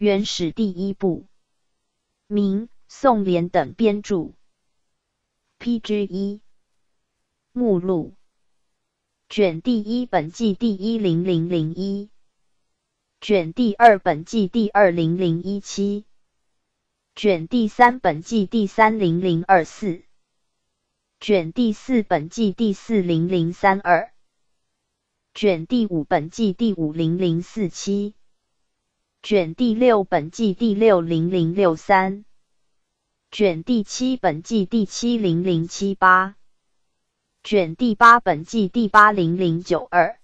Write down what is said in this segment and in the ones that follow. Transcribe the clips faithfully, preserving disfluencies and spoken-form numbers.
原始第一部，明、宋联等编著。P G 一，目录。卷第一本纪第一零零零一，卷第二本纪第二零零一七，卷第三本纪第三零零二四，卷第四本纪第四零零三二，卷第五本纪第五零零四七，卷第六本纪第六零零六三，卷第七本纪第七零零七八，卷第八本纪第八零零九二，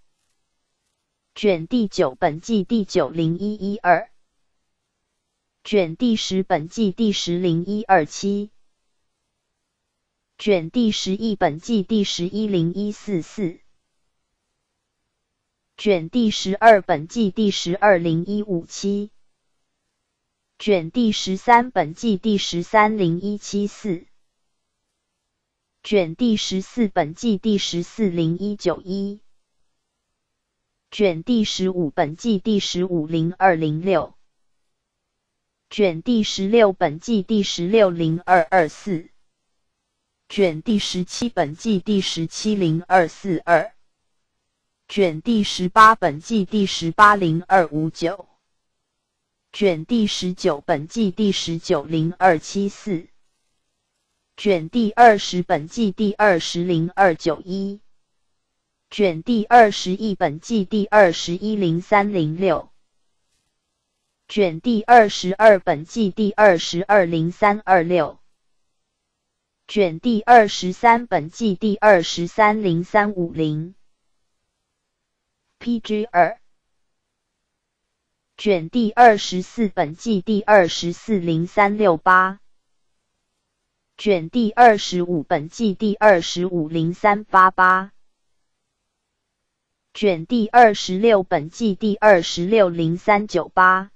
卷第九本纪第九零一一二，卷第十本纪第十零一二七，卷第十一本纪第十一零一四四，卷第十二本纪第十二零一五七，卷第十三本纪第十三零一七四，卷第十四本纪第十四零一九一，卷第十五本纪第十五零二零六，卷第十六本纪第十六零二二四，卷第十七本纪第十七零二四二，卷第十八本纪第十八零二五九，卷第十九本纪第十九零二七四，卷第二十本纪第二十零二九一，卷第二十一本纪第二十一零三零六，卷第二十二本纪第二十二零三二六，卷第二十三本纪第二十三零三五零。P G 二，卷第二十四本纪第二十四零三六八，卷第二十五本纪第二十五零三八八，卷第二十六本纪第二十六零三九八，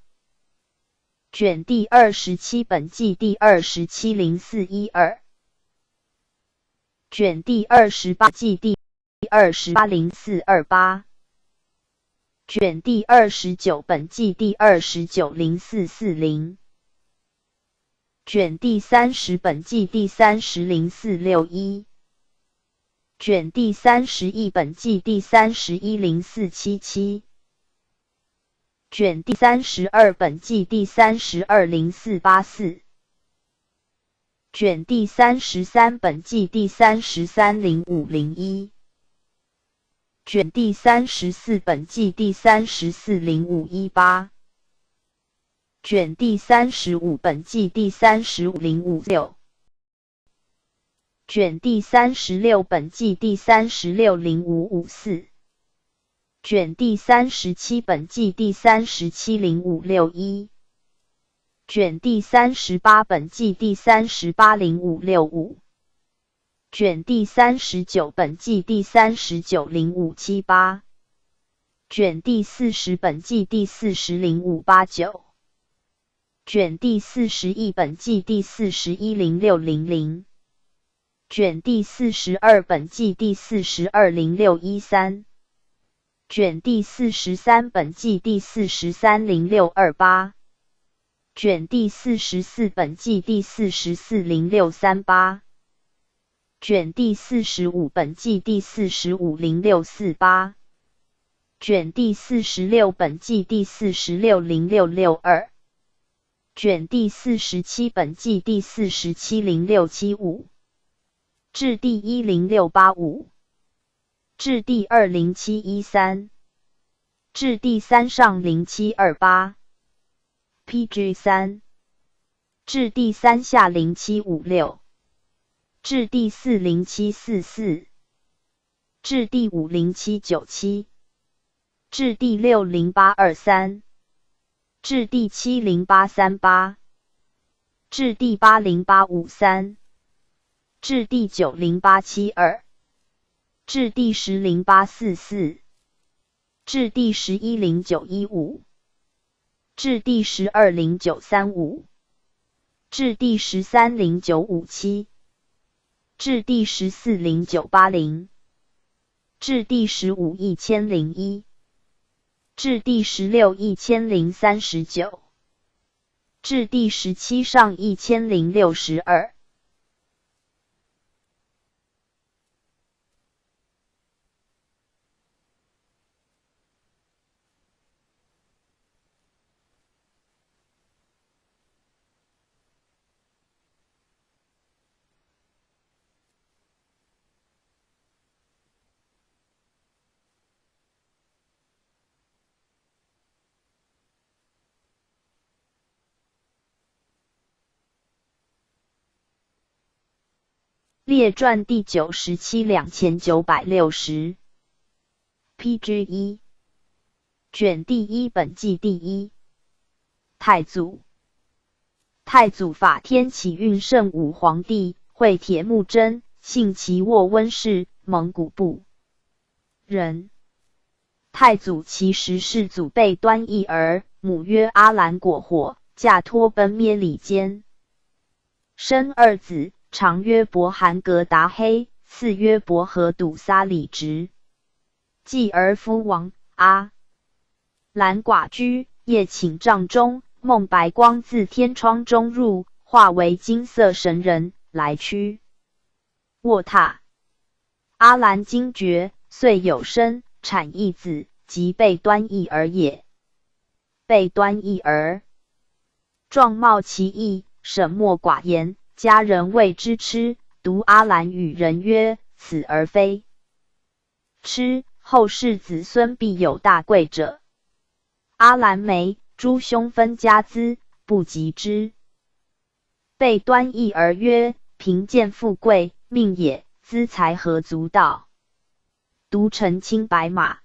卷第二十七本纪第二十七零四一二，卷第二十八纪第二十八零四二八，卷第二十九本纪第二十九零四四零，卷第三十本纪第三十零四六一，卷第三十一本纪第三十一零四七七，卷第三十二本纪第三十二零四八四，卷第三十三本纪第三十三零五零一，卷第三十四本纪第三十四零五一八，卷第三十五本纪第三十五零五六，卷第三十六本纪第三十六零五五四，卷第三十七本纪第三十七零五六一，卷第三十八本纪第三十八零五六五，卷第三十九本纪第三十九零五七八，卷第四十本纪第四十零五八九，卷第四十一本纪第四十一零六零零，卷第四十二本纪第四十二零六一三，卷第四十三本纪第四十三零六二八，卷第四十四本纪第四十四零六三八，卷第四十五本纪第四十五零六四八，卷第四十六本纪第四十六零六六二，卷第四十七本纪第四十七零六七五，至第一零六八五，至第二零七一三，至第三上零七二八，P G 三，至第三下零七五六，至第四零七四四，至第五零七九七，至第六零八二三，至第七零八三八，至第八零八五三，至第九零八七二，至第十零八四四，至第十一零九一五，至第十二零九三五，至第十三零九五七，至第十四零九八零，至第十五一千零一，至第十六一千零三十九，至第十七上一千零六十二。 列传第九十七两千九百六十。P G 一。卷第一本纪第一。太祖。太祖法天启运圣武皇帝，会铁木真，姓齐沃，温氏，蒙古部人。太祖其实世祖贝端义儿，母曰阿兰果火，嫁托奔咩里坚。 生二子，长曰伯汗格达黑，次曰伯和笃撒里直。继而夫王阿兰寡居，夜寝帐中，梦白光自天窗中入，化为金色神人，来趋。卧榻。阿兰惊觉，遂有声，产一子，即贝端义儿也。 贝端义儿。状貌奇异，沈默寡言，家人谓之痴，独阿兰语人曰：此儿非痴，后世子孙必有大贵者。阿兰眉珠兄分家资，不及之。 贝端义儿曰：贫贱富贵命也，资财何足道？独乘青白马，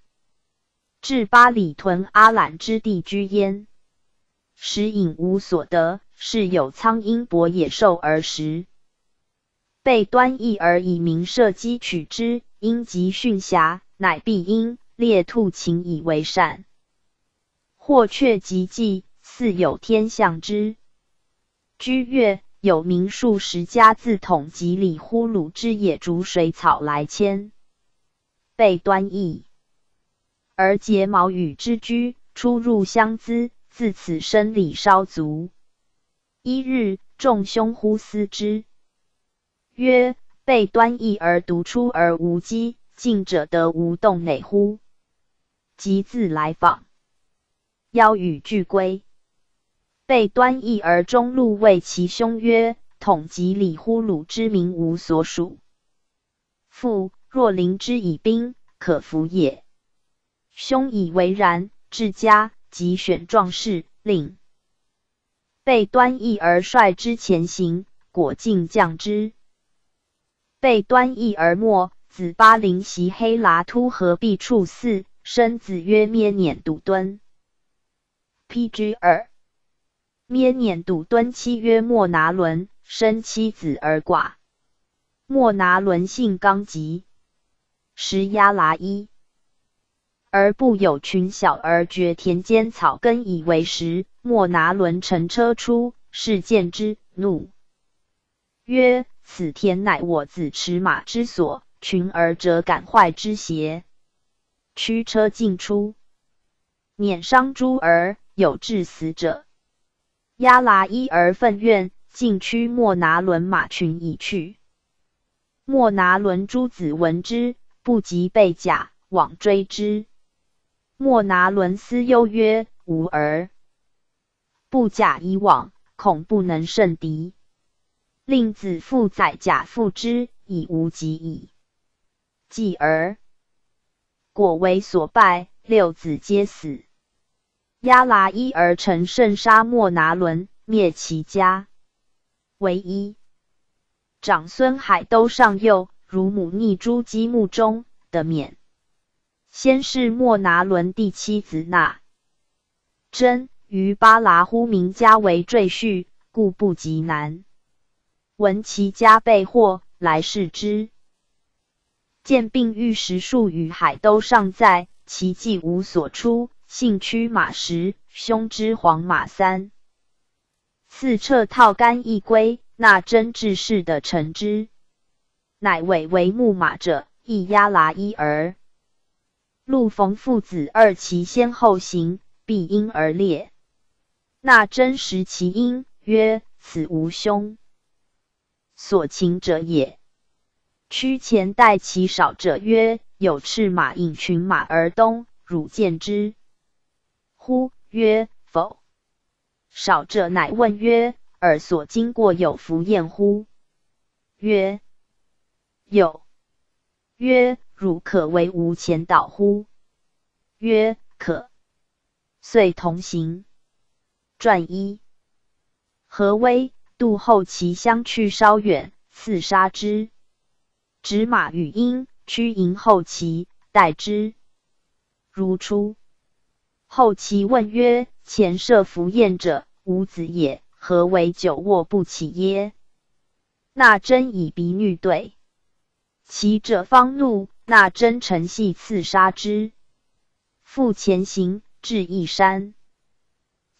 至巴里屯阿兰之地居焉。时隐无所得，是有苍鹰搏野兽而食。贝端义儿以鸣射击取之，鹰即迅黠，乃避鹰，猎兔禽以为善。 或却及计，似有天象之。居越，有名数十家自统及里呼鲁之野逐水草来迁。贝端义。而结毛羽之居，出入相资，自此生理稍足。一日，众兄呼思之， 曰：贝端义儿独出而无机，进者得无洞馁乎？即自来访，邀语俱归。贝端义儿中路谓其兄曰：统及里呼鲁之民无所属，复若临之以兵，可服也。兄以为然，至家，即选壮士，令 贝端义儿率之前行，果进将之。贝端义儿末，子巴陵袭黑闌突合毕处嗣，生子曰咩辇笃敦。P G 二。咩辇笃敦妻曰莫那伦，生七子而寡。莫那伦性刚急，食压剌衣， 而部有群小儿掘田间草根以为食。莫那伦乘车出，士见之，怒曰：此田乃我子池马之所，群儿者敢坏之邪？驱车尽出，捻伤诸儿，有致死者。 压剌衣而愤怨，尽驱莫那伦马群以去。莫那伦诸子闻之，不及备甲，往追之。莫那伦思忧曰：吾儿不甲以往，恐不能胜敌，令子负载甲赴之，已无及矣。继而 果为所败，六子皆死。压剌衣而乘胜杀莫那伦，灭其家。唯一长孙海兜尚幼，乳母匿诸鸡木中，得免。先是莫那伦第七子那真，于巴剌忽名家为赘婿，故不及男。闻其家被获，来视之。 见病愈时数语海兜尚在，其迹无所出，幸驱马十，兄之黄马三。次掣套竿一归，那真至士得乘之，乃委为牧马者，亦压剌衣儿。陆逢父子二骑先后行，避鹰而猎。那真识其音，曰：此吾兄，所请者也。 屈前待其少者曰：有赤马引群马而东，汝见之乎？曰：否。少者乃问曰：尔所经过有弗厌乎？曰：有。曰：汝可为吾前导乎？曰：可。遂同行。传一。何威度后骑相去稍远，刺杀之。执马语音，屈迎后骑，待之。如初。后骑问曰：前射弗厌者，吾子也，何为久卧不起耶？那真以鼻衄对。 骑者方怒，那真乘隙刺杀之。复前行，至一山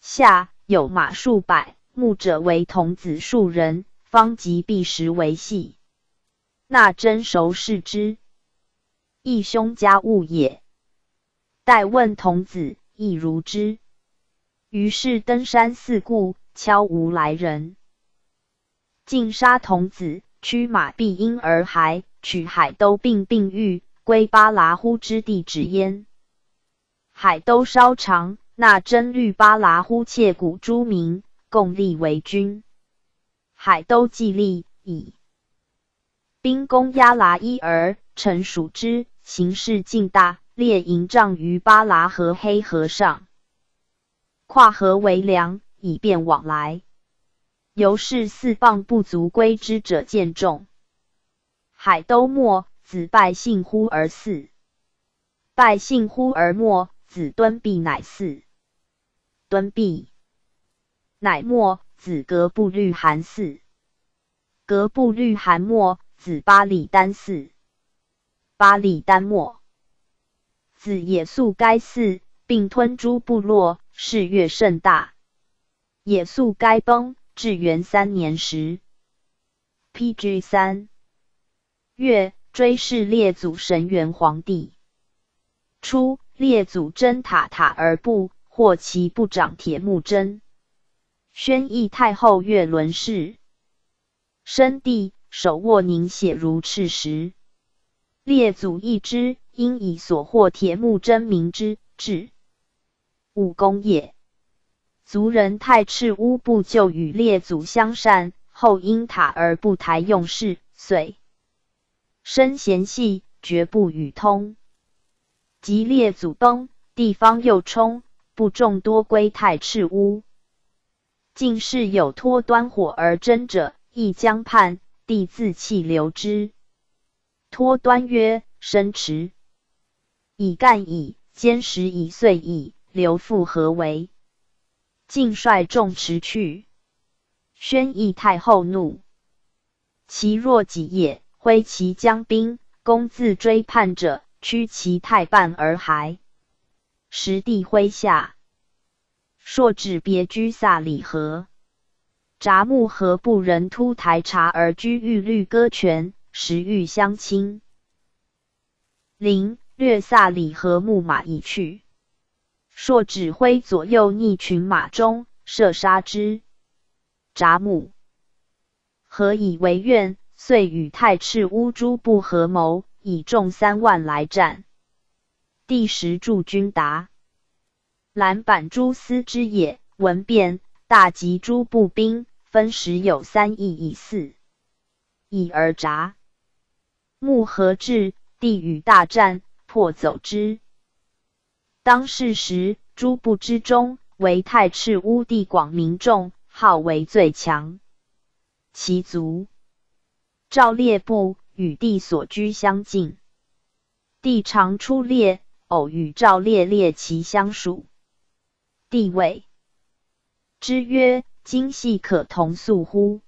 下，有马数百，牧者为童子数人，方及避石为隙。那真熟视之，亦兄家物也。待问童子，亦如之。于是登山四顾，悄无来人。 尽杀童子，驱马避阴而还，取海兜并并御，归巴剌呼之地止焉。海兜稍长，那真率巴剌呼切谷诸民，共立为军。海兜既立，以兵攻押剌伊尔，臣属之，形势尽大，列营帐于巴剌河黑河上。 跨河为梁，以便往来。由是四傍不足归之者见众。海兜没，子拜信乎而死。拜信乎而没，子敦必乃死。敦必。乃没，子革布律汗死。革布律汗没，子巴里丹死。 巴里丹没。子也速该死，并吞诸部落，事越甚大。也速该崩，至元三年时。P G 三。月，追谥列祖神元皇帝。初，列祖征塔塔尔部，获其部长铁木真。宣义太后岳伦氏。 生地，手握凝血如赤石。列祖异之，因以所获铁木真名之，至。武功也。族人太赤乌部就与列祖相善，后因塔尔部台用事，遂生嫌隙，绝不与通。及列祖崩，地方又充，部众多归太赤乌。 近世有托端火而征者，亦将叛，帝自弃留之。托端曰：申迟，已干矣，坚石已碎矣，留复何为？尽率众辞去。宣义太后怒。 其若己也，挥其将兵，攻自追叛者，屈其太半而还。时帝麾下。朔止别居萨里河。札木合部人突台察而居，欲律割权，时欲相侵。临，略萨里河牧马已去。朔止挥左右逆群马中，射杀之。 札木。何以为怨，遂与太赤乌诸部合谋，以众三万来战。帝时驻军达。篮坂诸司之野，闻变，大集诸部兵，分时有三易以四易而杂。 木合至，帝与大战，破走之。当是时，诸部之中，唯太赤乌地广民众，号为最强。其卒。赵烈部与帝所居相近。帝常出猎，偶与赵烈猎其相属。帝谓：之曰：今系可同宿乎？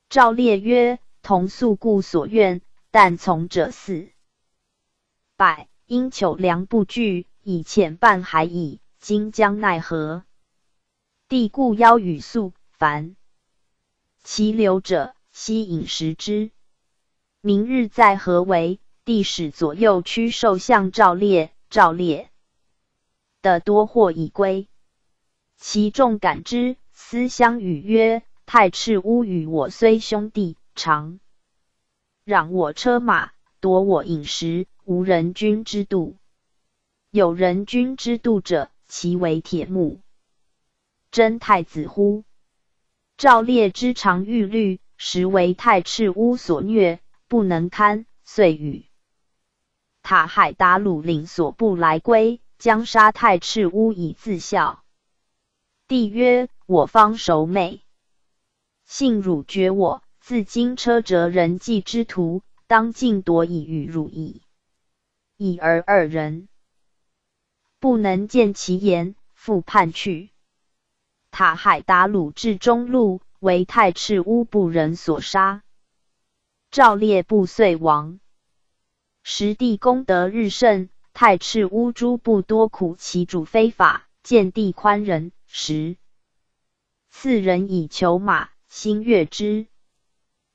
赵烈曰：同宿固所愿，但从者四百，因求粮不具，以遣半海矣，今将奈何？帝故邀与宿，凡其留者，悉饮食之。明日在合围，帝使左右驱兽向赵烈，赵烈得多获以归。其众感之，思相与曰：太赤乌与我虽兄弟，常 让我车马，夺我饮食，无人君之度。有人君之度者，其为铁木。真太子乎？赵烈之常遇虑，实为太赤乌所虐，不能堪，遂与塔海达鲁领所部来归，将杀太赤乌以自效。帝曰：我方熟妹， 幸汝决我，自今车轸人迹之徒，当尽夺以与汝矣。已而二人不能见其言，复叛去。塔海达鲁至中路，为太赤乌部人所杀。赵烈部遂亡。时帝功德日盛，太赤乌诸部多苦其主非法，见帝宽仁，时 赐人以裘马，心悦之。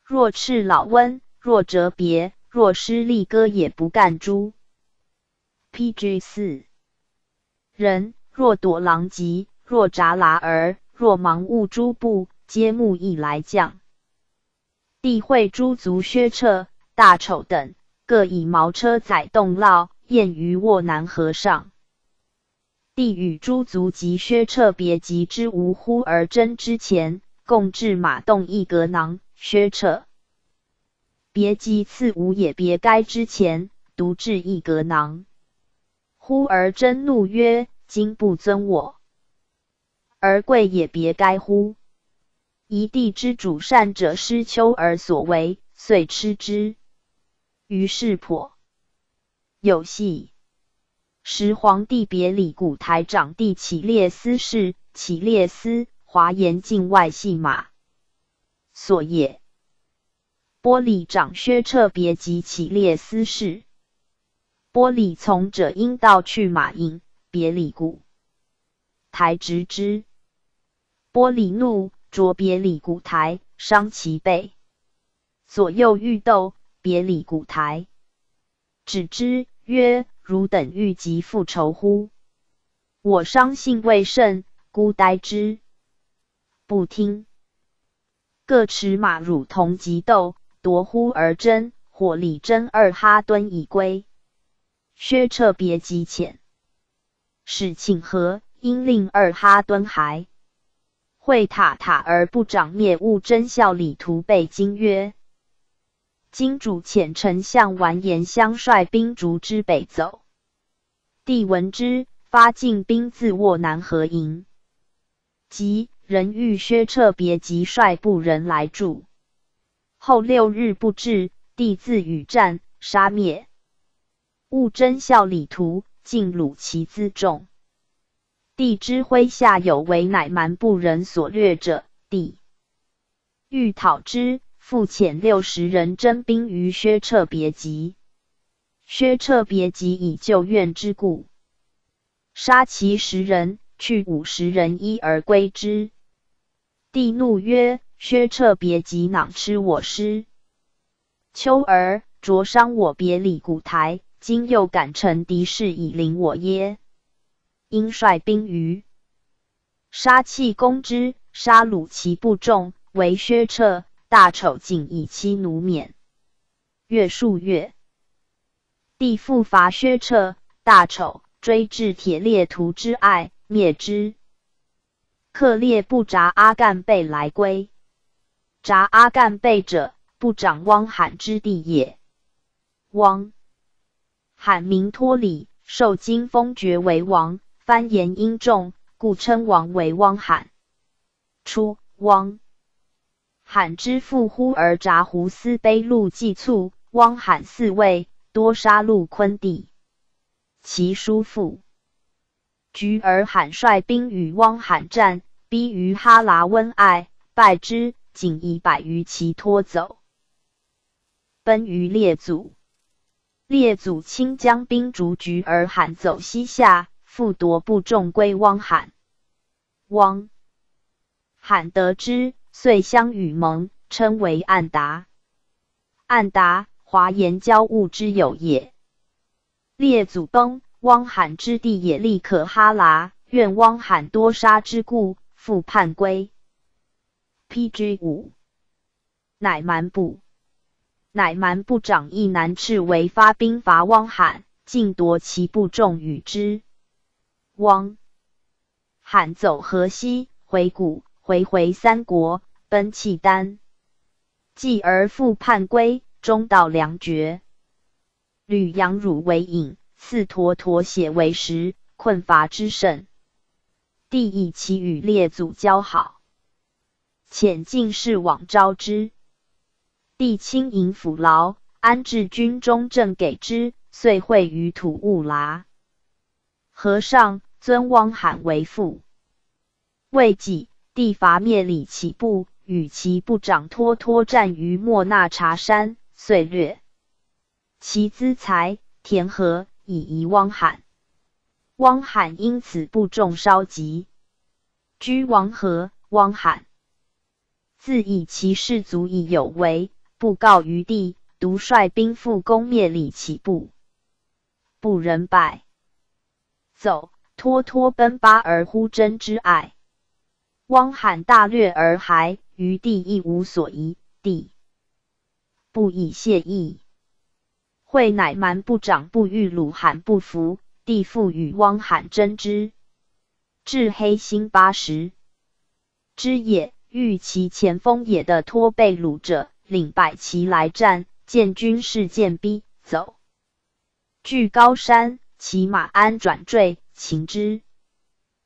若赤老翁，若折别，若失利歌也不干诸。P G 四人，若躲狼藉，若杂剌儿，若盲误诸部，皆慕义来降。帝会诸族薛彻、大丑等，各以毛车载冻涝，宴于沃南河上。 帝与诸族及薛彻别集之无呼儿真之前，共置马动一格囊。薛彻别集次无也别该之前，独置一格囊。呼儿真怒曰：今不尊我，而贵也别该乎？ 一地之主善者施丘而所为，遂吃之。于是破。有戏。时皇帝别里古台长弟乞列斯氏，乞列斯华言境外戏马所也。波里长薛彻别及乞列斯氏。波里从者因盗去马引，别里古 台执之。波里怒，着别里古台，伤其背。左右欲斗，别里古台止之，曰：汝等欲及复仇乎？我伤性未甚，孤待之。不听。各持马乳铜及斗，夺呼儿真，火里蒸二哈敦以归。薛彻别及遣 使请和，因令二哈敦还。会塔塔而不长灭勿真效里图背经曰：今主遣丞相完颜相率兵逐之北走。帝闻之，发进兵自沃南河营。即人欲薛彻别及率部人来助。后六日不至，帝自与战，杀灭。 勿真效里图，尽虏其辎重。帝知麾下有为乃蛮部人所掠者，帝欲讨之，复遣六十人征兵于薛彻别及。薛彻别及以旧怨之故，杀其十人，去五十人衣而归之。帝怒曰：薛彻别及囊吃我师 丘而着伤我别里古台，今又敢乘敌势以凌我耶？因率兵于杀气攻之，杀虏其部众，惟薛彻、大丑仅以妻奴免。月数月，帝复伐薛彻、大丑，追至铁列图之爱，灭之。 克烈部察阿干贝来归。察阿干贝者，部长汪罕之弟也。汪罕名脱里，受金封爵为王，藩言殷重，故称王为汪罕。初，汪罕之父呼儿察胡思卑路计促汪罕嗣位，多杀戮昆弟。其叔父 菊尔罕率兵与汪罕战，逼于哈喇温艾，败之，仅以百余骑拖走，奔于列祖。列祖亲将兵逐菊尔罕走西夏，复夺部众归汪罕。汪罕得知，遂相与盟，称为暗达。暗达，华言交恶之友也。列祖崩，汪罕之弟也立可哈喇，怨汪罕多杀之故，复叛归。P G五。乃蛮部。乃蛮部长亦南赤为发兵伐汪罕，尽夺其部众与之。汪 罕走河西，回郠，回回三国，奔契丹。继而复叛归，终到粮绝。旅杨汝为引，赐陀陀血为食，困乏之甚。帝以其与列祖交好，遣进士往招之。帝亲迎抚劳，安置军中镇给之，遂会于吐兀喇。 河上，尊汪罕为父。未几，帝伐灭李乞部，与其部长脱脱战于莫那察山，遂掠其资财、田禾，以遗汪罕。汪罕因此部众稍极，居王河。汪罕 自以其士卒已有为，不告于帝，独率兵复攻灭李乞部。部人败走，脱脱奔巴而呼征之。哀。汪罕大略而还，于帝亦无所疑，帝不以谢意。会乃蛮部长部遇鲁罕不服，帝复与汪罕征之，至黑辛巴什 之野，遇其前锋野的脱被掳者，领百骑来战，见军势渐逼，走。据高山，其马鞍转坠，擒之。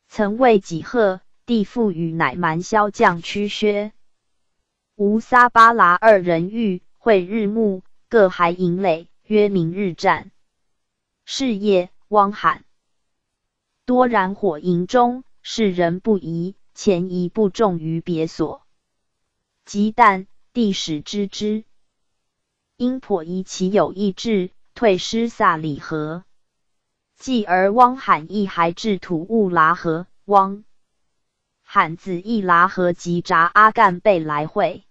曾未几贺，帝复与乃蛮骁将屈薛、吴撒巴剌二人遇，会日暮，各还营垒，约明日战。是夜，汪罕 多燃火营中，士人不疑，遣一部众于别所。及旦，帝始知之。因叵疑其有异志，退师萨里河。继而汪罕亦还至吐兀喇河。汪罕自亦喇河及扎阿干贝来会。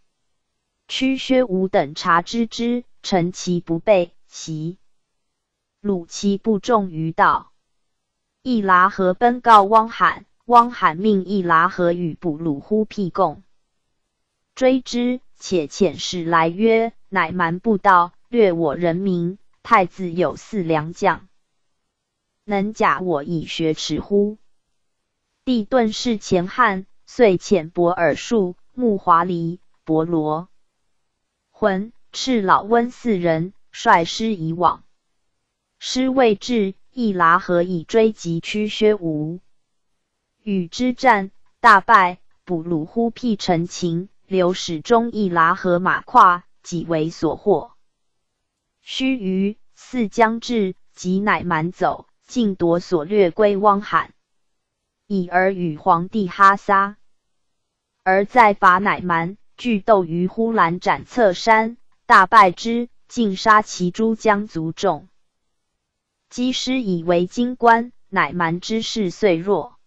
屈薛吴等察知之，乘其不备，袭 虏其部众于道。亦喇河奔告汪罕，汪罕命亦喇河与捕虏忽辟共追之，且遣使来曰：乃蛮部道，掠我人民，太子有四良将，能甲我以学持乎？帝顿视前汉，遂遣伯尔术、木华黎、伯罗浑、赤佬温四人，率师以往。 师未至，亦喇河已追及屈薛吴，与之战，大败，捕虏忽辟陈情，留使中亦喇河马跨，己为所获。须臾，四将至，即乃蛮走，尽夺所掠归汪罕。 已而与皇帝哈撒。而再伐乃蛮，俱斗于呼兰斩策山，大败之，尽杀其诸将卒众。击师以为京关，乃蛮之势遂弱。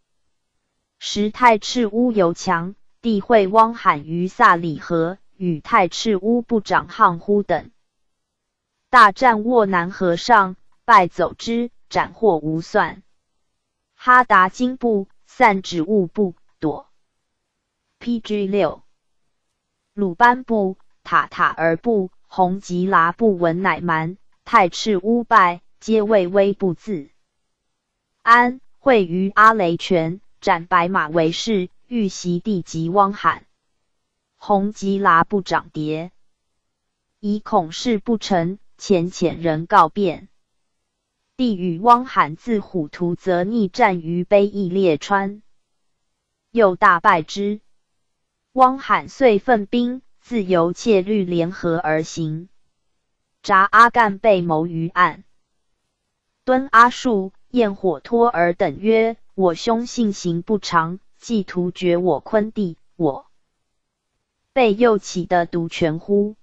时太赤乌犹强，帝会汪罕于萨里河，与太赤乌部长汉忽等 大战沃南河上，败走之，斩获无算。哈达金部散指兀部，躲。P G六。鲁班部、塔塔尔部、洪吉拉部闻乃蛮、太赤乌败，皆畏危不自安，会于阿雷泉，斩白马为誓，欲袭帝及汪罕。洪吉拉部长迭 以恐事不成，遣遣人告变。帝与汪罕自虎图则逆战于卑义列川，又大败之。汪罕遂奋兵，自由切律联合而行。扎阿干被谋于岸。敦阿术、焰火托尔等曰：我兄性行不常，既图绝我昆弟，我 辈又岂得独权乎？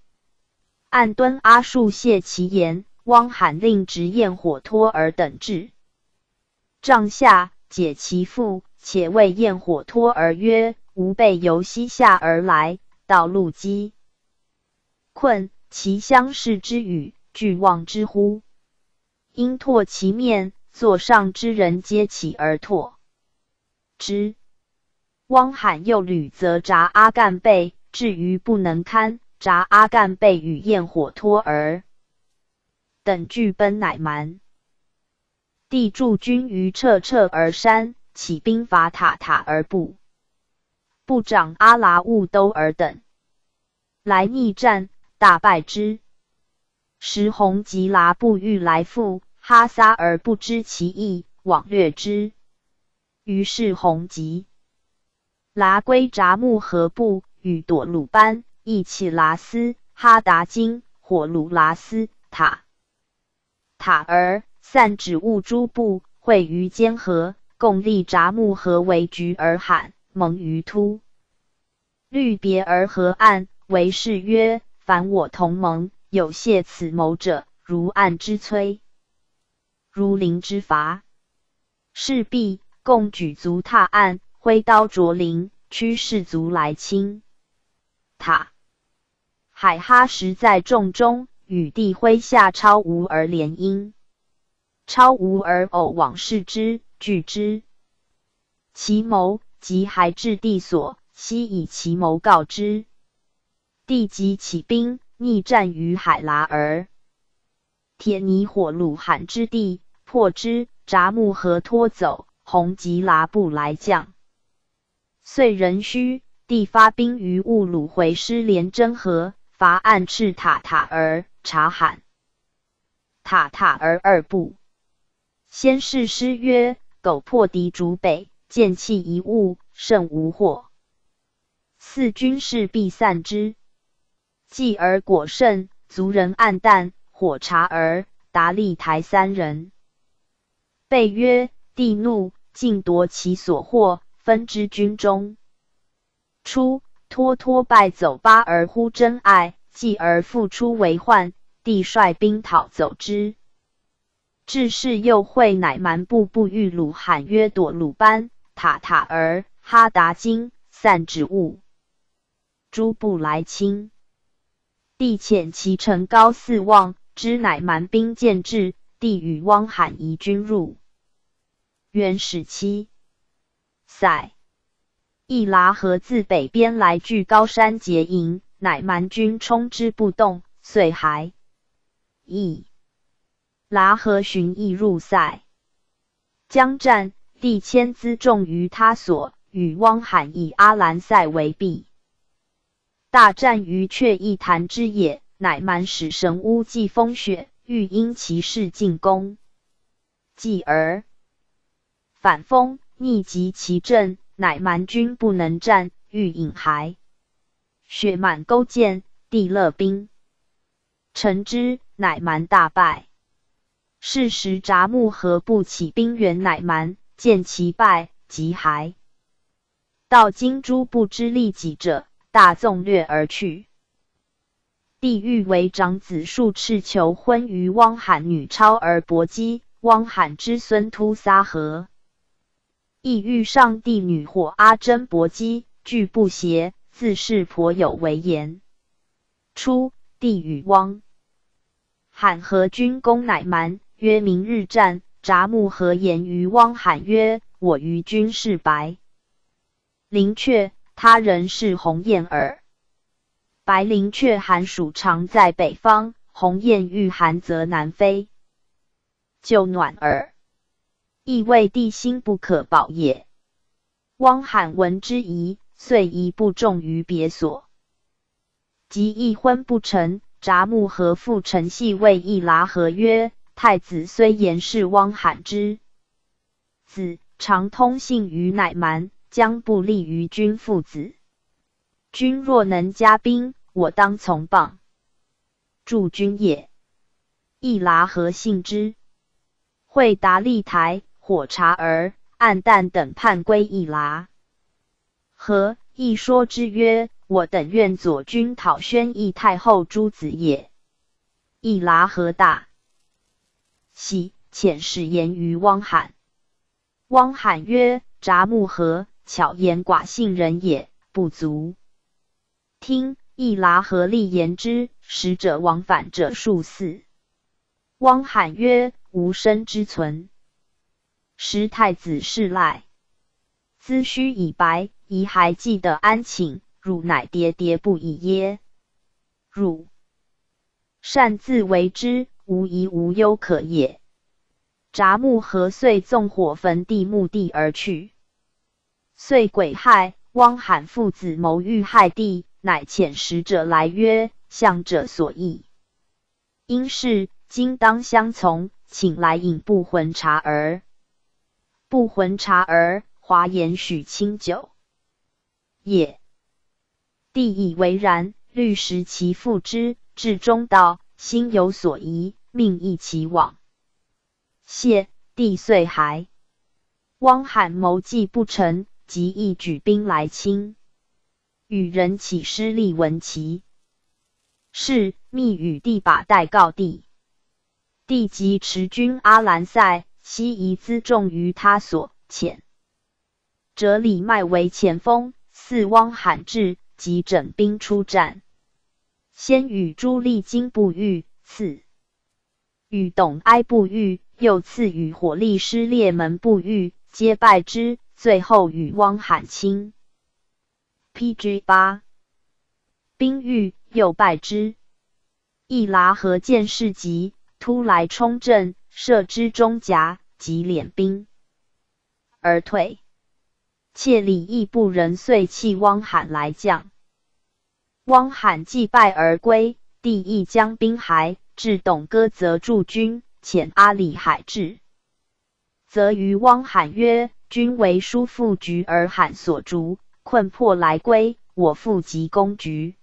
岸敦阿术谢其言，汪罕令执焰火托尔等至帐下，解其缚，且谓焰火托尔曰：吾辈由西夏而来，道路饥困，其相视之语，俱望之乎？因拓其面，座上之人皆起而拓。之。汪罕又旅则拔阿干贝，至于不能堪，拔阿干贝与焰火托而等拒奔乃蛮。帝驻军于掣掣儿山，起兵伐塔塔儿部，部长阿剌兀都尔等。 来逆战，大败之。时洪吉剌部欲来赴哈撒而不知其意，罔略之。于是洪吉剌归拔木合部，与朵鲁班、易起剌斯、哈达金、火鲁剌斯、塔塔儿、散止兀诸部会于坚河，共立拔木合为局而喊，盟于突律别而合岸，为誓曰：凡我同盟，有泄此谋者，如岸之摧，如林之伐。是毕，共举足踏岸，挥刀斫翎，驱士卒来侵塔。 海哈什在众中，与帝麾下超吾而联姻。超吾而偶往视之，惧之。其谋，即还至帝所，悉以其谋告之。帝即起兵，逆战于海剌而铁尼火鲁罕之地，破之，拔木合脱走，洪吉剌部来将。 遂壬戌，帝发兵于兀鲁回师连真河，伐岸赤塔塔儿、察罕塔塔儿二部。先是师曰：狗破敌逐北，见弃一物，胜无获。四军士必散之。 继而果胜，族人暗淡，火察儿、达利台三人。备曰：帝怒，尽夺其所获，分之军中。初，脱脱败走巴而呼真艾，继而复出为患，帝率兵讨走之。至是又会乃蛮部部御鲁罕约朵鲁班、塔塔儿、哈达金、散止兀 诸部来侵。帝遣其臣高四望，知乃蛮兵渐至，帝与汪罕移军入。元始七塞，易剌合自北边来据高山结营，乃蛮军冲之不动，遂还。易剌合寻易入塞。 将战，帝迁辎重于他所，与汪罕以阿兰塞为壁。大战于却易潭之野，乃蛮使神乌祭风雪，欲因其势进攻。继而反封，逆及其阵，乃蛮军不能战，欲引还。雪满沟涧，帝勒兵 城之，乃蛮大败。是时拔木合部起兵援乃蛮，见其败，即还。道金诸部之利己者，大纵掠而去。帝欲为长子，数次求婚于汪罕女超儿伯姬，汪罕之孙突撒合。 意欲上帝女火阿珍伯姬，拒不协，自恃颇有为言。初，帝与汪罕合军攻乃蛮，约明日战。拔木合言于汪罕曰：我于军是白灵雀，他人是鸿雁耳。白灵雀寒暑常在北方，鸿雁遇寒则南飞。 就暖耳。亦谓帝心不可保也。汪罕闻之疑，遂移部众于别所。及议婚不成，拔木合父陈系谓易剌合曰：太子虽贤，是汪罕之子，常通信于乃蛮，将不利于君父子。君若能加兵，我当从傍。 助君也。易剌合信之。会达利台、火察儿、暗淡等叛归易剌合，亦说之曰：我等愿左军讨宣义太后诸子也。易剌合大喜，遣使言于汪罕。汪罕曰：拔木合，巧言寡信人也，不足。 听易剌合厉言之，使者往返者数次。汪罕曰：无生之存。时太子侍赖，子虚以白，宜还记得安寝，汝乃喋喋不已耶？汝善自为之，无疑无忧可也。察木合遂纵火焚弟，墓地而去。遂鬼害，汪罕父子谋欲害弟，乃遣使者来曰：向者所议， 应是今当相从，请来引部浑茶儿。部浑茶儿，华言许清酒也。弟以为然，虑时其父之，至中道，心有所疑，命亦其往。谢，弟遂还。汪罕谋计不成，即亦举兵来侵。与人起师力闻其 是，密与弟把待告弟。弟即持军阿兰塞，悉移辎重于他所，遣哲里迈为前锋，似汪罕至，即整兵出战。先与朱利金部御，次与董埃部御，又次与火力师列门部御，皆败之，最后与汪罕亲。 P G 八。兵遇又败之。亦剌合见势急，突来冲阵，射之中甲，即敛兵而退。切里亦部人遂弃汪罕来降。汪罕既败而归，弟亦将兵还，至董哥则驻军，遣阿里海至。 则于汪罕曰：君为叔父局而罕所逐，困迫来归，我父即攻局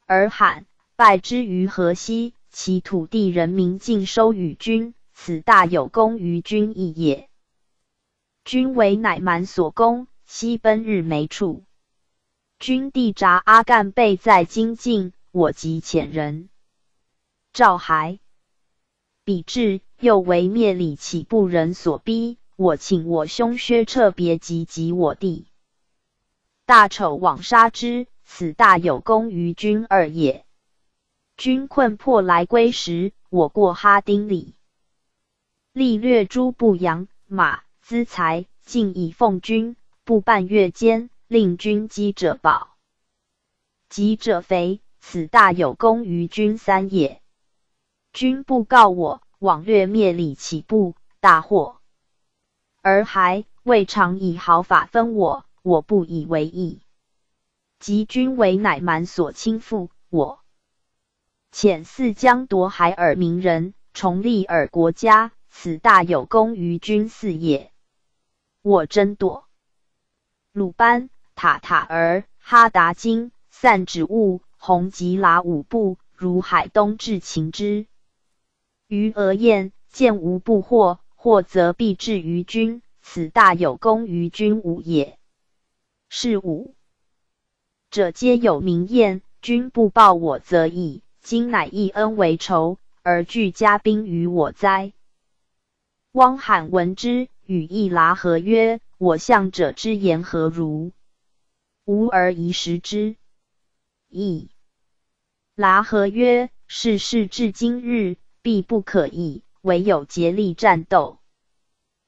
而罕，败之于河西，其土地人民尽收与君，此大有功于君矣也。君为乃蛮所攻，悉奔日梅处。君弟察阿干备在今境，我即遣人召还。 彼至，又为灭里乞部人所逼，我请我兄薛彻别及及我弟大丑往杀之，此大有功于君耳也。君困迫来归时，我过哈丁里，力掠诸部羊马资财，尽以奉君，不半月间，令君饥者饱， 饥者肥，此大有功于君三也。君不告我，往掠灭里乞部，大获而还，未尝以毫发分我，我不以为意。及君为乃蛮所亲附，我遣四将夺还尔民人，重立尔国家，此大有功于君四也。我争夺 鲁班、塔塔尔、哈达金、散指兀、洪吉拉五部，如海东至秦之。于俄厌，见无不获，获则必至于君，此大有功于君五也。是五者皆有名焉，君不报我则已，今乃一恩为仇，而拒加兵于我哉？ 汪罕闻之，与亦剌合曰：我向者之言何如？吾而宜食之矣。剌合曰：是事至今日，必不可已，唯有竭力战斗。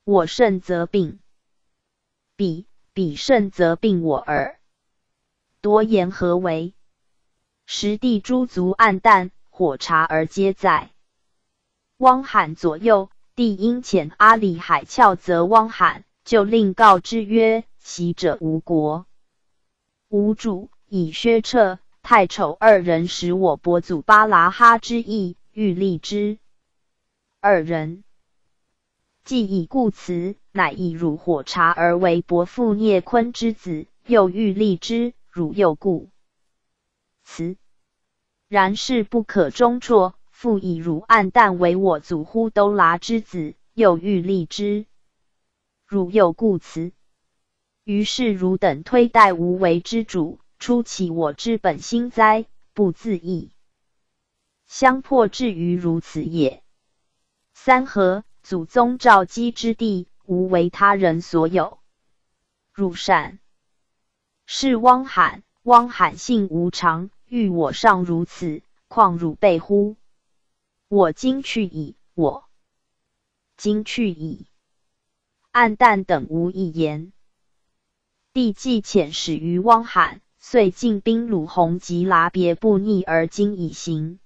我胜则病彼，彼胜则病我耳。 多言何为？时地诸族暗淡，火茶而皆在汪罕左右，帝因遣阿里海校则汪罕，就令告之曰：习者无国无主，以薛彻、太丑二人使我伯祖巴拉哈之意，欲立之。二人 既已故辞，乃以汝火茶而为伯父聂坤之子，又欲立之，汝又故辞。然事不可终辍，父以汝暗淡为我祖呼都拉之子，又欲立之，汝又故辞。于是汝等推戴无为之主，出岂我之本心哉，不自亦 相迫至于如此也。三河，祖宗肇基之地，无为他人所有。汝善视汪罕，汪罕性无常，遇我尚如此，况汝辈乎？我今去矣，我今去矣。暗淡等无一言。帝既遣使于汪罕，遂进兵鲁弘及喇别部，逆而今以行。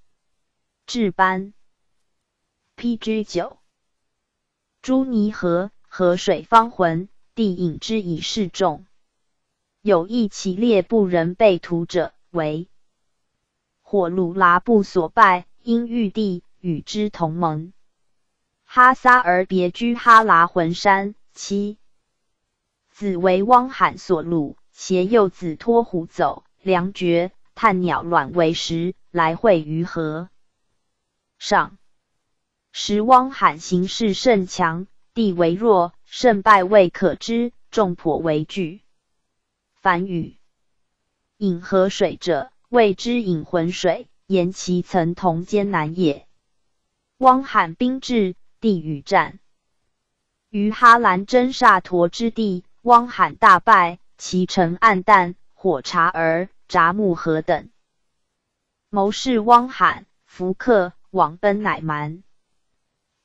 至班。P G 九。朱尼河，河水方浑，帝引之以示众。有一骑猎部人被屠者，为火鲁喇部所败，因遇帝，与之同盟。哈撒儿别居哈喇浑山。七。子为汪罕所掳，携幼子拖扈走，粮绝，探鸟卵为食，来会于河上。时汪罕形势甚强，帝为弱，胜败未可知，众颇为惧。 梵语。引河水者，谓之引浑水，言其曾同艰难也。汪罕兵至，帝与战。于哈兰真萨陀之地，汪罕大败，其城暗淡，火察尔、扎木合等谋视汪罕，弗克，往奔乃蛮。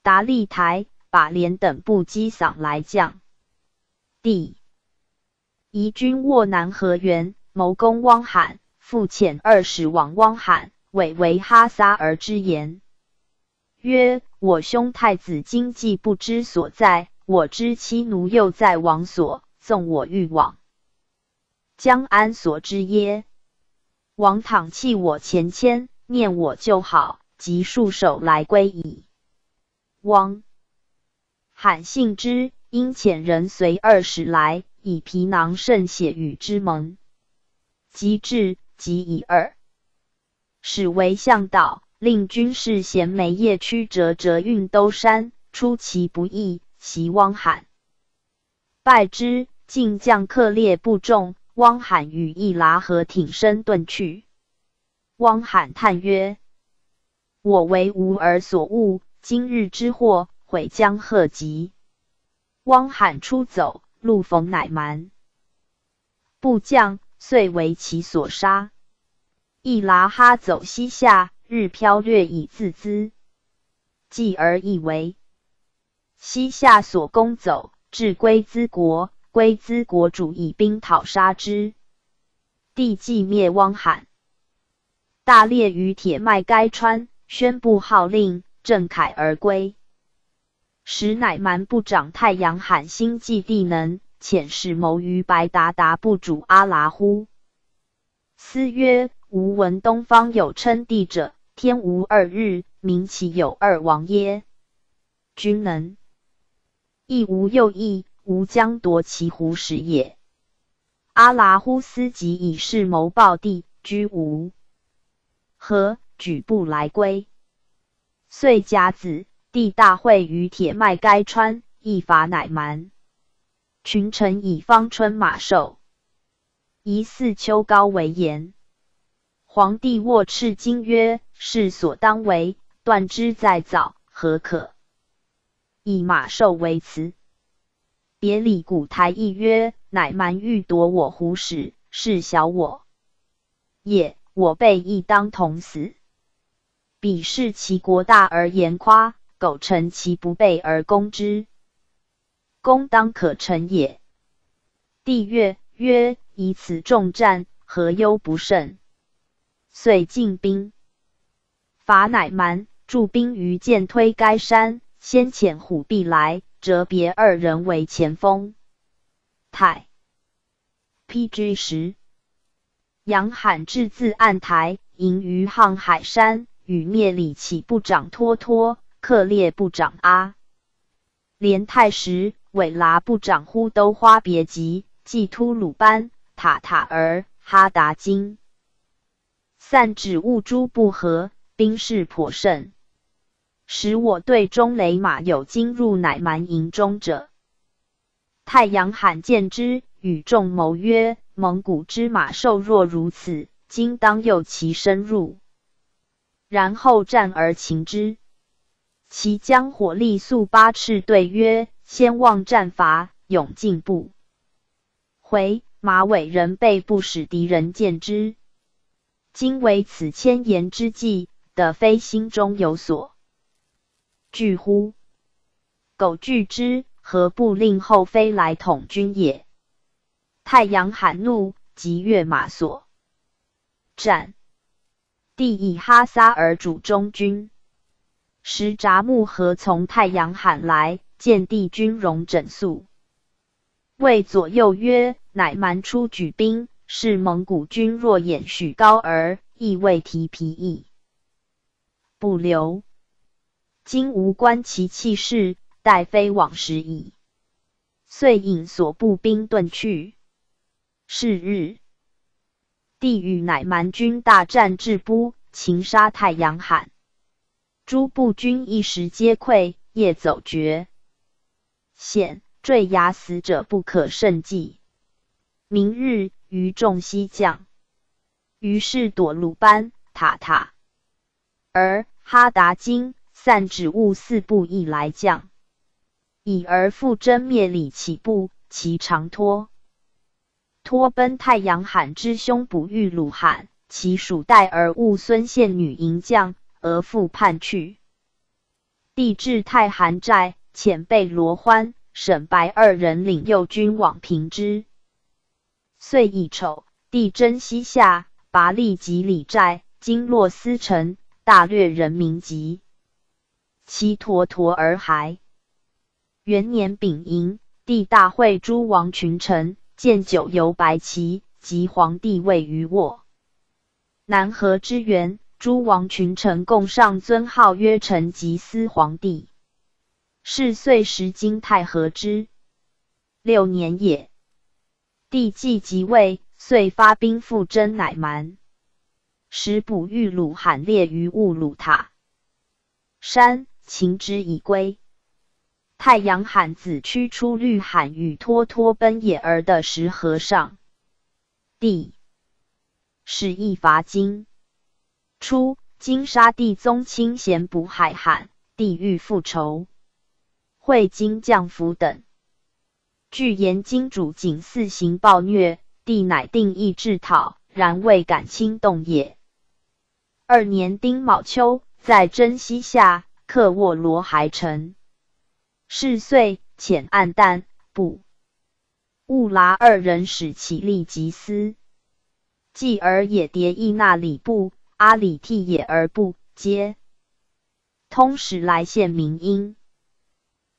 达利台、把连等部击散来将。帝 移军沃南河源，谋攻汪罕，复遣二使往汪罕，委为哈撒儿之言，曰：我兄太子今既不知所在，我之妻奴幼在王所，纵我欲往，将安所之耶？王倘弃我前迁，念我旧好，即束手来归矣。汪 罕信之，因遣人随二使来，以皮囊盛血与之盟。及至，即以二使为向导，令军士衔枚掖曲折，折运兜山，出其不意，袭汪罕，败之，竟将克烈部众。汪罕与易喇合挺身遁去。汪罕叹曰：我为吾儿所误，今日之祸，悔将何及？汪罕出走，路逢乃蛮部将，遂为其所杀。易喇哈走西夏，日飘掠以自资，继而亦为西夏所攻走，至龟兹国，龟兹国主以兵讨杀之。帝既灭汪罕，大猎于铁麦该川，宣布号令，振凯而归。时乃蛮部长太阳罕心计帝能，遣使谋于白达达部主阿喇忽。思曰：吾闻东方有称帝者，天无二日，民岂有二王耶？君能亦无右翼，吾将夺其胡使也。阿喇忽思及以示谋报帝，居无何，举步来归。岁甲子，帝大会于铁麦该川，亦伐乃蛮。群臣以方春马瘦，疑似秋高为言。皇帝握赤金曰：是所当为，断之在早，何可以马瘦为辞？别里古台亦曰：乃蛮欲夺我胡使，是小我也，我辈亦当同死。彼视其国大而言夸，苟成其不备而攻之，功当可成也。帝悦曰：以此重战，何忧不胜？遂进兵 伐乃蛮，驻兵于建推该山，先遣虎跸来，哲别二人为前锋。太 P G 十。杨罕至自岸台，营于瀚海山，与灭里乞部长托托、克烈部长阿连泰什、委喇部长忽都花别及季突鲁班、塔塔尔、哈达金 散止兀诸部合，兵势颇甚。使我队中累马有今入乃蛮营中者。太阳罕见之，与众谋曰：蒙古之马瘦弱如此，今当诱其深入，然后战而擒之。其将火力速八赤队曰：先望战伐，勇进步回，马尾仍备不使敌人见之。 今为此千言之计，得非心中有所惧乎？苟惧之，何不令后妃来统军也？太阳罕怒，即跃马所。战。帝以哈撒尔主中军，时札木合从太阳罕来，见帝军容整肃，谓左右曰：乃蛮初举兵，视蒙古军若掩许高而，亦未提疲役，不留。今吾观其气势，待非往时矣。遂引所部兵遁去。是日，帝与乃蛮军大战至都，擒杀太阳罕，诸部军一时皆溃，夜走绝。现坠崖死者不可胜计。明日余众西将，于是朵鲁班、塔塔、尔、哈达金、散指兀四部亦来将。已而复征灭里乞部，其长托托奔太阳罕之兄，捕遇鲁罕，其属代而兀孙献女迎将，而复叛去。帝至太罕寨，遣贝罗欢、沈白二人领右军往平之。岁乙丑，帝征西夏，拔利及李寨，经洛司城，大掠人民及其陀陀而还。元年丙寅，帝大会诸王群臣，见酒游白旗，即皇帝位于卧。南河之元，诸王群臣共上尊号曰臣及司皇帝。是岁时经太和之六年也。帝既即位，遂发兵复征乃蛮，时捕遇鲁罕列于兀鲁塔山，擒之以归。太阳罕子屈出律罕与托托奔也而的石河上。帝始亦伐金。初，金沙帝宗亲咸捕海罕，帝欲复仇，会金将府等，据言金主仅四行暴虐，帝乃定意制讨，然未敢轻动也。二年丁卯秋，再征西夏，克沃罗海城。是岁，遣暗旦、布、兀剌二人使其力及斯。继而也迭亦那里部、阿里替也而部皆通使来献民缨。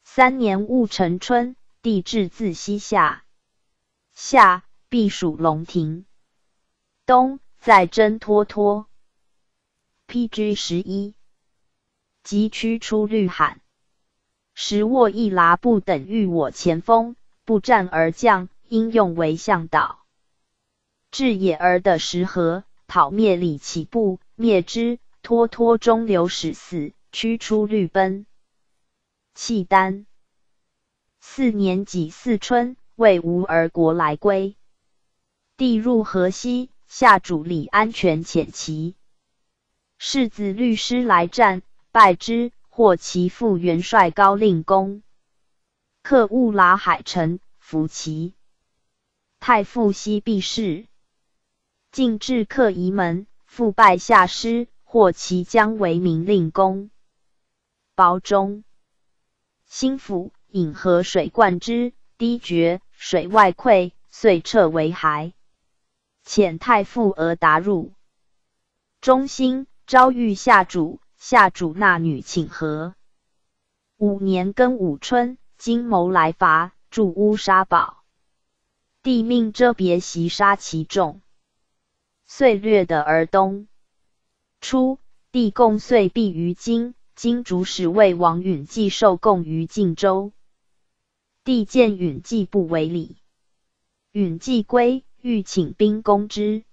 三年戊辰春，帝至自西夏，夏，避暑龙庭。冬，再征托托。P G十一，即屈出律罕。时沃亦剌部等遇我前锋，不战而将，因用为向导。至也而的石河，讨灭里乞部，灭之，托托中流始死，屈出律奔。契丹。四年己巳春，魏吴而国来归。帝入河西，下主李安全遣其世子律师来战，败之，获其父元帅高令公，克兀剌海城，服其太傅西毕氏。进至克仪门，复败下师，获其将为明令公保中。兴府，引河水灌之，堤决，水外溃，遂撤为海。遣太傅俄达入中兴，招遇下主，下主纳女请和。五年庚午春，金谋来伐，筑乌沙堡。帝命遮别袭杀其众，遂掠得而东。初，帝共岁毕于金，金主使魏王允祭受贡于晋州。帝见允祭不为礼。允祭归，欲请兵攻之。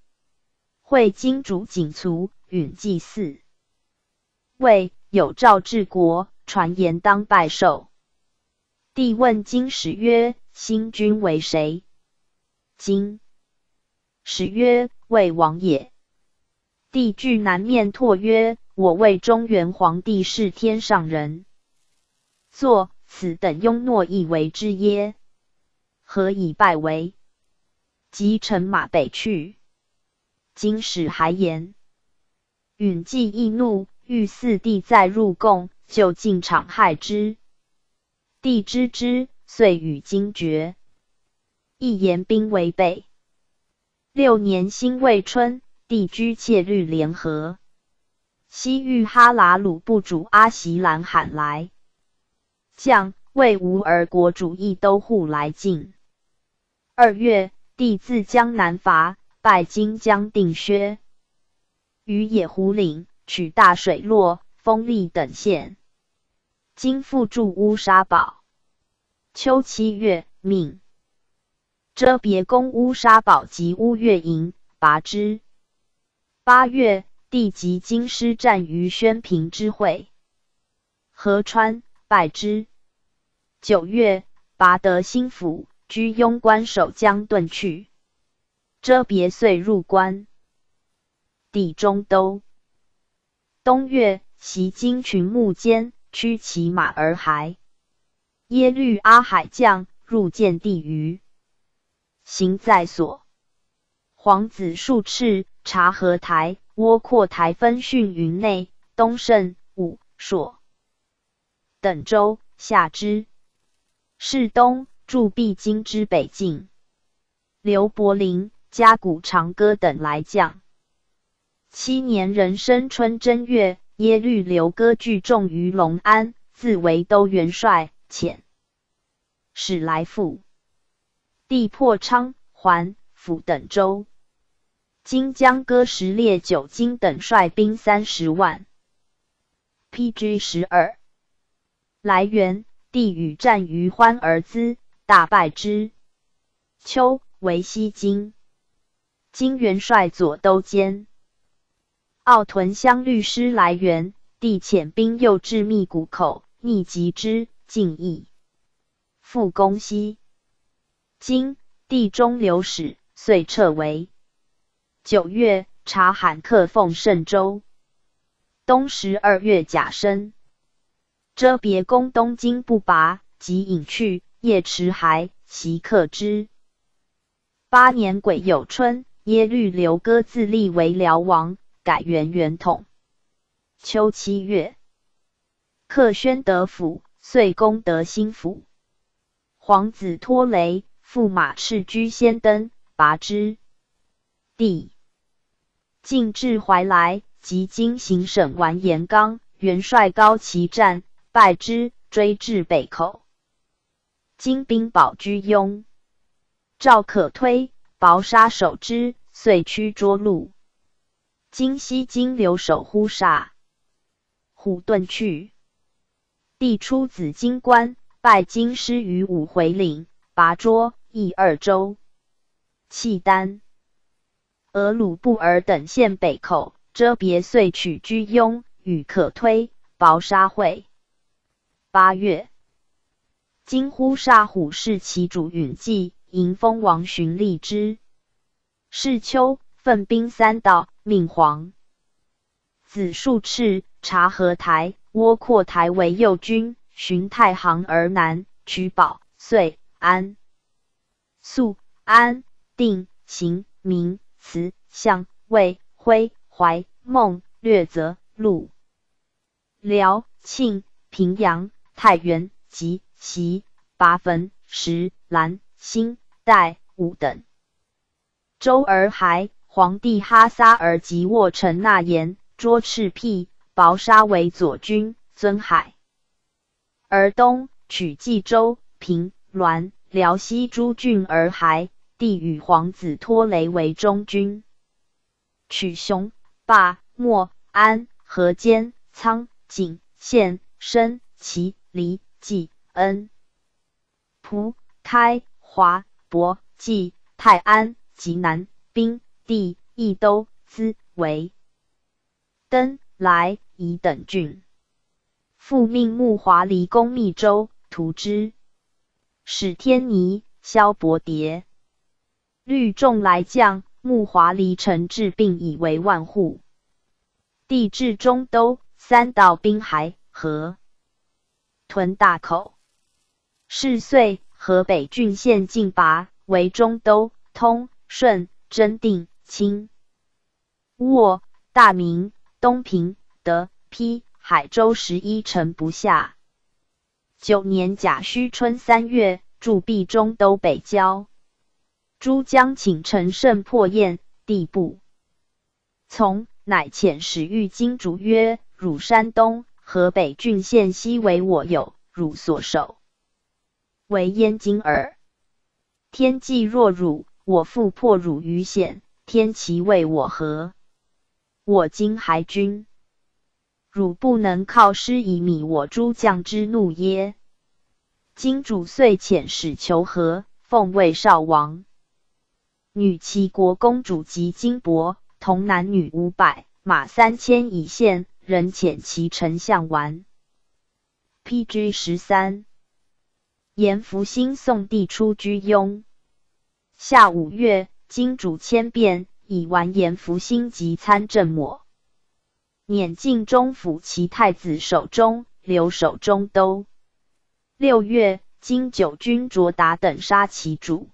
会金主仅卒，允祭死。魏有诏治国，传言当拜寿。帝问金使曰：新君为谁？金使曰：魏王也。帝惧难面拓曰：我为中原皇帝，是天上人，作此等庸诺，亦为之耶？何以拜为？即乘马北去。金使还言。允祭易怒，欲嗣帝再入贡，就进场害之。帝知之，遂与金决。亦沿兵围北。六年辛未春，帝居戒律联合，西域哈喇鲁部主阿喜兰罕来，将魏吴二国主亦都护来进。二月，帝自江南伐，拜金将定薛，于野狐岭，取大水洛、丰历等县。金复筑乌沙堡。秋七月，命遮别攻乌沙堡及乌越营，拔之。八月，帝及金师战于宣平之会，合川，败之。九月，拔得兴府，居庸关守将遁去。遮别遂入关，抵中都。冬月，袭金群木坚，驱其马而还。耶律阿海将，入见帝于，行在所。皇子术赤、察合台、窝阔台分讯云内、东胜、武、朔、等州，下之。是冬，筑毕京之北境。刘伯陵、加谷长歌等来将。七年壬申春正月，耶律刘歌聚众于隆安，自为都元帅，遣使来复。帝破昌、还、抚等州。金将歌时列九京等，率兵三十万。P G十二。来元，帝与战于欢而资，大败之。秋，为西京。金元帅左都监。奥屯乡律师来元，帝遣兵诱至密谷口，逆击之，尽邑。复攻西京，帝中流矢，遂撤围。九月，察罕克奉圣州。冬十二月甲申，遮别攻东京不拔，即引去，夜持还，袭克之。八年癸酉春，耶律刘歌自立为辽王，改元元统。秋七月，克宣德府，遂攻德兴府。皇子托雷、驸马赤居先登，拔之。帝进至怀来，即今行省完颜纲，元帅高齐战，败之，追至北口。金兵保居庸，赵可推、薄沙守之，遂驱涿鹿。今西京留守忽沙。虎遁去。帝出紫金关，拜金师于五回岭，拔涿、益二州。契丹、额鲁布尔等陷北口，遮别遂取居庸，与可推、薄沙会，八月，今忽沙虎视其主允纪，迎封王寻立之。是秋，奋兵三道，命皇子术赤、察合台、窝阔台为右军，循太行而南，取保、遂、安、宿、安、定、行、明、慈、象、卫、徽、怀、孟、略、则、鲁、 辽、庆、平阳、太原、吉、习、拔汾、石、兰、新、代、武等州而还。皇帝哈撒尔即沃城纳言，涿赤壁、薄沙为左军，尊海。而东，取冀州、平、滦、辽西诸郡而还，帝与皇子托雷为中军。 取熊、霸、漠、安、河间、沧、景、献、申、齐、黎、济、恩、蒲、开、华、亳、济、泰安、济南、兵、地、益都、资、围、登、莱、夷等郡。复命木华黎攻密州，屠之。始天尼、萧伯迭 率众来将，木华黎城置并以为万户。帝至中都，三道兵还，合屯大口。是岁，河北郡县尽拔，为中都，通、顺、真定、清、沃、大名、东平、德、陂、海州十一城不下。 九年甲戌春三月，筑毕中都北郊。诸将请陈胜破燕，地不从，乃遣使谕金主曰：汝山东、河北郡县悉为我有，汝所守，为燕京耳。天既若汝，我复破汝于险，天其为我何？我今还君，汝不能靠师以米我诸将之怒耶？金主遂遣使求和，奉魏少王，女齐国公主及金帛，同男女五百，马三千以献，仍遣其丞相完。P G 十三。颜福兴宋帝出居庸。夏五月，金主迁便，以完颜福兴及参政末。 捻尽中府其太子守中，留守中都。六月，金九军卓达等杀其主，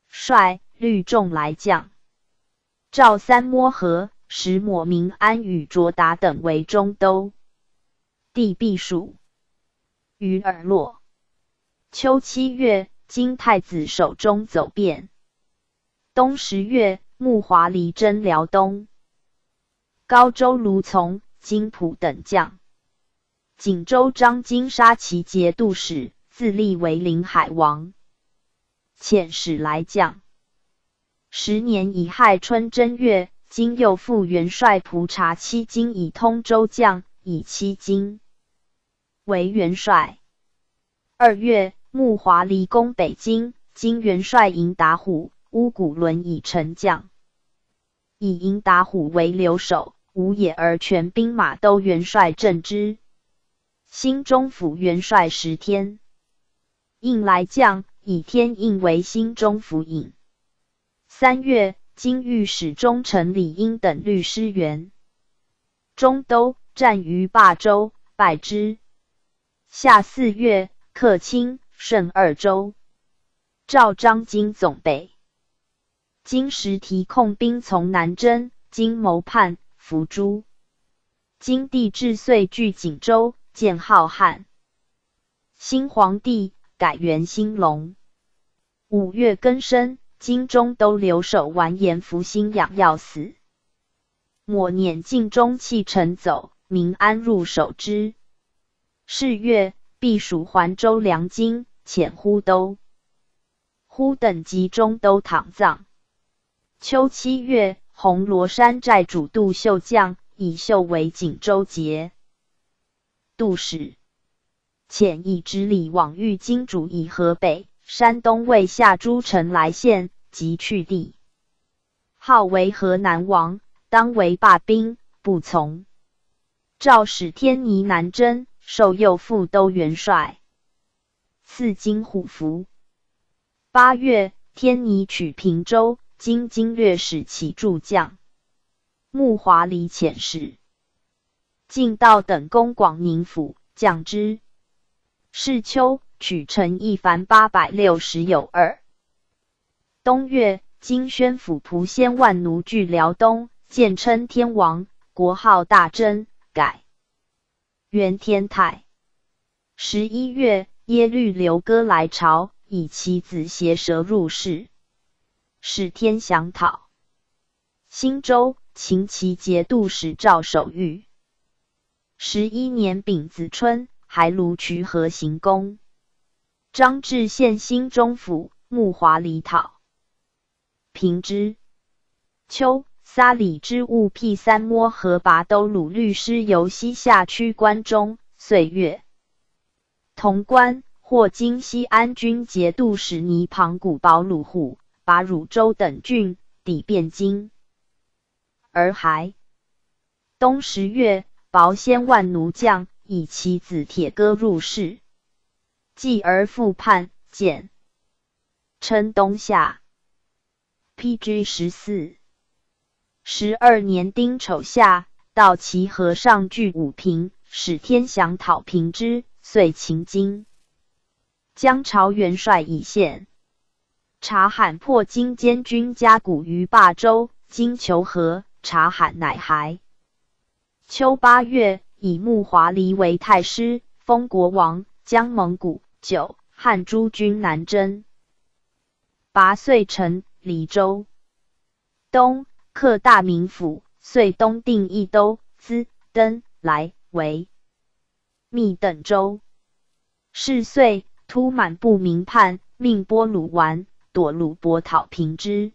率律众来将。赵三摸河，使抹民安与卓达等为中都，地避暑，于尔洛。秋七月，金太子守中走遍。冬十月，木华黎征辽东。 高州卢从、金普等将。景州张经杀其节度使，自立为临海王，遣使来将。十年乙亥春正月，金又复元帅蒲察期经以通州将，以期经为元帅。二月，木华黎攻北京，金元帅尹达虎、乌古伦以丞将。 以尹达虎为留守，无野而全兵马都元帅镇之。兴中府元帅石天应来将，以天应为兴中府尹。三月，金御史中丞李英等率师援中都，战于霸州，败之。夏四月，克清、顺二州。赵张经总北。 金时提控兵从南征，金谋叛，伏诛。金帝至岁据景州，建号汉。兴皇帝改元兴隆。五月庚申，金中都留守完颜福兴养药死。末捻尽中弃城走，民安入守之。是月，避暑还州粮金，遣忽都。 忽等集中都躺葬。秋七月，红螺山寨主杜秀将，以秀为景州节度使，遣一直李往谕金主以河北、山东魏下诸城来献，即去地。号为河南王，当为罢兵，不从。赵使天尼南征，授右副都元帅。 赐金虎符。八月，天尼取平州，金经略使起助将。木华黎遣使进道等攻广宁府，将之。是秋，取城一凡八百六十有二。冬月，金宣府蒲仙万奴据辽东，建称天王，国号大贞，改 元天泰。十一月，耶律刘哥来朝，以其子协蛇入室，使天祥讨。兴州，秦其节度使赵守御。十一年丙子春，还卢渠河行宫。张至献兴中府，木华黎讨。 平之。秋，撒里之务辟三摸河拔都鲁律师由西夏区关中，岁月。潼关，获金西安军节度使尼庞古保鲁户、拔汝州等郡，抵汴京。洱海。冬十月，保先万奴将，以其子铁哥入室。继而复叛，建 称东夏。P G 十四。十二年丁丑夏，道齐河上据武平，使天祥讨平之，遂秦金。姜朝元帅以献察罕破金监军加古于霸州，金求和，察罕乃还。秋八月，以木华黎为太师，封国王，将蒙古、九、汉诸军南征。拔岁城黎州。冬，克大名府，岁东定一都，资、登、莱、维、密等州。是岁，突满不名叛，命波鲁丸、朵鲁伯讨平之。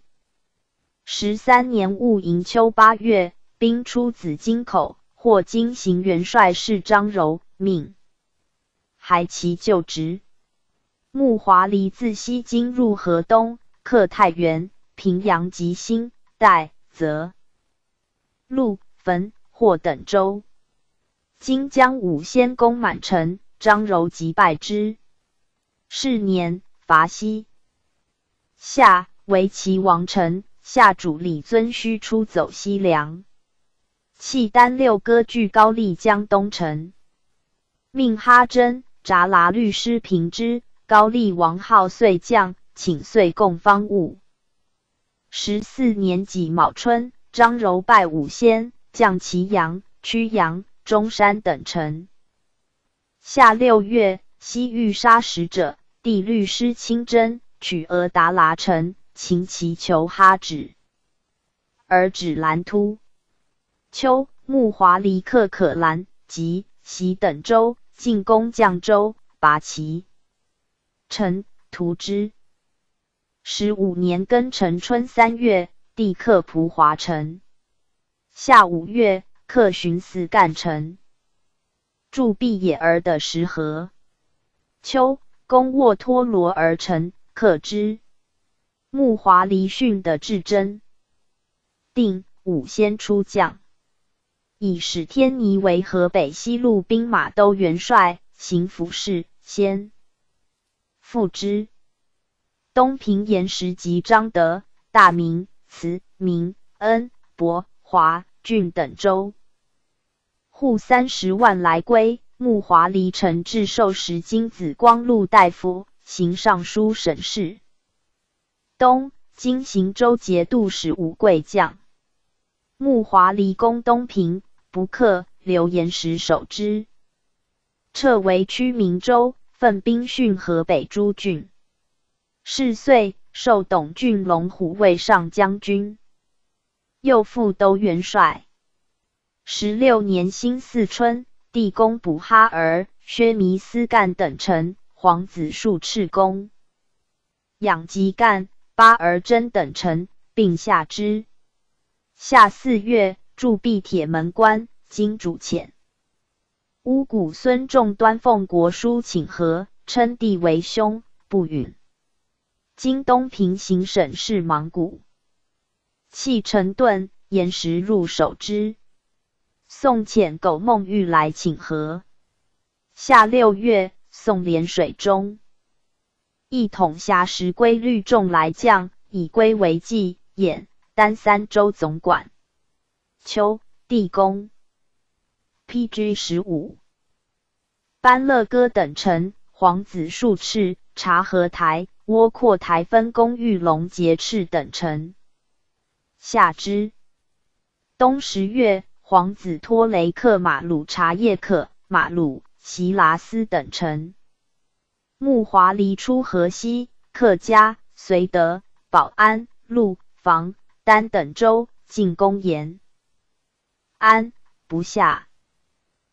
十三年戊寅秋八月，兵出紫金口，获金刑元帅是张柔，命 还其旧职。木华黎自西京入河东，克太原、平阳及新、代、泽、陆、汾、霍等州。金将五仙攻满城，张柔即败之。是年，伐西夏，围齐王城，下主李遵须出走西凉。契丹六哥据高丽江东城，命哈珍、扎剌律师平之。高丽王好遂将，请岁供方物。十四年己卯春，张柔拜五仙，将祁阳、曲阳、中山等城。夏六月，西域杀使者，帝律师亲征，取额达剌城，擒其求哈止，而止兰突。秋，木华黎克可兰、吉、喜等州，进攻绛州，拔其城，屠之。十五年庚辰春三月，帝克蒲华城。夏五月，克寻思干城，筑毕野儿的石河。秋，攻沃脱罗尔城，克之。木华黎逊的至真，定五仙出将，以史天尼为河北西路兵马都元帅，行府事、先 副知。东平延时即张德、大名、慈、名、恩、博、华、郡等州，户三十万来归。木华黎城至授十金紫光禄大夫，行尚书省事。东，今行州节度使武贵将。木华黎攻东平，不克，留延时守之。 撤围曲明州，分兵汛河北诸郡。是岁，授董郡龙虎卫上将军，右副都元帅。十六年辛巳春，帝攻补哈尔，薛弥思干等城，皇子术赤攻 养吉干、巴尔真等城，并下之。夏四月，筑毕铁门关，今渚浅。乌古孙仲端奉国书请和，称帝为兄，不允。今东平行省事芒古，弃城遁，延时入守之。宋遣狗孟玉来请和。夏六月，宋连水中， 一统遐石归律仲来将，以归为济、兖、丹三州总管。秋，帝攻。P G十五。班乐哥等城，皇子术赤、察合台、窝阔台分攻玉龙、节赤等城，下之。冬十月，皇子托雷克马鲁察叶克、马鲁、席拉斯等城。 木华黎出河西，克嘉、绥德、保安、陆、房、丹等州，进攻延安，不下。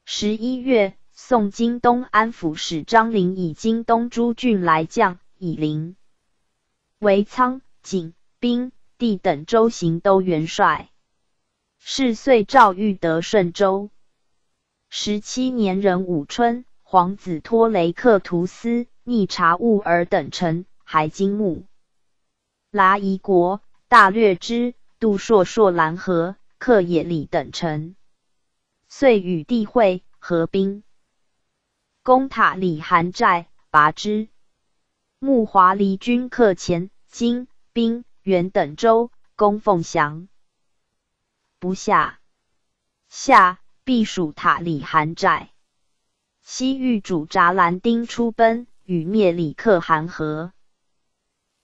十一月，宋京东安抚使张灵以京东诸郡来将以林、为仓、景、兵、地等州行都元帅。是岁赵玉得顺州。 十七年壬午春，皇子托雷克图斯、逆察兀儿等臣，还金木、剌夷国，大略支，渡朔朔兰河，克野里等城。遂与帝会，合兵，攻塔里汗寨，拔之。木华黎军克前、金、兵、原等州，攻凤翔，不下。 夏，避暑塔里汗寨。西域主扎兰丁出奔，与灭里可汗和。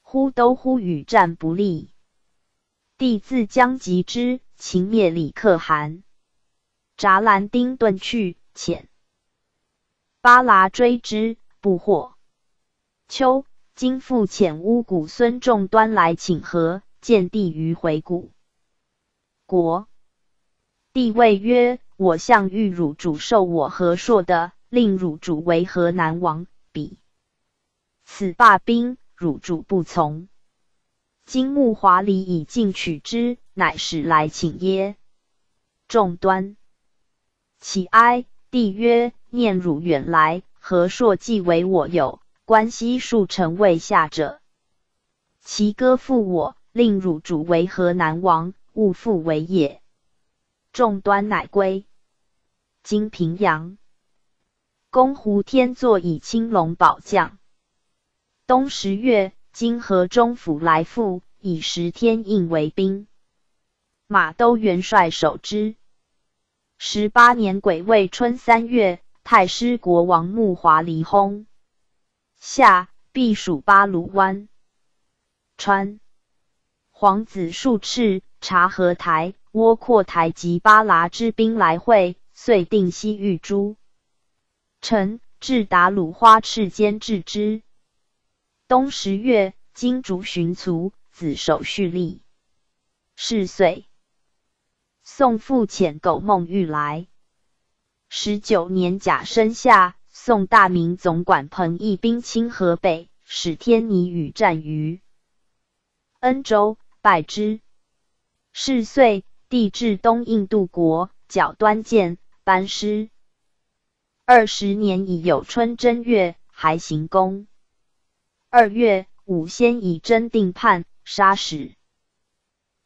忽都忽与战不利，帝自将及之，擒灭里可汗。扎兰丁遁去，遣巴剌追之，不获。秋，今复遣乌古孙仲端来请和，见帝于回古国。帝谓曰：我向遇汝主受我河朔的，令汝主为河南王，彼此罢兵，汝主不从。今木华黎以进取之，乃使来请耶？仲端起哀。帝曰：念汝远来，河朔既为我有，关西数城未下者，其割复我，令汝主为河南王，勿复为也。仲端乃归。今平阳，攻胡天作以青龙保将。冬十月，今河中府来复，以石天印为兵，马都元帅守之。十八年癸未春三月，太师国王木华黎薨。夏，避暑巴卢湾。川皇子术赤、察合台、窝阔台及巴剌之兵来会，遂定西域诸城，至达鲁花赤间置之。冬十月，金竹寻卒，子守蓄力。是岁，宋复遣狗孟玉来。十九年甲申夏，宋大明总管彭义兵侵河北，使天尼与战于恩州，败之。是岁，帝至东印度国，剿端犍、班师。二十年乙酉春正月，还行宫。二月，武宣以征定叛，杀使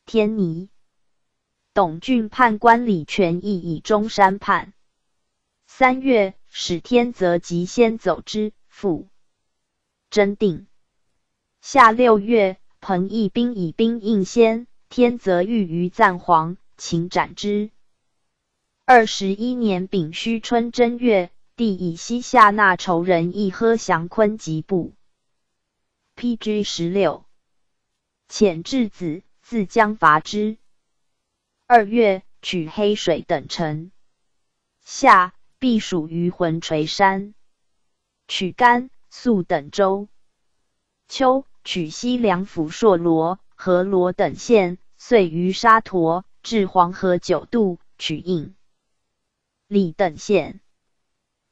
天尼。董郡判官李全义以中山叛。三月，使天则即先走之，复征定。夏六月，彭义兵以兵应先，天则欲于赞皇，请斩之。二十一年丙戌春正月，帝以西夏纳仇人议喝降昆吉部。P G十六，遣质子自将伐之。二月，取黑水等城。夏，避暑于浑垂山。取甘肃等州。秋，取西凉府朔罗、河罗等县，遂于沙陀至黄河九渡，取应礼等县。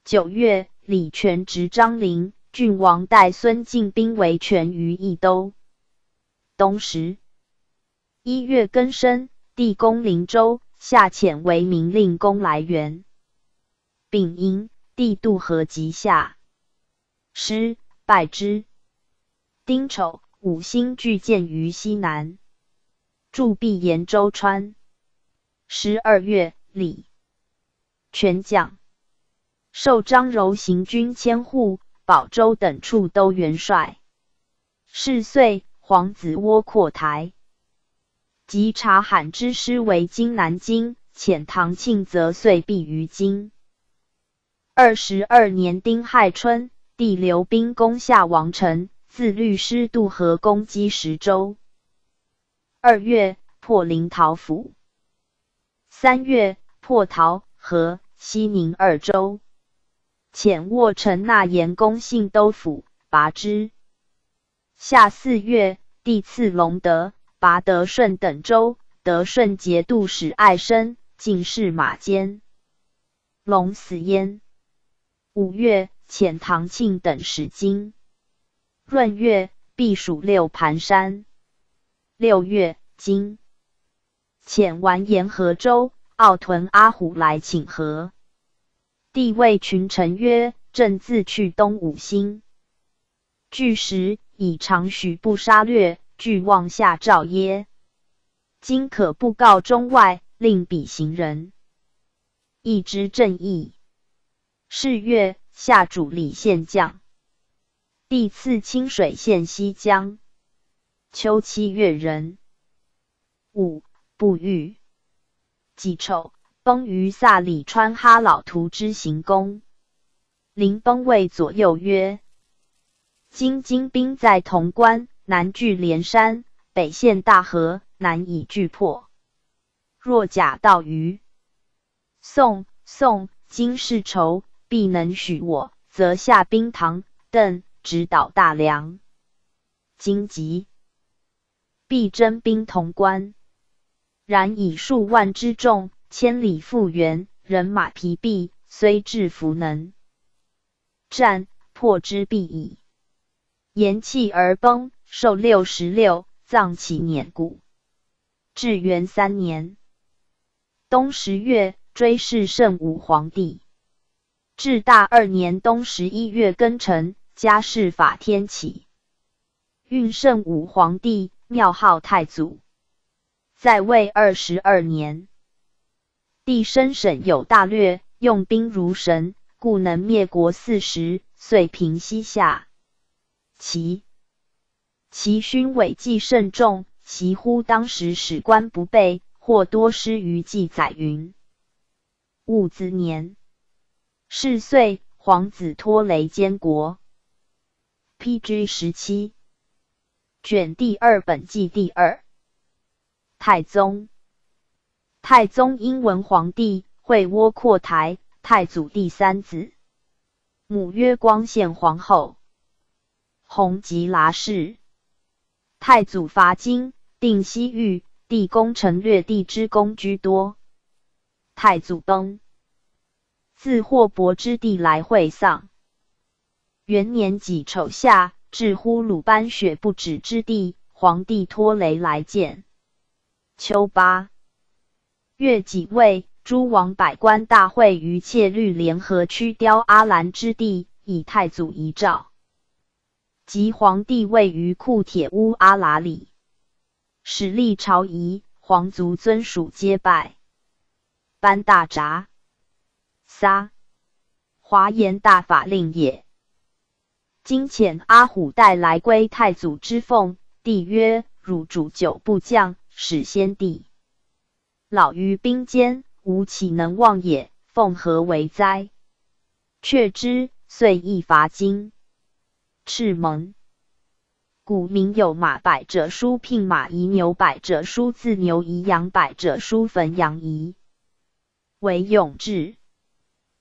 九月，李全执张陵，郡王戴孙进兵围泉于益都。冬十一月庚申，帝攻临州，夏遣为民令公来援。丙寅，帝渡河及夏师，败之。丁丑，五星拒建于西南，筑壁延州川。十二月，李全将授张柔行军千户，保州等处都元帅。是岁，皇子窝阔台及察罕之师围京南京，遣唐庆则遂避于京。二十二年丁亥春，帝留兵攻下王城，自律师渡河攻击石州。二月，破临洮府。三月，破洮、和、西宁二州。遣沃城纳言攻信都府，拔之。夏四月，帝赐隆德、拔德顺等州，德顺节度使艾升进士马坚。隆嗣焉。五月，遣唐庆等使京。闰月，避暑六盘山。六月，金遣完颜何州、奥屯阿虎来请和。帝谓群臣曰：朕自去东五星，据时以长许部杀掠，俱望下诏耶。今可布告中外，令彼行仁，以执朕意。是月，夏主礼献将。帝赐清水县西江。秋七月壬午，不遇。己丑，崩于萨里川哈老图之行宫。临崩谓左右曰：今金兵在潼关，南据连山，北陷大河，难以拒破。若假道于宋，宋今世仇，必能许我，则下兵唐、邓，直捣大梁。荆棘，必征兵潼关。然以数万之众，千里复援，人马疲弊，虽至弗能 战，破之必矣。言讫而崩，寿六十六，葬其年谷。至元三年冬十月，追谥圣武皇帝。至大二年冬十一月庚辰，加谥法天启。运圣武皇帝，庙号太祖。在位二十二年。帝深审有大略，用兵如神，故能灭国四十，遂平西夏。其其勋伟绩甚重，其乎当时史官不备，或多失于记载云。 戊子年，谥岁，皇子拖雷监国。P G十七，卷第二本纪第二。太宗，太宗英文皇帝，会窝阔台，太祖第三子，母曰光献皇后。弘吉剌世，太祖伐金，定西域，帝攻城略地之功居多。太祖崩，自霍伯之地来会丧。元年己丑夏，至乎鲁班雪不止之地，皇帝拖雷来见。秋八，月己未，诸王百官大会于切律联合区雕阿兰之地，以太祖遗诏。即皇帝位于库帖乌阿拉里。始立朝仪，皇族尊属皆拜。班大扎，撒，华严大法令也。今遣阿虎带来归太祖之奉，帝曰：汝主久不降，始先帝 老于兵坚，吾岂能忘也？奉何为哉？却之，遂亦伐金。赤门。古名有马百者书聘马仪，牛百者书赐牛仪，羊百者书焚羊仪。为永志，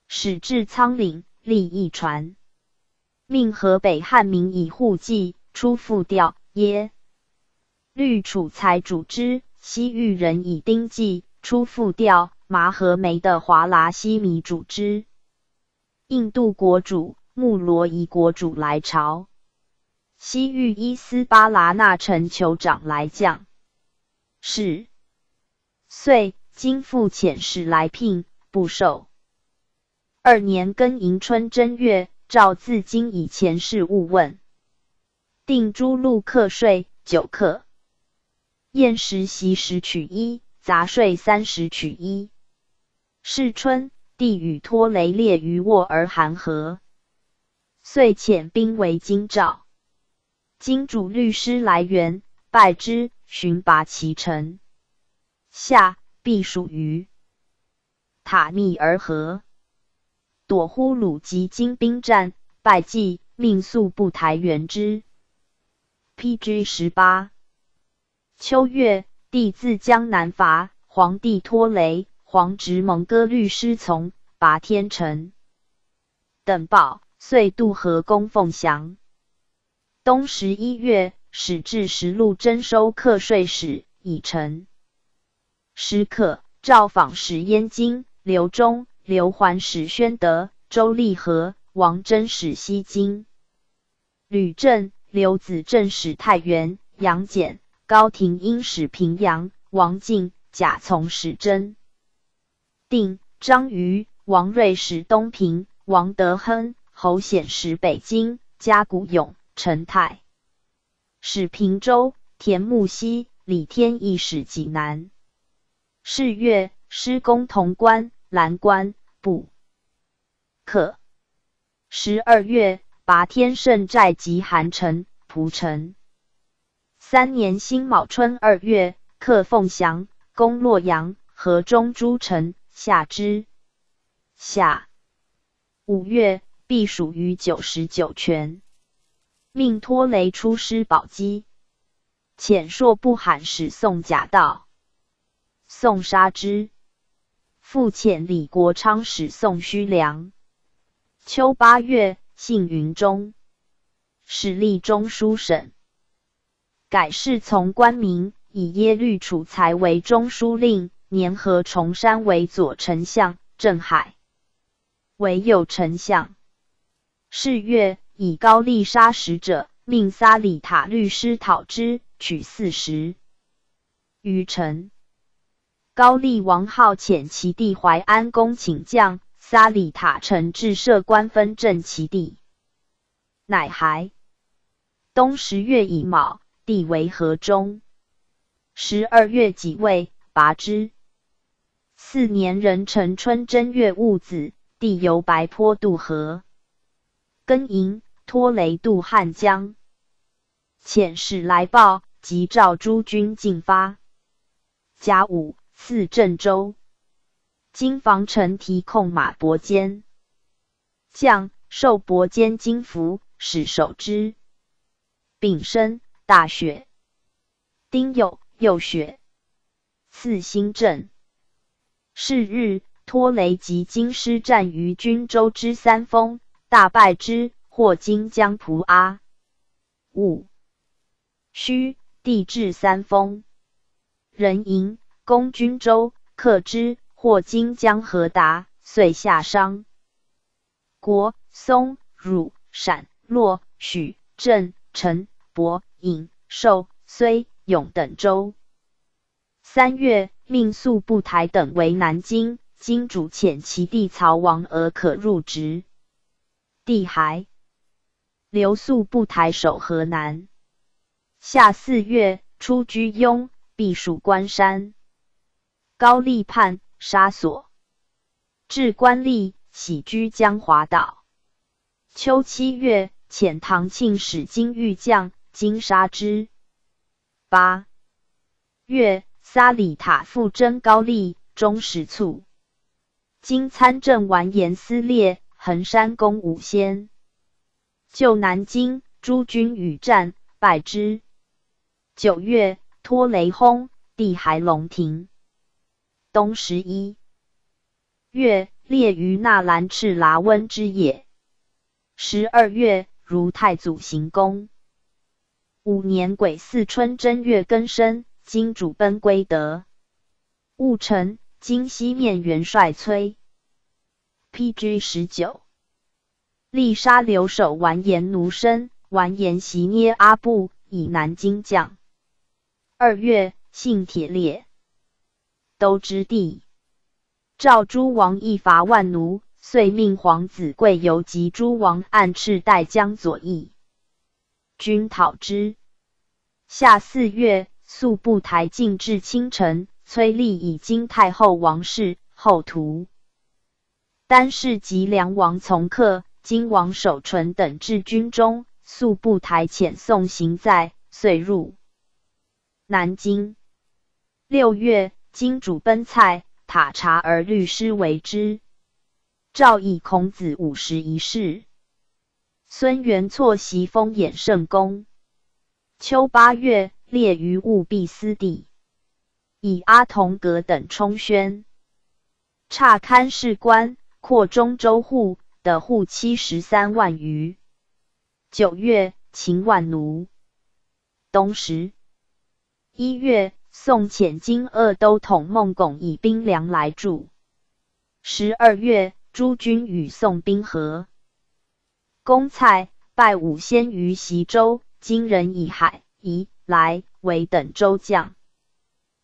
始至仓廪，立一传。命河北汉民以户籍，初复调耶。 律楚材主之，西域人以丁纪，初复调麻合梅的华拉西米主之。印度国主穆罗仪国主来朝，西域伊斯巴拉那城酋长来将。是。岁，今复遣使来聘，不受。二年庚寅春正月，诏赐金以前事勿问。 定诸路课税九课，宴食席十取一，杂税三十取一。是春，帝与拖雷列于沃尔汗河，遂遣兵围金赵。金主律师来援，败之，寻拔其城。夏，避暑于塔密尔河。 朵忽鲁及金兵战，败绩，命速步台援之。P G十八。秋月，帝自江南伐，皇帝拖雷、皇侄蒙哥律师从，拔天城。等报，遂渡河攻凤翔。冬十一月，始至十路征收课税使，已成。 时刻，赵访使燕京，刘忠、刘桓使宣德，周厉和、王真使西京。吕震、刘子正使太原，杨翦、高亭英使平阳，王进、贾从使真定。张瑜、王瑞使东平，王德亨、侯显使北京，加谷永、陈泰 使平州，田木锡、李天义使济南。是月，师攻潼关、蓝关，不可。十二月，拔天胜寨及韩城、蒲城。三年辛卯春二月，克凤翔，攻洛阳、河中诸城，下之。夏。五月，避暑于九十九泉。 命拖雷出师保击，遣朔不罕使宋假道，宋杀之。复遣李国昌使宋虚梁。秋八月，幸云中，始立中书省。改侍从官名，以耶律楚材为中书令，年和崇山为左丞相，镇海为右丞相。是月，以高丽杀使者，命撒里塔律师讨之，取四十余城。高丽王号遣其弟淮安公请将，撒里塔陈至设官分镇其地，乃还。冬十月乙卯，地为河中。十二月己未，拔之。次年壬辰春正月戊子，地由白坡渡河。庚寅，拖雷渡汉江。遣使来报，即召诸军进发。甲午，赐郑州。金防城提控马伯坚。将，授伯坚金服，使守之。丙申，大雪。丁酉，又雪。赐新郑。是日，拖雷及京师战于均州之三峰，大败之，获今江蒲阿。午戌，地至三峰。壬寅，攻均州，克之，获今江河达，遂下商。国、松、汝、陕、洛、许、镇、陈、亳、颍、寿、睢、永等州。三月，命宿部台等围南京，金主遣其弟曹王俄可入直。地还。留宿部台守河南。夏四月，出居庸，避暑关山。高丽叛，杀所至官吏，徙居江华岛。秋七月，遣唐庆使金御将，今杀之。八月，撒里塔复征高丽，终始卒。今参政完颜思烈，横山攻武宣，救南京，诸军与战，败之。九月，拖雷薨，地还龙庭。冬十一月，列于纳兰赤喇温之野。十二月，如太祖行宫。五年癸巳春正月庚申，金主奔归德。务城，今西面元帅崔。P G十九。丽杀留守完颜奴申，完颜袭捏阿部，以南京将。二月，幸铁列兜之地。赵诸王亦伐万奴，遂命皇子贵由及诸王按赤带将左翼军讨之。夏四月，宿部台进至青城，崔立以金太后王室后图。单氏及梁王从客，金王守纯等至军中，宿部台遣送行在，遂入南京。六月，金主奔蔡塔察而律师为之。诏以孔子五十一世。孙元错袭封兖圣公。秋八月，列于务必斯地，以阿童阁等充宣。察堪事官，扩中州户，得户七十三万余。九月，擒万奴。冬十一月，宋遣金鄂都统孟拱以兵粮来助。十二月，诸军与宋兵合。攻蔡，败武宣于习州，金人以海、宜、莱、维等州将。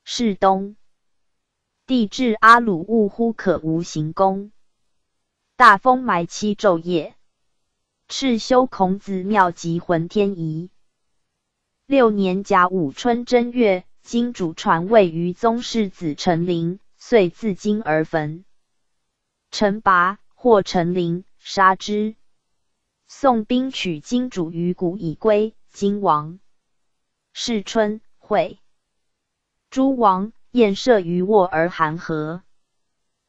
是冬，帝至阿鲁，兀忽可无行宫。大风埋妻昼夜，敕修孔子庙及浑天仪。六年甲午春正月，金主传位于宗室子陈琳，遂自京而焚。陈拔，获陈琳，杀之。宋兵取金主于谷以归金王。是春，会诸王，宴射于沃尔罕河。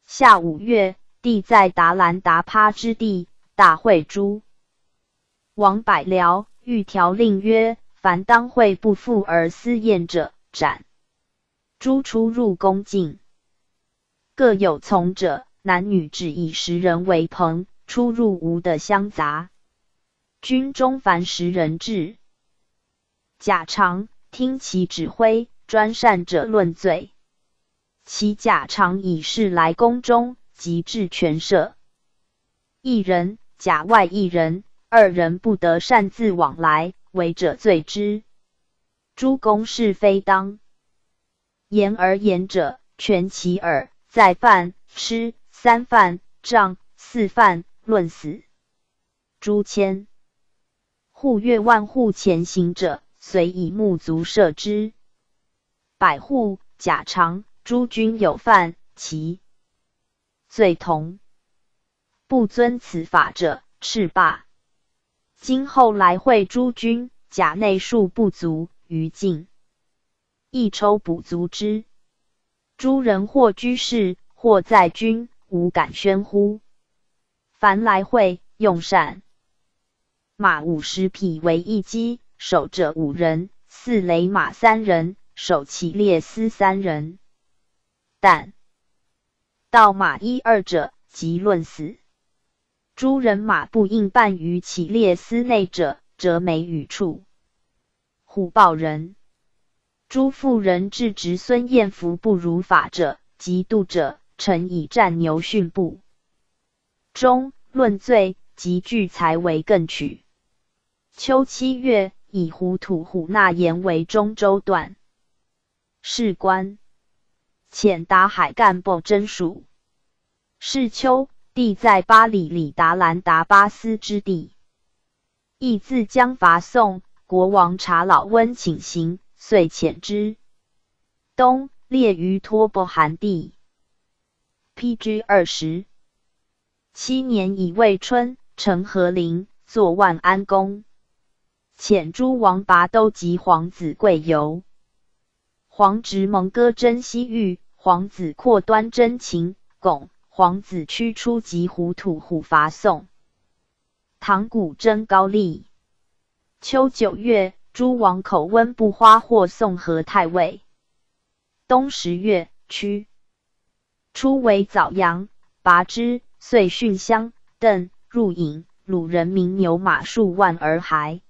夏五月，帝在达兰达帕之地，大会诸王百僚，谕条令曰：凡当会不赴而思宴者，斩。诸出入宫禁，各有从者，男女只以十人为朋，出入无得相杂。军中凡十人制。甲常，听其指挥，专擅者论罪。其甲常以侍来宫中，即至泉舍。 一人，甲外一人，二人不得擅自往来，违者罪之。诸公事非当。言而言者，权其耳，在犯，吃，三犯，杖，四犯，论死。诸签。户曰：万户前行者，遂以木足射之。百户，甲常，诸君有犯，其 罪同。不遵此法者，赤罢。今后来会诸君，甲内数不足，余尽，亦抽补足之。诸人或居士，或在军，无敢宣呼。凡来会，用善。 马五十匹为一骑，守者五人，四雷马三人，守起列司三人。但盗马一二者，即论死。诸人马不应办于起列司内者，折眉与触。虎豹人。诸妇人至侄孙晏服不如法者，及度者，臣以战牛训部。 中，论罪，及聚财为更取。秋七月，以胡土虎纳言为中州段。事关。遣达海干部征属。是秋，帝在巴里里达兰达巴斯之地。 亦自将伐宋，国王察老温请行，遂遣之。冬，列于吐蕃汗地。P G二十七年乙未春，乘和陵，作万安宫。遣诸王拔都及皇子贵由。皇侄蒙哥征西域，皇子阔端征秦、巩，皇子屈初及胡土虎伐宋。 唐谷征高丽。秋九月，诸王口温不花获宋河太尉。冬十月，屈初为枣阳，拔之，遂汛襄、邓、入颍，虏人民牛马数万而还。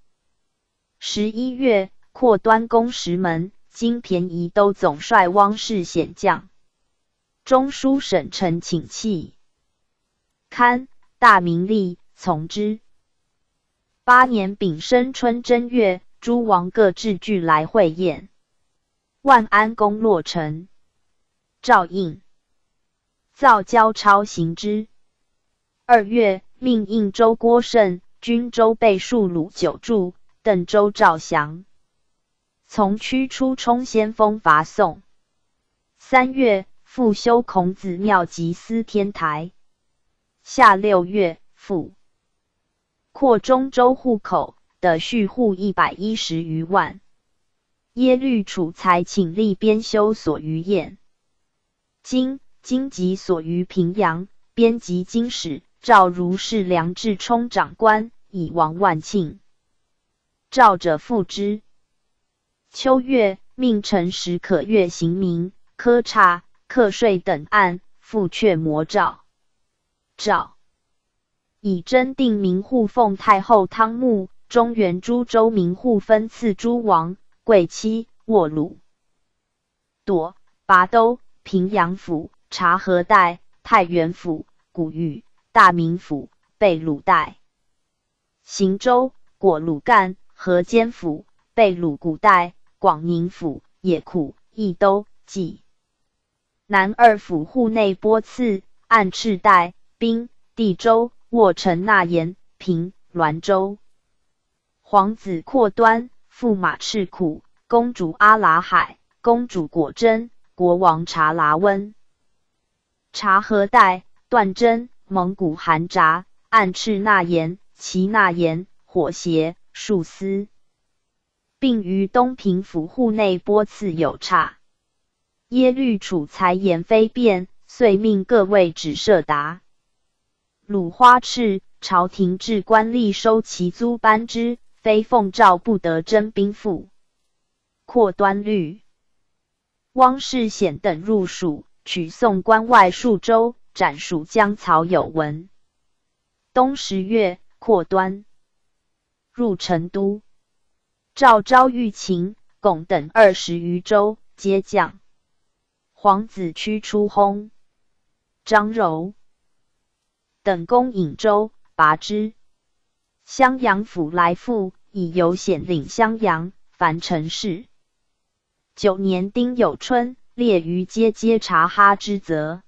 十一月，阔端攻石门，今便宜都总帅汪士显将。 中书省臣请弃。堪大明历从之。八年丙申春正月，诸王各置具来会宴。万安宫落成。诏印。造交钞行之。二月，命应州郭胜、均州备戍鲁九柱、邓州赵祥。 从屈初冲先锋伐宋。三月，复修孔子庙及司天台。夏六月，复扩中州户口，得蓄户一百一十余万。耶律楚材请吏编修所余堰。今京籍所余平阳，编辑京史，诏如是梁志充长官，以王万庆。 诏者付之。秋月，命陈实可阅刑名、科差、课税等案，复却魔诏。诏。以征定民户奉太后汤穆、中原诸州民户分赐诸王、贵戚、沃鲁、朵、拔都、平阳府、察合带、太原府、古玉、大名府、贝鲁带。 行州、果鲁干、河间府、贝鲁古带、广宁府、野库、益都、冀南二府户内拨赐，按赤带、兵、地州、沃城、纳言、平、滦州。皇子阔端驸马赤苦、公主阿剌海、公主果真、国王察剌温。 察合带、段真、蒙古汗扎、暗赤纳言、齐纳言、火协、术司，并于东平府户内拨赐有差。耶律楚材言非辩，遂命各卫指设达。鲁花赤朝廷置官吏收其租班支，非奉诏不得征兵赋。阔端律。 汪士显等入署，取宋关外数州，斩属将曹有文。冬十月，阔端入成都。诏昭御秦、共等二十余州，皆将。黄子胥出薨。张柔等攻颍州，拔之。襄阳府来复，以游显领襄阳，樊城市。九年丁酉春，列于阶阶察哈之泽。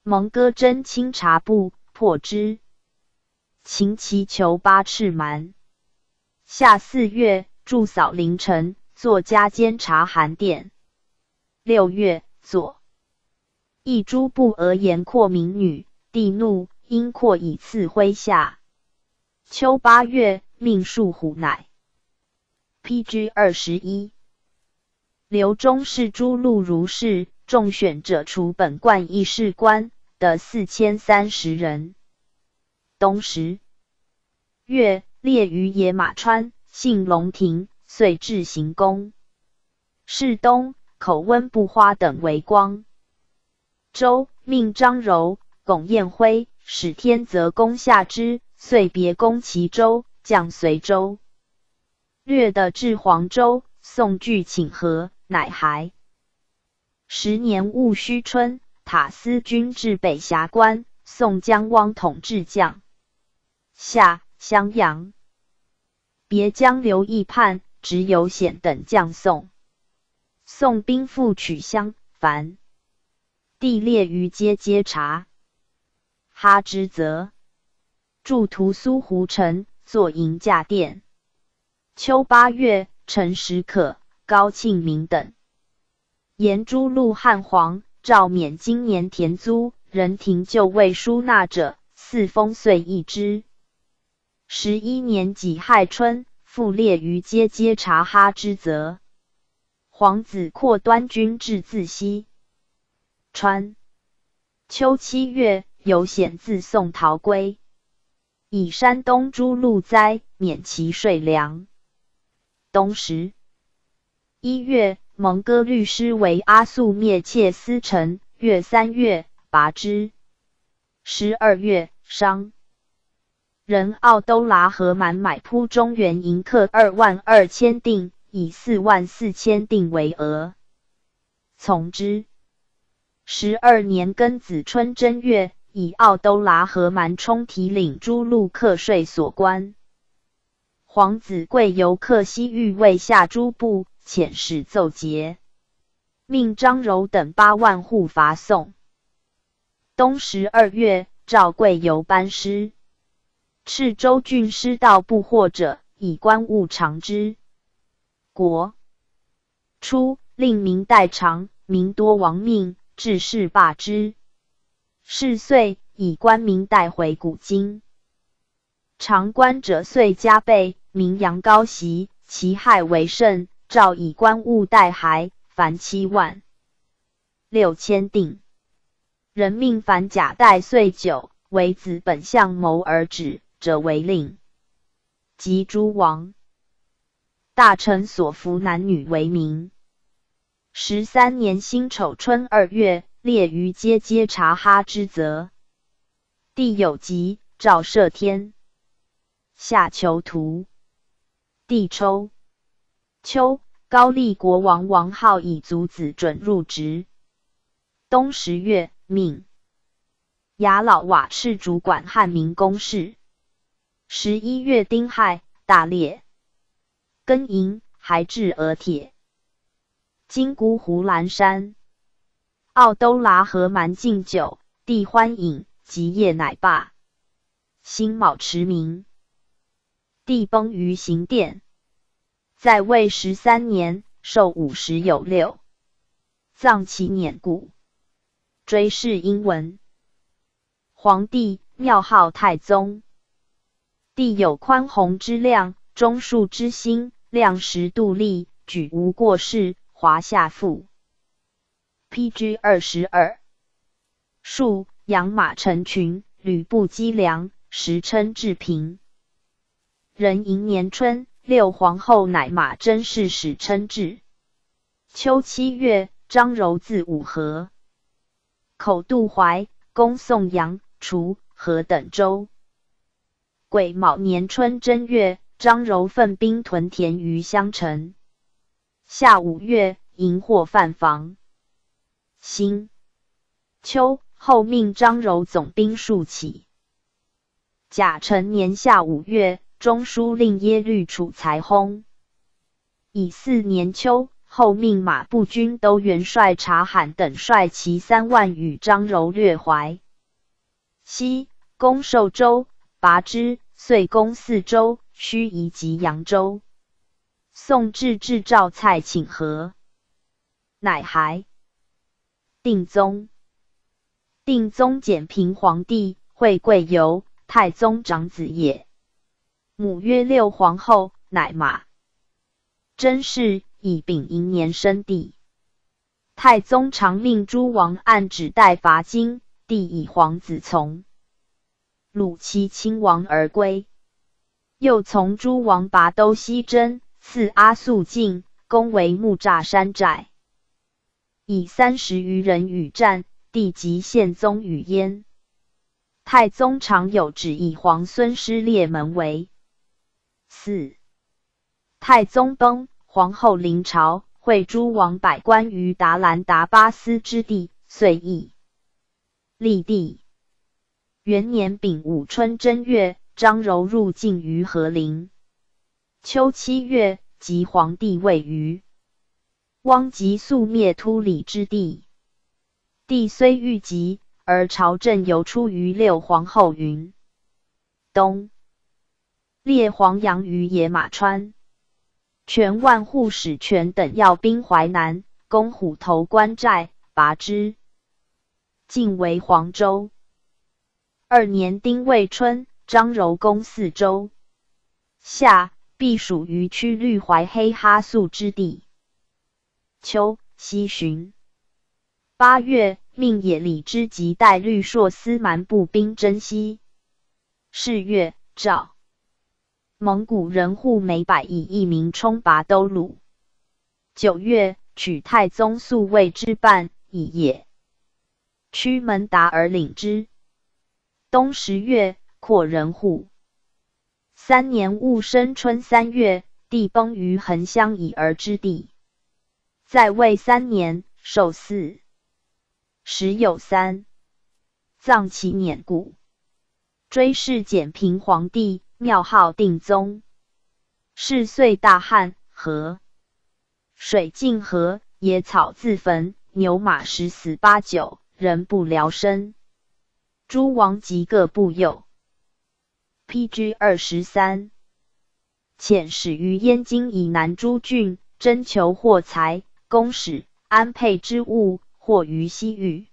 蒙哥征清察部，破之。 秦其求八赤蛮。夏四月，驻扫临城，作加监察韩典。六月，左。议诸部额言阔民女，帝怒，因阔以赐麾下。秋八月，命戍虎莒。P G二十一。刘忠视诸路如是，众选者除本贯议事官，得四千三十人。冬十月，列于野马川，幸隆亭，遂置行宫。是冬，口温布花等为光。周，命张柔、巩晏辉、史天泽攻夏之，遂别攻齐州，将随周。略得至黄州，宋惧请和，乃还。十年戊戌春，塔思军至北峡关，宋将汪统至将夏襄阳。别将刘义判、执游显等将宋。宋兵复取襄、樊。帝列于阶阶察哈之泽，筑图苏湖城，作迎驾殿。秋八月，陈始可、高庆明等。沿诸路汉皇、赵勉今年田租、任亭就位书纳者，四封岁议之。十一年己亥春，复列于阶阶察哈之泽。黄子阔端军至自西川。秋七月，游显自宋逃归，以山东诸路灾，免其税粮。冬十一月，蒙哥律师为阿速灭妾司陈，越三月，拔之。十二月，商人奥都拉何蛮买铺中原营客二万二千锭，以四万四千锭为额，从之。十二年庚子春正月，以奥都拉何蛮充提领诸路课税所关。黄子贵游客西域未下诸部，遣使奏捷，命张柔等八万户伐宋。冬十二月，赵贵游班师，赤州郡师道不获者，以官物偿之。国初，令民代偿，民多亡命，致仕罢之。是岁，以官民代回古今。偿官者岁加倍，民扬高息，其害为甚。赵以官物代还，凡七万六千锭。人命凡甲代岁九，为子本相谋而止，则为令。及诸王大臣所服男女为民。十三年辛丑春二月，列于阶阶察哈之泽。帝有疾，诏赦天下囚徒。帝抽。秋，高丽国王王浩以族子准入职。冬十月，命雅老瓦赤主管汉民公事。十一月丁亥，大列。庚寅，还至俄铁。今姑湖兰山。奥都拉何蛮敬酒，帝欢饮，及夜乃罢。辛卯持明。帝崩于刑殿。在位十三年，寿五十有六。葬其辇谷，追谥殷文。 皇帝，庙号太宗。帝有宽宏之量，忠恕之心，量识度力，举无过世，华夏富。P G二十二。戍、养马成群，旅布积粮，时称治平。壬寅年春，六皇后乃马征士，始称制。秋七月，张柔自五河。 口渡淮，攻宋阳、楚、河等州。癸卯年春正月，张柔奋兵屯田于襄城。夏五月，荧惑犯防。辛、秋，后命张柔总兵数起。甲辰年夏五月，中书令耶律楚材薨。乙巳年秋，后命马步军都元帅察罕等率其三万与张柔略淮。 西，攻寿州，拔支，遂攻泗州、盱眙及扬州。宋制置赵蔡请和，乃还。定宗。定宗简平皇帝，惠贵由，太宗长子也。母曰六皇后，乃马。甄氏，乙丙寅年生弟。 太宗常命诸王按旨带伐金，帝以皇子从，鲁齐亲王而归。又从诸王拔都西征，赐阿速进，攻围木柵山寨，以三十余人与战，帝即献宗于燕。太宗常有旨以皇孙师列门围。四、 太宗崩，皇后临朝，会诸王百官于达兰达巴斯之地，遂易。立帝。元年丙午春正月，张柔入境于和陵。秋七月，即皇帝位于汪及粟灭突里之地。帝虽遇疾，而朝政犹出于六皇后云。冬， 列黄杨于野马川。全万户使权等要兵淮南，攻虎头关寨，拔之，进围黄州。二年丁未春，张柔攻泗州。夏，避暑于曲率淮黑哈宿之地。秋，西巡。八月，命野里之及带律硕司蛮步兵征西。 是月，赵。蒙古人护梅百以一民充拔都鲁。九月，取太宗宿卫之半，以野曲门达而领之。冬十月，扩人护。三年戊申春三月，帝崩于横乡以儿之地。在位三年，寿四。时有三。 葬其辇谷。追谥简平皇帝，庙号定宗。谥岁大旱，河水尽河，野草自焚，牛马十死八九，人不聊生。诸王及各部右。P G二十三。 遣使于燕京以南诸郡，征求货财、工使、安沛之物，货于西域。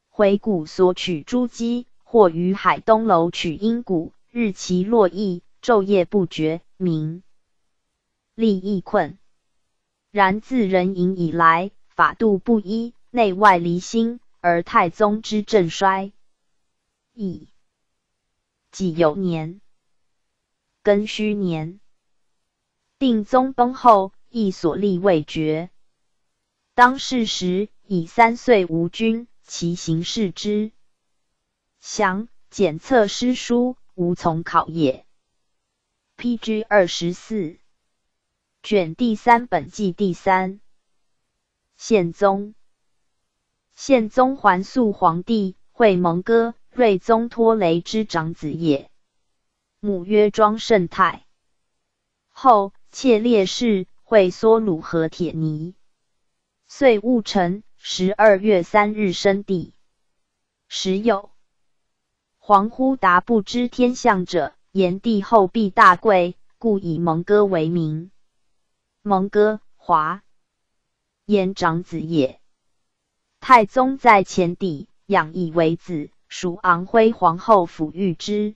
回谷所取诸机，货于海东楼取阴谷，日其络绎，昼夜不绝，名利益困。然自壬寅以来，法度不一，内外离心，而太宗之政衰。乙己酉年， 庚戌年。定宗崩后，亦所立未决。当世时，以三岁无君，其行视之。详检测诗书，无从考也。P G二十四。 卷第三本纪第三。宪宗。宪宗还宿皇帝，惠蒙哥，睿宗托雷之长子也。母曰庄慎太。后，妾列氏，惠缩鲁河铁泥。岁戊辰，十二月三日生弟。时有 皇忽达不知天象者，炎帝后必大贵，故以蒙哥为名。蒙哥，华。炎长子也。太宗在前帝，养以为子，属昂徽皇后抚育之。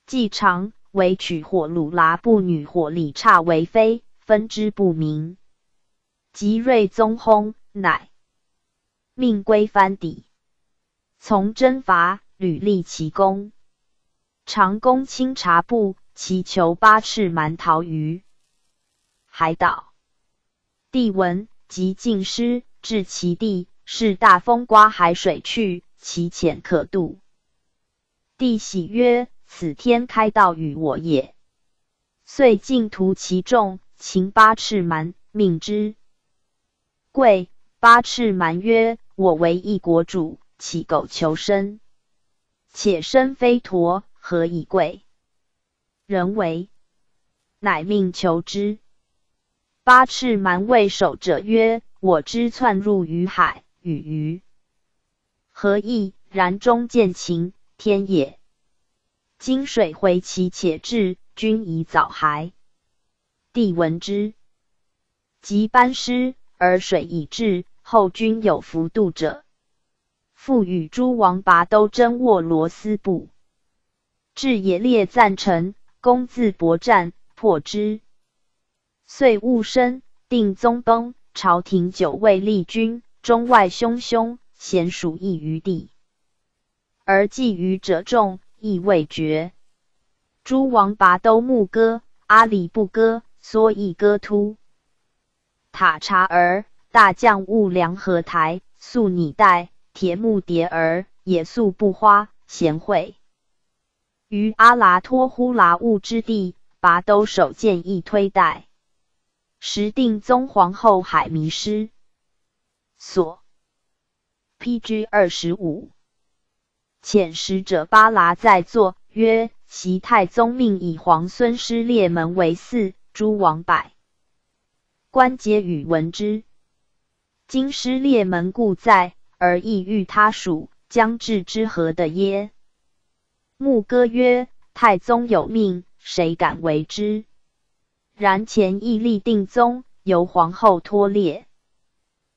既长，为娶火鲁剌部女火里刹为妃，分之不明。及睿宗薨，乃 命归藩邸。从征伐，屡立奇功。常攻清察部，其囚八尺蛮逃于海岛。帝闻，即进师，至其地，是大风刮海水去，其浅可渡。帝喜曰：“此天开道与我也。”遂进图其众，擒八尺蛮，命之。贵，巴赤蛮曰：我为一国主，岂苟求生？且身非陀，何以贵？人为。乃命求之。巴赤蛮谓守者曰：我之窜入于海，与鱼 何异？然终见晴天也。今水回其且至，君宜早还。帝闻之。及班师，而水已至，后君有弗度者，复与诸王拔兜争沃罗斯部。至野列赞城，攻自伯战，破之。岁戊申，定宗崩，朝廷久未立君，中外汹汹，咸属异于地。而计于者众，亦未决。诸王拔兜牧歌，阿里不歌，梭亦歌突。塔察尔、大将兀良和台、速拟代、铁木迭儿、野宿不花、贤惠 于阿拉托呼拉兀之地，拔兜守建议推戴。时定宗皇后海迷失所。P G 二十五。遣使者巴拉再作曰：昔太宗命以皇孙师列门为嗣，诸王百官皆与闻之。今师列门故在，而意欲他属，将至之何得耶？牧歌曰：太宗有命，谁敢违之？然前亦立定宗，由皇后托列。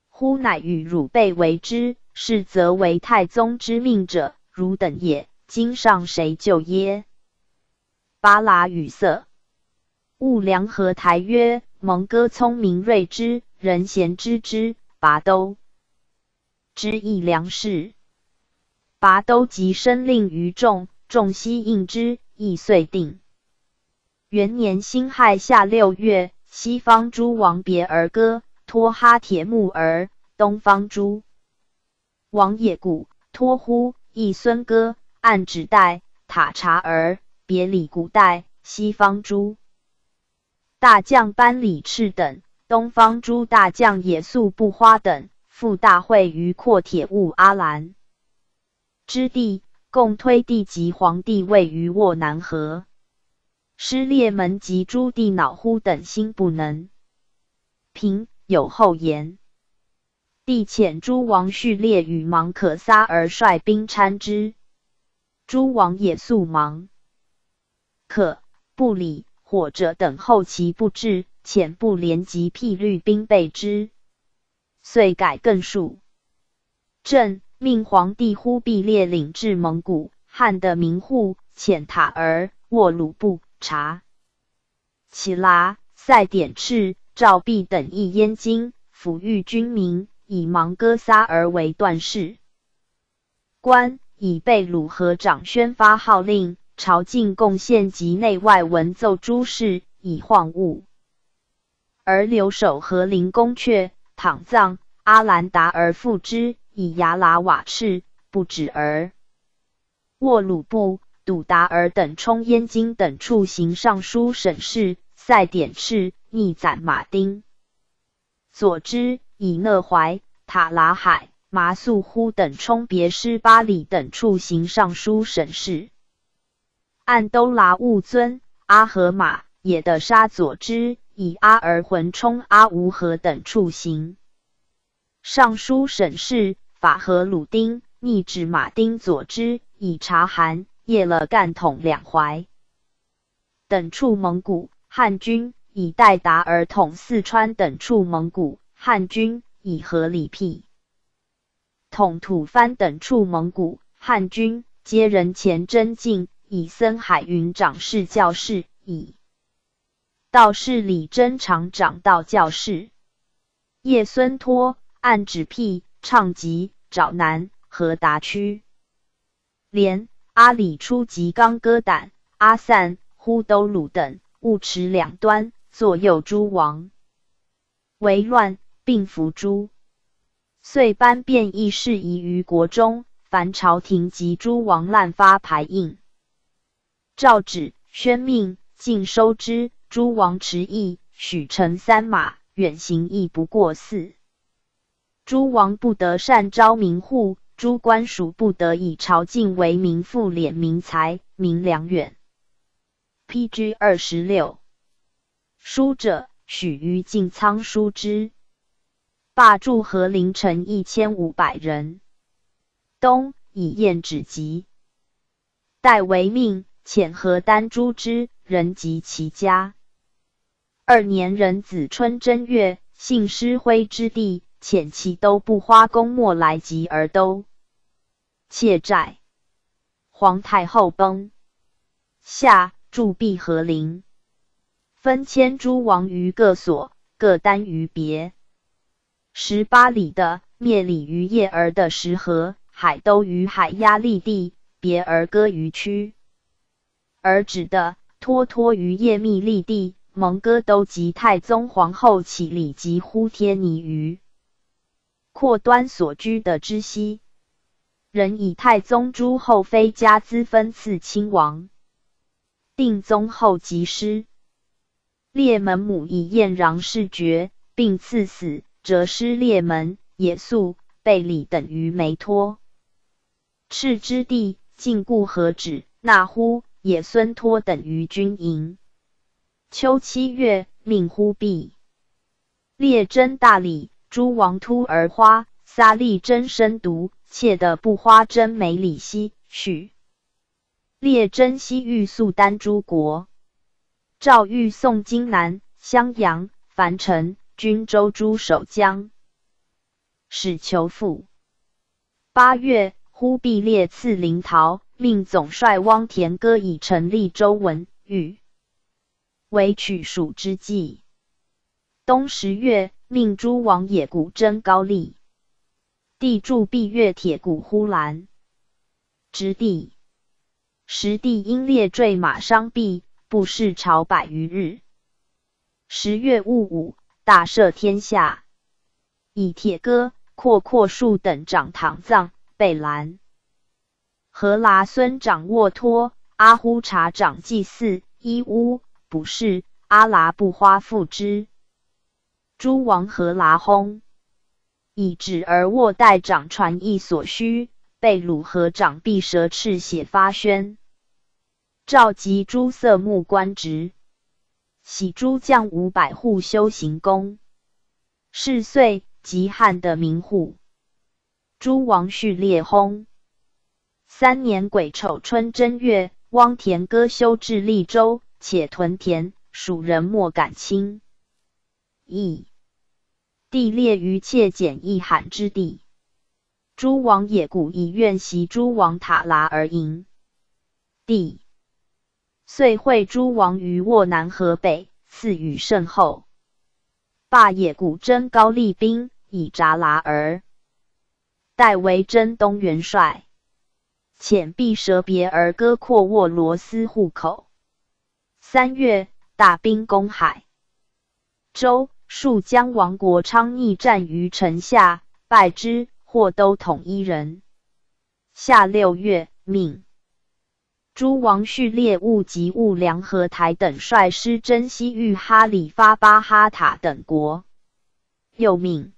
忽乃与汝辈为之，是则违太宗之命者，汝等也。今上谁救耶？巴拉语塞。兀良和台曰：蒙歌聪明睿智，人贤知之，拔兜 之亦良士。拔兜即申令于众，众悉应之，亦遂定。元年辛亥夏六月，西方诸王别儿歌，托哈铁木儿，东方诸王野古、托呼、亦孙歌、岸止代、塔察儿、别里古代、西方诸 大将班里赤等，东方诸大将野宿不花等，复大会于阔铁兀阿兰之地，共推帝即皇帝位于沃南河。师列门及诸地恼乎等心不能平，有后言。帝遣诸王序列与芒可撒而率兵参之。诸王野宿芒 可、布里、火者等后其不至，遣布连及辟律兵备之，遂改更数。朕命皇帝忽必烈领至蒙古、汉的名护、遣塔儿、沃鲁布、察、其拉、塞典赤、赵必等议燕京，抚育军民，以芒哥撒儿为段氏。 官，以贝鲁河长宣发号令，朝觐贡献及内外文奏诸事，以匡务。而留守河陵宫阙、躺葬、阿兰达尔复之，以牙拉瓦赤，不止尔。沃鲁布、笃达尔等充燕京等处行尚书省事，塞典赤、逆宰马丁 佐之、以勒怀、塔拉海、麻素忽等充别师巴里等处行尚书省事。岸都拉务尊、阿合马、也得沙佐之、以阿尔浑充阿吾河等处行尚书省事、法和鲁丁、逆止马丁佐之、以察罕、叶勒干统两淮 等处蒙古汉军，以代达尔统四川等处蒙古汉军，以合里辟统吐蕃等处蒙古汉军，皆人前征进，以森海云长侍教事，以道士李真长掌道教事。叶孙托、岸止辟、昌吉、爪南、合达区。 连、阿里初及刚哥胆、阿散、忽都鲁等，务持两端，作右诸王。为乱，并服诸。遂班变议事宜于国中，凡朝廷及诸王滥发牌印。诏旨、宣命，尽收之。诸王持议，许陈三马，远行亦不过四。诸王不得擅招民户，诸官属不得以朝觐为民，复敛民财、民粮远。P G 二十六。书者，许于进仓书之。罢黜河陵城一千五百人，东以雁止疾。 代为命，遣何丹诸之人及其家。二年壬子春正月，幸师徽之地，遣其都布花公莫来及而都。妾寨。皇太后崩。夏，筑毕河陵。分迁诸王于各所，各丹于别。 十八里的灭里于叶儿的石河，海都于海压立地，别儿歌于曲。儿止的托托于叶密立地，蒙歌都及太宗皇后起里及呼帖尼于阔端所居的之西。人以太宗诸后妃家资分赐亲王。定宗后及师。 列门母以晏禳事决，并赐死，折师列门、野宿、贝里等于梅托。赤之地，尽固何止、那呼、野孙托等于军营。秋七月，命忽必烈征大理，诸王突而花，撒利征深毒，切的布花征梅里西续。 列征西域宿丹诸国。赵欲宋荆南、襄阳、樊城、均州诸守将。始求复。八月，忽必烈赐临洮，命总帅汪田歌以成立周文、豫，为取蜀之计。冬十月，命诸王野谷征高丽。帝筑毕越铁谷呼兰。直地。 时帝因列坠马伤毙，不仕朝百余日。十月戊午，大赦天下。以铁戈、阔阔树等长躺葬，被拦。何剌孙长沃托，阿呼察长祭祀，伊乌、卜氏、阿剌布花附之。诸王何剌薨。 以纸而握带掌传译所需，被掳和掌臂蛇赤血发宣。召集诸色目官职，徙诸将五百户修行宫。是岁，及汉的民户。诸王序列薨。三年癸丑春正月，汪田歌修治利州，且屯田，蜀人莫敢侵。 义。帝列于切简易罕之地。诸王野谷以愿袭诸王塔剌而迎。帝遂会诸王于沃南河北，赐予甚厚。罢野谷征高丽兵，以铡剌而代为征东元帅。遣毕蛇别而割阔沃罗斯户口。三月，大兵攻海。 州，数将王国昌逆战于城下，败之，获都统一人。夏六月，命诸王序列兀及兀良和台等率师征西域哈里发巴哈塔等国。又命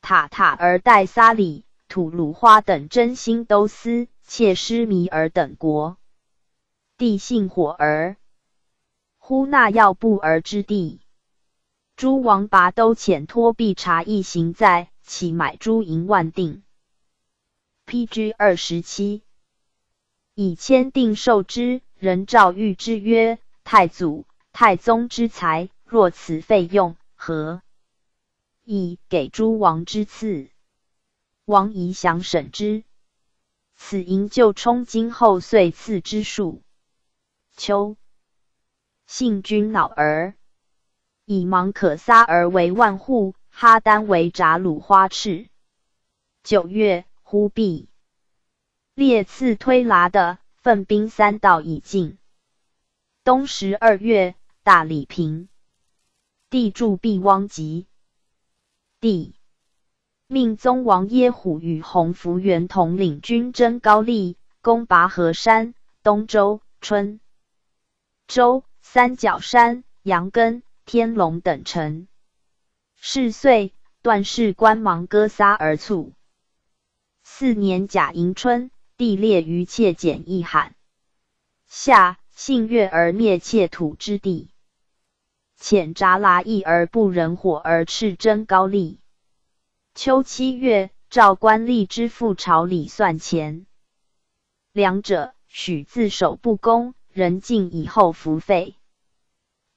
塔塔尔代撒里、吐鲁花等征新都司、切施米尔等国。帝兴火而 呼那要布尔之地。诸王拔都遣托毕察一行在，起买诸营万定。P G 二十七。以签订授之，人赵谕之曰：太祖、太宗之财，若此费用，何以给诸王之赐？王宜详审之。此营就充今后岁赐之数。 秋。信君恼而，以芒可撒而为万户，哈丹为扎鲁花赤。九月，忽必烈赐推拿的奋兵三道以进。冬十二月，大理平。帝筑毕汪及。帝命宗王耶虎与弘福元统领军征高丽，攻拔河山、东周、郴州、三角山、阳根、天龙等城。是岁，段氏观芒歌撒而卒。四年甲寅春，地裂于切简一罕。夏，幸月而灭切土之地。遣铡剌役而不忍火而敕征高丽。秋七月，赵官吏之父朝礼算钱。 粮者，许自守不攻，人尽以厚服费。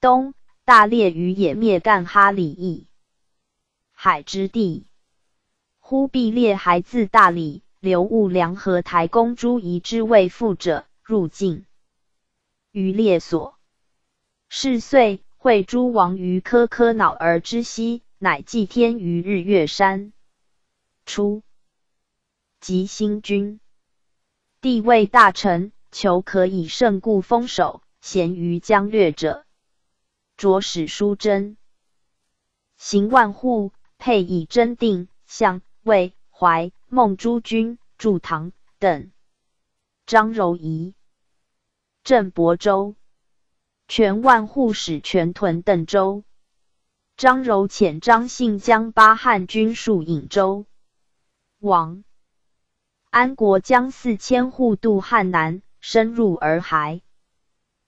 冬，大裂于野灭干哈里邑。海之地。忽必烈还自大理，留兀良合台公朱仪之卫副者入境。于列所。是岁，会诸王于科科脑而之西，乃祭天于日月山。初， 即兴军。帝谓大臣，求可以胜故封守，咸于将略者，着使书征。邢万户、沛以征定、相、卫、怀、孟诸军、祝堂等。张柔以 镇亳州。权万户使权屯邓州。张柔遣张信将八汉军戍颍州。王。安国将四千户渡汉南，深入洱海。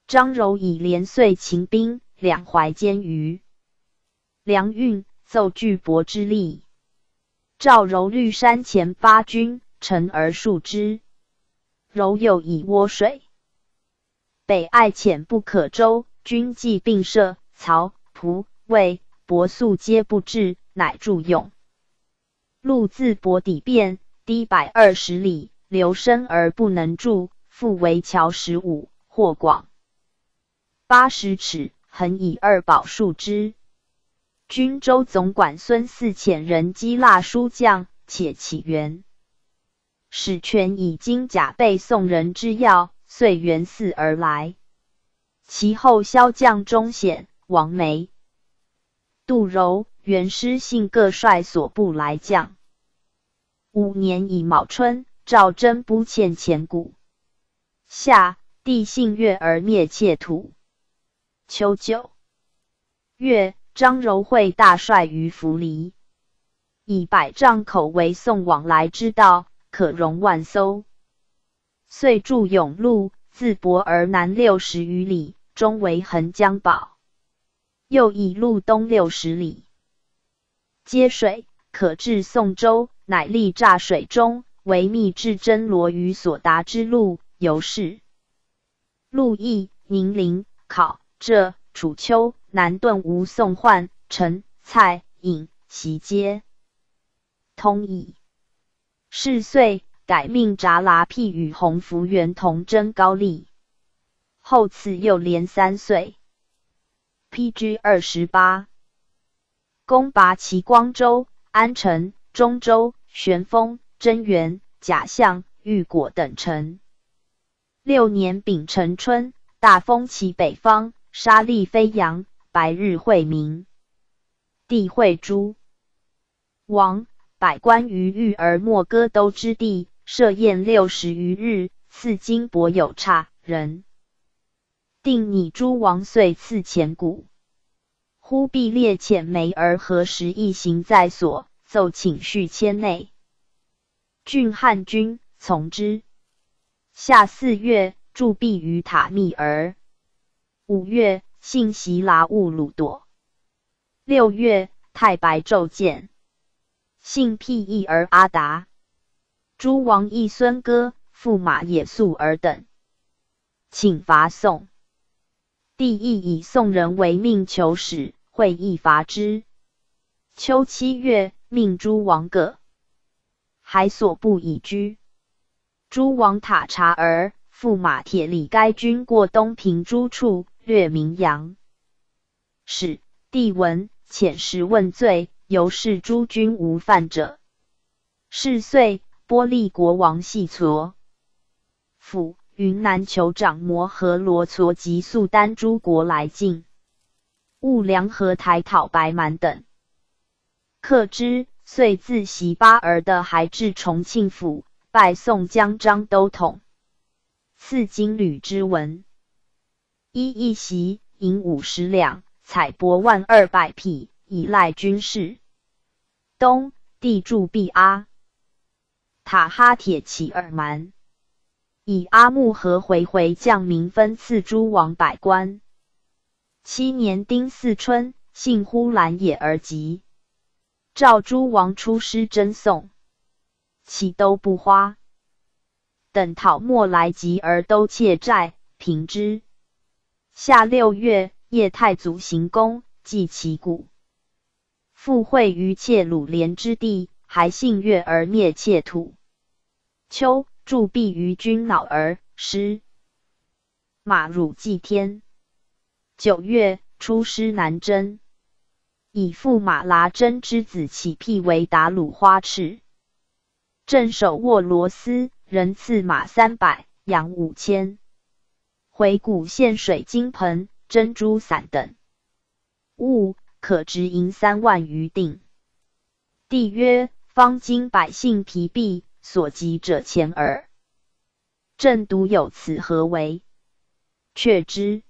张柔以连遂秦兵，两淮兼余。 粮运，奏巨薄之力。赵柔虑山前八军，城而戍之。柔又以沃水、北艾浅不可周，军计并设，曹、蒲、魏、亳素皆不至，乃助勇。 路自亳抵汴，低百二十里，流深而不能注，复围桥十五，或广八十尺，横以二堡束之。均州总管孙嗣遣人击蜡书将，且起元。使权以金甲备宋人之要，遂元寺而来。 其后骁将钟显、王梅、杜柔、袁师信各率所部来将。五年乙卯春，赵征不欠前谷。夏，帝幸月而灭切土。秋九月，张柔会大帅于扶犁，以百丈口为宋往来之道，可容万艘。 遂筑甬路，自亳而南六十余里，终为横江堡。又以路东六十里，接水，可至宋州，乃立柃水钟，为密制征罗于所达之路。由是，陆毅、宁陵、考、浙、楚、丘、南顿无宋、换、陈、蔡、颍、习皆 通矣。是岁，改命铡剌辟与弘福元同征高丽。后赐又连三岁。P G二十八。攻拔齐光州、安城、中州、旋风、贞元、甲象、玉果等城。 六年丙辰春，大风其北方，沙砾飞扬，白日晦明。帝会诸王、百官于御而莫歌都之地，设宴六十余日，赐金帛有差人。定拟诸王岁赐前谷。忽必烈遣梅尔和十一行在所，奏请续迁内 郡汉军，从之。夏四月，筑壁于塔密尔。五月，幸袭剌兀鲁朵。六月，太白昼见，幸辟易而阿达。诸王亦孙歌，驸马也速尔等。 请伐宋。帝亦以宋人为命求使，会议伐之。秋七月，命诸王各还所部以居。诸王塔察而，驸马铁里该军过东平诸处，略名阳。使帝闻，遣使问罪，由是诸军无犯者。 是岁，波利国王细矬、府云南酋长摩合罗矬及速丹诸国来进。兀良合台讨白蛮等。克之，遂自习巴尔的还至重庆府，拜宋江章都统。赐金旅之文。 一一席，银五十两，彩帛万二百匹，以赖军事。东，帝驻跸阿。塔哈铁骑而蛮，以阿木合回回将名分赐诸王百官。七年丁巳春，幸呼兰野而疾。 召诸王出师征宋，其都不花。等讨没来及而都且寨、平之。夏六月，夜太祖行宫，祭其骨。复会于切鲁连之地，还信越而灭切土。秋，驻跸于君脑而失。马乳祭天。九月，出师南征。 以驸马剌征之子乞辟为达鲁花赤。镇守沃罗斯，人赐马三百，羊五千。回谷献水晶盆、珍珠伞等。物可值银三万余锭。帝曰：方今百姓疲弊，所及者浅耳。 朕独有此何为？却之。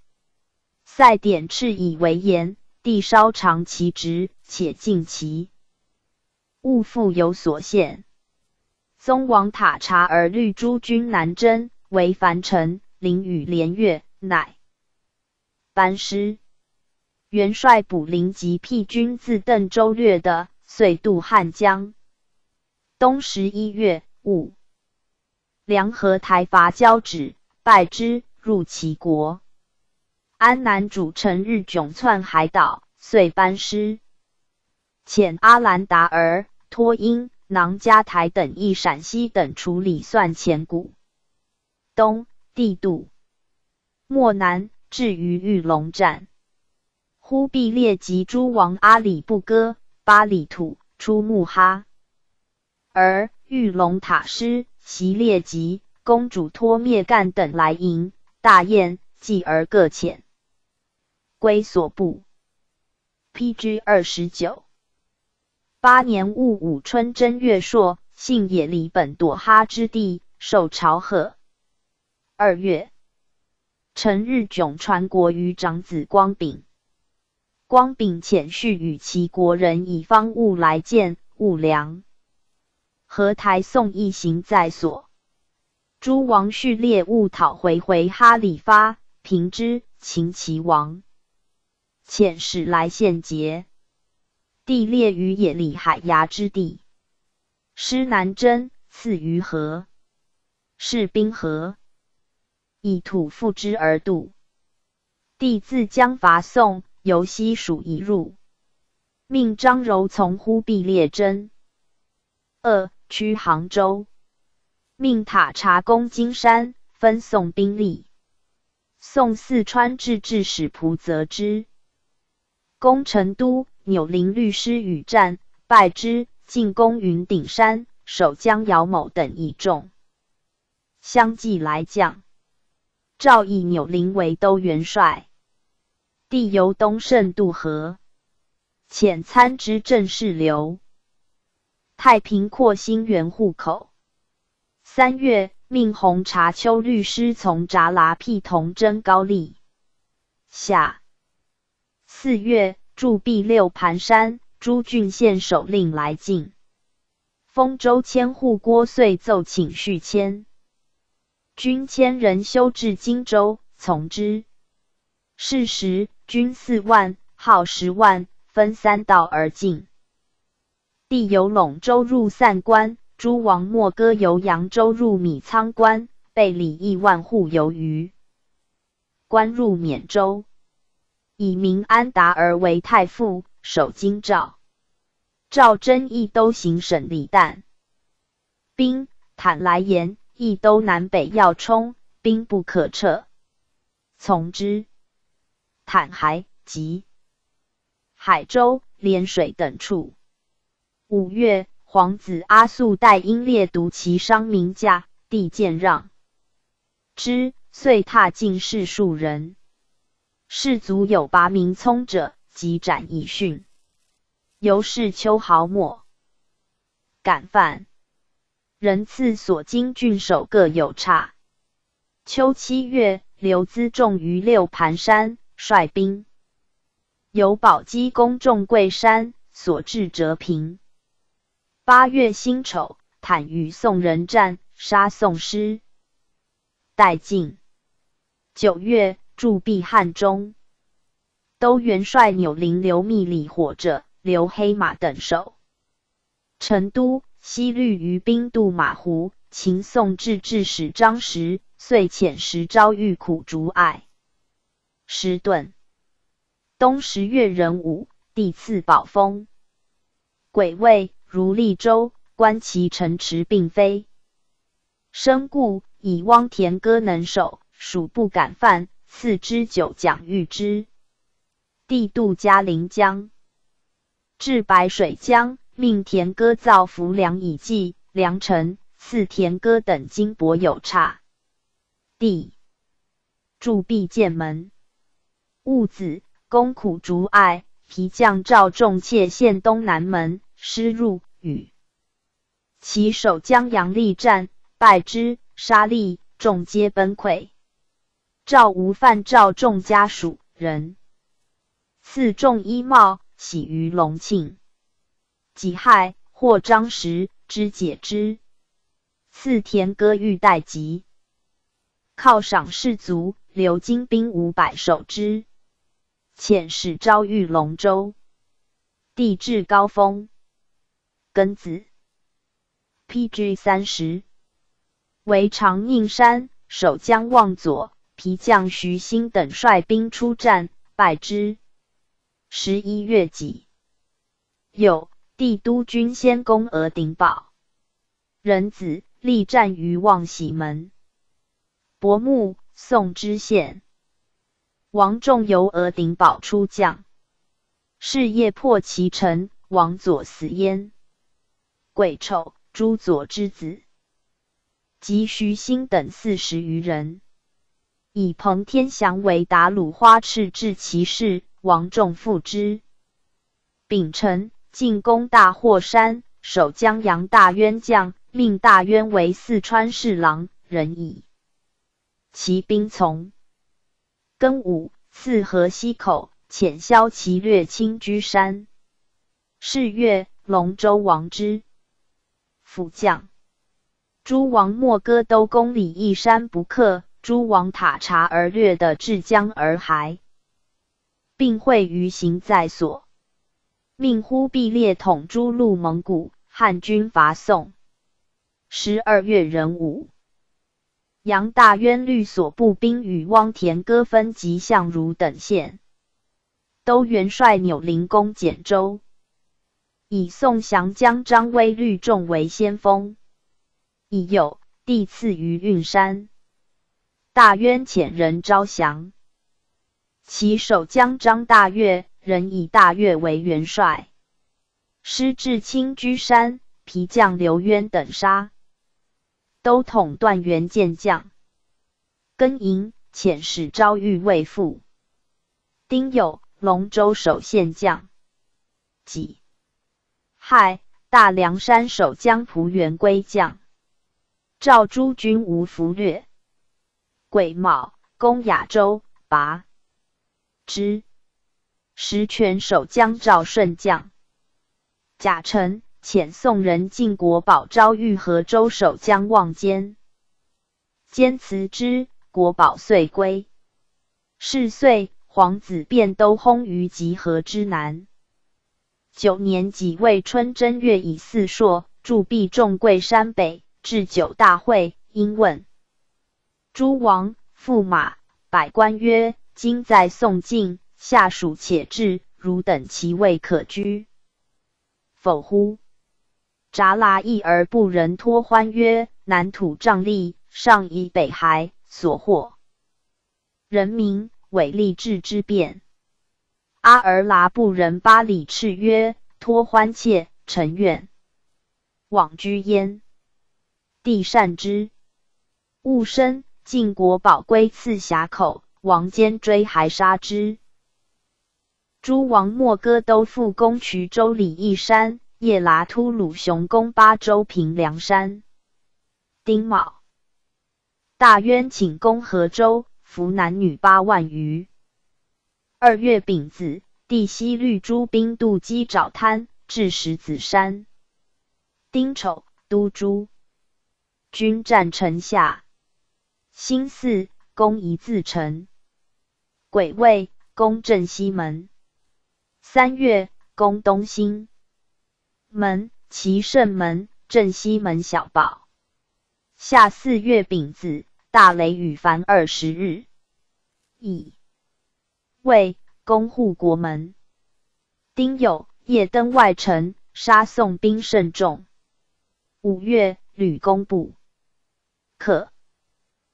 赛典敕以为言，帝稍尝其职，且尽其。物复有所献。宗王塔察而虑诸军南征，为樊城、临榆连越，乃班师。元帅卜陵及辟军自邓州略得，遂渡汉江。冬十一月，五 梁何台伐交趾，败之，入齐国。安南主陈日迥窜海岛，遂班师。遣阿兰达儿、脱英、囊加台等一陕西等处理算前谷。东，帝渡漠南，至于玉龙站。忽必烈及诸王阿里不哥、巴里土出木哈。 而玉龙塔师、席列吉、公主托灭干等来迎，大宴，继而各遣归所部。P G二十九。八年戊午春正月朔，幸野离本朵哈之地，受朝贺。二月，陈日迥传国于长子光炳。 光炳遣续与齐国人以方物来见，物粮。何台宋一行在所。诸王序列物讨回回哈里发、平之、秦齐王。遣使来献节。帝列于野里海牙之地。师南征，次于河。是兵河。以土覆之而渡。 帝自将伐宋，由西属以入，命张柔从忽必烈征。二，驱杭州，命塔察攻金山，分宋兵力。宋四川制置使仆责之。攻成都，扭林律师与战，败之，进攻云顶山，守江姚某等以众。 相继来将。赵以扭林为都元帅。帝由东胜渡河，遣参知政事刘太平扩兴元户口。三月，命弘察丘律师从察剌辟同征高丽。夏，四月，驻跸六盘山，诸郡县守令来进。丰州千户郭遂奏请续迁。军千人修至荆州，从之。是时，军四万，号十万，分三道而进。帝由陇州入散关，诸王莫哥由扬州入米仓关，备礼一万户由余。关入沔州。 以名安达而为太傅，守京兆。赵征益都行省李旦。兵坦来言，益都南北要冲，兵不可掣。从之。坦还、吉、海州、潋水等处。 五月，皇子阿速带英烈独骑商民驾，帝见让之，遂踏进士庶人。士卒有拔民聪者，即斩以训。由是秋毫末。敢犯。人赐所经郡守各有差。秋七月，刘资重于六盘山，率兵由宝鸡攻众贵山，所至折平。八月辛丑，坦与宋人战，杀宋师，殆尽。九月，驻覃汉中。都元帅纽绫留密李火者、刘黑马等守。成都，西律余兵渡马湖，秦宋制置使张实，遂遣使昭遇苦竹隘。石屯。冬十月壬午，帝赐宝封。鬼位，如厉州，观其城池并飞。身故，以汪田歌能守，属不敢犯，赐之九讲御之。帝渡嘉陵江，至白水江，命田歌造浮梁以济粮陈，赐田歌等金帛有差。帝 驻覃剑门。戊子，攻苦竹隘，皮将赵仲窃陷东南门，失入雨。其守江阳力战，败之，杀吏，众皆崩溃。赵无犯赵仲家属人，赐仲衣帽，徙于隆庆。己亥，获张实，知解之，赐田歌御带籍。犒赏士卒，留精兵五百守之。遣使昭遇隆州。帝至高封，庚子，P G三十，围长宁山，守将望佐、皮将徐兴等率兵出战，败之。十一月己 酉，帝督军先攻额顶堡。壬子，力战于望喜门。薄暮，宋知县。王仲由额顶堡出将，是夜破其城，王佐死焉。癸丑，朱佐之子 及徐兴等四十余人，以彭天祥为打鲁花赤雉骑士，王仲附之。丙辰，进攻大获山，守江阳大渊将，命大渊为四川侍郎，人以其兵从。庚午，刺河西口，遣枭骑掠青居山。是月，隆州王之府将 诸王莫歌都攻李义山不克，诸王塔察而略得至江而还，并会余行在所，命忽必烈统诸路蒙古，汉军伐宋。十二月壬午，杨大渊率所部兵与汪田歌分及相如等县。都元帅纽绫攻简州，以宋降将张威率众为先锋。 乙酉，帝赐于运山。大渊遣人招降。其守将张大岳，人以大岳为元帅，师至青居山，皮将刘渊等杀。都统段元见将。庚寅，遣使昭遇卫父。丁酉，隆州守县将。己 亥，大凉山守将蒲元归将赵诸军无弗略。癸卯，攻雅州，拔之。石泉守将赵顺将甲辰，遣宋人进国宝昭遇河州守将望坚。坚辞之，国宝遂归。是岁，皇子卞都薨于集河之南。九年己未春正月乙巳朔，诸毕众贵山北，置酒大会，因问诸王、驸马、百官曰：今在宋境，夏暑且至，汝等其未可居否乎？察剌异而不仁托欢曰：南土瘴厉，上以北还，所获 人民，委吏治之变。阿尔剌不仁巴里赤曰：托欢妾，臣愿往居焉。帝善之。戊申，进国宝归次峡口，王坚追还杀之。诸王莫歌都复攻衢州李义山，叶剌突鲁雄攻巴州平凉山。丁卯， 大渊请攻河州，俘男女八万余。二月丙子，帝西律诸兵渡鸡爪滩，至石子山。丁丑，都诸。军占城下。辛巳，攻仪自城。癸未，攻镇西门。三月，攻东兴门、齐胜门、镇西门小堡。夏四月丙子，大雷雨凡二十日。乙未，攻护国门。丁酉，夜登外城，杀宋兵甚众。五月，屡攻不可。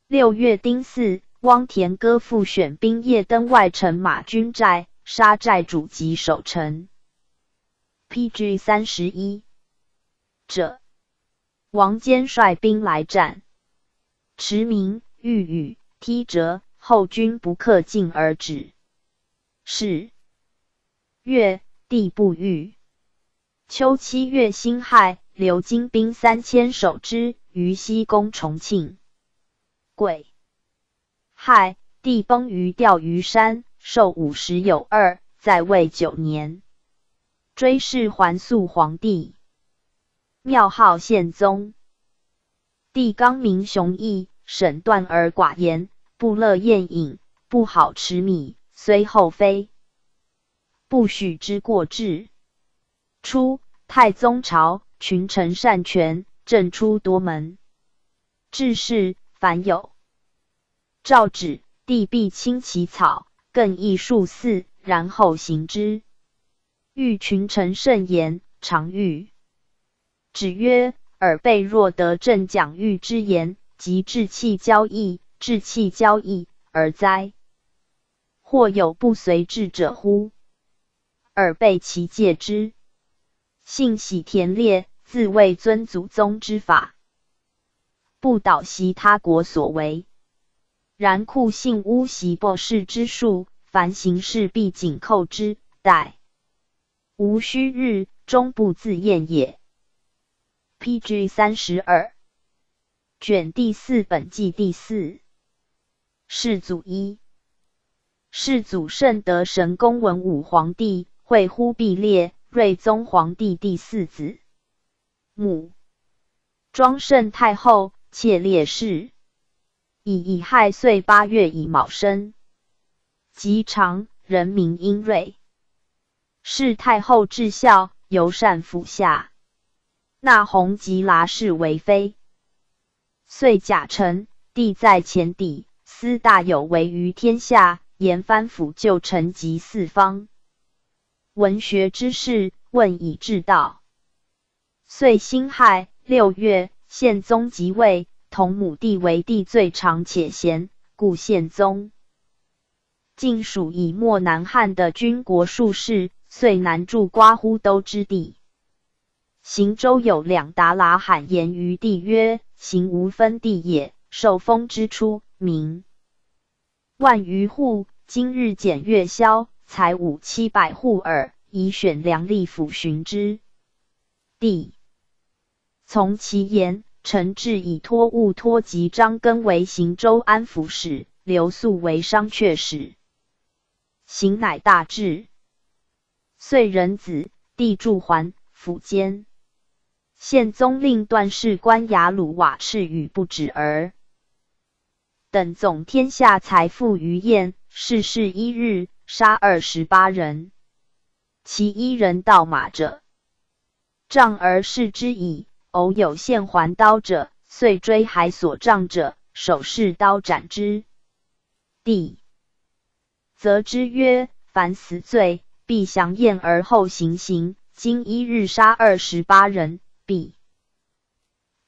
六月丁巳，汪田歌复选兵夜登外城马军寨，杀寨主及守城。P G三十一。者，王坚率兵来战，池明、御宇、梯折，后军不克进而止。是月，帝不遇。秋七月辛亥，刘金兵三千守之，于西攻重庆。癸亥，帝崩于钓鱼山，寿五十有二，在位九年。追谥还肃皇帝，庙号宪宗。帝刚明雄毅，审断而寡言，不乐宴饮，不好持米，虽后妃，不许之过至。初，太宗朝，群臣擅权，政出多门。志士凡有诏旨，帝必亲起草，更议数次，然后行之。遇群臣慎言，常谕止曰：尔辈若得朕讲谕之言，即志气交易，志气交易而哉。或有不随志者乎？尔辈其戒之。信喜田猎，自谓遵祖宗之法，不蹈习他国所为。然酷信巫习博士之术，凡行事必紧扣之，待无虚日，终不自厌也。P G三十二。卷第四本纪第四。世祖一。世祖圣德神功文武皇帝，会忽必烈，睿宗皇帝第四子。母庄圣太后，妾列氏。乙乙亥岁八月乙卯申。及长，人名殷瑞。是太后至孝，尤善抚下。纳弘及剌氏为妃。岁甲辰，帝在前抵，司大有为于天下，言藩抚旧臣及四方文学之士，问以至道。岁辛亥，六月，宪宗即位，同母弟为帝最长且贤，故宪宗。晋属以漠南汉的军国术士，遂南柱刮乎都之地。行舟有两达剌罕言于帝曰：行无分地也，受封之初，民万余户，今日减月销，财五七百户耳，以选良吏抚巡之。帝从其言，臣至以托物托及张根为行舟安抚使，刘肃为商却使。行乃大至。遂壬子，帝著还，辅监。宪宗令段氏官雅鲁瓦赤羽不止尔。等总天下财富于燕，逝世一日，杀二十八人。其一人盗马者，杖而视之矣。偶有献还刀者，遂追还所杖者，手持刀斩之。帝则之曰：凡死罪，必详验而后行刑。今一日杀二十八人，必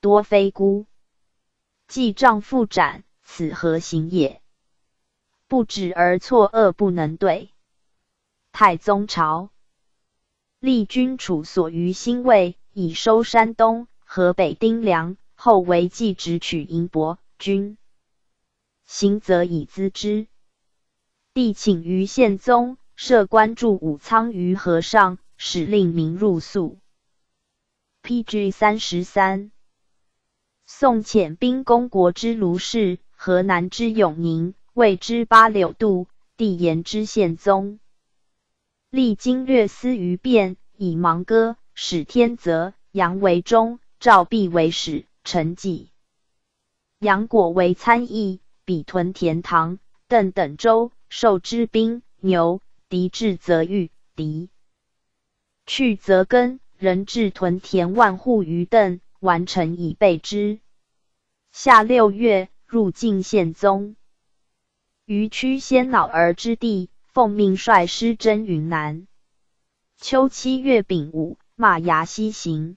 多非孤。既杖复斩，此何刑也？不止而错愕不能对。太宗朝。立军处所于新魏，以收山东、河北丁梁，后为季直取营伯，军行则以资之。帝请于宪宗，设官助武仓于河上，使令民入粟。P G三十三。宋遣兵攻国之卢氏，河南之永宁，魏之巴柳度，帝言之宪宗。历经略司于变，以芒哥、史天泽、杨维忠、赵必为使，陈济、杨果为参议，比屯田、唐、邓等州，授之兵牛，敌至则御敌，去则更，仍置屯田万户于邓，完城以备之。夏六月，入晋献宗。于屈仙脑儿之地，奉命率师征云南。秋七月丙午，骂牙西行。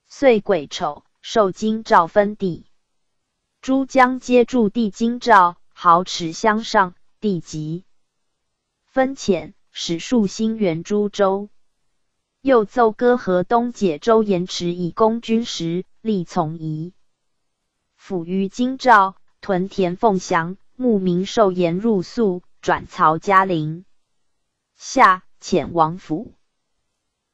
岁癸丑，授京兆分地。诸将皆驻地京兆，濠池乡上，地极。分遣，使戍兴元诸州。又奏歌河东解州延迟以供军时，力从夷。府于京兆，屯田奉降，慕名授盐入宿，转曹嘉陵。夏，遣王府。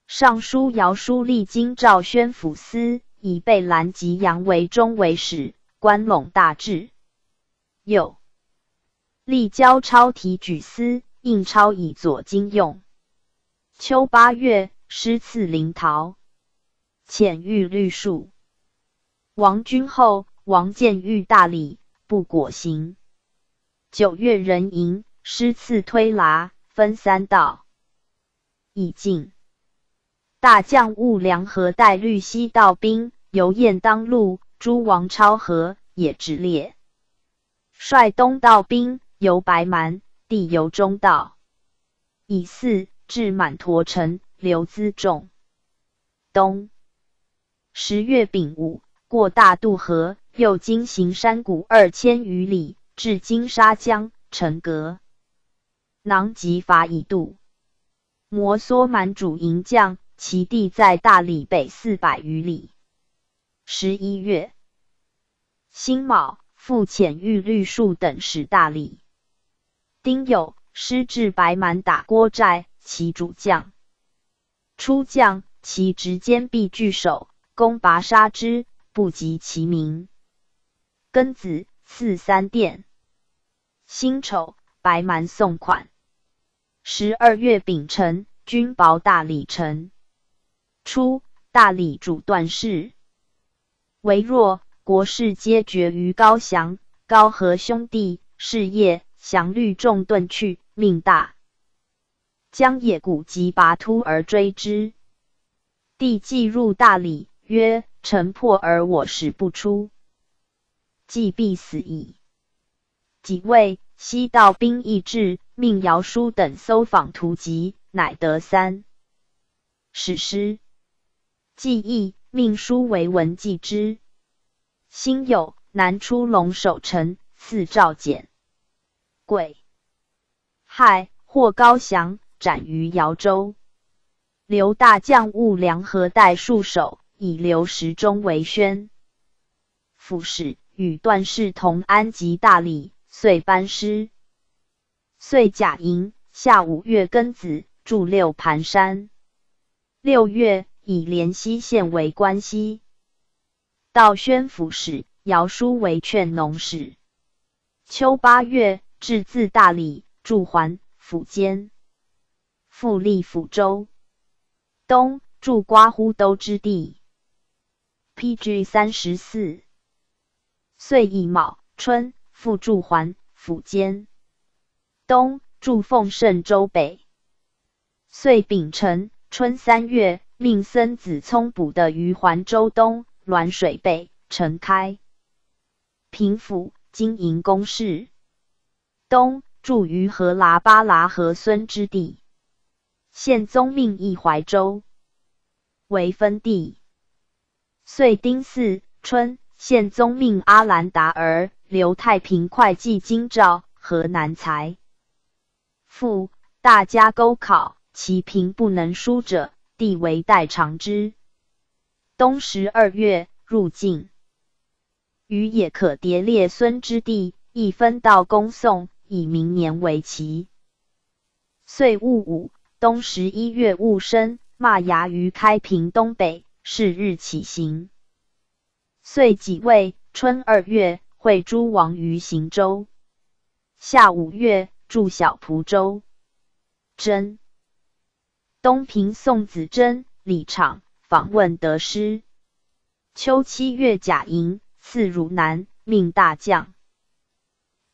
尚书姚舒立京兆宣抚司，以备兰及杨维忠为使，关陇大治。又，立交超提举司，印钞以佐京用。秋八月，师赐临洮，遣御律庶。王君后、王建御大礼，不果行。九月壬寅，师赐推拿，分三道。以进。大将兀良和带律西道兵由雁荡路，诸王超合，也止列。率东道兵由白蛮，地由中道。以四至满陀城，留辎重。冬十月丙午，过大渡河，又经行山谷二千余里，至金沙江，城隔。囊吉伐以渡。摩梭蛮主营将，其地在大理北四百余里。十一月辛卯，复遣御律庶等使大理。丁酉，师至白蛮打郭寨，其主将。初将，其执坚壁据守，攻拔杀之，不及其名。庚子，赐三殿。辛丑，白蛮送款。十二月丙辰，军保大理城。初，大理主段氏。为若国事皆决于高翔、高和兄弟，是夜，翔率众遁去，命大将野谷及拔突而追之。帝既入大理，曰：“城破而我始不出，既必死矣。”己未，西道兵亦至，命姚舒等搜访图籍，乃得三。始师既易，命叔为文纪之。辛酉，南出龙首城，赐赵简。癸亥，获高翔，斩于姚州。留大将兀良和带戍守，以刘时忠为宣抚使，与段氏同安及大理，遂班师。岁甲寅，夏五月庚子，筑六盘山。六月，以连西县为关西，道宣抚使，姚舒为劝农使。秋八月，至自大理，驻还府坚，复立抚州。冬，驻刮胡都之地。P G三十四。岁乙卯，春，复驻还府坚。冬，驻奉圣州北。岁丙辰，春三月，命孙子聪补得于环州东、滦水北、城开、平抚经营工事。冬，驻于河喇叭喇河孙之地。宪宗命易怀州为分地。岁丁巳，春，宪宗命阿兰达儿刘太平会稽京兆河南材。复，大家勾考，其平不能书者，帝为代尝之。冬十二月，入晋。余也可迭列孙之地，亦分道攻宋，以明年为期。岁戊午，冬十一月戊申，骂牙于开平东北，是日起行。岁己未，春二月，会诸王于行州。夏五月，筑小蒲州。征。东平宋子贞、李昶访问得失。秋七月甲寅，赐汝南，命大将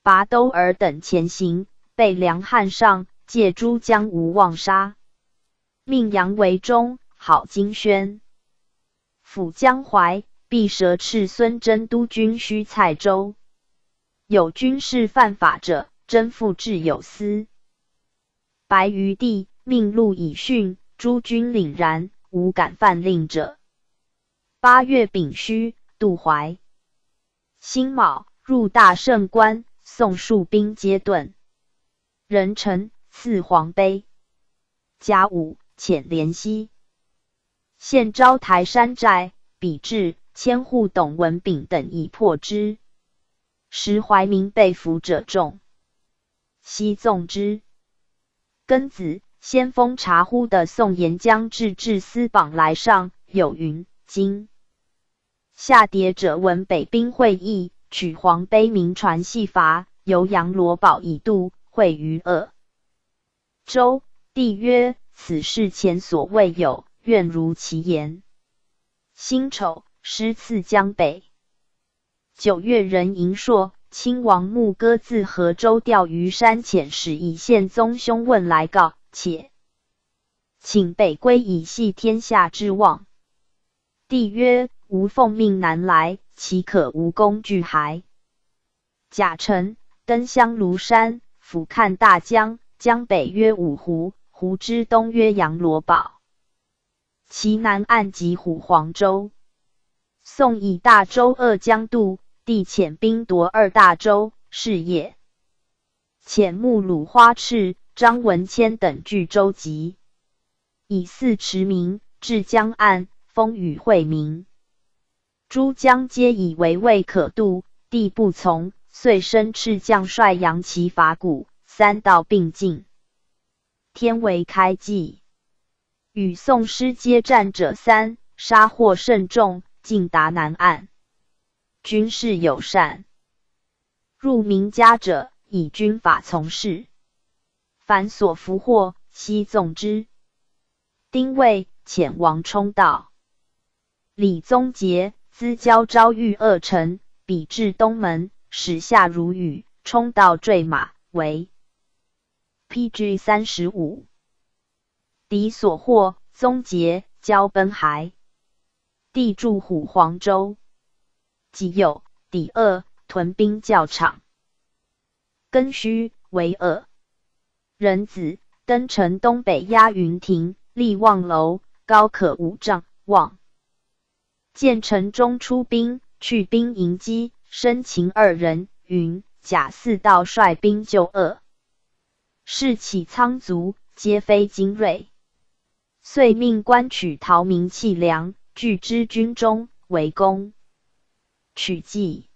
拔兜尔等前行，备粮汉上，借诸将吴望杀，命杨惟忠、郝金宣 抚江淮，并蛇赤孙征都军须蔡州。有军事犯法者，征付至有司。白鱼帝命陆以训诸军凛然，无敢犯令者。八月丙戌，渡淮。辛卯，入大胜关，送戍兵皆遁。壬辰，赐黄碑。甲午，遣连西。现昭台山寨，比至千户董文炳等以破之。时怀民被俘者众，悉纵之。庚子，先锋察呼的宋延将至至司榜来上，有云：今夏迭者闻北兵会议，取黄碑名传细伐，由杨罗宝以度会于鄂州。帝曰：此事前所未有，愿如其言。辛丑，师赐江北。九月壬寅朔，亲王牧歌自河州钓鱼山遣使以献宗兄问来告，且请北归以系天下之望。帝曰：吾奉命南来，岂可无功拒还？甲辰，登香炉山，俯瞰大江，江北曰五湖，湖之东曰杨罗堡，其南岸即虎黄州。宋以大州二江度，帝遣兵夺二大州，是也。遣木鲁花赤、张文谦等据州籍，以泗池鸣，至江岸，风雨晦明。诸江皆以为未可度，帝不从，遂升赤将帅杨骐伐谷，三道并进，天为开济。与宋师接战者三，杀获甚众，尽达南岸。军事友善。入民家者，以军法从事。凡所俘获，悉纵之。丁未，遣王充道。李宗杰、资交昭遇恶臣，比至东门，始下如雨，充道坠马，为 P G 三十五。敌所获，宗杰、交奔还。帝驻虎黄州。己酉，抵鄂，屯兵校场。庚戌，围鄂。壬子，登城东北压云亭、力望楼，高可五丈，望 见城中出兵，去兵迎击，生擒二人，云甲四道率兵救鄂。士气仓卒，皆非精锐。遂命官取逃民弃粮，聚之军中，围攻。取计。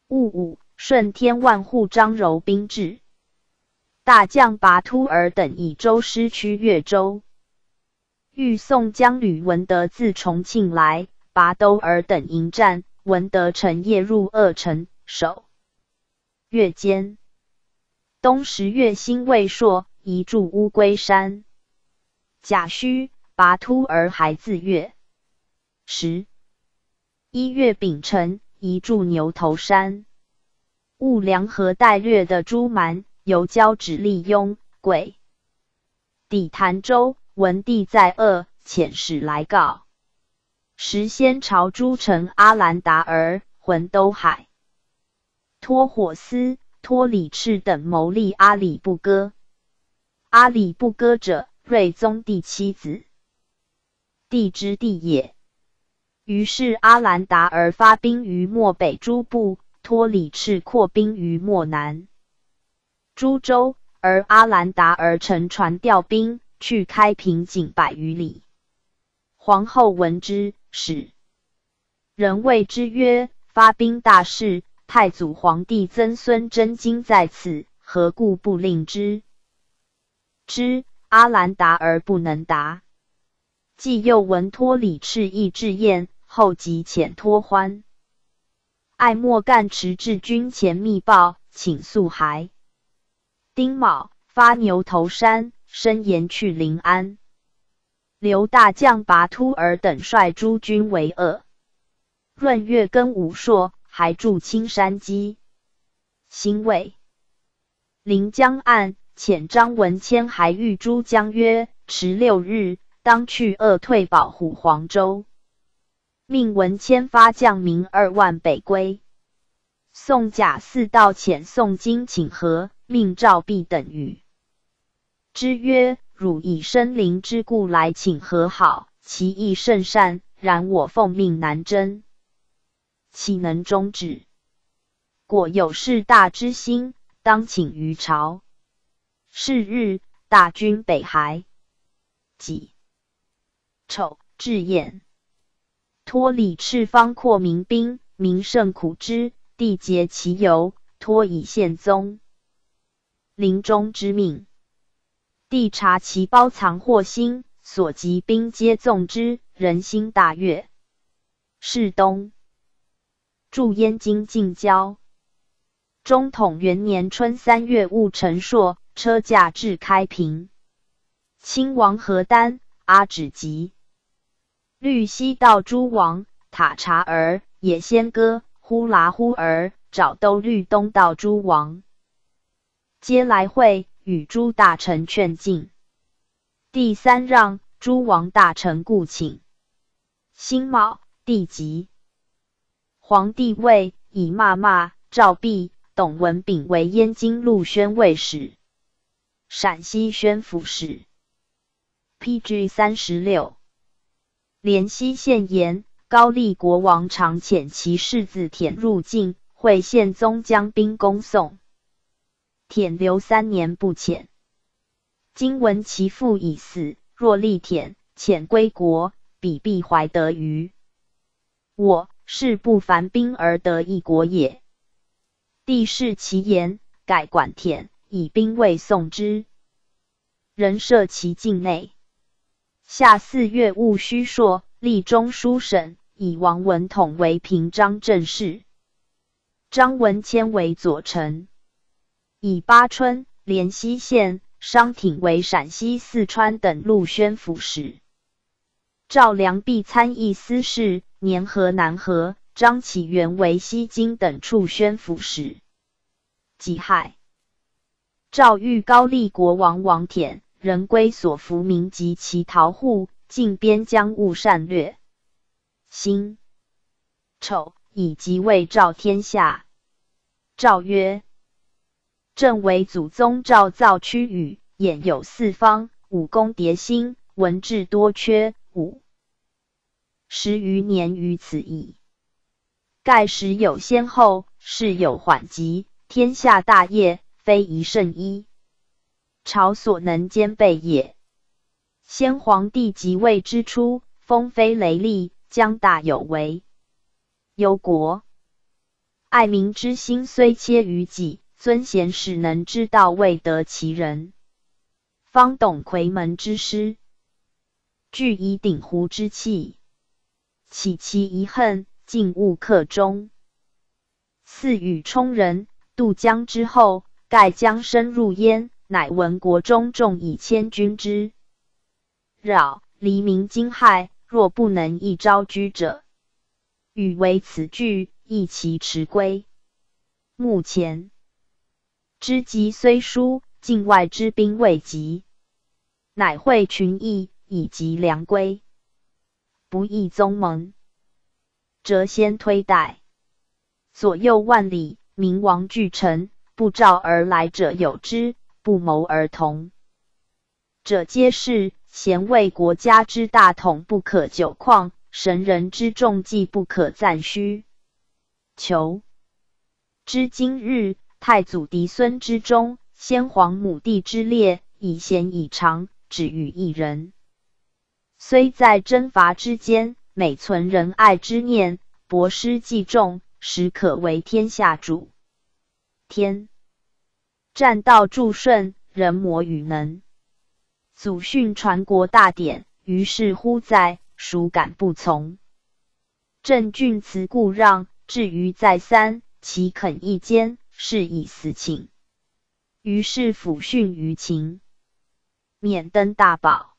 戊午，顺天万户张柔兵至。大将拔突尔等以州师驱越州。 遇宋将吕文德自重庆来，拔兜尔等迎战，文德乘夜入鄂城，守越间。冬十月辛未朔，移驻乌龟山。甲戌，拔突尔还自越。十一月丙辰，移驻牛头山。务粮河带略的诸蛮，由交趾利拥、贵 抵潭州，闻帝在鄂，遣使来告。时先朝诸臣阿兰达尔、浑都海、托火斯、托里赤等谋立阿里不哥。阿里不哥者，睿宗第七子，帝之弟也。于是阿兰达尔发兵于漠北诸部，托里赤扩兵于漠南 诸州，而阿兰达尔乘船调兵去开平仅百余里。皇后闻之，使人谓之曰：发兵大事，太祖皇帝曾孙贞今在此，何故不令之？知阿兰达尔不能达。既又闻托里赤亦至燕，后即遣托欢、艾莫干迟至军前密报，请速还。 丁卯，发牛头山，申延去临安。刘大将拔突尔等率诸军围遏。闰月庚午朔，还筑青山积。辛未，临江岸，遣张文谦还谕诸将曰：“迟六日，当去遏退保护黄州。”命文谦发将民二万北归。宋贾似道遣宋京请和，命赵毖等语之曰：“汝以生灵之故来请和好，其意甚善，然我奉命南征，岂能终止？果有事大之心，当请于朝。”是日，大军北还。己丑，至偃。 托李赤方阔民兵，民甚苦之，帝解其由，托以献宗。临终之命，帝察其包藏祸心，所集兵皆纵之，人心大悦。是冬，驻燕京近郊。中统元年春三月，务陈朔，车驾至开平。亲王何丹、阿止吉、律西道诸王、塔察儿、野仙歌、呼啦呼儿、找兜律东道诸王，皆来会，与诸大臣劝进。帝三让，诸王大臣固请。辛卯，帝即。皇帝位以骂骂赵毖、董文炳为燕京陆宣慰使、陕西宣抚使。P G三十六。 连西县言，高丽国王常遣其世子舔入境，会献宗将兵攻宋。舔留三年不遣。今闻其父已死，若立舔，遣归国，彼必怀德于我，是不烦兵而得一国也。帝视其言，改管舔，以兵未送之。 人设其境内。夏四月，务虚朔，历中书省，以王文统为平章政事，张文谦为左丞，以巴春、连西县、商挺为陕西、四川等陆宣抚使。赵良弼参议司事，年河南河，张启元为西京等处宣抚使。己亥， 诏谕高丽国王王舔，人归所服民及其逃户，进边疆务善略。辛丑，以即位昭天下。诏曰：朕为祖宗诏造区域，偃有四方，武功迭兴，文治多缺，五十余年于此矣。盖时有先后，事有缓急，天下大业，非宜甚依朝所能兼备也。先皇帝即位之初，风飞雷厉，将大有为。忧国爱民之心虽切于己，尊贤使能之道未得其人，方懂夔门之师，惧以鼎壶之气，起其遗恨，尽勿克终。似与冲人、渡江之后，盖将深入燕，乃闻国中众以千军之扰，黎民惊骇，若不能一朝居者，与为此惧，亦其迟归。目前之急虽疏，境外之兵未及，乃会群议，以及粮归，不亦宗盟，则先推待。左右万里，民亡俱城，不召而来者有之，不谋而同者皆是。贤为国家之大统，不可久旷；神人之众计，不可暂虚。求知今日，太祖嫡孙之忠，先皇母弟之烈，以贤以长，止于一人。虽在征伐之间，每存仁爱之念，博施济众，实可为天下主。天，战道著顺，人谋与能。祖训传国大典，于是乎哉，孰敢不从？ 朕据此故让，至于再三，岂肯一坚，是以死请。于是抚训于秦，免登大宝。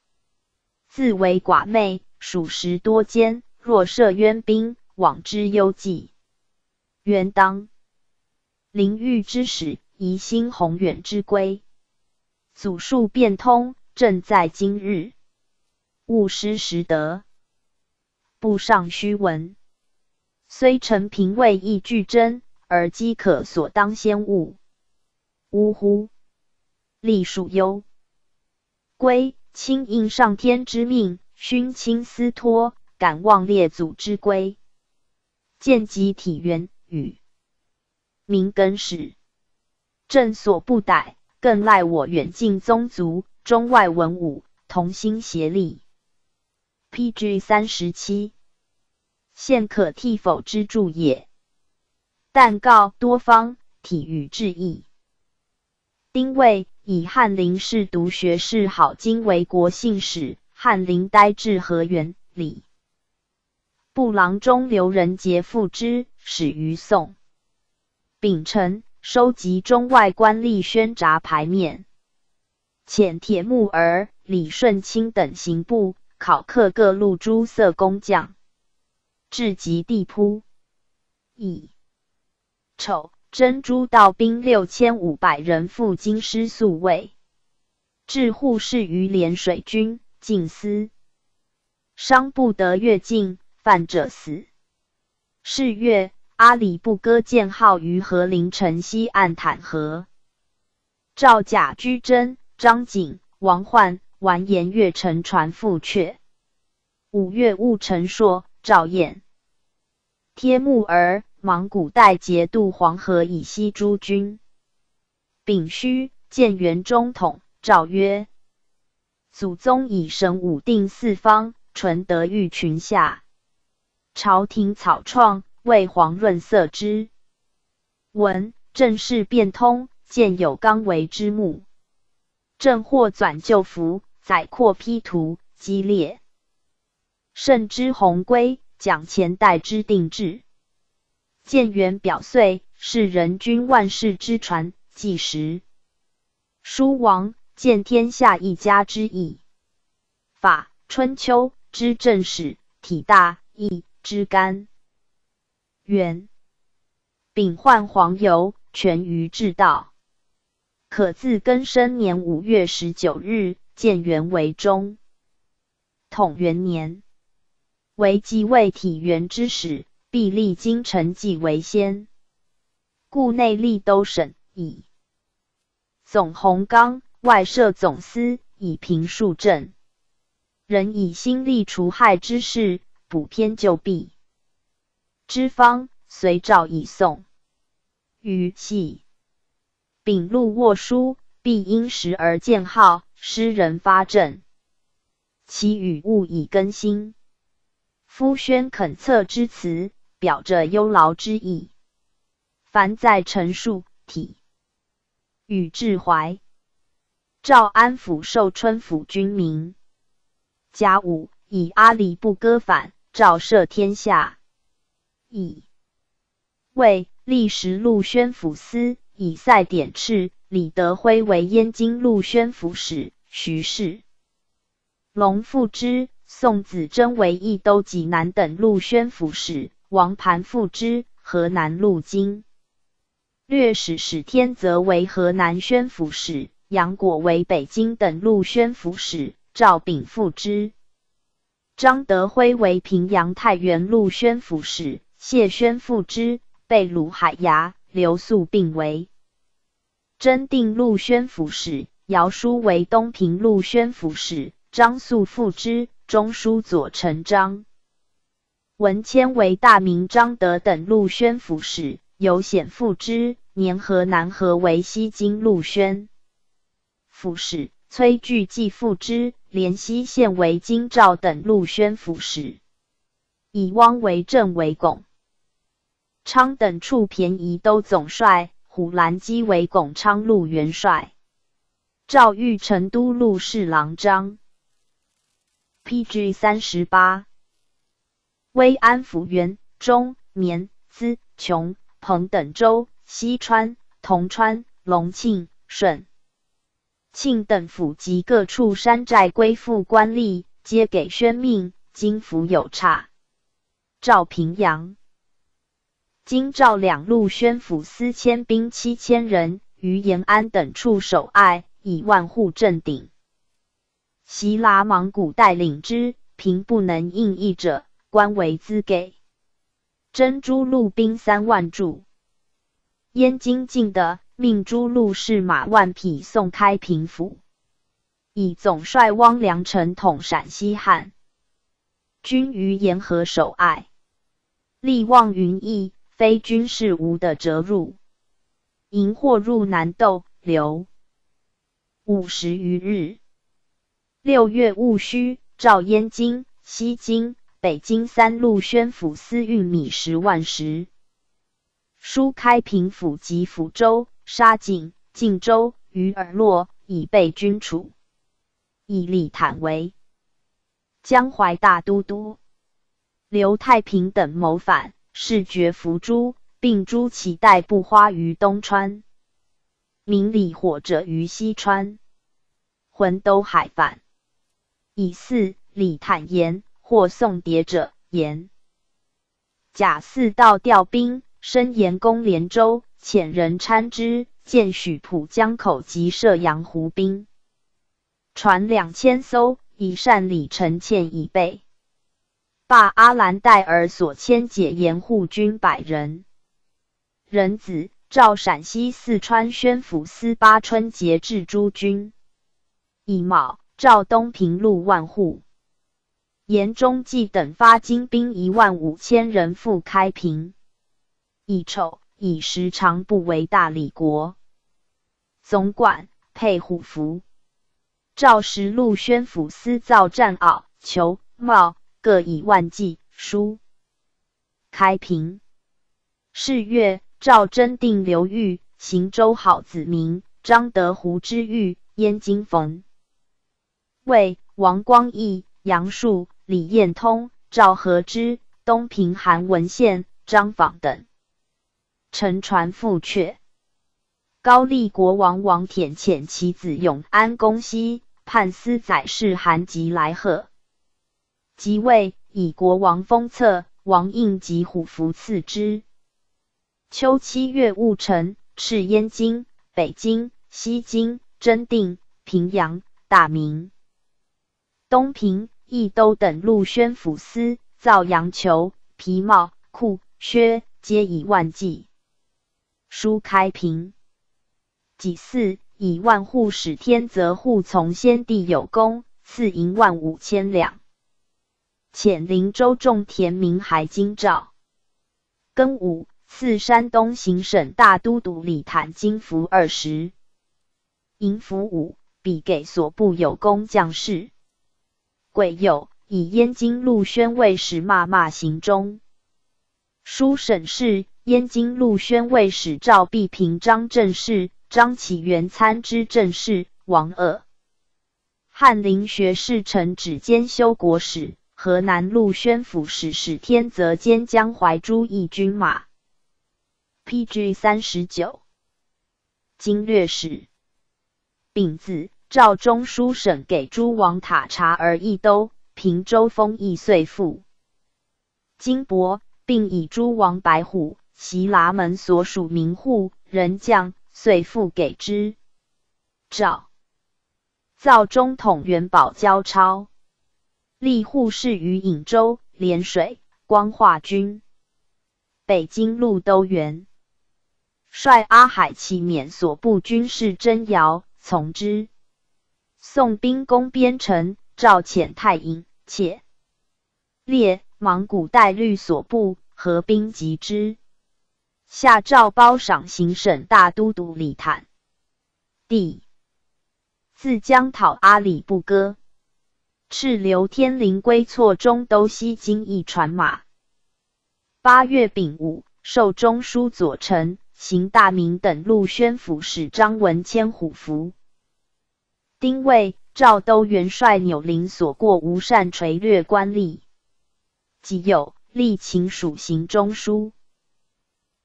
自为寡妹，数十多奸，若涉渊兵，往之幽寂。元当，灵玉之始，宜兴宏远之规。祖述变通，正在今日。勿失时德。 部上须闻，虽臣平未亦俱真，而饥渴所当先悟。呜呼！历数忧。归，卿应上天之命，勋卿司托，敢忘列祖之规。见及体元语， 民更始。朕所不逮，更赖我远近宗族、中外文武同心协力。P G三十七，现可替否之助也。但告多方，体与志意。丁未，以翰林侍读学士郝经为国姓史，翰林呆至河源里。 部郎中刘仁杰副之，始于宋。丙辰，收集中外官吏宣札牌面。遣铁木儿、李顺卿等刑部，考课各路诸色工匠。至极地铺。乙丑，征诸道兵六千五百人赴京师宿卫。至户侍于连水军，进司。 商不得越境，犯者死。是月，阿里不哥建号于河林城西岸坦河。赵甲居征，张景、王奂完颜越乘船赴阙。五月，务陈硕、赵燕、帖木儿、莽古代节度黄河以西诸军。丙戌，建元中统，诏曰： 祖宗以神武定四方，纯德育群下。朝廷草创，为皇润色之。文，政事变通，建有纲为之目。朕或纂旧符，载阔批图，激烈。圣之宏规，讲前代之定制。建元表岁，是人君万世之传，纪实。 书王，见天下一家之意。法，春秋之正始，体大，义之干。元，丙换黄油，权于至道。可自庚申年五月十九日，建元为终。统元年，为即位体元之始，必立京城祭为先。故内立都审，以 总宏纲，外设总司，以平数政。仍以兴利除害之事，补偏救弊之方，随诏以送。于系丙录握书，必因时而建号，施人发政。其语勿以更新。夫宣恳策之词，表着忧劳之意。凡在陈述，体 与志怀。诏安抚寿春府军民。甲午，以阿里不哥反，诏赦天下。乙未，历时陆宣抚司，以赛典赤、李德辉为燕京陆宣抚使，徐世 龙副知、宋子珍为益州济南等陆宣抚使，王盘副知、河南陆经略使史天则为河南宣抚使，杨果为北京等陆宣抚使，赵昺副知、张德辉为平阳太原陆宣抚使，谢宣副知、贝鲁海牙、刘素并为 真定陆宣抚使，姚舒为东平陆宣抚使，张素副知、中书左丞张文谦为大名张德等陆宣抚使，游显副知、年和南和为西京陆宣抚使，崔巨季副知、连熙县为京兆等陆宣抚使，以汪为镇为巩 昌等处便宜都总帅，虎兰基为巩昌路元帅，赵玉成都路侍郎张。P G三十八，威安抚原、中、绵、淄、琼、彭等州、西川、铜川、隆庆、顺 庆等府及各处山寨归附官吏，皆给宣命，经府有差。赵平阳。京赵两路宣抚司迁兵七千人，于延安等处守隘，以万户镇鼎。 习剌蒙古带领之，平不能应议者，官为资给。征诸路兵三万诸。燕京进得，命诸路士马万匹送开平府，以总帅汪良城统陕西汉军于沿河守隘。力望云易，非军事无的折入，引获入南窦、刘。 五十余日。六月戊戌，赵燕京、西京、北京三路宣抚司运米十万石，疏开平府及抚州、沙井、晋州、鱼尔洛，以备军处。以李坦为江淮大都督。刘太平等谋反，事决伏诛，并诛其代步花于东川。 明礼火者于西川，浑兜海返。乙巳，李坦沿，获送牒者沿。甲巳，道调兵，升沿攻连州，遣人参知，建许蒲江口及射阳湖兵船两千艘，以善礼陈佥以备。罢阿兰代尔所迁解沿护军百人。 壬子，赵陕西四川宣抚司巴春节制诸军。乙卯，赵东平路万户、沿中冀等发精兵一万五千人赴开平。乙丑，以时常部为大理国总管，配虎符。赵十路宣抚司造战袄、裘、帽，各以万计，疏 开平。是月，赵征定刘豫、邢州郝子明、张德湖之豫，燕京逢。卫、王光义、杨树、李彦通、赵和之、东平韩文献、张访等乘船赴阙。高丽国王王恬遣其子永安公西，判司宰事韩吉来贺。 即位，以国王封册、王印及虎符赐之。秋七月，务陈、敕燕京、北京、西京、真定、平阳、大名、东平、益都等路宣抚司造羊裘、皮帽、裤、靴，皆以万计，疏开平。 己巳，以万户使天泽护从先帝有功，赐银万五千两，遣灵州种田民还京兆。庚午，赐山东行省大都督李坦金符二十。银符五，比给所部有功将士。 癸酉，以燕京路宣慰使骂骂行中书省事，燕京路宣慰使赵必平张正事、张其元参知政事、王锷。翰林学士陈止兼修国史，河南路宣抚使史天泽兼江淮诸义军马。P G三十九。经略使。 丙子，赵中书省给诸王塔察尔益都、平州封邑岁赋、金帛，并以诸王白虎、习剌门所属民户、人将岁赋给之。赵、赵中统元宝交钞。吏户侍于颍州、连水、光化军。北京路都元 率阿海、契勉所部军士征姚，从之。宋兵攻边城，赵遣太尹、契烈、莽古代律所部合兵击之。下诏褒赏行省大都督李坦。帝自将讨阿里不哥，敕刘天林归错中都西京一船马。 八月丙午，授中书左丞、行大名等路宣抚使张文谦虎符。丁未，赵窦元帅纽林所过吴善垂略官吏。己酉，历请署行中书。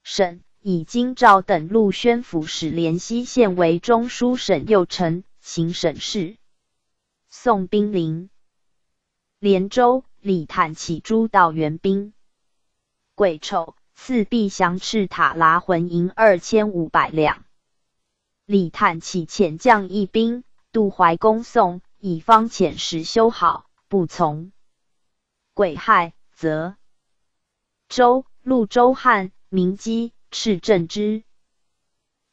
省，以京赵等路宣抚使联西县为中书省右丞，行省事。宋兵临。连州，李坦起诸道援兵。癸丑，赐毕祥赤塔拉浑银二千五百两。李坦起遣将一兵，渡淮攻宋，以方遣使修好，不从。癸亥，则 州，潞州汉，名击，敕镇之。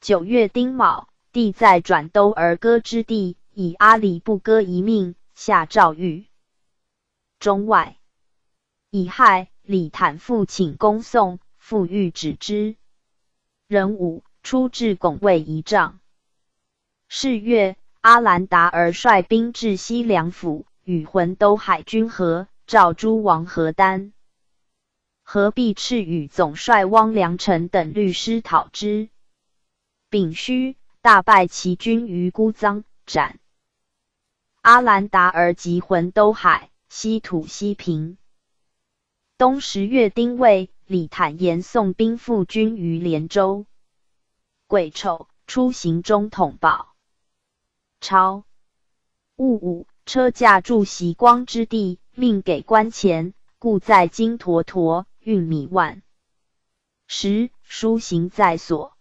九月丁卯，帝在转都而歌之地，以阿里不哥一命，下诏谕。中外。乙亥，李坦复请攻宋，复谕止之。壬午，出至拱卫仪仗。是月，阿兰达尔率兵至西凉府，与浑都海军和，召诸王何丹、何必赤羽总帅汪良臣等律师讨之。丙戌，大败其军于姑臧，斩。阿兰达尔及浑都海，西土西平。冬十月丁未，李坦沿宋兵复军于连州。癸丑，出行中统宝钞。 戊午，车驾住习光之地，命给关前，故在今沱沱，运米万石，书行在所。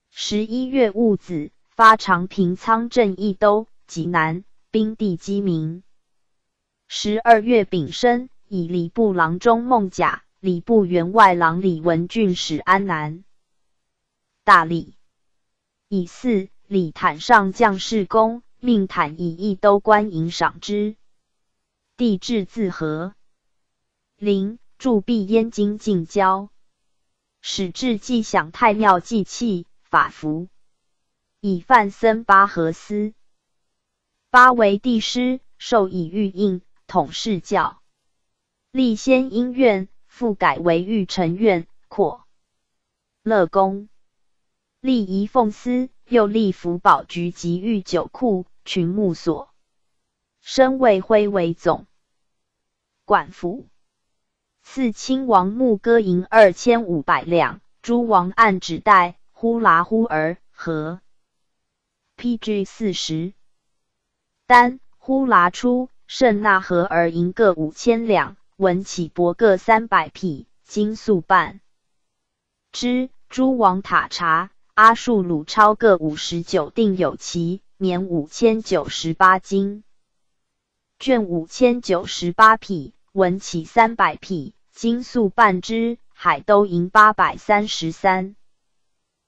十一月戊子，发长平仓镇益都、济南，兵地鸡鸣。十二月丙申，以礼部郎中孟甲、礼部员外郎李文俊使安南。大历。 乙巳，李坦上将士公，命坦以益都官银赏之。帝至自河。临，筑毕燕京近郊，始至祭享太庙祭器、法服，以范森巴何司。巴为帝师，授以玉印，统试教。历迁因院，复改为御陈院，括 乐宫。历仪奉司，又历福宝局及御酒库、群牧所。升魏徽为总管府。赐亲王牧歌银二千五百两，诸王按纸带，呼啦呼儿和。 P G四十。单，呼啦初，甚纳和儿银各五千两，文起帛各三百匹，金粟半之。诸王塔察、阿术鲁钞各五十九锭有奇，棉五千九十八斤，绢五千九十八匹，文起三百匹，金粟半之，海都银八百三十三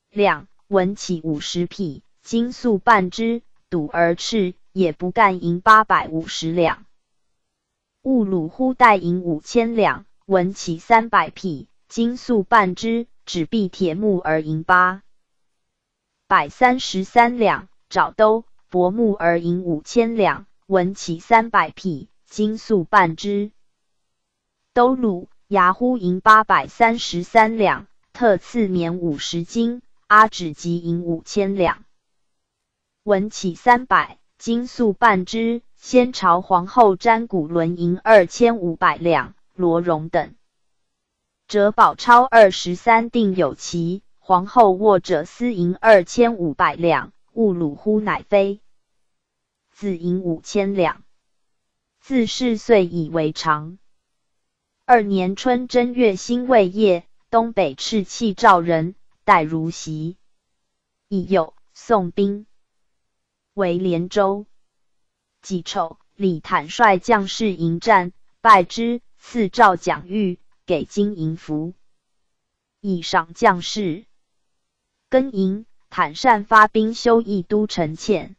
两，文起五十匹，金粟半之，赌而赤，也不干银八百五十两。兀鲁呼带银五千两，文起三百匹，金粟半之，纸必铁木而银八百三十三两。爪都、薄木而银五千两，文起三百匹，金粟半之。 都鲁、牙呼银八百三十三两，特赐棉五十斤，阿纸及银五千两，文起三百，金粟半之。先朝皇后詹古伦银二千五百两，罗荣等。折宝钞二十三锭有奇，皇后握者司银二千五百两，兀鲁呼乃非 子银五千两。自是岁以为常。二年春正月辛未夜，东北赤气召人，待如袭。乙酉，宋兵围连州。己丑，李坦率将士迎战，败之，赐诏奖谕，给金银服，以赏将士。 庚寅，坦单发兵修益都城堑。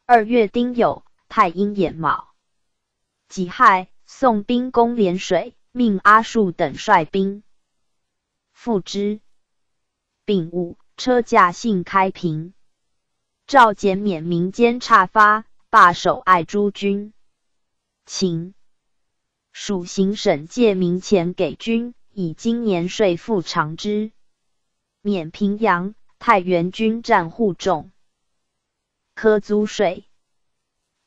二月丁酉，太阴掩卯。己亥，宋兵攻连水，命阿术等率兵赴之。丙午，车驾幸开平，诏减免民间差发，罢守爱诸军。请 属行省借民钱给军，以今年税赋偿之。免平阳、太原军战互仲，科租税。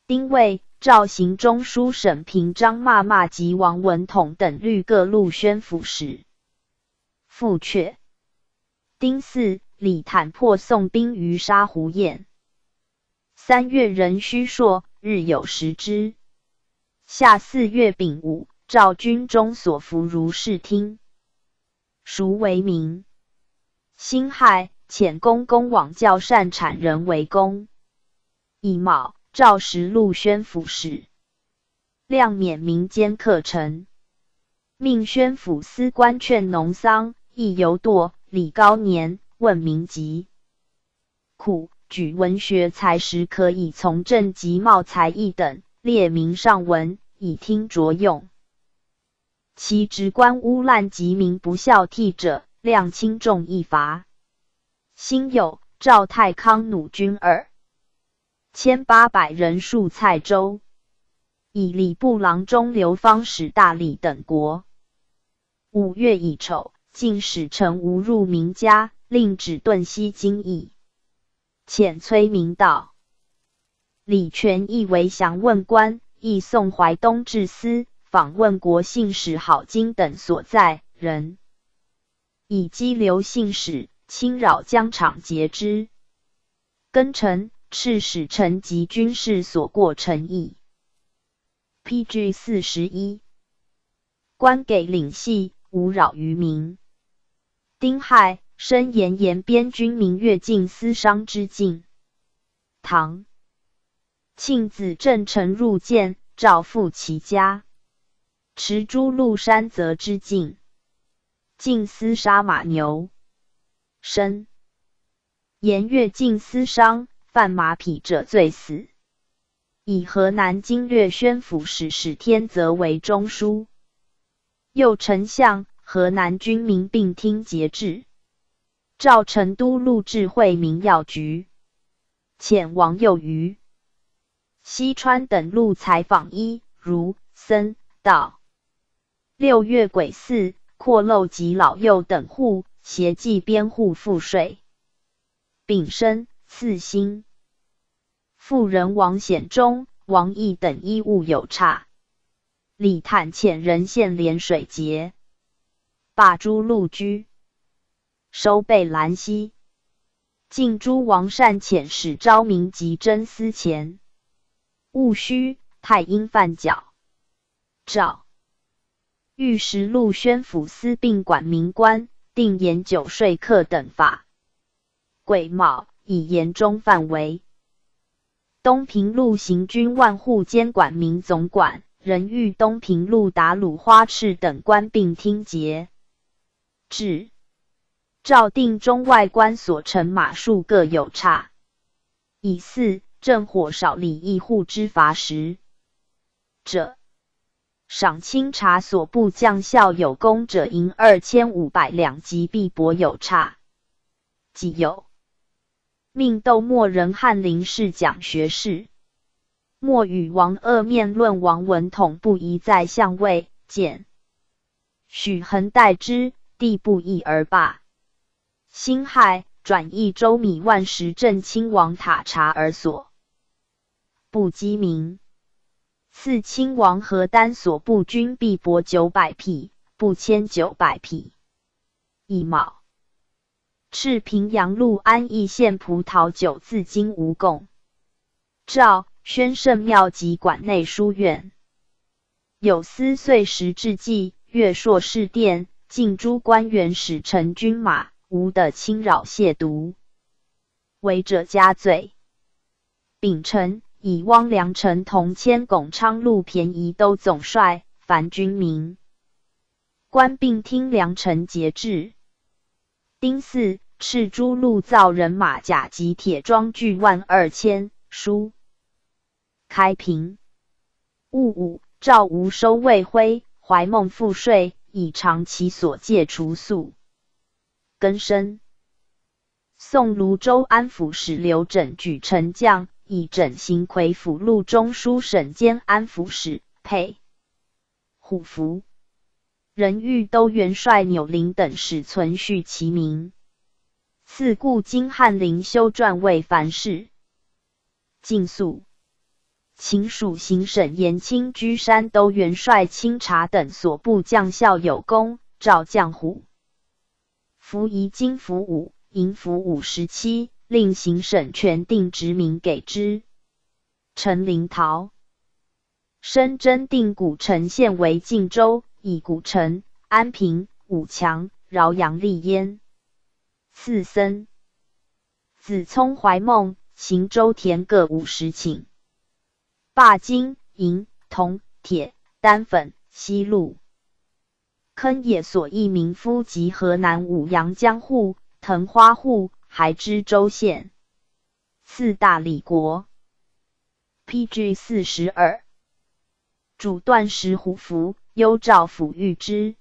丁未，诏行中书省平章骂骂及王文统等律各路宣抚使、复阙。丁巳，李坦破宋兵于沙湖堰。三月壬戌朔，日有食之。夏四月丙午，赵军中所服如是听。孰为名？辛亥，遣公公往校善产人为公。乙卯，赵时录宣抚使，量免民间客乘，命宣抚司官劝农桑、议游惰、理高年、问民籍。 苦，举文学才识可以从政及茂才一等，列名上文，以听着用。其职官污烂及民不孝悌者，量轻重亦罚。辛酉，赵太康弩军二千八百人戍蔡州，以礼部郎中刘芳使大理等国。 五月乙丑，进使臣无入名家，令指顿悉经议。遣崔明道。李全亦为详问官，亦送淮东制司、访问国信使郝经等所在人，以激刘信使，侵扰疆场节支。更陈、敕使臣及军事所过陈议。 P G四十一。官给领系，无扰于民。丁亥，升盐延边军民越境司商之境。唐。庆子郑乘入见，赵复其家，持诸路山泽之境，尽司杀马牛。申。 沿越境司商，贩马匹者罪死。以河南经略宣抚使史天泽为中书，右丞相、河南军民并听节制。召成都录制会民要局，遣王右于西川等路采访伊、如、僧、道。 六月癸巳，阔漏及老幼等户，协计编户赋税。丙申，赐薪。妇人王显忠、王毅等衣物有差，李坦遣人献连水节，罢诸路居，收备兰溪。 进诸王善遣使昭明及征司前，务须太阴犯角。诏。御史录宣抚司并管民官，定盐酒、说客等法。癸卯，以盐中范围。东平路行军万户监管民总管，仍御东平路达鲁花赤等官并听节制。 诏定中外官所乘马数各有差。乙巳，正火少礼一户之罚十。者。赏清察所部将校有功者银二千五百两及毕帛有差。己酉。命窦默任翰林侍讲学士。默与王锷辩论王文统不宜在相位，见 许衡代之，帝不议而罢。辛亥，转议周米万时镇亲王塔察而所部饥民，赐亲王何丹所部军毕帛九百匹，布千九百匹。乙卯。 敕平阳路安义县葡萄酒自今无供。诏，宣圣庙及馆内书院。有司岁时至祭，月朔试殿，禁诸官员使乘军马，无得侵扰亵渎，违者加罪。丙辰，以汪良臣同迁拱昌路便宜都总帅，凡军民官并听良臣节制。 丁巳，敕诸路造人马甲及铁装具万二千，书。开平。戊午，诏无收魏徽、怀孟赋税，以偿其所借除粟。庚申。宋泸州安抚使刘整举丞将，以整邢夔辅录中书省兼安抚使，配 虎符。仍谕都元帅纽林等使存续其名。赐故京翰林修撰为樊氏。进粟。秦署行省颜卿居山都元帅钦察等所部将校有功，照将虎符，以金符五、银符五十七，令行省权定职名给之。陈林陶。升征定古城，现为靖州，以古城、安平、武强、饶阳立焉。赐僧。子聪怀孟，行周田各五十顷，罢金、银、铜、铁、丹粉、稀露。 坑也所邑民夫及河南舞阳江户、藤花户、孩之州县。赐大理国。P G四十二。主断食虎符，幽照抚育之。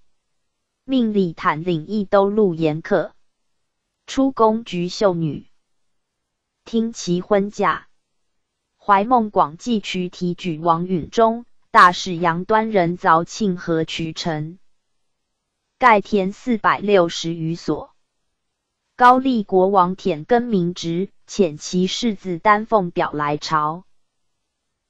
命李坦领一兜陆延客。出宫举绣女。听其婚嫁。 怀孟广寄渠提举王允中，大士杨端人凿庆河渠城，盖田四百六十余所。高丽国王忒耕民职，遣其世子丹凤表来朝。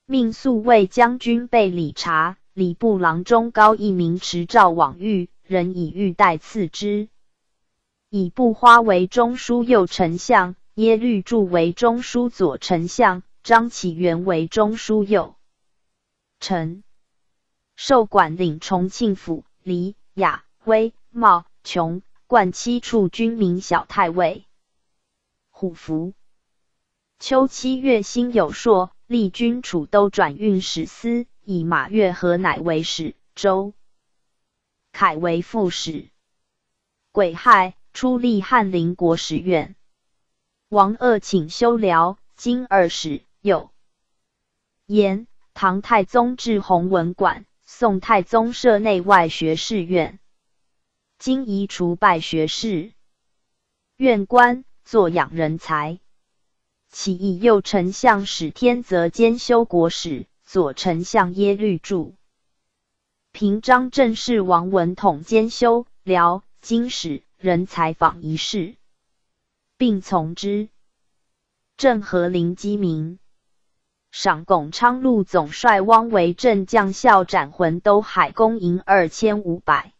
命宿卫将军备李察、礼部郎中高义明持诏往谕，人以玉带赐之。 以步花为中书右丞相，耶律柱为中书左丞相，张启元为中书右丞。授管领重庆府、黎、雅、威、茂、琼、灌七处军民小太尉。虎符。秋七月辛酉朔，立军楚都转运使司，以马月河乃为使，周凯为副使。 癸亥，初立翰林国史院。王锷请修辽、金二史、右延。唐太宗置弘文馆，宋太宗设内外学士院。今移除拜学士、院官，作养人才。起以右丞相史天则兼修国史，左丞相耶律柱。 平章政事王文统兼修辽、金史、人才访遗事，并从之。镇河灵鸡鸣。赏拱昌路总帅汪惟镇将校斩浑兜海工银二千五百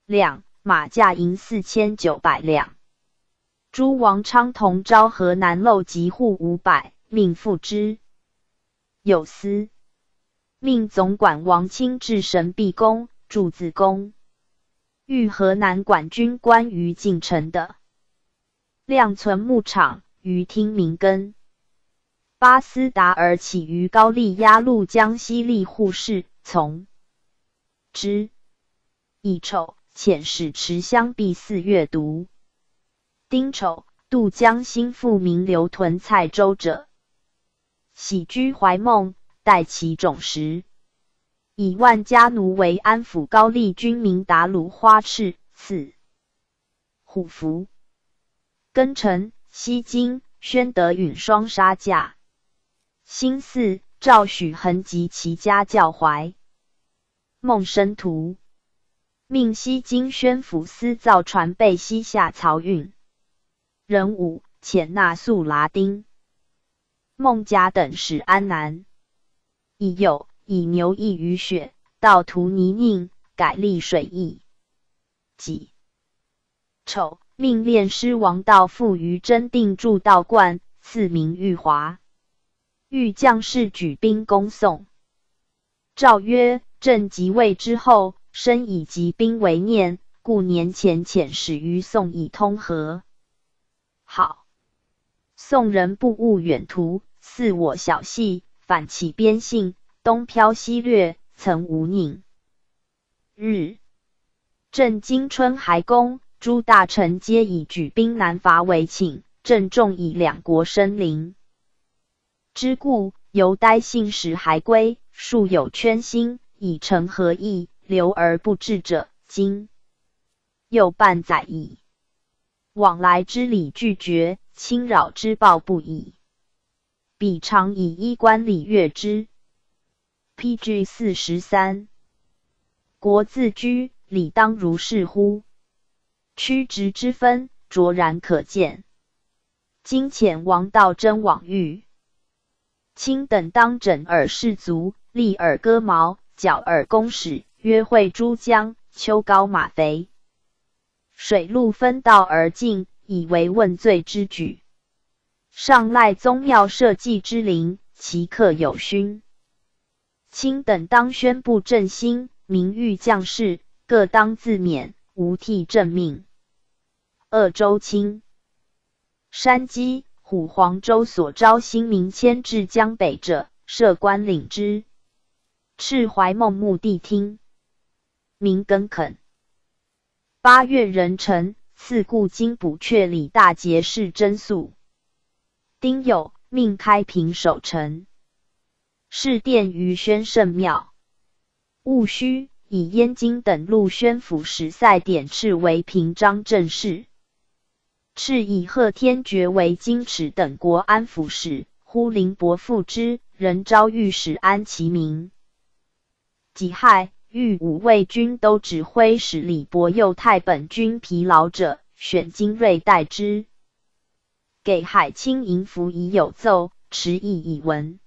两，马价银四千九百两。诸王昌同招河南漏及户五百，命付之。有司。 命总管王钦置神臂弓、柱子弓，谕河南管军关于进城的。亮存牧场，于听鸣耕。巴思达而起于高丽鸭绿江西利户氏，从之。乙丑，遣使持香毕寺阅读。丁丑，渡江心腹名刘屯蔡州者， 徙居怀孟，待其种时。以万家奴为安抚高丽军民达鲁花赤，赐虎符。庚辰，西京，宣德允双杀驾。辛巳，赵许恒及其家教怀孟申图。命西京宣抚司造船备西夏漕运。壬午，遣纳肃拉丁、孟甲等使安南。乙酉，以牛邑于雪，盗图泥泞，改立水邑。己丑，命练师王道富于真定筑道观，赐名玉华。谕将士举兵攻宋。 诏曰：朕即位之后，深以疾兵为念，故年前遣使于宋以通河。好。宋人不务远图，似我小隙，反起边境，东飘西掠，曾无宁日。朕今春还宫，诸大臣皆以举兵南伐为请，朕重以两国生灵 之故，犹待信使还归，数有圈心，以成和议，留而不至者，今又半载矣。往来之礼拒绝，侵扰之暴不已。彼常以衣冠礼乐之。P G四十三。国自居，礼当如是乎？曲直之分，卓然可见。 今遣王道真往谕。卿等当枕尔士卒，立尔戈矛，皎尔弓矢，约会诸将，秋高马肥，水陆分道而进，以为问罪之举。上赖宗庙社稷之灵，其客有勋。卿等当宣布振兴，名誉将士各当自勉，无替朕命。鄂州卿。山西、湖广州所招新民迁至江北者，设官领之。敕怀孟穆地听，名更肯。八月壬辰，赐顾京补阙李大节侍真宿。丁酉，命开平守城。 侍殿于宣圣庙。戊戌，以燕京等路宣抚使赛典敕为平章政事。敕以贺天爵为京池等国安抚使，呼林伯父之，仍招御史安其名。己亥，谕五卫军都指挥使李伯佑太本军疲劳者，选精锐代之。给海卿迎服以有奏，持意以闻。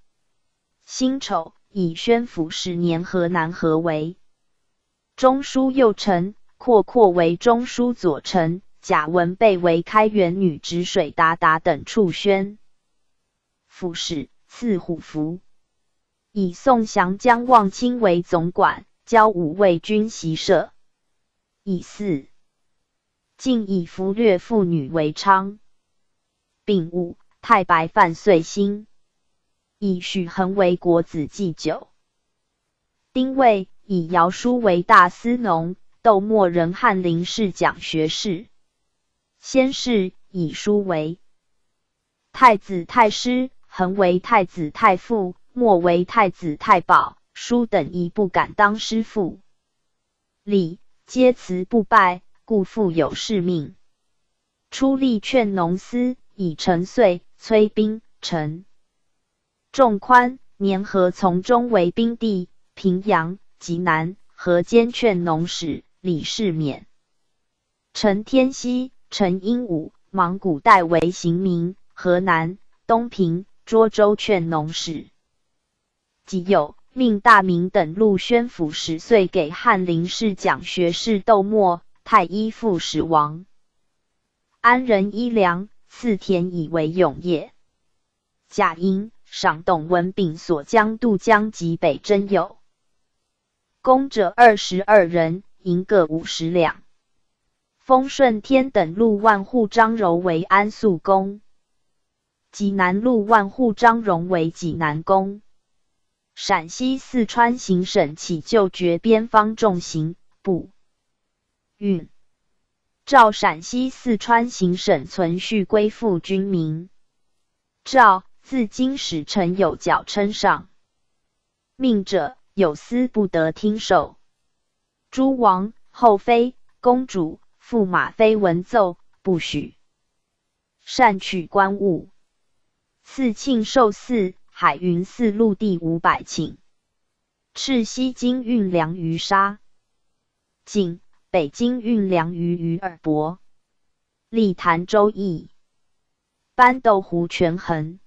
辛丑，以宣抚使年河南河为中书右丞，阔阔为中书左丞，贾文备为开元女直水达达等处宣抚使，赐虎符。以宋降将望清为总管，交五卫军习射。乙巳， 竟以俘掠妇女为娼。丙午，太白犯岁星，以许衡为国子祭酒。丁未，以姚舒为大司农，窦默任翰林侍讲学士。先世以舒为太子太师，衡为太子太傅，默为太子太保，舒等亦不敢当师父。礼，皆辞不拜，故复有是命。初立劝农司，以陈遂、崔宾、陈仲宽、年和从中为兵第，平阳、济南、河间劝农使，李世勉、陈添希、陈英武、芒古代为刑名，河南、东平、涿州劝农使。 己酉，命大名等路宣抚使岁给翰林侍讲学士窦默、太医副使王安仁衣粮，赐田以为永业。甲寅，赏董文炳所将渡江及北征友功者二十二人，银各五十两。封顺天等路万户张柔为安宿公。 济南路万户张荣为济南公。陕西四川行省起旧绝边防重型部运。诏陕西四川行省存续归附军民。诏自京使陈友皎称上。命者有司不得听受。诸王、后妃、公主、驸马妃闻奏，不许 擅取官物。赐庆寿寺、海云寺陆地五百顷，敕西京运粮于沙井，北京运粮于于尔伯。历谈周易，班斗湖权衡，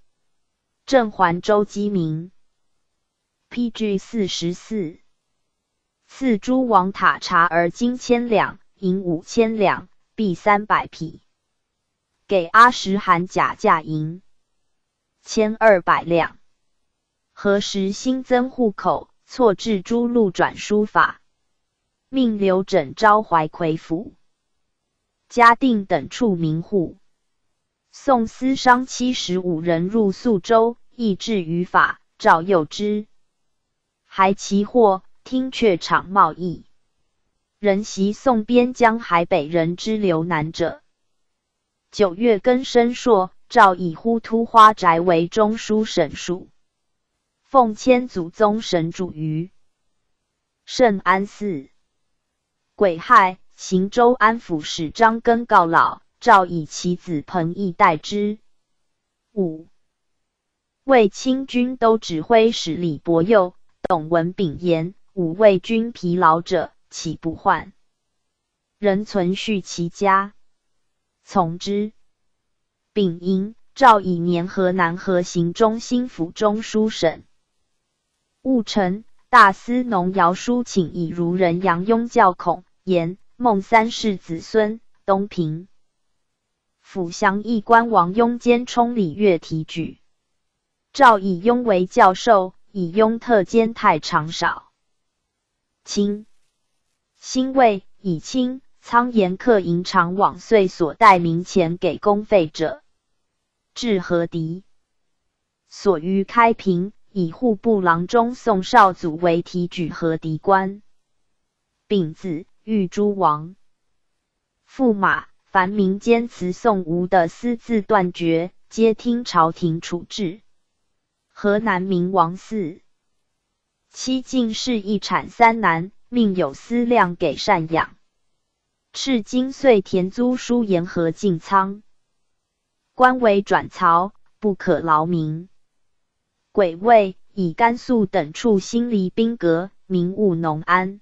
镇环周鸡鸣。P G四十四。 赐诸王塔察而金千两，银五千两，璧三百匹。给阿什汗甲价银千二百两。何时新增户口，错置诸路转书法，命刘整招怀夔府、嘉定等处民户。宋司商七十五人入宿州，亦置于法，诏右之。 还其获，听却场贸易。仍袭宋边疆海北人之流难者。九月更申朔，诏以呼突花宅为中书省署，奉迁祖宗神主于圣安寺。癸亥，行州安抚使张根告老，诏以其子彭毅代之。五 为清军都指挥使李伯佑、董文炳言，五卫军疲劳者，岂不换人存续其家？从之。丙寅，诏以年河南河行中心府中书省。务陈大司农姚舒请以孺人杨邕教孔、颜、孟三世子孙，东平 府降议官王邕兼充礼乐提举。诏以邕为教授，以拥特兼太常少。清，辛未以清仓盐客银常往岁所带民钱给公费者。至何迪，所于开平，以户部郎中宋绍祖为提举何迪官。丙子，遇诸王。驸马，凡民间词宋吴的私自断绝，皆听朝廷处置。河南明王嗣，妻靳氏一产三男，命有司量给赡养。敕京岁田租书盐河进仓。官为转曹，不可劳民。癸未，以甘肃等处兴黎兵革，民务农安。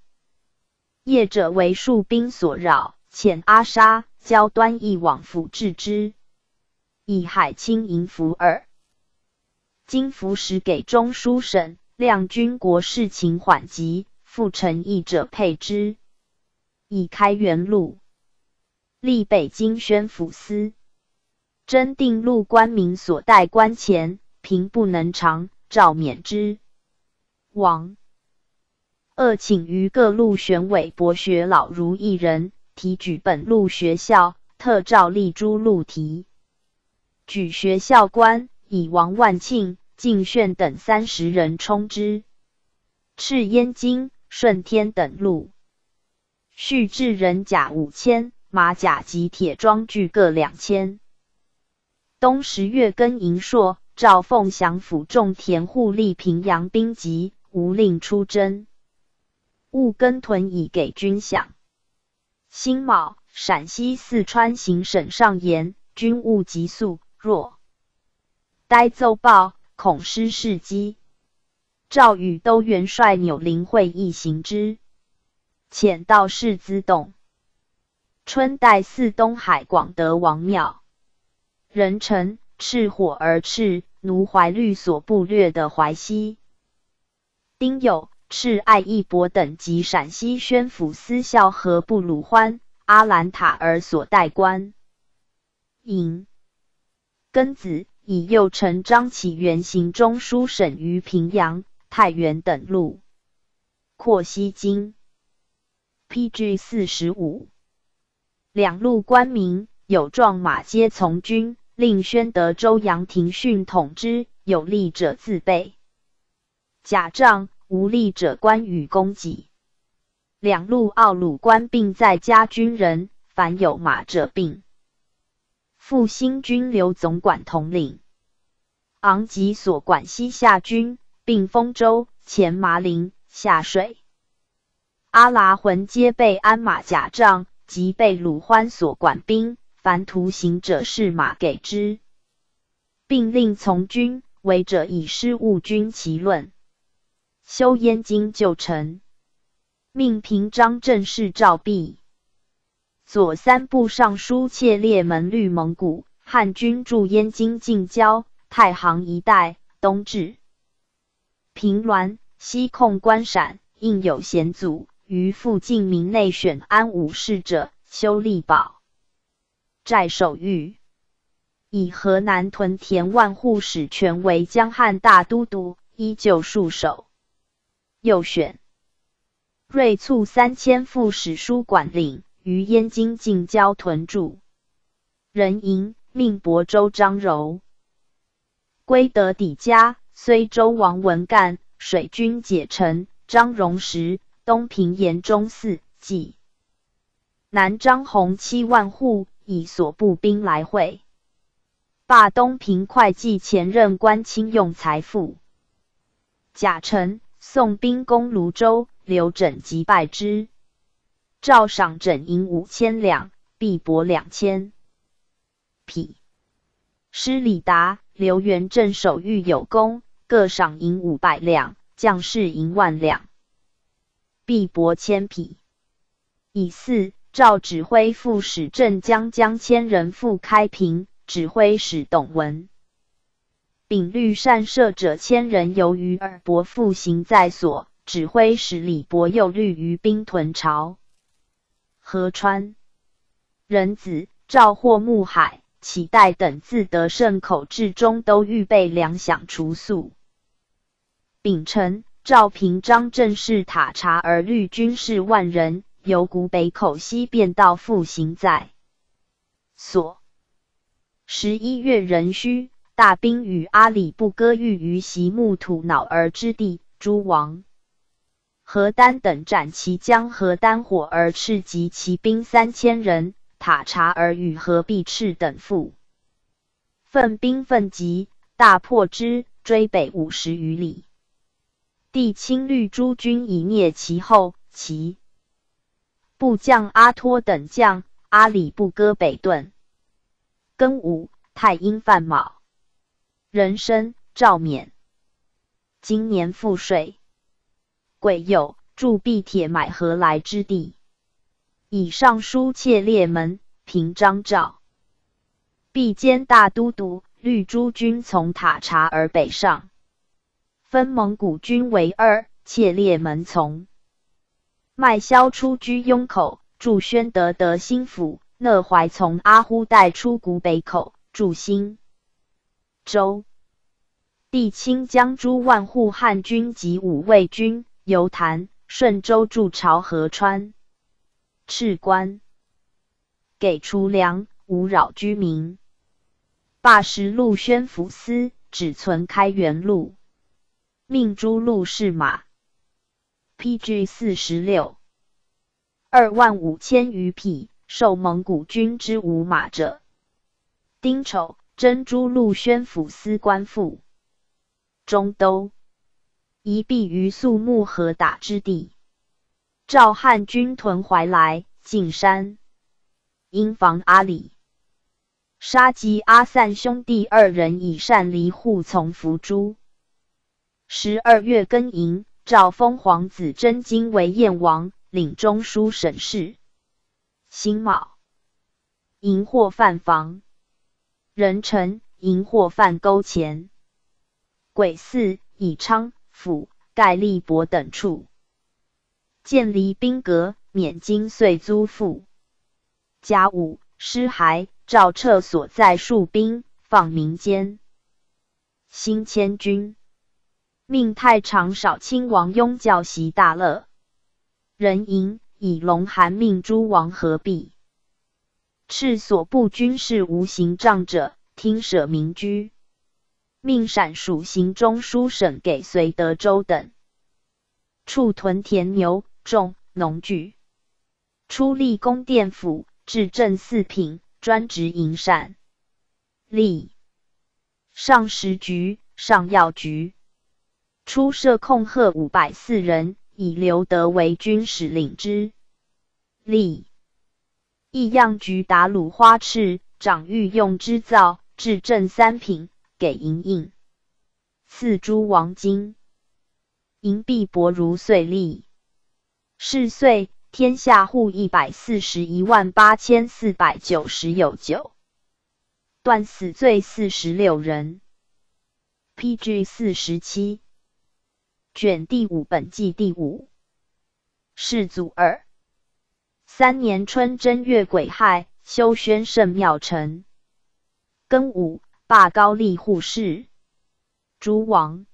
业者为戍兵所扰，遣阿沙、焦端一往抚制之，以海清营服耳。金服时给中书省，量军国事情缓急，复陈议者配之，以开元路。 历北京宣抚司，征定陆官民所带官钱，平不能偿，诏免之。王。二请于各路选委博学老儒一人，提举本路学校，特诏立诸路题。举学校官，以王万庆、靳铉等三十人充之。敕燕京、顺天等路。 续置人甲五千，马甲及铁装具各两千。冬十月更营槊，诏奉降抚众田户，立平阳兵籍，无令出征。务耕屯以给军饷。辛卯，陕西、四川行省上言，军务急速，若待奏报，恐失事机。 诏与都元帅纽林会议行之。遣道士资动。春代祀东海广德王庙。壬辰，敕火而敕，奴怀律所部略的淮西。丁酉，敕爱义伯等及陕西宣抚司校何部鲁欢、阿兰塔尔所带官。 寅。庚子，以右丞张启元行中书省于平阳、太原等路，扩西京。P G四十五。两路官民有壮马皆从军，令宣德州杨廷训统之，有力者自备。甲仗，无力者关羽供给。 两路奥鲁官并在家军人，凡有马者并。复兴军留总管统领。昂吉所管西夏军，并丰州、前麻陵、下水。阿剌浑皆备鞍马甲仗，即备鲁欢所管兵，凡途行者试马给之。并令从军，违者以失物军其论。修燕京旧城。 命平章政事诏毕。左三部尚书切列门虑蒙古汉军驻燕京近郊太行一带，东至平峦，西控关陕，应有险阻，于附近民内选安武士者，修力保。 翟守裕。以河南屯田万户史权为江汉大都督，依旧戍守。右选。锐卒三千副使书管领，于燕京近郊屯驻。壬寅，命亳州张柔。归德抵嘉，虽州王文干，水军解城，张荣时，东平延中四骑。 南张洪七万户，以所部兵来会。罢东平会稽前任官清用财富。甲辰，宋兵攻泸州，刘整即败之。诏赏整银五千两，币帛两千。 匹。施礼达、刘元镇守御有功，各赏银五百两，将士银万两，币帛千匹。乙巳，诏指挥副使镇江将千人赴开平，指挥使董文。丙戌善射者千人由于尔伯复行在所，指挥使李博又虑于兵屯朝。合川。壬子，赵获牧海、乞代等自得胜口至终都预备粮饷除粟。丙辰，赵平章镇势塔察儿律军士万人，由古北口西便到复兴在所。十一月壬戌，大兵与阿里不哥遇于席木土脑儿之地，诸王何丹等斩其将何丹火而赤及其兵三千人，塔察儿与何必赤等复 奋兵奋击，大破之，追北五十余里。帝亲率诸军以灭其后，其部将阿托等将阿里不哥北遁。庚午，太阴犯卯。壬申，赵免。今年赋税。癸酉，筑毕铁买河莱之地。以尚书切列门、平章赵毕兼大都督，率诸军从塔察而北上，分蒙古军为二，切列门从麦萧出居庸口，驻宣德德兴府，乐怀从阿忽代出古北口，驻兴 州。帝亲将诸万户汉军及五卫军由潭、顺州筑巢河川、赤关，给除粮，无扰居民。罢时陆宣抚司，只存开元录，命诸路士马 P G 四十六，二万五千余匹，受蒙古军之无马者。丁丑，征诸路宣抚司官复中都，以避于肃穆河打之地。赵汉军屯怀来、径山，因防阿里。 杀及阿散兄弟二人以善离护从伏诛。十二月庚寅，诏封皇子真金为燕王，领中书省事。辛卯，荧惑犯房。壬辰，荧惑犯沟前。癸巳，以昌、府、盖利伯等处 建立兵革，免金岁租赋。甲午，尸骸，诏撤所在戍兵，放民间。辛迁军，命太常少卿王拥校习大乐。壬寅，以龙函命诸王何必 敕所部军士无刑杖者，听舍民居。命陕属行中书省给绥德州等处屯田牛、种农具。初立宫殿府，置镇四品，专职营缮。立上食局、上药局。初设控贺五百四人，以刘德为军使领之。 例。义阳局达鲁花赤、掌御用织造，置镇三品，给营印。赐诸王金银币帛如岁例。是岁，天下户一百四十一万八千四百九十有九。断死罪四十六人。P G 四十七。卷第五，本纪第五。世祖二。三年春正月癸亥，修宣圣庙陈。庚午，罢高丽护士。诸王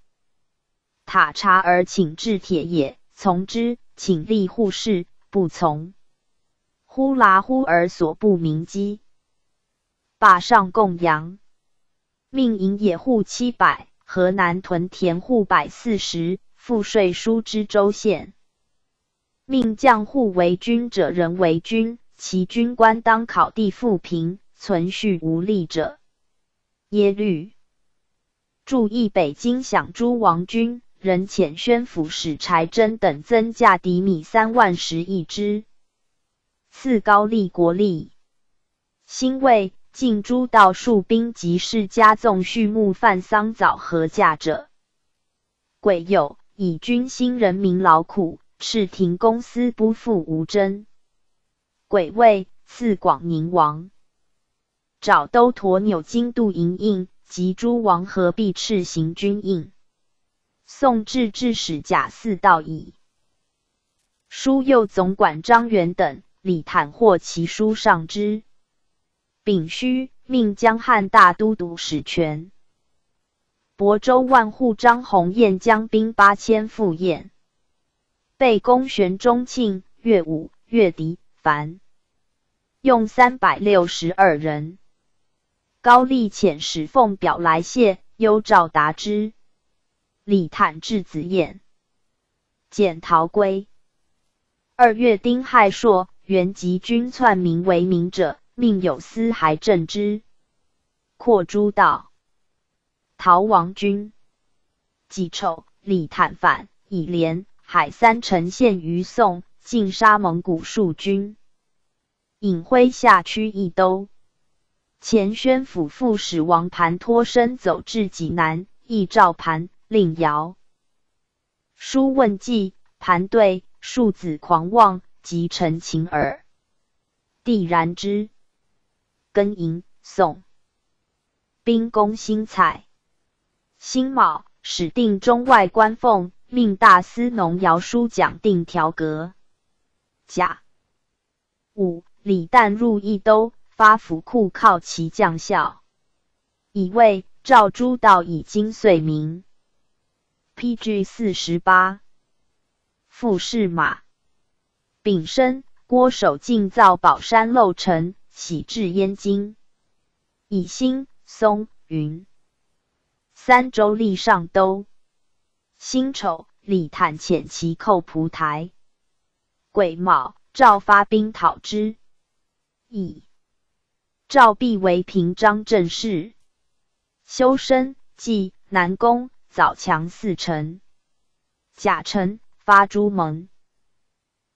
塔察儿请至铁也，从之；请立护士，不从。呼啦呼而所部民击。罢上供养。 命营野户七百，河南屯田户百四十，赋税书之州县。命将护为军者人为军，其军官当考第富平，存续无力者耶律。注意北京饷诸王军，人遣宣抚使柴真等增驾砥米三万石一支。赐高丽国力。 辛未，进诸道戍兵及世家纵畜牧贩桑藻禾稼者。癸酉，以军兴人民劳苦，敕停工司不复无征。癸未，赐广宁王找都驮纽京度营印，及诸王何必敕行军印。宋制置使甲四道矣。 书右总管张元等，李坦获其书上之。丙戌，命江汉大都督史权亳州万户张宏雁将兵八千赴雁，备攻玄中庆、乐武、乐迪、樊，用三百六十二人。高丽遣使奉表来谢，幽诏答之。李坦至紫砚， 遣逃归。二月丁亥朔，原籍军窜明为明者，命有司还镇之。阔诸道，逃亡军。己丑，李坦反，以连、海三城陷于宋，尽杀蒙古戍军。 颍辉下区益都。前宣抚副使王盘脱身走至济南，亦召盘、令姚。书问计，盘对：庶子狂妄，即臣情耳。帝然之。庚寅，宋。兵攻新蔡。辛卯，始定中外官俸，命大司农姚舒讲定条格。甲 午，李旦入益都，发府库犒其将校。乙未，赵诸道以金岁名。P G四十八。傅士马。丙申，郭守敬造宝山漏城，徙至燕京。乙辛，松云。三州立上都。辛丑，李坦遣骑寇蒲台。 癸卯，赵发兵讨之。乙，赵必为平章政事。修身、济、南攻，早强四城。甲辰，发朱蒙。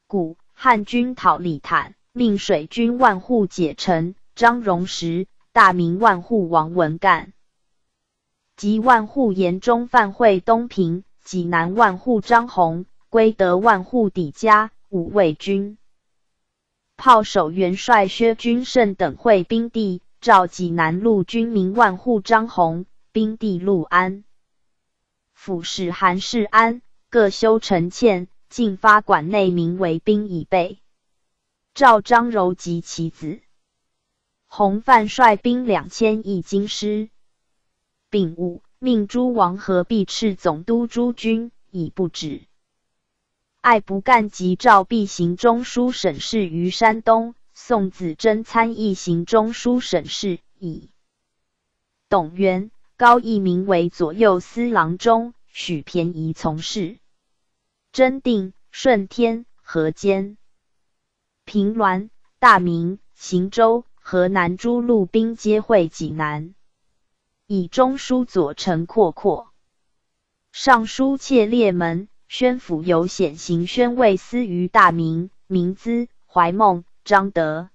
丙午，汉军讨李坦，命水军万户解城，张荣实、大名万户王文干。 及万户延中范会东平，济南万户张宏、归德万户抵家、武卫军。炮手元帅薛君胜等会兵地，召济南路军名万户张宏，兵地潞安。府使韩世安，各修城堑，进发馆内名为兵已备。 召张柔及其子。弘范率兵两千诣京师。丙午，命诸王合璧敕总督诸军，以布置。艾不干及赵必行中书省事于山东，宋子贞参议行中书省事，以 董源、高义明为左右司郎中，许便宜从事。真定、顺天、河间、平滦、大名、行州、河南诸路兵皆会济南，以中书左丞阔阔。尚书谢烈门、宣抚游显行宣慰司于大名、明资、怀孟、张德、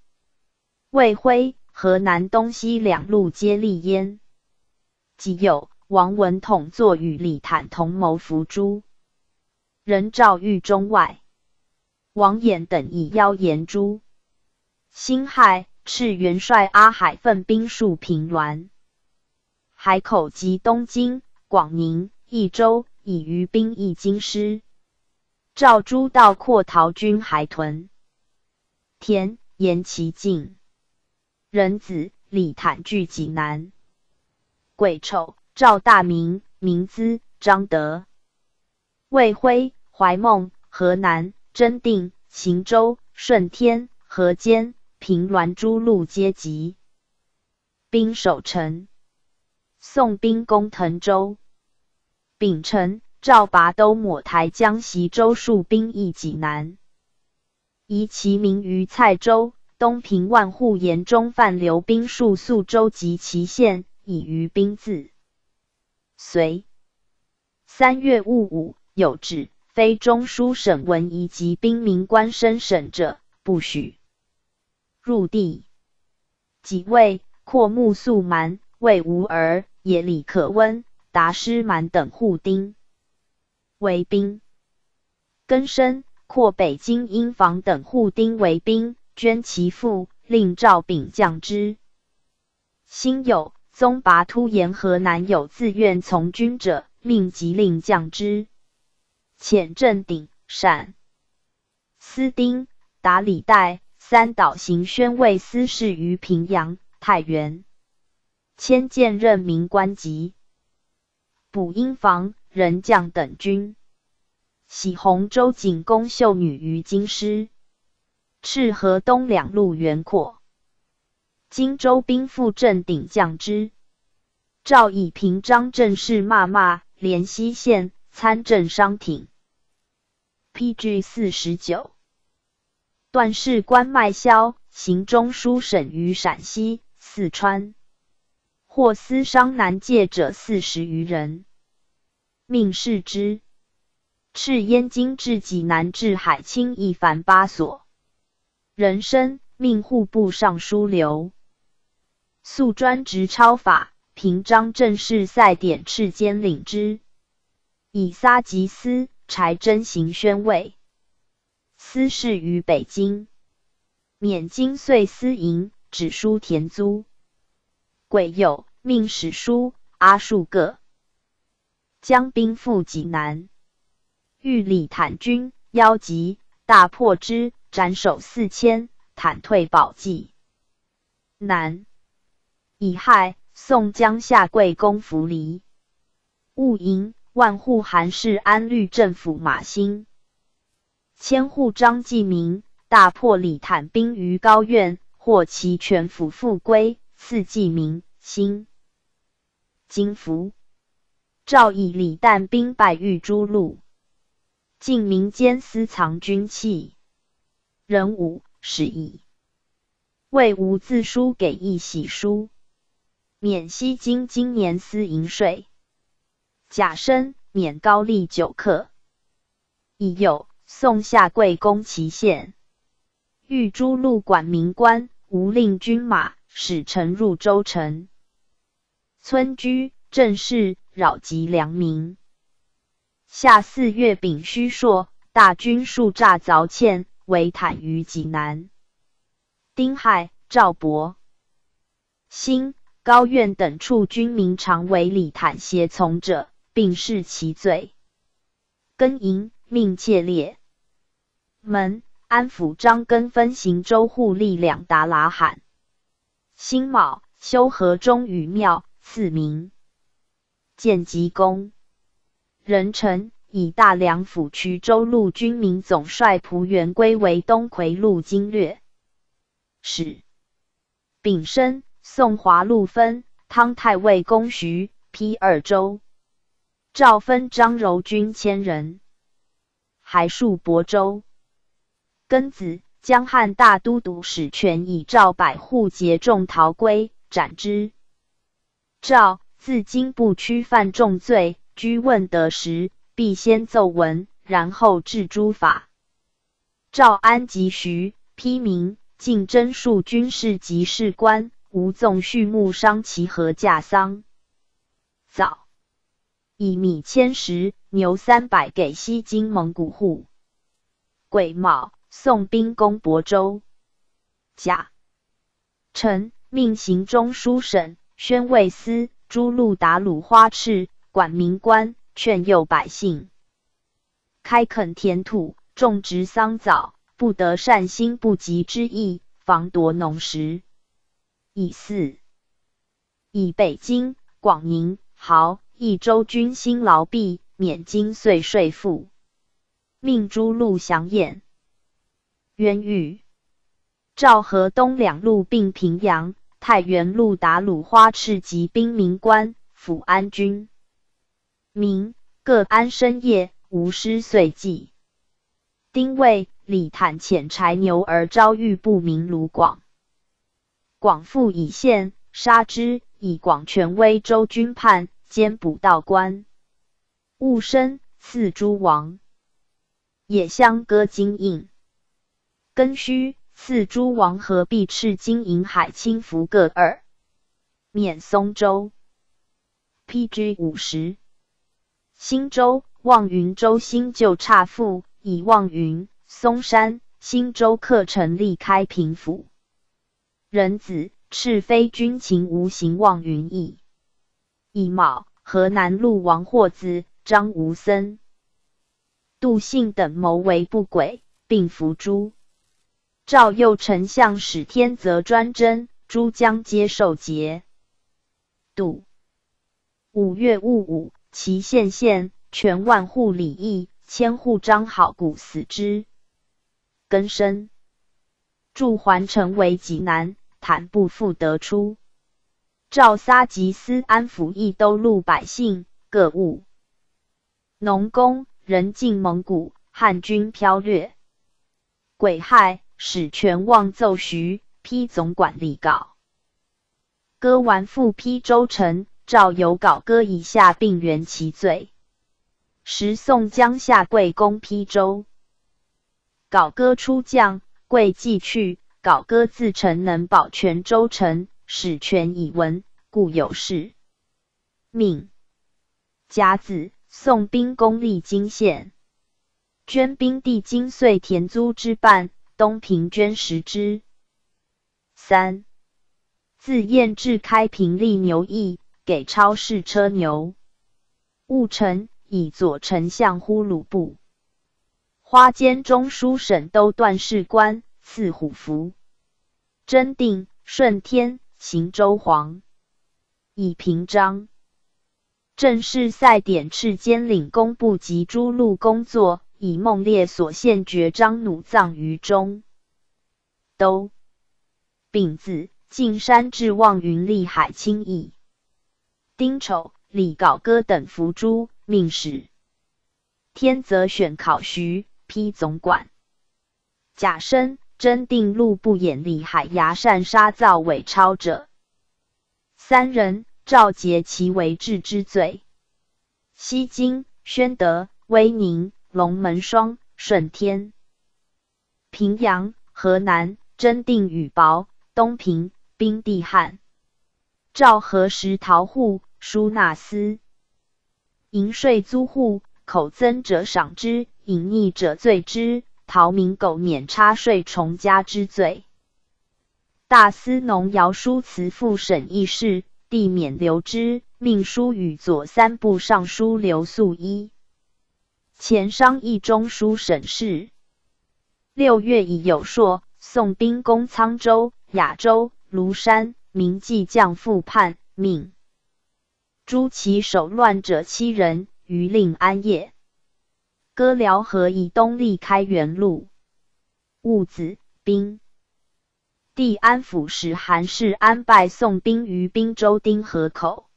卫辉、河南东西两路皆立焉。己酉，王文统作与李坦同谋伏诛，人赵狱中外。王衍等以妖言诛。辛亥，敕元帅阿海分兵戍平滦、海口及东京、广宁、益州，以余兵诣京师。赵诸道阔逃军还屯 田、延其境。壬子，李坦据济南。癸丑，赵大名、明资、张德、卫辉、怀孟、河南、真定、行州、顺天、河间、平滦诸路皆集，兵守城。宋兵攻腾州。丙辰，赵拔都抹台将西州戍兵诣济南。 移其名于蔡州，东平万户延中范刘兵戍宿州及其县，以余兵自。隋三月戊午，有旨，非中书省文仪及兵名官升省者，不许入地。己未，阔木肃蛮，魏吾儿、耶里可温、达师蛮等户丁为兵。 庚申，阔北京英房等户丁为兵，捐其父，令赵炳将之。辛酉，宗拔突言河南有自愿从军者，命即令将之。遣镇鼎、陕、司丁、达里带三岛行宣慰司事于平阳、太原，迁建任明官籍。补阴房、任将等军。喜洪州景公秀女于京师，敕河东两路援扩。荆州兵复镇鼎绛之。赵以平章政事骂骂、怜西县、参镇商挺。P G四十九。段氏关卖萧，行中书省于陕西、四川，获私商南界者四十余人，命市之。敕燕京至济南至海清亦凡八所。壬申，命户部尚书刘素专执抄法，平章政事赛典敕监领之。以撒集司柴贞行宣慰。司事于北京。免经岁司营，止书田租。癸酉，命史书阿术各。将兵赴济南。遇李坦军邀集，大破之，斩首四千，坦退保济。南。乙亥，宋江下桂宫扶黎。戊寅，万户韩氏安律镇抚马兴。千户张季明大破李坦兵于高院，获其全府复归，赐季明、兴、金符。赵以李旦兵败御诸路，晋民间私藏军器。壬午，始矣。魏吴自书给义喜书，免西京今年私营税。甲申，免高丽酒客。乙酉，宋下桂宫祁县。御诸路管民官无令军马，始乘入州城。村居、镇势扰及良民。夏四月丙戌朔，大军数诈凿堑，围坦于济南。丁亥，赵亳、兴、高院等处军民常为李坦胁从者，并赦其罪。庚寅，命谢列门、安抚张根分行州户力量达拉罕。辛卯，修河中宇庙，赐名建极公。壬辰，以大梁府衢州路军民总帅蒲元归为东夔路经略使。丙申，宋华陆分汤太尉公徐、鞅二州。赵分张柔军千人，还戍亳州。庚子，江汉大都督史权以赵百户劫众逃归，斩之。赵自今不屈犯重罪，居问得时，必先奏闻，然后置诸法。赵安及徐、鞅明、靳征数军士及士官，无纵畜牧商其禾稼桑。早。以米千石、牛三百给西京蒙古户。癸卯，宋兵攻亳州。甲辰，命行中书省、宣慰司、诸路达鲁花赤管民官，劝诱百姓开垦田土，种植桑藻，不得善兴不及之意，防夺农时。乙巳，以北京、广宁、亳、益州军兴劳弊，免经岁税赋，命诸路详验。元与。赵河东两路并平阳、太原路达鲁花赤及兵民官、抚安军民，各安身业，无失岁计。丁未，李坦遣柴牛而招遇不明卢广。广复以献，杀之，以广权威州军叛，兼捕道官。戊申，赐诸王。野相割金印。庚戌，赐诸王合璧敕金银海清符各二，免松州。P G五十。兴州、望云州新旧差赋，以望云、松山、兴州各城立开平府。壬子，敕飞军秦吴行望云邑。乙卯，河南路王霍子、张吴森、杜信等谋围不轨，并伏诛。赵右丞相史天则专征，诸将皆受劫。 度。五月戊午，其县县全万户礼义，千户张好古死之。更生，驻还城为济南，坦不复得出。赵撒及思安抚益都路百姓，各务农工，人进蒙古，汉军飘掠。癸亥，使权望奏徐，批总管李杲。歌完复批州城，赵有稿歌以下并原其罪。时宋江下桂攻披州，稿歌出将，桂既去，稿歌自陈能保全州城，使权以闻，故有事。命甲子，宋兵攻历津县，捐兵地津遂田租之半，东平捐食之。三，自雁至开平立牛驿，给超市车牛。务陈以左丞相呼鲁部。花间中书省都段事官赐虎符，征定、顺天、行州黄，以平章。 正是赛典敕间领工部及诸路工作，以孟烈所献爵章弩藏于中。都。丙子，进山至望云立海清驿。丁丑，李杲歌等伏诛，命使天则选考徐，批总管。甲申，征定路部眼李海牙善沙造伪钞者三人，赵诘其为治之罪。西京、宣德、威宁、龙门双、顺天、平阳、河南征定羽薄、东平、兵地汉。赵何时逃户，书纳司。营税租户，口增者赏之，隐匿者罪之，逃民狗免差税从加之罪。大司农姚叔辞复省议事，帝免留之，命书与左三部尚书刘肃一。钱商议中书省事。六月乙酉朔，宋兵攻沧州、雅州、庐山，明季降复叛，命 诛其手乱者七人，余令安业。歌辽河以东立开原路。戊子，兵。帝安抚使韩世安败宋兵于滨州丁河口。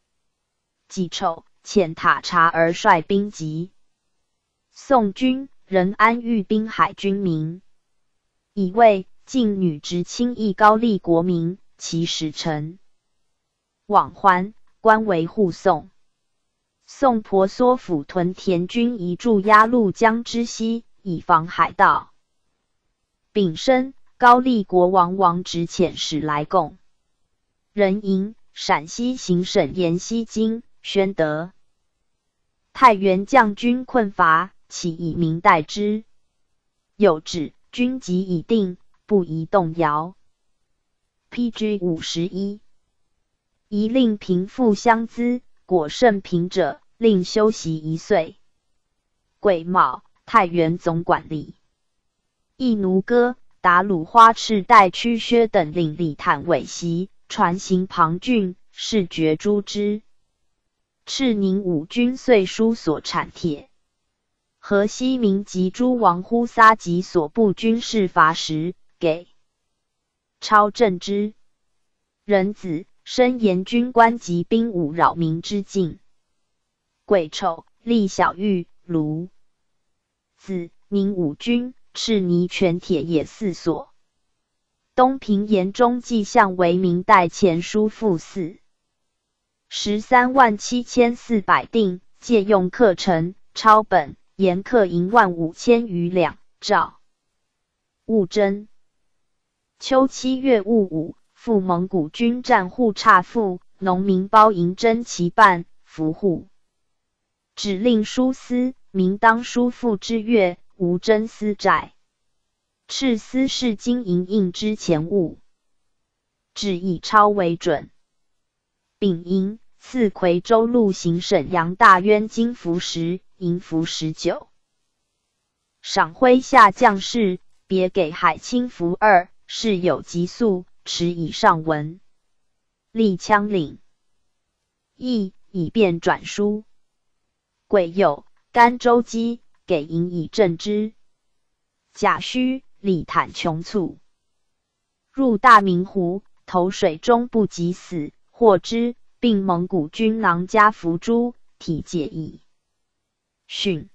己丑，遣塔察尔率兵及。宋军仍安豫滨海军民。乙未，晋女执清议高丽国民，其使臣 往还，官为护送。宋婆娑府屯田军移驻鸭绿江之西，以防海盗。丙申，高丽国王王直遣使来贡。壬寅，陕西行省沿西京、宣德、太原将军困乏，起义民待之。有旨，军籍已定，不宜动摇。P G五十一。 宜令平复相资，果甚平者，令休息一岁。癸卯，太原总管李义奴哥、达鲁花赤带屈薛等领礼坦伪袭，船行庞浚，誓决诛之。赤宁武军遂书所产帖，河西民及诸王呼撒及所部军士乏时，给 超镇之。壬子，申盐军官及兵五扰民之境。癸丑，立小玉、炉子、宁武军，赤泥泉铁也四所。东平盐中纪相为明代钱书副四。 十三万七千四百锭，借用课程、抄本、盐刻银万五千余两。赵务征。秋七月戊午，复蒙古军战户差赋，农民包银征其半，俘户。指令书司，明当书赋之月，无征私债。敕司事金银印之钱物。旨以抄为准。 丙寅，赐夔州路行省杨大渊金服十，银服十九。赏麾下将士，别给海清服二，事有急速，持以上文。历羌领。亦以便转书。癸酉，甘州饥，给银以赈之。甲戌，李坦穷促。入大明湖，投水中不及死，获之，并蒙古军囊加伏诛，体解矣。汛。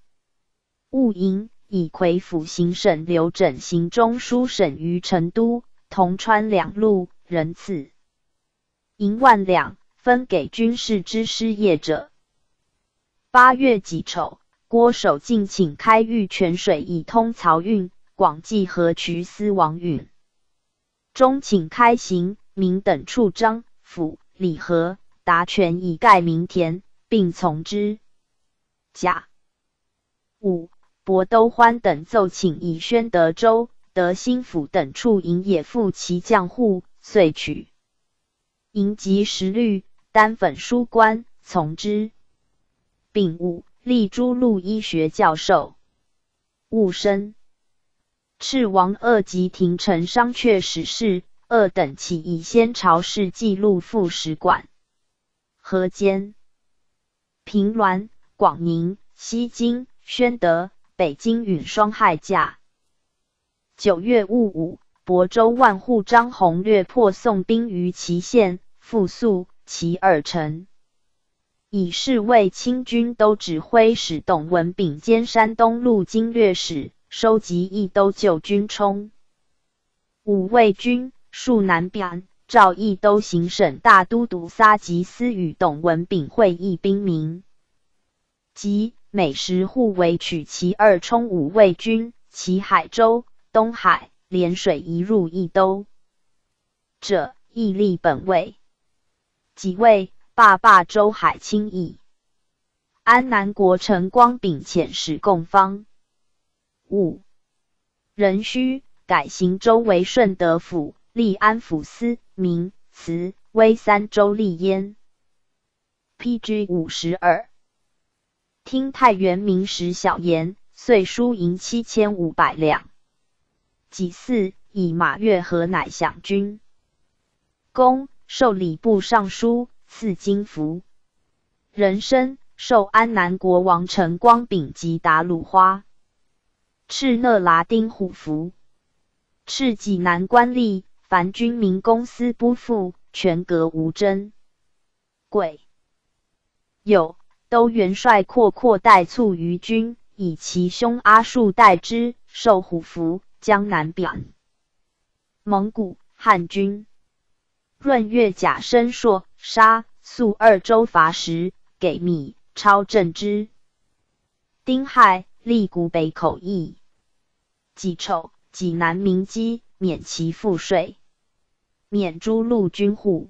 戊寅，以夔府行省刘枕行中书省于成都，铜川两路，人赐银万两，分给军事之失业者。八月己丑，郭守敬请开御泉水以通漕运，广济河渠司王允。 中请开行、明等处张、府、礼和、达权以盖民田，并从之。甲。午，亳都欢等奏请以宣德州、德兴府等处营野赴其将户，遂取。营及时律，丹粉书官，从之。丙午，历诸路医学教授。 戊申。赤王鄂吉廷丞商阙史事，鄂等起以先朝事记录副使馆。河间。平峦、广宁、西京、宣德、北京允双害驾。九月戊午，亳州万户张宏略破宋兵于淇县，复速其二城。 以侍卫亲军都指挥使董文炳兼山东路经略使，收集益都旧军充。武卫军戍南汴，赵益都行省大都督撒吉思与董文炳会议兵民。即每时护卫取其二充武卫军，其海州、东海、连水一入益都。 者，亦立本位。己未，罢罢州海清议。安南国臣光炳遣使供方。五。壬戌，改行州为顺德府，立安抚司、明、慈、威三州立焉。 P G五十二。听太原名实小言，岁输银七千五百两。己巳，以马越河乃饷军。公授礼部尚书，赐金服。壬申，授安南国王陈光炳及达鲁花。敕勒拿丁虎符。敕济南官吏，凡军民公私不付，全革无征。 癸。酉，都元帅阔阔带卒于军，以其兄阿术代之，授虎符，江南表。蒙古汉军。闰月甲申朔杀，肃二州伐时，给米超镇之。丁亥，立古北口驿。己丑，济南民饥，免其赋税。 免诸路军户。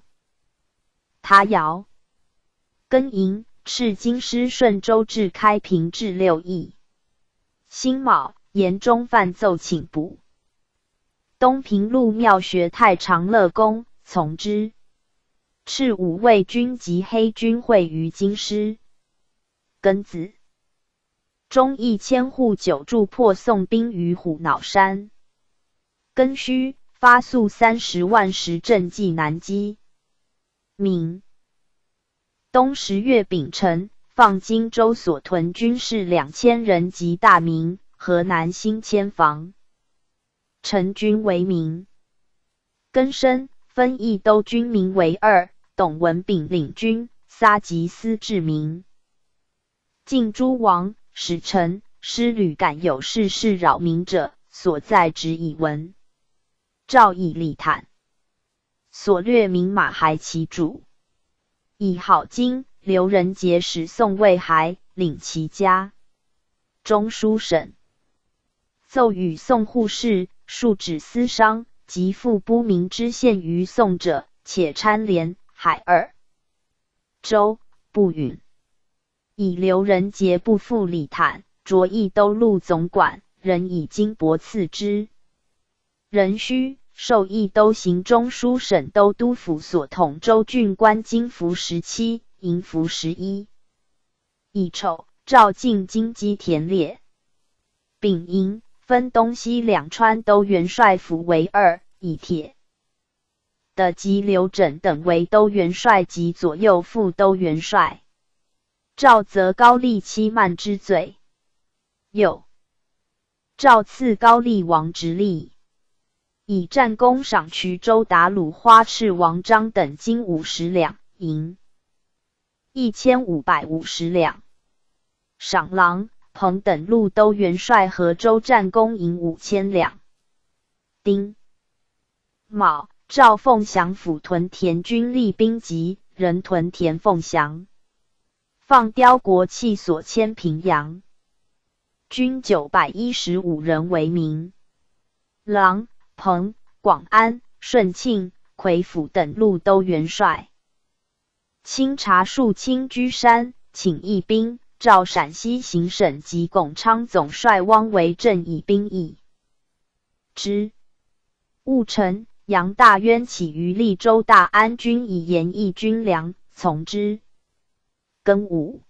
他姚。庚寅，敕京师顺州至开平至六驿。辛卯，严中范奏请补。东平路庙学太常乐公从之。敕武卫军及黑军会于京师。庚子。 中义千户久驻破宋兵于虎脑山。庚戌，发粟三十万石赈济南饥。明。冬十月丙辰，放荆州所屯军士两千人及大名、河南兴迁防陈军为名。 庚申，分益都军民为二，董文炳领军，撒吉思至明。晋诸王、使臣、师旅敢有事事扰民者，所在执以闻。诏以礼坦。所掠民马还其主。以好京、刘仁杰使宋卫还，领其家。中书省。 奏与宋护士，数指私商，及富不明之县于宋者，且参连、海二州，不允。以刘仁杰不复礼坦，着益都路总管，仍以金帛赐之。壬戌，授益都行中书省都督府所统州郡官金服十七，银服十一。 乙丑，诏进京击田猎。丙寅，分东西两川都元帅府为二，以铁的及刘枕等为都元帅及左右副都元帅。赵则高丽欺慢之罪。又，赵赐高丽王直隶，以战功赏徐州、达鲁花赤王张等金五十两，银一千五百五十两，赏郎、彭等路都元帅河州战功银五千两。丁卯，赵凤翔抚屯田军，厉兵急，人屯田凤翔，放刁国弃所迁平阳，军九百一十五人为名，郎、彭、广安、顺庆、魁府等路都元帅。 清查肃清居山，请义兵，赵陕西行省及拱昌总帅汪维镇以兵役之。婺城、杨大渊起于利州大安军，以盐役军粮，从之。庚午，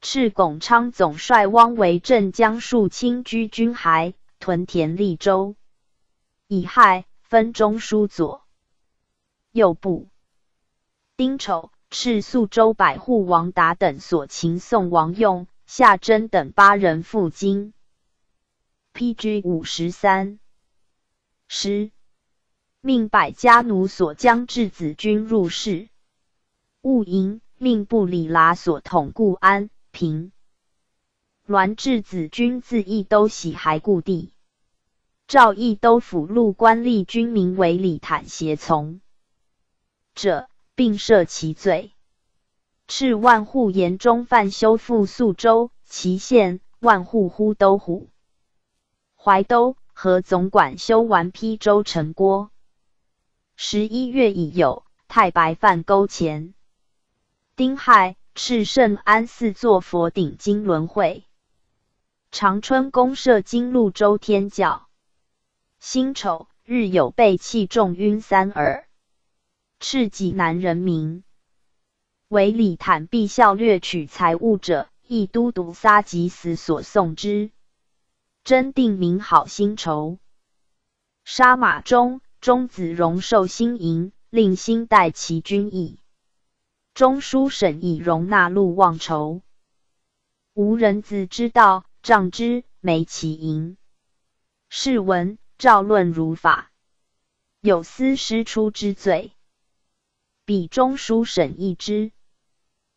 赤拱昌总帅汪维镇将肃清居军还，屯田利州，以害分中书左、右部。 丁丑，赤肃州百户王达等所擒宋王用、夏珍等八人赴京。P G五十三。十，命百家奴所将质子军入侍。戊寅，命部里剌所统固安、平、滦质子军自益都徙还故地。赵益都府路官吏军名为李坦协从 者，并赦其罪。敕万户盐中范修复肃州、淇县，万户呼都护。怀都、河总管修完邳州城郭。十一月乙酉，太白饭沟前。丁亥，敕圣安寺作佛顶经轮会。长春宫设金镂州天教。辛丑，日有备器重晕三耳。 敕济南人民。为李坦避孝掠取财物者，亦都督撒及死所送之。真定民号辛丑。杀马中，中子荣受辛迎，令辛代其军役。中书省以容纳陆望仇。无人子之道，杖之，没其营。试闻赵论如法， 有司师出之罪。彼中书省议之。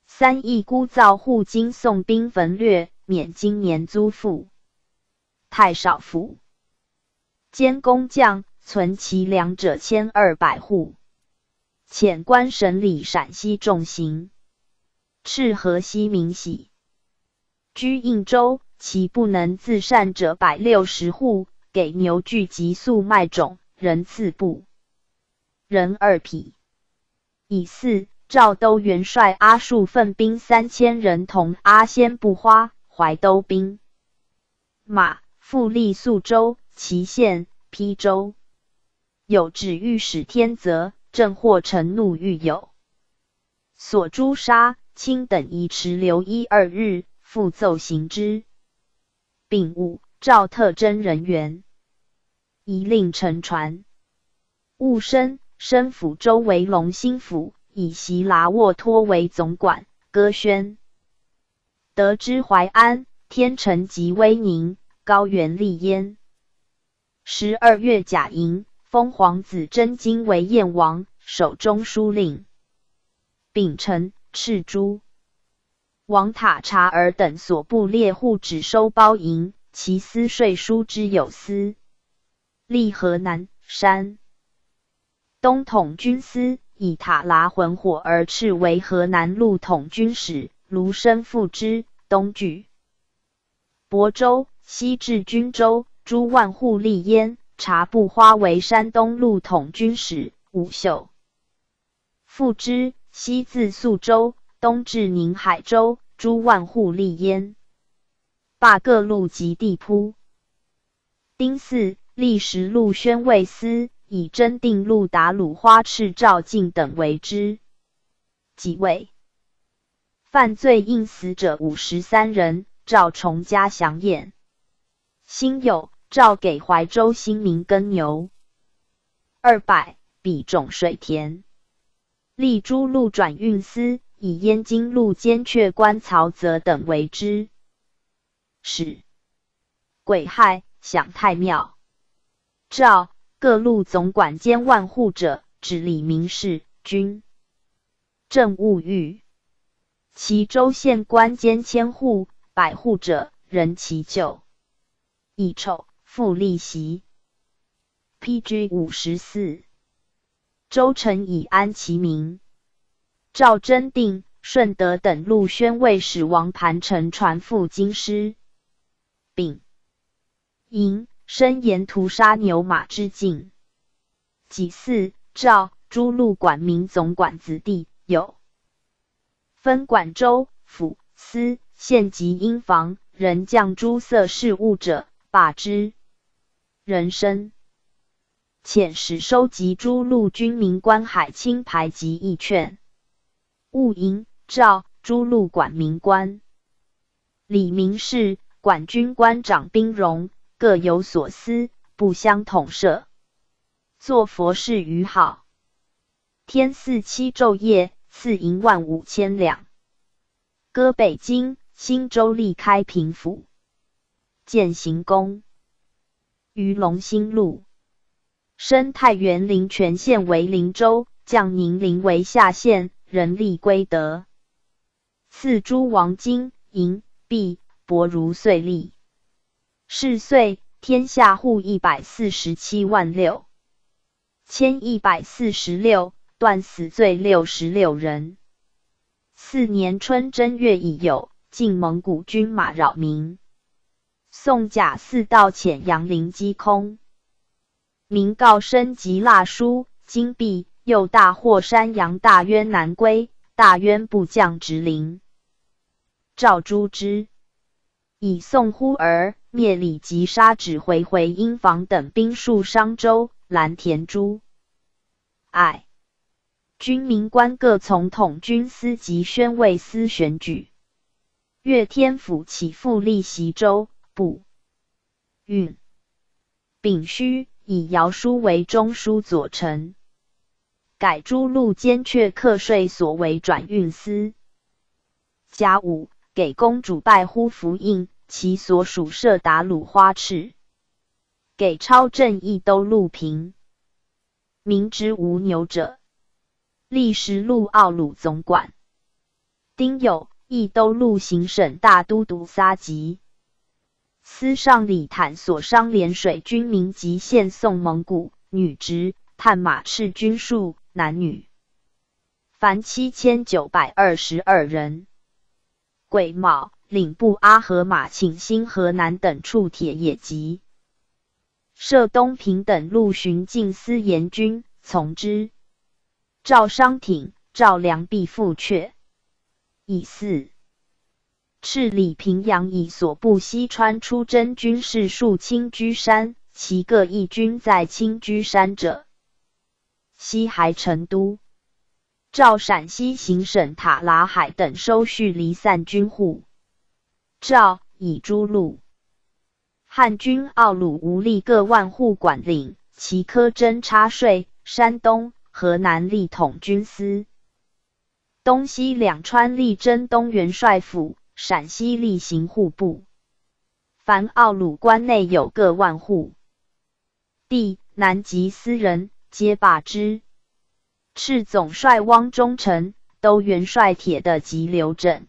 三亦姑造护京宋兵焚掠，免今年租赋。太少府。监工匠存其粮者千二百户。遣官审理陕西重刑。敕河西民喜。 居应州，其不能自善者百六十户，给牛具及粟麦种，人赐布、人二匹。乙巳，赵都元帅阿术奋兵三千人同阿仙部花、怀都兵马，复立肃州、淇县、邳州。有旨谕使天则，镇霍成怒欲有 所诛杀卿等宜迟留一二日，复奏行之。丙午，赵特征人员，以令乘船。戊申，升抚州为隆兴府，以袭剌沃托为总管，割宣。得知淮安、天成及威宁、高原、溧淹。 十二月甲寅，封皇子真金为燕王，守中书令。丙辰，敕诸王塔察尔等所部猎户只收包银，其私税书之有司。历河南、山东统军司，以塔剌浑伙而敕为河南路统军使，卢升副知、东拒 亳州，西至均州，诸万户历焉。察部花为山东路统军使，武秀。副知，西自肃州，东至宁海州，诸万户历焉。罢各路及地铺。丁巳，历时陆宣慰司，以征定陆达鲁花赤赵进等为之。己未， 犯罪应死者五十三人，赵重嘉详验。辛酉，赵给怀州兴民耕牛。二百，彼种水田。历诸路转运司，以燕京路监阙关曹泽等为知。使。癸亥，享太庙。诏：各路总管兼万户者，指理民事、军、政务御。其州县官兼千户、百户者，任其旧。乙丑，复立袭。P G五十四。州城以安其名。赵贞定、顺德等路宣慰使王盘臣传赴京师。丙寅，申延屠杀牛马之境。己巳，诏诸路管民总管子弟，有分管州、府、司、县及阴房，人将诸色事务者，罢之。壬申，遣使收集诸路军民官海清牌及役券。戊寅，诏诸路管民官、理民事、管军官掌兵容，各有所司，不相统摄，作佛事于号。添四七昼夜，赐银万五千两。割北京、新州立开平府、建行宫。于龙兴路，升太原临泉县为临州，降宁陵为夏县，人立归德。赐诸王金、银、币，帛如岁例。是岁，天下户一百四十七万六千一百四十六，断死罪六十六人。次年春正月已有，晋蒙古军马扰民。宋甲巳盗遣杨林击空。民告升级蜡书、金币，又大获山阳大渊南归，大渊部将直林。赵诸之。以宋忽而灭李吉沙指挥回阴房等兵戍商州、蓝田诸。哎，军民官各从统军司及宣慰司选举。岳天府起复立袭州、部、运。丙戌，以姚舒为中书左丞。改诸路监阙课税所为转运司。甲午，给公主拜呼符印，其所属设达鲁花赤。给钞镇益都路平。民之无牛者，历时录奥鲁总管。丁酉，益都路行省大都督撒吉。司尚李坦所商联水军民及献送蒙古、女直、探马赤军数，男女凡七千九百二十二人。癸卯，领部阿合马请兴河南等处铁野集。设东平等路巡进司严军，从之。赵商挺、赵良必复阙。乙巳，敕李平阳以所部西川出征军士戍清居山，其各义军在清居山者，西还成都。赵陕西行省塔拉海等收蓄离散军户。赵、以诸路。汉军奥鲁无力各万户管领，其科征差税，山东、河南立统军司。东西两川立征东元帅府，陕西立行户部。凡奥鲁关内有各万户。地、南及司人，皆罢之。敕总帅汪忠臣、都元帅铁的及刘整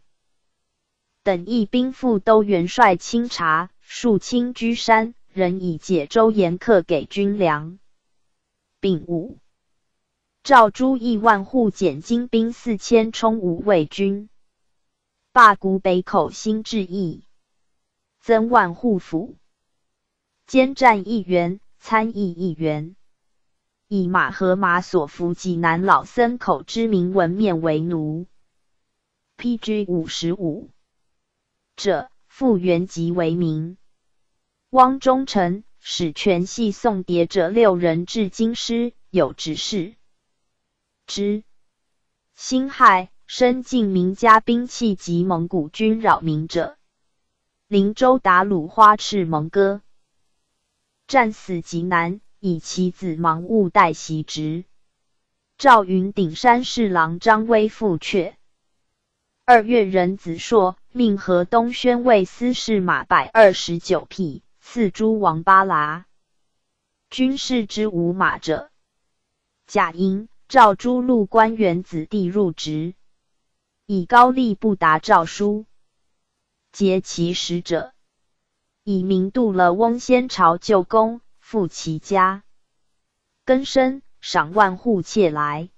等一兵赴都元帅清查，戍清居山，仍以解州盐客给军粮。丙午，赵诸亿万户减精兵四千充武卫军。罢古北口新治役，增万户府。 监战一员，参议一员。以马和马所服济南老僧口之名闻面为奴。P G五十五。者，复原籍为民。汪忠臣使全系送牒者六人至京师，有指示之。辛亥，申进民加兵器及蒙古军扰民者。 灵州达鲁花赤蒙哥。战死极难，以其子芒务代袭职。赵云顶山侍郎张威复阙。二月壬子朔，命河东宣慰司试马百二十九匹，赐诸王巴剌。军士之无马者，甲寅，召诸路官员子弟入职，以高丽布达诏书，节其使者，以明度勒翁先朝旧功，复其家。更升，赏万户磬来。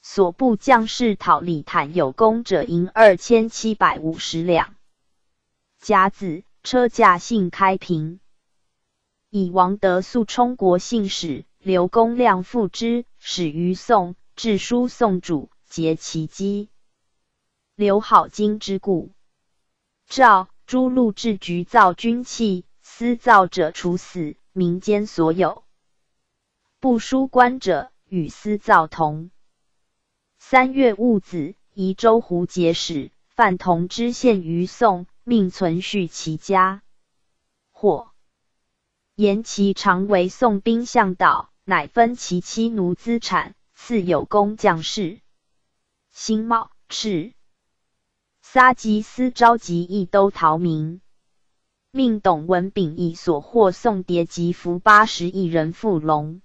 所部将士讨李坦有功者银二千七百五十两。甲子，车驾幸开平。乙王得肃充国信使，刘公亮复之，始于宋，致书宋主，节其机。刘好金之故。诏：诸路置举造军器，私造者处死，民间所有不输官者与私造同。三月戊子，移州胡节使范同知献于宋，命存续其家。或言其常为宋兵向导，乃分其妻奴资产，赐有功将士。辛卯，赤。撒吉思召集义都逃民，命董文炳以所获送牒及俘八十一人赴龙。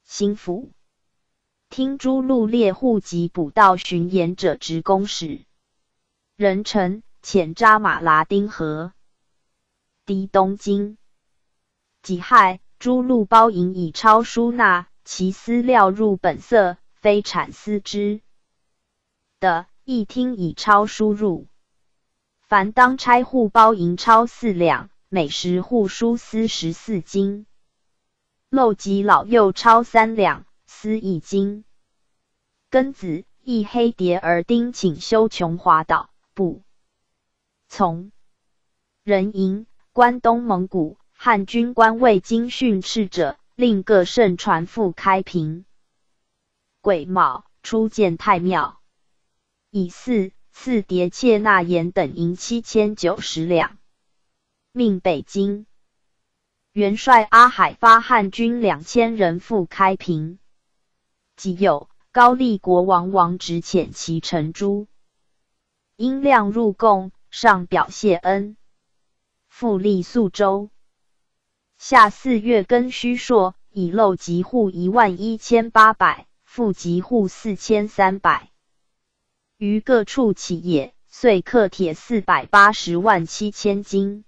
辛卯，听诸路猎户及捕盗巡盐者执公使。壬辰，遣扎马剌丁河，抵东京。己亥，诸路包银以钞输纳，其私料入本色，非产私之。的，亦听以钞输入。凡当差户包银钞四两，每十户输私十四斤。漏给老幼钞三两，私一斤。庚子，议黑牒而丁请修琼华岛，不从。壬寅，关东蒙古、汉军官未经训斥者，令各乘船赴开平。癸卯，初建太庙。乙巳，赐牒且纳盐等银七千九十两，命北京。元帅阿海发汉军两千人赴开平。己酉，高丽国王王直遣其臣朱英亮入贡，上表谢恩，复立宿州。夏四月庚戌朔，以漏给户一万一千八百，赋给户四千三百，于各处起野，岁刻铁四百八十万七千斤。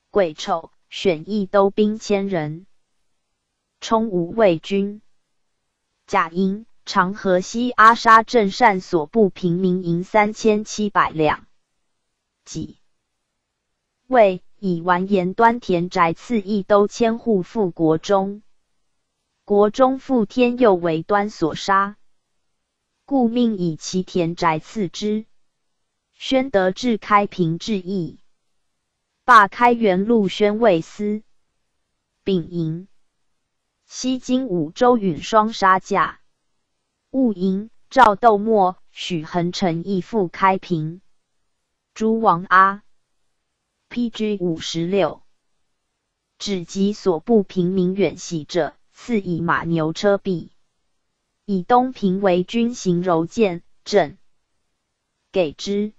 癸丑，选义都兵千人，充武卫军。甲寅，长河西阿沙镇善所部平民银三千七百两。己未，以完颜端田宅赐义都千户赴国中。国中父天佑为端所杀，故命以其田宅赐之。宣德至开平至义，罢开元陆宣慰司。丙寅，西京五州允双杀驾。 戊寅，赵窦默、许恒诚亦赴开平。诸王阿，P G五十六。指及所部平民远徙者，赐以马牛车匹。以东平为军行柔建，镇给之。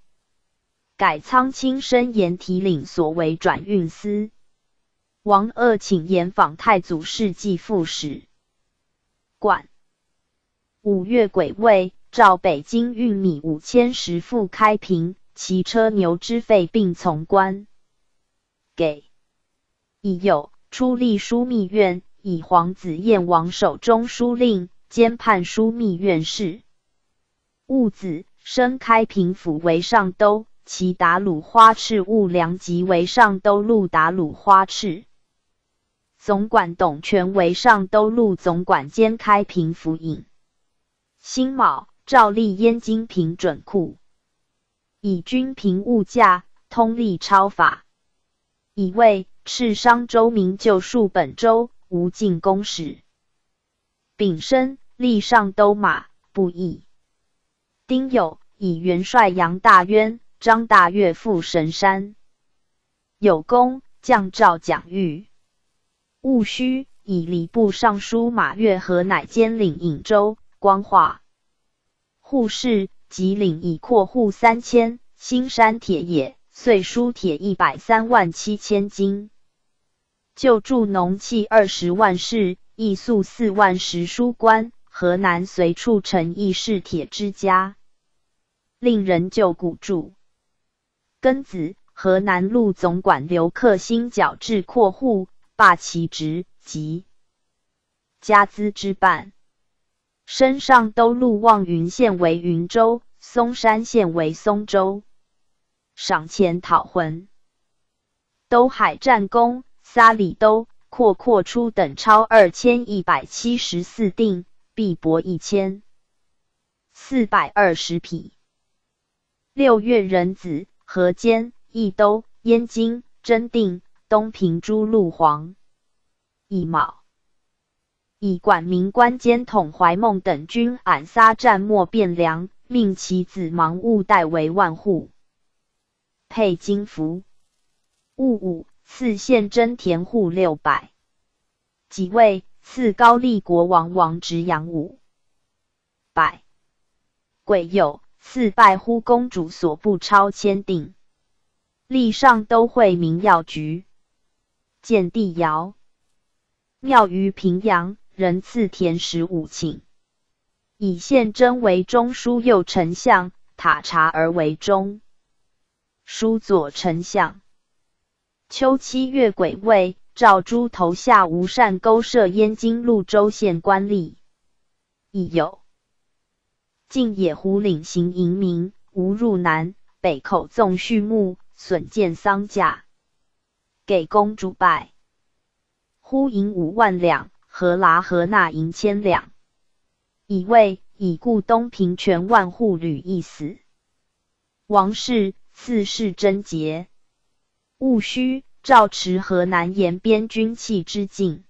改仓卿升盐提领所为转运司。王锷请盐访太祖侍祭副使。 管。五月癸未，召北京运米五千石赴开平，其车牛之费并从官给。乙酉，初立枢密院，以皇子燕王守中书令，兼判枢密院事。 戊子，升开平府为尚兜，其达鲁花赤务良即为尚兜路达鲁花赤。总管董权为尚兜路总管兼开平府尹。辛卯，诏立燕京平准库，以均平物价，通例钞法。乙未，敕商州民就戍本州，无进攻使。 丙申，立尚兜马，布衣。丁酉，以元帅杨大渊、张大岳赴神山。有功，降诏蒋玉。戊戌，以礼部尚书马越和乃兼领颍州、光化。 护士吉领以阔户三千，兴山铁也，岁输铁一百三万七千斤。旧筑农器二十万室，役粟四万石书官，河南随处城邑是铁之家，令人旧古著。庚子，河南路总管刘克兴矫制阔户，罢其职，即加资之半。升上都路望云县为云州，松山县为松州，赏钱讨浑。都海战功，撒里都、阔阔出等超二千一百七十四锭，必帛一千四百二十匹。六月壬子，河间、益都、燕京、真定、东平诸路黄、乙卯。以管民官兼统怀孟等军俺撒战没汴梁，命其子芒务代为万户，配金服。戊午，赐县征田户六百。己未，赐高丽国王王直羊五百。癸酉，赐拜忽公主所部超千锭。历上都会民要局，建帝窑。庙于平阳，仍赐田十五顷。以县征为中书右丞相，塔察儿为中书左丞相。秋七月癸未，诏诸头下吴单沟设燕京、潞州县官吏。乙酉，进野狐岭行营民，无入南，北口纵畜牧，损建桑架，给公主拜。忽营五万两，何剌何那营千两。乙未，以故东平全万户屡役死。王氏，赐谥贞节。 戊戌，诏持河南沿边军器之进，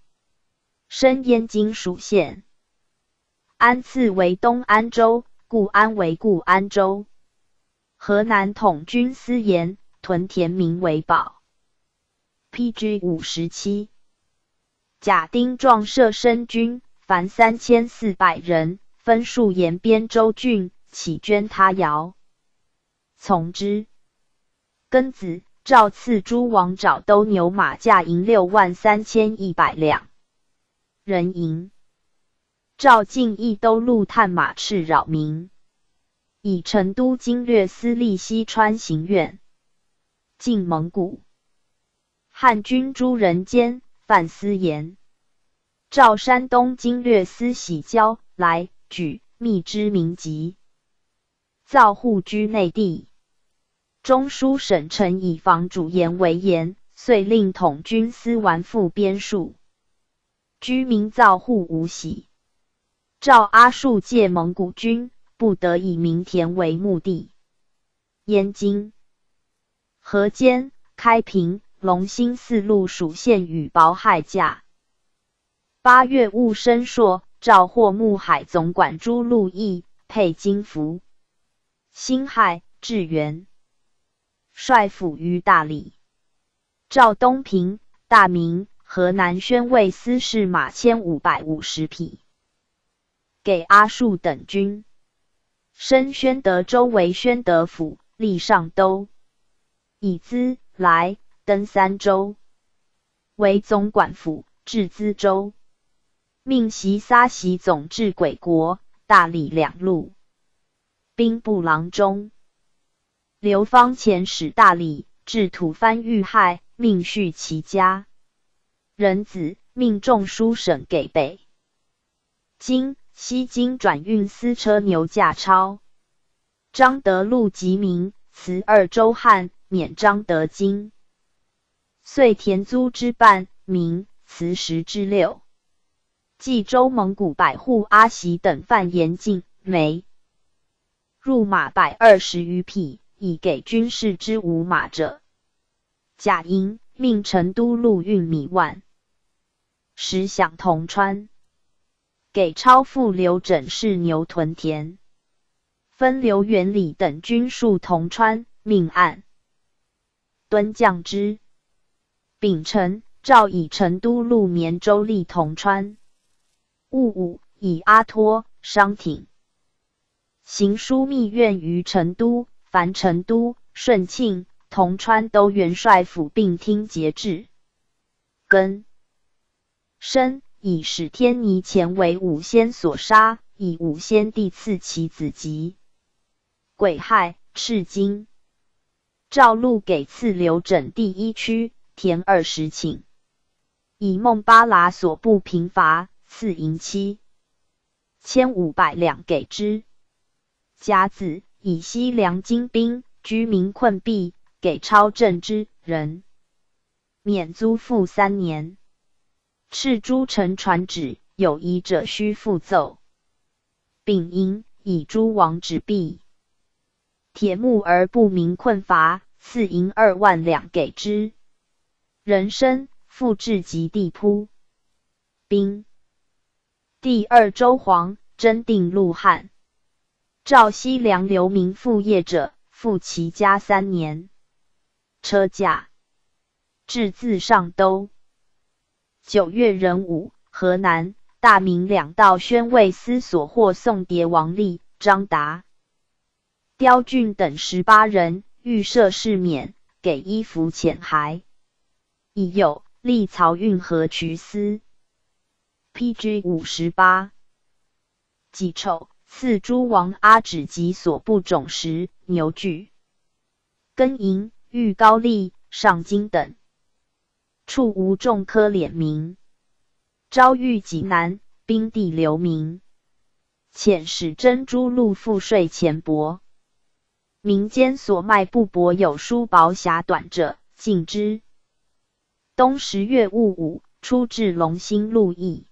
升燕京属县。安次为东安州，故安为故安州。河南统军司言，屯田民为宝。P G五十七。甲丁壮设申军，凡三千四百人，分戍沿边州郡，起捐他徭。 从之。庚子，诏赐诸王爪兜牛马驾营六万三千一百两。壬寅，诏进益都路探马赤扰民，以成都经略司隶西川行院进蒙古。汉军诸人间，范思言。 诏山东经略司喜交来举密知民籍，造户居内地。中书省臣以防主盐为盐，遂令统军司完复边戍，居民造户无喜。诏阿术借蒙古军，不得以民田为牧地。燕京、河间、开平、隆兴四路属县与保海甲。 八月，戊申朔，诏获牧海总管朱陆毅，配金服。辛亥，至元，率府于大理。诏东平、大名、河南宣慰司试马千五百五十匹，给阿术等军。升宣德州为宣德府，历上都。以资、莱、登三州。 为总管府，置资州。命其撒喜总制鬼国、大理两路，兵部郎中。刘方遣使大理，置吐蕃遇害，命恤其家。壬子，命中书省给北 京、西京转运丝车牛驾超。张德禄即名，辞二州汉，免张德京。遂田租之半，名辞十之六。冀州蒙古百户阿喜等犯盐禁，每入马百二十余匹，以给军士之无马者。甲寅，命成都陆运米万。 时饷铜川，给超父刘整事牛屯田。分刘元礼等军戍铜川，命按敦降之。丙辰，诏以成都陆绵州立铜川。戊午，以阿托、商挺、行书密院于成都、樊城都、顺庆、铜川都元帅府并听节制。更生，以始天尼乾为武仙所杀，以武仙帝赐其子吉。癸亥，赤金。赵陆给赐刘整第一区田二十顷，以孟巴剌所部平伐，赐银七千五百两给之。甲子，以西凉精兵居民困敝，给超镇之人免租赋三年。敕诸城传旨，有疑者须复奏。丙寅，以诸王纸币、铁木而部民困乏，赐银二万两给之。壬申，复置及地铺。兵。第二州黄，征定陆汉。赵西凉流民复业者，赋其家三年。车驾。至自上都。九月壬午，河南、大名两道宣慰司所获送牒王立、张达、刁俊等十八人，预设赦免，给衣服遣还。乙酉，立漕运河渠司。P G五十八。己丑，赐诸王阿脂及所部种石、牛具。庚寅，谕高丽、上京等处无众科脸民。昭谕济南、兵地流民，遣使征诸路赋税钱薄。民间所卖布帛有书薄狭短者，禁之。冬十月戊午，初置龙兴路驿。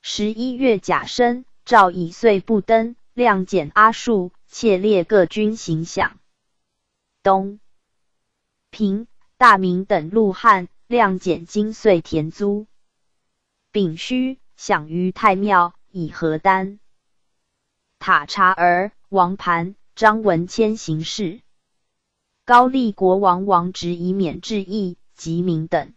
十一月甲申，诏以岁不登，量减阿束，切列各军行饷。冬平，大名等陆汉，量减金岁田租。丙戌，饷于太庙，以核丹、塔察儿、王盘、张文谦行事。高丽国王王直以免至役及民等。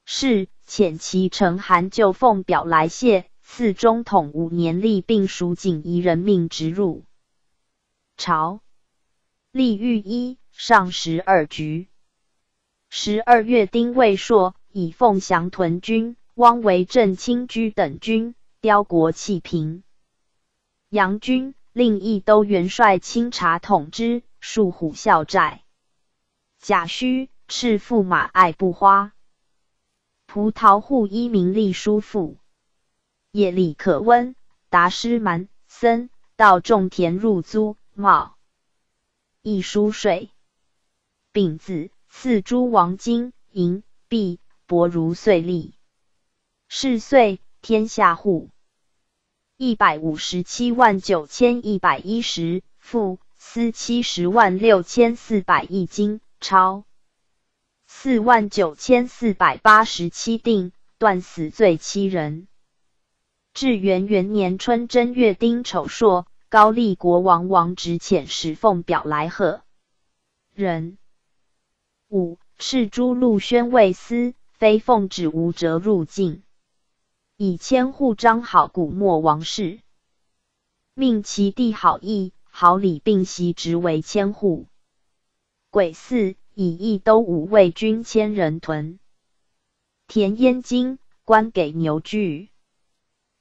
是遣其臣韩旧奉表来谢，赐中统五年历，并署锦仪人命直入朝。历御一，上十二局。十二月丁未朔，以凤翔屯军、汪维镇清居等军，雕国弃平。杨军、令义都元帅清察统之戍虎啸寨。甲戌，敕驸马艾布花、葡萄户伊名利叔父。也里可温、达施蛮、森道种田入租，冒役书税。丙子，赐诸王金、银、币，薄如岁历。是岁，天下户一百五十七万九千一百一十，赋司七十万六千四百一金，钞四万九千四百八十七锭，断死罪七人。至元元年春正月丁丑朔，高丽国王王直遣使奉表来贺。人。五，敕诸路宣慰司，非奉旨无责入境。以千户张好古没王室，命其弟好义、好礼并袭职为千户。癸巳，以义都五卫军千人屯田鄢京，官给牛具。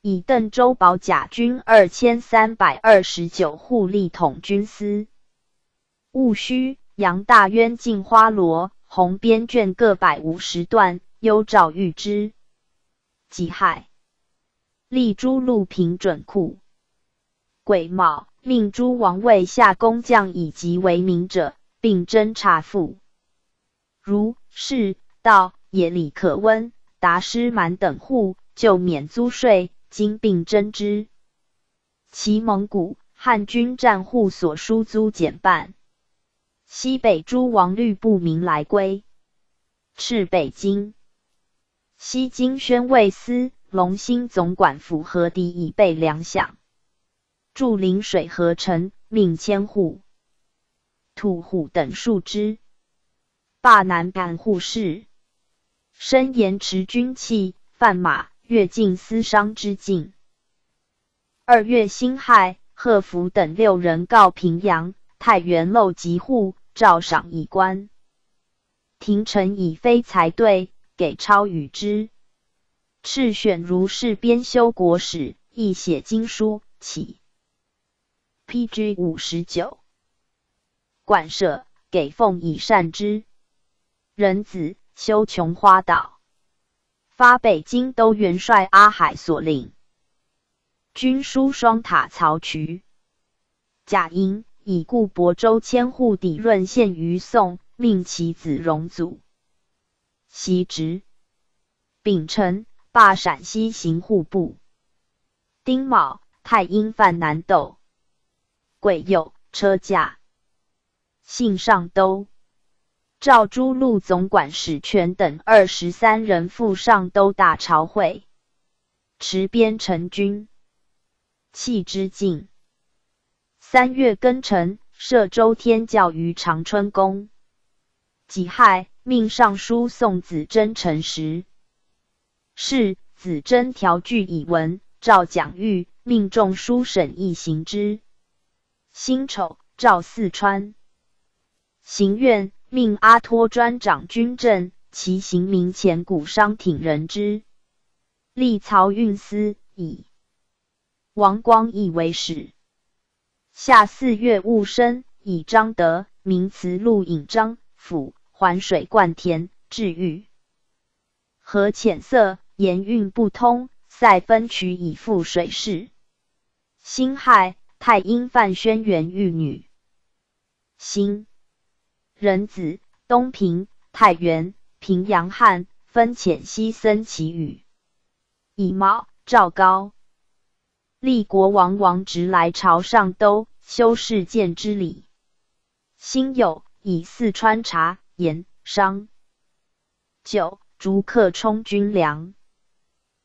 以邓州保甲军二千三百二十九户，历统军司。 戊戌，杨大渊进花罗、鸿边卷各百五十段，幽照谕之。己亥，立诸路平准库。癸卯，命诸王为下工匠以及为民者，并征察赋。如是道、也里可温、达施蛮等户，旧免租税，今并征之。 其蒙古、汉军战户所输租减半。西北诸王律部民来归。敕北京。西京宣慰司、龙兴总管府合敌以备粮饷。驻临水河陈，命千户、土户等戍之。罢南赣户事。深盐持军器、贩马，越境私商之境。 二月辛亥，贺福等六人告平阳，太原漏极户，诏赏以官。廷臣以非才对，给钞与之。敕选儒士编修国史，亦写经书，起。P G 五十九。馆舍，给奉以善之。壬子，修琼花岛。发北京都元帅阿海所领。军书双塔曹渠。甲寅，以故亳州千户抵润献于宋，命其子荣祖。袭职。丙辰，罢陕西行户部。丁卯，太阴犯南窦。癸酉，车驾。幸上都。诏诸路总管史权等二十三人赴上都大朝会。池边陈军。弃之进。三月庚辰，设周天教于长春宫。己亥，命尚书送子珍陈时。是子珍条据以文，召蒋玉，命仲舒审议行之。辛丑，诏四川。行院，命阿托专掌军政，其行名前谷商挺人之。立漕运司，以王光义为始。夏四月戊申，以张德、名词录影张、府环水灌田、治御。河浅塞，盐运不通，塞汾渠以赴水势。辛亥，太阴犯宣元遇女。辛。壬子，东平、太原、平阳汉分遣西森祈雨。乙卯，诏高丽国王王直来朝上都，修市建之礼。辛酉，以四川察、盐、商。九，逐客充军粮。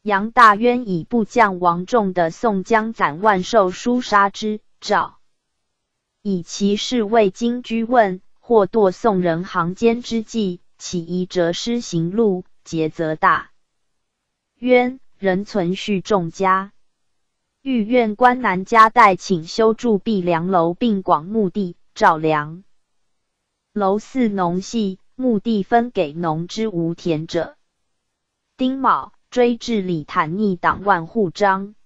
杨大渊以部将王仲的宋江斩万寿书杀之，诏。以其侍卫金居问，或堕宋人行间之计，起疑则失行路，捷则大。渊，人存叙仲家。御苑关南嘉代请修筑壁梁楼，并广墓地，诏粮。楼寺农细，墓地分给农之无田者。 丁卯，追至李坦逆党万户章。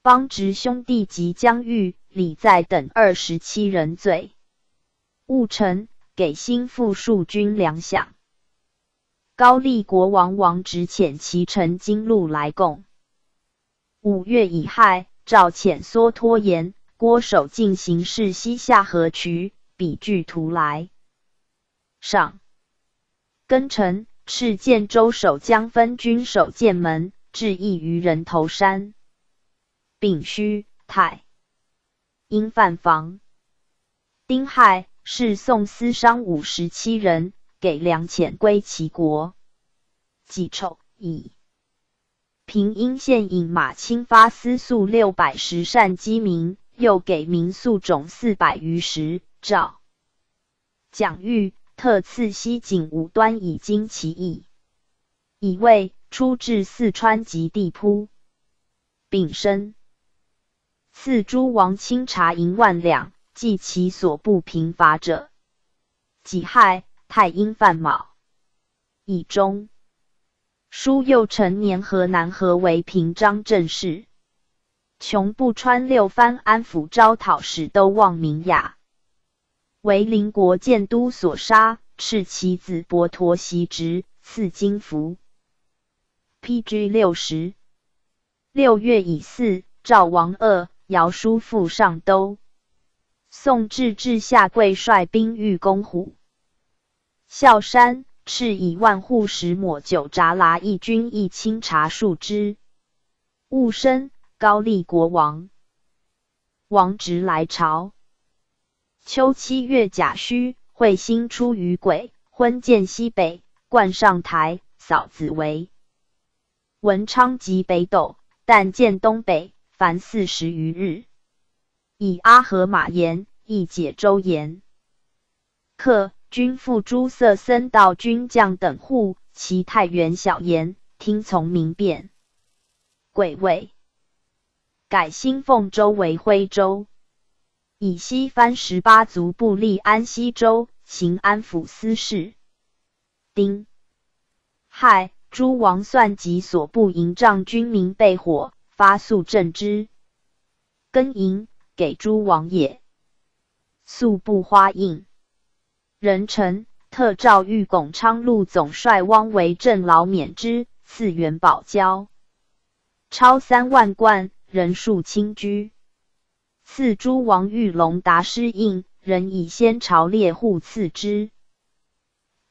帮直兄弟及姜玉、李在等二十七人罪。戊辰，给辛父数军粮饷。高丽国王王直遣其臣金鹿来贡。五月乙亥，诏遣梭脱延、郭守敬行事西夏河渠，彼据图来。上。 庚辰，敕建州守将分军守剑门，置役于人头山。丙戌，太阴犯房。丁亥，敕送私商五十七人，给粮遣归其国。己丑，乙。平阴县尹马清发私粟六百石疝饥民，又给民粟种四百余石，诏。 蒋玉特赐西景武端以经其役。乙未，出至四川及地铺。丙申，赐诸王钦察银万两，计其所部贫乏者。己亥，太阴犯卯。乙中，舒右陈年河南河为平章政事。穷不川六藩安抚招讨使都望名雅。 为邻国建都所杀，敕其子伯陀袭职，赐金服。P G 六十。六月乙巳，赵王锷、姚舒复上都。宋至治下贵率兵欲攻虎啸山，敕以万户石抹酒铡拉一军亦清查数之。 戊申，高丽国王王直来朝。秋七月甲戌，会兴出于鬼，婚建西北，冠上台，扫紫薇。文昌即北斗，旦建东北，凡四十余日。以阿合马延，亦解周延。客军复诸色森道军将等护，其太原小延，听从民变。癸未，改新丰州为徽州。以西番十八族部立安西州，行安抚司事。丁亥，诸王算及所部营帐军民备火，发粟赠之。庚寅，给诸王也。粟布花印。壬辰，特诏谕拱昌路总帅汪惟镇劳免之，赐元宝交。钞三万贯，人数亲居。赐诸王御龙达师印，人以先朝猎户赐之。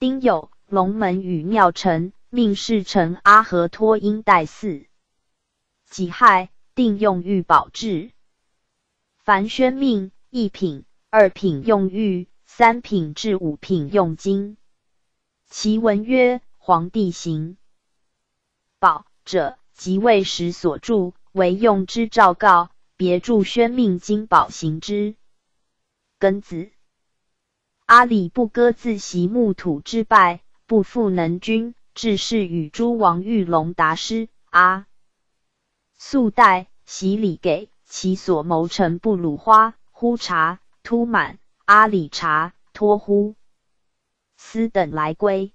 丁酉，龙门与庙臣，命侍臣阿合托缨带赐。己亥，定用玉宝制。凡宣命，一品、二品用玉，三品至五品用金。其文曰：皇帝行 宝者，即位时所著，惟用之诏告，别著宣命金宝行之。庚子，阿里不哥自袭木土之败，不复能军，致仕与诸王御龙达师。阿速带洗礼给其所谋臣布鲁花、呼察、突满、阿里察、托呼 斯等来归。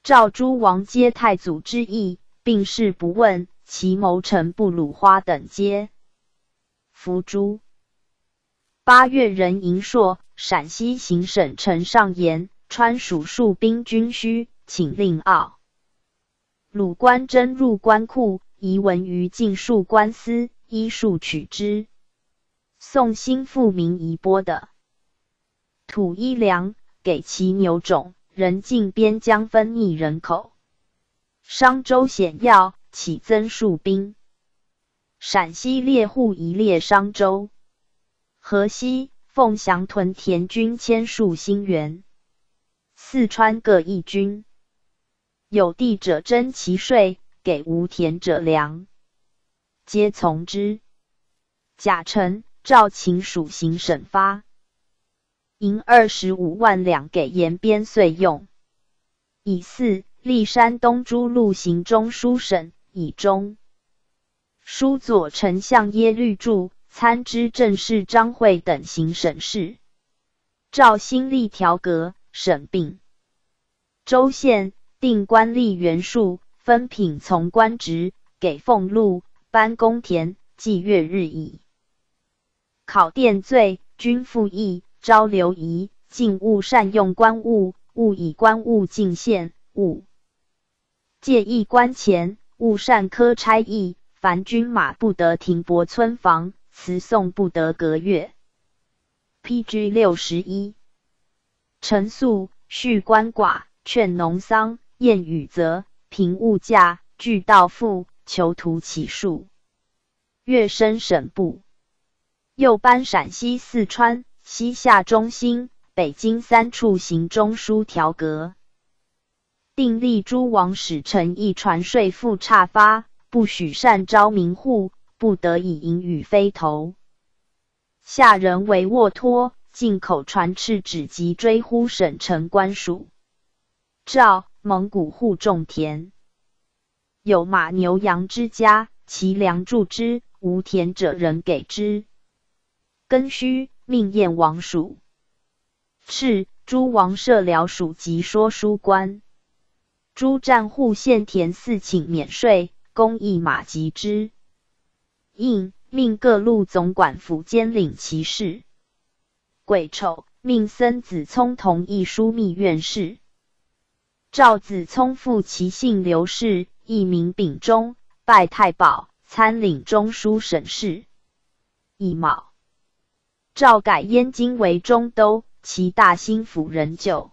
诏诸王皆太祖之意，并事不问，其谋臣布鲁花等皆伏诛。八月，人迎朔，陕西行省丞尚言、川蜀戍兵军需，请令奥 鲁官征入官库，遗文于禁戍官司，依戍取之。宋兴复明夷波的土一粮，给其牛种，人进边疆分役人口。商州险要，起增戍兵。陕西猎户一列商州。河西，凤翔屯田军千戍兴元。四川各一军。 有地者征其税，给无田者粮，皆从之。甲辰，诏请蜀行省发银二十五万两给沿边岁用。乙巳，历山东诸路行中书省，以中书左丞相耶律柱、参知政事张会等行省事。 诏兴立条阁，省并州县，定官吏员数，分品从官职，给俸禄，颁公田，计月日矣。考殿罪，均赋役，招流仪，禁勿擅用官物，勿以官物进献，勿 借役官钱，勿擅科差役，凡军马不得停泊村房，辞送不得隔月。P G六十一。陈粟，恤鳏寡，劝农桑，验雨泽，平物价，据稻赋，求图起粟。 月升省部。又颁陕西、四川、西夏中兴、北京三处行中书条阁。订立诸王使臣役船税赋差发，不许擅招民户，不得以银与非投。下人为沃脱，进口船赤纸及追呼省城官署。 诏蒙古户种田。有马牛羊之家，其粮助之，无田者人给之。庚戌，命验王署。敕，诸王设僚署及说书官。诸占户献田四顷免税，供役马及之。应，命各路总管府监领其事。 癸丑，命僧子聪同议书密院事。赵子聪复其姓刘氏，艺名秉忠，拜太保，参领中书省事。乙卯，赵改燕京为中都，其大兴府仍旧。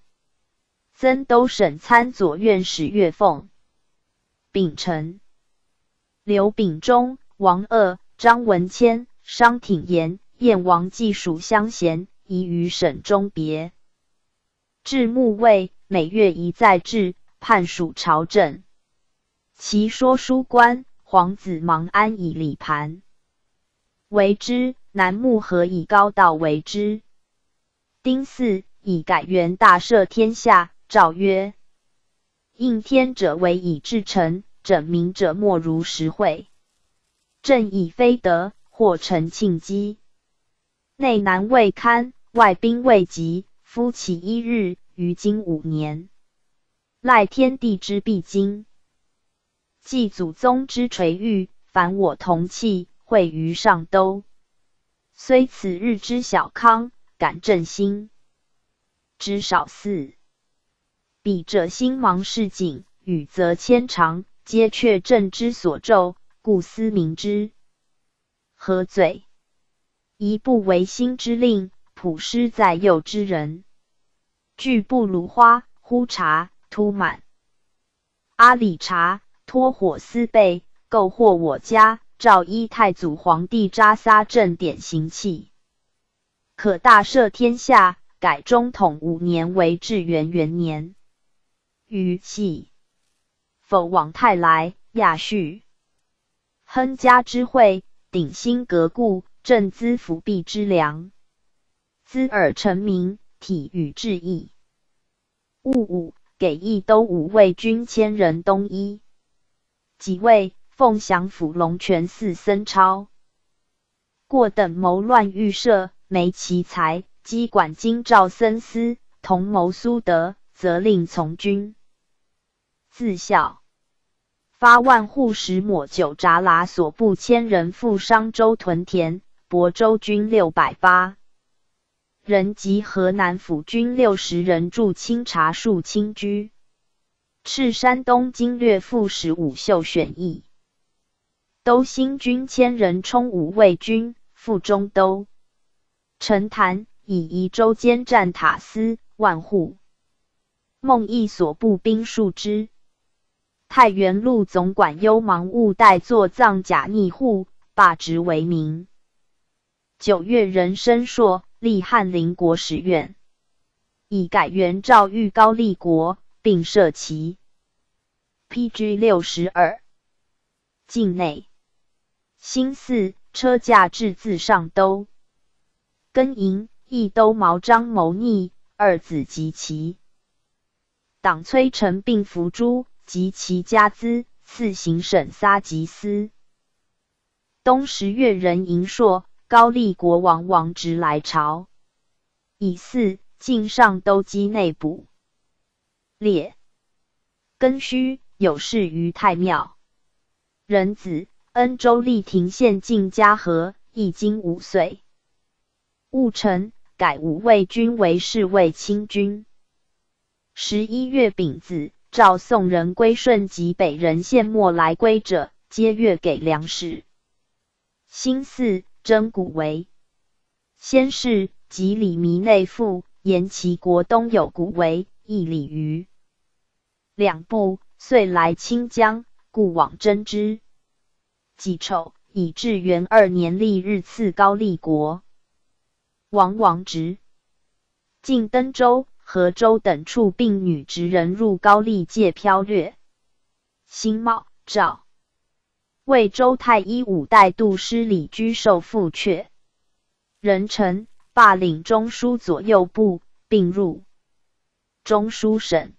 增都省参左院史乐凤。丙辰，刘秉忠、王锷、张文谦、商挺言、燕王季署相贤，移于省中别。至墓位，每月一再至，判署朝政。其说书官黄子芒安以礼盘为之，南牧和以高道为之。 丁巳，以改元大赦天下。诏曰：应天者为以至诚，拯民者莫如石会。正以非德，或陈庆基。内难未堪，外兵未及，夫其一日，于今五年。赖天地之必经。 祭祖宗之垂育，凡我同气，会于上都。虽此日之小康，感震心。至少四。笔者心芒市井，语则牵肠，皆却朕之所奏，故思明之。何罪？一部维新之令，普施在右之人。拒不鲁花、呼察、突满。 阿里察，托火司备，构获我家，诏依太祖皇帝扎撒正典刑器。可大赦天下，改中统五年为至元元年。余系。否往泰来，亚叙。亨嘉之会，鼎新革故，赈资抚弊之粮。资尔臣民，体与志意。 戊午，给义都武卫军千人东衣。己未，奉降抚龙泉寺僧超。过等谋乱预设，没其才，击管京兆僧司，同谋苏德，责令从军。自校。发万户石抹九扎剌所部千人赴商州屯田，亳州军六百八 人及河南府军六十人驻清察戍清居。赤山东经略副使武秀选议。都兴军千人充武卫军，赴中都。陈谈以夷州监战塔司、万户。孟义所部兵数之。太原路总管幽芒务待作藏甲逆户，罢职为民。 九月壬申朔，立翰林国史院。以改元诏谕高丽国，并设旗。P G六十二。境内。兴寺，车驾至自上都。更营，义都毛张谋逆，二子及其 党崔诚并伏诛，及其家资，赐行省撒及司。东十月壬寅朔，高丽国王王直来朝。乙巳，进上都击内补。列。庚戌，有事于太庙。壬子，恩州丽亭县境嘉禾，义今五岁。 戊辰，改武卫军为侍卫亲军。十一月丙子，召宋人归顺及北人献没来归者，皆月给粮食。辛巳，征古为。先世及礼弥内附，言其国东有古为，亦礼于。两部，遂来清江，故往征之。 己丑，以至元二年历日赐高丽国。王王直。进登州、河州等处，并女直人入高丽界飘掠。辛卯，诏。魏州太医五代度师李居受父阙。壬辰，罢领中书左右部，并入中书省。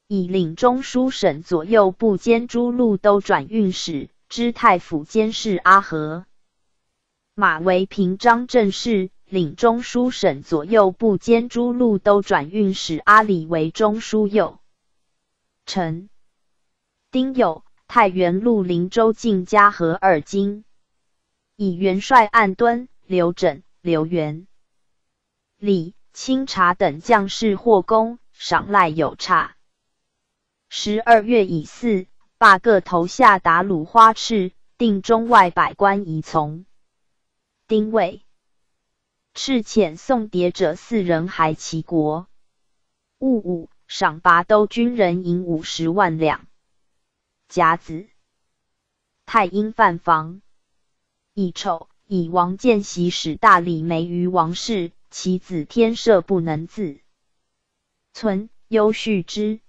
以领中书省左右部兼诸路都转运使，知太府监事阿和。马为平章政事，领中书省左右部兼诸路都转运使阿礼为中书右丞。丁酉，太原路灵州境嘉禾二京。以元帅岸敦、刘整、刘元、 李、钦察等将士获功，赏赖有差。十二月乙巳，罢各头下达鲁花赤、定中外百官仪从。丁未。敕遣送牒者四人还其国。戊午，赏拔都军人银五十万两。甲子。 太阴犯房。乙丑，以王建习使大理梅于王室，其子天赦不能自存，忧恤之。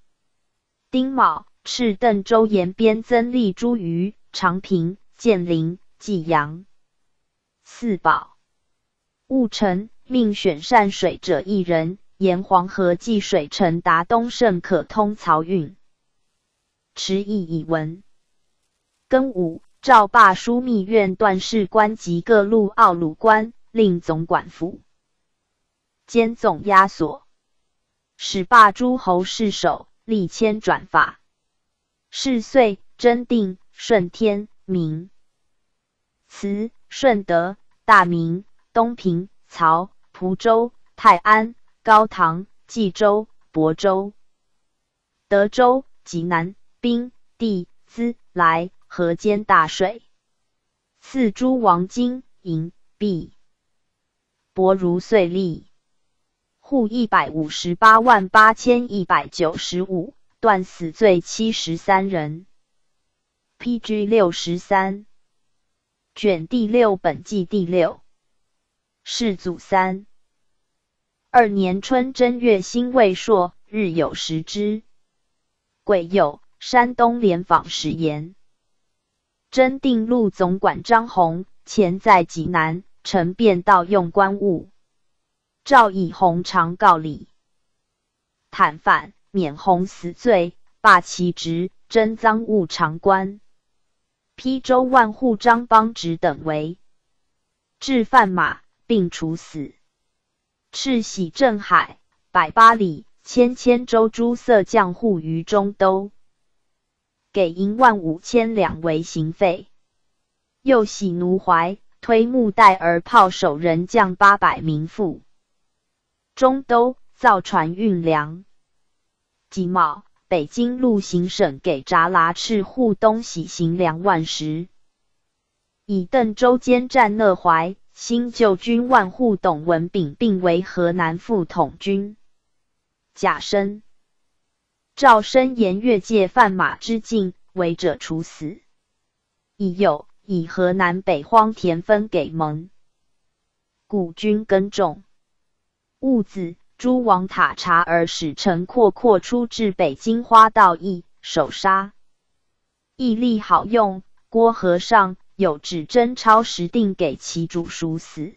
丁卯，敕邓州沿边增立诸于长平、建陵、济阳。四宝。 戊辰，命选善水者一人，沿黄河济水城达东，甚可通漕运。池易以闻。庚午，诏罢枢密院段事官及各路奥鲁官，令总管府、兼总押所，始罢诸侯世守，立迁转法。是岁，征定、顺天、明、慈、顺德、大名、东平、曹、蒲州、泰安、高唐、冀州、亳州、德州、济南、兵、地、资、莱、河间大水。赐诸王金、银、币。 帛如岁例。户一百五十八万八千一百九十五，断死罪七十三人。P G六十三。卷第六本纪第六。世祖三。二年春正月辛未朔，日有食之。癸酉，山东联访使言。征定路总管张宏，前在济南，乘便盗用官物。 诏以弘常告礼。坦范免弘死罪，罢其职，征赃物常官。邳州万户张邦直等为质贩马，并处死。敕徙镇海，百八里，迁迁州诸色将户于中都，给银万五千两为刑费。又徙奴怀，推木袋而炮守人将八百名赴 中都，造船运粮。己卯，北京路行省给扎剌赤户东徙行粮万石。乙邓州监战乐怀，新旧军万户董文炳并为河南副统军。甲申。赵升言越界贩马之境，违者处死。乙酉，以河南北荒田分给蒙古军耕种。 戊子，诸王塔察尔使陈阔阔出至北京花道驿，首杀。驿力好用，郭和尚有旨征超时定给其主，处死。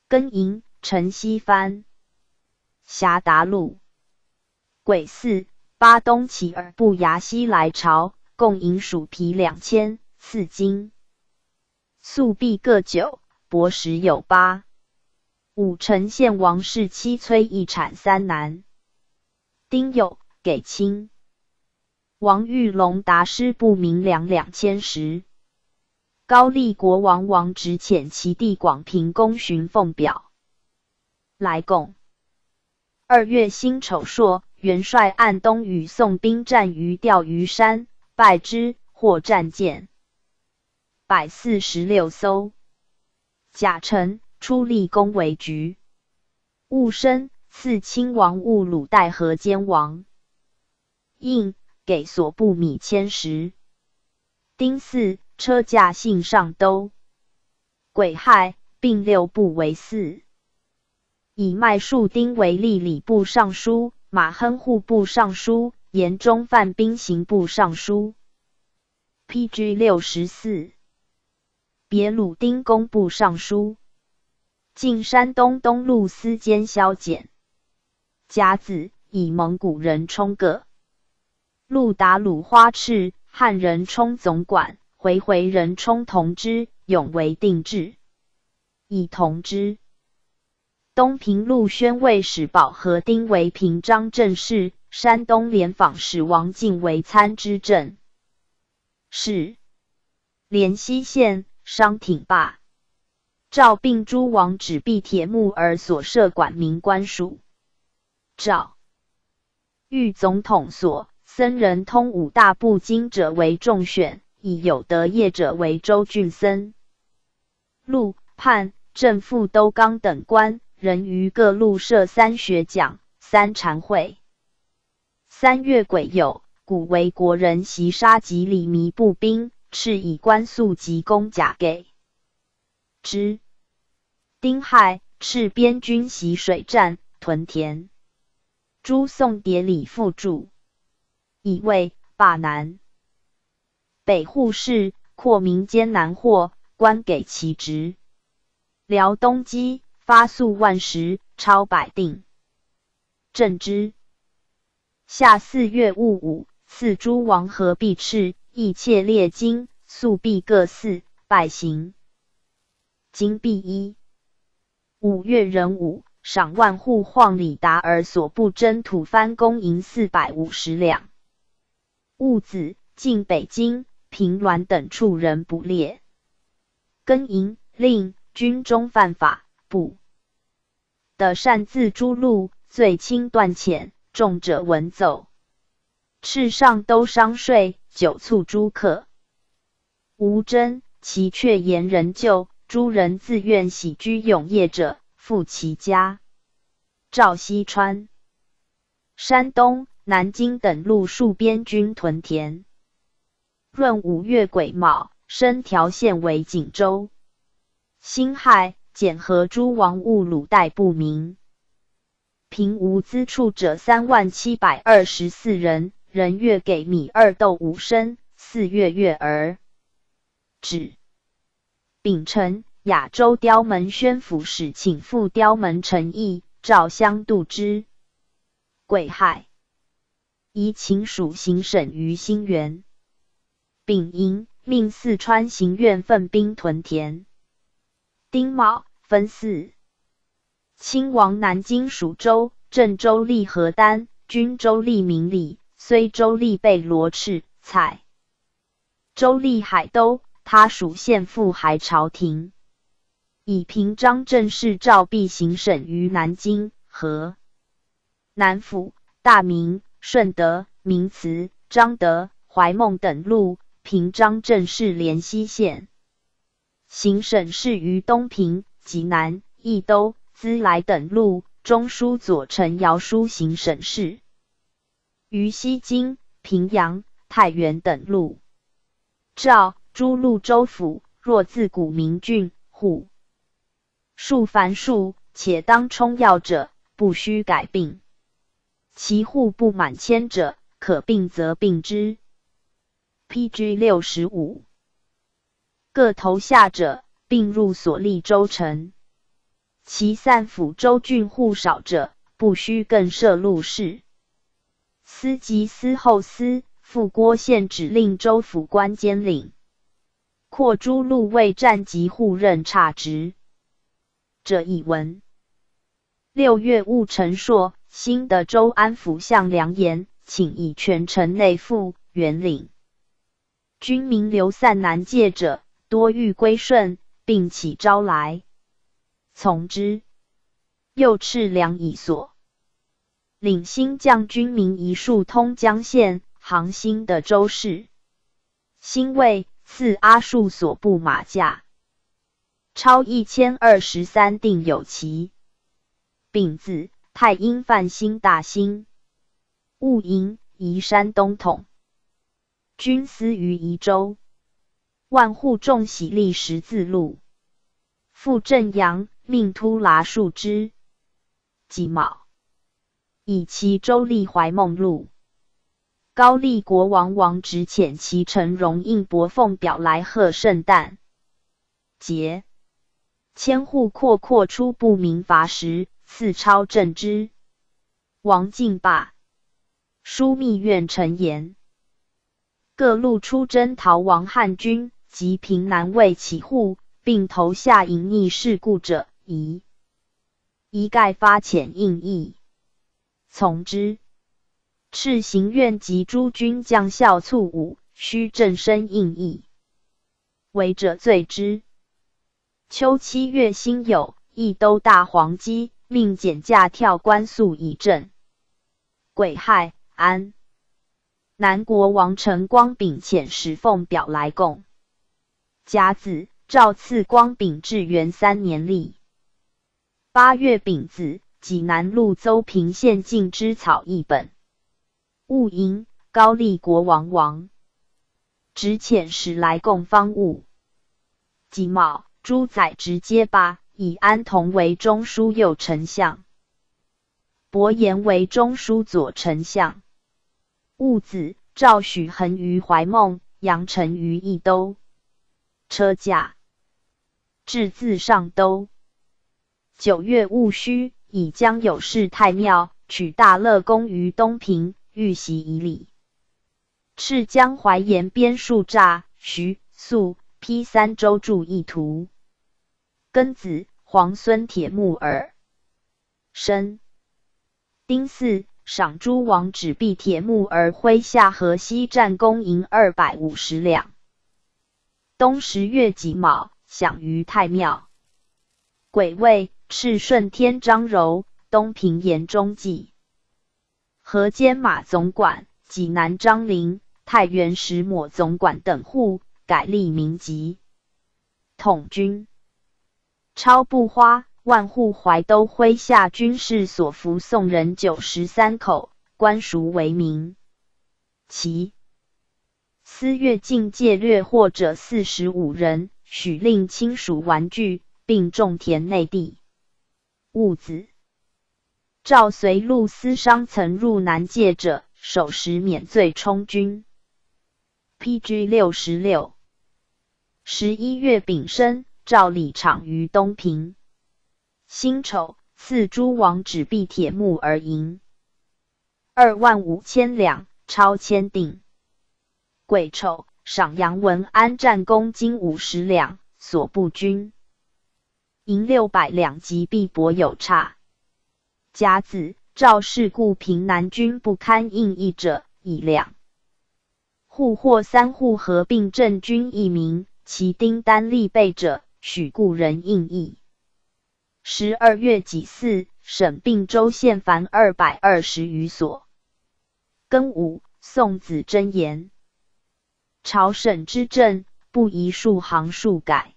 庚寅，陈锡藩。狭达路。癸巳，巴东乞儿步崖西来朝，共银黍皮两千，赐金 粟币各九，帛十有八。武城献王室妻崔一产三男。丁酉，给卿。王玉龙达师部民粮两千石。高丽国王王直遣其弟广平公巡奉表。 来贡。二月辛丑朔，元帅岸东与宋兵战于钓鱼山，败之，获战舰百四十六艘。甲辰，出立功为举。戊申，赐亲王兀鲁代河间王印，给所部米千石。丁巳，车驾幸上都。 癸亥，并六部为四。以麦树丁为立礼部尚书，马亨户部尚书，言中范兵刑部尚书。P G六十四。别鲁丁工部尚书。进山东东路司监萧简。甲子，以蒙古人充各。 路达鲁花赤，汉人充总管，回回人充同知，永为定制。乙同知。东平陆宣慰使保和丁为平章政事，山东联访使王进为参知政事。连西县商挺霸。赵并诸王止避铁木而所设管民官署。赵 御总统所，僧人通五大部经者为众选，以有德业者为州郡僧。陆、判、正副都纲等官，仍于各路设三学讲、三禅会。三月癸酉，古为国人袭杀及礼弥步兵，敕以官粟及公甲给之。 丁亥，敕边军袭水战、屯田。诸宋迭礼复助。乙未，罢南。北户氏，阔民间南霍，官给其职。辽东击，发粟万石，超百锭。 正之。夏四月戊午，赐诸王合璧敕，亦切列金，粟必各四，拜行。金币一。五月壬午，赏万户晃里达尔所部征吐蕃工银四百五十两。物资进北京、平峦等处仍捕猎。耕营、令军中犯法，不 得擅自诸路，罪轻断遣，重者文奏。敕上都商税，酒促诸客。吴征、齐却言仍旧，诸人自愿徙居永业者，复其家。赵锡川。山东、南京等路戍边军屯田。闰五月癸卯，升条县为景州。辛亥，简和诸王物鲁代步民。平吴资处者三万七百二十四人，人月给米二斗五升，四月月而止。丙辰，亚州刁门宣抚使请赴刁门陈议，赵襄度之。癸亥，移秦属行省于兴元。丙寅，命四川行院分兵屯田。丁卯，分四。亲王南京属州，镇州立河丹，均州立明里，虽州立贝罗赤、蔡，州立海都，他属县赴还朝廷。以平章政事赵必行省于南京、河南府、大名、顺德、名慈、彰德、怀孟等路，平章政事连西县。行省事于东平、济南、益都、资莱等路，中书左丞姚舒行省事。于西京、平阳、太原等路。诏诸路州府，若自古名郡、户数繁数，且当充要者，不须改并。其户不满千者，可并则并之。P G六十五。各投下者，并入所立州城。其散府州郡户少者，不须更设路氏。司级司后司复郭县指令州府官监领，扩诸路卫站及户任差职。这一文。六月，务陈朔、新德州安抚相梁言，请以权臣内附、援领。军民流散难界者，多欲归顺，并起招来。从之。又敕粮以所领新将军民移数通江县、杭新德州市。新卫赐阿术所部马甲，超一千二十三锭有奇。丙子，太阴泛星大兴。戊寅，移山东统军司于宜州。万户众喜立十字路。赴镇阳，命突剌戍之。己卯，以其州立怀孟路。高丽国王王直遣其臣荣应伯奉表来贺圣诞节。千户阔阔出不明伐时，赐钞赠之。王进罢，书密院陈言。各路出征逃亡汉军及平南卫起户，并投下隐匿事故者，宜一概发遣应议。从之。敕行院及诸军将校卒武，须正身应议。违者罪之。秋七月辛酉，益都大黄鸡，命减价跳官粟以赈。癸亥，安。南国王陈光炳遣使奉表来供。甲子，诏赐光炳至元三年历。八月丙子，济南路邹平献进之草一本。戊寅，高丽国王王直遣使来供方物。己卯，朱载直接罢以安童为中书右丞相，伯颜为中书左丞相。 戊子，诏许恒于怀孟，杨臣于益都。车驾至自上都。九月，戊戌，以将有事太庙，取大乐宫于东平，御席仪礼。敕将淮盐边戍诈徐宿、P三周注意图。庚子，皇孙铁木儿。申。丁巳，赏诸王纸币铁木儿麾下河西战功银二百五十两。冬十月己卯，享于太庙。癸未，敕顺天张柔，东平盐中记。河间马总管、济南张林、太原石磨总管等户改立民籍。统军。超部花、万户怀都麾下军士所俘宋人九十三口，官赎为民。其司乐境界掠获者四十五人，许令亲属玩具，并种田内地。 物资。赵随路思商曾入南界者，首时免罪充军。P G六十六。十一月丙申，赵礼场于东平。辛丑，赐诸王纸币铁木儿银二万五千两，超千锭。 癸丑，赏杨文安战功金五十两，所部军银六百两及币帛有差。甲子，赵氏故平南军不堪硬役者，以两户或三户合并镇军一民，其丁单力备者，许故人硬役。十二月己巳，省并州县凡二百二十余所。庚午，宋子珍言：朝省之政，不宜数行数改。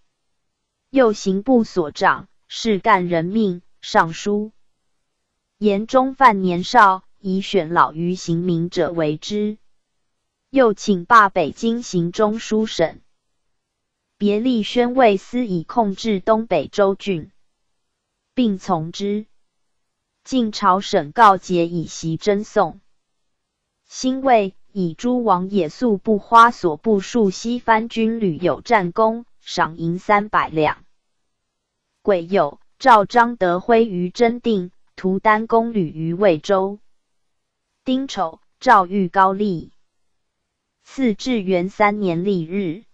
右刑部所长，是干人命，尚书。言中犯年少，宜选老于刑名者为之。又请罢北京行中书省。别立宣慰司以控制东北州郡，并从之。 晋朝省告捷以袭真宋。辛未，以诸王野宿不花所部数西番军旅有战功，赏银三百两。癸酉，赵张德辉于真定，图丹公旅于魏州。丁丑，赵遇高丽。赐至元三年历日。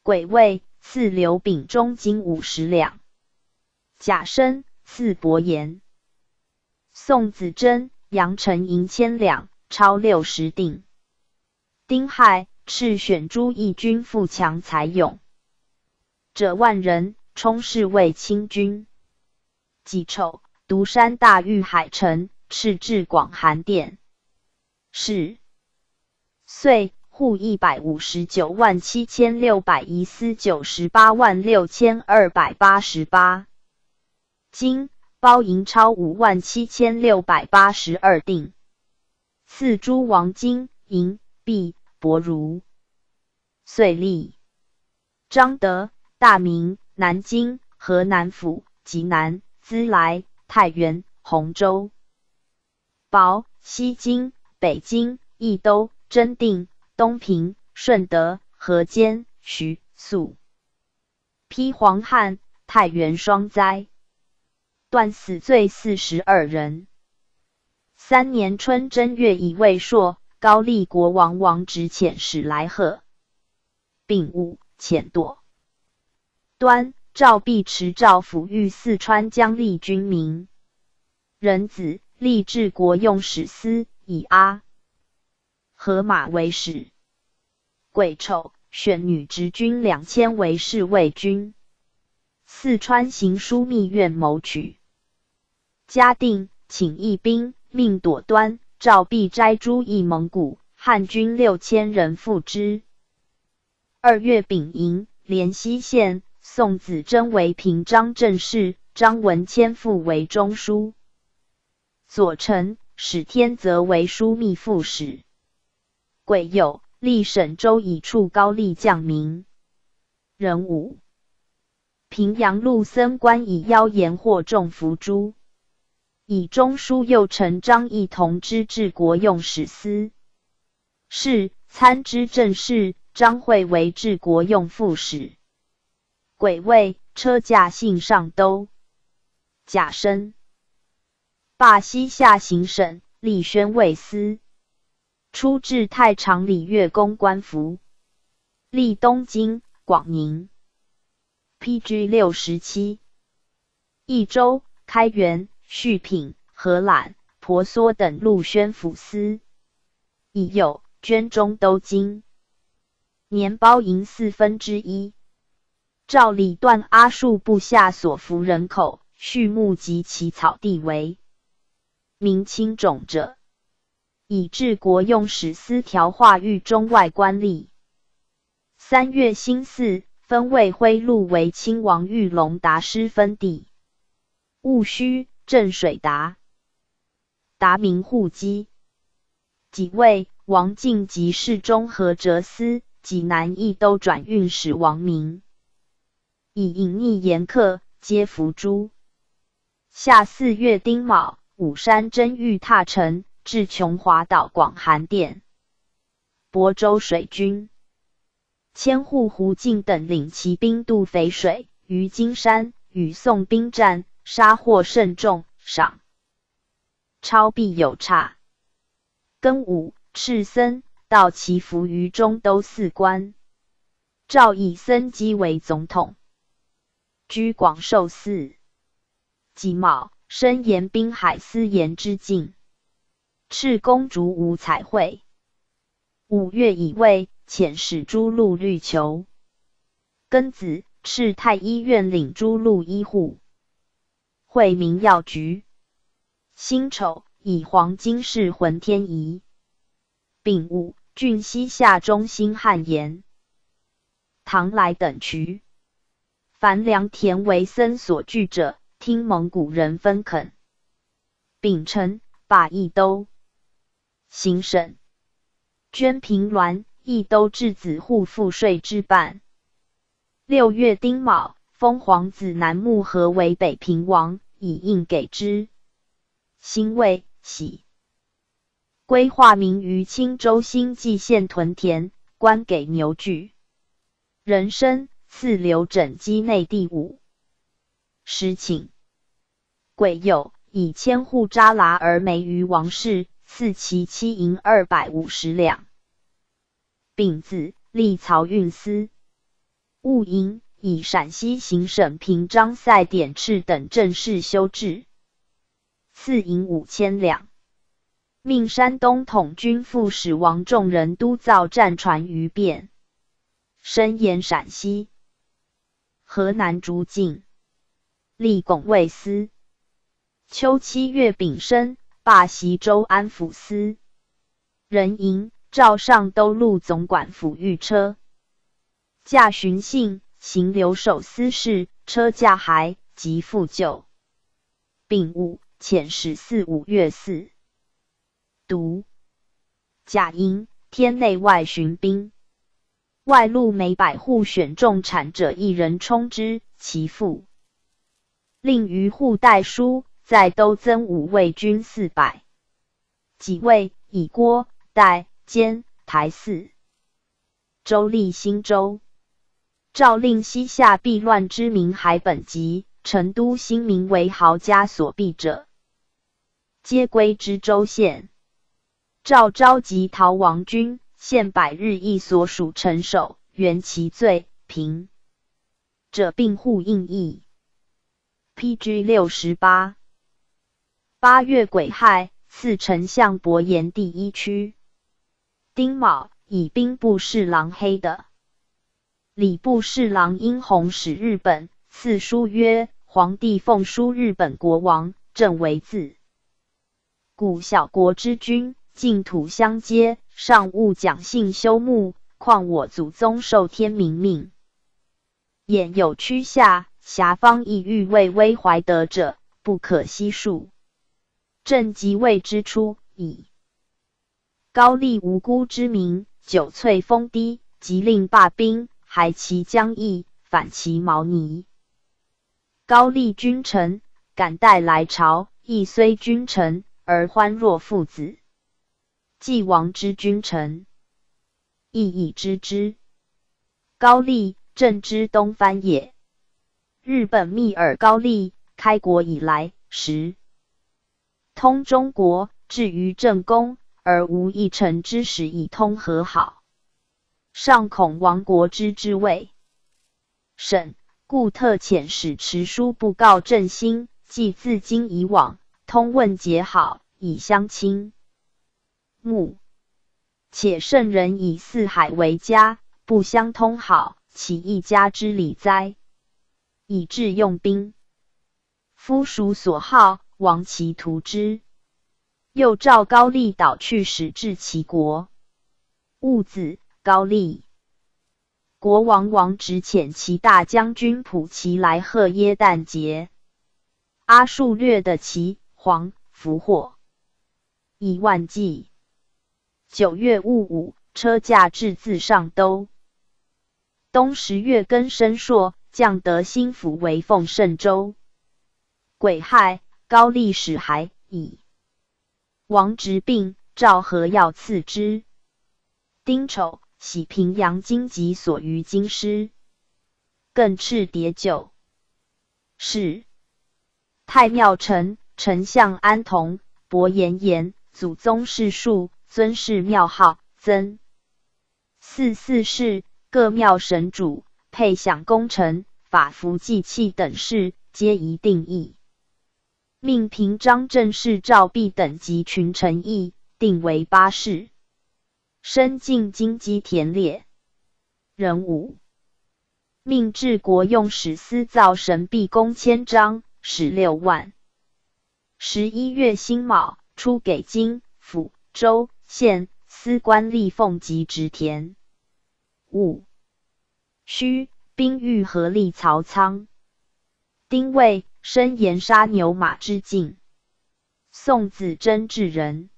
癸未，赐刘秉忠金五十两。甲申，赐伯颜。 宋子珍，阳城银千两，超六十锭。丁亥，敕选诸义军富强才勇者万人，充侍卫清军。己丑，独山大遇海城，敕至广寒殿。是岁，户一百五十九万七千六百一司九十八万六千二百八十八 金，包银超五万七千六百八十二锭。赐诸王金、银、币、帛如。遂立张德、大名、南京、河南府、济南、资莱、太原、洪州、 保、西京、北京、益都、真定、东平、顺德、河间、徐、宿。批黄汉、太原双灾。断死罪四十二人。三年春正月乙未朔，高丽国王王直遣使来贺。 丙午，遣朵端、赵必持赵抚域四川将立军民。壬子，立治国用史司，以阿合马为始。癸丑，选女执军两千为侍卫军。四川行书密院谋取 嘉定，请义兵，命朵端、赵必斋诸义蒙古汉军六千人赴之。二月丙寅，连西县，宋子珍为平章政事，张文谦复为中书。左丞史天则为枢密副使。癸酉，历沈州以处高丽将民。壬午， 平阳陆僧官以妖言惑众伏诛。以中书右丞张议同知治国用史司。是参知政事，张惠为治国用副使。癸未，车驾幸上都。甲申，罢西夏行省，立宣慰司。初至太常礼乐公官服。历东京、广宁。P G六十七。益州、开原、绪品、河懒、婆娑等路宣抚司。以右捐中都京。年包营四分之一。 赵李段阿术部下所服人口、畜牧及其草地为明清种者，以治国用史司条化御中外官吏。三月辛巳，分魏徽路为亲王御龙达师分地。戊戌，镇水达。达名护基。己未，王进及侍中何哲思，济南益都转运使王明，以隐匿严客，皆伏诛。夏四月丁卯，武山真玉踏城，至琼华岛广寒殿。亳州水军。千户胡进等领骑兵渡淝水，于金山，与宋兵战，杀获甚众，赏 钞币有差。庚午，敕森、道祈伏于中都寺观。赵以森基为总统，居广寿寺。己卯，申盐滨海思盐之境。敕公主舞彩会。五月乙未，遣使诸路律求。庚子，敕太医院领诸路医护。会明药局。 辛丑，以黄金饰浑天仪。丙午，郡西夏中兴汉言。唐来等渠。樊梁田为森所据者，听蒙古人分垦。丙辰，罢益都。行省。捐平滦、益都质子户赋税之半。六月丁卯，封皇子南牧和为北平王，以印给之。辛未，喜。 规划民于青州新蓟县屯田，关给牛具。壬申，赐刘枕基内第五。时请。癸酉，以千户扎剌而媒于王室，赐其妻银二百五十两。丙子，立漕运司。 戊寅，以陕西行省平章塞典敕等政事修制，赐银五千两。命山东统军副使王仲仁督造战船于汴，声援陕西。河南诸境。立拱卫司。秋七月丙申，罢习州安抚司。壬寅，召上都路总管抚育车。 驾巡幸，行留守司事，车驾骸，即复旧。丙午，遣使四五月四。独。甲寅，添内外巡兵。外路每百户选中产者一人充之，其复。令余户代书，在都增五卫军四百。己未，以郭、代、监、台四 州立新州。诏令西夏避乱之民海本籍、成都新民为濠家所避者，皆归之州县。诏召集逃亡军，限百日役所属城守，原其罪，平者并户应役。P G六十八。八月癸亥，赐丞相伯颜第一区。 丁卯，以兵部侍郎黑的礼部侍郎殷弘使日本，赐书曰：皇帝奉书日本国王，朕为自古小国之君，净土相接，上勿讲信修睦，况我祖宗受天明命， 眼有区下，遐方意欲为危怀德者，不可悉数。朕即位之初，以高丽无辜之民，久淬风滴，即令罢兵，还其疆役，反其毛倪。高丽君臣，敢待来朝，亦虽君臣，而欢若父子。 既亡之君臣，亦已知之。高丽，朕之东藩也。日本密尔高丽，开国以来，时通中国，至于朕功，而无一臣之时以通和好。上孔王国之治未。沈，故特遣使持书布告镇心，即自今以往，通问节号，以相亲。 目。且圣人以四海为家，不相通好，岂一家之礼哉？以至用兵。夫属所好，王其图之。又召高丽导去，使至齐国。物子高丽。国王王直遣其大将军普奇来贺耶旦节。阿术略得其黄俘获。 以万计。九月戊午，车驾至自上都。冬十月庚申朔，降德兴府为奉圣州。癸亥，高丽使还以。王直病，赵和耀赐之。丁丑，徙平阳京及所余京师。更敕迭旧。是。 太庙丞、丞相安同、伯颜延，祖宗世数，尊谥庙号，曾。四四世，各庙神主、配享功臣、法服祭器等事，皆宜定议。命平章政事赵必等及群臣议，定为八事。 深尽京畿田猎。壬午。命治国用史司造神臂弓千张，史六万。十一月辛卯，初给京、府、州、县、司官吏奉及植田。午。戌，兵遇合力曹仓。丁未，申延杀牛马之境。 宋子贞至人。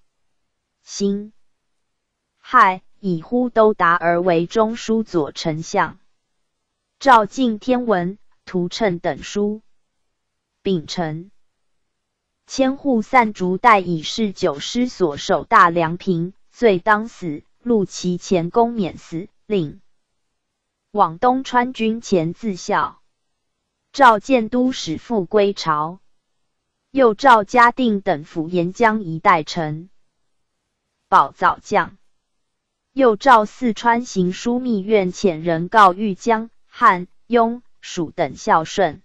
辛亥，以忽都达而为中书左丞相。赵敬天文、图谶等书。丙辰。千户散卒代以侍酒师所守大梁平，罪当死，录其前功免死，令 往东川军前自效。赵建都使复归朝。又召嘉定等府沿江一带臣。保早将。又召四川行书密院遣人告谕江、汉、雍、蜀等孝顺。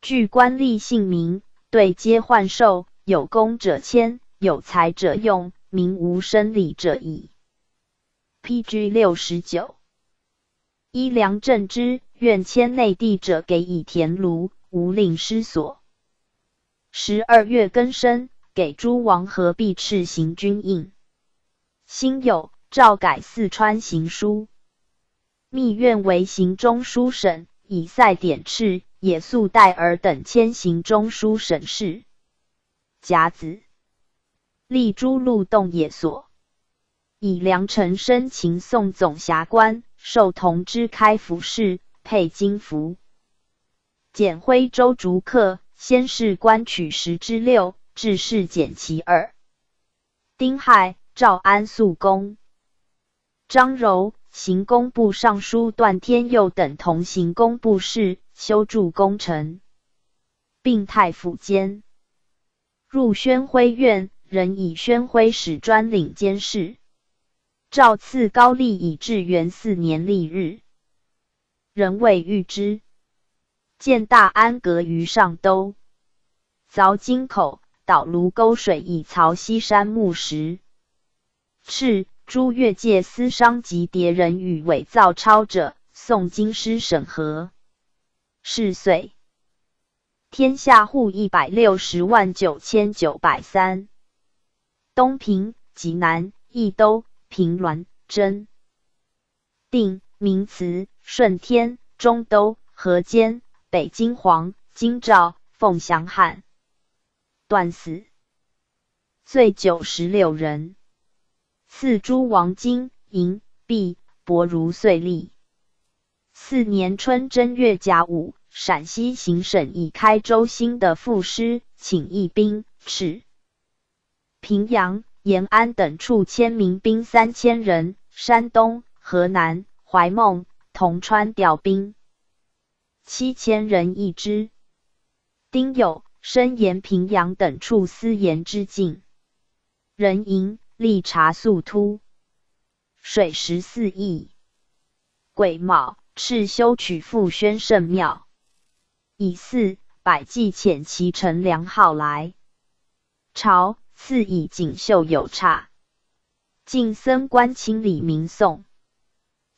据官吏姓名，对皆换授，有功者迁，有才者用，名无生理者矣。P G六十九。依梁正之愿迁内地者，给以田炉，无令失所。十二月庚申，给诸王合璧敕行军印。辛酉，诏改四川行书。 密院为行中书省，以塞典敕、野宿代尔等迁行中书省事。甲子，立诸路洞野所。以梁臣升秦宋总辖官，授同知开府事，配金服。简徽州逐客，先试官取十之六，致仕减其二。丁亥，诏安肃公。 张柔，行工部尚书段天佑等同行工部事，修筑工程，并太府监。入宣徽院，仍以宣徽使专领监事。诏赐高丽以至元四年历日。人未遇之。建大安阁于上都。凿金口，导泸沟水以曹溪山木石。 敕，诸越界私商及迭人与伪造钞者，送京师审核。是岁，天下户一百六十万九千九百三。东平、济南、益都、平峦、真。定，名词，顺天、中都、河间、北京皇、京兆、凤翔汉。段死， 罪九十六人。赐诸王金、银、璧、帛如岁例。四年春正月甲午，陕西行省以开州兴的赋诗，请议兵，敕。平阳、延安等处迁民兵三千人，山东、河南、怀孟、铜川调兵。 七千人议之。丁酉，申延平阳等处司盐之境。壬寅，立察肃突。水十四邑。癸卯，敕修取复宣圣庙。乙巳，百骑遣其乘粮号来。 朝，赐以锦绣有差。敬僧官清礼明颂。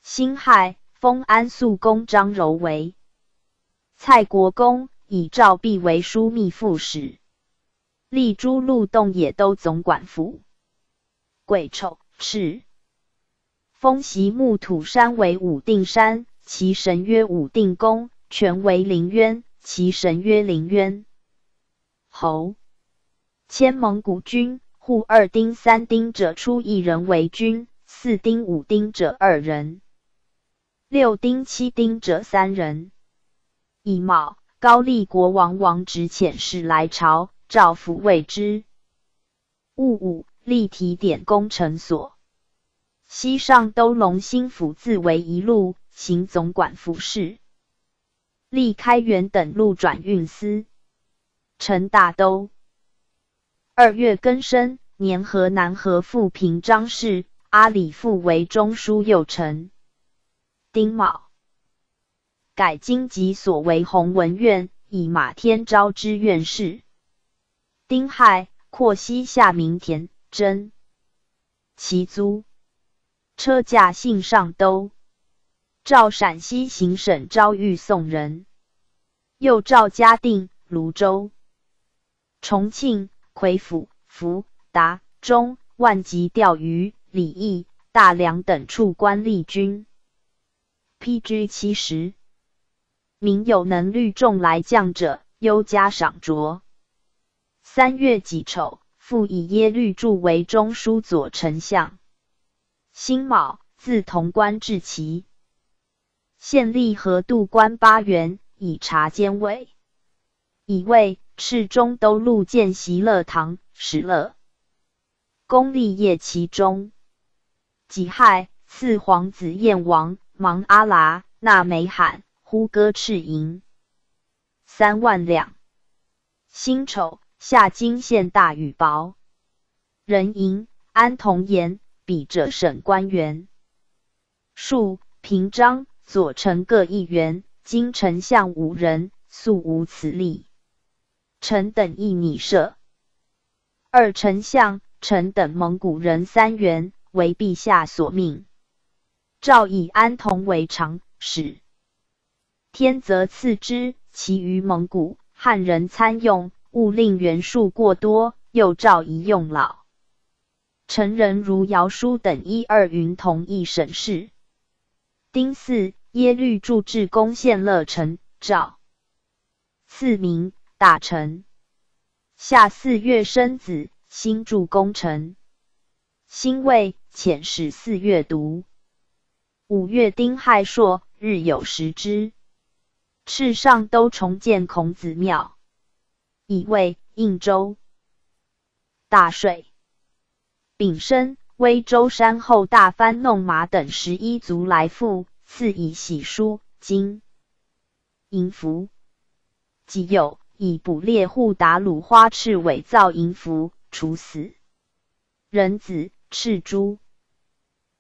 辛亥，封安肃公张柔为蔡国公，以赵毖为枢密副使，历诸路洞野都总管府。癸丑，敕 封习木土山为武定山，其神曰武定公，泉为临渊，其神曰临渊侯。迁蒙古军，护二丁三丁者出一人为军，四丁五丁者二人，六丁七丁者三人。乙卯，高丽国王王直遣使来朝，赵府未知。 戊午，历提点工程所。西上都龙兴府自为一路，行总管府事，历开元等路转运司，成大都。二月庚申，年河南河父平章事，阿里父为中书右丞。丁卯， 改京籍所为弘文院，以马天昭知院事。丁亥，扩西夏民田，征其租，车驾幸上都，召陕西行省招御宋人，又召嘉定、泸州、 重庆、夔府、福、达、中、万及、调鱼、礼义、大梁等处官吏军。P G七十。民有能虑众来将者，优加赏酌。三月己丑，复以耶律柱为中书左丞相。辛卯，自潼关至齐。 县吏河度官八员，以察监卫。乙未，敕中都路建习乐堂，始乐宫，立业其中。己亥，赐皇子燕王、芒阿剌、那美罕、呼哥赤银三万两。辛丑，下金献大羽薄。壬寅，安童颜、笔者省官员。 朔，平章、左丞各一员，经丞相五人，素无此例。臣等亦拟赦。二丞相、臣等蒙古人三员，为陛下所命。诏以安童为常，使 天则赐之，其余蒙古、汉人参用，勿令员数过多，又诏宜用老。臣人如姚舒等一二云同一省事。丁巳，耶律柱至宫献乐成，诏赐名大臣。夏四月申子，辛柱功臣。辛未，遣使四月读。 五月丁亥朔，日有食之。敕上都重建孔子庙。乙未，应州。大水。丙申，威州山后大番弄马等十一族来附，赐以喜书、金、银服。己酉，以捕猎户达鲁花赤尾造银服，处死。壬子，赤猪。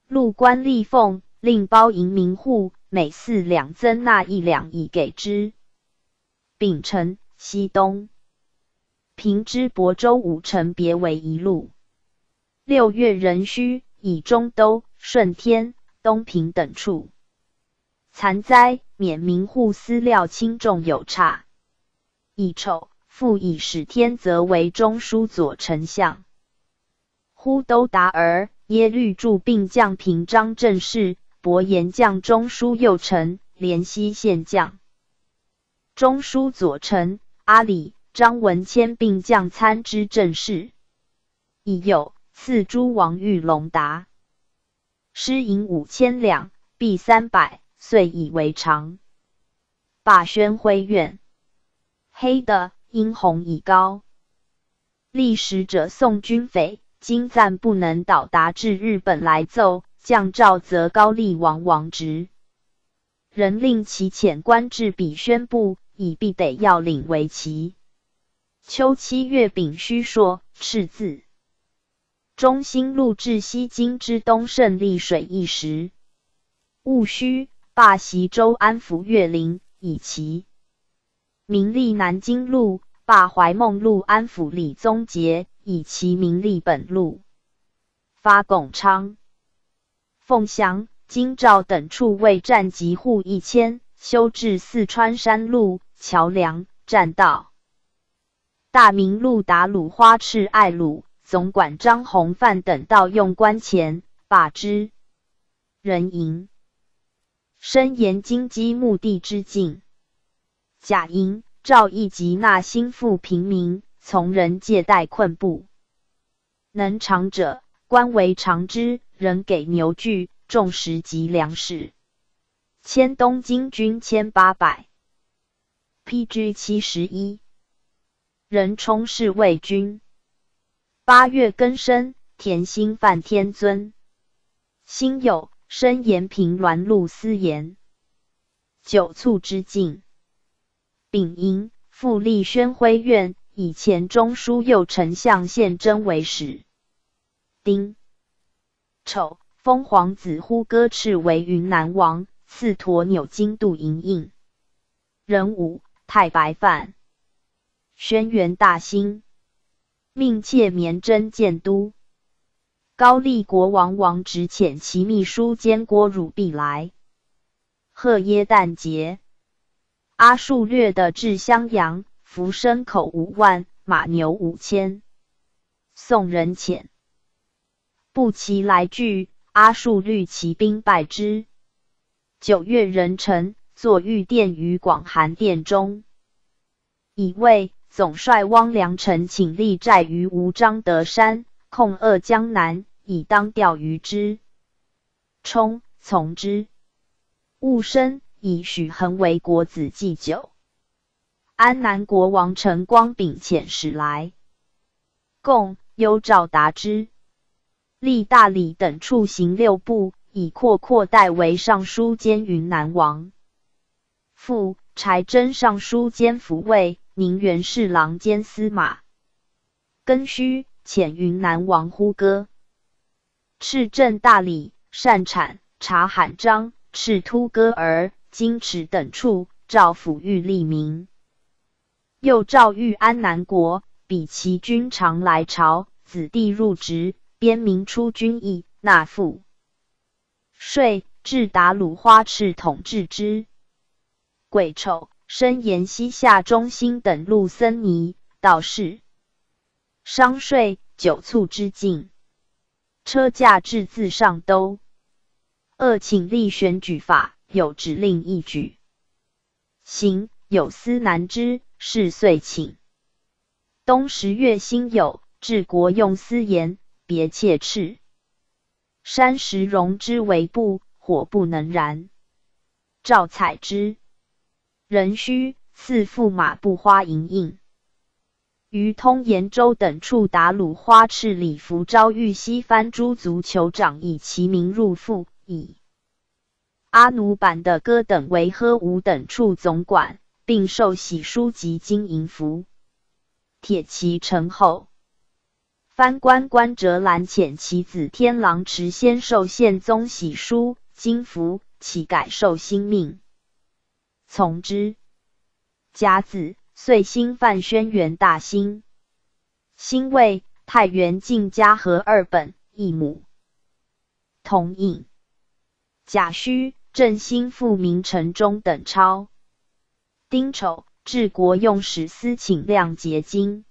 入官立俸，令包银民户，每四两增纳一两以给之。丙辰，西东。平之亳州五城别为一路。六月壬戌，以中都、顺天、东平等处残灾，免民户私料轻重有差。乙丑，复以史天泽为中书左丞相。 忽都达儿、耶律柱并将平章政事，伯颜将中书右丞、怜西县将、中书左丞、阿里、张文谦并将参知政事。乙酉，赐诸王御龙达，施银五千两，币三百，岁以为常。罢宣徽院。黑的，殷红以高。 历史者宋军匪，金赞不能到达至日本来奏，降诏则高丽王王直。仍令其遣官至彼宣布，以必得要领为期。秋七月丙戌朔，赤字。中兴路至西京之东胜利水一时。戊戌，罢西周安抚乐陵，以其名立南京路，罢怀孟路安抚李宗杰，以其名立本路。发镐昌、凤翔、京兆等处为战疾户一千，修治四川山路、桥梁、栈道。大明路达鲁花赤爱鲁总管张弘范等盗用官钱，罢之。壬寅，申盐京畿墓地之境。甲寅，赵义及纳新赋平民，从人借贷困布。能长者，官为长之，人给牛具，重食及粮食。迁东京军千八百。P G七十一，任冲侍卫军。八月庚申，田兴范天尊。辛酉，申盐平滦路司盐。九卒之境。丙寅，复立宣徽院，以前中书右丞相献贞为始。丁丑，封皇子忽哥赤为云南王，赐驼纽经度营印。壬午，太白范轩辕大星，命妾绵贞建都。高丽国王王直遣其秘书监郭汝必来。贺耶诞节，阿术略的至襄阳，俘牲口五万，马牛五千。宋人遣步骑来拒，阿术率其兵败之。九月壬辰，作御殿于广寒殿中。乙未，总帅汪良臣请立寨于吴章德山，控扼江南，以当钓鱼之。冲，从之。戊申，以许衡为国子祭酒。安南国王陈光秉遣使来，共有诏答之。立大理等处行六部，以阔阔代为尚书兼云南王。父柴贞尚书兼辅卫，宁远侍郎兼司马。庚戌，遣云南王忽哥赤镇大理，善产察罕章，敕突哥儿、金池等处，诏抚谕利民。又诏谕安南国，比其军常来朝，子弟入职，边民出军役，纳赋、税，置达鲁花赤统治之。癸丑，申盐西夏中兴等路僧尼、道士。商税，九卒之境。车驾至自上都。二请立选举法，有指令一举。行，有司南支，是岁请。冬十月辛酉，置国用司盐，别妾赤。山石溶之为布，火不能燃。诏采之。壬戌，赐驸马布花营印。于通延州等处达鲁花赤礼服昭谕西番诸族酋长，以其名入赋，以阿努版的歌等为喝吴等处总管，并授玺书及金银服。铁骑陈后，番官关哲兰遣其子天狼池先授宪宗玺书、金服，乞改授新命。从之。甲子，岁兴范轩辕大星。辛未，太原靖嘉禾二本一亩。同印。甲戌，振兴复名陈忠等钞。丁丑，置国用史司请亮节经。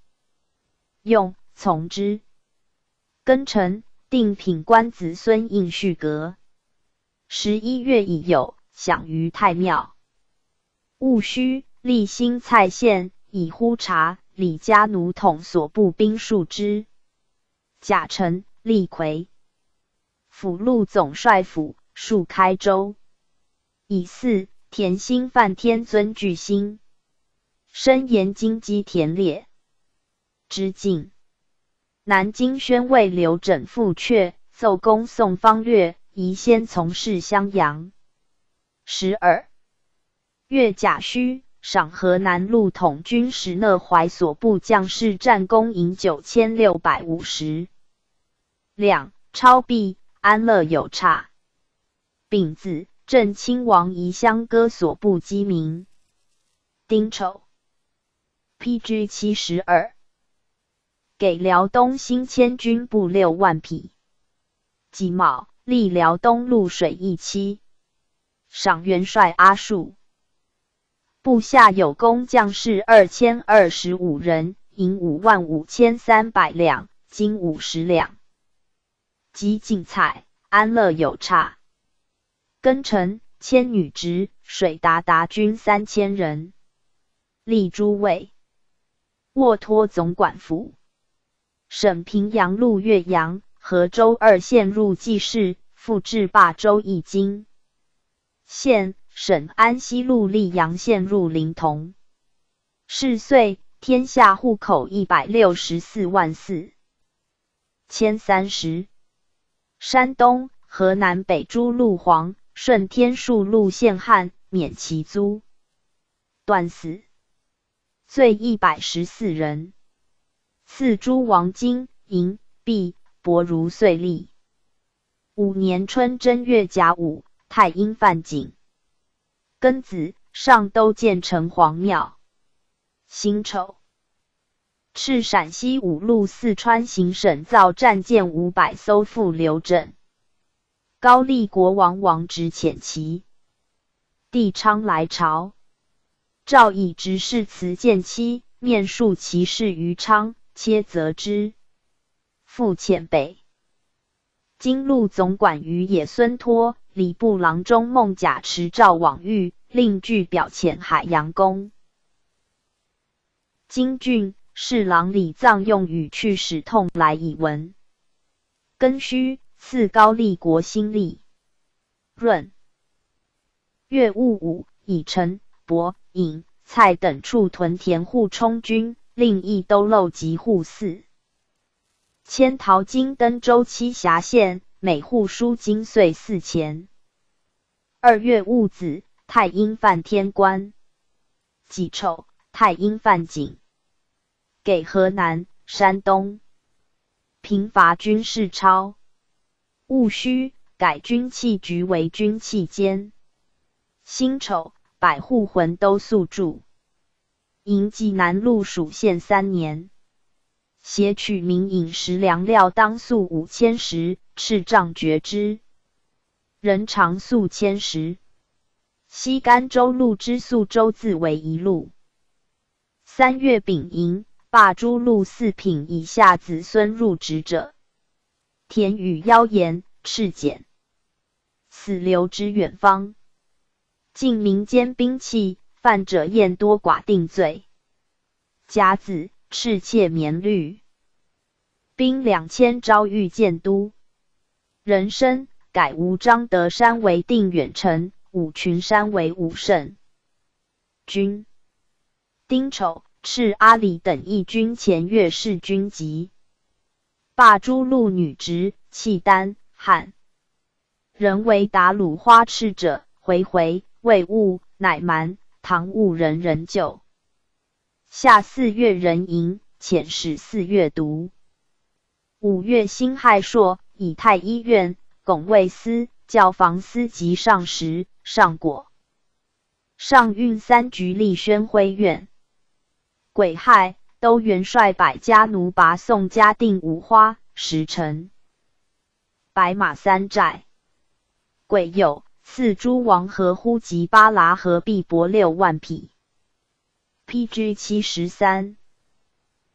用，从之。庚辰，定品官子孙印序阁。十一月乙酉，享于太庙。戊戌，立新蔡县，以呼察、李家奴统所部兵数之。甲辰，立魁。辅路总帅府，戍开州。乙巳，田兴范天尊聚兴。申盐京畿田猎。之境。南京宣慰刘枕父阙，奏功宋方略，宜先从事襄阳。十二月甲戌，赏河南路统军史乐怀所部将士战功营九千六百五十两，超必安乐有差。丙子，镇亲王遗乡歌所部鸡鸣。丁丑，P G七十二，给辽东兴迁军部六万匹。己卯，历辽东潞水一期，赏元帅阿术。部下有功将士二千二十五人，银五万五千三百两，金五十两。及进蔡、安乐有差。更城、千女直、水达达军三千人。立诸卫，握托总管府。省平阳路岳阳、河州二县入济市，复置霸州一京。县、省安西路溧阳县入临潼。市岁，天下户口一百六十四万四千三十。山东、河南北诸路黄、顺天数路陷汉，免其租。断死。罪一百十四人。赐诸王金、银、币、帛如岁例。五年春正月甲午，太阴犯井。庚子，上都建城隍庙。辛丑，敕陕西五路四川行省造战舰五百艘赴刘镇。高丽国王王直遣其弟昌来朝，诏以直誓辞建期，面述其事于昌，切责之。复遣北京路总管于野孙托、礼部郎中孟甲持诏往谕，令据表遣海洋公。京郡侍郎李臧用与去使通来以闻。庚戌，赐高丽国新历闰。乙午，以陈、亳、颍、蔡等处屯田户充军，令役兜漏及户寺。迁陶京登州栖霞县，每户输金岁四钱。二月戊子，太阴犯天官。己丑，太阴犯井。给河南、山东平伐军事操。戊戌，改军器局为军器监。辛丑，百户浑都宿住。营济南路属县三年。 携取民饮食粮料当粟五千石，敕帐决之。人常粟千石。西甘州路之粟州自为一路。三月丙寅，罢诸路四品以下子孙入职者。田与妖言，敕减。死流之远方。禁民间兵器，犯者验多寡定罪。甲子，敕切棉律。兵两千招御建都。壬申，改吴章德山为定远城，武群山为武胜军。丁丑，敕阿里等义军前越士军籍。罢诸路女职，契丹、汉人为达鲁花赤者，回回、卫兀、乃蛮、唐兀人仍旧。夏四月壬寅，遣使四月读。五月辛亥朔，以太医院、拱卫司、教坊司及上食、上果、上运三局立宣徽院。癸亥，都元帅百家奴拔宋嘉定五花、石城、白马三寨。癸酉，赐诸王河呼及巴剌合璧帛六万匹。P G七十三。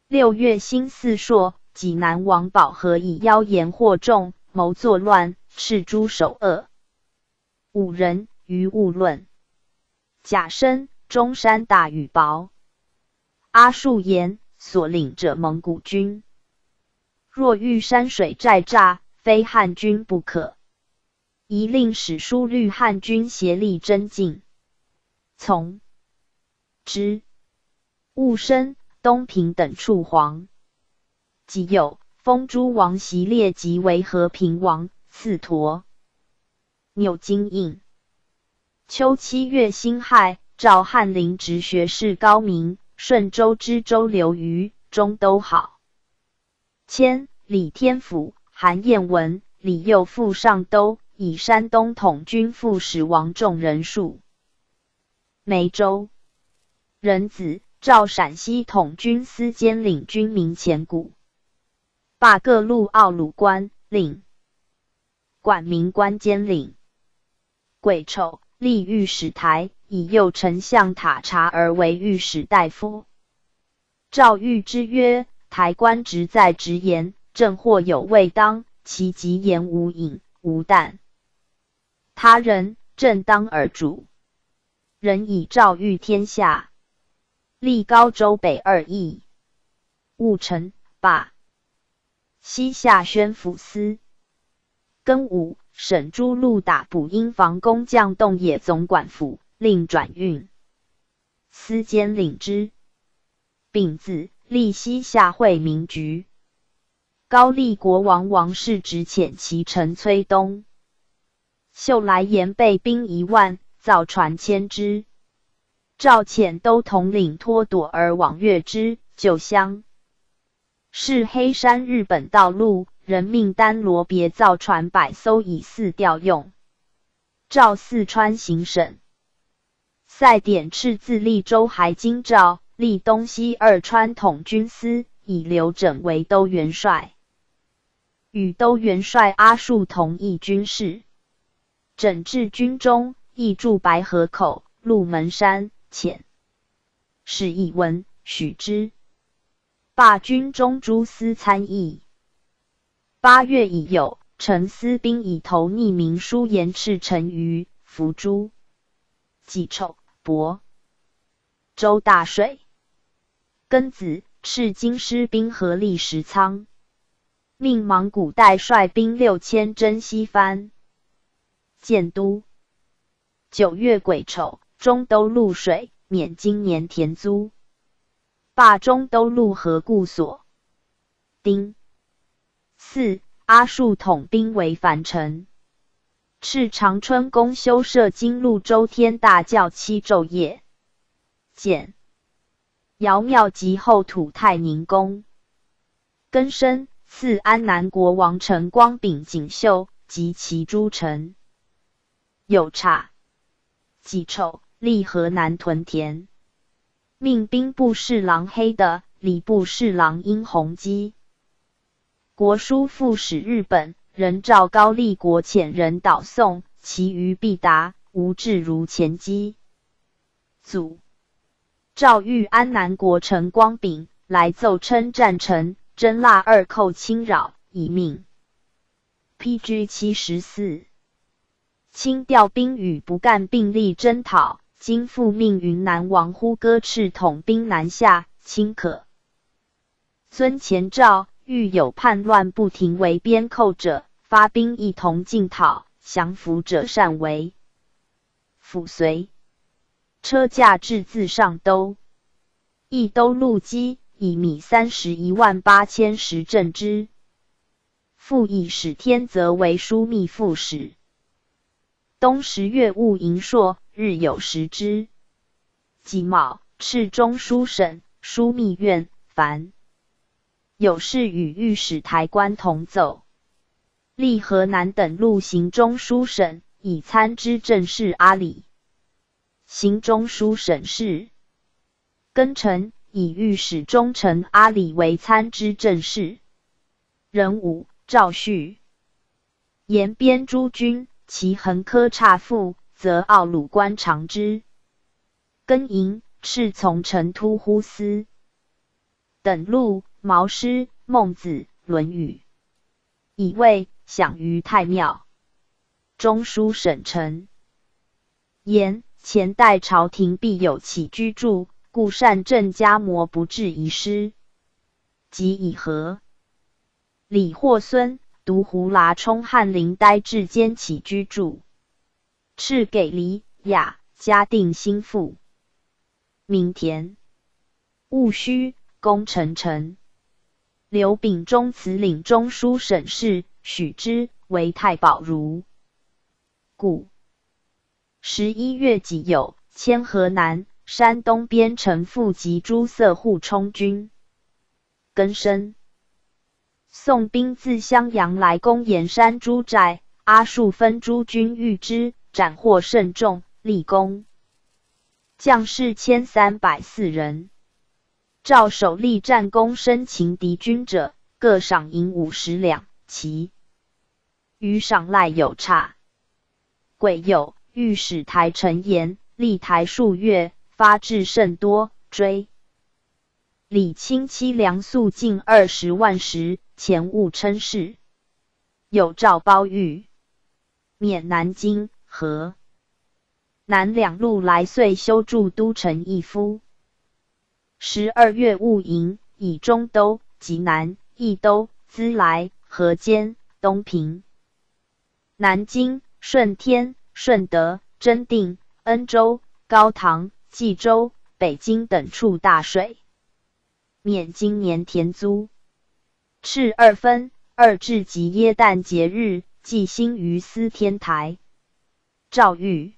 六月辛巳朔，济南王保和以妖言惑众，谋作乱，敕诸首恶五人，余勿论。甲申，中山大雨雹。阿术言，所领者蒙古军，若遇山水寨诈，非汉军不可。 宜令史书律汉军协力征进。从之。戊申，东平等处黄。己酉，封诸王袭列即为和平王，赐驼、牛金印。秋七月辛亥，召翰林执学士高明、顺州知州刘瑜、中都好。 迁礼天府、韩晏文、李佑父上都、以山东统军副使王仲人戍梅州。壬子，赵陕西统军司坚领军明前谷，罢各路奥鲁官、令，管名官监领。 癸丑，立御史台，以右丞相塔察尔为御史大夫。赵谕之曰：台官职在职言，正或有未当，其疾言无影无旦。他人正当尔主。人以赵谕天下，立高周北二邑，务陈、霸、西夏宣抚司。 庚午，省诸路打补，因防工匠动也，总管府令转运。司坚领之。丙子，立西夏会明局。高丽国王王室执遣其臣崔东、秀来言备兵一万，造船千只。赵遣都统领脱朵儿往越支旧乡。 是黑山日本道路，人命丹罗别造船百艘以四调用。赵四川行省。赛典敕自利州还京兆，立东西二川统军司，以刘整为都元帅。与都元帅阿术同议军事。整至军中，亦筑白河口、鹿门山、遣使以闻许之。 罢军中诸司参议。八月乙酉，陈司兵以头匿名书言敕陈于伏誅。己丑，亳、州大水。庚子，敕京师兵合力石仓，命莽古代率兵六千征西番。建都。 九月癸丑，中都路水，免今年田租。罢中都路河固所。丁巳，阿术统兵围樊城。敕长春宫修设金鹿周天大教七昼夜。简 瑶庙及后土泰宁宫。庚申，赐安南国王陈光炳锦绣及其诸臣。有差。己丑，立河南屯田，命兵部侍郎黑的、礼部侍郎殷弘基。 国书复使日本，人赵高丽国遣人导宋，其余必达，无志如前机。祖赵谕安南国陈光炳，来奏称战臣，征纳二寇侵扰，已命。P G七十四。 清调兵与不干并力征讨，今复命云南王忽哥敕统兵南下，卿可。遵前诏，遇有叛乱不停为边寇者，发兵一同进讨，降服者善为。抚绥。车驾至自上都，一都路积以米三十一万八千石赠之。 复以使天则为枢密副使。冬十月务银硕，日有食之。己卯，敕中书省、枢密院、樊。有事与御史台官同奏。立河南等路行中书省，以参知政事阿里。 行中书省事。庚辰，以御史中丞阿里为参知政事。壬午，赵续。延边诸军，其横科差副，则奥鲁官常之。庚寅，敕从成突忽司。 等录毛诗、孟子、论语。乙未，享于太庙。中书省臣。言，前代朝廷必有起居注，故善正家模，不致遗失。及乙合。李霍孙、独胡剌充汉灵呆至间起居注。敕给李雅嘉定心腹。 名田。务须，功臣臣。刘秉忠辞领中书省事，许之为太保如故。十一月己酉，迁河南、山东边城父及诸色户充军。庚申。 宋兵自襄阳来攻严山诸寨，阿术分诸军御之，斩获甚众，立功。将士千三百四人。赵首立战功，生擒敌军者，各赏银五十两，其余赏赖有差。鬼右御史台陈延，立台数月，发至甚多，追。李清期粮粟近二十万石，钱物称是。有赵褒谕，免南京、河南两路来岁修筑都城益夫。十二月务营，以中都、济南、益都、资莱、河间、东平、南京、顺天、顺德、真定、恩州、高唐、冀州、北京等处大水，免今年田租。敕二分，二至即耶诞节日，祭薪于司天台。赵谕，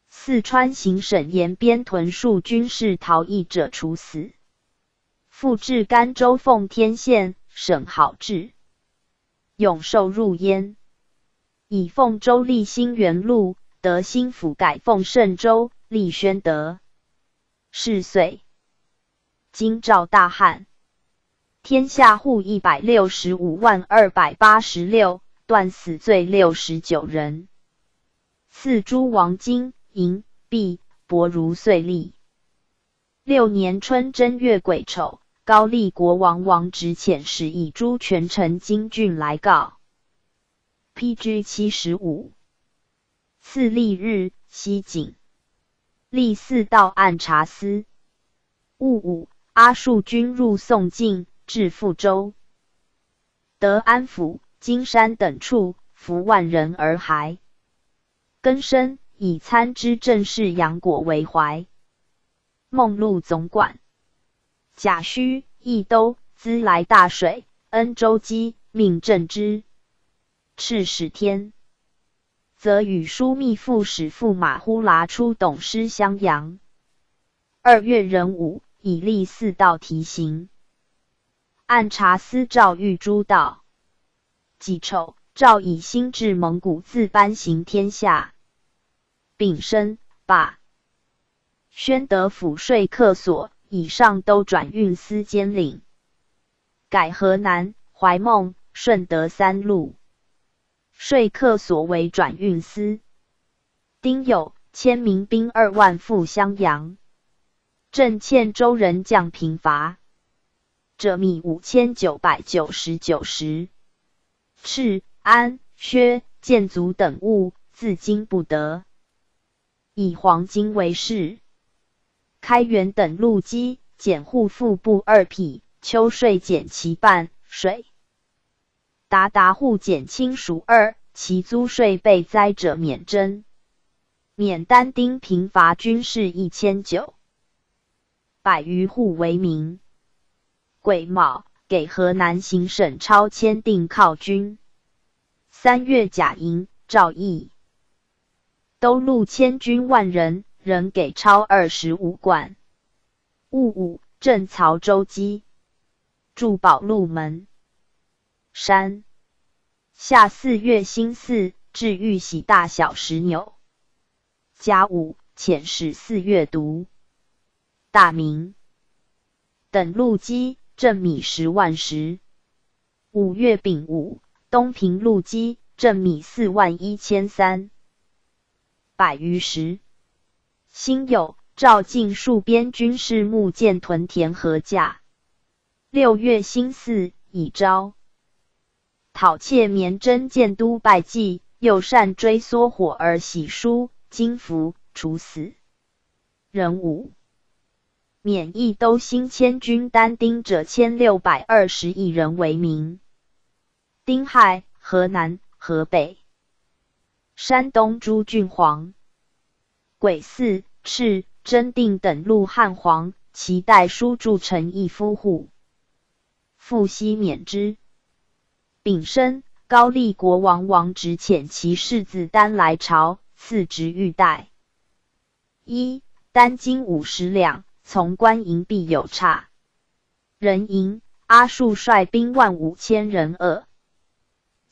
四川行省沿边屯戍军事逃逸者处死。复至甘州奉天县，省好治，永寿入焉。以奉州立兴元路，德兴府改奉圣州，立宣德。是岁，金赵大旱，天下户一百六十五万二百八十六，断死罪六十九人。赐诸王金、银、币、帛如岁例。六年春正月癸丑，高丽国王王直遣使以诸权臣京郡来告。P G七十五。次历日，西景，历四道按察司。戊午，阿术军入宋境，至富州、德安府、金山等处，俘万人而还。更生以参知政事杨果为怀。 梦露总管。甲戌，益都、资莱大水，恩州饥，命镇之。敕始天，则与枢密副使驸马呼啦出董师襄阳。二月壬午，以历四道题刑。按察司赵遇诸盗。己丑，赵以兴至蒙古自班行天下。丙申，罢宣德府说客所以上都转运司监领，改河南、怀孟、顺德三路。说客所为转运司。丁酉，迁民兵二万赴襄阳，正遣州人将平伐者，米五千九百九十九石。敕安、薛、建卒等物，自京不得。 以黄金为市。开元等路基，减户腹部二匹，秋税减其半，水达达户减亲属二，其租税被灾者免征。免单丁平伐军士一千九百余户为名。 癸卯，给河南行省超签订犒军。三月甲寅，赵义都路千军万人，仍给超二十五贯。戊午，镇曹州鸡，筑保鹿门山。夏四月辛巳，置玉玺大小十纽。甲午，遣使四月读 大名。等路基，正米十万石。五月丙午，东平路基，正米四万一千三百余石。辛酉，赵进戍边军士募建屯田禾架。六月辛巳，以招讨窃免征建都拜祭，又擅追缩伙而喜书、金符，处死。壬午，免益都兴千军单丁者千六百二十一人为名。丁亥，河南、河北、山东诸郡黄。 癸巳，敕真定等路汉黄，其代书筑城益夫户，复悉免之。丙申，高丽国王王直遣其世子丹来朝，赐值玉带。一，丹金五十两，从官银必有差。壬寅，阿术率兵万五千人遏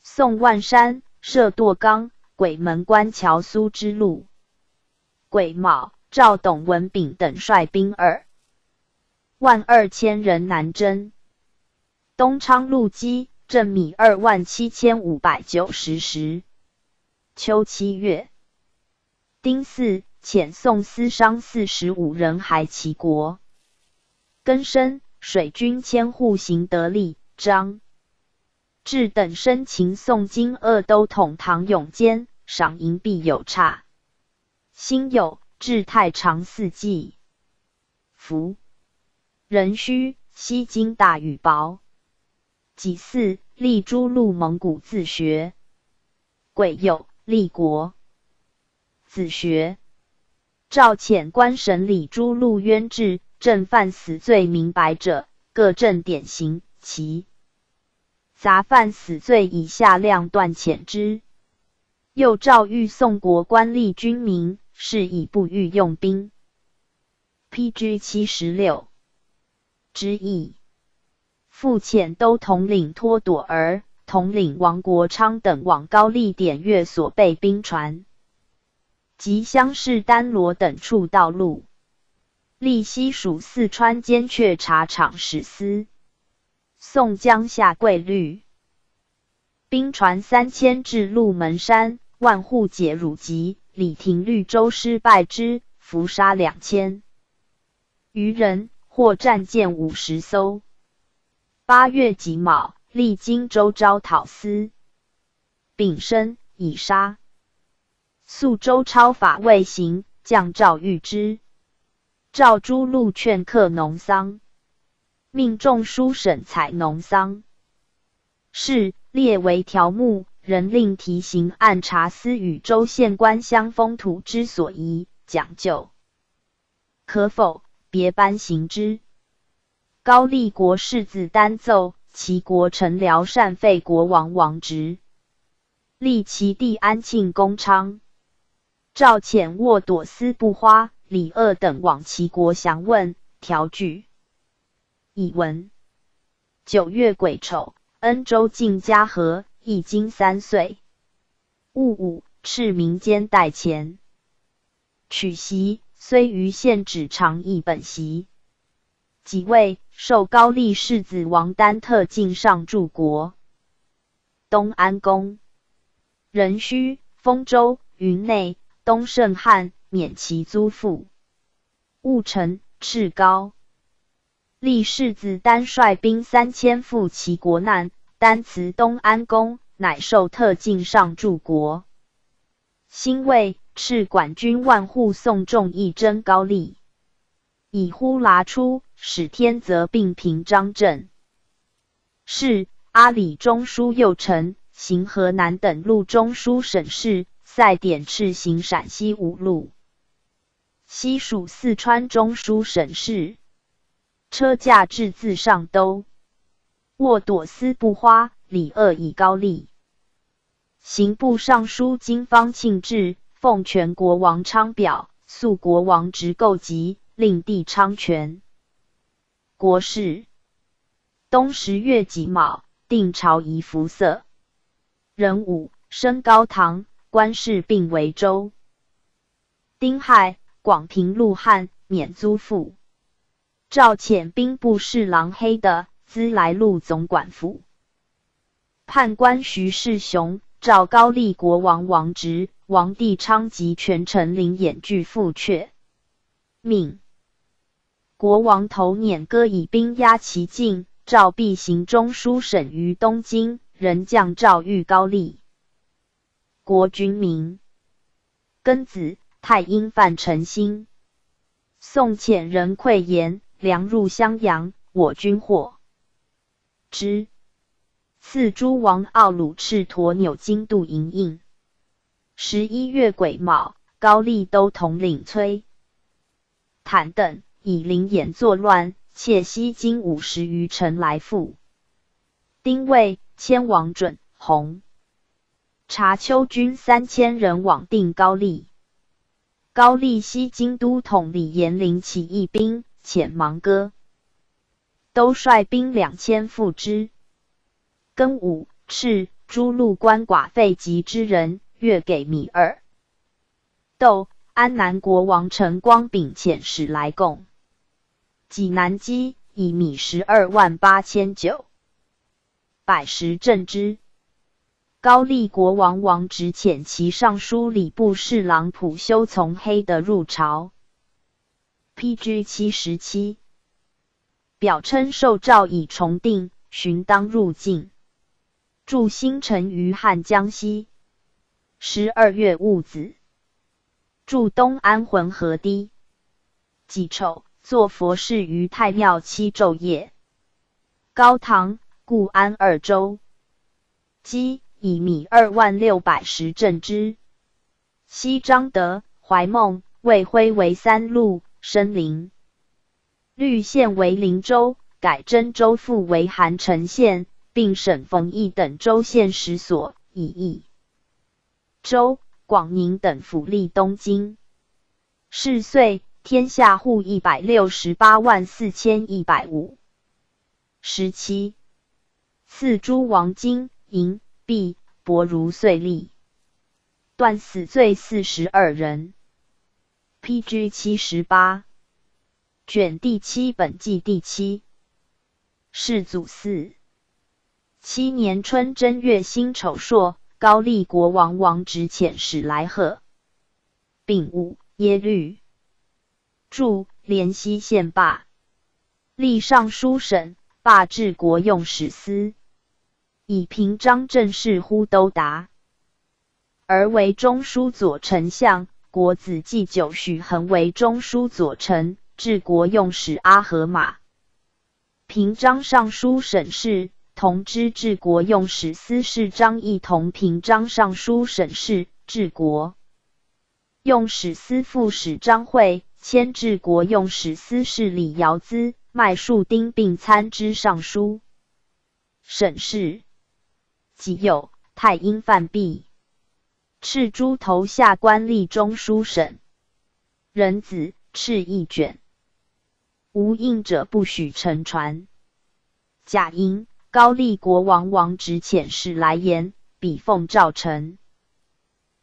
宋万山，设庹冈、鬼门关桥苏之路。癸卯，赵、董、文炳等率兵二万二千人南征。东昌陆机、郑米二万七千五百九十石。秋七月，丁巳，遣宋司商四十五人还齐国。庚申，水军千户行得利、张志等申请宋金二都统唐永坚，赏银必有差。辛酉，置太常寺祭。 服。壬戌，西京大雨雹。己巳，立诸路蒙古自学。癸酉，立国子学。赵遣官审理诸路冤制，正犯死罪明白者，各正典刑，其杂犯死罪以下量断遣之。又诏谕宋国官吏军民，示以不欲用兵。 P G 七十六。之意，复遣都统领脱朵儿、统领王国昌等往高丽点阅所备兵船，及襄氏丹罗等处道路。历西蜀四川奸却茶厂史思。宋江下桂律。 兵船三千至鹿门山，万户解虏及李廷绿州师败之，俘杀两千余人，获战舰五十艘。八月己卯，历荆州招讨司。丙申，以杀 宿州超法未行，将诏谕之。诏诸路劝客农桑，命仲舒审采农桑。事列为条目，仍令题刑按察司与州县官乡风土之所宜讲究，可否别班行之。高丽国士子丹奏，齐国臣僚擅废国王王职， 立其弟安庆公昌。诏遣沃朵司布花、李锷等往齐国详问调举。乙文，九月癸丑，恩州靖嘉禾，义经三岁。戊午，敕民间代钱，取席，虽余县只尝一本席。己未，授高丽士子王丹特进上柱国。 东安公。壬戌，丰州、云内、东胜汉免其租赋。戊辰，敕高。立士子丹率兵三千赴齐国难，丹辞东安公，乃受特进上柱国。辛未，敕管军万户宋仲义征高丽。以呼喇出，使天则并平张镇。 是，阿里中书右丞、行河南等路中书省事，赛典敕行陕西五路。西蜀四川中书省事，车驾至自上都。沃朵司布花、李锷以高丽。刑部尚书金方庆制，奉全国王昌表，诉国王职构及，令帝昌权。 国事。冬十月己卯，定朝仪服色。壬午，升高堂，官士并为州。丁亥，广平陆汉，免租赋。诏遣兵部侍郎黑德，资莱路总管府。 判官徐世雄召高丽国王王直、王帝昌及权臣林演俱赴阙。命国王头辇割以兵压齐境，诏毕行中书省于东京，仍降诏谕高丽。国君名。 庚子，太阴范成兴。宋遣人馈言，粮入襄阳，我军获之。赐诸王奥鲁赤驼纽金镀银印。十一月癸卯，高丽都统领崔坦等以林演作乱，窃西京五十余乘来赴。丁未，迁王准、弘察邱军三千人往定高丽。高丽西京都统李延龄起义兵，遣芒哥都率兵两千赴之。庚午，敕诸路鳏寡废疾之人，月给米二斗。安南国王陈光炳遣使来供给。南饥，以米十二万八千九百石赈之。高丽国王王直遣其尚书礼部侍郎蒲修从黑德入朝。P G七十七。表称受诏以重定，寻当入境。驻新城于汉江西。十二月戊子，驻东安浑河堤。己丑，作佛事于太庙七昼夜。高唐、固安二州。饥，以米二万六百石赈之。西张德、怀孟、卫辉为三路，升临。律县为临州，改征州府为韩城县，并省冯异等州县十所，以益州、广宁等府立东京。是岁，天下户一百六十八万四千一百五十七。赐诸王金、银、璧、帛如岁例。断死罪四十二人。P G七十八。卷第七本纪第七。世祖四七年春正月辛丑朔，高丽国王王直遣使来贺。丙午，耶律。注：怜惜献罢。历尚书省，罢治国用史司。以平章政事忽都达。而为中书左丞相，国子祭酒许衡为中书左丞，治国用史阿合马。平章尚书省事，同知治国用史司事张议同平章尚书省事，治国用史司副使张会，迁治国用史司事李瑶滋，麦树丁并参知尚书省事。己酉，太阴犯毕。敕诸头下官吏中书省。壬子，敕一卷。无印者不许乘船。甲寅，高丽国王王直遣使来言，彼奉诏臣。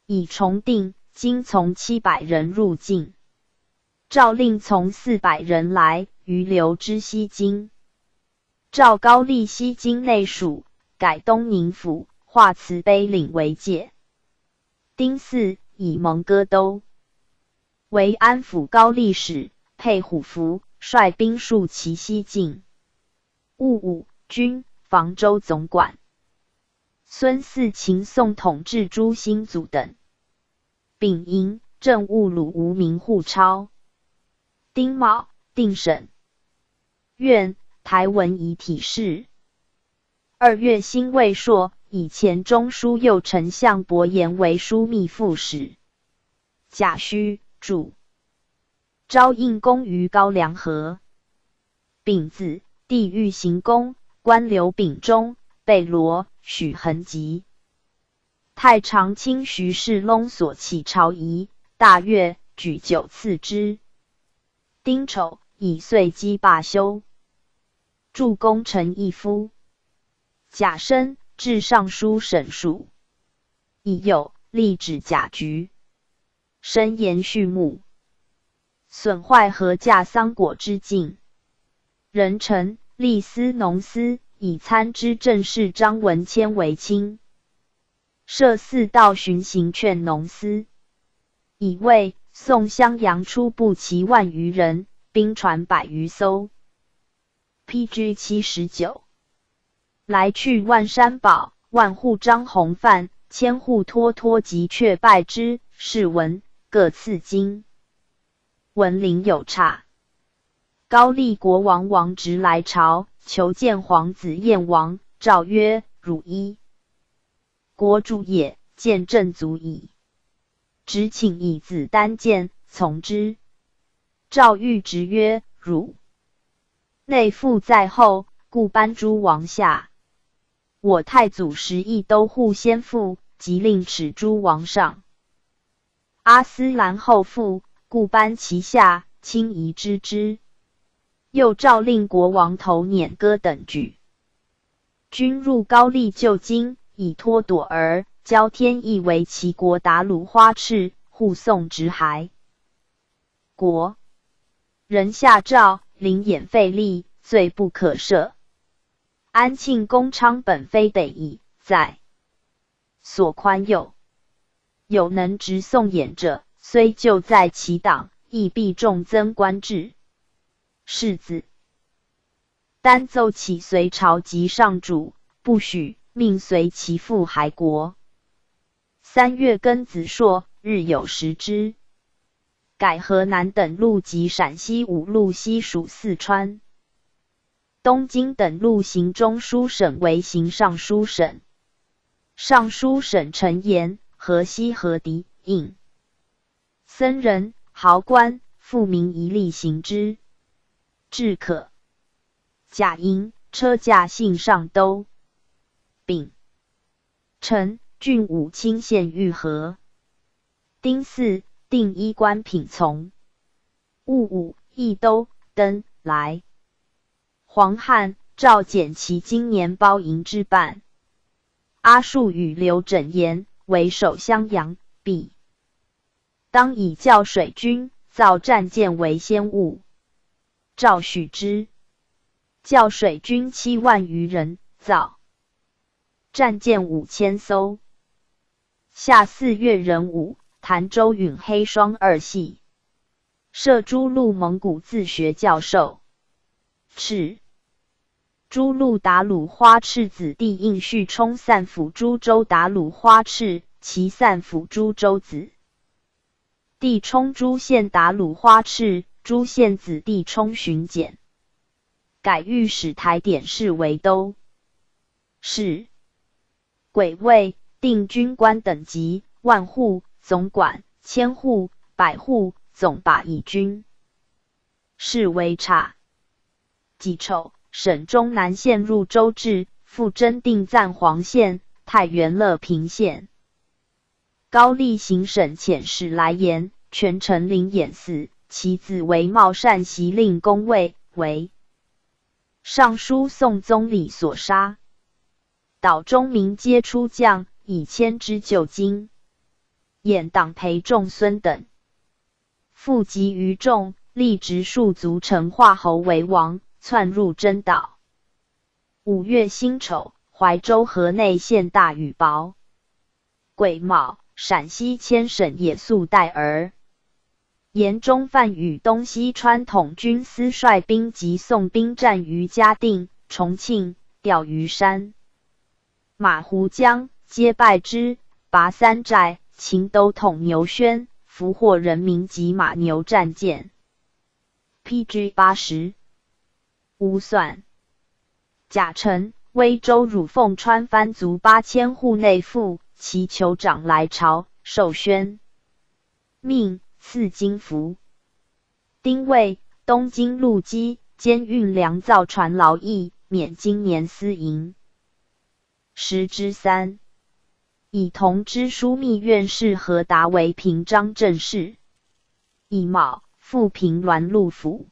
以重定，今从七百人入境。诏令从四百人来，余留之西京。 诏高丽西京内属，改东宁府，划慈悲岭为界。丁巳，以蒙哥都为安抚高丽使，配虎符，率兵戍其西境。戊午，均防州总管孙嗣秦宋统制诸新祖等。丙寅，政务鲁无名护钞。丁卯，定省院，台文遗体事。二月辛未朔，以前中书右丞相伯颜为枢密副使。甲戌，主昭应公于高梁河。丙子，帝御行宫，观留丙中、贝罗、许衡集。太常卿徐世窿所起朝仪，大悦，举酒赐之。 丁丑，以岁积罢休。助攻陈义夫。甲申，至尚书省署。乙酉，立止甲局。申延畜牧。损坏禾稼桑果之境。壬辰，立司农司，以参知政事张文谦为卿。 设四道巡行劝农司。乙未，宋襄阳初步骑万余人，兵船百余艘。P G七十九。来去万山宝、万户张弘范、千户脱脱及却拜之、世文各赐金。文陵有差。高丽国王王直来朝，求见皇子燕王，诏曰：汝衣 国主也，见朕足矣。直请以子单见，从之。诏谕直曰：汝内附在后，故班诸王下。我太祖时亦都护先父，即令耻诸王上。阿斯兰后父，故班其下，轻移之之。又诏令国王头辇歌等举。 君入高丽旧京，以托朵儿、交天意为齐国，打鲁花赤，护送直海。国人下诏，临演废立，罪不可赦。安庆公昌本非北矣，在所宽宥。有能直送演者，虽旧在其党，亦必重增官制。世子丹奏启隋朝及上主，不许命随其父还国。三月庚子朔，日有食之。改河南等路及陕西五路西属四川。东京等路行中书省为行尚书省。尚书省陈言、河西河迪、应僧人、毫官、富民一力行之。至可甲寅，车驾幸上都。丙辰，郡武清县御河。丁巳，定衣冠品从。戊午，益都、登、莱。黄汉、赵简其今年包银之半。阿术与刘整言为守襄阳，毕。当以校水军造战舰为先务。赵许之。校水军七万余人，造战舰五千艘。夏四月壬午，潭州允黑双二系。设诸路蒙古自学教授。赤。诸路打鲁花赤子弟应续充散府诸州打鲁花赤，其散府诸州子弟充诸县打鲁花赤，诸县子弟充巡检。改御史台典侍为都。是。癸未，定军官等级，万户、总管、千户、百户、总把以军。是为察。己丑，省中南线入州治，复征定赞皇县、太原乐平县。高丽行省遣使来言，权臣临演死，其子为茂善袭令公卫，为尚书宋宗礼所杀。岛中民皆出将，以千之救京。演党陪仲孙等。父及余众，立直庶族陈化侯为王，窜入征讨。五月辛丑，怀州河内现大雨雹。癸卯，陕西迁省也速带儿。严中范与东西川统军司率兵及宋兵战于嘉定、重庆、钓鱼山、马湖江，皆败之，拔三寨、秦都统牛宣，俘获人民及马牛战舰。P G八十。无算。甲辰，徽州汝凤川番族八千户内附，其酋长来朝，授宣。命赐金服。丁未，东京陆机监运粮造船劳役，免今年私营。时之三。乙同知枢密院事何达为平章政事。乙卯，复平滦路府。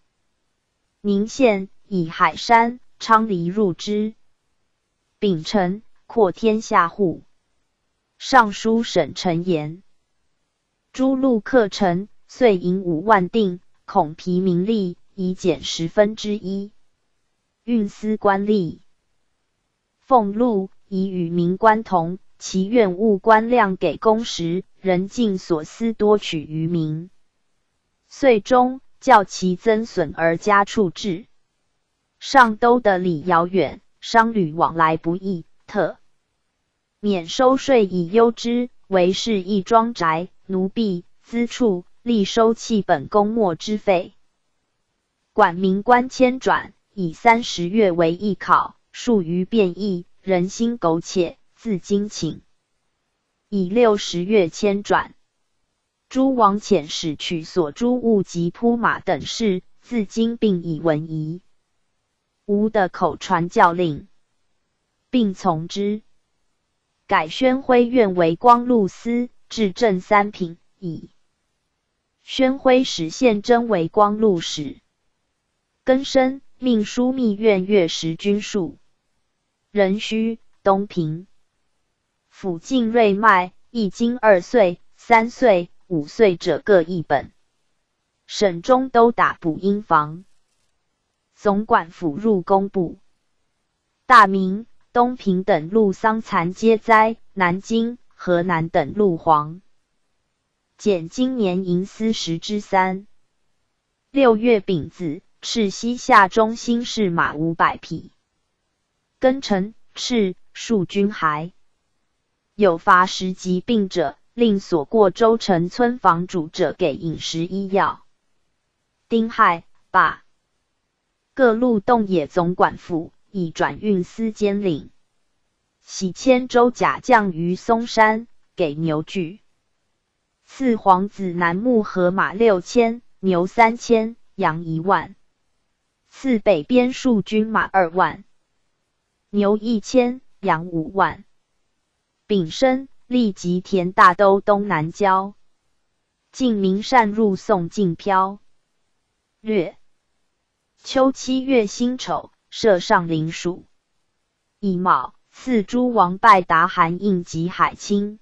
宁县，以海山、昌黎入之。丙辰，扩天下户。尚书省陈言。诸路客乘岁银五万锭，恐疲民力，以减十分之一。运司官吏。俸禄以与民官同，其院务官量给工时，人尽所思多取于民。岁终，校其增损而加处置。上都的礼遥远，商旅往来不易，特免收税以优之，惟是役庄宅、奴婢、资处、吏收弃本供没之费。管民官迁转，以三十月为一考，数余变异，人心苟且，自今请。乙六十月迁转。诸王遣使取所诸物及铺马等事，自今并已闻疑。吴的口传教令，并从之。改宣徽院为光禄司，至正三品，乙宣徽使献贞为光禄使。更升，命枢密院阅实军数。壬戌，东平。抚近瑞麦，一经二岁、三岁、五岁者各一本。省中都打补印房。总管府入工部。大名：东平等路桑蚕皆栽，南京、河南等路黄。减今年银丝十之三。六月丙子，敕西夏中兴士马五百匹。庚辰，敕戍军还。有乏食疾病者，令所过州城村房主者给饮食医药。丁亥，罢。各路洞野总管府以转运司兼领。徙迁州甲将于嵩山，给牛具。赐皇子南牧和马六千，牛三千，羊一万。赐北边戍军马二万，牛一千，羊五万。丙申，立即填大都东南郊。进明善入宋进飘。略。秋七月辛丑，设上林署。乙卯，赐诸王拜达汗印及海青。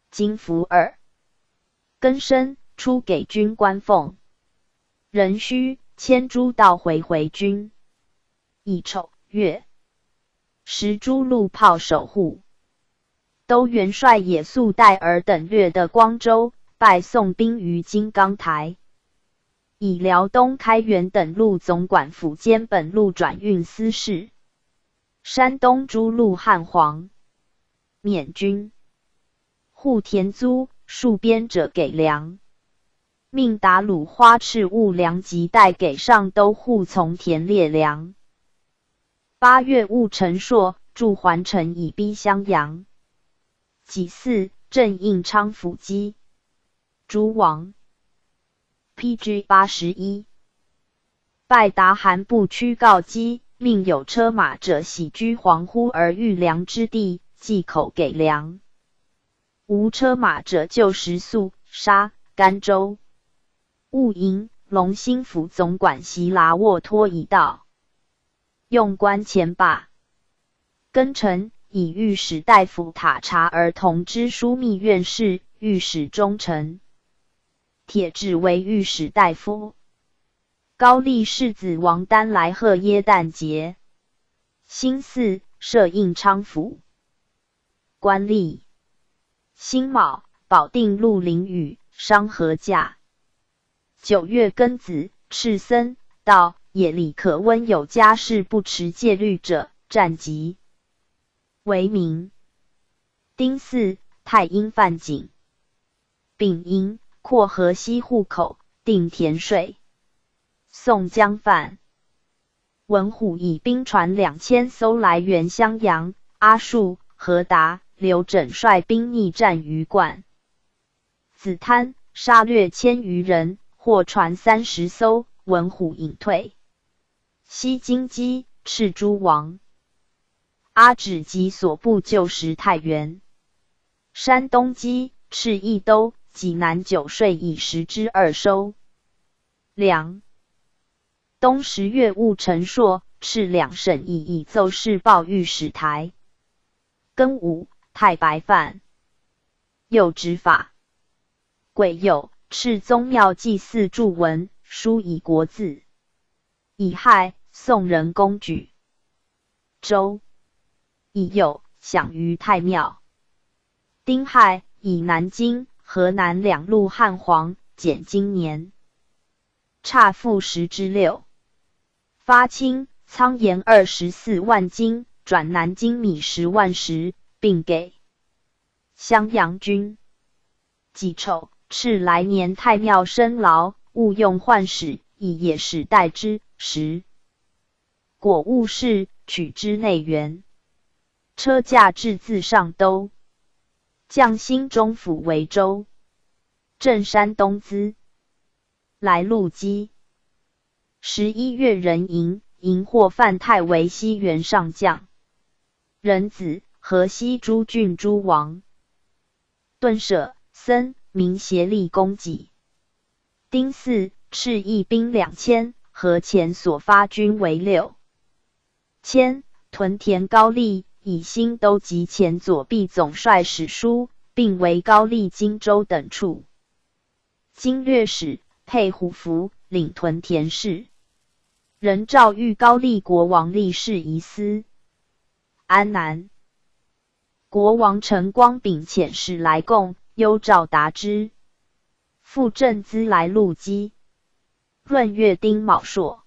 金符耳。庚申，初给军官俸。壬戌，迁诸道回回军。乙丑，乐。十诸路炮守护。都元帅也速带尔等略得光州，拜宋兵于金刚台。以辽东开元等路总管府兼本路转运司事。山东诸路汉皇、捻军、户田租戍边者给粮。命达鲁花赤物粮及带给上都户从田猎粮。八月，务陈硕筑环城以逼襄阳。己巳，镇印昌府击诸王。P G 八十一。拜达汗不屈告饥，命有车马者徙居黄鹄而遇粮之地，即口给粮。无车马者就食粟、沙、甘州。务营、隆兴府总管席剌沃托以道。用官前罢。庚辰，以御史大夫塔察儿童知枢密院事、御史中丞。铁质为御史大夫。高丽世子王丹来贺耶诞节。辛巳，设印昌府。官吏。辛卯，保定陆林雨、商河驾。九月庚子，敕僧道：野里可温有家室不持戒律者，斩即。为民。丁巳，太阴犯井。丙寅，阔河西户口，定田税。宋江犯。文虎以兵船两千艘来援襄阳，阿术、何达、刘整率兵逆战于灌子滩，杀掠千余人，获船三十艘，文虎引退。西京击，敕诸王。阿止及所部救时太原。山东击，敕益都、济南九税以十之二收。粮。冬十月，务陈硕、敕两省以奏事报御史台。庚午，太白饭。又执法。癸酉，敕宗庙祭祀祝文，书以国字。乙亥，宋仁公举州。乙酉，享于太庙。丁亥，以南京、河南两路汉皇，减今年。差赋十之六。发清仓盐二十四万斤，转南京米十万石，并给襄阳军。己丑，敕来年太庙升劳，务用换使，以野使代之。时。果务是取之内援。车驾至自上都。将兴中府为州。镇山东资。来路击。十一月壬寅，迎获范泰为西原上将。壬子，河西诸郡诸王。顿舍、僧名协力供给。丁巳，敕益兵两千，合前所发军为六千，屯田高丽，以新都及前左臂总帅史书，并为高丽荆州等处经略使，配虎符，领屯田事。仍诏谕高丽国王立誓于司安南。国王陈光炳遣使来贡，幽诏达之。复镇资来陆机。闰月丁卯朔，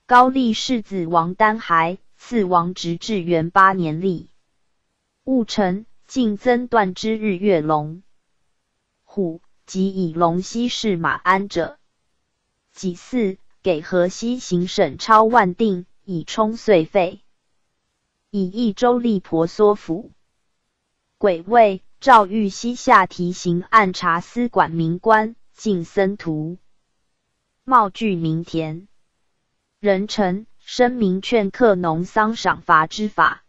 高丽世子王丹孩，赐王直至元八年历。戊辰，进增段支日月龙。虎，即以龙息氏马鞍者。己巳，给河西行省抄万定，以充岁费。乙未，周厉婆娑府。癸未，诏谕西夏提刑按察司管民官，进僧徒，耄具民田。壬辰，申明劝课农桑赏罚之法。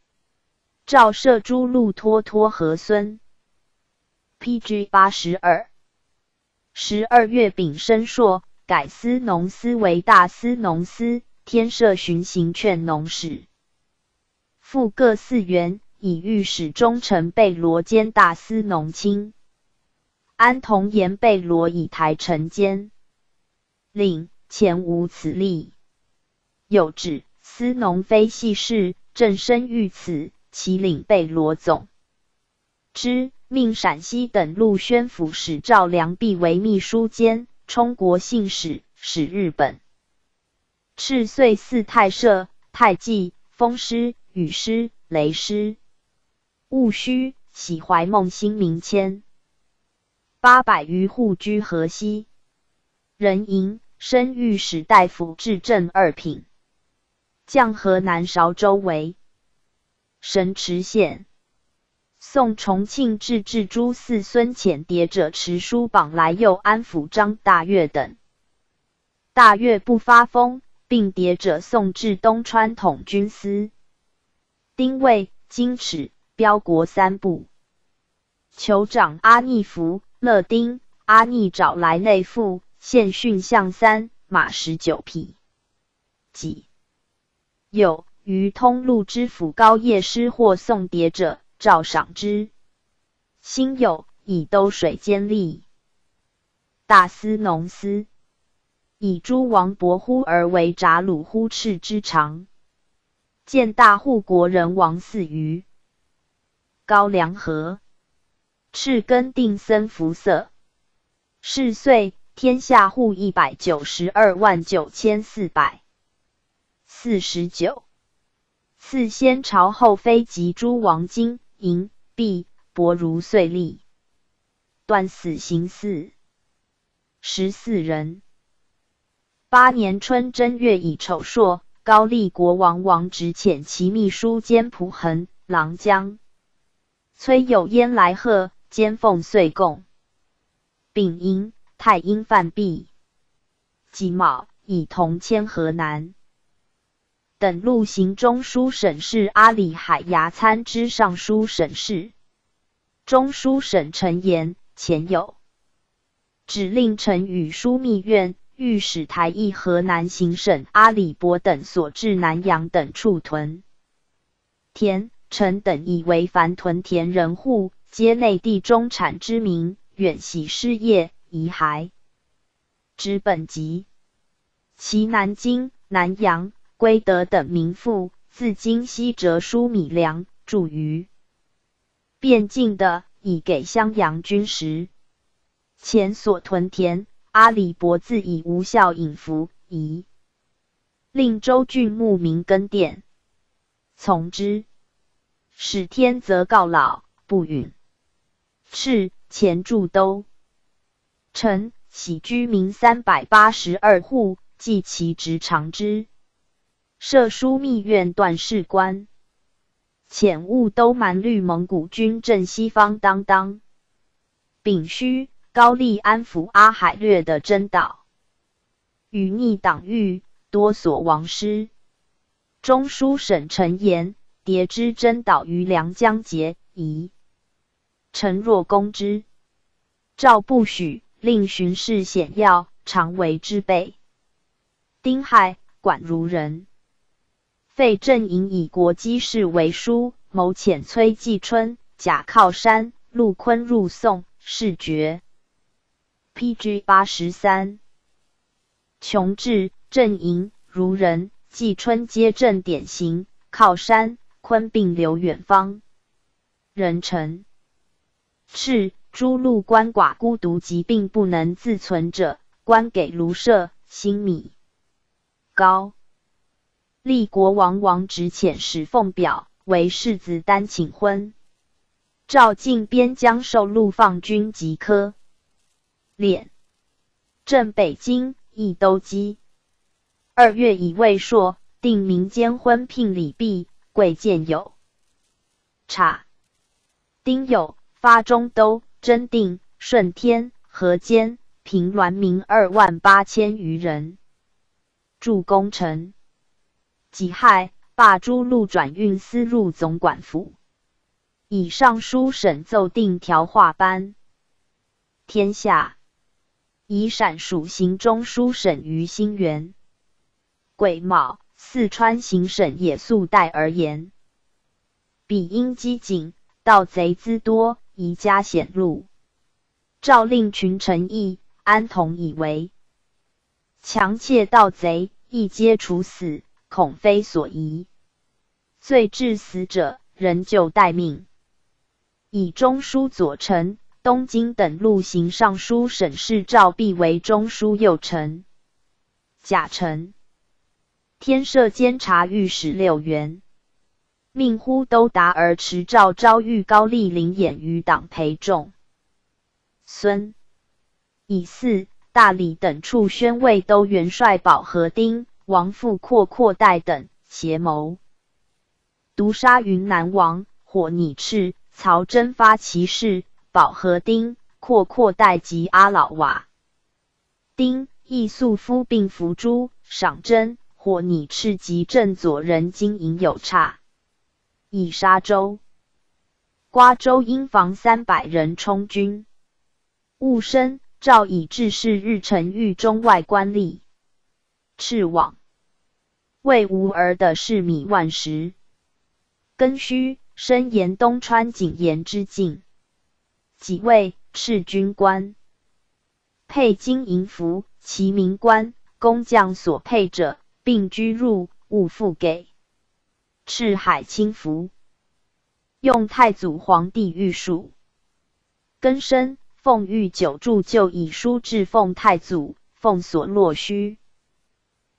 诏赦诸路脱脱纥孙。P G 八十二。十二月丙申朔，改司农司为大司农司，添设巡行劝农使。复各司原，以御史中丞贝罗兼大司农卿。安童颜贝罗以台丞监。令，前无此例。有指，司农非系氏，正身御此，其令贝罗总之。命陕西等路宣抚使赵良弼为秘书监，充国信使，使日本。敕岁四太射、太纪、风师、雨师、雷师。戊戌，徙怀孟兴民迁。八百余户居河西。壬寅，升御史大夫至正二品，降河南韶州为神池县。送重庆制置诸寺孙遣迭者持书榜来右安抚张大岳等。大岳不发疯，并迭者送至东川统军司。丁未，经敕，标国三部。 酋长阿逆弗勒丁、阿逆爪来内附，献训象三，马十九匹。己酉，于通路知府高业师获送迭者，诏赏之。辛酉，以兜水监吏。大司农司。以诸王伯乎而为铡鲁乎敕之长。建大户国人王四余。高梁河。 敕更定僧服色。是岁，天下户一百九十二万九千四百四十九。赐先朝后妃及诸王金、银、璧，帛如岁例。断死刑司。 十四人。八年春正月乙丑朔，高丽国王王直遣其秘书兼仆横郎将崔友淹来贺，兼奉岁贡。丙寅，太阴犯毕。己卯，以铜迁河南。 等路行中书省事阿里海牙参知尚书省事。中书省陈岩、钱友指令陈与枢密院御史台议河南行省阿里伯等所置南阳等处屯田。陈等以为凡屯田人户，皆内地中产之民，远徙失业，遗骸。 指本籍。其南京、南阳、归德等民妇，自今昔折输米粮，助于边境的，以给襄阳军食。前所屯田，阿里伯自以无效引服，以令州郡牧民耕田。从之。始天则告老，不允。敕前助都。 陈徙居民三百八十二户，计其职长之。设枢密院段事官。遣务都蛮律蒙古军镇西方当当。丙戌，高丽安抚阿海略的真岛。与逆党域，多所亡师。中书省陈岩迭知真岛于梁江节，疑 臣若攻之，诏不许，令巡视险要，常为之备。丁亥，管如人。废镇营以国机事为书，谋遣崔季春、贾靠山、陆坤入宋，事决。P G 八十三。穷至镇营、孺人、季春皆镇典刑，靠山、坤并留远方。壬辰。敕诸路鳏寡孤独疾病不能自存者，官给卢舍、辛米。高。厉国王王执遣使奉表，为世子丹请婚。诏进边疆授陆放军及科。练。镇北京，易都击。二月以卫硕、定民间婚聘礼毕，贵贱有差。丁酉，发中都、真定、顺天、河间、平峦民二万八千余人。助攻城。己亥，罢诸路转运司入总管府。以尚书省奏定条画班。天下。以陕属行中书省于兴元。 癸卯，四川行省也速带而言。彼因饥馑，盗贼资多，宜加险路。诏令群臣议，安同以为。强窃盗贼，亦皆处死，恐非所宜。罪致死者，仍旧待命。以中书左丞、东京等路行尚书省事诏毕为中书右丞。 甲辰。添设监察御史六员，命呼都达而持诏招谕高丽林演余党陪众。孙。乙巳，大理等处宣慰都元帅保和丁、王富阔阔带等协谋 毒杀云南王，火拟赤、曹真发其势，保和丁、阔阔带及阿老瓦。丁亦素夫并伏诛，赏真、火拟赤及镇左人金营有差。以沙州。瓜州因防三百人充军。 戊申，诏以制事日程谕中外官吏。赤网。为无儿的是米万石。庚戌，升言东川景延之境。己未，敕军官。配金银服，其民官、工匠所配者，并居入，勿复给。敕海清服。 用太祖皇帝御署。庚申，奉谕久住旧以书致奉太祖，奉所落虚。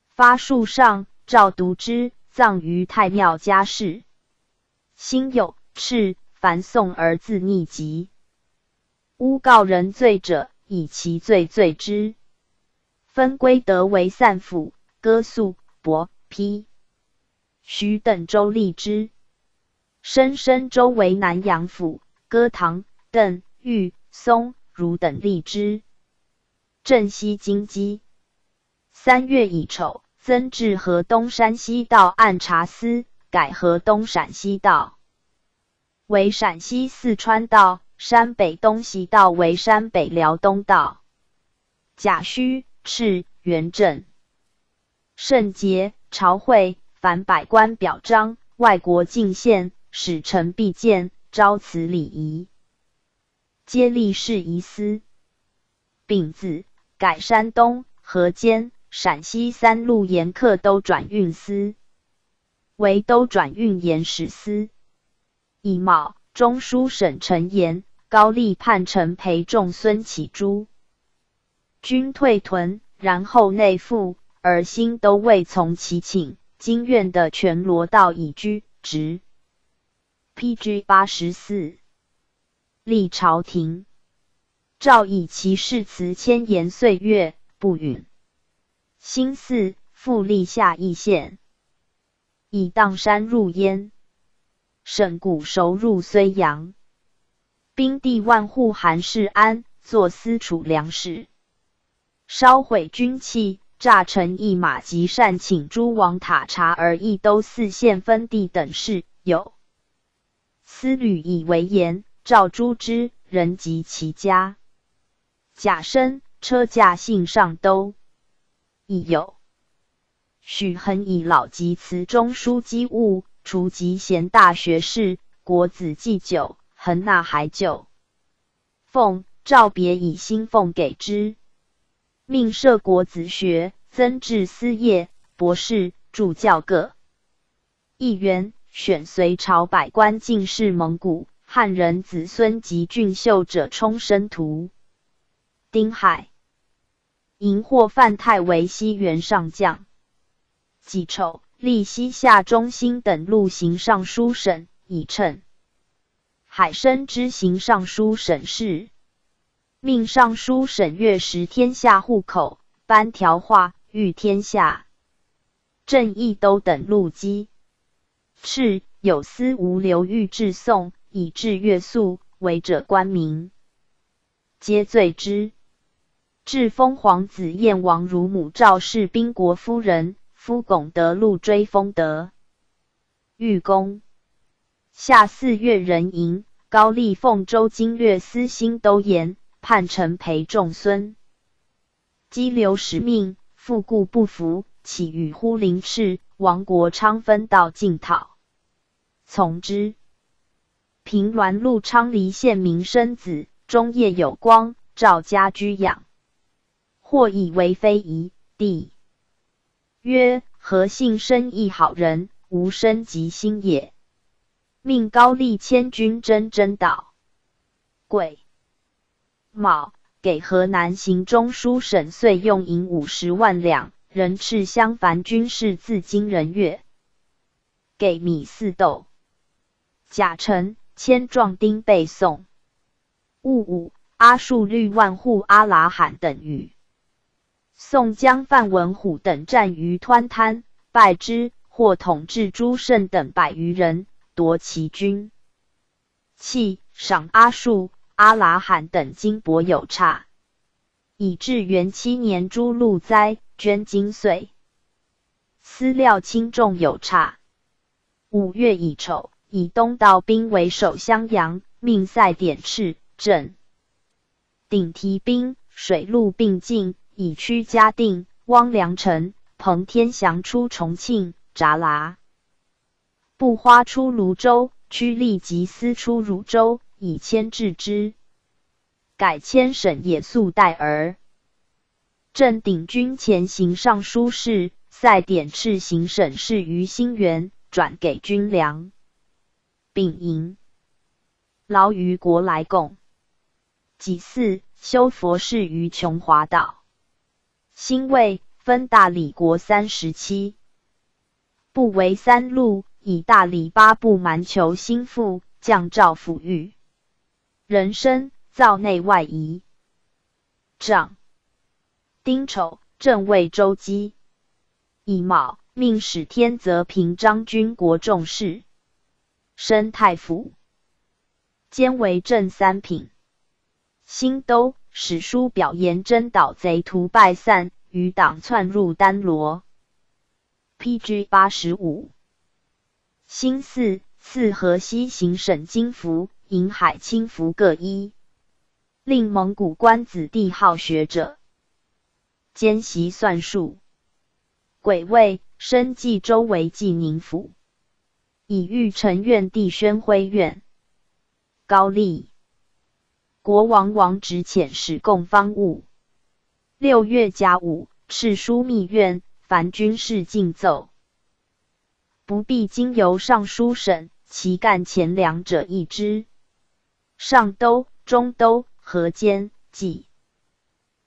发树上，诏读之，葬于太庙嘉室。辛酉，敕凡送而自逆疾。 诬告人罪者，以其罪罪之。分归德为散府，割粟、帛、坯、许等州立之。升升州为南阳府，割唐、邓、豫、松、汝等立之。镇西京畿。 三月乙丑，增置河东山西道按察司，改河东陕西道为陕西四川道，山北东西道为山北辽东道。甲戌，敕元镇。圣节、朝会，凡百官表彰，外国进献，使臣必见，朝辞礼仪。 皆立事宜司。丙子，改山东、河间、陕西三路盐客都转运司，为都转运盐使司。乙卯，中书省陈岩、高丽叛臣陪仲孙起诸军退屯，然后内附，而新都未从其请，经院的全罗道以居职。P G 八十四。 立朝廷。诏以其誓词千言岁月，不允。辛巳，复立夏邑县。以砀山入燕。沈谷熟入睢阳。兵地万户韩世安作司楚粮使。烧毁军器，诈臣一马及擅请诸王塔察而议都四县分地等事，有 司旅以为言，诏诛之，人及其家。甲申，车驾幸上都。乙酉，许衡以老疾辞中书机务，除籍贤大学士，国子祭酒，恒纳海酒。奉诏别以薪俸给之，命设国子学，增置司业、博士、助教各。议员选隋朝百官进士蒙古、汉人子孙及俊秀者充生徒。丁亥， 迎获范泰为西原上将。己丑，历西夏中兴等路行尚书省，以称。海参知行尚书省事，命尚书省阅实天下户口，班条画御天下、正义都等路机。敕有司无刘裕至宋，以至越素，违者官民 皆罪之。至封皇子燕王乳母赵氏宾国夫人，夫拱德路追封德裕公。夏四月壬寅，高丽奉州经略司兴都盐、泮城陪仲孙、激流使命，复故不服，起与忽灵赤王国昌分道进讨，从之。 平滦陆昌黎县民生子，终夜有光，赵家居养。或以为非夷，帝曰：何幸生亦好人，无生及心也。命高丽千军征征讨。癸卯，给河南行中书省岁用银五十万两，人赤镶凡军士自京人越，给米四斗。甲辰，迁壮丁备宋。 戊午，阿术律万户阿拉罕等与宋江范文虎等战于湍滩，败之，获统制朱胜等百余人，夺其军。契，赏阿术、阿拉罕等金帛有差。以至元七年诸路灾捐金岁，私料轻重有差。 五月乙丑，以东道兵为守襄阳，命赛典赤、镇鼎提兵，水陆并进，以驱嘉定、汪梁城、彭天祥出重庆、扎剌。步花出泸州，驱力及司出汝州，以牵制之。改迁省野宿代尔。 镇鼎军前行尚书事，赛典赤行省事于兴元，转给军粮、丙寅，劳于国来贡。己巳，修佛寺于琼华岛。辛未，分大理国三十七部为三路，以大理八部蛮求心腹，降诏抚育。壬申，造内外仪。丈 丁丑，镇魏州基。乙卯，命使天泽平章军国仲士，升太傅，兼为镇三品。辛酉，史书表言征讨贼徒败散，余党窜入丹罗。P G八十五。辛巳，赐河西行省经服、瀛海清服各一，令蒙古官子弟好学者，兼习算术。癸未，升冀州为济宁府，以御城院地宣徽院。高丽国王王直遣使贡方物。六月甲午，敕书密院，凡军士进奏。 不必经由尚书省，其干前两者易之。上都、中都、河间、济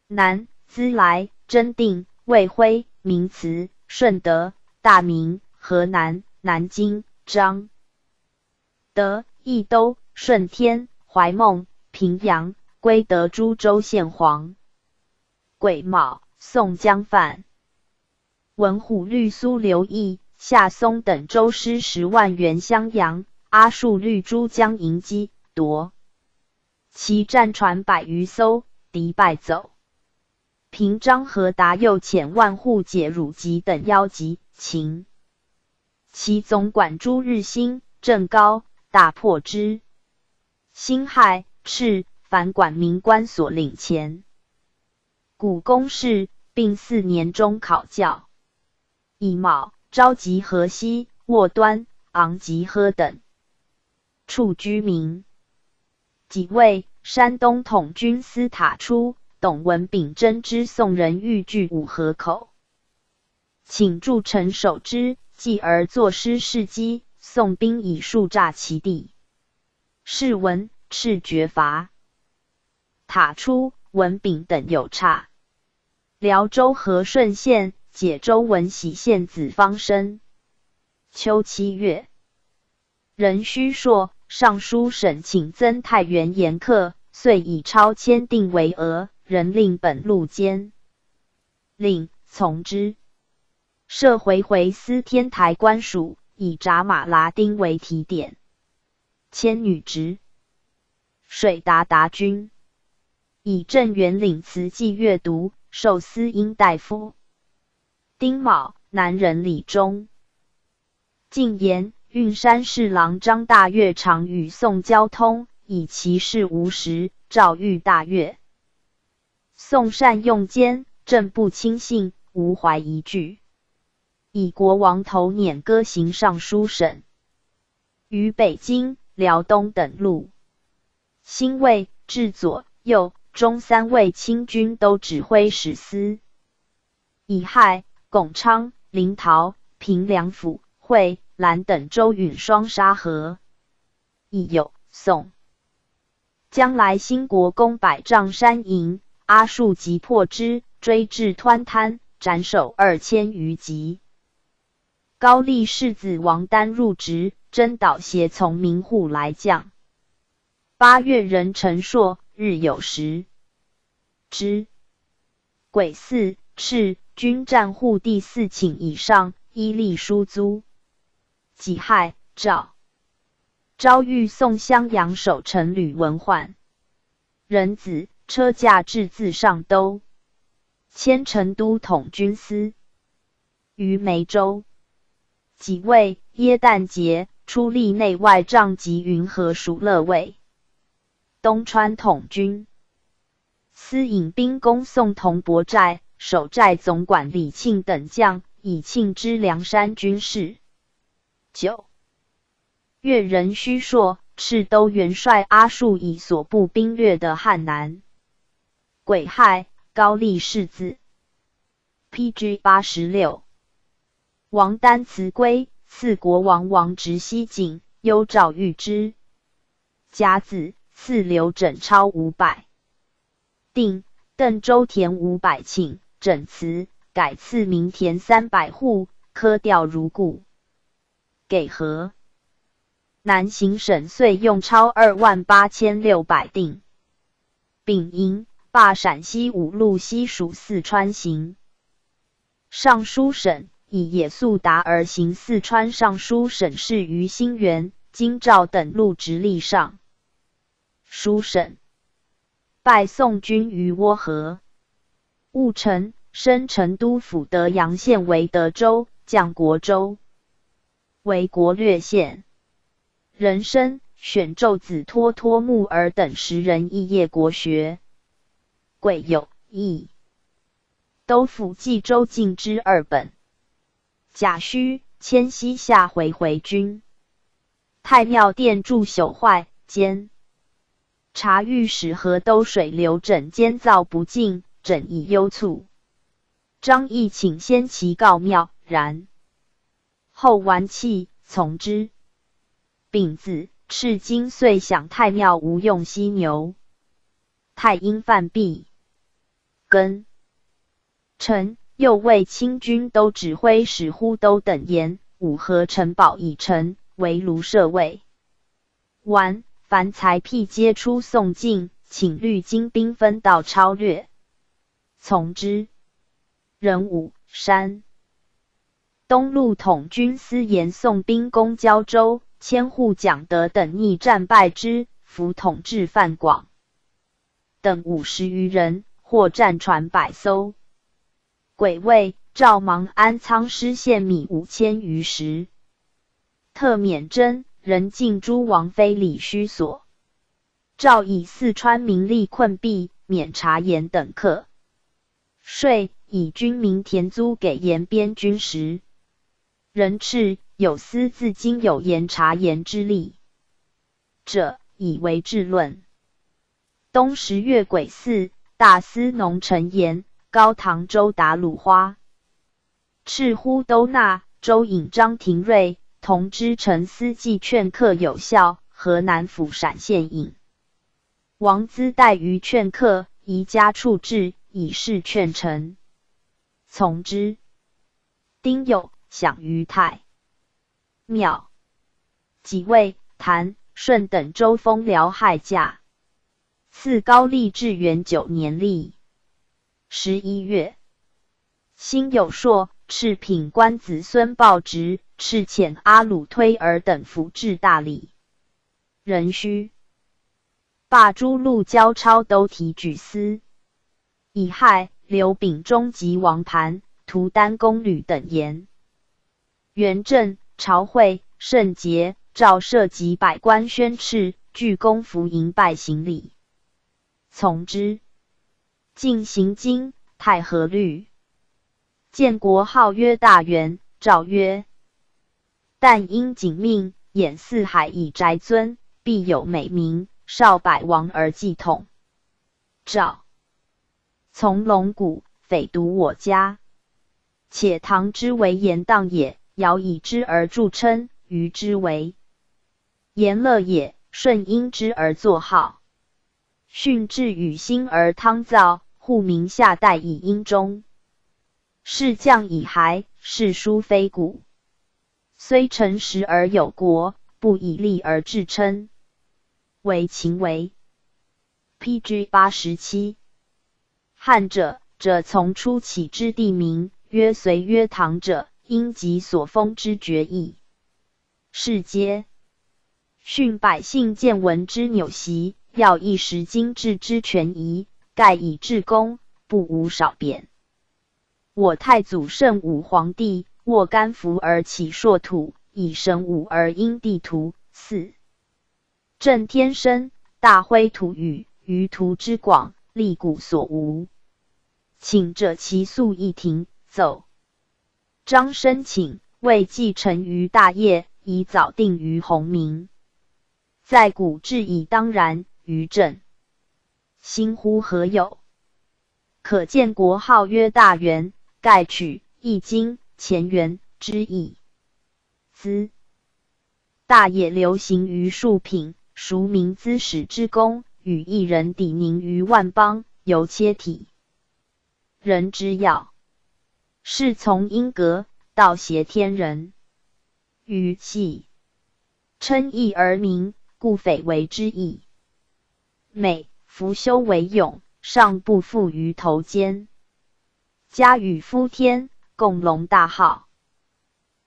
南、资莱、真定、卫辉、明慈、顺德、大名、河南、南京、张德、益都、顺天、怀孟、平阳，归德诸州县黄。癸卯，宋江范 文虎律苏刘义、夏松等州师十万援襄阳，阿术律诸将迎击，夺其战船百余艘，敌败走。平章何达又遣万户解汝籍等邀集，秦其总管朱日兴、郑高大破之。辛亥，敕凡管民官所领钱。 古公士，并四年中考教。乙卯，召集河西、沃端、昂吉呵等处居民。己未，山东统军司塔初、董文炳争知宋人寓据五河口，请诸城守之，继而作师伺机，宋兵以数诈其地。 是文，敕绝伐。塔初、文炳等有差。辽州和顺县、解州闻喜县子方申。秋七月，任虚朔、尚书省请增太原严客，遂以超迁定围额，仍令本路坚。令从之。设回回司天台官署，以扎马拉丁为提点。迁女直。水达达军，以镇元领词记阅读，授司阴大夫。丁卯，南人李忠。进言，运山侍郎张大悦常与宋交通，以其事无时，诏谕大悦。宋善用奸，朕不轻信，无怀疑惧。以国王头辇歌行尚书省，于北京、辽东等路。兴卫、至左、右、中三位亲军都指挥使司。乙亥，颍昌、临洮、平凉府、会稽等州允双沙河。乙酉，宋将来兴国攻百丈山营，阿术即破之，追至湍滩，斩首二千余级。高丽世子王丹入直，征讨胁从民户来将。八月，任陈朔日有时。之。癸巳，敕军战护地四顷以上，衣笠输租。己亥，诏 诏谕宋襄阳守城吕文焕、任子，车驾至自上都，迁成都统军司。于眉州。己未，耶诞节，出力内外帐及云和署乐卫。东川统军 司引兵攻宋同博寨，守寨总管李庆等将，以庆知梁山军事。九月，任虚朔、赤都元帅阿术以所部兵掠得汉南。癸亥，高丽世子。P G 八十六。王丹辞归，赐国王王职西景，幽诏谕之。甲子，赐刘枕超五百 定，邓州田五百顷，枕辞，改赐民田三百户，科调如故。给和。南行省遂用超二万八千六百定。丙寅，罢陕西五路西属四川行。 尚书省，以野宿达而行四川尚书省事于兴元、京兆等路直隶尚书省。拜宋军于窝河、婺城，升成都府德阳县为德州，降国州为国略县。任升，选奏子托托木儿等十人肄业国学。癸酉，义 都府冀州境之二本。甲戌，迁西夏回回军。太庙殿柱朽坏，兼察御史河东水刘枕监造不敬，枕以忧促。张议请先齐告庙，然后完弃，从之。丙子，敕京遂响太庙无用犀牛。太阴犯毕。庚 辰，右卫清军都指挥使呼都等言，五河城堡已成，围炉设卫。晚，凡财辟皆出宋境，请律金兵分道抄掠。从之。壬午，山东路统军司言宋兵攻交州，千户蒋德等逆战败之，伏统制范广 等五十余人，获战船百艘。癸未，赵芒安仓失陷米五千余石。特免征，仍进诸王妃李须所。诏以四川民力困敝，免茶盐等课 税，以军民田租给沿边军时。人赤，有司自今有盐茶盐之力。者，以为质论。冬十月癸巳，大司农陈言，高唐周达鲁花。赤乎都纳，周引张廷瑞，同知陈司祭劝客有效，河南府陕县尹。王资代于劝客，移家处置，以示劝臣。从之。丁酉，享于太庙。己未，谈，舜等周封辽害驾。赐高丽至元九年历。十一月，辛酉朔，敕品官子孙报职，敕遣阿鲁推尔等服置大理。壬戌，罢诸路交超都提举司。乙亥，刘秉忠及王盘、图丹公吕等盐。元正，朝会甚节，赵奢及百官宣敕，具供服迎拜行礼。从之。进行经，太和律。建国号曰大元，诏曰：但因景命，掩四海以宅尊，必有美名，少百王而祭统。诏。从龙骨，匪独我家。且唐之为盐荡也，尧以之而著称，禹之为盐乐也，舜因之而作号。训至禹兴而汤灶，户名夏代以殷中。士将以孩，士书非古。虽成实而有国，不以利而制称，为秦为。P G 八十七。汉者，者从初起之地名，曰隋曰唐者，因及所封之爵邑。是皆。训百姓见闻之纽习，要议识今制之权宜，盖以至公，不无少贬。我太祖圣武皇帝，握干服而起朔土，以神武而因地图。四。震天声，大恢土宇，于途之广，历古所无。请者其粟一庭，奏。张申请，未继承于大业，以早定于弘明。在古至以当然，于朕。兴乎何有？可见国号曰大元，盖取《易经》乾元之意。资。大也流行于数品，孰名资始之功，与一人抵宁于万邦，犹切体。人之要。是从殷格，道协天人。于系。称义而名，故匪为之矣。美，夫修为勇，上不复于头尖。嘉与夫天，共隆大号。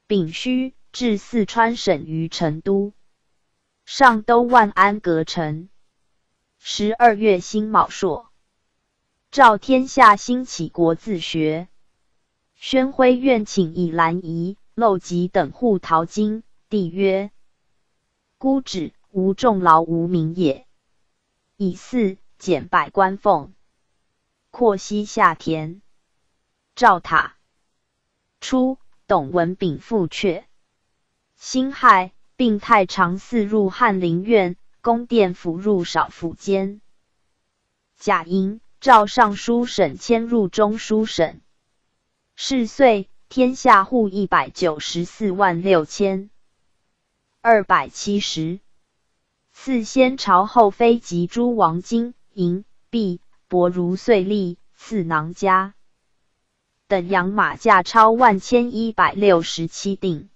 丙戌，至四川省于成都。上都万安阁城。十二月辛卯朔。诏天下兴起国字学。宣徽院请以兰仪、漏吉等户陶经，帝曰：孤止，无众劳无民也。乙巳，减百官俸。括西下田。诏塔。初，董文炳复阙。辛亥，并太常寺入翰林院，供殿辅入少府监。甲寅，诏尚书省迁入中书省。是岁，天下户一百九十四万六千二百七十。赐先朝后妃及诸王金、银、璧、帛如岁例，赐囊枷。等羊马驾超万千一百六十七锭。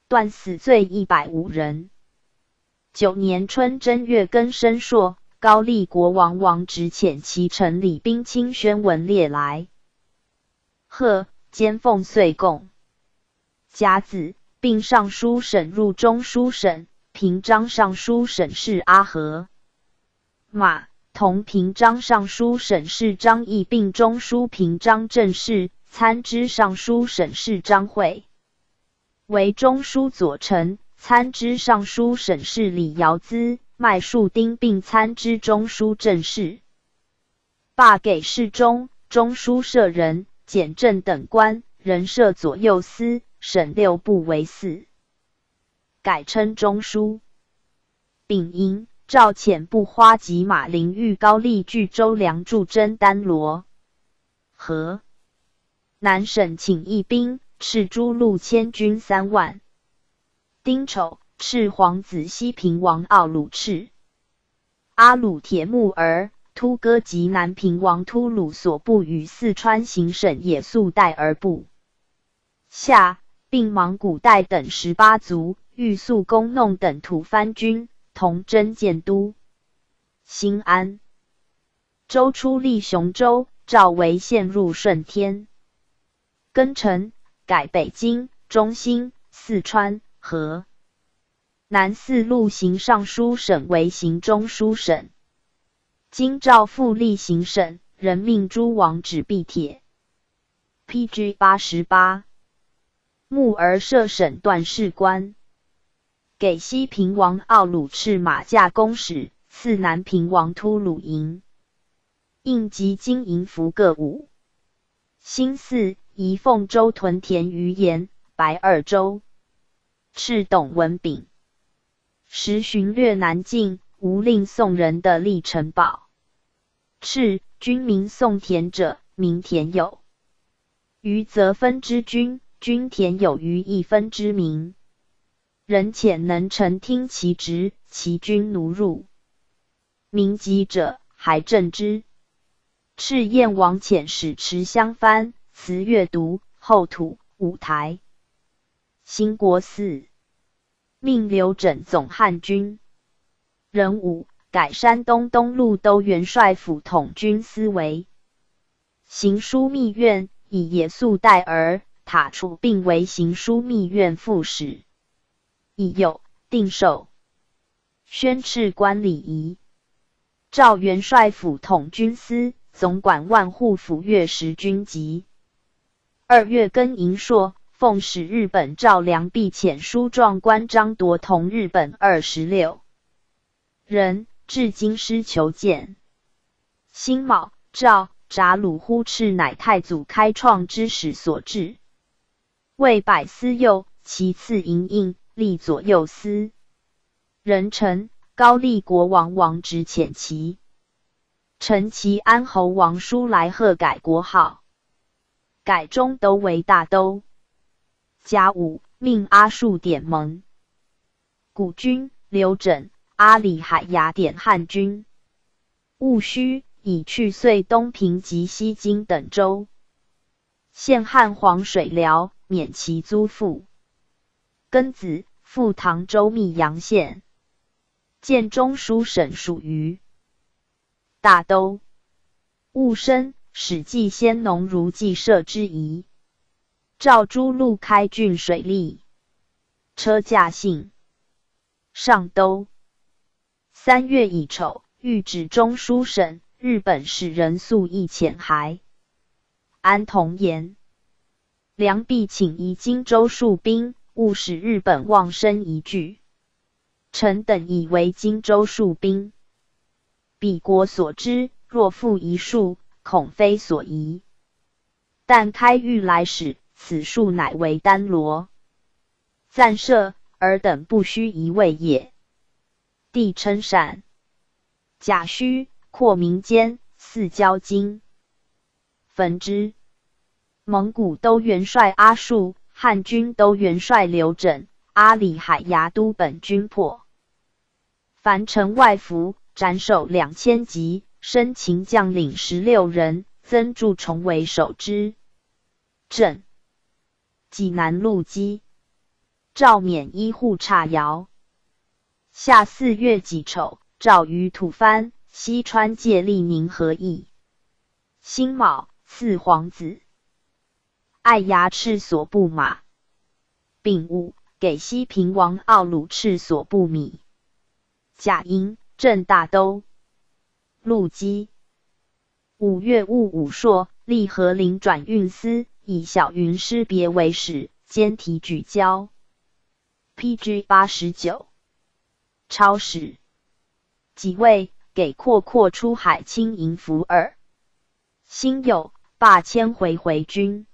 断死罪一百五人。九年春正月庚申朔，高丽国王王直遣其臣李宾卿宣文列来。贺，兼奉岁贡。甲子，并尚书省入中书省，平章尚书省事阿和。 马，同平章尚书省事张议并中书平章政事，参知尚书省事张会。为中书左丞，参知尚书省事李瑶资，麦树丁并参知中书政事。罢给事中、中书舍人、检正等官，仍设左右司、省六部为四，改称中书。丙寅，赵遣部花及马林御高丽拒州梁祝征丹罗。和。南省请义兵，敕诸路千军三万。丁丑，敕皇子西平王奥鲁赤、阿鲁铁木儿、突厥及南平王突鲁所部与四川行省野速带儿部。夏，并蒙古代等十八族、裕肃恭弄等吐蕃军，同征建都、兴安。周初立雄州，诏为献入顺天。庚辰，改北京、中兴、四川、河南四路行尚书省为行中书省。京兆复立行省，任命诸王执笔帖。P G八十八。木儿设省段事官，给西平王奥鲁赤马驾公使，赐南平王突鲁营，印及金银服各五。兴四，移凤州屯田于盐、白二州。敕董文炳，时巡略南境，无令宋人的历城堡。敕，军民宋田者，名田有。余则分之军，军田有余亦分之民。人遣能臣听其职，其军奴入。民籍者，还政之。敕燕王遣使持襄藩、磁越独、后土、五台。兴国寺，命刘整总汉军。壬午，改山东东路都元帅府统军司为行书密院，以野速带儿塔处并为行书密院副使。乙酉，定寿，宣敕官礼仪。赵元帅府统军司，总管万户府乐师军籍。二月庚寅朔，奉使日本赵良弼遣书状官张铎同日本二十六人至京师求见。辛卯，诏，铡鲁呼赤乃太祖开创之始所置，位百司右，其次营印，历左右司。壬辰，高丽国王王直遣其臣齐安侯王叔来贺改国号，改中都为大都。甲午，命阿术典盟。谷均、刘整、阿里海牙典汉军。戊戌，以去岁东平及西京等州，限汉皇水辽，免其租赋。庚子，复唐州密阳县，建中书省属于大都。戊申，始祭先农如祭社之仪，诏诸路开郡水利、车驾幸上都。三月乙丑，谕旨中书省，日本使人粟役遣还。安童言，良弼请移荆州戍兵，勿使日本妄生疑惧。臣等以为荆州戍兵，彼国所知，若复移粟，恐非所宜。但开谕来使，此粟乃为丹罗、赞社、尔等不须疑畏也。帝称善。甲戌，扩民间，赐交金、粉之。蒙古都元帅阿术、汉军都元帅刘整、阿里海牙都本军破，樊城外伏，斩首两千级，生擒将领十六人，曾祝崇为首之。镇 济南陆机，诏免医护差徭。夏四月己丑，诏与吐蕃、西川借利宁和议。辛卯，赐皇子爱牙赤所部马。丙午，给西平王奥鲁赤所部米。甲寅，镇大都、陆机。五月戊午朔，立和林转运司，以小云师别为使，兼提举交。P G八十九。超使。己未，给阔阔出海轻盈服耳。辛酉，罢迁回回军。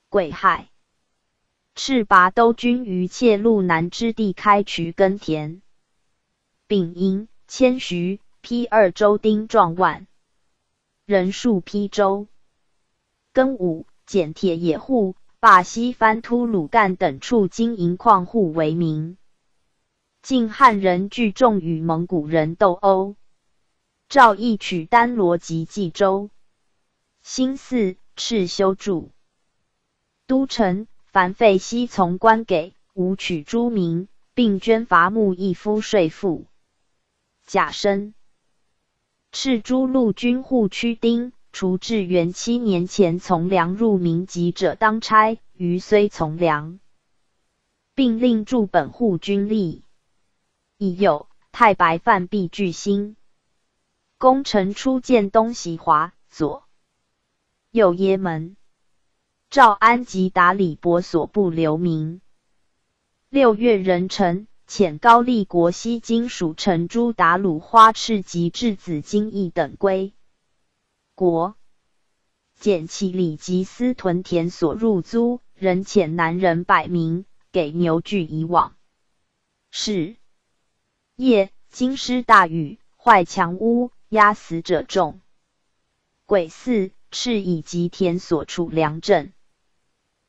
癸亥，敕拔都军于切路南之地开渠耕田。丙寅，迁徐、陂二州丁壮万，人戍陂州。庚午，简铁野户、巴西番突鲁干等处经营矿户为名。 晋汉人聚众与蒙古人斗殴。赵义取丹罗及冀州。兴寺、敕修筑。都城、樊费羲从官给，武取诸民，并捐伐木役夫税赋。甲申，敕诸路军户屈丁，除至元七年前从良入民籍者当差，余虽从良。并令驻本户军吏。乙酉，太白范毕聚兴。功臣初见东席华、左右掖门。赵安及达里伯所部留名。六月壬辰，遣高丽国西金属臣朱达鲁花赤及质子金义等归国。简其里及司屯田所入租，仍遣男人百名，给牛具以往。是夜，京师大雨，坏墙屋，压死者众。癸巳，敕以及田所处粮证、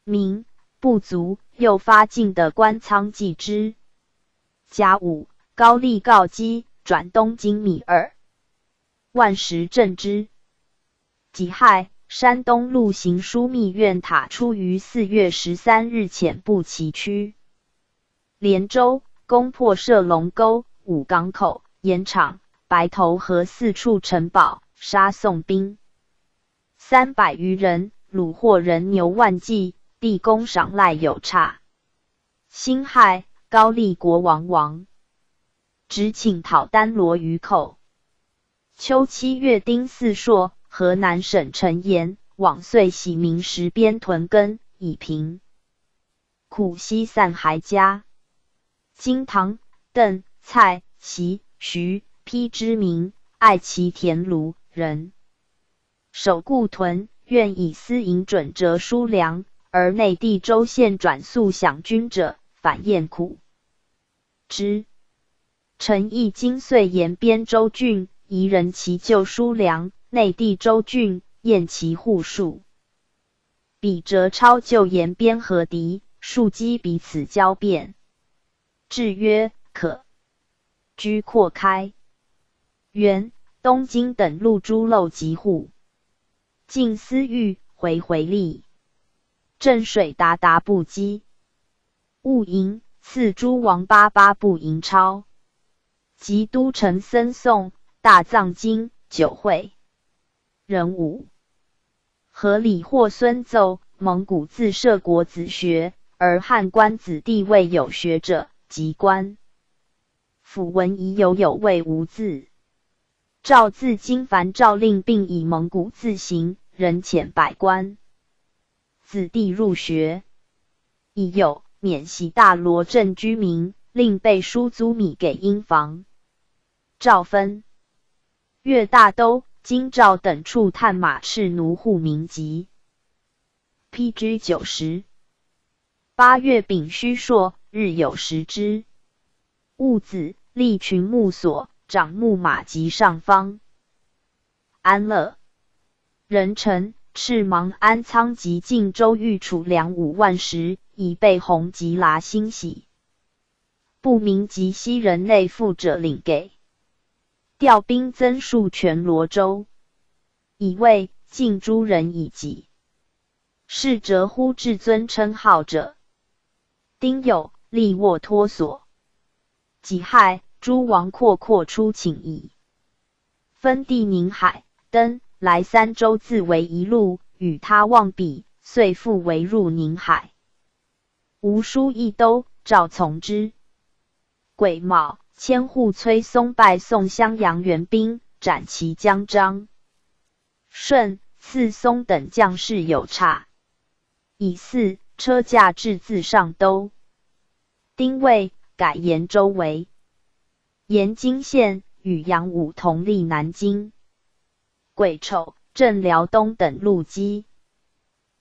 民、部族，又发进的官仓计之。甲午，高丽告急，转东京米二万石赈之。己亥，山东陆行书密院塔出于四月十三日遣部崎岖连州，攻破射龙沟、武港口、盐场、白头河四处城堡，杀宋兵三百余人，虏获人牛万骑，地宫赏赖有差。辛亥，高丽国王亡，执请讨丹罗余寇。秋七月丁巳朔，河南省陈岩、广遂喜明石边屯耕，以平苦，西散还家。今唐、邓、蔡、习、徐、陂之民，爱其田庐人，守固屯，愿以私营准折输粮，而内地州县转粟饷均者，反厌苦之。陈毅今遂延边州郡，移人其旧输粮，内地州郡厌其户数。彼折钞旧延边合敌，庶几彼此交变。制曰：可居阔开。元、东京等路诸漏及户。进思域，回回利。镇水达达不饥。戊寅，赐诸王八八部银钞。及都城僧颂、大藏经、酒会。壬午，何理获孙奏，蒙古自设国子学，而汉官子弟未有学者，即官。府文已有，有位无字。赵自金凡诏令，并以蒙古字行，仍遣百官子弟入学。乙酉，免洗大罗镇居民，令备输租米给缨房。赵分、越大都、京兆等处探马赤奴户民籍。P G九十。八月丙戌朔，日有食之。 戊子，立群牧所，长牧马及上方。安乐。壬辰，敕芒安仓及晋州御储粮五万石，以备洪及剌兴喜。部民及西人内附者领给。调兵增戍全罗州。乙未，进诸人以己。 逝者呼至尊称号者。丁酉，立卧托所。己亥，诸王阔阔出请矣。分地宁海、登、莱三州自为一路，与他望彼，遂复围入宁海。吴书一都，赵从之。 癸卯，千户崔松败宋襄阳援兵，斩其将张顺、次松等将士有差。乙巳，车驾至自上都。丁未，改延州围。延金县，与杨武同立南京。 癸丑，镇辽东等路击。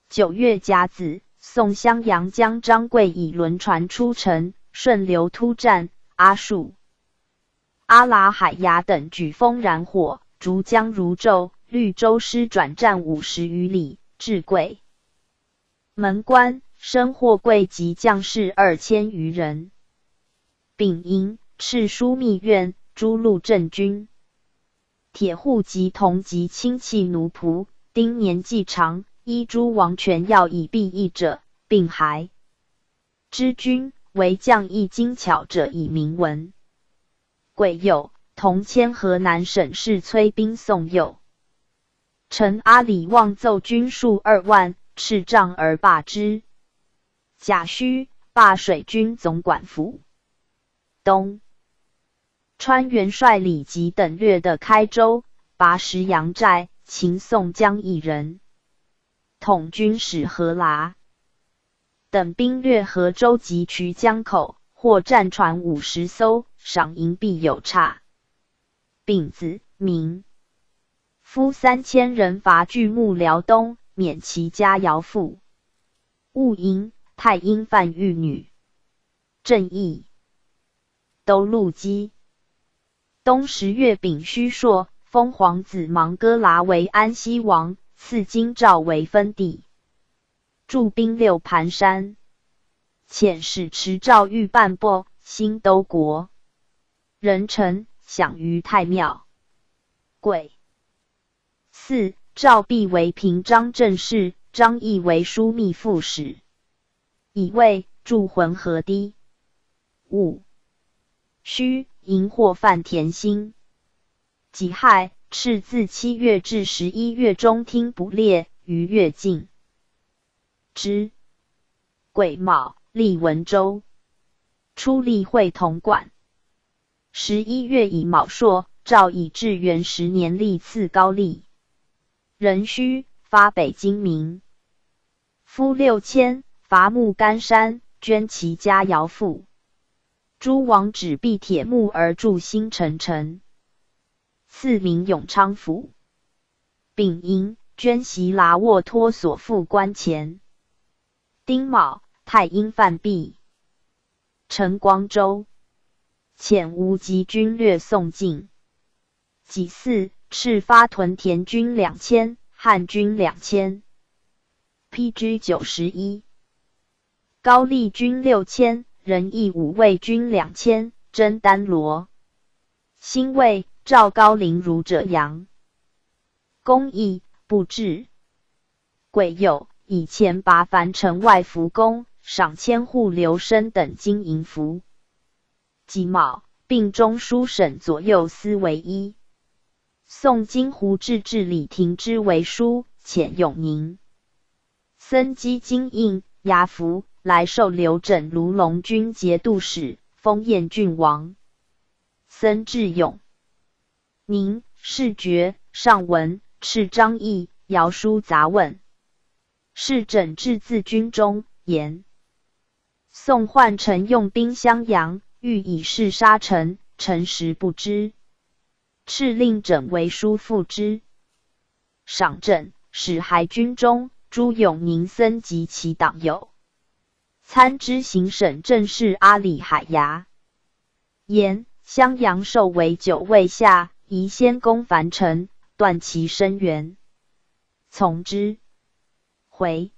九月甲子，宋襄阳将张贵以轮船出城，顺流突占阿术。阿拉海牙等举风燃火，逐江如昼，绿洲师转战五十余里，至贵门关，生获贵籍将士二千余人。丙寅，敕枢密院，诸路镇军。铁户及同级亲戚奴仆，丁年既尝，依诸王权要以裨役者，并还之君，惟将役精巧者以明文。癸酉，同迁河南省事崔宾送右。陈阿里望奏军数二万，敕帐而罢之。甲戌，罢水军总管府东川元帅李吉等掠得开州，拔石杨寨，擒宋江一人。统军使何剌等兵掠河州及衢江口，获战船五十艘，赏银必有差。丙子，明夫三千人伐巨木辽东，免其家摇赋。戊寅，太阴范御女。正义都陆机。冬十月丙戌朔，封皇子芒哥剌为安西王，赐京兆为分地，驻兵六盘山。遣使持诏谕班布，兴都国。人臣享于太庙。癸巳，诏毕为平章政事，张翼为枢密副使，乙未，驻浑河堤。午戌，迎获范田兴。己亥，敕自七月至十一月中听捕猎，逾越进之。癸卯，历文州，初历会同馆。十一月乙卯朔，诏以至元十年历赐高丽。壬戌，发北京民夫六千，伐木干山，捐其家摇赋。诸王止避铁木而筑新陈城，赐名永昌府。丙寅，捐席剌沃托所复关前。丁卯，太阴范毕，陈光州，遣无极军掠宋境。己巳，敕发屯田军两千，汉军两千。P G九十一。高丽军六千，仁义武卫军两千，征丹罗。辛未，赵高临汝者阳。公义不至。癸酉，以前拔樊城外服公，赏千户刘申等金银服。己卯，并中书省左右司为一。宋京胡治治李廷芝为书，遣永宁、森基金印、牙服，来授刘整、卢龙均节度使，封燕郡王。森智永、宁、世觉、尚文、敕张翼、姚书杂问。世整至自军中，言 宋涣陈用兵襄阳，欲以势杀陈，陈实不知。敕令整为书复之。赏整，使还军中，诸永宁、森及其党友。参知行省政事阿里海牙，言襄阳受围久未下，宜先攻樊城，断其声援。从之。回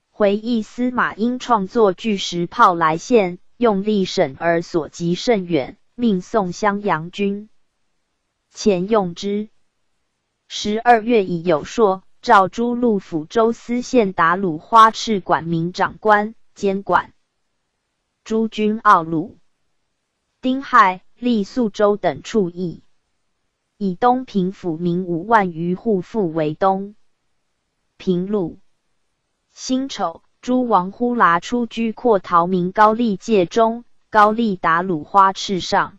回议司马英创作巨石炮来献，用力审而所及甚远，命宋襄阳军前用之。十二月乙酉朔，诏诸路抚州司县达鲁花赤管民长官，监管诸军奥鲁、丁亥、历宿州等处役。以东平抚民五万余户复为东平、鲁、辛丑诸王呼剌出居阔陶明高丽界中，高丽达鲁花赤上。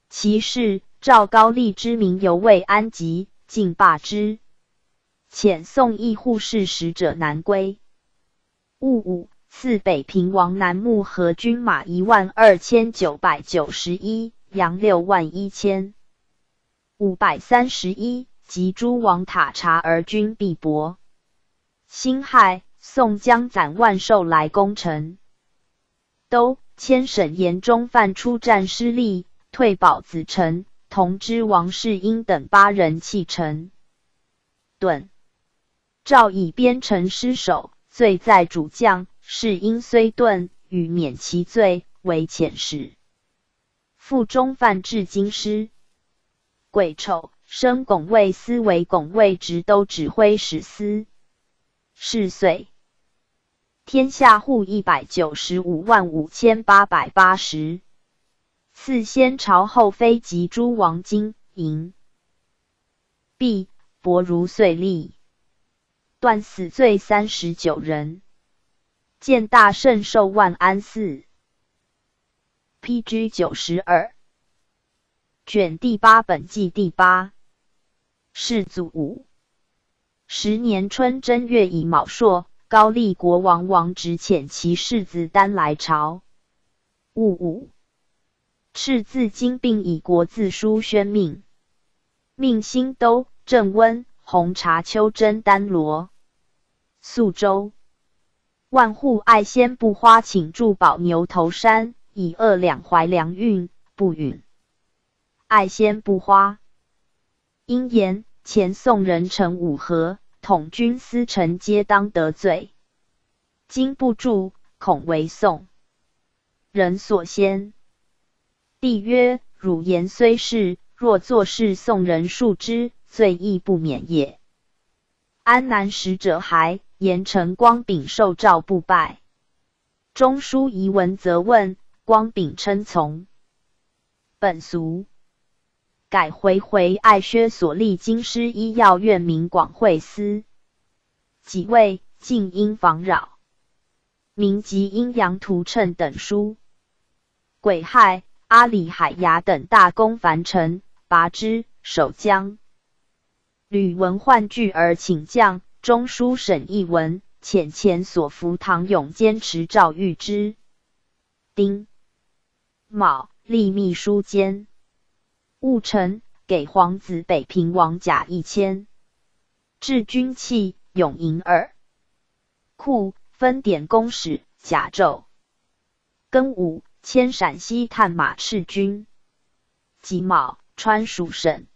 其事，赵高丽之民犹未安籍，竟罢之。遣宋义护使使者南归。 戊午，赐北平王南牧和军马一万二千九百九十一，羊六万一千五百三十一，及诸王塔察而军必薄。辛亥，宋江斩万寿来攻陈。都、迁沈严中范出战失利，退保子成，同知王士英等八人弃陈。顿。赵以边城失守，罪在主将，士英虽遁，予免其罪，为遣使。 复中范至京师。癸丑，升拱卫司为拱卫直都指挥使司。是岁，天下户一百九十五万五千八百八十。赐先朝后妃及诸王金银币，帛如岁例。断死罪三十九人。建大圣寿万安寺。 P G九十二，卷第八，本纪第八。世祖五十年春正月乙卯朔，高丽国王王直遣其世子丹来朝。戊午，敕赐金并以国字书宣命，命新都、镇温、弘察、丘征、丹罗、宿州 万户爱仙不花请筑保牛头山，以二两怀粮运，不允。爱仙不花因言，前宋人陈武和、统军司陈皆当得罪，今不筑，恐为宋人所先。帝曰：汝言虽是，若作是宋人述之，罪亦不免也。 安南使者还，言陈光炳受诏不拜。中书仪文则问，光炳称从本俗，改回回爱薛所立京师医药院明广会司。己未，竟因妨扰，明即阴阳图谶等书。癸亥，阿里、海牙等大攻樊城，拔之，守江。 吕文焕拒而请降，中书省一文，遣前所服唐勇监持诏谕之。丁卯，历秘书监。戊辰，给皇子北平王甲一千，置军器、勇银耳、库，分典公使、甲胄。 庚午，迁陕西探马赤军。己卯，川蜀省。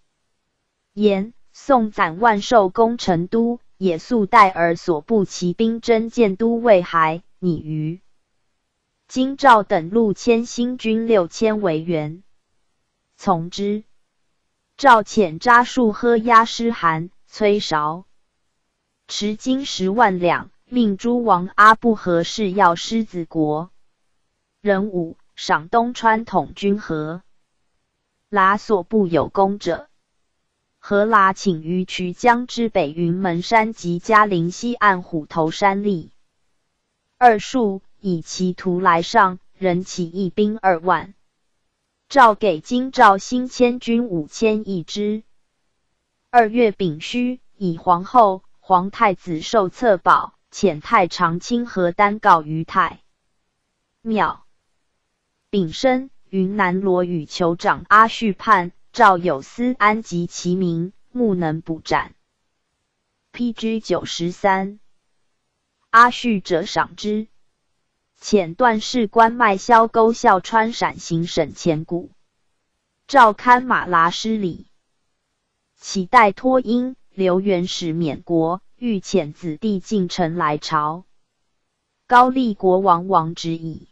延，宋斩万寿攻成都，野宿代尔所部骑兵征建都未还，拟于。金赵等路迁新军六千为援，从之。赵遣扎戍呵押师韩、崔绍， 持金十万两，命诸王阿不何誓要狮子国。壬午，赏东川统军何剌所部有功者。何剌请于衢江之北云门山及嘉陵西岸虎头山立二戍，以其图来上，人起义兵二万。 诏给金赵兴千军五千一支。二月丙戌，以皇后、皇太子寿册宝，遣太常卿何丹告于太庙。丙申，云南罗宇酋长阿绪叛赵有司安及其民，慕能捕斩。P G九十三。阿绪者赏之。遣段氏关卖萧沟、孝川陕行省遣谷。 赵堪马剌失礼，乞代托缨，留元使免国，欲遣子弟进陈来朝。高丽国王王直以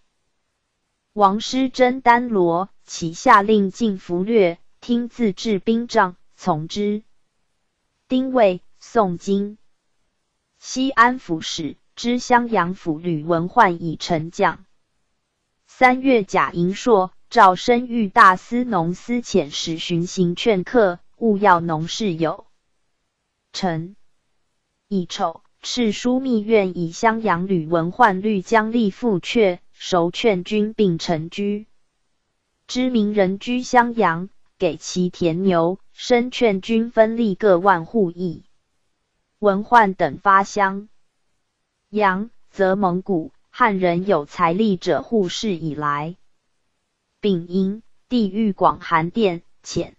王师征丹罗，其下令尽俘掠，听自制兵杖，从之。丁未，宋京西安府使、知襄阳府吕文焕以陈将。三月甲寅朔，赵升御大司农司遣使巡行劝客，勿要农事有成。乙丑，敕书密院以襄阳吕文焕虑将立父阙，熟劝君并陈居。知名人居襄阳，给其田牛，申劝君分利各万户役。文焕等发襄 阳，则蒙古、汉人有财力者护市以来。丙寅，帝谕广寒殿，遣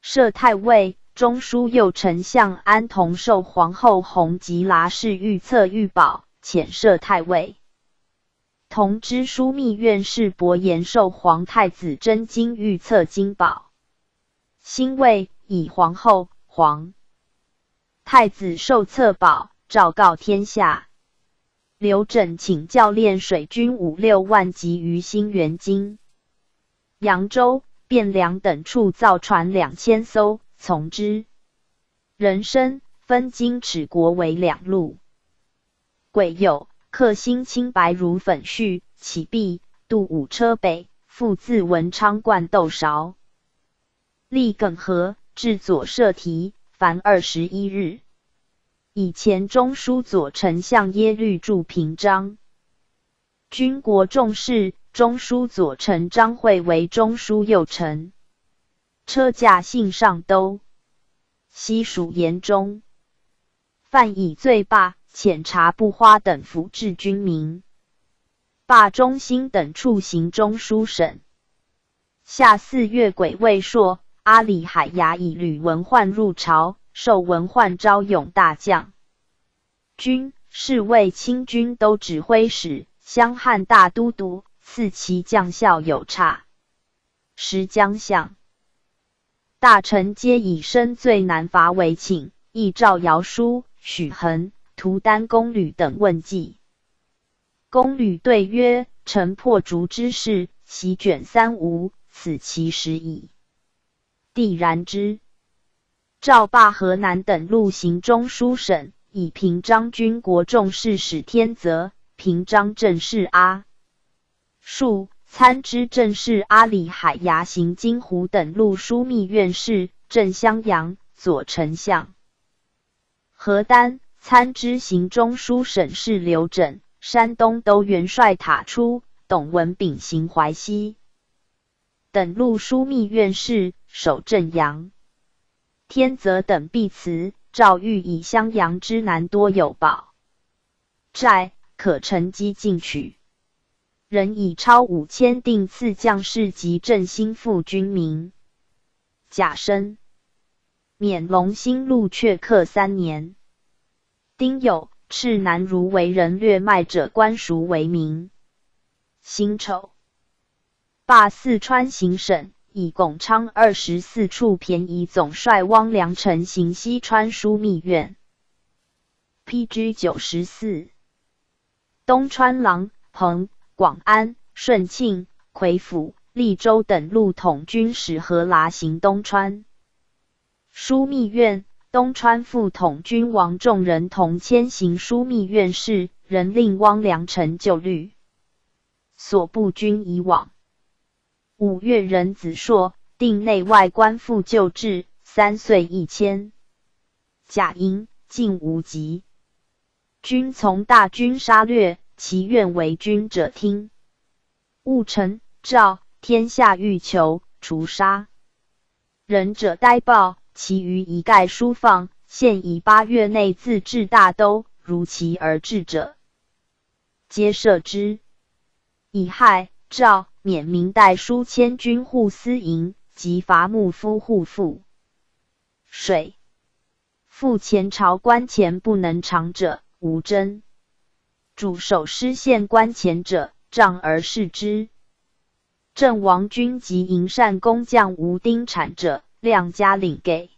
设太尉、中书右丞相安同受皇后弘吉剌视，御赐御宝，遣赦太尉。同知枢密院事伯颜受皇太子真金御赐金宝。辛未，以皇后、皇太子受赐宝昭告天下。刘缜请教练水军五六万，集于新元京、扬州、汴梁等处造船两千艘，从之。人生分荆尺国为两路，轨有克星轻白如粉絮，起必渡五车北，复自文昌灌窦韶，历梗河，至左社题，凡二十一日。以前中书左丞相耶律著平章。军国重事，中书左丞张会为中书右丞，车驾幸上都，西属盐中。犯以醉罢、遣察不花等腐制军民，罢中兴等处行中书省。夏四月，轨未朔，阿里海牙以吕文焕入朝，授文焕昭勇大将军，侍卫亲军都指挥使，相汉大都督，赐其将校有差，时将相。大臣皆以深醉难伐为请，亦召姚舒、许衡、图丹公吕等问计。公吕对曰：臣破竹之势，席卷三吴，此其时矣。帝然之。赵霸河南等路行中书省，以平章军国重事使天泽，平章正事阿术，参知政事阿里海牙行金湖等路枢密院事，镇襄阳，左丞相。何丹参知行中书省事刘缜，山东都元帅塔出，董文炳行淮西等路枢密院事，守镇阳。天泽等避辞，赵欲以襄阳之南多有宝寨，可乘机进取。人以超五千定赐将士及振兴复军民。甲申，免龙兴路却客三年。丁酉，赤南如为人掠麦者官署为民。辛丑，罢四川行省，以巩昌二十四处便宜总帅汪良成行西川枢密院。P G九十四，东川郎彭、广安、顺庆、魁府、利州等路统军使何剌行东川枢密院，东川副统军王仲仁同千行枢密院事，仍令汪良成旧律所部军以往。五月，任子硕定内外官复旧制，三岁一千甲营，禁无疾。军从大军杀掠，其愿为军者听。务陈赵，天下欲求，除杀人者呆豹，其余一概疏放。现以八月内自至大都，如期而至者，皆赦之。乙亥，赵、缅明代书迁军护司营，及伐木夫护府水。复前朝官钱不能偿者，无征。主守失献官钱者，杖而释之。郑王军及营善工匠无丁产者，量加领给。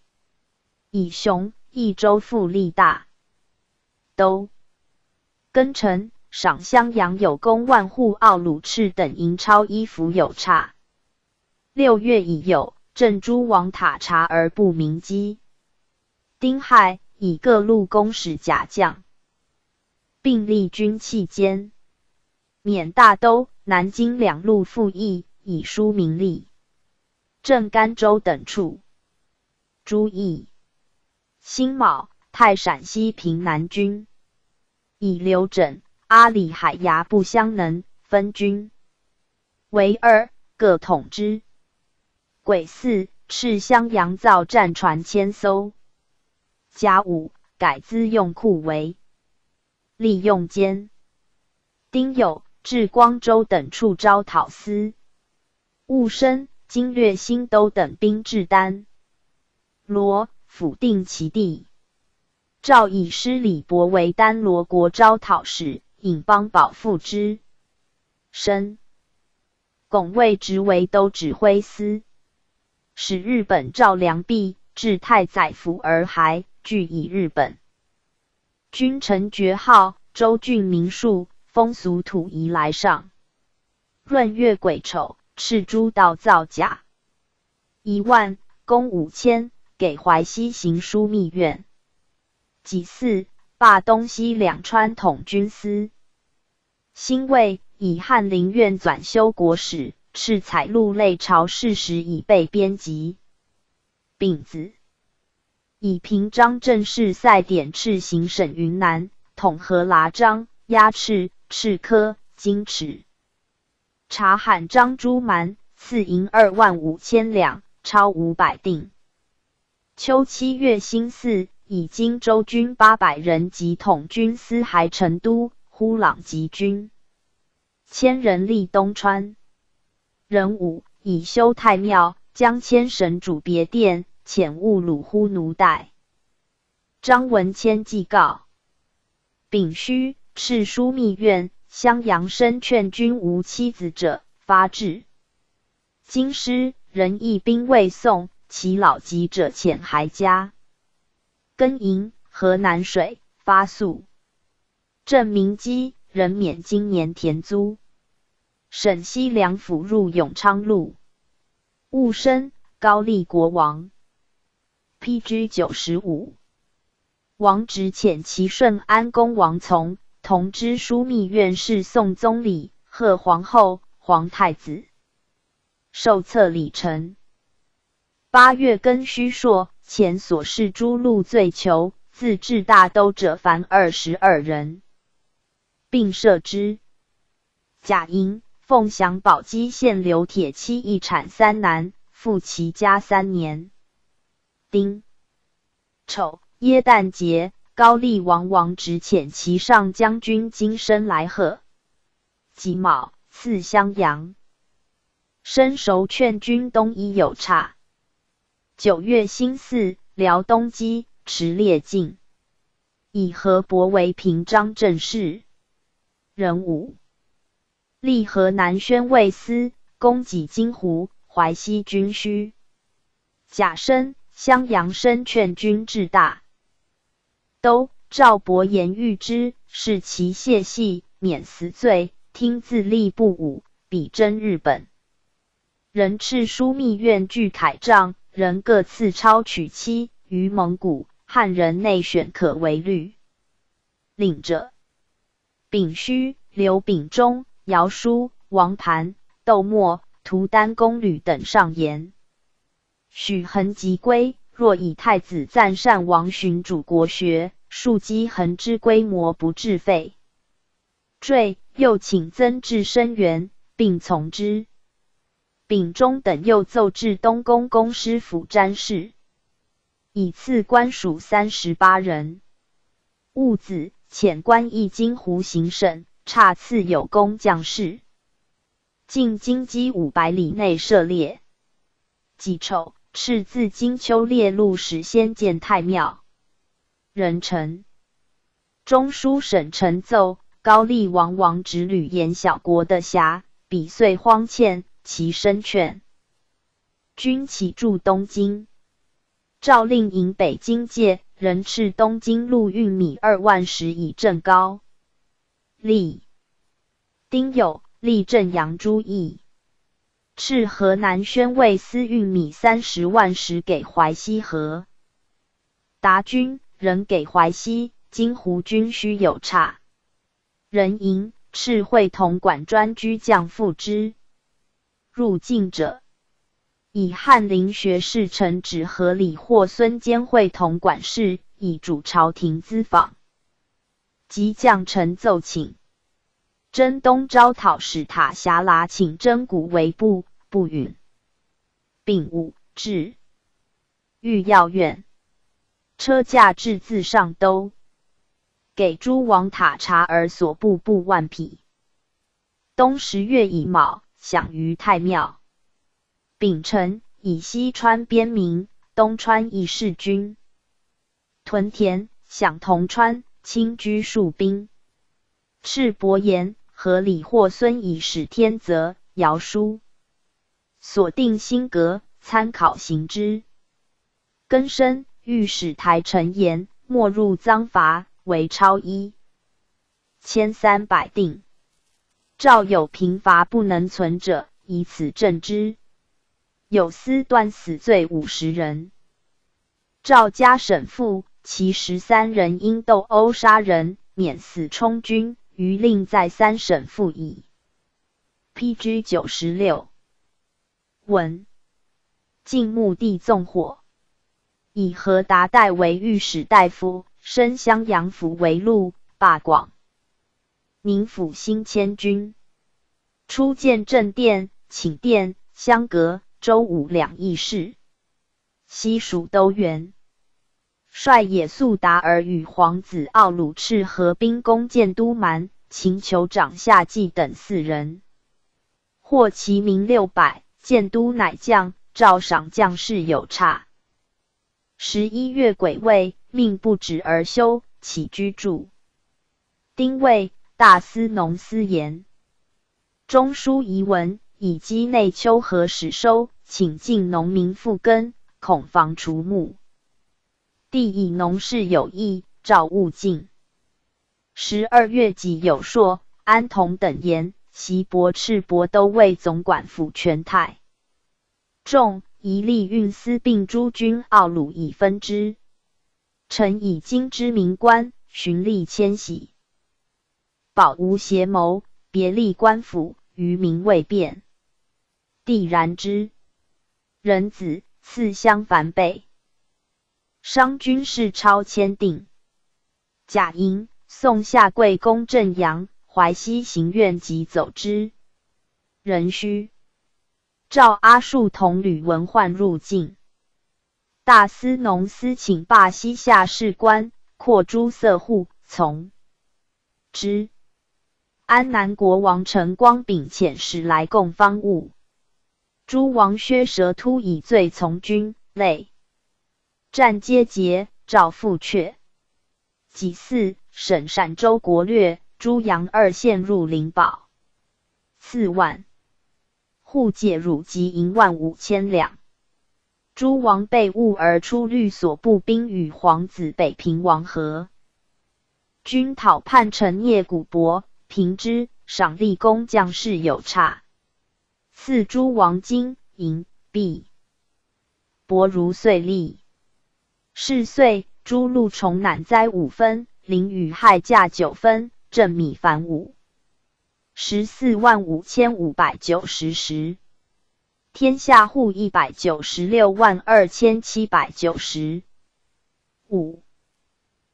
以雄益州复立大都。庚辰，赏襄阳有功万户奥鲁赤等营超衣服有差。六月乙酉，镇诸王塔察而不鸣鸡。丁亥，以各路公使甲将并立军器间。免大都、南京两路复议，以疏民力。镇甘州等处。朱议。辛卯，派陕西平南军，以刘缜、阿里海牙不相能，分军为二，各统之。癸巳，敕襄阳造战船千艘。甲午，改资用库为利用间。丁酉，至光州等处招讨司务生、经略、新都等兵至丹、罗、府定其地。诏以施礼博为丹罗国招讨使，引邦保附之。申，拱卫直为都指挥司，使日本赵良弼至太宰府洱海，拒以日本。君臣爵号，州郡民数，风俗土仪来上。闰月癸丑，敕诸道造甲。乙万，工五千，给淮西行枢密院。己巳，罢东西两川统军司。辛未，以翰林院纂修国史，敕采录类朝事实以备编辑。丙子，以平章政事塞典敕行省云南，统合剌章、压敕、敕科、金池。察罕章朱蛮，赐银二万五千两，钞五百锭。秋七月辛巳，以荆州军八百人及统军司还成都、呼朗集军千人立东川。壬午，以修太庙，将迁省主别殿，遣兀鲁忽奴代。张文谦祭告。丙戌，敕枢密院襄阳申劝军无妻子者发敕。京师，人役兵未送，其老疾者遣还家。庚寅，河南水发粟。 镇民饥，人免今年田租。陕西粮府入永昌路。戊申，高丽国亡。P G九十五。王直遣其顺安公王从同知枢密院侍宋宗礼、贺皇后、皇太子。 受册礼成。八月庚戌朔，遣所侍诸路罪囚，自至大都者凡二十二人，并赦之。甲寅，凤翔宝鸡县刘铁妻一产三男，复其家三年。丁丑，耶诞节，高丽王王直遣其上将军金申来贺。己卯，赐襄阳。 申首劝军东夷有差。九月辛巳，辽东击池列境，以河伯为平章政事。壬午，立河南宣慰司，供给京胡、淮西军需。甲申，襄阳申劝军至大 都赵伯言谕之，示其谢系，免死罪，听自吏部武，比征日本。人敕枢密院具铠杖，人各赐钞取妻，于蒙古、汉人内选可为律。领者：丙戌、刘秉忠、姚舒、王盘、窦默、图丹公吕等上言。 许恒吉归，若以太子赞善王寻主国学，庶几恒之规模不至废。坠，又请曾至声援，并从之。秉忠等又奏至东宫公师府詹事，以赐官署三十八人。戊子，遣关义京胡行省，差赐有功将士。 进京击五百里内设列。己丑，敕自京丘列路使先建太庙。壬辰，中书省呈奏，高丽王王直屡言小国的瑕，彼岁荒歉，其声劝。军起驻东京。诏令营北京界，人敕东京路运米二万石以赈高丽。 丁酉，立镇阳诸役。敕河南宣慰司运米三十万石给淮西和达军，仍给淮西、京胡军需有差。壬寅，敕会同管专诸将赴之。入境者，以翰林学士陈止和李霍孙兼会同管事，以主朝廷资访。 即将陈奏请。征东招讨使塔霞剌请征古为部，不允。丙午，至御药院，车驾至自上都，给诸王塔察尔所部部万匹。冬十月乙卯，享于太庙。丙辰，以西川边民，东川义士军。屯田、享同川，亲居戍兵。赤膊言：合理获孙以使天责。姚书。所定新格，参考行之。更生御史台陈言：莫入赃罚，为超一千三百定。 诏有平罚不能存者，以此正之。有司断死罪五十人。诏加审复，其十三人因斗殴杀人，免死充军，余令再三审复矣。P G九十六。文。晋穆帝纵火，以何达代为御史大夫，升襄阳府为录，罢广宁府兴千军。初建正殿、寝殿、相隔、周武两议事。西蜀都元。率野宿达而与皇子奥鲁赤合兵攻建都蛮，请求长夏季等四人。 获其民六百，建都乃降，诏赏将士有差。十一月癸未，命布止而修，起居注。丁未，大司农司盐。中书遗文，以积内丘何始收，请进农民复耕，恐防除牧。帝以农事有益，诏勿进。 十二月己有朔，安童等言，袭伯赤膊都尉总管府权太重，以利运司并诸军，奥鲁以分之。臣以今之民官，循吏迁徙，保无邪谋，别立官府，于民未变。帝然之。壬子，赐襄樊北。商军事超迁定。 甲寅，宋夏贵公镇阳、淮西行院即走之。壬戌，诏阿术统领文患入境。大司农司请罢西夏士官，扩诸色户，从之。安南国王陈光秉遣使来供方物。诸王薛舌突以罪从军，累 战皆捷，诏复却。己巳，省陕州国略，诸阳二县入灵宝。赐万户解乳及银万五千两。诸王被误而出律所部兵与皇子北平王和。军讨叛臣聂古伯，平之，赏立功将士有差。 赐诸王金、银、璧。伯如岁立。是岁，诸路虫蝻灾五分，淋雨害价九分，镇米繁五。十四万五千五百九十石。天下户一百九十六万二千七百九十。 五。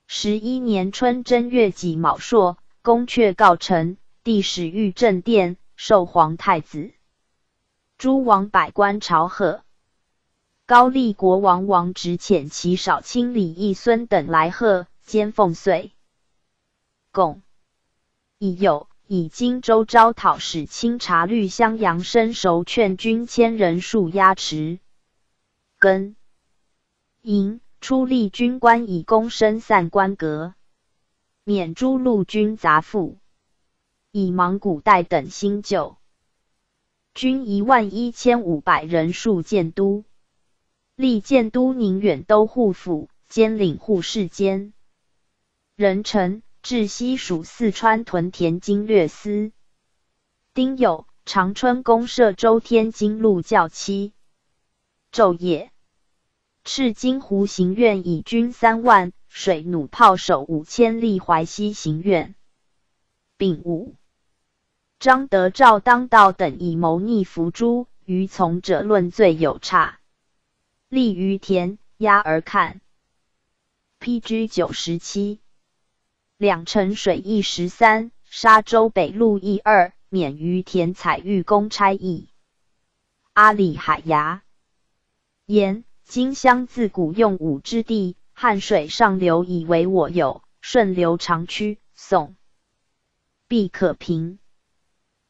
十一年春正月己卯朔，宫阙告成，帝始御正殿，授皇太子。诸王百官朝贺。高丽国王王直遣其少卿李义孙等来贺，兼奉岁。 贡。乙酉，以荆州招讨使卿察律襄阳申守劝军千人戍压持。庚。寅，初立军官以功升散官阁，免诸路军杂赋，以芒古袋等新旧。 军一万一千五百人戍建都。历建都宁远都护府，兼领护侍监。壬辰，至西蜀四川屯田经略司。丁酉，长春公设周天津路校期。昼夜， 赤金湖行院以军三万，水弩炮手五千，立淮西行院。丙午，张德、赵当道等以谋逆伏诛，余从者论罪有差。立于田，押而看。P G九十七。 两城水役十三，沙州北路役二，免于田采御公差役。阿里海牙。言：荆襄自古用武之地，汉水上流以为我有，顺流长驱，宋。毕可平。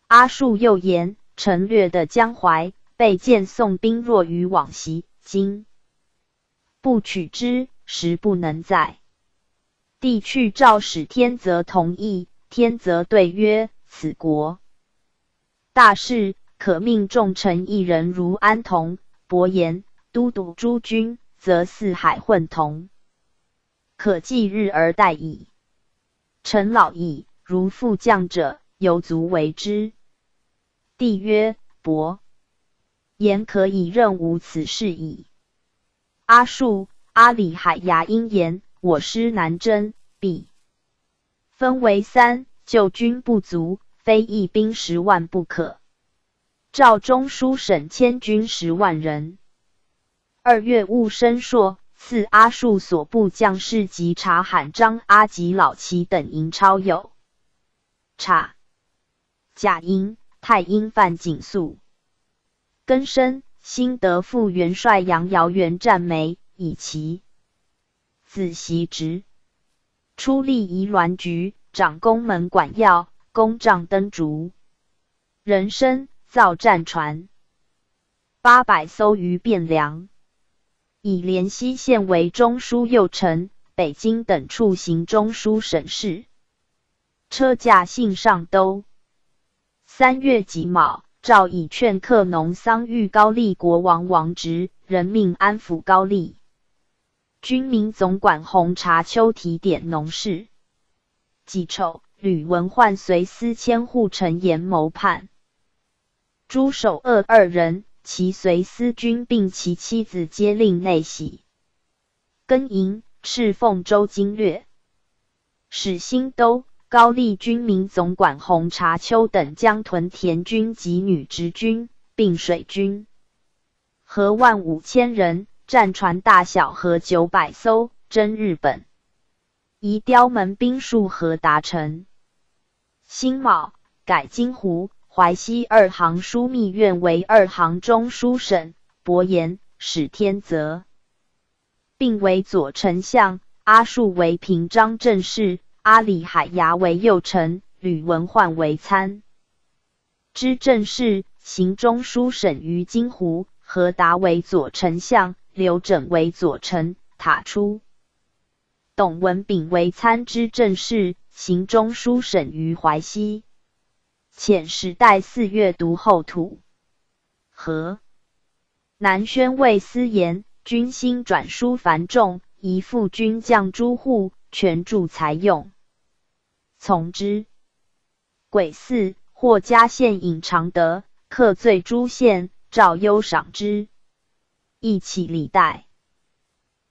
阿术又言：陈略得江淮，备建宋兵若鱼往袭，今 不取之，实不能在。帝去召使天则同议，天则对曰：此国大事，可命众臣一人如安童、伯颜、都督诸军，则四海混同，可继日而待矣。臣老矣，如复将者，犹足为之。帝曰：伯颜可以任吾此事矣。阿术、阿里、海牙因言：我师南征，必分为三，救军不足，非一兵十万不可。召中书省千军十万人。二月，务申朔赐阿术所部将士及察罕章阿及老齐等营超有察、甲营、太因范景素、根深、辛德副元帅杨姚元战梅以其子袭职。初立仪銮局，掌宫门管要，供帐灯烛、人参、造战船八百艘余汴粮，以连西县为中书右丞、北京等处行中书省事。车驾幸上都。三月己卯，诏以劝客农桑育高丽国王王职，任命安抚高丽军民总管洪察丘提点农事。己丑，吕文焕随司迁护城言谋叛。朱守锷二人，其随司军并其妻子皆令内喜。更营、敕奉州经略。始兴都，高丽军民总管洪察丘等将屯田军及女直军，并水军合万五千人，战船大小合九百艘，征日本。移刁门兵戍合达城。辛卯，改京湖、淮西二行枢密院为二行中书省，伯颜、史天则并为左丞相，阿术为平章政事，阿里、海牙为右丞，吕文焕为参知政事，行中书省于京湖，何达为左丞相，刘整为左丞、塔出。董文炳为参知政事，行中书省于淮西。遣使带四月独后土河。南宣慰思言，军心转殊繁重，宜复军将诸户，权助财用。从之。癸巳，获嘉县尹常德，克罪诸县，诏忧赏之。亦起礼带，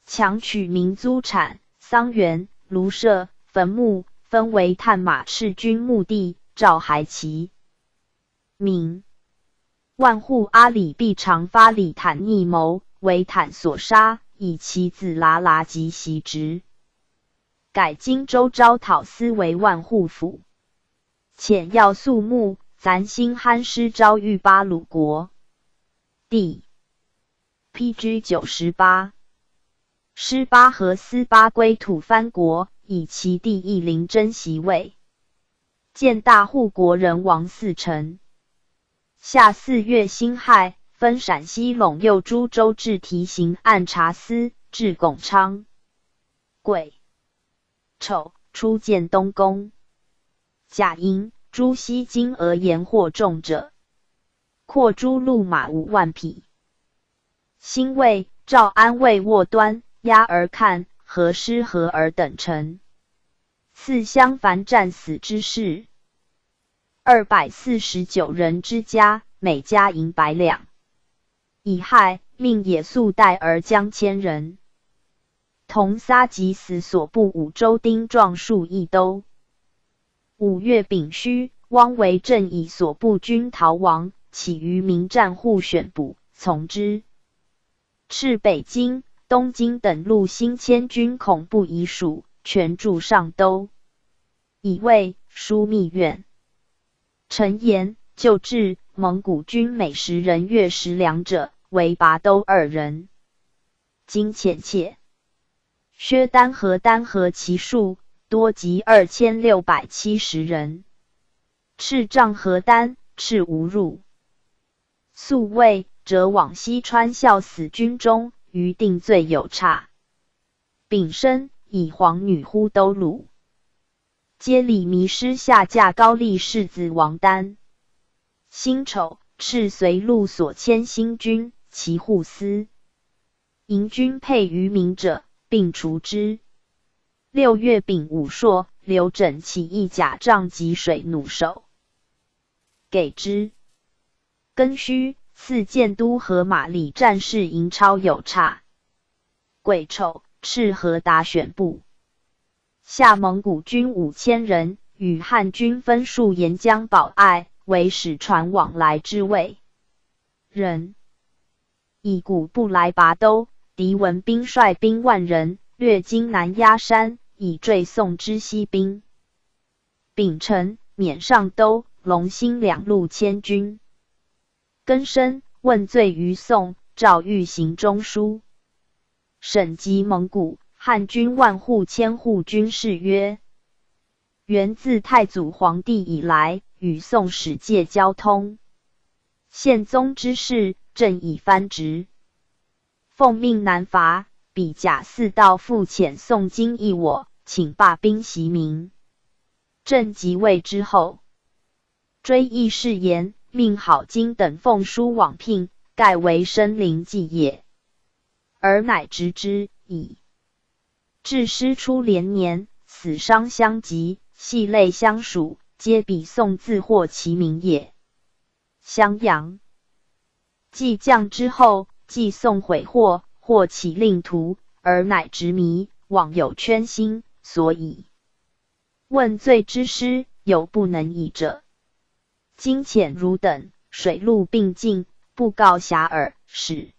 强取民租产、桑园、庐舍、坟墓，分为探马赤军墓地，诏还其民。万户阿里毕常发礼坦逆谋，为坦所杀，以其子剌剌即袭职。改荆州招讨司为万户府。遣要肃穆，暂兴酣师招御巴鲁国。第 P G 九十八。师巴河司巴归吐蕃国，以其地易临征，席位见大护国人王嗣成。夏四月辛亥，分陕西陇右诸州置提刑按察司，置拱昌。癸丑，初建东宫。甲寅，朱熹经额言获众者，扩诸路马五万匹。辛未，赵安慰沃端、压尔汗、和师合尔等臣，赐襄樊战死之士二百四十九人之家，每家银百两。乙亥，命野宿代尔将千人 同撒及死所部五州丁壮数一兜。五月丙戌，汪惟正以所部军逃亡，起于民战户选捕，从之。至北京、东京等路兴千军，恐不已属，权助上兜。乙未，枢密院陈言、旧制蒙古军每十人月食粮者，为拔兜二人。今遣且薛丹、何丹合其数，多及二千六百七十人。敕帐何丹，敕无入。宿卫者往西川校死军中，余定罪有差。丙申，以黄女呼都鲁。揭里迷失下嫁高丽世子王丹。辛丑，赤随陆所迁新军，骑护司。迎军配于明者，并除之。六月丙午朔，刘枕起义甲仗及水弩手。给之。庚戌，赐建都和马里战事营超有差。癸丑，敕河达选部。夏蒙古军五千人，与汉军分戍沿江保隘，为使船往来之谓。壬，以古布来拔都，敌闻兵率兵万人，略经南压山，以坠宋之西兵。丙辰，免上都、龙兴两路迁军。庚申，问罪于宋，诏谕行中书。沈及蒙古，汉军万户迁护军誓约。元自太祖皇帝以来，与宋始借交通。宪宗之世，朕已藩职。奉命南伐，彼甲四道复遣宋金议我，请罢兵息明。朕即位之后，追议誓言，命郝经等奉书往聘，盖为深陵计也。尔乃执之矣。至师初连年，死伤相及，系类相属，皆彼宋自获其名也。襄阳。既降之后，既宋毁获，获其令徒，尔乃执迷，往有圈心，所以问罪之师，有不能已者。今遣汝等，水陆并进，布告遐迩，使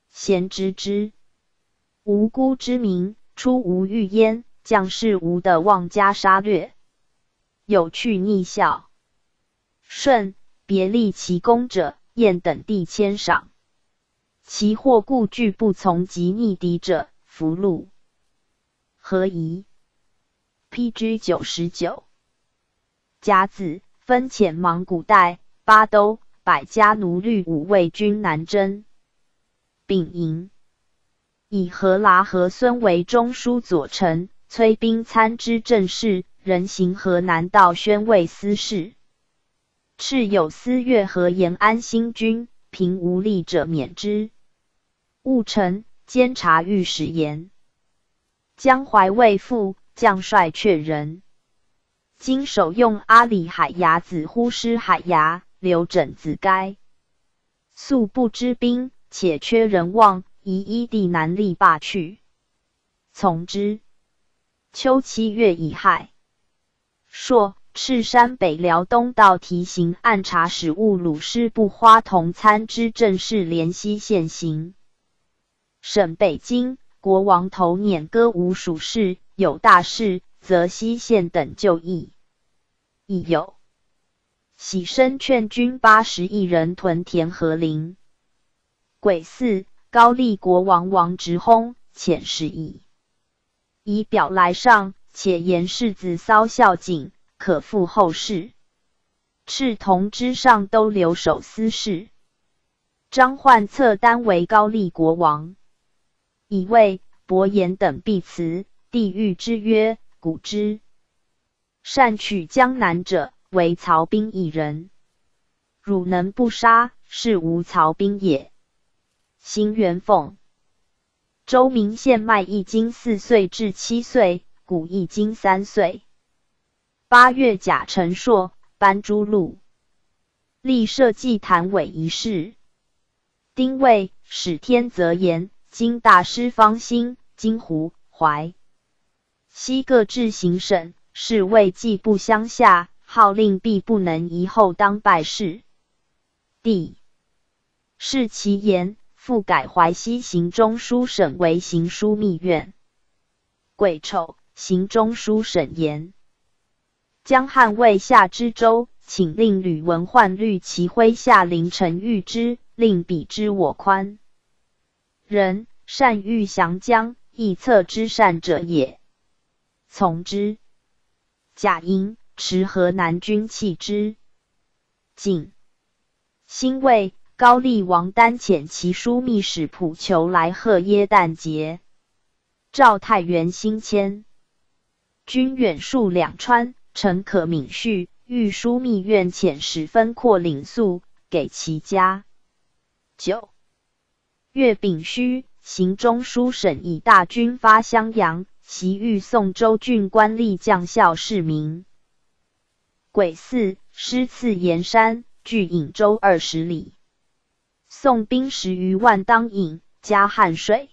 贤执之。无辜之民，出无狱焉，将士无得妄加杀掠，有去逆效。顺，别立其功者，验等地迁赏。其获故拒不从及逆敌者，俘虏。何疑？P G九十九。甲子，分遣蒙古带、巴都、百家奴律五卫军南征。丙寅，以何剌和孙为中书左丞，崔宾参知政事，仍行河南道宣慰司事。敕有司乐和延安新军，平无力者免之。务臣监察御史言，江淮未复，将帅却仍。今首用阿里海牙子呼师海牙，刘枕子该。素不知兵，且缺人望，宜依地难力罢去。从之。秋七月乙亥，朔，赤山北辽东道提刑按察使务鲁师部花同参知政事联西县行。省北京，国王头辇歌舞署事，有大事，则西县等就议。已有。喜升劝军八十一人屯田和陵。癸巳，高丽国王王直薨，遣使以，以表来上，且言世子骚孝景，可复后世。敕同知尚都留守司事。张奐册单为高丽国王。乙未，伯颜等必辞，帝谕之曰：古之善取江南者，唯曹彬一人。汝能不杀，是无曹彬也。辛元凤。周明献麦一斤四岁至七岁，谷一斤三岁。八月甲辰朔，班朱路。立社稷坛委仪式。丁未，始天则言，今大师方兴、金湖、淮西各置行省，是为冀不相下，号令毕不能移，后当拜释。帝释其言，复改淮西行中书省为行枢密院。癸丑，行中书省言，江汉未下知州，请令吕文换率其麾下凌臣谕之，令彼知我宽仁，善御降将，亦策之善者也。从之。甲寅，持河南军弃之。 景。辛未，高丽王丹遣其枢密使蒲求来贺耶诞节。赵太元兴迁，军远戍两川，陈可敏绪谕枢密院遣使分括领粟给其家。九月丙戌，行中书省以大军发襄阳，习谕宋州郡官吏将校市民。癸巳，师次沿山，距颍州二十里。宋兵十余万当颍，加汉水。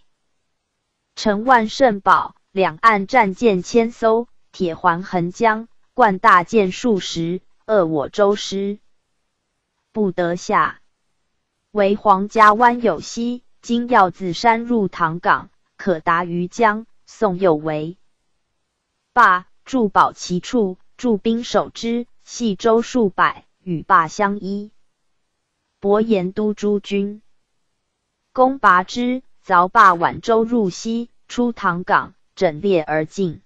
陈万胜保，两岸战舰千艘，铁环横江，灌大舰数十，遏我舟师，不得下。唯黄家湾有隙，今要自山入塘港，可达于江，宋又围。罢，驻保其处，驻兵守之，系舟数百，与罢相依。伯颜督诸军 攻拔之，凿罢宛舟入溪，出塘港，整列而进。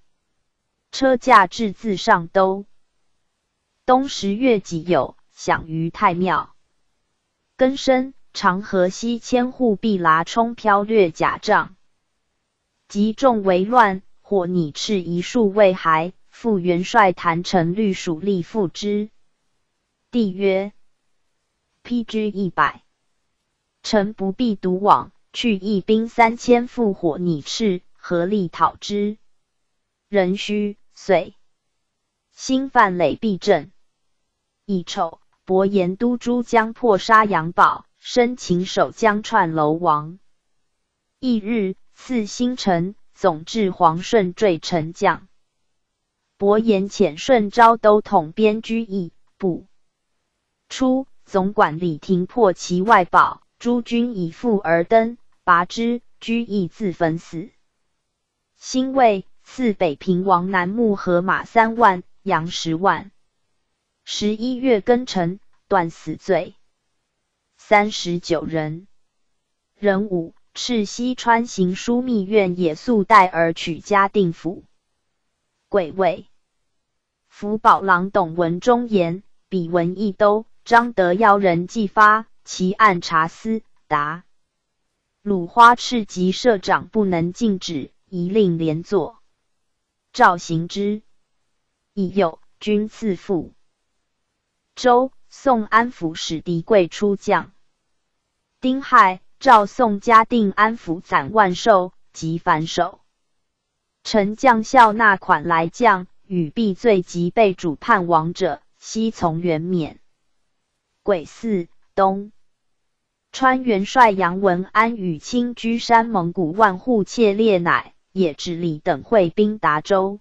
车驾至自上都。冬十月己酉，享于太庙。庚申，长河西千户毕剌冲飘掠甲帐，及众为乱，火拟赤一束未还，复元帅谈陈律署吏复之。帝曰：批之一百， 臣不必独往，去一兵三千赴火拟赤，合力讨之。壬戌，岁。兴范累毕镇。乙丑，伯颜督诸将破杀阳堡，生擒守将串楼王。乙日，赐兴臣总制黄顺缀陈将。 伯颜遣顺昭都统边居易部。初，总管李廷破其外堡，诸军以赴而登，拔之，居易自焚死。兴未，赐北平王南牧河马三万，羊十万。十一月庚辰，断死罪。三十九人。 壬午，赤溪川行枢密院野粟代而取嘉定府。癸未，府保郎董文忠言，彼文议都张德邀人既发，其案察司达鲁花赤及社长不能禁止，宜令连坐。 赵行之。乙酉，军赐赴。周、宋安抚使敌贵出将。丁亥，赵宋嘉定安抚斩万寿及樊守。陈将校纳款来将，与避罪及被主叛亡者，悉从原免。癸巳，冬。 川元帅杨文安与亲居山蒙古万户切列乃也直隶等会兵达州，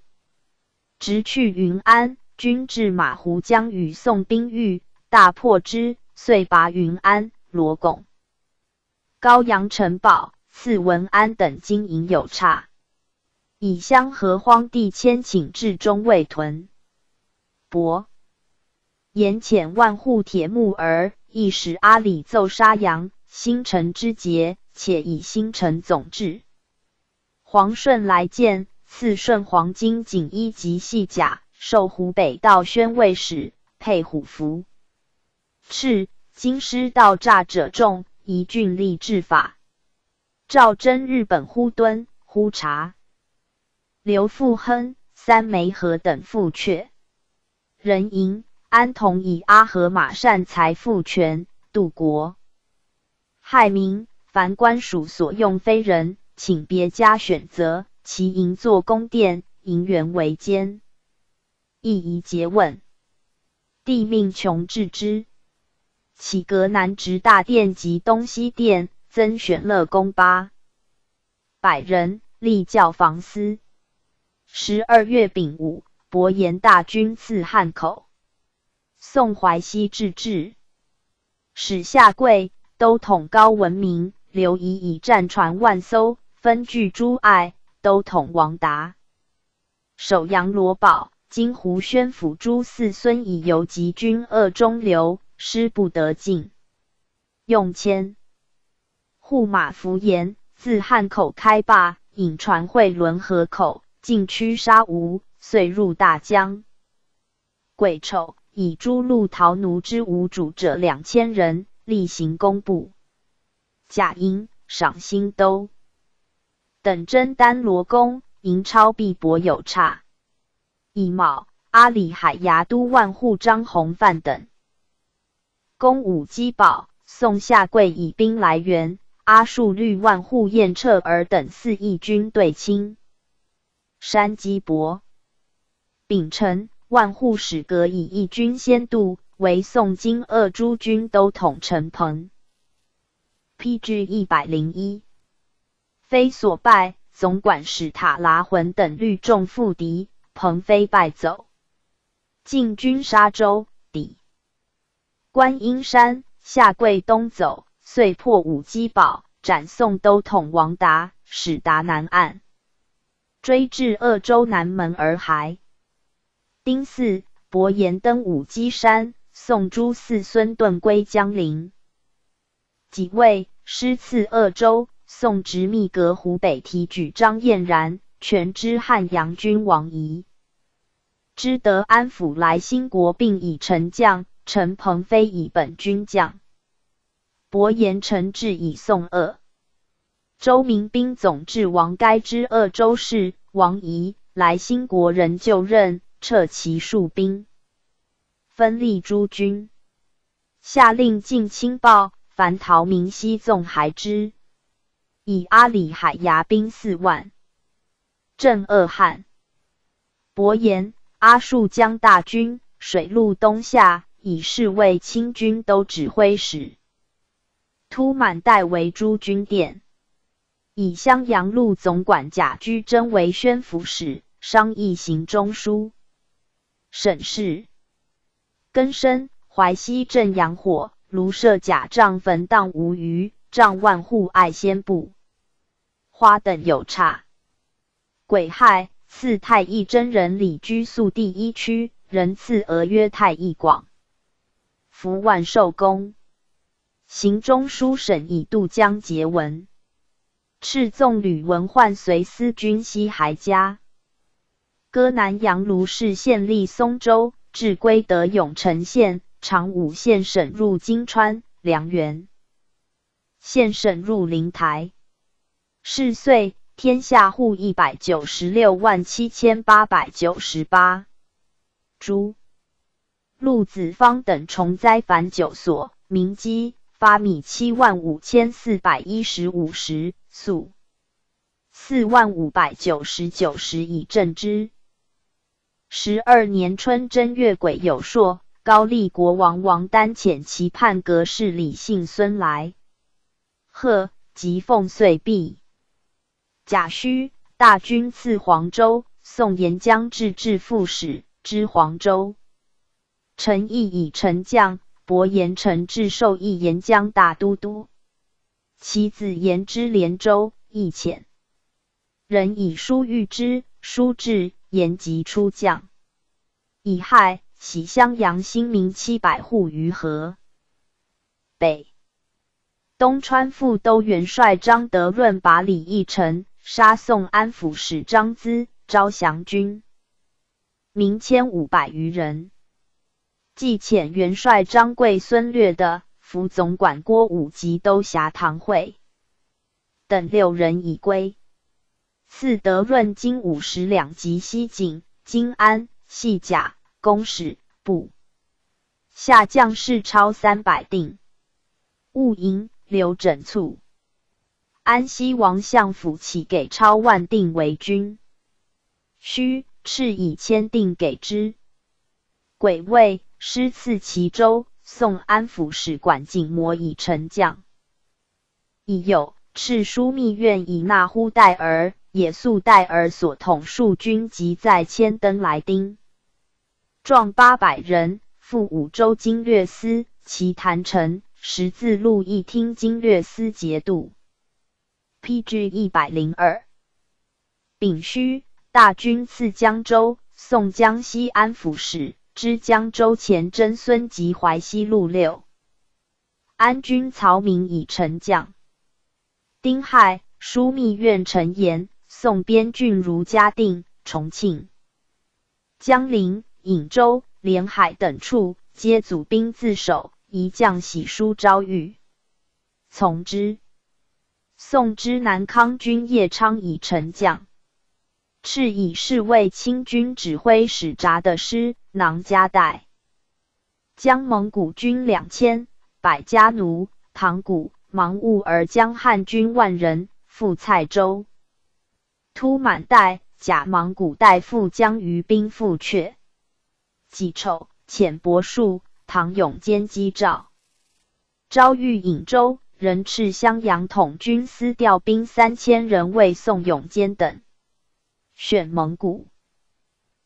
直去云安，军至马湖江与宋兵遇，大破之，遂拔云安、罗拱、高阳城堡，赐文安等金银有差。 以襄和荒地迁寝至中卫屯。伯颜遣万户铁木儿，亦使阿里奏沙洋、兴城之捷，且以兴城总制黄顺来见，赐顺黄金锦衣及细甲，授湖北道宣慰使，佩虎符。敕：京师盗诈者众，宜峻厉治法。 赵征日本忽敦、忽察、刘复亨、三梅河等复却。壬寅，安童以阿合马善财复权、度国。亥明，凡官署所用非人，请别家选择，其营作宫殿，营员为监。 亦宜诘问。帝命穷置之。起阁南直大殿及东西殿，增选乐工八百人，立教坊司。十二月丙午，伯颜大军自汉口、宋淮西至治。 使夏贵、都统高文明、刘仪以战船万艘，分据诸隘，都统王达、首阳罗宝、今湖宣抚诸四孙以游击军遏中流，师不得进。用签。护马符言，自汉口开罢，引船会轮河口，径驱沙吴，遂入大江。 癸丑，以诸路逃奴之无主者两千人，厉行工部。甲寅，赏兴都。等征丹罗宫，营超必薄有差。乙卯，阿里海牙都万户张弘范等 攻五鸡堡，宋夏贵以兵来援，阿术律万户晏彻尔等四义军对清山击薄。丙辰，万户使葛以义军先渡，为宋金鄂诸军都统陈彭。P G一百零一。非所败，总管使塔拉浑等率众赴敌，彭非败走。进军沙州，抵 观音山，夏贵东走，遂破五鸡堡，斩宋都统王达，使达南岸，追至鄂州南门而还。丁巳，伯颜登五鸡山，宋诸嗣孙遁归江陵。己未，师次鄂州，宋直密阁湖北提举张晏然，权知汉阳君王仪。 知得安抚莱兴国并以丞将，陈彭非以本军将。伯颜陈志以宋鄂州民兵总制王该知鄂州事，王仪、莱兴国人就任，撤其戍兵，分立诸军。下令进清报，凡逃民悉纵还之。以阿里海牙兵四万， 镇鄂汉。伯颜、阿术将大军水陆东下，以侍卫清军都指挥使。突满代为诸军殿，以襄阳路总管贾居贞为宣抚使，商议行中书。沈氏、更生、淮西镇阳火、卢舍甲仗坟荡无余，仗万户爱先部。 花等有差。癸亥，赐太义真人礼居宿第一区，人赐额约太义广。服万寿宫。行中书省以渡江节文。敕纵吕文焕随司军西还家。歌南阳卢氏献立松州，至归德永城县，长武献省入金川、梁元，献省入灵台。 是岁，天下户一百九十六万七千八百九十八。朱、陆子方等重灾反九所，民积发米七万五千四百一十五石，粟四万五百九十九石以赈之。十二年春正月癸酉朔，高丽国王王丹遣其叛阁侍李信孙来贺，即奉岁毕。 甲戌，大军次黄州，宋沿江制置副使，知黄州。陈毅以丞将，伯颜陈志授义沿江大都督。其子沿之连州，亦遣人以书谕之，书至，沿即出将。 乙亥，徙襄阳兴民七百户于河北。东川副都元帅张德润把李义成、沙宋安抚使张资招降军，民千五百余人。既遣元帅张贵孙略的副总管郭武及都辖唐会等六人已归。 赐德润金五十两及西景、金安、细甲、弓矢、步。下将士超三百锭。务营留整卒。安西王相府起给超万锭为军需，敕以千锭给之。 癸未，师赐齐州，宋安抚使管景模以丞将。乙酉，敕枢密院以那呼代尔、野宿代尔所统戍军及在迁登莱丁，壮八百人，赴五州经略司，其谈陈，十字路一厅经略司节度。 P G一百零二。丙戌，大军次江州，宋江西安抚使，知江州前征孙及淮西路六。安军曹明以丞将。丁亥，枢密院陈岩、宋边郡如嘉定、重庆、江陵、颍州、临海等处，皆组兵自守，一将喜书招谕，从之。宋之南康君叶昌以陈将，敕以侍卫亲军指挥使札的师囊夹带，将蒙古军两千，百家奴、塘古、芒兀儿将汉军万人赴蔡州。突满带、假蒙古带复将余兵复却。己丑，遣伯术、唐永坚击赵。赵欲引州，仍敕襄阳统军司调兵三千人为宋永坚等。选蒙古。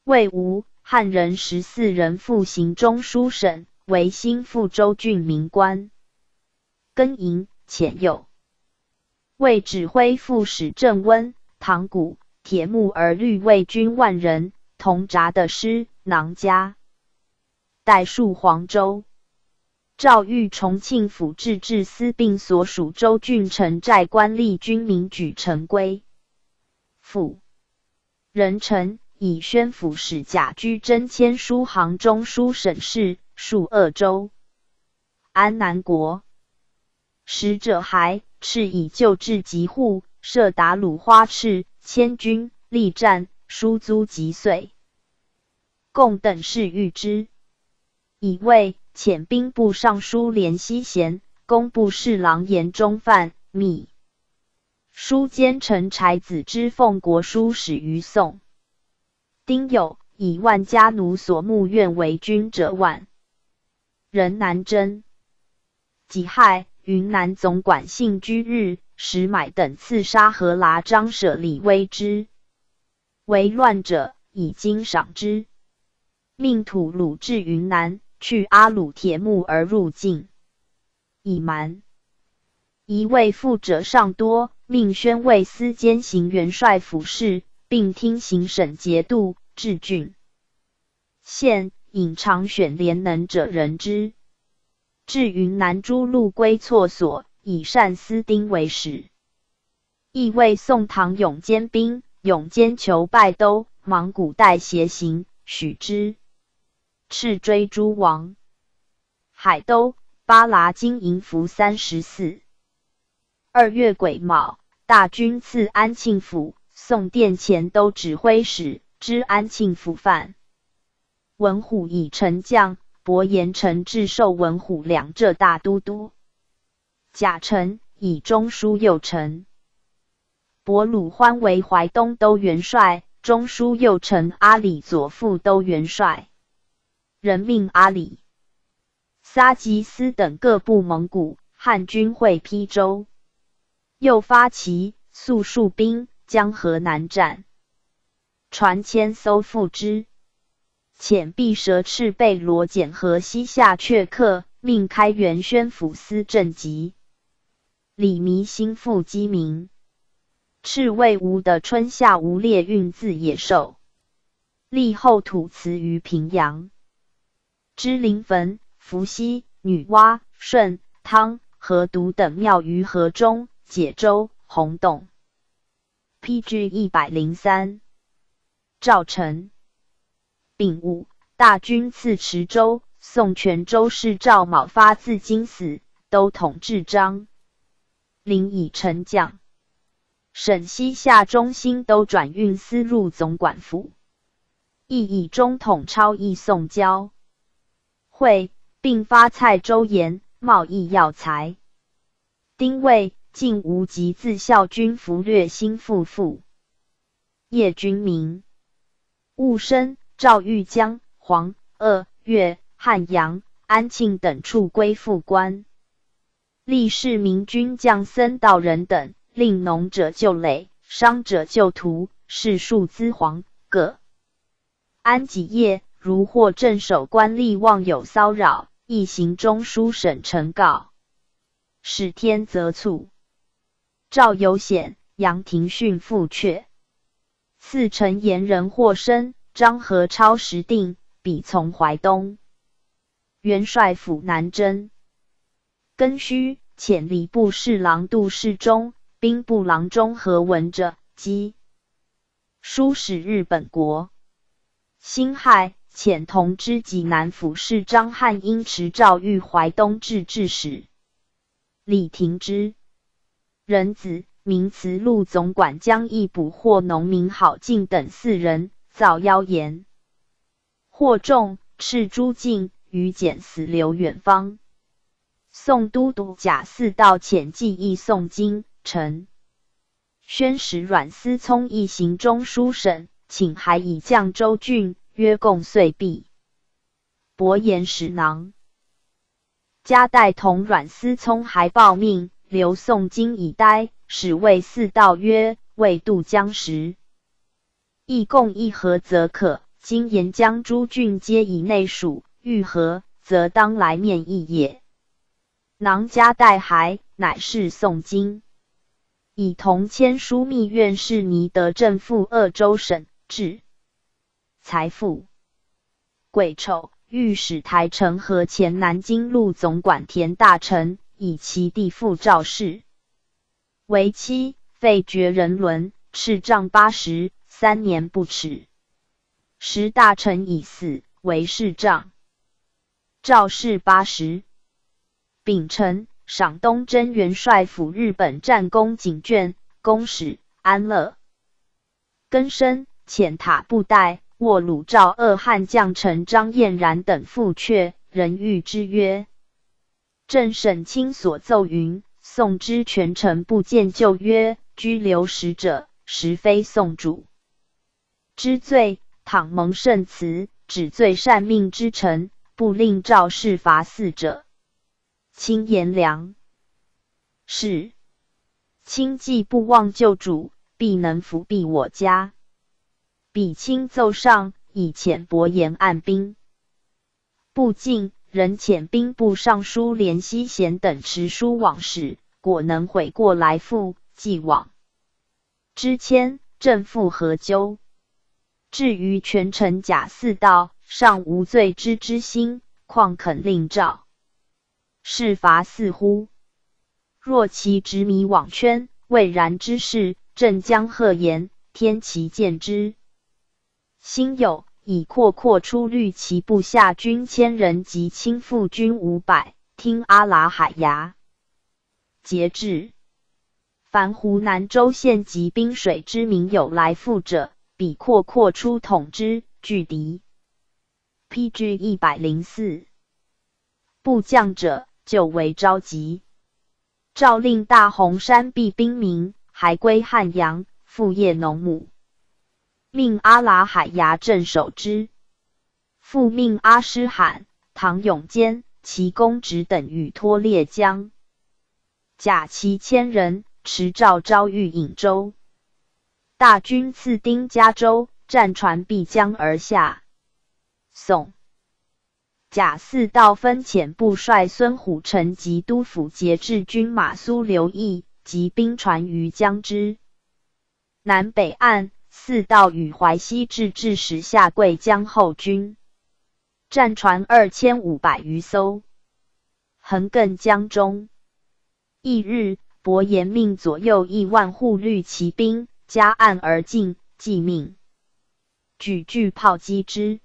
魏吴、汉人十四人复行中书省，为兴复州郡民官。更营、遣右。 为指挥副使郑温、塘古、铁木儿律卫军万人，同札的师囊夹带戍黄州。赵御重庆府制置司并所属州郡城寨官吏军民举城归附。任城、以宣抚使贾居贞迁书杭中书省事，戍鄂州。 安南国。使者还，敕以旧制疾户，设达鲁花赤、千军、力战、输租及岁。共等侍御之。乙未，遣兵部尚书连希贤、工部侍郎严中范、秘书监陈柴子之奉国书使于宋。丁酉，以万家奴所募愿为军者万 人南征。己亥，云南总管信居日、石买等刺杀何剌张舍李威之为乱者，以金赏之。命吐鲁至云南，去阿鲁铁木儿入境。乙蛮。乙未，复者尚多，命宣慰司兼行元帅府事，并听行省节度、治郡、 县，引常选廉能者任之。至云南诸路归错所，以单思丁为使。亦为宋唐永坚兵，永坚求拜都、芒古带斜行，许之。敕追诸王。海都、巴剌经营服三十四。 二月癸卯，大军次安庆府，宋殿前都指挥使，知安庆府犯。文虎以陈将、伯颜臣至授文虎两浙大都督。甲辰，以中书右丞伯鲁欢为淮东都元帅，中书右丞阿里左副都元帅。任命阿里、 撒吉思等各部蒙古汉军会披州。又发骑、速戍兵将河南战船千搜复之。遣毕舌赤贝罗简河西夏阙客，命开元宣抚司正吉、李弥兴复鸡鸣。敕为吴的春夏无烈运自野兽。立后土祠于平阳。 知临汾、伏羲、女娲、顺、汤、河渎等庙于河中、解州、洪洞。P G一百零三。赵成。丙午，大军次池州，宋全州市赵卯发自京死，都统制张灵以陈将。 省西夏中兴都转运司入总管府，亦以中统超议宋交会，并发蔡州盐、贸易药材。丁未，晋吴及自校军俘掠兴复府叶军民。戊申，赵玉将黄、鄂、越、汉阳、安庆等处归附官。 立誓明军将僧道人等，令农者就累，商者就途，士庶资黄各安己业。如获镇守官吏妄有骚扰，亦行中书省呈告，使天责促。赵由显、杨廷训复阙。次陈延仁获升，张合超时定，彼从淮东 元帅府南征。庚戌，遣礼部侍郎杜世忠、兵部郎中何文哲、机书使日本国。辛亥，遣同知济南府事张汉英持赵御淮东制置使李廷之。人子，名词，陆总管将一捕获农民郝进等四人造谣言，获众，赤猪进，于简死流远方。宋都督贾似道遣骑议宋经、陈宣使阮思聪一行中书省，请还以绛州郡，约共岁毕。伯颜使囊。 夹带同阮思聪还报命，留宋经以待，使谓似道曰：未渡江时，亦共议和则可，今沿江诸郡皆以内属，欲和，则当来面议也。囊夹带还，乃是宋经。以同签书密院，示尼得镇抚鄂州省，置财富。 癸丑，御史台陈和前南京路总管田大臣，以其弟父赵氏为妻，废绝人伦，赐杖八十，三年不耻。时大臣已死，为世杖。赵氏八十。丙辰，陕东征元帅抚日本战功锦卷，公使安乐 更升，遣塔布袋，握鲁赵二汉将臣张晏然等复阙，人谕之曰：朕省卿所奏云，宋之权臣不见旧约，拘留使者，实非宋主之罪，倘蒙圣慈，只罪善命之臣，不令赵氏伐四者。 卿贤良。是。卿既不忘旧主，必能辅弼我家。彼卿奏上，以遣伯颜按兵不进，人遣兵部尚书连希贤等持书往使，果能悔过来复，既往之迁，朕复何忧？至于权臣贾似道，尚无罪之之心，况肯令赵 是伐四乎？若其执迷罔圈，未然之事，朕将喝言，天其见之。辛酉，以阔阔出率其部下军千人及亲附军五百，听阿拉海牙节制。凡湖南州县及滨水之民有来复者，彼阔阔出统之，拒敌。 P G一百零四。部将者，旧为召集。诏令大洪山避兵民，还归汉阳，复业农牧。命阿拉海牙镇守之。复命阿诗罕、唐永坚、齐公直等与托列将甲其千人，持诏招谕颍州。大军次丁嘉州，战船必江而下。宋。 贾似道分遣部帅孙虎臣及都府节制军马苏刘义及兵船于江之南北岸，似道与淮西至治使夏贵将后军，战船二千五百余艘，横亘江中。 一日，伯颜命左右一万户律骑兵加岸而进，既命举巨炮击之。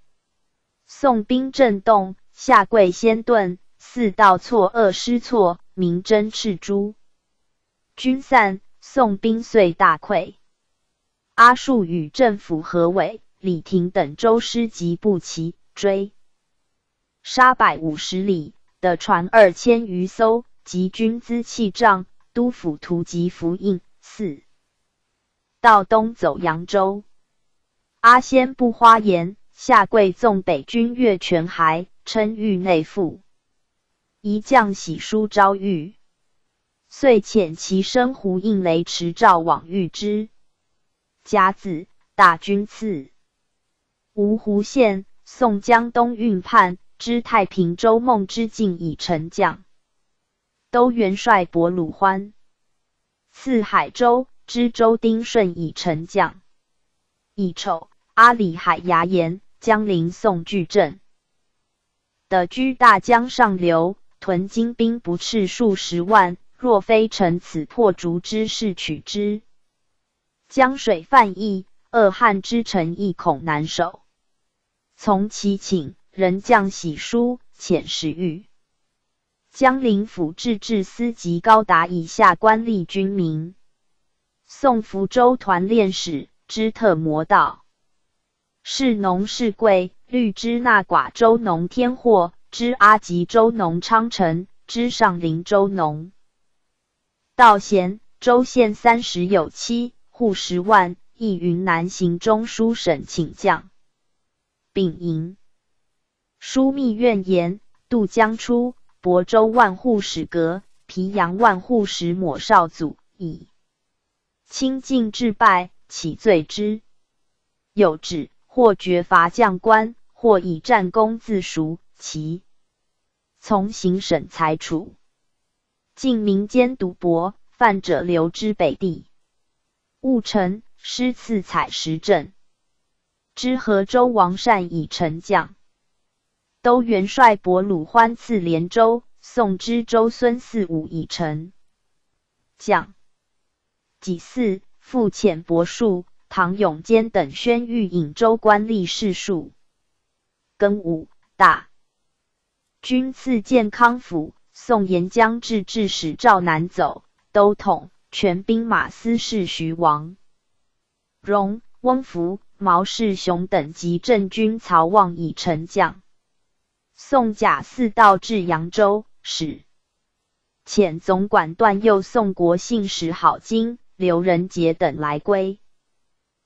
宋兵震动，夏贵先遁，似道错愕失措，鸣征赤猪。军散，宋兵遂大溃。阿术与镇抚何伟、李廷等舟师及步骑追 杀百五十里，得船二千余艘，及军资器仗，都府图籍符印。四。道东走扬州。阿仙不花言，夏贵纵北军越泉海，称域内附。一将喜书招谕，遂遣其生胡应雷持诏往谕之。甲子，大军次 芜湖县，宋江东运判，知太平州孟知敬已乘将。都元帅伯鲁欢。次海州，知州丁顺已乘将。乙丑，阿里海牙言，江陵宋巨镇。得居大江上流，屯精兵不斥数十万，若非乘此破竹之势取之， 江水泛溢，二汉之城亦恐难守。从其请，人将喜书，遣使谕。江陵府制置司级高达以下官吏军民。宋福州团练使，知特摩道。 士农士贵，律知那寡州农天获，知阿集州农昌城，知上林州农道贤，州县三十有七，户十万，亦云南行中书省请将。丙寅，枢密院言，渡江出，亳州万户使阁，皮阳万户使抹少祖，以 清净至败，岂罪之有？指或绝罚将官，或以战功自赎，其从行省裁处。禁民间赌博，犯者流之北地。务陈师赐采石镇，知河州王善以丞将。都元帅伯鲁欢赐连州，宋知州孙嗣武以丞将。 己巳，复遣伯树、唐永坚等宣谕颍州官吏士庶。庚午，大军赐建康府，宋沿江制置使赵南走，都统、全兵马司事徐王荣、翁福、毛世雄等及镇军曹旺以丞将。宋甲巳，道至扬州，使 遣总管段佑送国姓使郝经、刘仁杰等来归。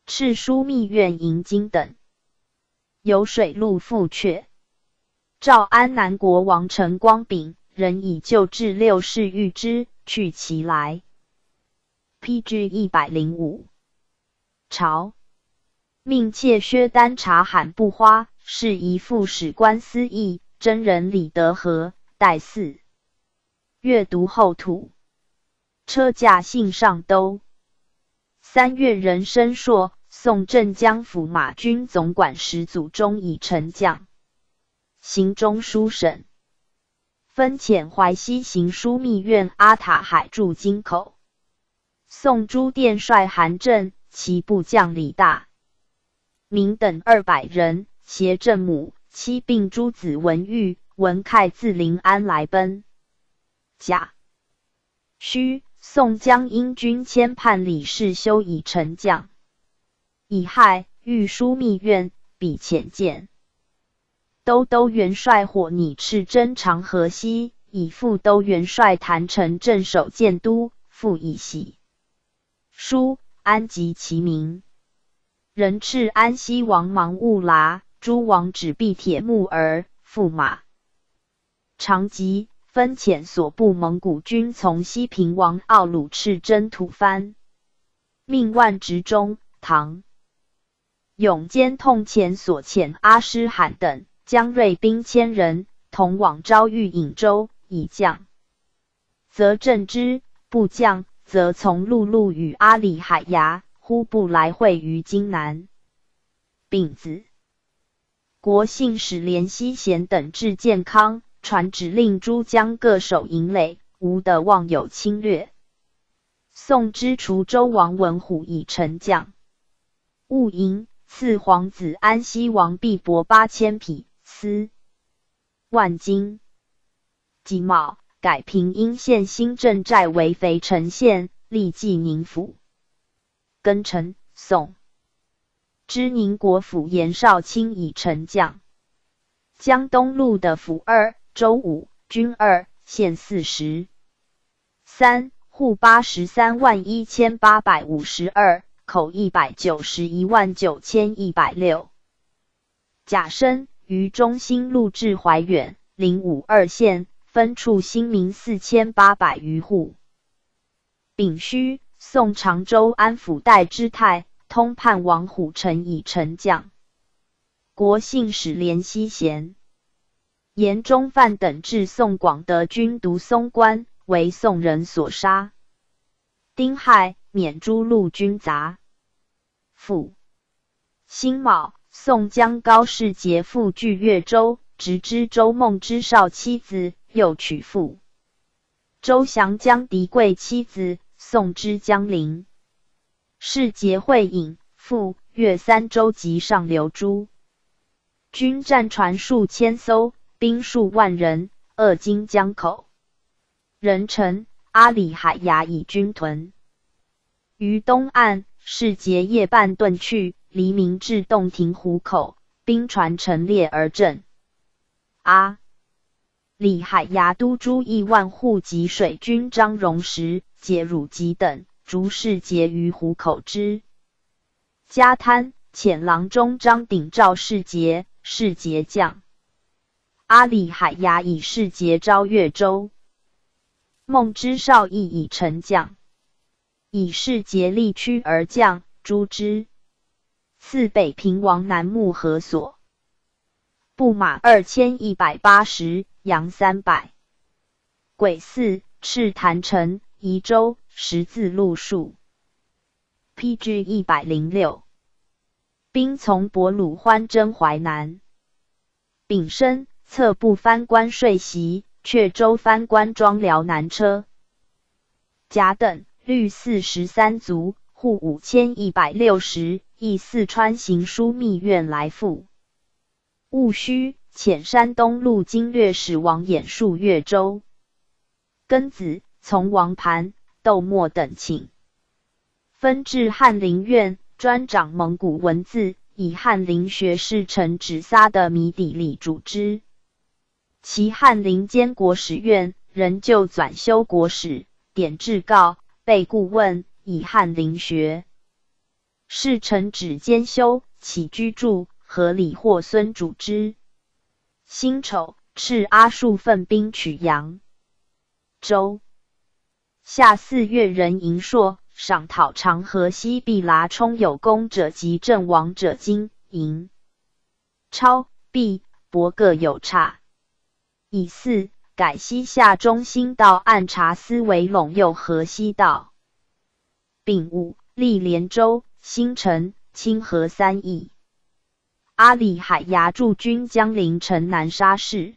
敕枢密院迎经等。由水路赴阙。诏安南国王陈光炳，人已旧置六世御之，去其来。P G一百零五。朝。命妾薛丹察罕布花，侍宜副使官司议，征人李德和，代祀。 阅读厚土。车驾幸上都。三月壬申朔，宋镇江府马军总管石祖忠以丞将。行中书省。分遣淮西行枢密院阿塔海驻京口。 宋诸殿帅韩震、其部将李大明等二百人，携镇母、妻并诸子文玉、文俶自临安来奔。甲戌，宋江因军迁判李世修以丞将。 乙亥，御书密院，比遣见。都督元帅火拟赤征长河西，以副都元帅谭成镇守建都，复以喜书安吉其名。人斥安西王芒兀剌，诸王止避铁木儿，驸马 长吉分遣所部蒙古军从西平王奥鲁赤征吐蕃，命万执中、唐永坚痛遣所遣阿诗罕等将锐兵千人同往招谕颍州，以将则镇之，不将则从陆路与阿里海牙、忽部来会于今南。丙子， 国姓史连西贤等至建康，传旨令诸将各守营垒，无得妄有侵略。宋知除周王文虎以丞将。戊寅，赐皇子安西王毕博八千匹，丝万金。己卯，改平阴县新镇寨为肥城县，历济宁府。庚辰，宋 知宁国府严绍卿以丞将。江东路的府二、州五、军二、县四十三，户八十三万一千八百五十二，口一百九十一万九千一百六。甲申，于中兴路至怀远，领五二县，分处新民四千八百余户。 丙戌，宋常州安抚代知太、通判王虎臣以丞将。国姓史连西贤。严中范等至宋广德军都松关，为宋人所杀。丁亥，免诸路军杂 府。辛卯，宋江高适节复据越州，直知周孟之绍妻子，又娶父周祥江嫡贵妻子，送之江陵。适节会饮，复、越三州及上流诸军战船数千艘，兵数万人，扼今江口。人称阿里海牙乙军屯。于东岸，士节夜半遁去，黎明至洞庭湖口，兵船陈列而阵。阿里海牙都诸亿万户及水军张荣实、解汝吉等，逐士节于湖口之 加滩、浅廊中张鼎召士节，士节将。阿里海牙以士节招越州。孟知少亦以陈将，以士节力屈而将，诛之。赐北平王南牧何所。步马二千一百八十，羊三百。鬼寺、赤潭城、宜州，十字路数。 P G一百零六。兵从博鲁欢征淮南。丙申，侧部藩关遂袭，却州藩关庄辽南车。甲等，律四十三卒，户五千一百六十，亦四川行书密院来复。戊戌，遣山东路经略使王衍戍越州。 庚子，从王盘、窦默等请分至翰林院，专掌蒙古文字，以翰林学士陈止撒的谜底里组织。其翰林兼国史院仍旧纂修国史、典制告、备顾问，以翰林学 士陈止兼修，起居注，合理霍孙主之。辛丑，敕阿术分兵取扬州。夏四月，任盈硕赏讨长河西毕剌充有功者及阵亡者金、银、钞、币、帛各有差。乙巳，改西夏中心道按察司为陇右河西道。 丙午，历连州、兴城、清河三邑。阿里海牙驻军江陵城南沙市，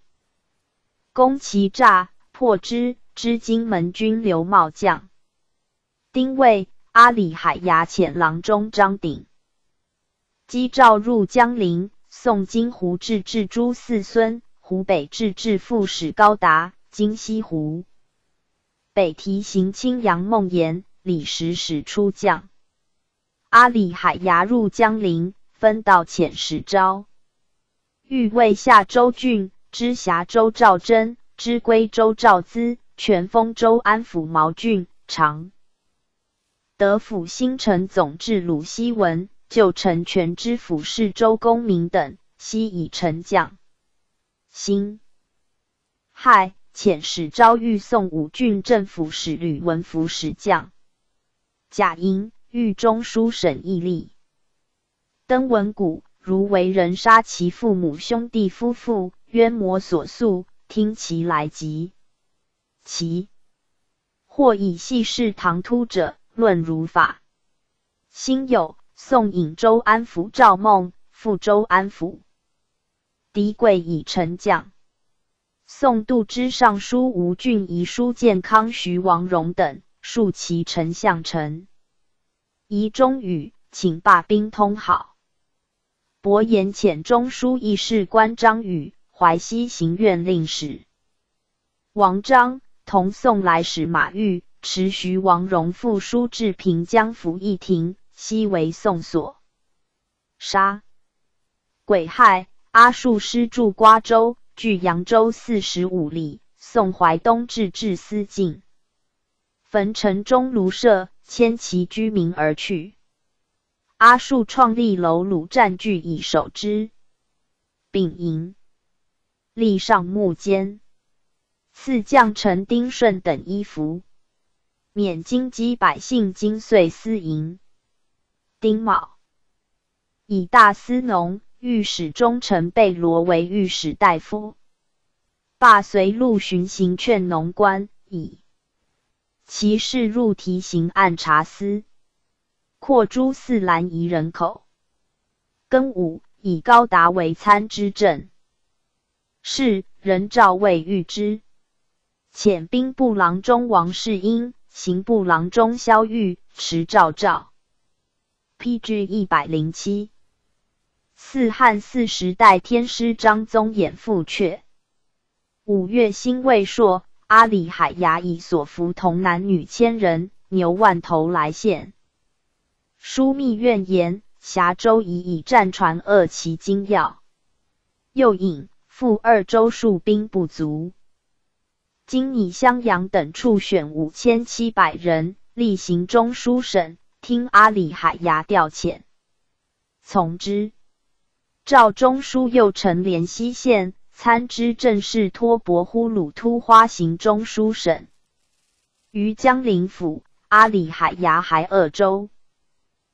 攻其诈，破之，知金门军刘茂将。丁未，阿里海牙遣郎中张鼎 击赵入江陵，宋金湖制置朱四孙，湖北制置副使高达，今西湖。北提刑卿杨孟言、李时始出将。阿里海牙入江陵，分道遣使昭、御卫下周俊、知峡州赵祯、知归州赵资、全丰州安抚毛俊、常 德抚兴城总制鲁西文、旧城全知抚事周公明等，悉以陈将。辛亥，遣使昭谕宋武郡镇抚使吕文辅使将。甲寅，谕中书省议吏 登闻谷，如为人杀其父母兄弟夫妇，冤魔所诉，听其来及。其或以系事唐突者，论如法。辛酉，宋颍州安抚赵孟，复州安抚。敌贵以陈将。 宋度支尚书吴郡仪叔建康徐王荣等，戍其丞相陈仪中语，请罢兵通好。伯颜遣中书议事官张宇、淮西行院令史王章同宋来使马昱，持徐王荣复书至平江府议亭，悉为宋所杀。 癸亥，阿术师驻瓜州，距扬州四十五里，宋淮东至至司境。焚城钟垆社，迁其居民而去。阿术创立楼鲁，占据以守之。丙寅，立上木坚，赐将陈丁顺等衣服，免京畿百姓金岁私银。丁卯， 以大司农、御史中丞贝罗为御史大夫，罢随路巡行劝农官，以其事入提刑按察司，扩朱四兰夷人口。庚午，以高达为参知政事，人赵未遇之。遣兵部郎中王世英、刑部郎中萧玉、持赵赵。 P G一百零七。四汉四时代天师张宗衍复阙。五月辛未朔，阿里海牙以所俘童男女千人，牛万头来献。疏密怨言，峡州已以战船扼其精要。又引复二州戍兵不足，今以襄阳等处选五千七百人，例行中书省，听阿里海牙调遣。从之。赵中书右丞怜西献参知政事，托博忽鲁突花行中书省。于江陵府，阿里海牙还扼州，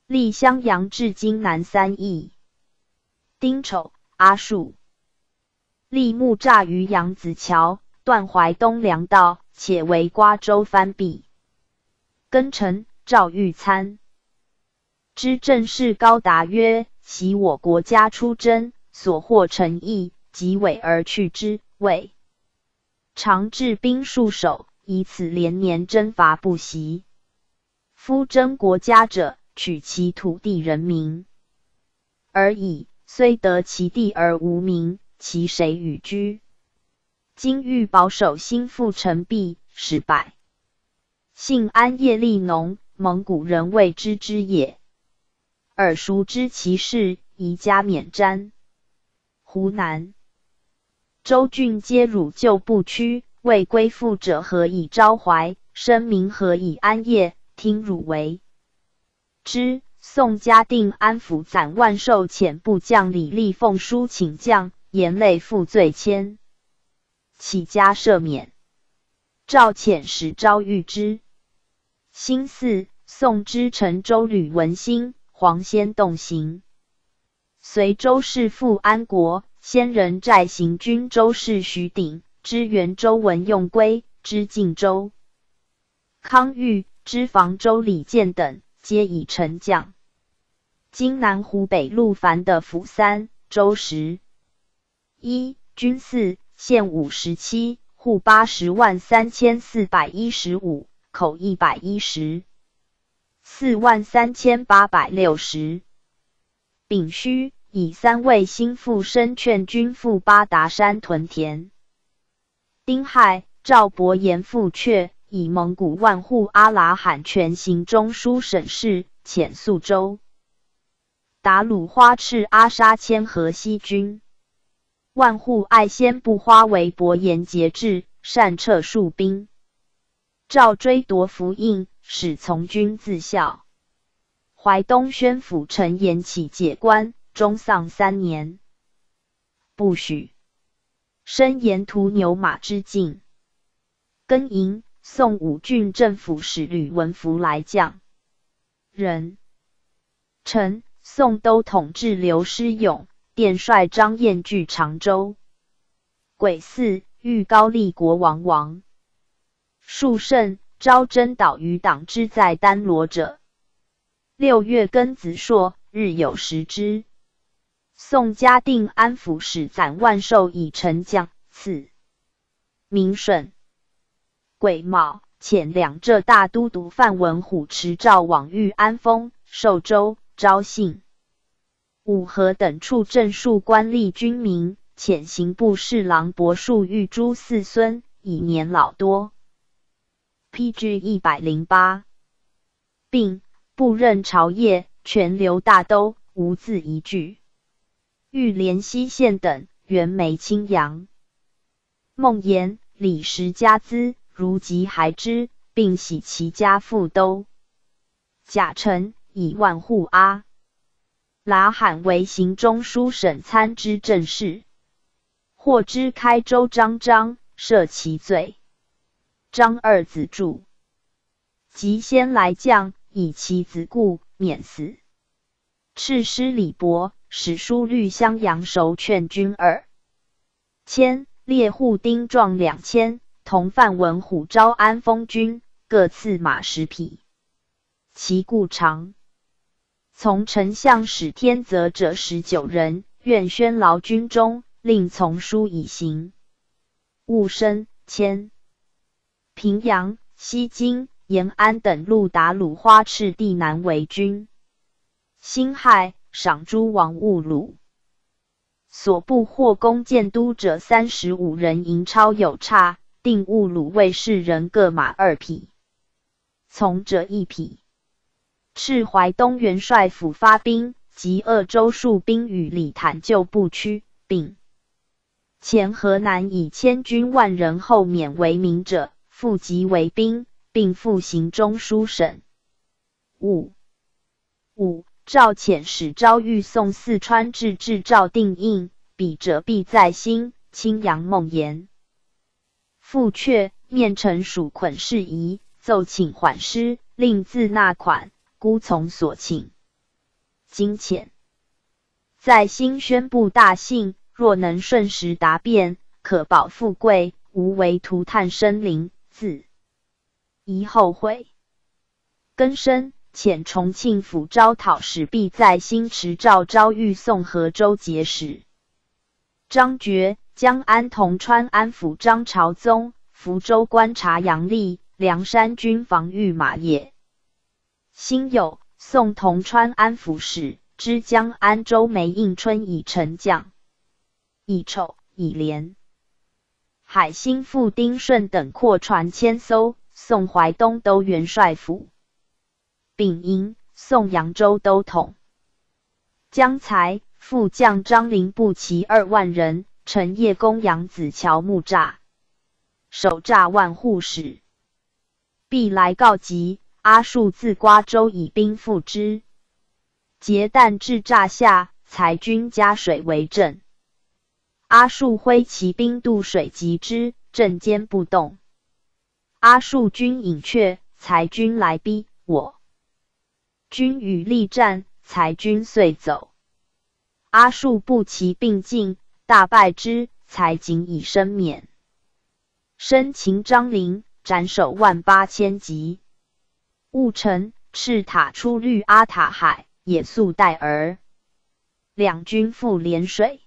历襄阳至今南三邑。丁丑，阿术。立木栅于扬子桥，断淮东粮道，且为瓜州藩地。更臣赵玉参。知政事高达曰：昔我国家出征，所获城邑，即委而去之，谓：常置兵戍守，以此连年征伐不息。夫争国家者，取其土地人民而已，虽得其地而无民，其谁与居？今欲保守兴复城壁，使百姓安业立农，蒙古人未知之也。尔熟知其事，宜加免瞻。湖南州郡皆汝旧不屈，未归附者何以昭怀？生民何以安业？听汝为之。宋嘉定安抚暂万寿遣部将李立奉书请降，言累赋罪千，乞加赦免。赵遣使昭谕之。兴四，宋知成州吕文兴、黄仙洞行。随州侍赴安国，先人寨行军州侍徐鼎，知援州文用归，知靖州康裕，知房州李建等，皆已成将。今南湖北陆烦的府三、州十。一、军四，县五十七，户八十万三千四百一十五，口一百一十，四万三千八百六十。丙戌，以三位心腹参劝军赴巴达山屯田。丁亥，赵伯言赴阙，以蒙古万户阿拉罕权行中书省事，遣肃州达鲁花赤阿沙千河西军。万户爱先部花为伯言节制，善掣戍兵。赵追夺符印，始从军自校。淮东宣抚陈延起解关，终丧三年。不许。申延图牛马之境。庚寅，宋武郡政府使吕文福来降。壬辰，宋都统制刘师勇电率张晏据常州。癸巳，遇高丽国王王树胜，昭真岛于党之在丹罗者。六月庚子朔，日有食之。宋嘉定安抚使暂万寿以丞将赐名顺。癸卯，遣两浙大都督范文虎持诏往谕安丰、寿州、昭信、武和等处镇戍官吏军民，遣刑部侍郎柏树谕诸四孙，已年老多。P G一百零八。并布任朝谒，全留大都，无字一句。谕怜西献等，原没青阳。孟延、李时加资，如疾还之，并徙其家赴都。甲辰，以万户阿拉罕为行中书省参知政事。获知开州张张赦其罪。张二子柱。及先来将，以其子故免死。敕师李博，史书律襄阳守劝军二千，列户丁壮两千，同范文虎招安丰军，各赐马十匹。其故长。从丞相使天泽者十九人，愿宣劳军中，令从书以行。务生、迁平阳、西京、延安等路达鲁花赤地南为军。辛亥，赏诸王务鲁。所部获攻建都者三十五人，营超有差，定兀鲁卫士人各马二匹，从者一匹。敕淮东元帅府发兵，即鄂州戍兵与李坦旧部区，并遣河南以千军万人后勉为名者，复集为兵，并赴行中书省。五、五、赵遣使昭谕宋四川制置赵定应，笔者毕再兴、青阳孟延。复却面陈署捆事宜，奏请缓师，令自纳款，孤从所请。今遣再兴宣布大幸，若能顺时答辩，可保富贵，无为徒叹生灵，自宜后悔。更升遣崇庆府招讨使毕再兴持诏昭谕宋河州节使。张觉、江安同川安抚张朝宗、福州观察杨立、梁山军防御马业。辛酉，宋同川安抚使知江安周梅应春以陈将。乙丑，乙连。海兴复丁顺等阔船千艘，宋淮东都元帅府。丙寅，宋扬州都统。将才、副将张灵部骑二万人，乘夜攻扬子桥木栅，守栅万户使。毕来告急，阿术自瓜州以兵赴之。结旦至诈下，裁军加水为阵。阿术挥骑兵渡水击之，阵坚不动。阿术军隐却，裁军来逼，我军与力战，裁军遂走。阿术步骑并进，大败之，裁仅以身免。生擒张灵，斩首万八千级。兀臣赤塔出律阿塔海，也速带尔。两军复连水，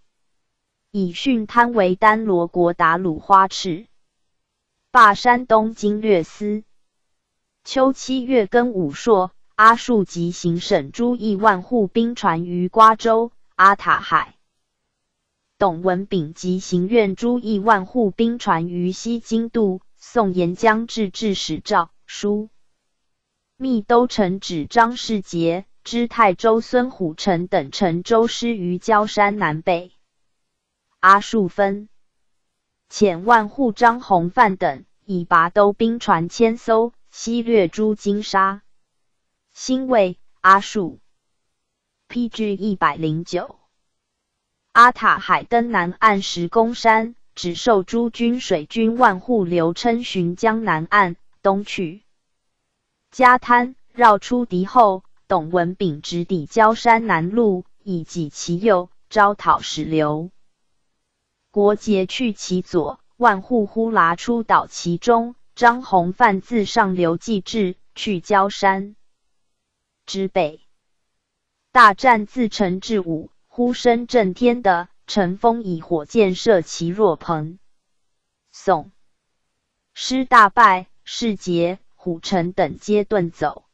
以汛滩为丹罗国达鲁花赤，罢山东经略司。秋七月庚午朔，阿术即行省诸亿万户兵船于瓜州、阿塔海。董文炳即行院诸亿万户兵船于西京度，宋沿江制置使诏书，密都城指张世杰、知泰州孙虎城等陈州师于焦山南北。阿术分遣万户张弘范等，以拔都兵船千艘，西掠诸金沙。辛未，阿术。P G一百零九。阿塔海登南岸石公山，只授诸军水军万户刘琛巡江南岸东去。加滩，绕出敌后，董文炳直抵焦山南路，以济其右，招讨使刘国杰去其左，万户忽拉出倒其中，张弘范自上流继至，去焦山。之北。大战自晨至午，呼声震天的陈锋以火箭射其若蓬。宋师大败，世杰、虎城等皆遁走。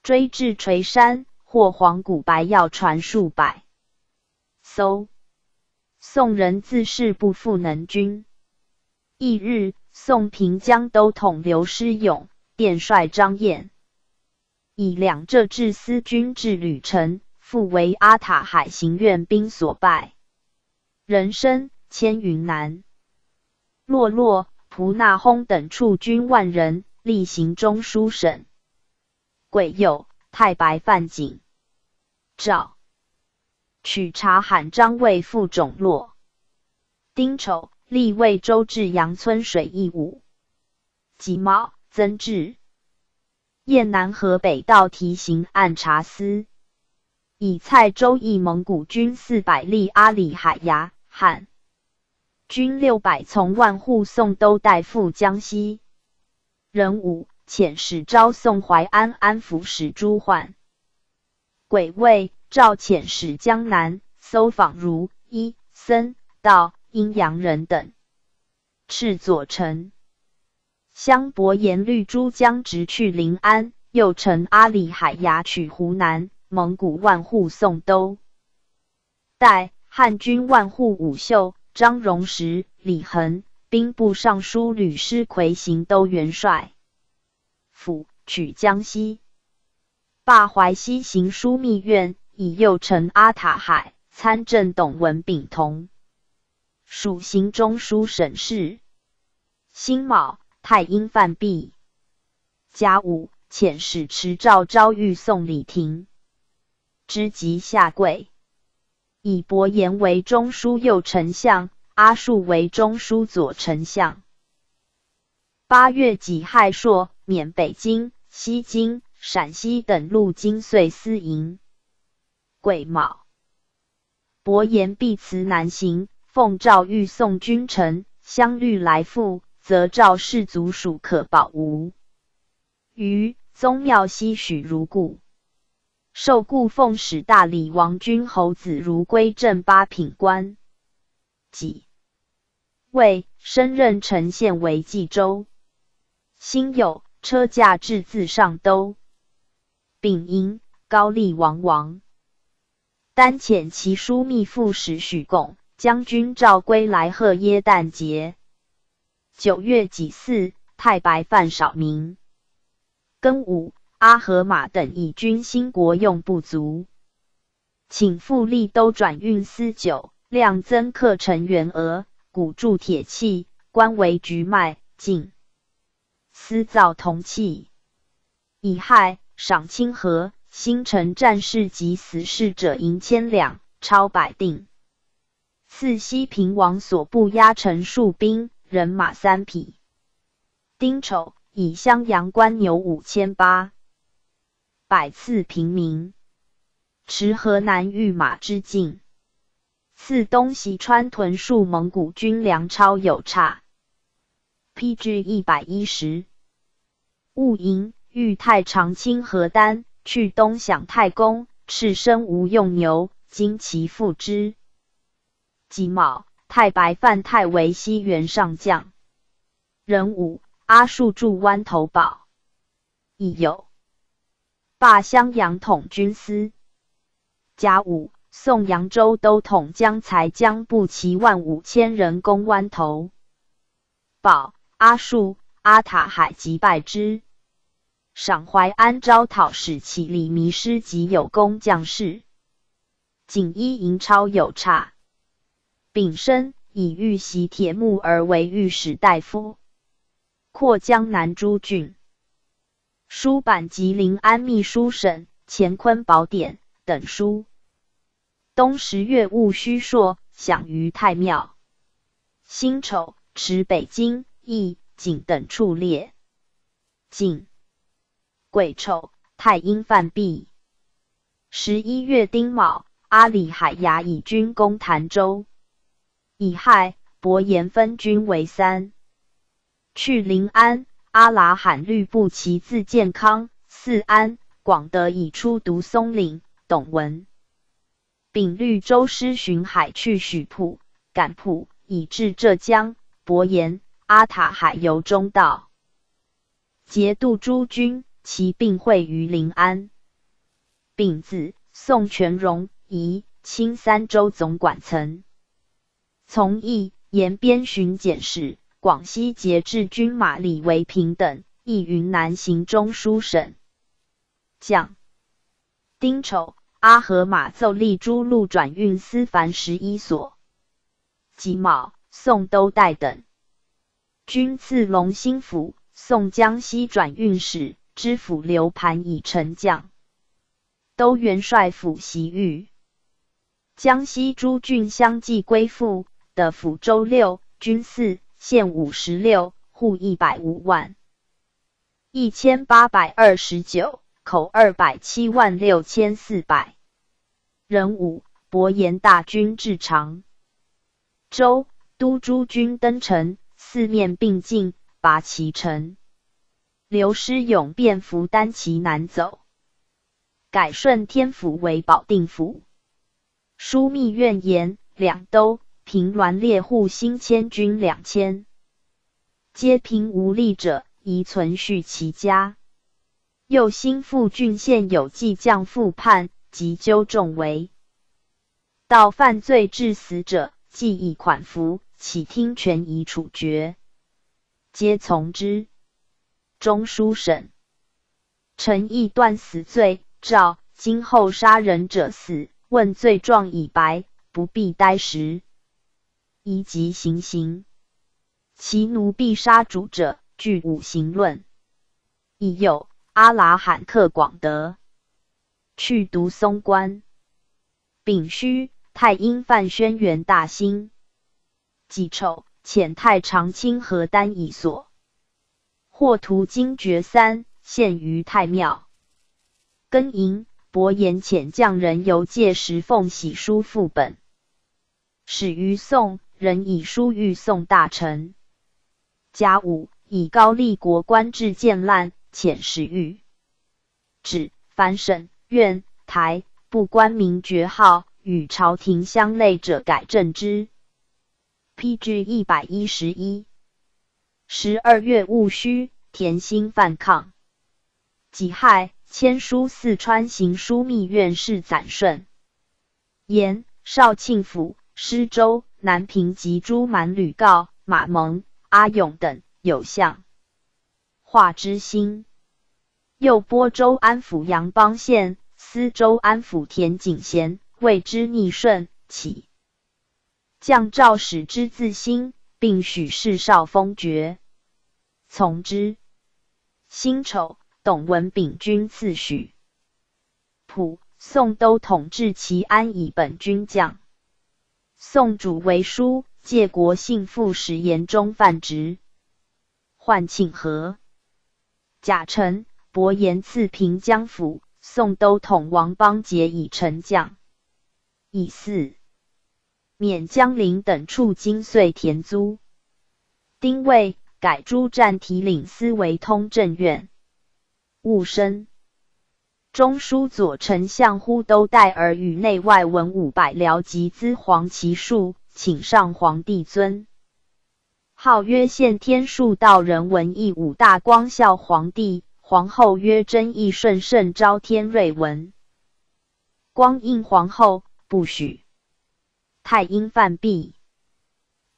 追至垂山，获黄骨白药船数百艘。宋人自恃不复能军。 一日，宋平江都统刘师勇、殿帅张燕以两浙制司军至旅陈，复为阿塔海行院兵所败。人参、千云南、洛洛、蒲那轰等处军万人，力行中书省。癸酉，太白范景、赵取察罕张卫复总络。丁丑，历渭州至杨村水义武。己卯，曾至雁南河北道提刑按察司，以蔡州役蒙古军四百立阿里海牙、汉军六百从万户宋都带赴江西。壬午，遣使招宋淮安安抚使朱奐。 癸未，赵遣使江南，搜访如一、森、道、阴阳人等，敕左丞相伯颜律诸将直去临安，右丞阿里海牙取湖南，蒙古万户宋都。代汉军万户武秀、张荣实、李恒、兵部尚书吕师魁行都元帅府，取江西。罢淮西行，书密院，以右丞阿塔海、参政董文、秉同。暑行中书省事。辛卯，太阴犯毕。甲午，遣使持诏昭御宋李廷，知及下跪。以伯颜为中书右丞相，阿术为中书左丞相。八月己亥朔，免北京、西京、陕西等路经岁司营。癸卯，伯颜毕辞南行，奉诏御送君臣，相虑来复，则赵氏族属可保无虞，宗庙悉许如故。授故奉使大理王君侯子如归镇巴品官。己未，升任承县为冀州。辛酉，车驾至自上都。丙寅，高丽王亡。单遣其枢密副使许拱、将军赵珪来贺耶诞节。九月己巳，太白饭少民。庚午，阿合马等以军兴国用不足，请复吏都转运丝酒，量增课程员额，补助铁器，官为局卖，进丝造铜器。乙亥，赏清河、新城战士及死士者银千两，钞百锭。赐西平王所部押陈戍兵，人马三匹。丁丑，以襄阳官牛五千八百赐平民，持河南御马之境。赐东西川屯戍蒙古军粮钞有差，P G一百一十。 戊寅，御太常卿何丹去东享太公，赤身无用牛，今其父之。己卯，太白范太为西原上将。壬午，阿术驻湾头堡。乙酉，罢襄阳统军司。甲午，送扬州都统将才将步骑万五千人攻湾头堡，阿术、阿塔海即败之。赏淮安招讨使起礼，迷失及有功将士。仅一营钞有差。丙申，以御袭铁木儿为御史大夫，扩江南诸郡。书版吉林安秘书省乾坤宝典等书。冬十月，务虚朔，享于太庙。辛丑，持北京、益、景等处列。丙，癸丑，太阴犯毕。十一月丁卯，阿里海牙以军攻潭州。乙亥，伯颜分军为三，去临安，阿拉罕律步骑自建康、泗安、广德以出独松岭、董文。丙戌，周师巡海去许蒲、甘蒲，以至浙江。伯颜、阿塔海由中道节度诸军，其并会于临安。丙子，送权荣、仪、钦三州总管曾从义、延边巡检使、广西节制军马李维平等，亦云南行中书省将。丁丑，阿合马奏立诸路转运司凡十一所。己卯，送都带等。军赐龙兴府，送江西转运使、知府刘盘以丞将、都元帅府洗御。江西诸郡相继归附，得府州六，军四，县五十六，户一百五万一千八百二十九，口二百七万六千四百。壬午，伯颜大军至常州，都诸军登城，四面并进，拔其城。刘师勇便扶单骑南走，改顺天府为保定府。枢密院言，两都、平滦、猎户兴千军两千，皆平无力者，宜存续其家。又兴复郡县有计将复叛，即纠众围。盗犯罪致死者，即以款服，岂听权以处决，皆从之。中书省。陈毅断死罪，诏今后杀人者死，问罪状已白，不必待时，宜即行刑。其奴婢杀主者，具五刑论。亦有阿拉罕克广德，去毒松关。丙戌，太阴范宣元大兴。己丑，遣太常卿何丹以所获图经决三，献于太庙。庚寅，伯颜遣匠人游介石奉玺书副本，始于宋，仍以书谕宋大臣。甲午，以高丽国官至建烂，遣使谕，指凡省、院、台部官名爵号与朝廷相类者改正之。P G 一百一十一。十二月戊戌，田兴反抗。己亥，迁书四川行书密院侍斩顺延、绍庆府、施州、南平及诸蛮吕告、马蒙、阿勇等，有向华之心。又播州安抚杨邦宪、司州安抚田景贤，谓之逆顺，起降诏使之自新，并许世绍封爵，从之。辛丑，董文炳军次许濮，宋都统制齐安以本军将。宋主为书，借国姓副使延中范职，换庆和。甲辰，伯颜赐平江府，宋都统王邦节以丞将。乙巳，免江陵等处经岁田租。丁未，改诸占提领司为通政院。戊申，中书左丞相忽都代尔与内外文武百僚及资黄旗数，请上皇帝尊。号曰献天数道人文艺武大光孝皇帝，皇后曰贞义顺圣昭天瑞文。光应皇后，不许。太阴犯毕。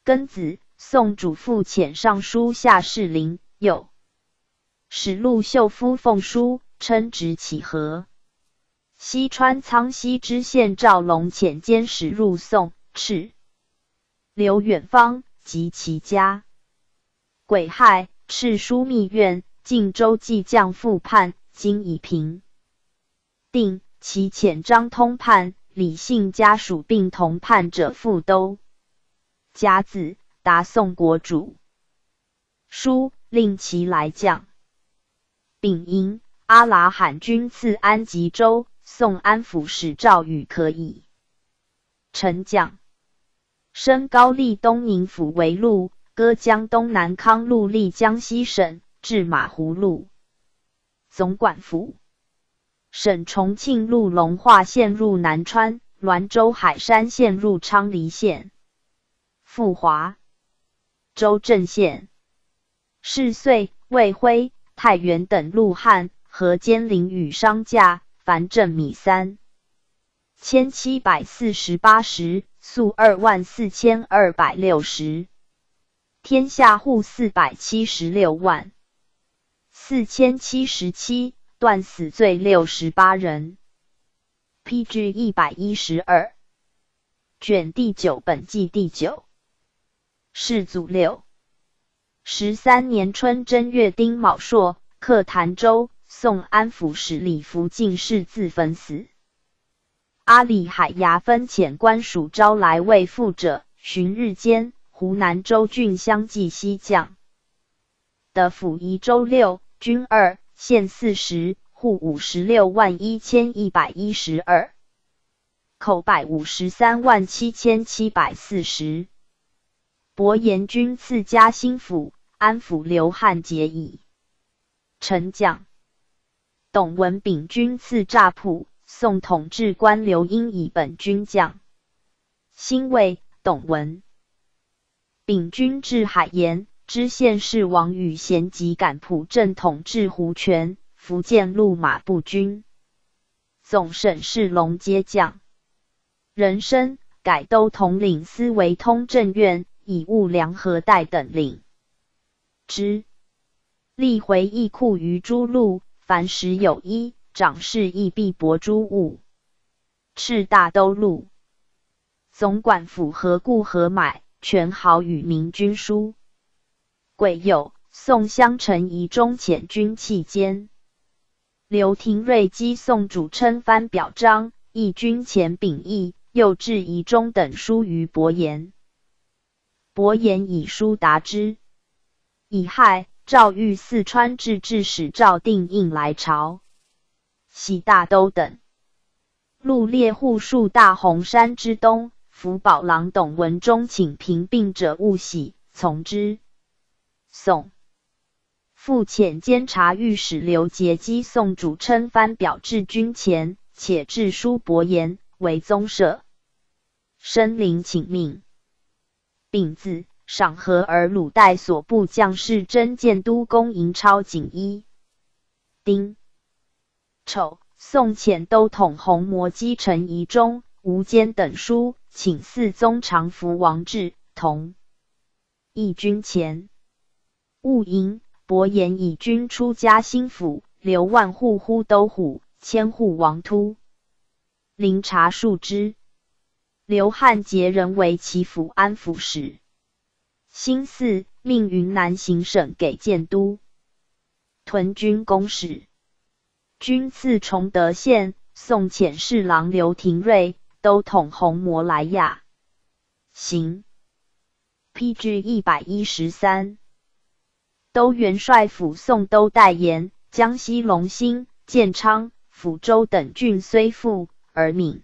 庚子，宋主父遣尚书夏世林，又使陆秀夫奉书，称执乞和。西川苍溪知县赵隆遣监使入宋，敕留远方及其家。癸亥，敕书密院，晋州济将傅泮，今已平。 定，其遣张通判、李信家属并同叛者赴都。甲子，答宋国主书，令其来降。丙寅，阿拉罕军赐安吉州，宋安抚使赵宇可以 丞将。升高丽东宁府为路，割江东南康陆历江西省，至马湖路总管府。省重庆路隆化县入南川，滦州海山县入昌黎县。富华州镇县。 是岁，卫辉、太原等陆汉、河间领与商贾，凡镇米三千七百四十八石，粟二万四千二百六十，天下户四百七十六万四千七十七，断死罪六十八人。P G 一百一十二卷第九本纪第九。世祖六十三年春正月丁卯朔，刻潭州，宋安抚使李福进士自焚死。阿里海牙分遣官署招来慰抚者，旬日间，湖南州郡相继西降。德辅宜州六、均二、县四十，户五十六万一千一百一十二，口百五十三万七千七百四十。伯颜军赐嘉兴府，安抚流汉皆以丞将。董文炳军赐乍浦，宋统制官刘英以本军将。兴卫、董文炳军至海盐，知县事王宇贤即赶浦镇统制湖泉、福建路马步军。总审事龙阶将。 人升，改都统领司为通政院，以务粮和带等领之。立回驿库于诸路，凡时有一，掌事亦必泊诸务，敕大都路。总管府何固何买，权豪与明军书。癸酉，宋襄陈仪中遣军弃坚。刘廷瑞击宋主称藩表彰，义军遣秉义、右志仪中等书于伯颜。伯颜以书答之。乙亥，赵遇四川制置使赵定应来朝，徙大都等。陆列护戍大洪山之东，伏保郎董文忠请平并者勿徙，从之。宋 复遣监察御史刘杰击宋主称藩表至军前，且置书伯颜为宗社，申灵请命。丙子，赏和尔鲁带所部将士征建都公营超锦衣。丁丑，宋遣都统弘摩击陈仪中、吴坚等书，请四宗常服王志同 议军前。戊寅，伯颜以军出嘉兴府，留万户都护都护、千户王突、临察戍之。刘汉节任为其府安抚使。辛巳，命云南行省给建都、屯军公使。军次崇德县，宋遣侍郎刘廷瑞、都统弘摩来亚行。 P G 一百一十三。都元帅府宋都代言、江西龙兴、建昌、抚州等郡虽复，而闵、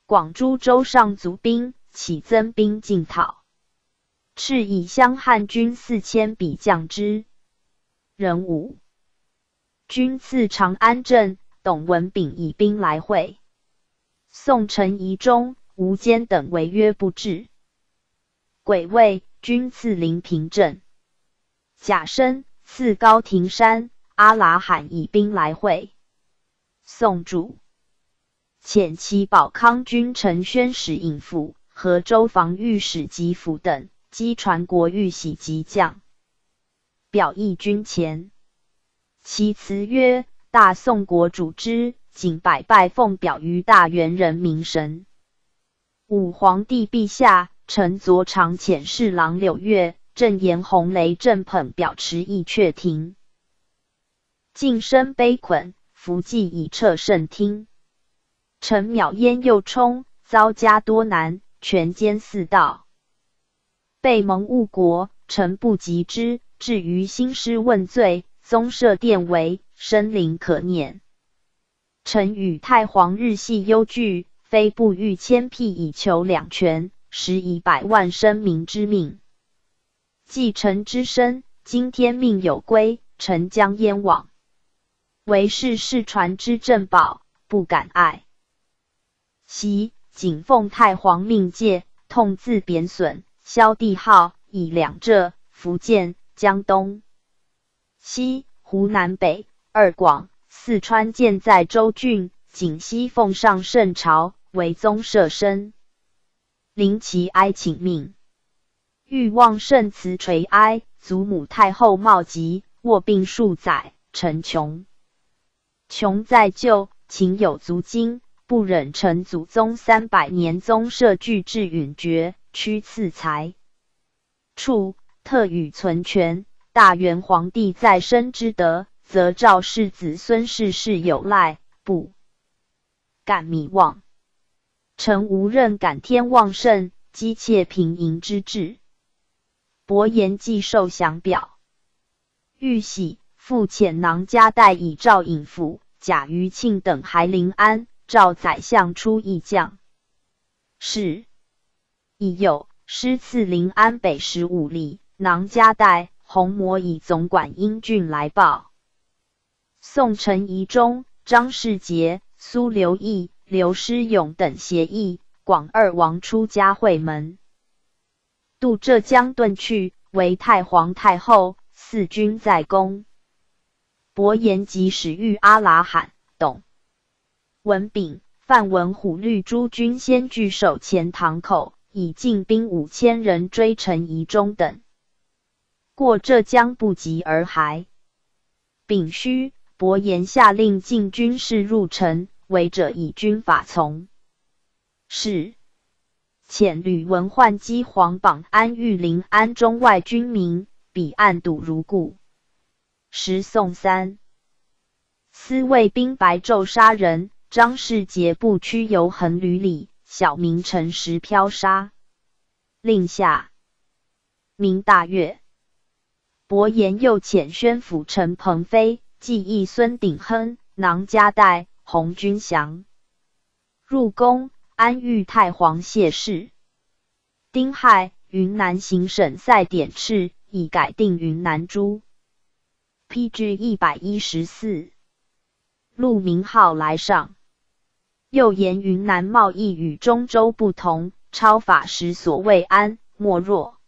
广诸州上卒兵，起增兵进讨。敕以襄汉军四千比将之。壬午， 军次长安镇，董文炳以兵来会。宋陈仪中、吴坚等违约不至。癸未，军次临平镇。甲申，赐高亭山、阿拉罕以兵来会。宋主 遣其保康军陈宣使应府、河州防御使吉福等，击传国玉玺及将表议军前。其辞曰：大宋国主之，仅百拜奉表于大元人民神。武皇帝陛下，臣昨常遣侍郎柳岳、镇言洪雷镇捧表持意阙庭。 近身悲捆，伏骑以掣圣听。臣渺焉幼冲，遭加多难，权奸四盗，背盟误国，臣不及之，至于兴师问罪，宗社殿围，生灵可念。臣与太皇日夕忧惧，非不欲千辟以求两全，实以百万生民之命。 既臣之身，今天命有归，臣将焉往？唯是世传之珍宝，不敢碍。喜，谨奉太皇命借，痛自贬损，萧帝号，以两浙、福建、江东、西、湖南北、二广、四川建在州郡，仅西奉上圣朝，为宗社身。 临其哀请命。欲望圣辞垂哀，祖母太后冒疾，卧病数载，臣穷穷再救，情有足惊，不忍臣祖宗三百年宗社俱至殒绝，屈赐财畜，特与存全。大元皇帝在身之德，则赵氏子孙世世有赖，不 敢迷妄。臣无任感天妄圣，激切平营之志。伯颜既受降表，玉玺，复遣囊嘉带以赵应府、贾余庆等还临安，赵宰相出议将。是。乙酉，师赐临安北十五里，囊嘉带、弘摩以总管英俊来报。 宋陈仪中、张世杰、苏刘义、刘师勇等协议，广二王出嘉会盟，渡浙江遁去，为太皇太后，嗣君在宫。伯颜即使御阿拉罕、董文炳、范文虎率诸军先据守钱塘口，以禁兵五千人追陈仪中等，过浙江不及洱海。丙戌，伯颜下令禁军士入陈，违者以军法从。是，遣吕文焕击黄榜安育临安中外军民，彼案牍如故。时宋三。司卫兵白昼杀人，张世杰部曲游横旅里，小民陈时飘杀。令下。明大悦。伯颜又遣宣抚陈鹏飞、纪议孙鼎亨、囊嘉代、洪君祥入宫，安育太皇谢氏。丁亥，云南行省赛典敕已改定云南诸。P G一百一十四。陆明浩来上。又言云南贸易与中州不同，超法时所谓安、没、弱，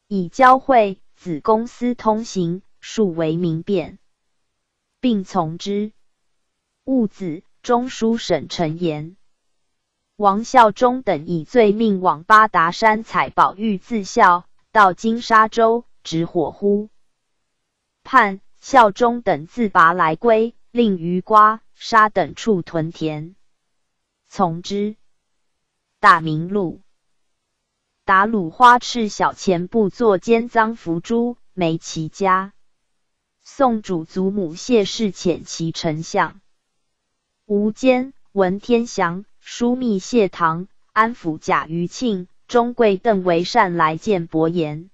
以交会、子公司通行，数为民变，并从之。戊子，中书省陈岩、王孝忠等以罪命往巴达山采宝玉自效，到金沙洲执火呼。判，孝忠等自拔来归，令于瓜、沙等处屯田，从之。大明录。达鲁花赤小钱布作奸赃伏诛，没其家。宋主祖母谢氏遣其丞相吴坚、文天祥、枢密谢唐、安抚贾余庆、钟贵邓为善来见伯颜。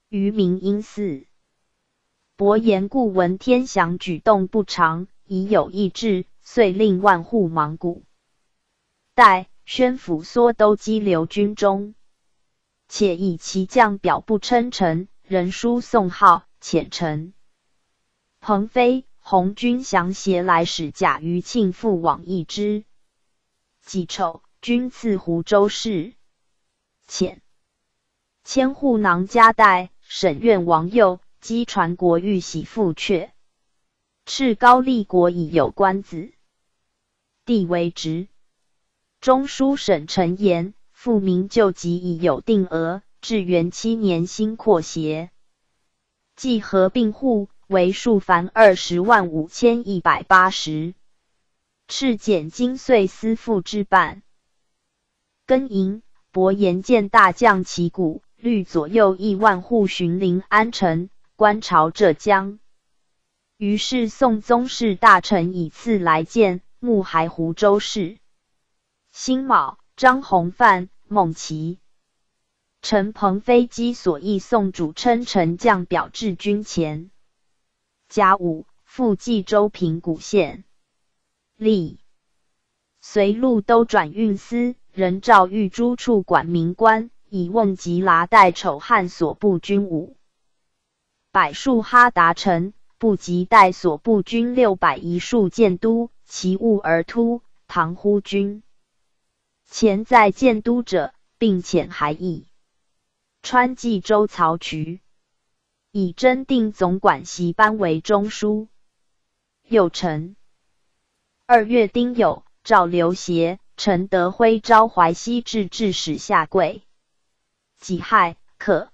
余民因四。伯颜故文天祥举动不常，已有异志，遂令万户芒古代宣抚缩兜激流军中，且以其将表不称臣，仍书宋号，遣陈、彭飞、洪君祥携来使贾余庆复往议之。己丑，军赐湖州市。遣千户囊嘉代、沈愿王佑击传国玉玺复阙。敕高丽国已有官子，弟为执。中书省陈岩复明旧籍已有定额，至元七年新扩协。计合并户为数凡二十万五千一百八十。敕减经岁司副之半。庚寅，伯颜见大将旗鼓，率左右亿万户寻临安城，观潮浙江。于是宋宗室大臣以次来见，募还湖州市。辛卯，张弘范、孟祺、陈彭飞击所议宋主称臣将表至军前。甲午，复冀州平谷县。历。随路都转运司仍赵玉珠处管民官，以瓮及拉带丑汉所部军伍。百数哈达城，不及带所部军六百一数建都，其物而突，唐呼军。前在建都者，并遣还议川冀州曹渠，以征定总管席班为中书。右丞。二月丁酉，赵刘协、陈德辉招淮西制置使下桂。己亥，可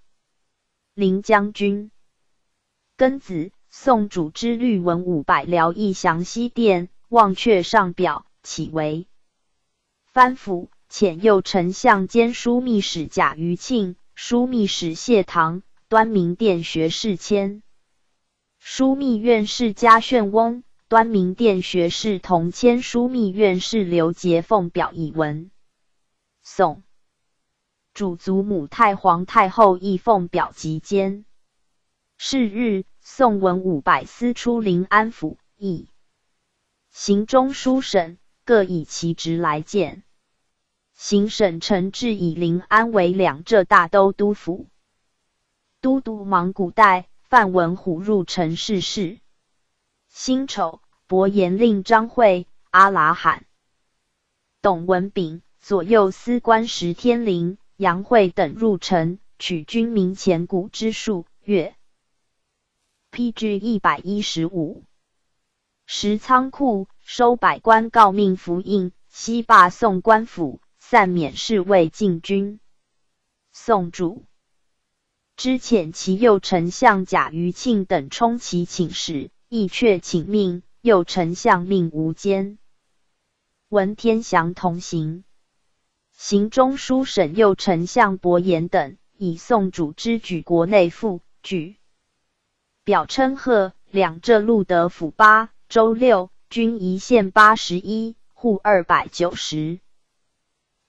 临将军。庚子，宋主之律文武百僚议降西殿，忘却上表，起为藩府，遣右丞相兼枢密使贾余庆、枢密使谢唐、端明殿学士谦、枢密院士嘉旋翁、端明殿学士同谦、枢密院士刘杰奉表以闻。宋主祖母太皇太后亦奉表及监。是日，宋文武百司出临安府，议行中书省，各以其职来见。行省丞制以临安为两浙大都督府。都督芒古代，范文虎入陈侍侍。辛丑，伯颜令张会、阿拉罕、董文炳、左右司官石天林、杨惠等入陈，取军民钱谷之数，约P G一百一十五。拾仓库，收百官诰命符印，悉罢宋官府，暂免侍卫禁军。宋主。之遣其右丞相贾余庆等充其寝室，亦却寝命，右丞相命无间。闻天祥同行。行中书省右丞相伯颜等，以宋主之举国内附举。表称贺两浙路德府八、州六、军一县八十一、户二百九十。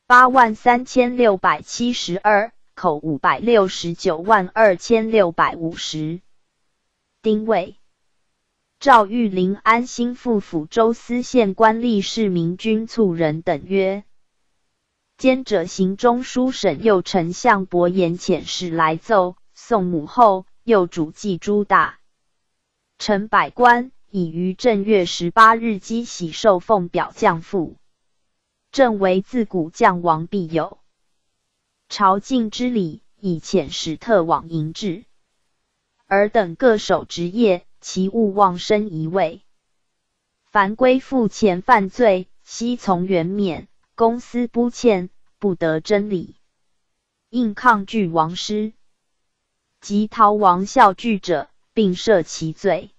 八万三千六百七十二，口五百六十九万二千六百五十。丁未。赵玉临安兴复抚州司县官吏士民军促人等曰：兼者行中书省右丞相伯颜遣使来奏，宋母后，右主祭诸大臣百官，已于正月十八日积洗受奉表降附。 朕为自古将亡必有朝觐之礼，以遣使特往迎至。尔等各守职业，其勿忘身一位。凡归附遣犯罪，悉从原免，公私不欠，不得征礼。应抗拒王师。及逃亡效拒者，并赦其罪。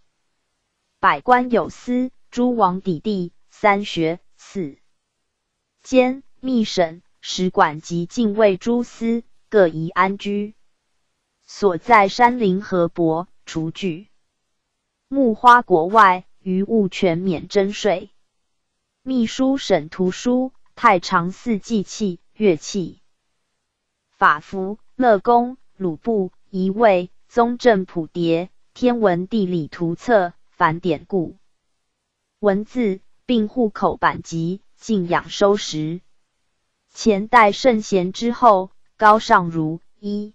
百官有司、诸王抵地、三学、四 监、秘省、使馆及禁卫诸司，各宜安居。所在山林河泊，除拒木花国外，余务全免征税。秘书省图书、太常寺祭器、乐器、法服、乐工、鲁布、仪位、宗正谱牒、天文地理图册、凡典故、文字，并户口版籍，敬仰收拾。前代圣贤之后，高尚如一。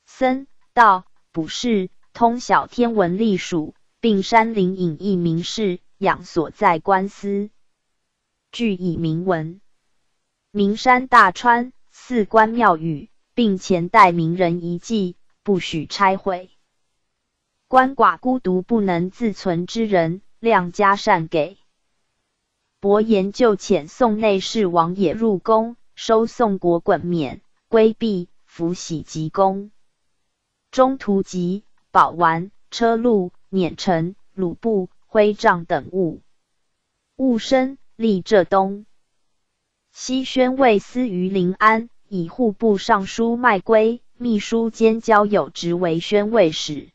僧、道、卜士，通晓天文历数，并山林隐逸名士，仰所在官司，俱以铭文。名山大川，寺观庙宇，并前代名人遗迹，不许拆毁。 鳏寡孤独不能自存之人，量加善给。伯颜就遣宋内侍王野入宫，收宋国滚免、规避、服洗及功。中途及宝丸、车辂、辇城、鲁布、徽杖等物。务生、历浙东。 西宣慰司于临安，以户部尚书麦归、秘书兼交友职为宣慰使。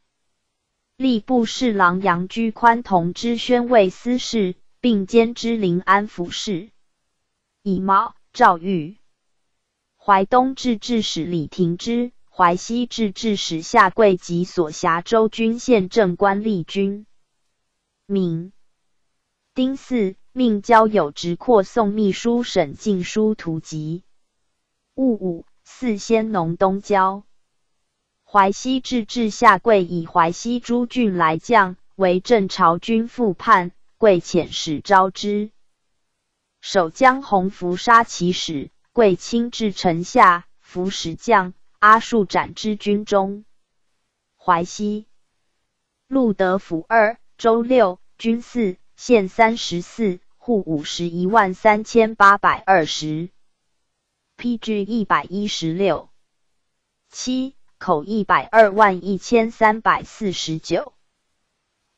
吏部侍郎杨居宽同知宣慰司事，并兼知临安府事。乙卯，赵玉。淮东制置使李廷芝、淮西制置使夏贵及所辖州郡县镇官吏军。明 丁巳，命交友直扩宋秘书省禁书图籍。戊午，四宣农东郊。淮西制置夏贵以淮西诸郡来将，为镇朝军复叛，贵遣使招之。守将洪福杀其使，贵亲至城下，伏使将阿术斩之军中。淮西 路德府二、州六、军四、县三十四、户五十一万三千八百二十。P G一百一十六。七，口一百二万一千三百四十九。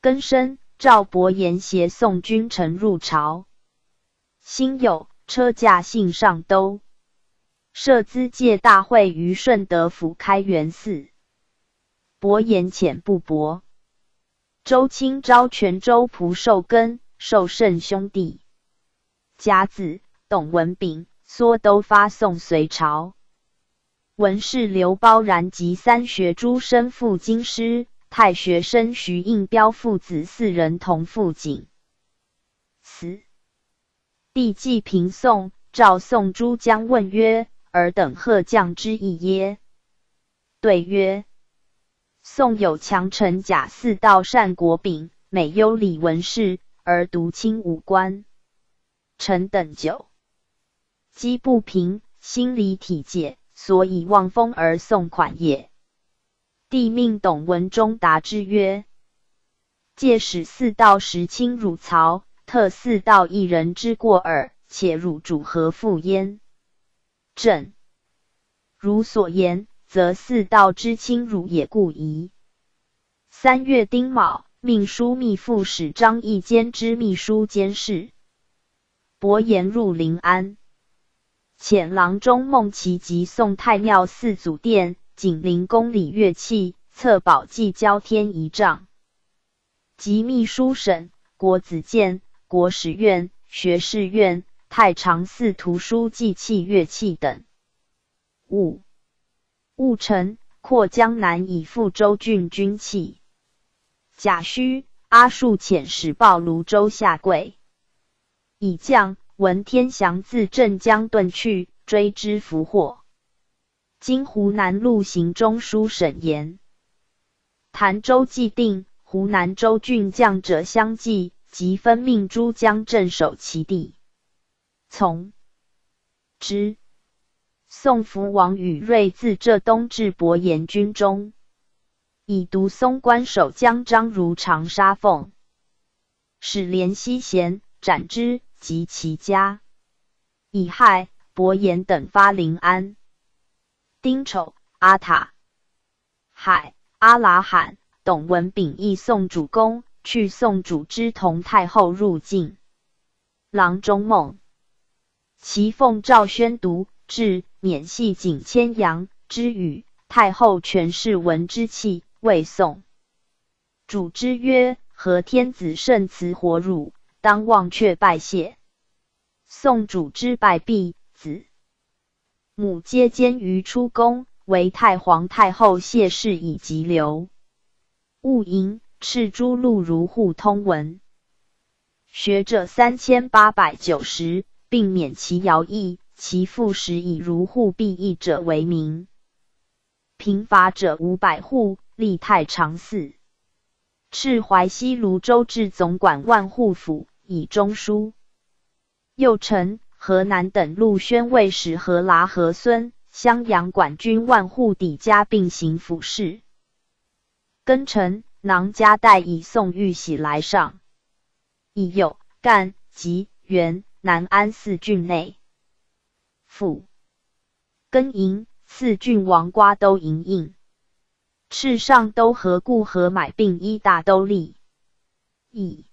更升，赵伯颜携宋君臣入朝。辛酉，车驾幸上都。设资戒大会于顺德府开元寺。 伯颜遣部伯周卿招泉州蒲寿根、寿圣兄弟。甲子，董文炳、缩都发宋隋朝。文士刘褒然及三学诸生赴京师，太学生徐应标父子四人同赴京。 四。帝既平宋，召宋诸将问曰：尔等贺将之意耶？对曰：宋有强臣甲似道单国丙，每忧礼文士，而独亲武官。臣等久 积不平，心离体解，所以望封而送款也。帝命董文忠答之曰：借使似道时亲汝曹，特似道一人之过耳，且汝主何复焉？镇。如所言，则四道之亲汝也顾矣。三月丁卯，命书密副使张议兼知秘书监事伯颜入临安，遣郎中孟奇及宋太庙四祖殿、景灵宫礼乐器、策宝计交添仪仗。 及秘书省、国子监、国史院、学士院、太常寺图书祭器乐器等。五、务陈，括江南以赴州郡军器。甲戌，阿术遣使报泸州下桂。乙将，闻天祥自镇江遁去，追之弗获。 今湖南陆行中书省言，潭州既定，湖南州郡将者相继，即分命诸将镇守其地。从之。宋福王与瑞自浙东至伯颜军中，以独松关守将张如长杀奉，使连西贤斩之及其家。乙亥，伯颜等发临安。丁丑，阿塔、海、阿拉罕、董文秉诣宋主公，去宋主之同太后入境。郎中孟奇奉赵宣读至，免系景迁阳之语，太后权势闻之泣，谓宋 主之曰：何天子圣慈活汝，当忘却拜谢。宋主之败必，子母皆监于出宫，唯太皇太后谢氏以及留。务营，敕诸路如互通文。学者三千八百九十，并免其徭役，其赋时以如互必役者为名。 贫乏者五百户，立太常寺。敕淮西泸州至总管万户府，以中书。右丞、河南等路宣慰使何剌、何孙、襄阳管军万户抵加并行府事。更臣囊加带以送玉玺来上。已有赣、济、原、南安四郡内。府 更营，四郡王瓜都营印。敕尚都河固河买并一大都立。乙、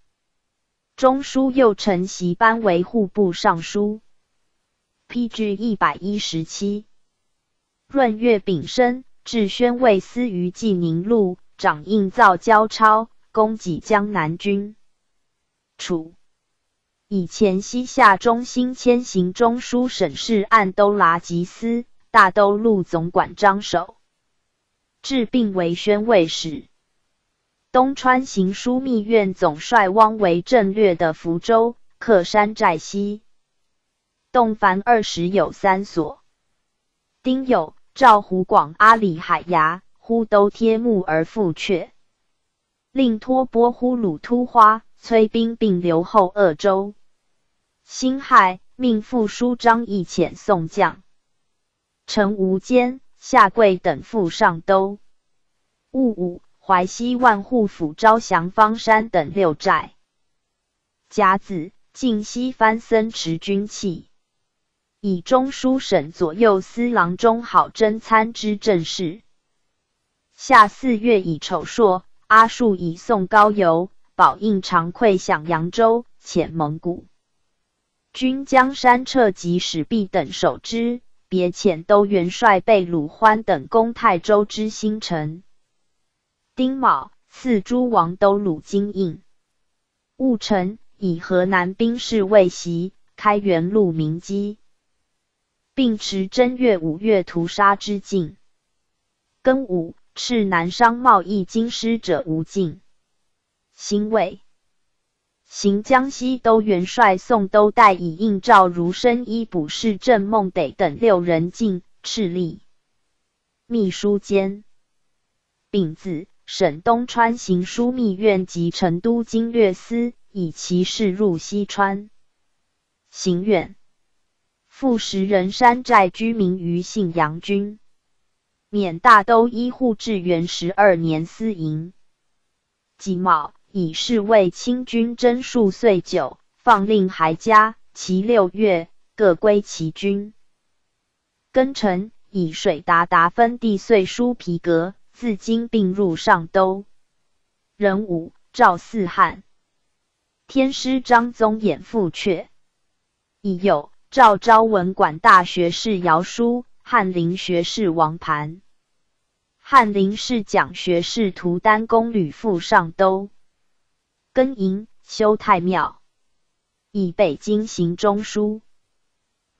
中书右丞席班为户部尚书。P G一百一十七。闰月丙申，置宣慰司于济宁路，掌印造交钞，供给江南军。 处。以前西夏中兴迁行中书省事按都剌吉司、大都路总管张守。置并为宣慰使。东川行枢密院总帅汪维战略的福州、克山寨西、洞凡二十有三所。丁酉，赵湖广阿里海牙、呼都贴木而复阙。 令托波忽鲁突花、崔兵并留后鄂州。辛亥，命副书张议遣宋将陈吴坚、夏贵等赴上都。戊午，淮西万户府招降方山等六寨。甲子，靖西番森持军器。 以中书省左右司郎中郝贞参知政事。夏四月乙丑朔，阿术以宋高邮、宝应长溃饷扬州，遣蒙古军将山掣及始毕等守之，别遣都元帅贝鲁欢等攻泰州之新城。丁卯，赐诸王都鲁金印。 务陈，以河南兵士未习，开元路明基，并持正月、五月屠杀之禁。庚午，敕南商贸易京师者无禁。辛未，行江西都元帅宋都代以印赵如参、伊补事正孟得等六人进敕立。 秘书监。丙子，省东川行枢密院及成都经略司，以其事入西川。行院。复时任山寨居民于信阳军。免大都医护至元十二年司营。 己卯，以侍卫亲军征戍遂九，放令还嘉、齐六越，各归其军。庚辰，以水达达分地岁书皮革，自今并入上都。壬午，赵四汉。天师张宗衍复阙。乙酉，赵昭文馆大学士姚舒，翰林学士王盘。翰林侍讲学士涂丹公旅赴上都。庚寅，修太庙。以北京行中书。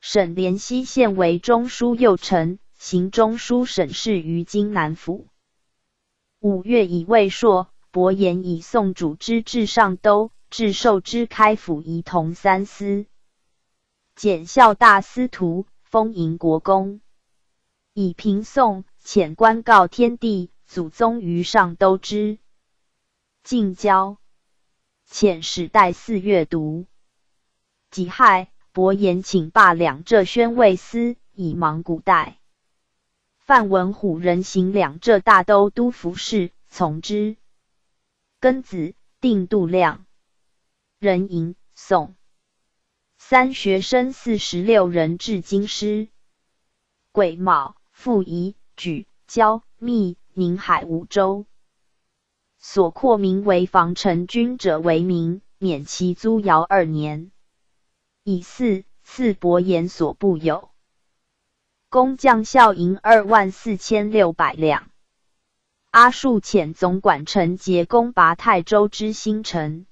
沈连熙献为中书右丞，行中书省事于今南府。五月，乙未朔，伯颜以宋祖之至上都，至授之开府仪同三司。检校大司徒，封营国公。乙平宋，遣官告天地，祖宗于上都之。 近郊，遣使带四月读。己亥，伯颜请罢两浙宣慰司，以忙古代。范文虎仍行两浙大都督抚事，从之。庚子，定度量。壬寅，宋。三学生四十六人至京师。癸卯，复以莒、交、密、宁海五州 所括名为防城军者为民，免其租徭二年。乙巳，赐伯颜所部有。工匠校银二万四千六百两。阿术遣总管陈节攻拔泰州之新城，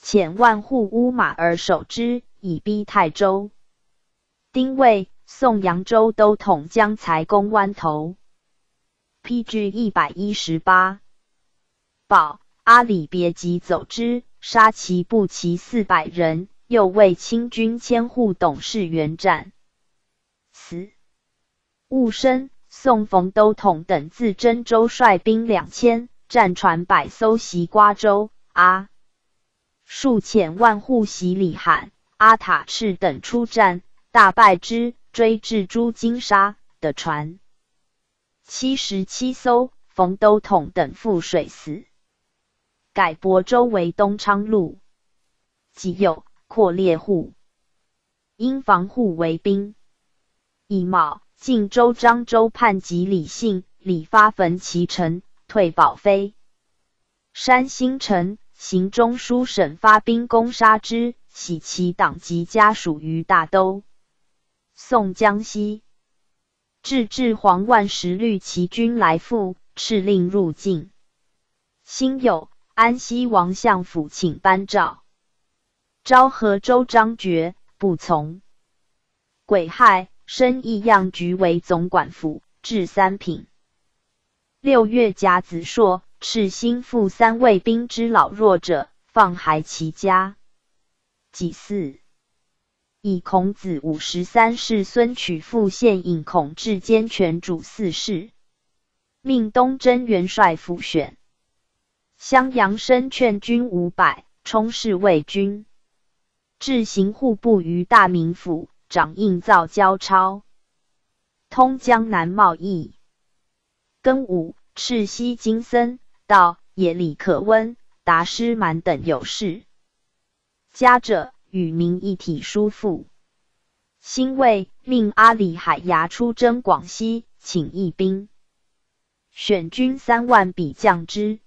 遣万户乌马而守之，以逼泰州。 丁未，宋扬州都统将才攻湾头。P G一百一十八。卯，阿里别急走之，杀其部骑四百人，右卫清军千户董氏援战，死。戊申，宋冯都统等自真州率兵两千，战船百艘袭瓜州。阿 数遣万户袭李罕、阿塔赤等出战，大败之，追至朱金沙的船七十七艘，冯都统等赴水死。改亳州为东昌路。己酉，扩猎户，因防护为兵。乙卯，晋州漳州判给李信，李发焚其城，退保飞。 山新城，行中书省发兵攻杀之，徙其党籍家属于大都。宋江西。至治皇万时律其军来复，敕令入境。辛酉，安西王相府请班昭。 昭和州张觉不从。癸亥，升义阳侯为总管府，置三品。六月甲子朔，敕兴复三位兵之老弱者，放还其家。己巳。以孔子五十三世孙取父献尹孔至兼权主四世，命东征元帅府选。 襄阳申劝军五百，充侍卫军。置行户部于大名府，掌印造交钞，通江南贸易。庚午，敕西经僧，道耶里可温、达师蛮等有事。 嘉者，与民一体叔父。辛未，命阿里海牙出征广西，请义兵。选军三万比将之。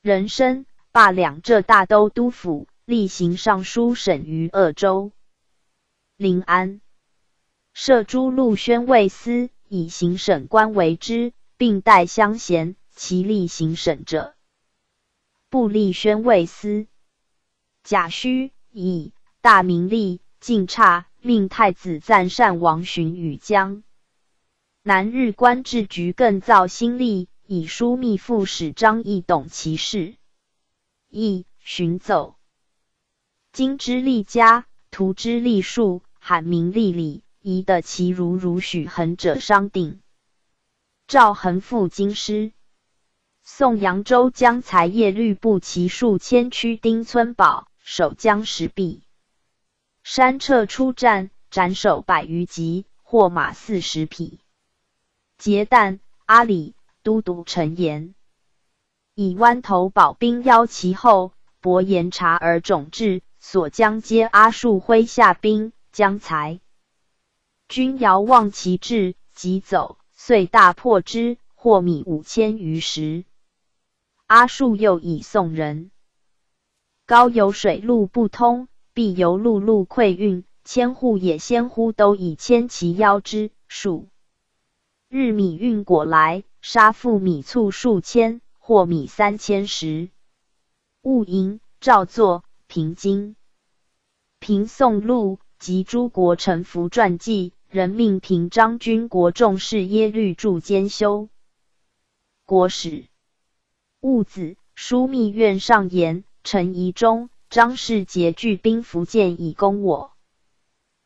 壬申，罢两浙大都督府，例行尚书省于鄂州。临安。设诸路宣慰司，以行省官为之，并带乡贤，其例行省者，部例宣慰司。 甲戌，乙，大明历，晋差，命太子赞善王巡与江南日官置局更造新历，以书密复使张议董其事。乙巡奏。今之历家，图之历数，罕明历礼，宜得其如如许衡者商定。 赵恒复京师。宋扬州将才叶律部骑数千驱丁村堡，守江石壁。山掣出战，斩首百余级，获马四十匹。结旦，阿里都督陈岩以湾头堡兵邀其后，伯颜察而种至，所将皆阿术麾下兵，将才君遥望其志，即走，遂大破之，获米五千余石。阿术又以宋人：高邮水路不通，必由陆路馈运，千户也先乎都以千骑邀之，数日米运果来，杀富米卒数千，获米三千石。务营、赵作、平津、平宋录及诸国臣服传记，人命平章军国众事耶律柱兼修。国史。务子、枢密院尚言，陈仪中、张世杰聚兵福建以攻我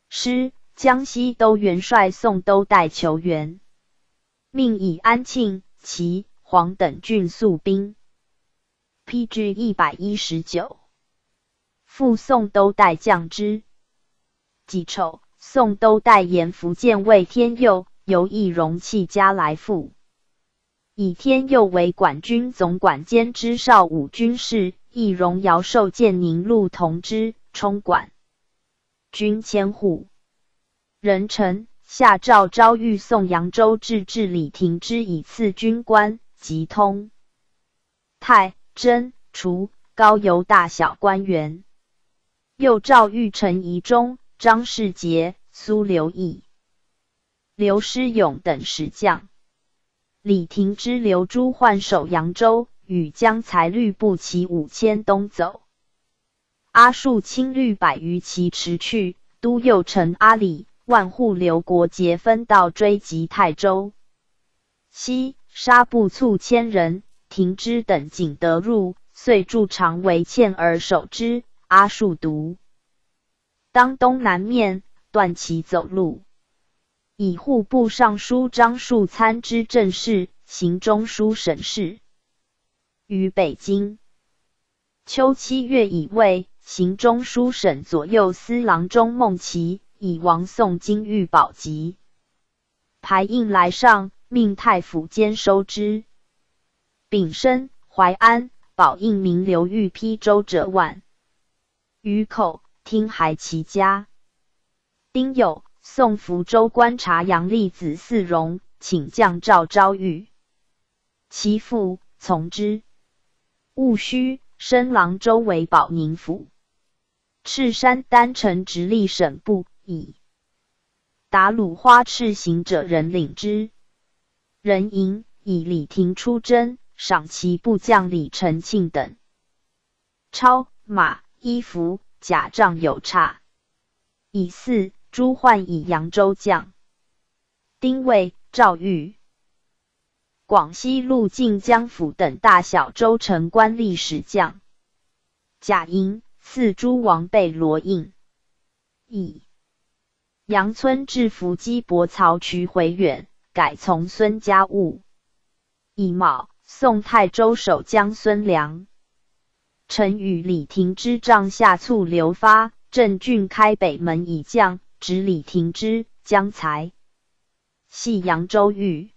师，江西都元帅宋都代求援，命以安庆、齐、黄等郡速兵。P G一百一十九。复宋都代将之。己丑，宋都代言福建卫天佑，由易荣弃家来复。以天佑为管军总管兼知绍武军事，易荣遥授建宁路同知，充管军千户。壬辰，下诏昭谕宋扬州制置李廷芝以次军官，即通泰、真、楚、高邮大小官员。又诏谕陈仪中、张世杰、苏刘义、刘师勇等使将。李廷芝留朱换守扬州，与将才率部骑五千东走。阿术亲率百余骑迟去，都右丞阿里、万户刘国杰分道追及泰州西，杀不卒千人，廷芝等仅得入，遂筑长围堑而守之。阿术独当东南面，断其走路。以户部尚书张树参知政事，行中书省事。于北京。秋七月乙未，行中书省左右司郎中孟奇以王宋金玉宝笈排印来上，命太府监收之。丙申，淮安，宝应名刘豫批周折万。于口听还其家。丁酉，宋福州观察杨立子四荣，请将赵昭遇。其父从之。戊戌，升郎州为保宁府。赤山丹城直隶省部，以达鲁花赤行者人领之。壬寅，以李廷出征，赏其部将李承庆等。超、马、衣服、甲仗有差。乙巳，朱换以扬州将。丁未，赵遇。广西路晋江府等大小州城官历史将。甲寅，赐诸王贝罗印。乙酉，杨村置伏击薄曹渠回远，改从孙家务。乙卯，宋太州守将孙良。陈与李廷之帐下卒刘发，镇郡开北门以将，执李廷之、将才，系扬州御。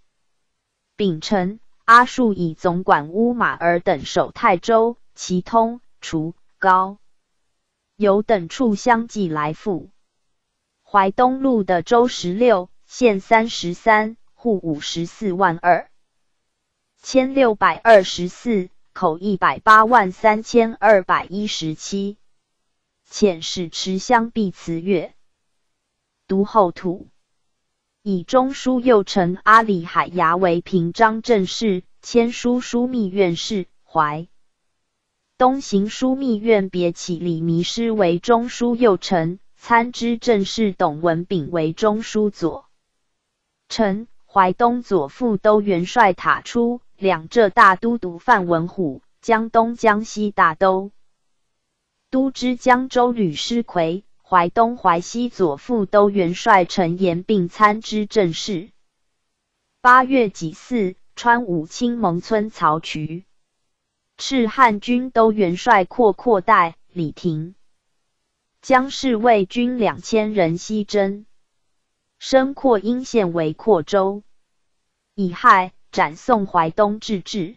丙辰，阿术以总管乌马尔等守泰州、其通、楚、高、猷等处相继来复。淮东路的州十六、县三十三、户五十四万二千六百二十四，口一百八万三千二百一十七。遣使持镶璧辞越。独后土。以中书右丞阿里海牙为平章政事，迁书枢密院事，淮东行枢密院别起李弥师为中书右丞，参知政事董文炳为中书左丞。淮东左副都元帅塔出、两浙大都督范文虎、江东江西大都督知江州吕师奎、淮东淮西左副都元帅陈延并参知政事。八月己巳，川武清盟村曹渠。 赤汉军都元帅阔阔带、李廷、江氏卫军两千人西征，升阔阴县为阔州。乙亥，斩宋淮东制置。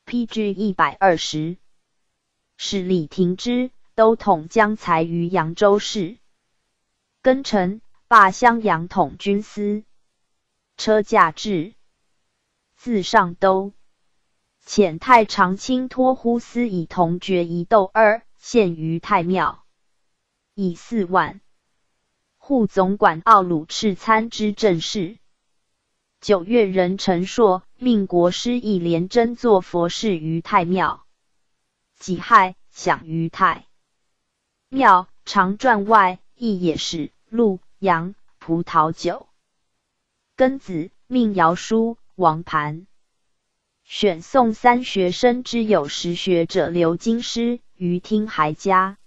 P G一百二十。使李廷之都统将才于扬州市。庚辰，罢襄阳统军司。车驾至，自上都，遣太常卿托呼司以铜爵一斗二献于太庙，以四万。户总管奥鲁赤参知政事。九月壬辰朔，命国师义连真作佛事于太庙。己亥，享于太庙。常传外，亦也是潞阳、葡萄酒。庚子，命姚舒、王盘。选宋三学生之有识学者留京师，于听孩家。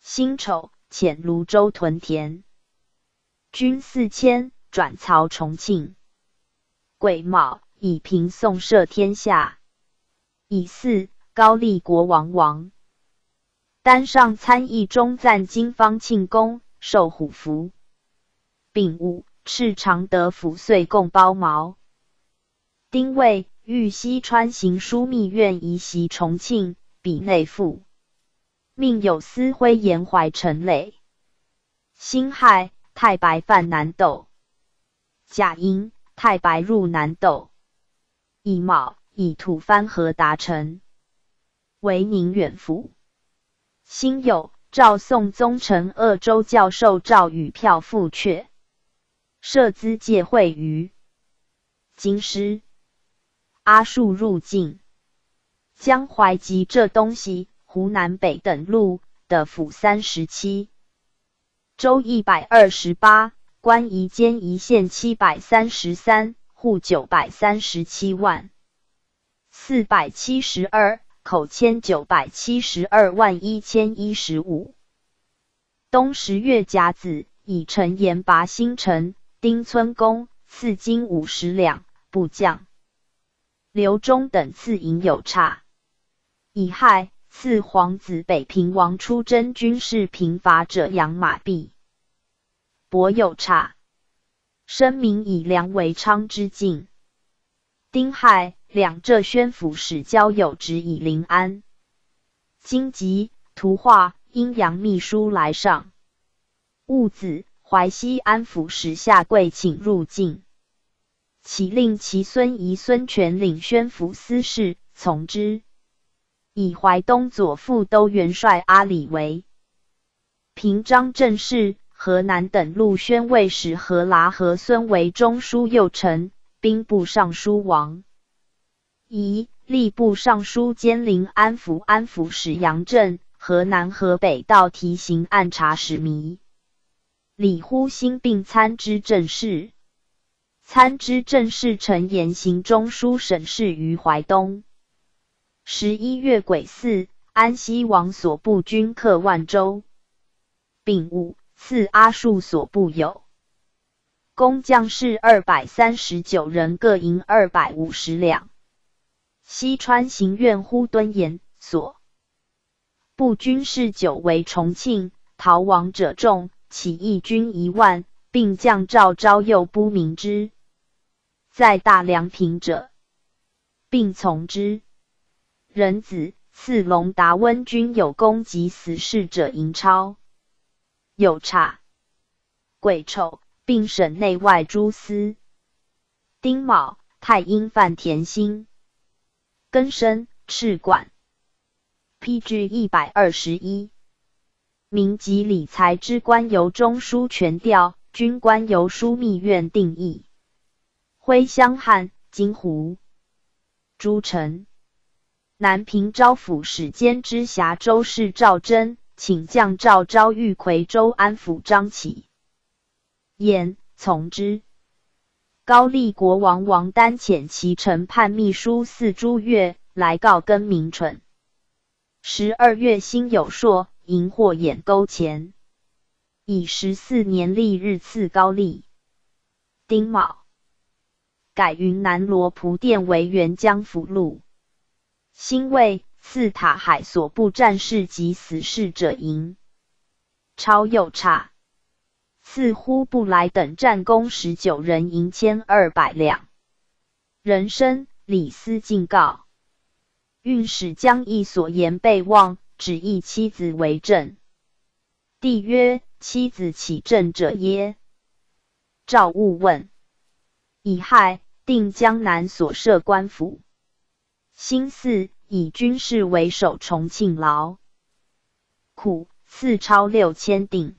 辛丑，遣泸州屯田军四千，转曹重庆。癸卯，以平宋摄天下。乙巳，高丽国王亡。单上参议中赞经方庆功，授虎符。丙午，敕常德府岁贡褒毛。丁未，谕西川行书密院移徙重庆，比内附。命有司徽严怀陈累。辛亥，太白犯南窦。甲寅，太白入南窦。乙卯，以吐蕃河达成，为宁远府。辛酉，赵宋宗陈鄂州教授赵宇票赴阙，设资借会于京师。阿术入晋，江淮及浙东西、湖南北等路的府三十七，州一百二十八，官移监一县七百三十三，户九百三十七万四百七十二，口千九百七十二万一千一十五。冬十月甲子，以陈延拔新城丁村公赐金五十两，部将刘忠等赐银有差。乙亥，赐皇子北平王出征军事贫乏者养马匹。伯有差，声明以粮为昌之境。丁亥，两浙宣抚使交友直以临安、京吉、图化、阴阳秘书来上。戊子，淮西安抚使夏贵请入晋，启令其孙仪孙权领宣抚司事，从之。以淮东左副都元帅阿里为平章政事，河南等路宣慰使何剌和孙为中书右丞、兵部尚书王仪、吏部尚书兼临安府安抚使杨震、河南河北道提刑按察使糜礼呼兴并参知政事。参知政事陈延行中书省事于淮东。十一月癸巳，安西王所部军克万州。丙午，赐阿术所部有功将士二百三十九人，各银二百五十两。西川行院呼敦延所部军士久围重庆，逃亡者众，起义军一万，并将赵昭诱不明之。在大梁平者，并从之。壬子，赐隆达温军有功及死士者银钞有差。癸丑，并省内外诸司。丁卯，太阴犯田兴。庚申，敕管。P G一百二十一。民籍理财之官由中书权调，军官由枢密院定议。徽襄汉、京湖、诸城。南平招抚使兼知峡州事赵祯，请将赵昭谕夔州安抚张启。 言从之。高丽国王王丹遣其臣判秘书四朱越来告更名蠢。十二月辛酉朔，迎获兖沟前，以十四年历日赐高丽。丁卯，改云南罗浮店为元江府路。辛未，赐塔海所部战士及死士者银钞有差。 赐忽必来等战功十九人银千二百两。壬申，李斯进告，运使将一所言备忘，指意妻子为证。帝曰：妻子起证者耶？赵务问。乙亥，定江南所设官府。辛巳，以军事为首从庆劳。苦，赐钞六千锭。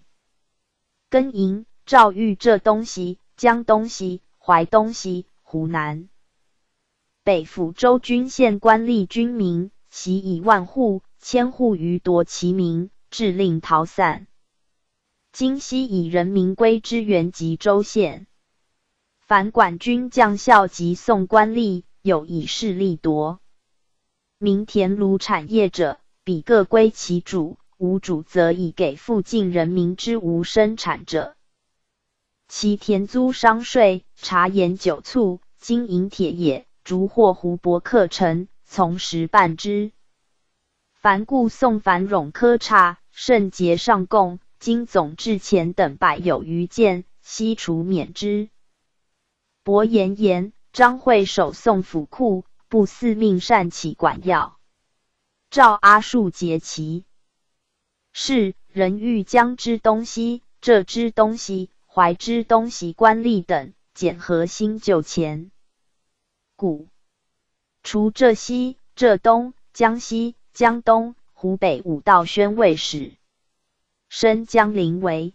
庚寅，赵欲浙东西、江东西、淮东西、湖南。北府州郡县官吏军民，习以万户、千户余夺其民，致令逃散。今悉以人民归支援吉州县。凡管军将校及送官吏，有以势利夺民田亩产业者，彼各归其主，无主则以给附近人民之无生产者。其田租商税、茶盐酒醋、金银铁也，逐获胡薄课程，从实办之。凡故送繁冗科差，甚节上供，今总制钱等百有余件，悉除免之。伯颜言，张会首送府库，不似命善岂管要。赵阿术节其事，人欲江之东西、浙之东西、淮之东西官吏等，减核薪就钱。故除浙西、浙东、江西、江东、湖北五道宣慰使。 升江临潍。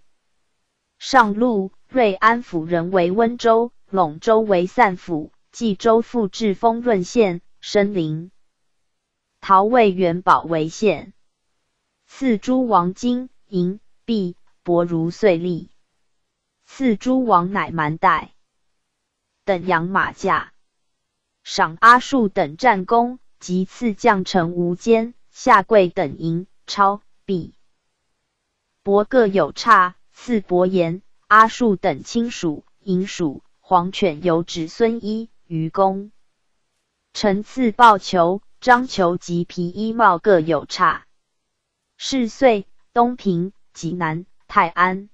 上路，瑞安府人为温州，陇州为散府，冀州复置丰润县、升临。陶魏元宝为县。赐诸王金、银、璧、帛如岁例。赐诸王乃蛮代。 等养马驾。赏阿术等战功，及赐将臣无间、下跪等银、钞、璧。帛各有差，赐伯颜、阿术等亲属、银属、黄犬由子孙一余公。臣赐豹裘、章裘及皮衣帽各有差。是岁，东平、济南、泰安、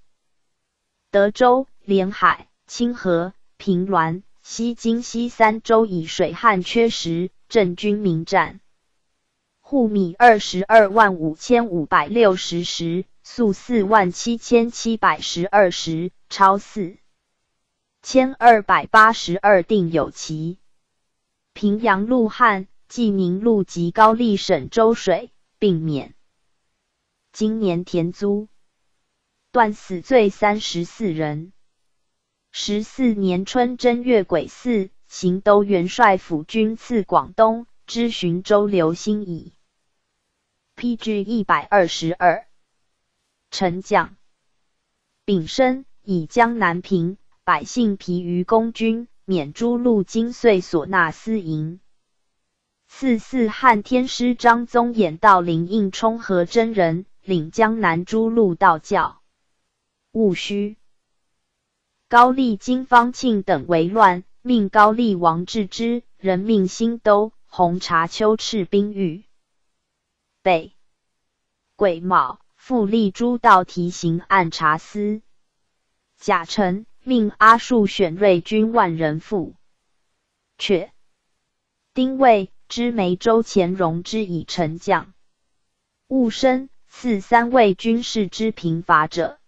德州、临海、清河、平滦、西京西三州以水旱缺食，镇军民战。户米二十二万五千五百六十石，粟四万七千七百十二石，钞四千二百八十二锭有奇。平阳路旱，济宁路及高丽省州水，并免。今年田租 断死罪三十四人。十四年春正月癸巳，行都元帅府军次广东，知巡州刘兴已。P G一百二十二。陈将。丙申，以江南平，百姓疲于供军，免诸路经岁所纳私银。 赐四汉天师张宗衍到临应充和真人，领江南诸路道教。戊戌。高丽经方庆等为乱，命高丽王置之，人命新都、洪察丘，敕兵御。北。 癸卯，复立诸道题刑按察司。甲辰，命阿术选瑞军万人赴。却。丁未，知梅州钱荣之以陈将。戊申，赐三位军士之平伐者。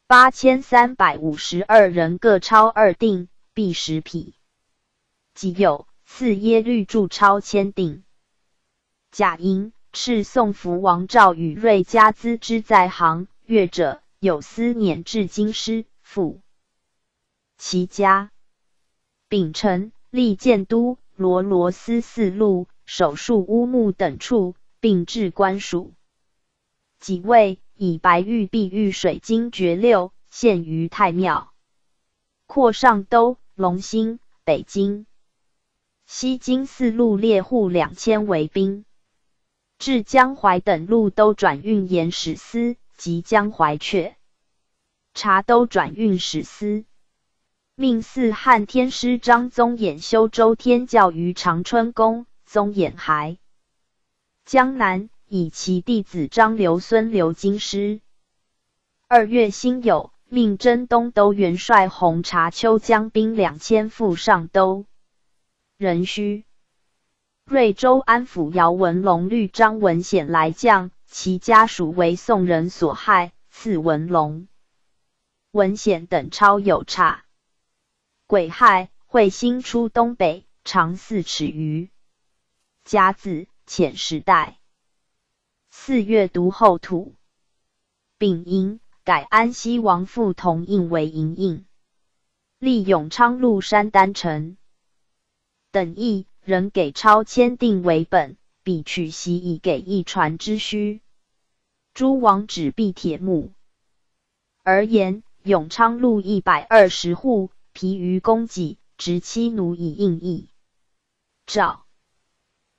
八千三百五十二人，各钞二锭，璧十匹。己酉，赐耶律助钞千锭。 甲寅，敕送福王赵与瑞嘉资之在杭。越者，有司辇至京师，复。其家。丙辰，立建都、罗罗斯四路、首数乌木等处，并置官署。己未，以白玉碧玉水晶珏六，献于太庙。 扩上都、隆兴、北京、西京四路，列户两千为兵。至江淮等路都转运盐使司及江淮阙，察都转运使司。命四汉天师张宗衍修周天教于长春宫，宗衍还。 江南，以其弟子张刘孙留京师。二月辛酉，命征东都元帅洪察丘将兵两千赴上都。壬戌。瑞州安抚姚文龙律张文显来将，其家属为宋人所害，赐文龙。文献等超有差。鬼害会兴出东北，长四尺余。甲子，遣使带。四月读后土。丙寅，改安西王傅同应为营印，立永昌路山丹城。等役，仍给超签订为本，彼取席以给驿传之需。诸王纸壁铁木。而言永昌路一百二十户，疲于供给，执妻奴以应役。诏。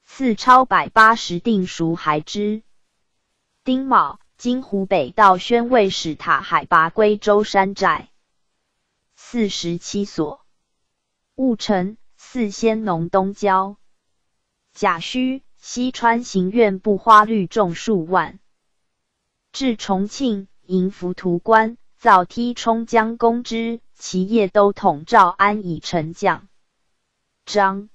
赐超百八十锭赎还之。丁卯，经湖北道宣慰使塔海拔归舟山寨四十七所。 务城，四仙农东郊。甲戌，西川行院部花率众数万。至重庆，迎浮屠关，造梯冲江攻之，其夜都统赵安以城将。张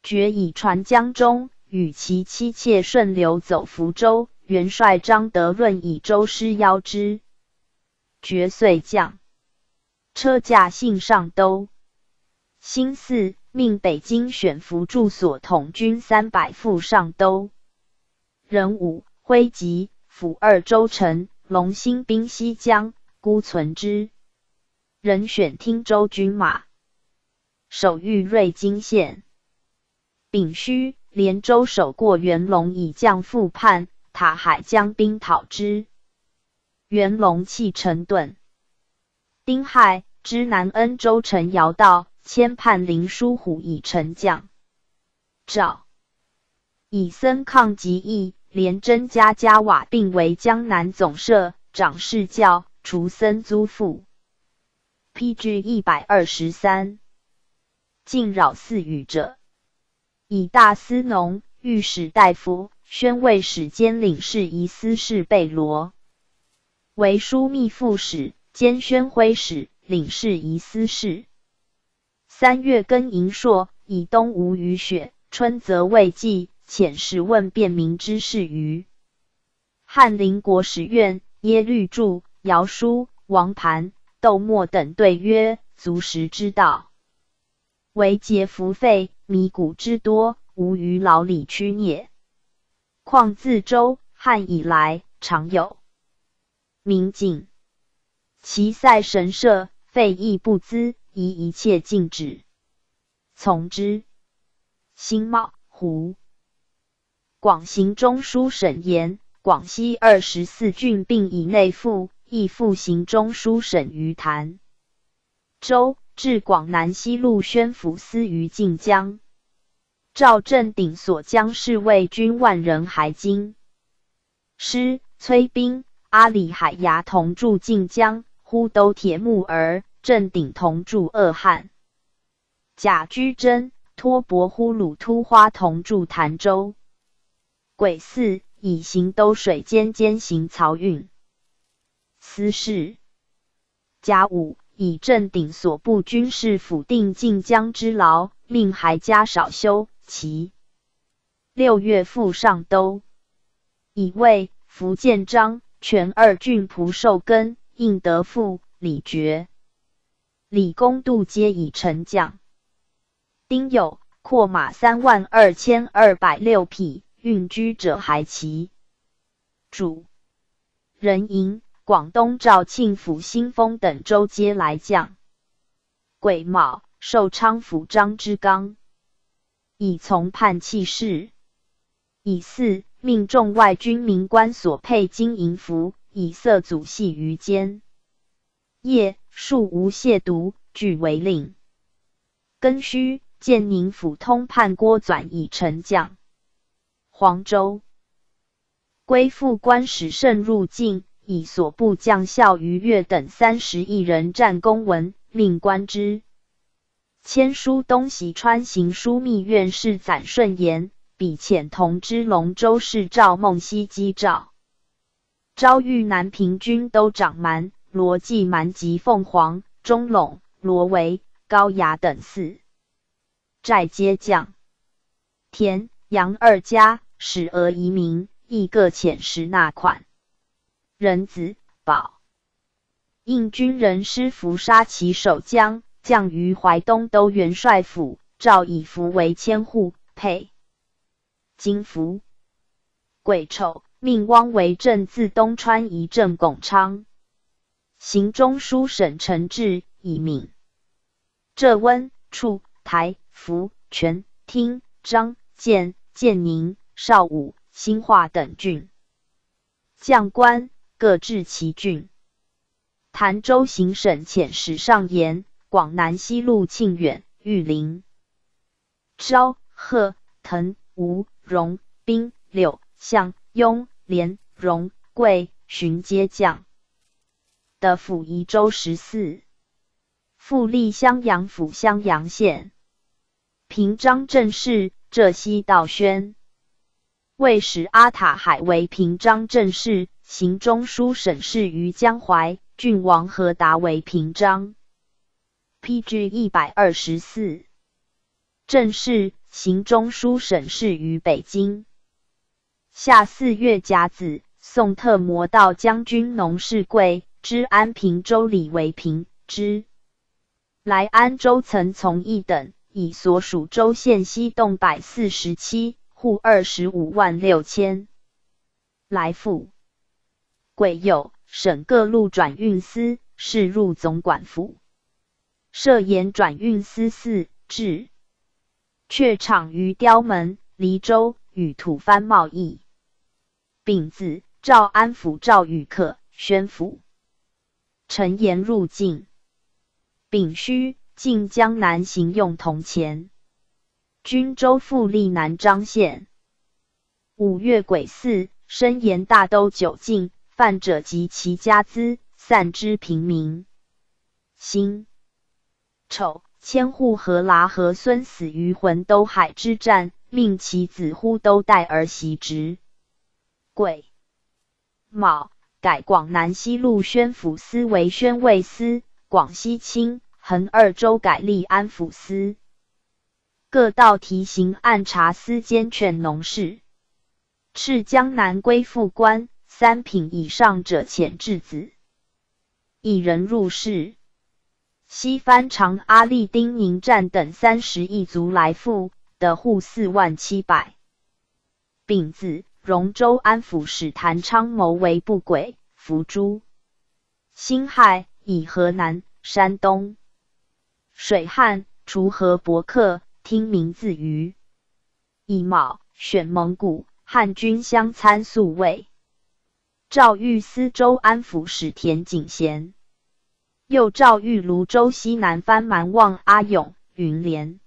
觉以船江中，与其妻妾顺流走福州，元帅张德论以舟师邀之。觉遂将 车驾幸上都。辛巳，命北京选伏驻所统军三百赴上都。壬午，徽吉、辅二州城、龙兴兵西江，孤存之。壬选汀州军马，守御瑞金县。丙戌，连舟守过元龙以将覆叛，塔海将兵讨之。 元龙弃城遁。丁亥，知南恩州城姚道，迁叛林叔虎以城将。诏。以僧抗及役，连征加加瓦并为江南总摄，掌事教，除僧租赋。P G一百二十三。进扰寺宇者。 以大司农、御史大夫、宣慰使兼领侍仪司事贝罗，为枢密副使兼宣徽使、领侍仪司事。三月庚寅朔，以冬无雨雪，春则未霁，遣使问辨明之事于翰林国史院耶律柱、姚舒、王盘、窦默等对曰：足食之道， 惟节服费，米谷之多，无余劳力屈臥。况自周汉以来，常有民警其塞神社，费役不资，宜一切禁止。从之。辛卯，胡。 广行中书省言，广西二十四郡并以内附，亦附行中书省于潭州，至广南西路宣抚司于靖江。赵正鼎所将侍卫军万人还京师崔斌、阿里海牙同驻靖江，忽兜铁木儿，正鼎同驻阿汉。 甲戌、托伯忽鲁突花同驻潭州。癸巳，以行兜水兼兼行漕运司事。甲午，以正鼎所部军事抚定靖江之劳，命还加少修其。六月复上兜。乙未，伏建章、泉二郡蒲寿根、应德富、李傕、李公度皆以城将。丁酉，阔马三万二千二百六匹，运车者还齐。主。壬寅，广东肇庆府新丰等州皆来将。 癸卯，授昌府张之刚以从判弃市。乙巳，命众外军民官所佩金银服，以色祖系于肩。夜，数无亵渎，俱违令。庚戌，建宁府通判郭纂以城将。黄州。 归附官使盛入境，以所部将校于越等三十一人战功文，命观之。迁书东西川行书密院事展顺言，彼遣同知龙州事赵孟熙击赵。昭谕南平军都长蛮、罗季蛮及凤凰、中陇、罗围、高崖等四寨皆将。 田、杨二家，使俄移民，亦各遣使纳款。壬子，宝。印军人师伏杀其守将，将于淮东都元帅府，诏以伏为千户，配金服、桂杓，命汪维镇自东川，以镇拱昌。行中书省陈质以命浙温、处、台、福、泉、听、张、建、建宁、邵武、兴化等郡。将官各置其郡。潭州行省遣使上言，广南西路沁远、玉林、昭、鹤腾、吴、荣、滨、柳、象、雍、连、荣、桂、寻皆将。的府宜州十四。 复历襄阳府襄阳县。平章政事，浙西道宣。卫使阿塔海为平章政事，行中书省事于江淮，郡王何达为平章。P G一百二十四。政事，行中书省事于北京。夏四月甲子，宋特摩道将军农士贵之安平州理为平之。 莱安州曾从一等，以所属州县西洞百四十七户二十五万六千来复。贵右省各路转运司，事入总管府。设盐转运司司制。却场于雕门、黎州，与吐蕃贸易。丙子，诏安抚赵与客、宣抚陈延入境。丙戌，进江南行用铜钱。均州复历南漳县。五月癸巳，升盐大都酒进，犯者及其家资，散之平民。辛丑，千户何剌何孙死于浑兜海之战，命其子忽都代而袭职。 桂。卯，改广南西路宣抚司为宣慰司，广西钦、衡二州改立安抚司。各道提刑按察司监劝农事。敕江南归附官，三品以上者遣质子。一人入侍。西番长阿力丁宁战等三十一卒来复，得户四万七百。 丙子，荣州安抚使弹昌谋为不轨，伏诛。辛亥，以河南、山东、水旱、滁河伯克、听民自娱。乙卯，选蒙古、汉军相参宿卫。赵遇司州安抚使田景贤。又赵遇泸州西南番蛮望阿勇、云连、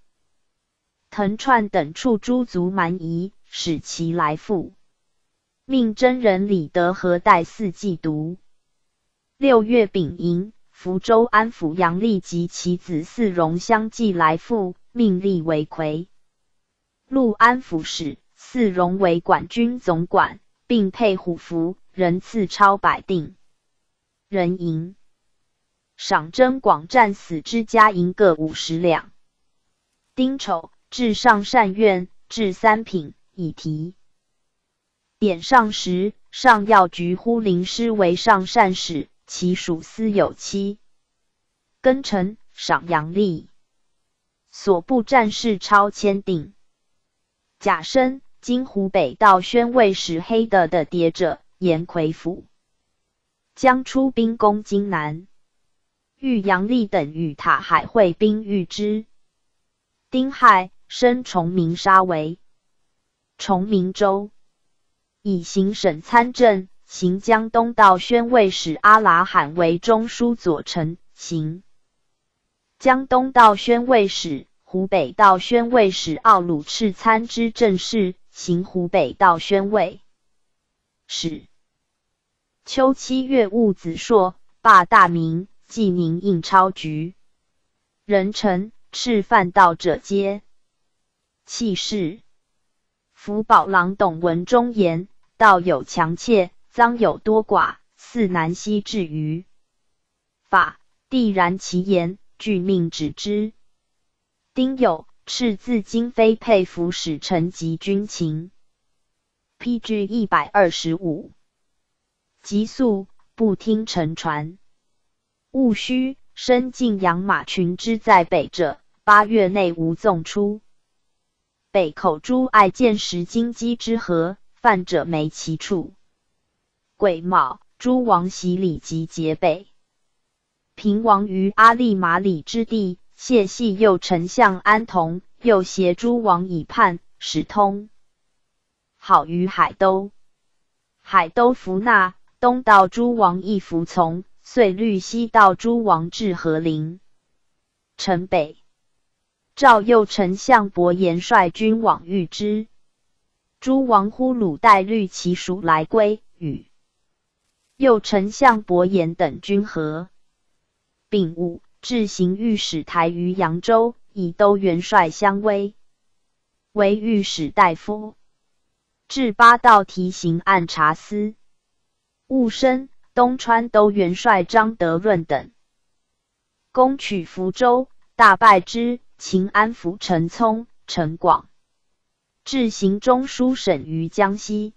腾串等处诸族蛮夷，使其来复。命真人李德和代四季读。六月丙寅，福州安抚杨立及其子嗣荣相继来复，命立为魁。陆安抚使，嗣荣为管军总管，并佩虎符，人赐超百锭、人银。赏征广战死之家银各五十两。 丁丑，至上善院，置三品，以题。典上时，上药局呼林师为上善使，其属司有期。庚辰，赏杨立。所部战事超千锭。甲申，今湖北道宣慰使黑德的谍者颜魁甫将出兵攻荆南。 遇杨立等与塔海会兵御之。丁亥，升崇明沙为崇明州。以行省参政、行江东道宣慰使阿剌罕为中书左丞，行江东道宣慰使、湖北道宣慰使奥鲁赤参知政事，行湖北道宣慰使。 秋七月，戊子朔，罢大明、济宁印钞局。人臣、敕犯盗者皆弃市。福保郎董文忠言，盗有强窃，赃有多寡，似南西至于法，帝然其言，俱命止之。 丁酉，敕赐金妃佩服使臣及军情。P G一百二十五。及宿，不听臣传。戊戌，申进阳马群之在北者，八月内无纵出。北口诸爱见识金鸡之和，犯者没其处。癸卯，诸王洗礼及节备。平王于阿利马里之地，谢系右丞相安童，右协诸王以叛，使通。好于海都。海都弗纳，东到诸王亦服从，遂律西到诸王至河陵。城北。赵右丞相伯颜率军往御之。诸王呼鲁带律其属来归，与右丞相伯颜等军合。丙午，置行御史台于扬州，以都元帅相威，为御史大夫。置八道提刑按察司。戊申，东川都元帅张德润等攻取福州，大败之，秦安抚陈聪、陈广。置行中书省于江西。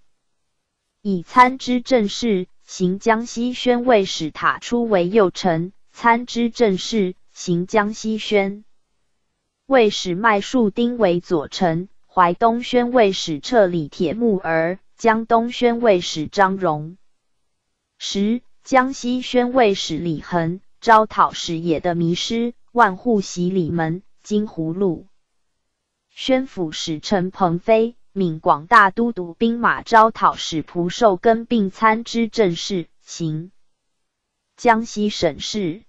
以参知政事、行江西宣慰使塔出为右丞，参知政事、行江西宣慰使麦树丁为左丞，淮东宣慰使掣里铁木儿，江东宣慰使张荣。十、江西宣慰使李恒，招讨使野的迷失，万户洗礼门，金湖路。宣抚使陈鹏飞，岷广大都督兵马招讨使蒲寿根并参知政事，行江西省事。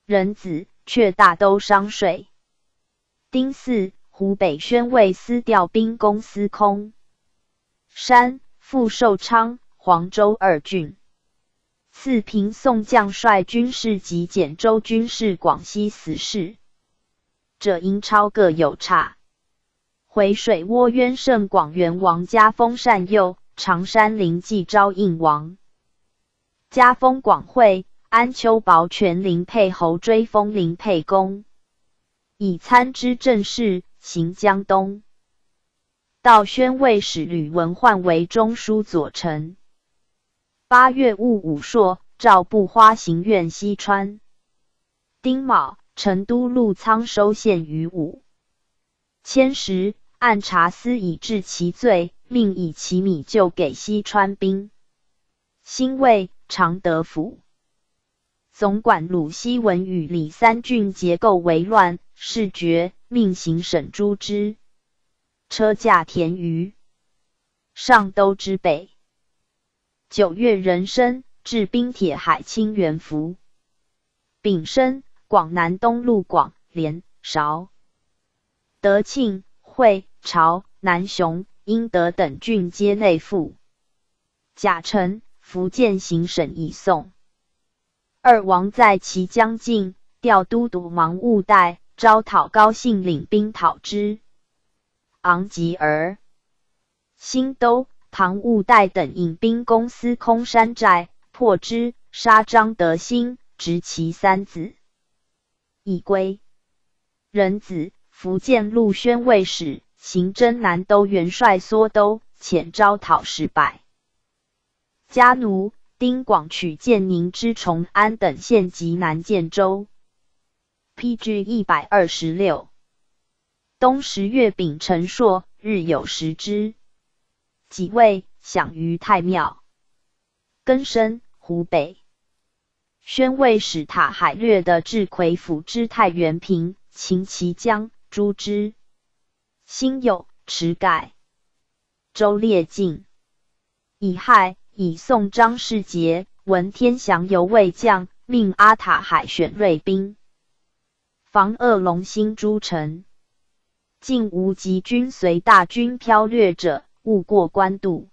壬子，却大都商税。丁巳，湖北宣慰司调兵攻司空、山、富寿昌、黄州二郡。次平宋将帅军事及简州军事广西死士，者因超各有差。回水窝渊圣广元王加封单佑，常山陵冀昭应王。加封广惠，安丘堡权灵配侯追封灵配公，以参知政事，行江东。道宣慰使吕文焕为中书左丞。八月，戊午朔，赵步花行院西川。丁卯，成都陆仓收县于武。千时，按察司以治其罪，命以其米旧给西川兵。兴卫、常德府。总管鲁西文与李三郡结构为乱，事决，命行省诸支车驾田余，上都之北。九月壬申，置兵铁海清源府。丙申，广南东路广、连、韶、德庆、会、潮、南雄、英德等郡皆内附。甲辰，福建行省以宋。二王在其将境，调都督芒务代，招讨高兴领兵讨之。昂吉儿、新都、唐务代等引兵攻司空山寨，破之，杀张德兴，执其三子。乙归。壬子，福建陆宣慰使、行征南都元帅缩都，遣招讨使百 家奴、丁广取建宁之崇安等县及南建州。P G一百二十六。冬十月丙辰朔，日有食之。己未，享于太庙。庚申，湖北。宣慰使塔海略的至魁府之太原平，秦其将，诛之。辛酉，池盖。 周烈进。乙亥，以宋张世杰、文天祥游魏将，命阿塔海选锐兵，防恶龙兴诸城。晋无极军随大军飘掠者，勿过官渡。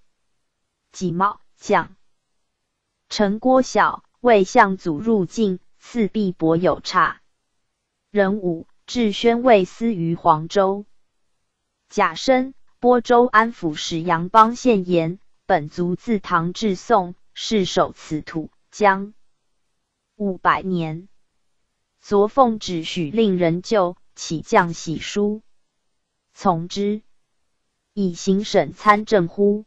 己卯，降。城郭小，魏相阻入境，四壁泊有差。壬午，置宣慰司于黄州。 甲申，播州安抚使杨邦献言，本族自唐至宋，世守此土，将五百年。昨奉旨许令人救，起降喜书，从之。以行省参政乎？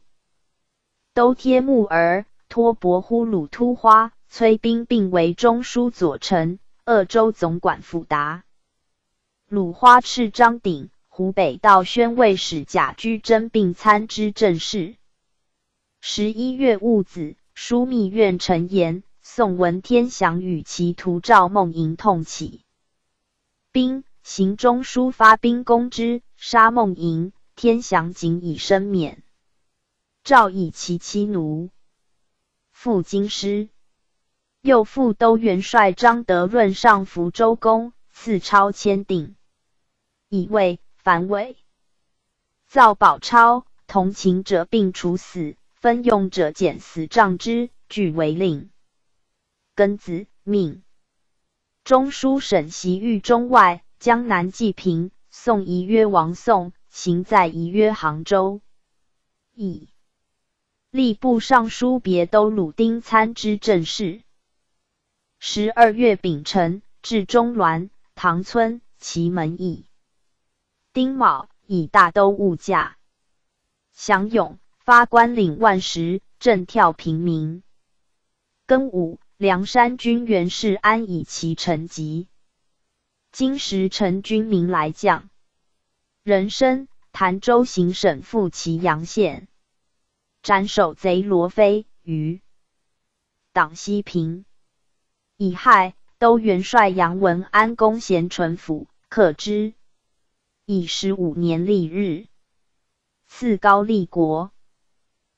都贴木儿，托薄呼鲁突花，崔冰并为中书左丞、鄂州总管府达。鲁花赤张鼎，湖北道宣慰使贾居贞并参知政事。十一月戊子，枢密院陈言、宋文天祥与其徒赵孟寅通启。兵行中书发兵攻之，杀孟寅，天祥仅以身免。赵以其妻奴赴京师。右副都元帅张德润上福州攻，赐钞千锭，以慰樊伟。赵宝钞，同秦者并处死，分用者减死杖之，俱为令。庚子，命中书省习御中外、江南济平，宋仪约王宋，行在仪约杭州。乙，吏部尚书别都鲁丁参知政事。十二月丙辰，置中峦、唐村、蕲门役。丁卯，以大都物价、饷用发官领万石，赈调平民。庚午，梁山军袁世安以其城籍金石城军民来将。壬申，潭州行省赴祁阳县斩首贼罗飞，于党西平。乙亥，都元帅杨文安攻咸淳府，克之，以十五年历日赐高丽国。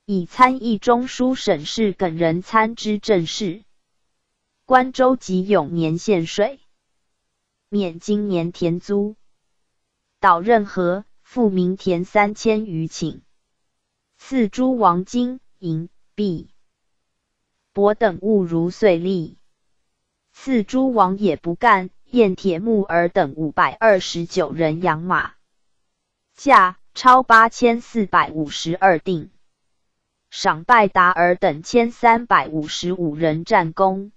乙参议中书省事耿仁参知政事。关州即永年限水，免今年田租。岛任何，复民田三千余顷，赐诸王金、银、璧、帛等物如岁例。赐诸王也不干、雁铁木尔等五百二十九人养马，价超八千四百五十二锭，赏拜达尔等千三百五十五人战功。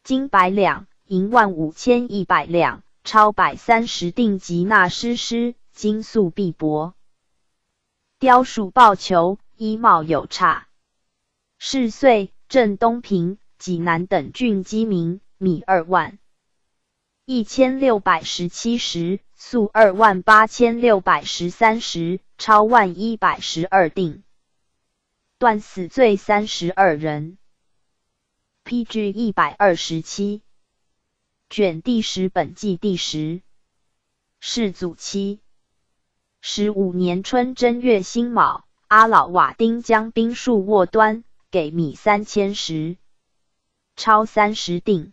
金百两，银万五千一百两，超百三十锭及纳施施，金粟必帛。貂鼠报求，衣帽有差。是岁，镇东平、济南等郡饥民，米二万一千六百十七石，粟二万八千六百十三石，超万一百十二锭。断死罪三十二人。P G一百二十七。卷第十本纪第十。世祖七十五年春正月辛卯，阿老瓦丁将兵戍沃端，给米三千石，超三十锭。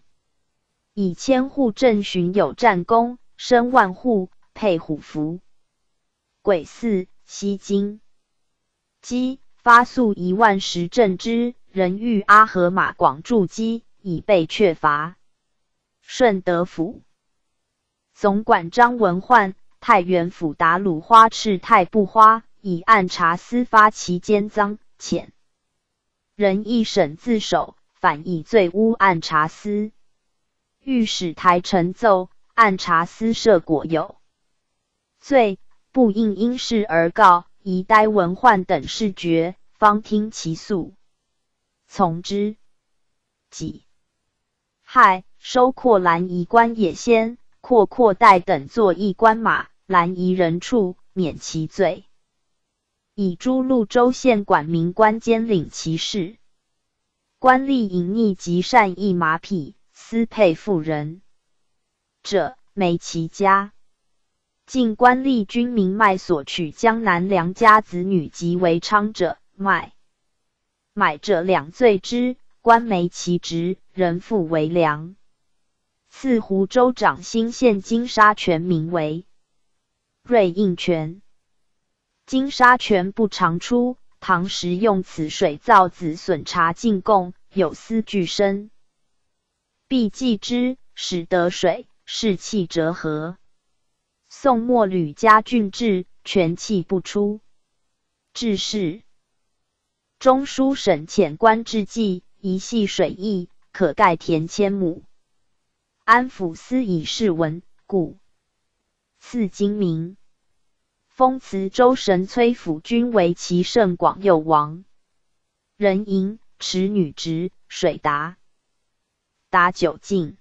以千户镇巡有战功，升万户，配虎符。癸巳，西京。击发粟一万石赈之，仍谕阿合马广筑基，以备却乏。顺德府总管张文焕、太原府达鲁花赤太不花，以按察司发其奸赃遣。仍一省自首，反以罪污按察司。御史台陈奏，按察司设果有罪，不应因事而告，疑呆文焕等事决，方听其诉，从之。己亥，收括兰夷官也先，括阔带等作役官马，兰夷人畜，免其罪。以诸潞州县管民官监领其事。官吏隐匿及善役马匹，私配妇人者，没其家。 禁官吏军民卖所取江南良家子女及为娼者，卖买者两罪之，官没其职，人复为良。赐湖州长兴县金沙泉名为瑞应泉。金沙泉不常出，唐时用此水造紫笋茶进贡，有司俱升。必祭之，使得水，势气则和。 宋末吕家郡治，泉气不出。治世。中书省遣官至济，一系水役，可盖田千亩。安抚司以示文，故赐金名。封磁州神崔府君为其圣广佑王。人迎，持女执，水达。达九进。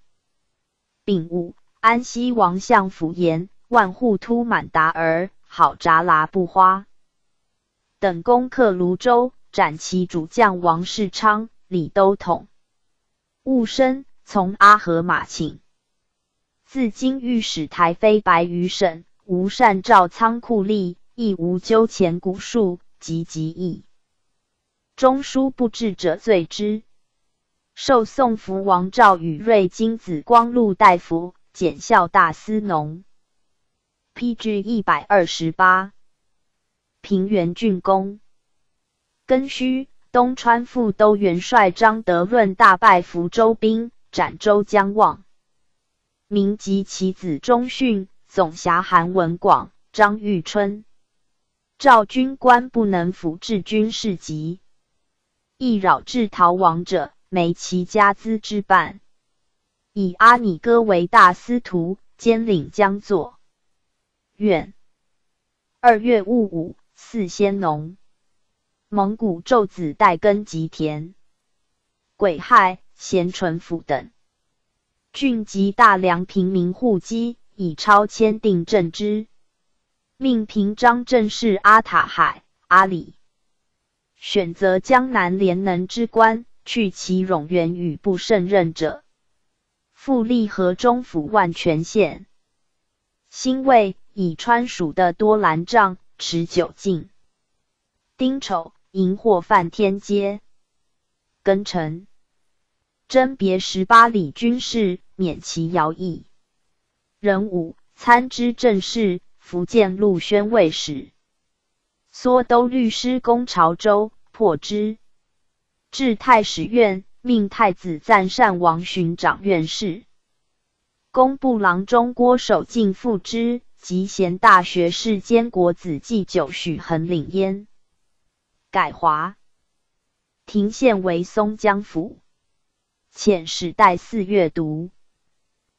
丙午，安西王相府言，万户突满达儿，好闸剌布花。等攻克泸州，斩其主将王世昌、李都统。寤生从阿合马请。自今御史台非白鱼省，无擅照仓库吏，亦无纠前谷戍，及疾役。中书不至者罪之。授宋福王诏与瑞金子光禄大夫，检校大司农。P G一百二十八。平原郡公。庚戌，东川副都元帅张德润大败福州兵，斩州将望。 名及其子中训，总辖韩文广、张玉春。赵军官不能抚治军事急，亦扰至逃亡者，没其家资之半。以阿尼哥为大司徒，兼领将作。愿。二月戊午，祀先农。蒙古咒子代耕及田。癸亥，咸淳府等。 郡及大梁平民户籍，以超签订正之。命平章政事阿塔海、阿里。选择江南廉能之官，去其冗员与不胜任者。复立河中府万全县。辛未，以川蜀的多兰帐，持九进。丁丑，迎获范天阶。 庚辰。征别十八里军士，免其徭役。壬午，参知政事，福建陆宣慰使。缩都律师攻潮州，破之。至太史院，命太子赞善王巡掌院事。工部郎中郭守敬复之，及贤大学士兼国子纪酒许恒领焉。改华。 亭县为松江府。遣使带四月读。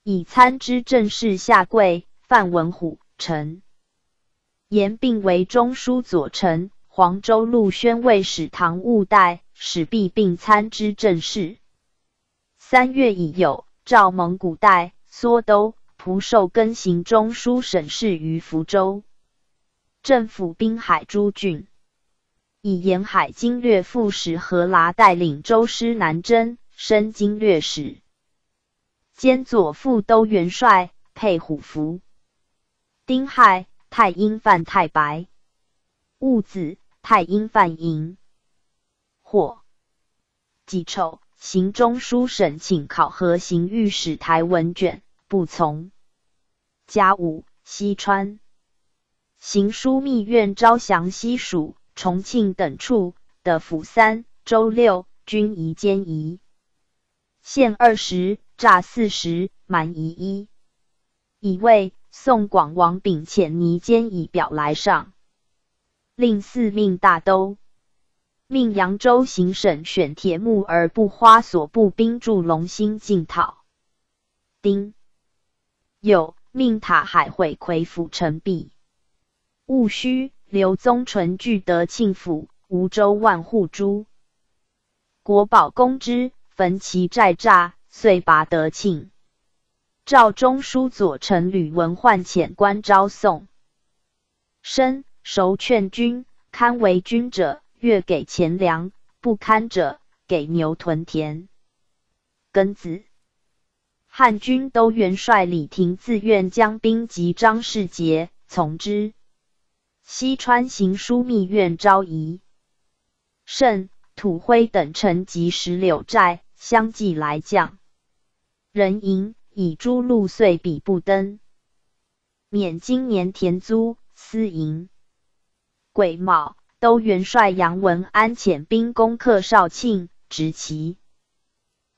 以参知政事夏贵、范文虎、陈延并为中书左丞、黄州陆宣慰使唐务代，使毕并参知政事。三月乙酉，诏蒙古代、缩都、蒲寿更行中书省事于福州。政府滨海诸郡。 以沿海经略副使何剌带领州师南征，升经略使。兼左副都元帅，配虎符。丁亥，太阴范太白。戊子，太阴范寅。或。己丑，行中书省请考核行御史台文卷，不从。甲午，西川。 行书密院招降西蜀、重庆等处的府三、州六，均移监一。县二十，诈四十，蛮夷一。乙未，送广王炳遣泥坚以表来上。令四命大都。命扬州行省选铁木儿步花所部兵助隆兴进讨。 丁酉，命塔海毁夔府陈璧。戊戌，刘宗纯据德庆府、吴州万户诸国宝公之，焚其寨栅，遂拔德庆。赵中书左丞吕文焕遣官招宋 申，熟劝军，堪为军者，越给钱粮，不堪者，给牛屯田。庚子，汉军都元帅李廷自愿将兵及张世杰从之。西川行书密院招夷。慎、吐辉等城及石榴寨相继来将。壬寅，以诸路岁比不登。 免今年田租、私营。癸卯，都元帅杨文安遣兵攻克绍庆，执其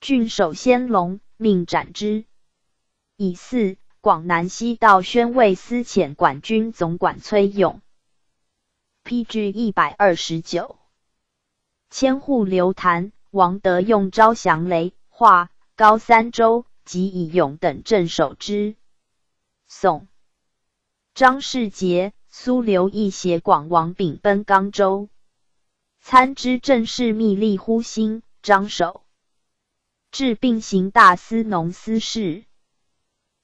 郡守先龙，命斩之。乙巳，广南西道宣慰司遣管军总管崔勇。P G一百二十九。千户刘谭、王德用招降雷、华、高三州，及以勇等镇守之。宋。 张世杰、苏刘义携广王炳奔刚州。参知政事密吏呼兴、张守。治病行大司农司事。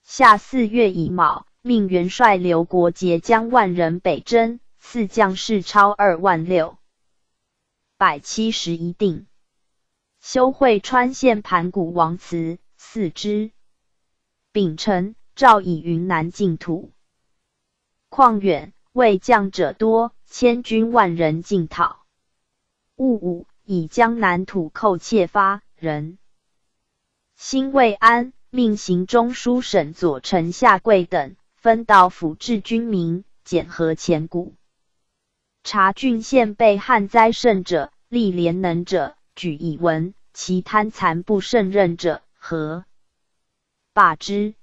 夏四月乙卯，命元帅刘国杰将万人北征，赐将士超二万六百七十一锭。修会川县盘古王祠四支。丙辰，诏以云南净土。 况远，魏将者多，迁军万人进讨。戊午，以江南土寇谢发、仁。辛未安，命行中书省左丞夏贵等分道抚治军民，减禾遣谷。察郡县备旱灾甚者，立廉能者，举以闻，其贪残不胜任者，何 罢之。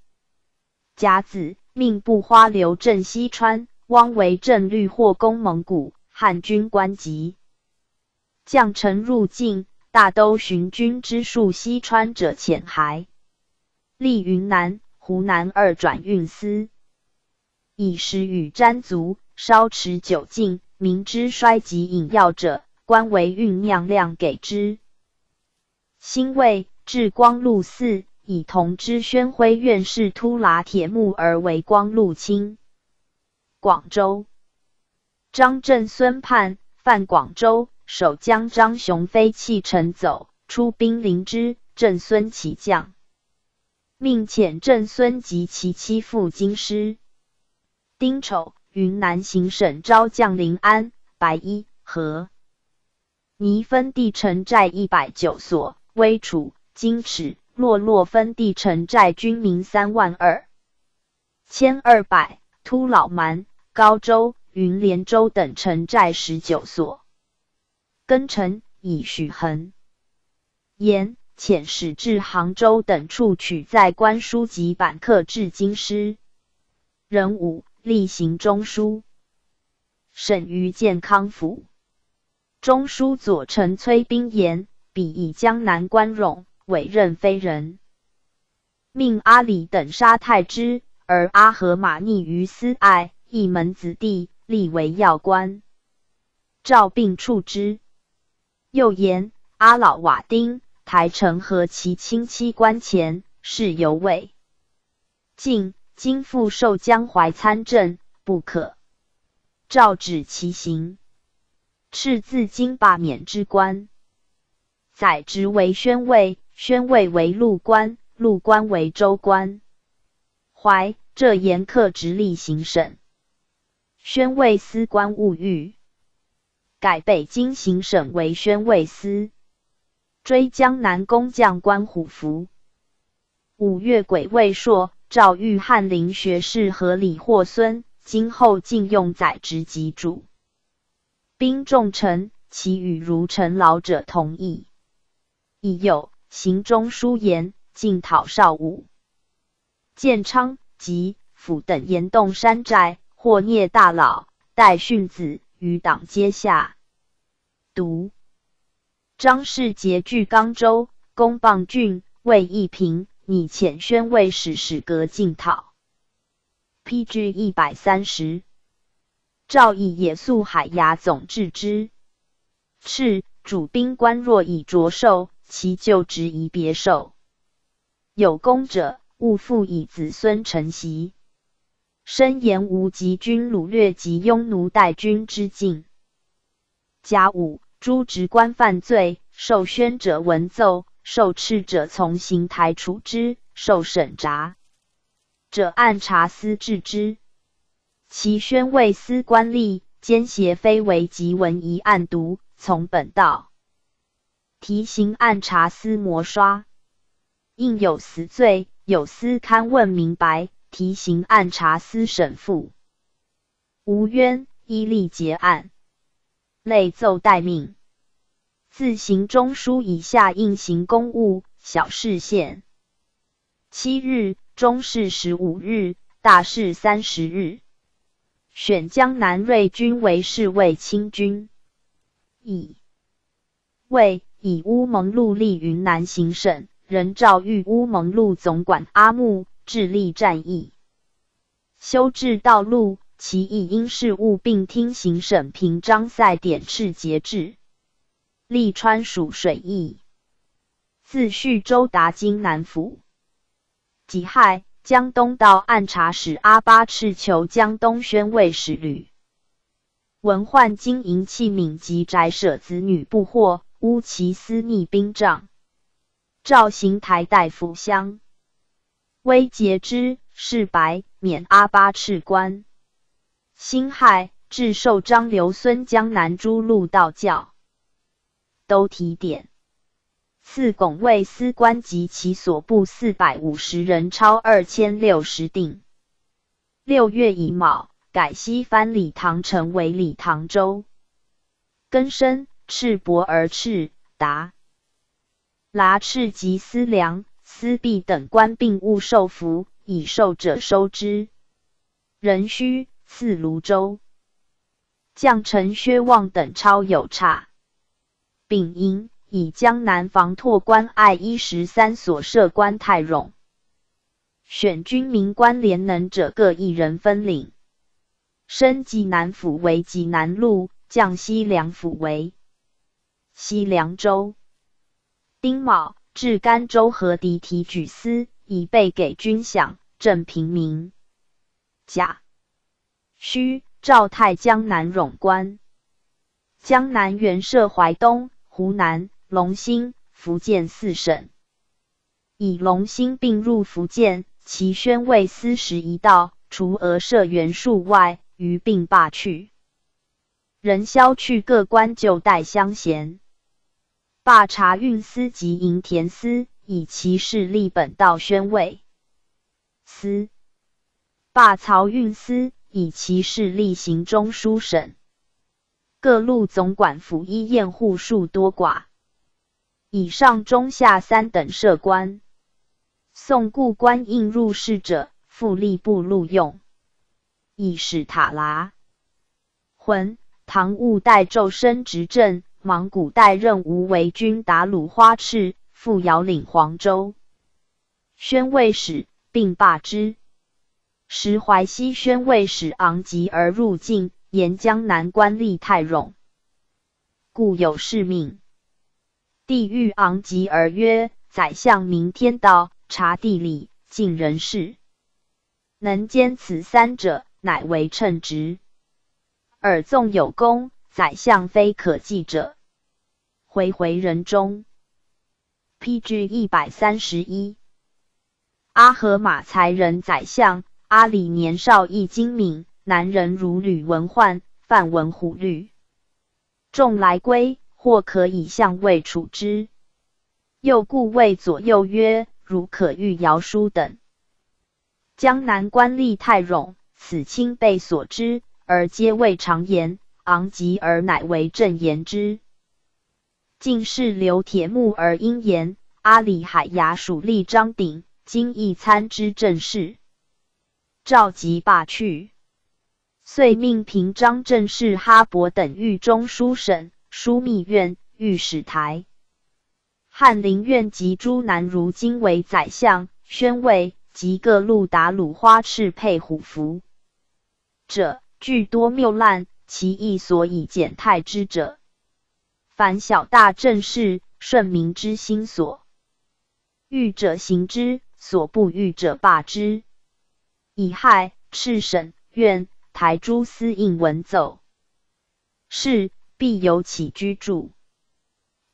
甲子，命部花刘镇西川，汪维镇绿霍攻蒙古，汉军关急。将臣入境，大都寻军之戍西川者遣还。历云南、湖南二转运司。以时雨沾足，稍迟久进，明知衰急饮药者，官为运粮量给之。 辛未，置光禄寺，以同知宣徽院士突剌铁木儿为光禄卿。广州。张震孙泮犯广州，守将张雄飞弃城走，出兵临淄，震孙起降。命遣震孙及其妻赴京师。丁丑，云南行省招将临安、白衣、和 尼分地城寨一百九所，危处、荆池、洛洛分地城寨军民三万二千二百，突老蛮、高州、云连州等城寨十九所。庚辰，以许恒、延遣使至杭州等处取载棺书及版刻至京师。壬午，例行中书。省于建康府。 中书左丞崔宾言，彼以江南官冗，委任非人。命阿里等杀太之，而阿合马逆于司爱，一门子弟，立为要官。诏并处之。又言，阿老瓦丁、台臣和其亲戚官钱，事犹未 尽，今复授江淮参政，不可。诏止其刑。敕自京罢免之官。宰执为宣慰，宣慰为录官，录官为州官。怀，浙盐客直隶行省。宣慰司官兀育。改北京行省为宣慰司。 追江南工匠官虎符。五月癸未朔，诏谕翰林学士何礼霍孙，今后禁用宰执及主兵重臣，其余如臣老者同议。乙酉，行中书言，进讨邵武。 建昌、吉、府等严洞山寨，霍孽大老、戴训子、余党皆下。独。张世杰据刚州、公棒郡、卫义平，拟遣宣慰使使革进讨。P G一百三十。赵以野宿海牙总制之。敕，主兵官若已着授，其旧职宜别授。 有功者，勿复以子孙承袭。深言无及军掳掠及拥奴待军之境。甲午，诸职官犯罪，受宣者闻奏，受敕者从刑台处之，受审查者按察司置之。其宣慰司官吏，奸邪非为及闻疑案牍，从本道。 提刑按察司摩刷。应有死罪，有司勘问明白，提刑按察司审复。无冤，依例结案。累奏待命。自行中书以下应行公务，小事献。七日，中事十五日，大事三十日。选江南锐军为侍卫亲军。乙未，以乌蒙路立云南行省，仍诏谕乌蒙路总管阿木，致力战役。修治道路，其意因事务并听行省平章赛典敕节制。历川属水役。自叙州达今南府。己亥，江东道按察使阿巴赤‌求江东宣慰使吕文焕金银器皿及宅舍子女不获，乌其私逆兵杖。赵行台代府乡，威节之，释白，免阿巴赤官。辛亥，至授张刘孙江南诸路道教。都提典。赐拱卫司官及其所部四百五十人，钞二千六十锭。六月乙卯，改西番理塘城为理塘州。更申，赤膊而赤达。剌赤及司粮、司弼等官并勿授服，已授者收之。壬戌，赐泸州将陈薛望等钞有差。丙寅，以江南防拓官爱一十三所设官太冗，选军民官廉能者各一人分领。升济南府为济南路，降西凉府为西凉州。丁卯，至甘州河，敌提举司，以备给军饷，赈贫民。甲戌，赵泰江南冗官。江南原设淮东、湖南、龙兴、福建四省，以龙兴并入福建，其宣慰司时一到，除额设员数外，余并罢去。任萧去各官旧带乡贤。罢察运司及营田司，以其势力本道宣慰司。罢漕运司，以其势力行中书省。各路总管府医验户数多寡，以上中下三等设官。送故官印入侍者，复吏部录用。以史塔拉浑、唐务代奏升执政，莽古代任吴为军打鲁花赤，复遥领黄州。宣慰使，并罢之。时淮西宣慰使昂吉而入境，言江南官吏太冗，故有赦免。帝谕昂吉而曰：宰相明天道，察地理，尽人事，能兼此三者，乃为称职。尔纵有功，宰相非可计者。回回人中。P G一百三十一。阿合马才仁宰相，阿里年少亦精明，难人如吕文焕、范文虎虑。众来归，或可以相位处之。又故谓左右曰：如可谕姚舒等。江南官吏太冗，此卿辈所知，而皆谓常言，昂吉而乃为正言之。进士刘铁木而因言，阿里海牙属吏张鼎，今亦参知政事。召集罢去。遂命平章政事哈伯等御中书省、枢密院、御史台。翰林院及诸南如今为宰相、宣慰及各路打鲁花赤佩虎符者，俱多谬烂，其意所以简太之者，凡小大政事，顺民之心所。 谕者行之，所不谕者罢之。乙亥，敕省、院、台诸司印文奏。是，必有起居注。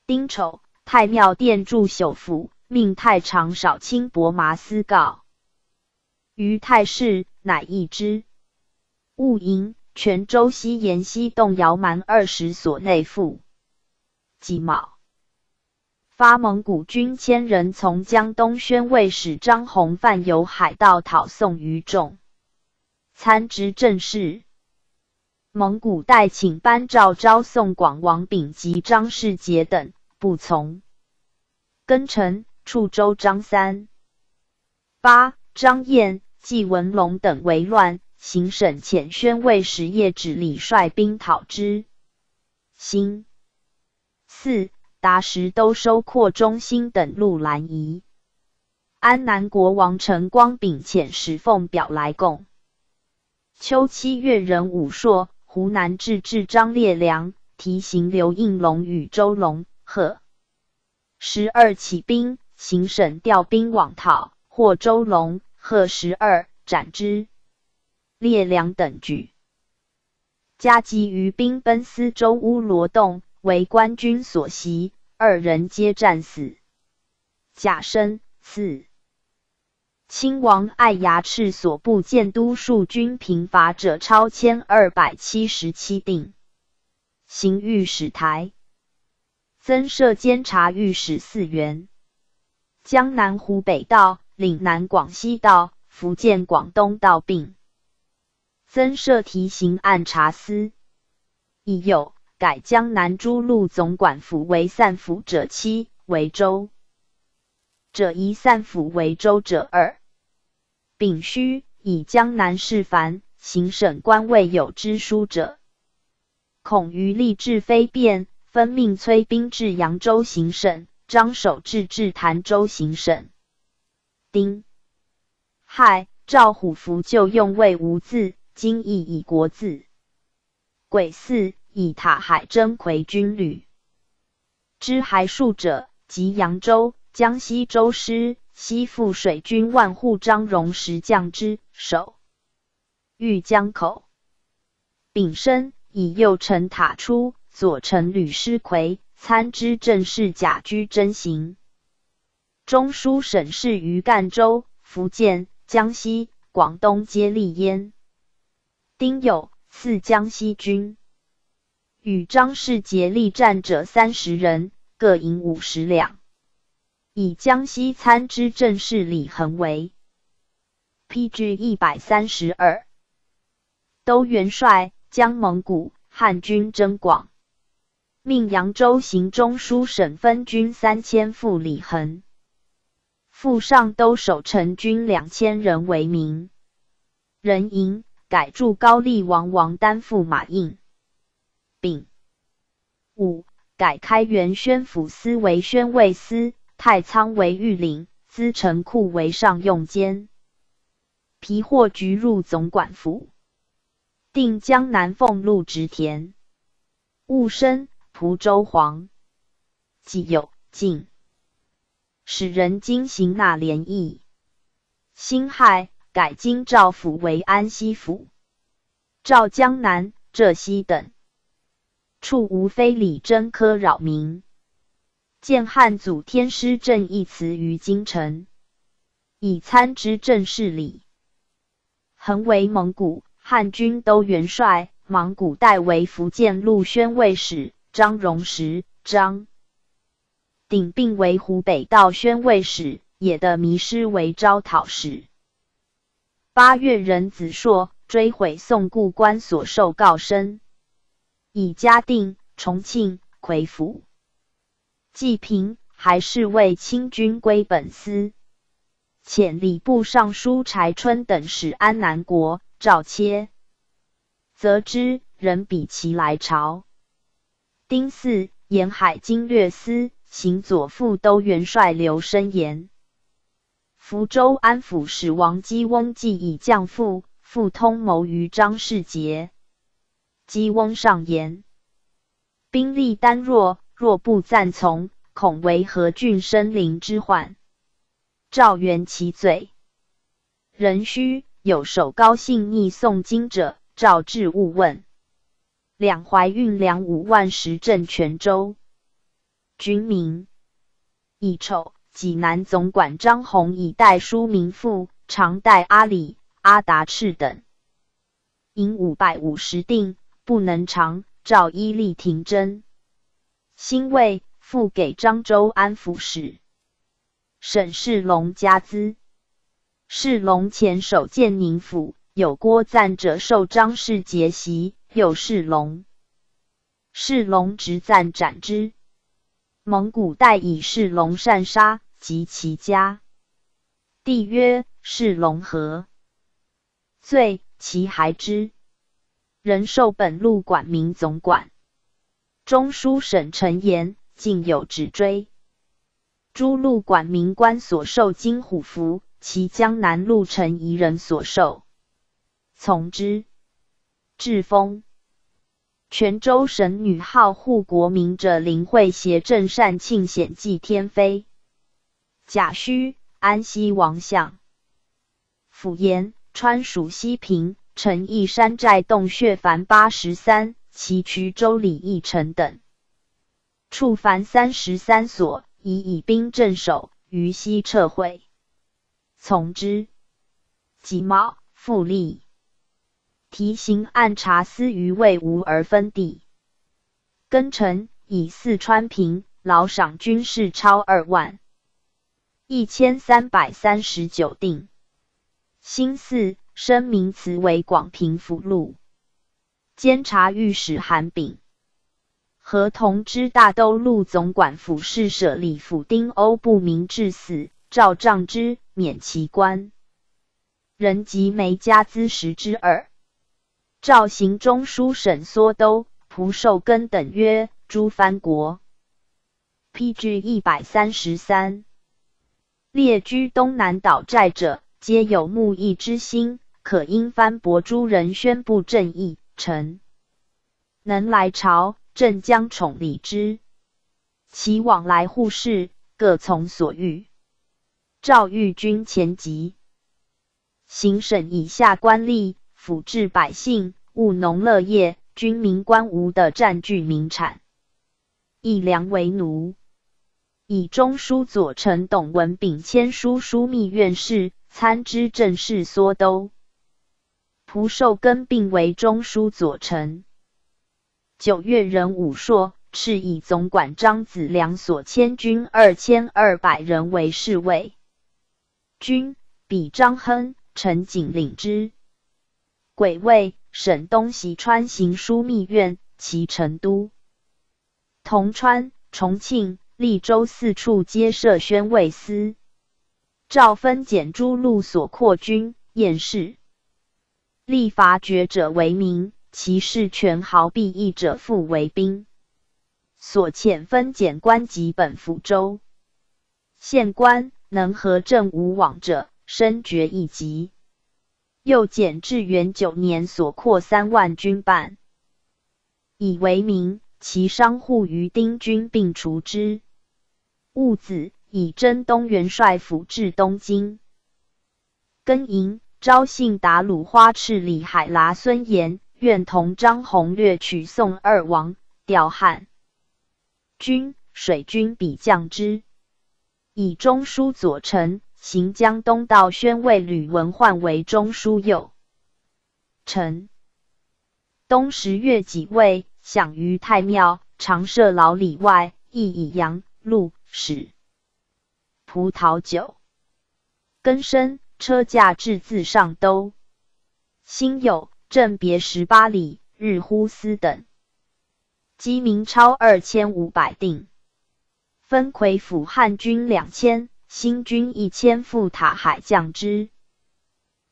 丁丑，太庙殿柱朽腐，命太常少卿薄麻丝告。于太师，乃易之。戊寅，泉州西沿西洞姚蛮二十所内附。己卯， 发蒙古军千人从江东宣慰使张弘犯游海盗讨宋于众，参知政事。蒙古代请班昭昭、宋广王炳及张世杰等，不从。庚辰，处州张三。八，张燕、纪文龙等为乱，行省遣宣慰使叶芷礼率兵讨之。辛 四，达时都收括中兴等路拦移。安南国王陈光炳遣使奉表来供。秋七月壬午朔，湖南制置张烈良，提刑刘应龙与周龙、贺十二起兵，行省调兵往讨，获周龙、贺十二，斩之。列两等举。嘉济余兵奔司州乌罗洞，为官军所袭，二人皆战死。甲申，赐。亲王爱牙赤所部建都戍军平伐者超千二百七十七定。行御史台。 增设监察御史四员，江南湖北道、岭南广西道、福建广东道并。增设提刑按察司。乙酉，改江南诸路总管府为散府者七，为州者一，散府为州者二。丙戌，以江南事繁，行省官未有之书者， 恐余吏治非便，分命催兵至扬州行省，张守至至潭州行省。丁亥，赵虎伏旧用魏吴字，今亦以国字。癸巳，以塔海征魁军旅。知海数者，即扬州、江西州师、西复水军万户张荣实将之首。 御江口。丙申，以右丞塔出，左丞吕师魁、参知政事贾居征行。中书省事于赣州、福建、江西、广东皆立焉。丁酉，赐江西军。与张世杰力战者三十人，各银五十两。以江西参知政事李恒为 P G一百三十二。都元帅，将蒙古、汉军征广，命扬州行中书省分军三千赴李恒，赴上都守城军两千人为名。壬寅，改驻高丽王王丹驸马应。丙午，改开元宣抚司为宣慰司，太仓为御领，资成库为上用监。皮获举入总管府，定江南俸禄植田。戊申，蒲州黄。己酉，进。使人京行纳联议。辛亥，改京兆府为安西府， 赵江南、浙西等处无非礼真科扰民，建汉祖天师正义祠于京城，以参知政事李恒为蒙古、汉军都元帅，莽古代为福建路宣慰使，张荣实、张鼎并为湖北道宣慰使，野的迷失为招讨使。 八月，任子硕追毁宋固关所授告升，以嘉定、重庆、夔府、济平、海市卫清军归本司。遣礼部尚书柴春等使安南国、赵切，则知人比其来朝。丁巳，沿海经略司行左副都元帅刘申言。 福州安抚使王基翁既以降附，复通谋于张世杰。基翁上言：兵力单弱，若不暂从，恐为何郡生灵之患。赵元其罪。壬戌，有守高兴逆宋经者赵质务问，两淮运粮五万石镇泉州。 军名。乙丑，济南总管张宏以带书名父，常带阿里、阿达赤等，引五百五十定，不能长，赵一力停征。辛未，复给漳州安抚使。 沈世龙加资。世龙前守建宁府，有郭赞者受张世杰袭，诱世龙。世龙执赞斩之。蒙古代以世龙擅杀，及其家。帝曰：世龙何罪？其还之。人授本路管民总管。中书省陈言，竟有指追。诸路管民官所授金虎符，其江南路陈仪人所授。从之。质封。泉州神女号护国明者，灵会协镇善庆，显祭天妃。甲戌，安西王相。府盐、川蜀西平、陈义山寨洞穴凡八十三，其渠州里一城等，处凡三十三所，以以兵镇守，于西撤回。从之。己卯，复立。题刑按察司余卫吾而分地。庚辰，以四川平、崂、陕军士超二万一千三百三十九定。辛巳，升名慈为广平府路。监察御史韩炳、河童之大都路总管府事舍礼府丁欧不明致死，诏杖之，免其官。任及梅家资十之二。诏行中书省缩都、蒲寿根等曰：诸藩国，P G一百三十三，列居东南岛寨者，皆有慕义之心，可因藩国诸人宣布正义，臣能来朝，朕将宠礼之。其往来互市，各从所欲。诏谕军前急。行省以下官吏、府治百姓、务农乐业、军民官无的占据民产，以粮为奴。以中书左丞董文炳签书枢密院事，参知政事缩都。蒲寿根并为中书左丞。九月壬午朔，敕以总管张子良所牵军二千二百人为侍卫。军，比张亨、陈景领之。癸未，省东西川行枢密院，齐成都。铜川、重庆、利州四处皆设宣慰司。诏分遣诸路所扩军、验事。立法决者为民，其事权毫必役者复为兵。所遣分遣官籍本抚州。县官能合镇无往者，升爵一级。又遣至元九年所扩三万军办。以为民，其商户与丁军并除之。戊子，以征东元帅府至东京。庚寅，昭信达鲁花赤里海剌孙延愿同张宏略取宋二王，调汉军、水军，比将之。以中书左丞、行江东道宣慰吕文焕为中书右丞。冬十月己未，享于太庙，常设劳里外，亦以羊、鹿、豕、葡萄酒、根参、车驾置自上都。辛酉，正别十八里，日呼司等。积民超二千五百定。分魁府汉军两千，新军一千赴塔海降之。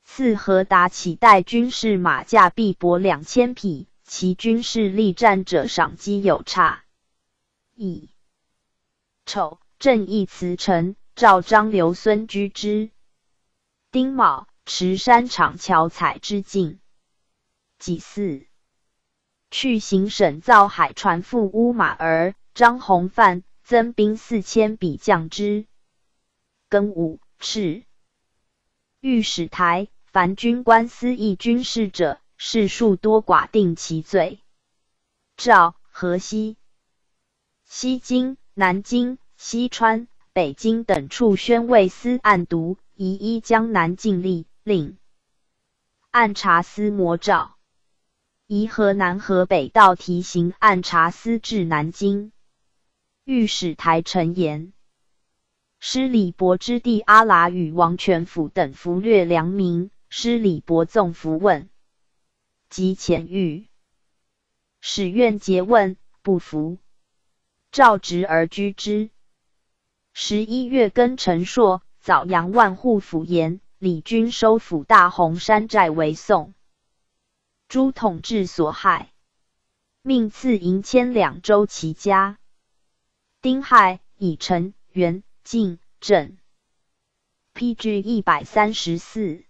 赐何达起带军士马驾必驃两千匹，其军士力战者赏积有差。乙丑，正义祠城，赵张刘孙居之。丁卯，池山厂桥采之境。己巳，去行省造海船赴乌马儿，张宏范增兵四千，比将之。庚午，敕御史台，凡军官司议军事者，士数多寡定其罪。诏河西、西京、南京、西川、北京等处宣慰司案牍，一一江南禁令，令按察司摩诏。移河南河北道题刑按察司至南京。御史台陈言，施礼伯之弟阿剌与王权甫等服掠粮民，施礼伯纵服问，即遣谕，使愿诘问，不服，召执而居之。十一月庚辰朔，枣阳万户府盐，李军收府大洪山寨为宋诸统治所害，命赐银千两周其家。丁亥，以陈、元、晋、镇，P G一百三十四，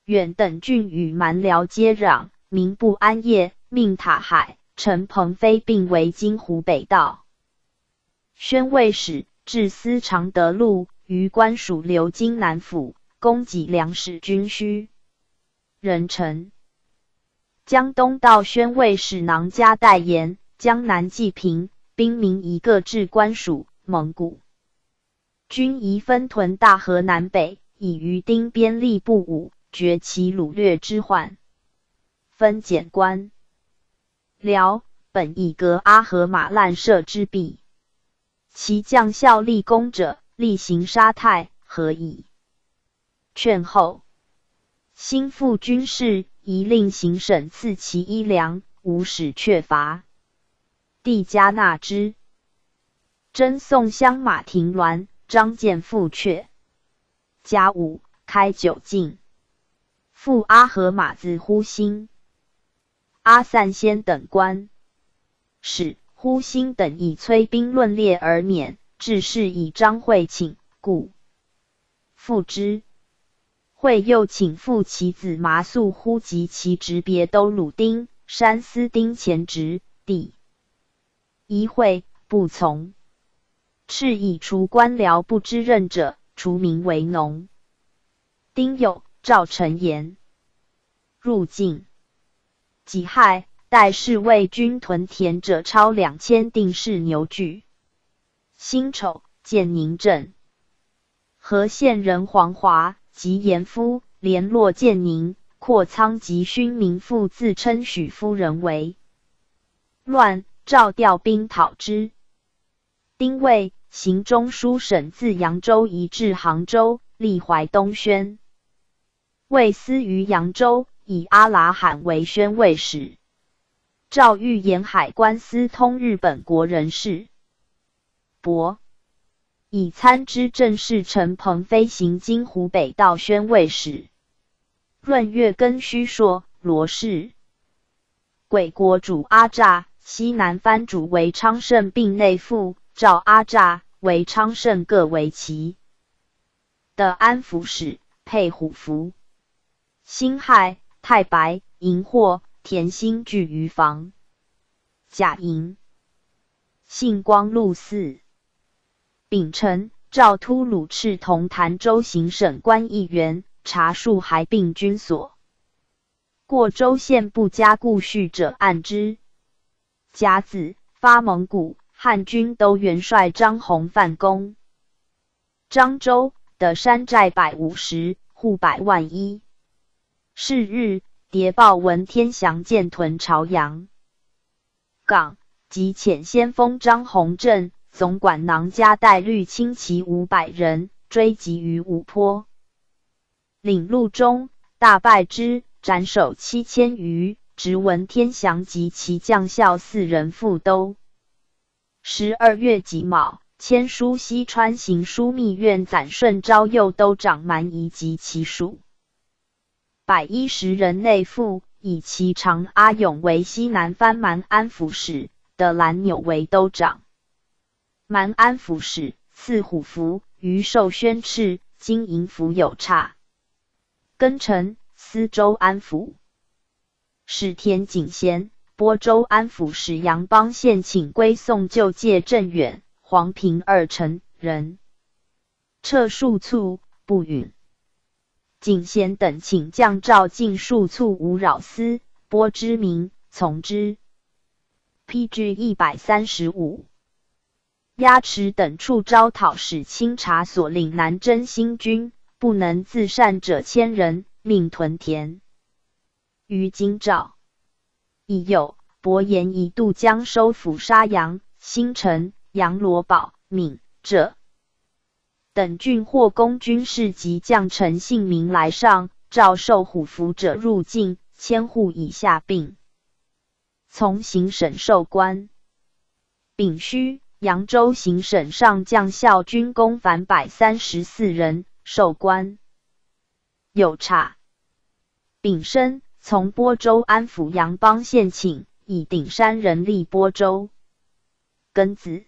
远等郡与蛮辽接壤，民不安业，命塔海、陈鹏飞并为京湖北道宣慰使，至司常德路，于官署留京南府，供给粮食军需。壬辰，江东道宣慰使囊嘉代言，江南济平，兵民一个至官署，蒙古军已分屯大河南北，已于丁边吏部武决其掳掠之患。分简观。辽本以革阿合马烂射之弊，其将校立功者，厉刑杀太，何矣？劝后，兴复军事，宜令行省赐其衣粮，无使缺乏。帝嘉纳之。征宋襄马亭栾，张建复阙。甲午，开九境，复阿合马子呼兴、阿散仙等官。使呼兴等以催兵论列而免，致使以张会请，故复之。会又请复其子麻宿呼及其职别都鲁丁、山司丁前职，帝疑会，不从。敕以除官僚不知任者，除名为农。丁酉，赵成言入境。己亥，代侍卫军屯田者超两千，定是牛具。辛丑，建宁镇。和县人黄华及严夫联络建宁，阔苍及勋民复自称许夫人为乱，赵调兵讨之。丁未，行中书省自扬州移至杭州，立淮东宣慰司于扬州，以阿拉罕为宣慰使。赵欲沿海关私通日本国人士。伯以参知政事陈鹏飞行京湖北道宣慰使。闰月庚戌朔，罗氏。鬼国主阿扎、西南藩主为昌盛并内附，赵阿扎、为昌盛各为其的安抚使，配虎符。辛亥，太白、荧惑、田兴聚于房。甲寅，杏光露寺。丙辰，赵突鲁赤同潭州行省官议员查数还并军所。过州县不加顾恤者按之。甲子，发蒙古汉军都元帅张宏范攻漳州，得山寨百五十，户百万一。是日，谍报文天祥建屯朝阳。港，即遣先锋张宏正总管囊嘉带率轻骑五百人，追击于五坡。领路中，大败之，斩首七千余，执文天祥及其将校四人赴都。十二月己卯，迁书西川行书密院暂顺昭右都长蛮夷及其属百一十人内附，以其长阿勇为西南藩蛮安抚使，得兰纽为都长。蛮安抚使赐虎符，于授宣敕，金银符有差。庚辰，司州安抚使田景贤、播州安抚使杨邦献请归宋，就借镇远、黄平二城人 撤数卒，不允。景贤等请将赵进数卒，无扰司、播之民，从之。P G一百三十五。鸭池等处招讨使清察所领南征新军，不能自善者千人，命屯田。于今赵已有伯颜以渡江收复沙阳、新城、杨罗堡、岷、浙等郡，或公军士及将臣姓名来上，赵授虎符者入境，千户以下并从行省授官。丙戌，扬州行省上将校军公凡百三十四人，授官。 有差。丙申，从播州安抚杨邦献请，以顶山人立播州。庚子，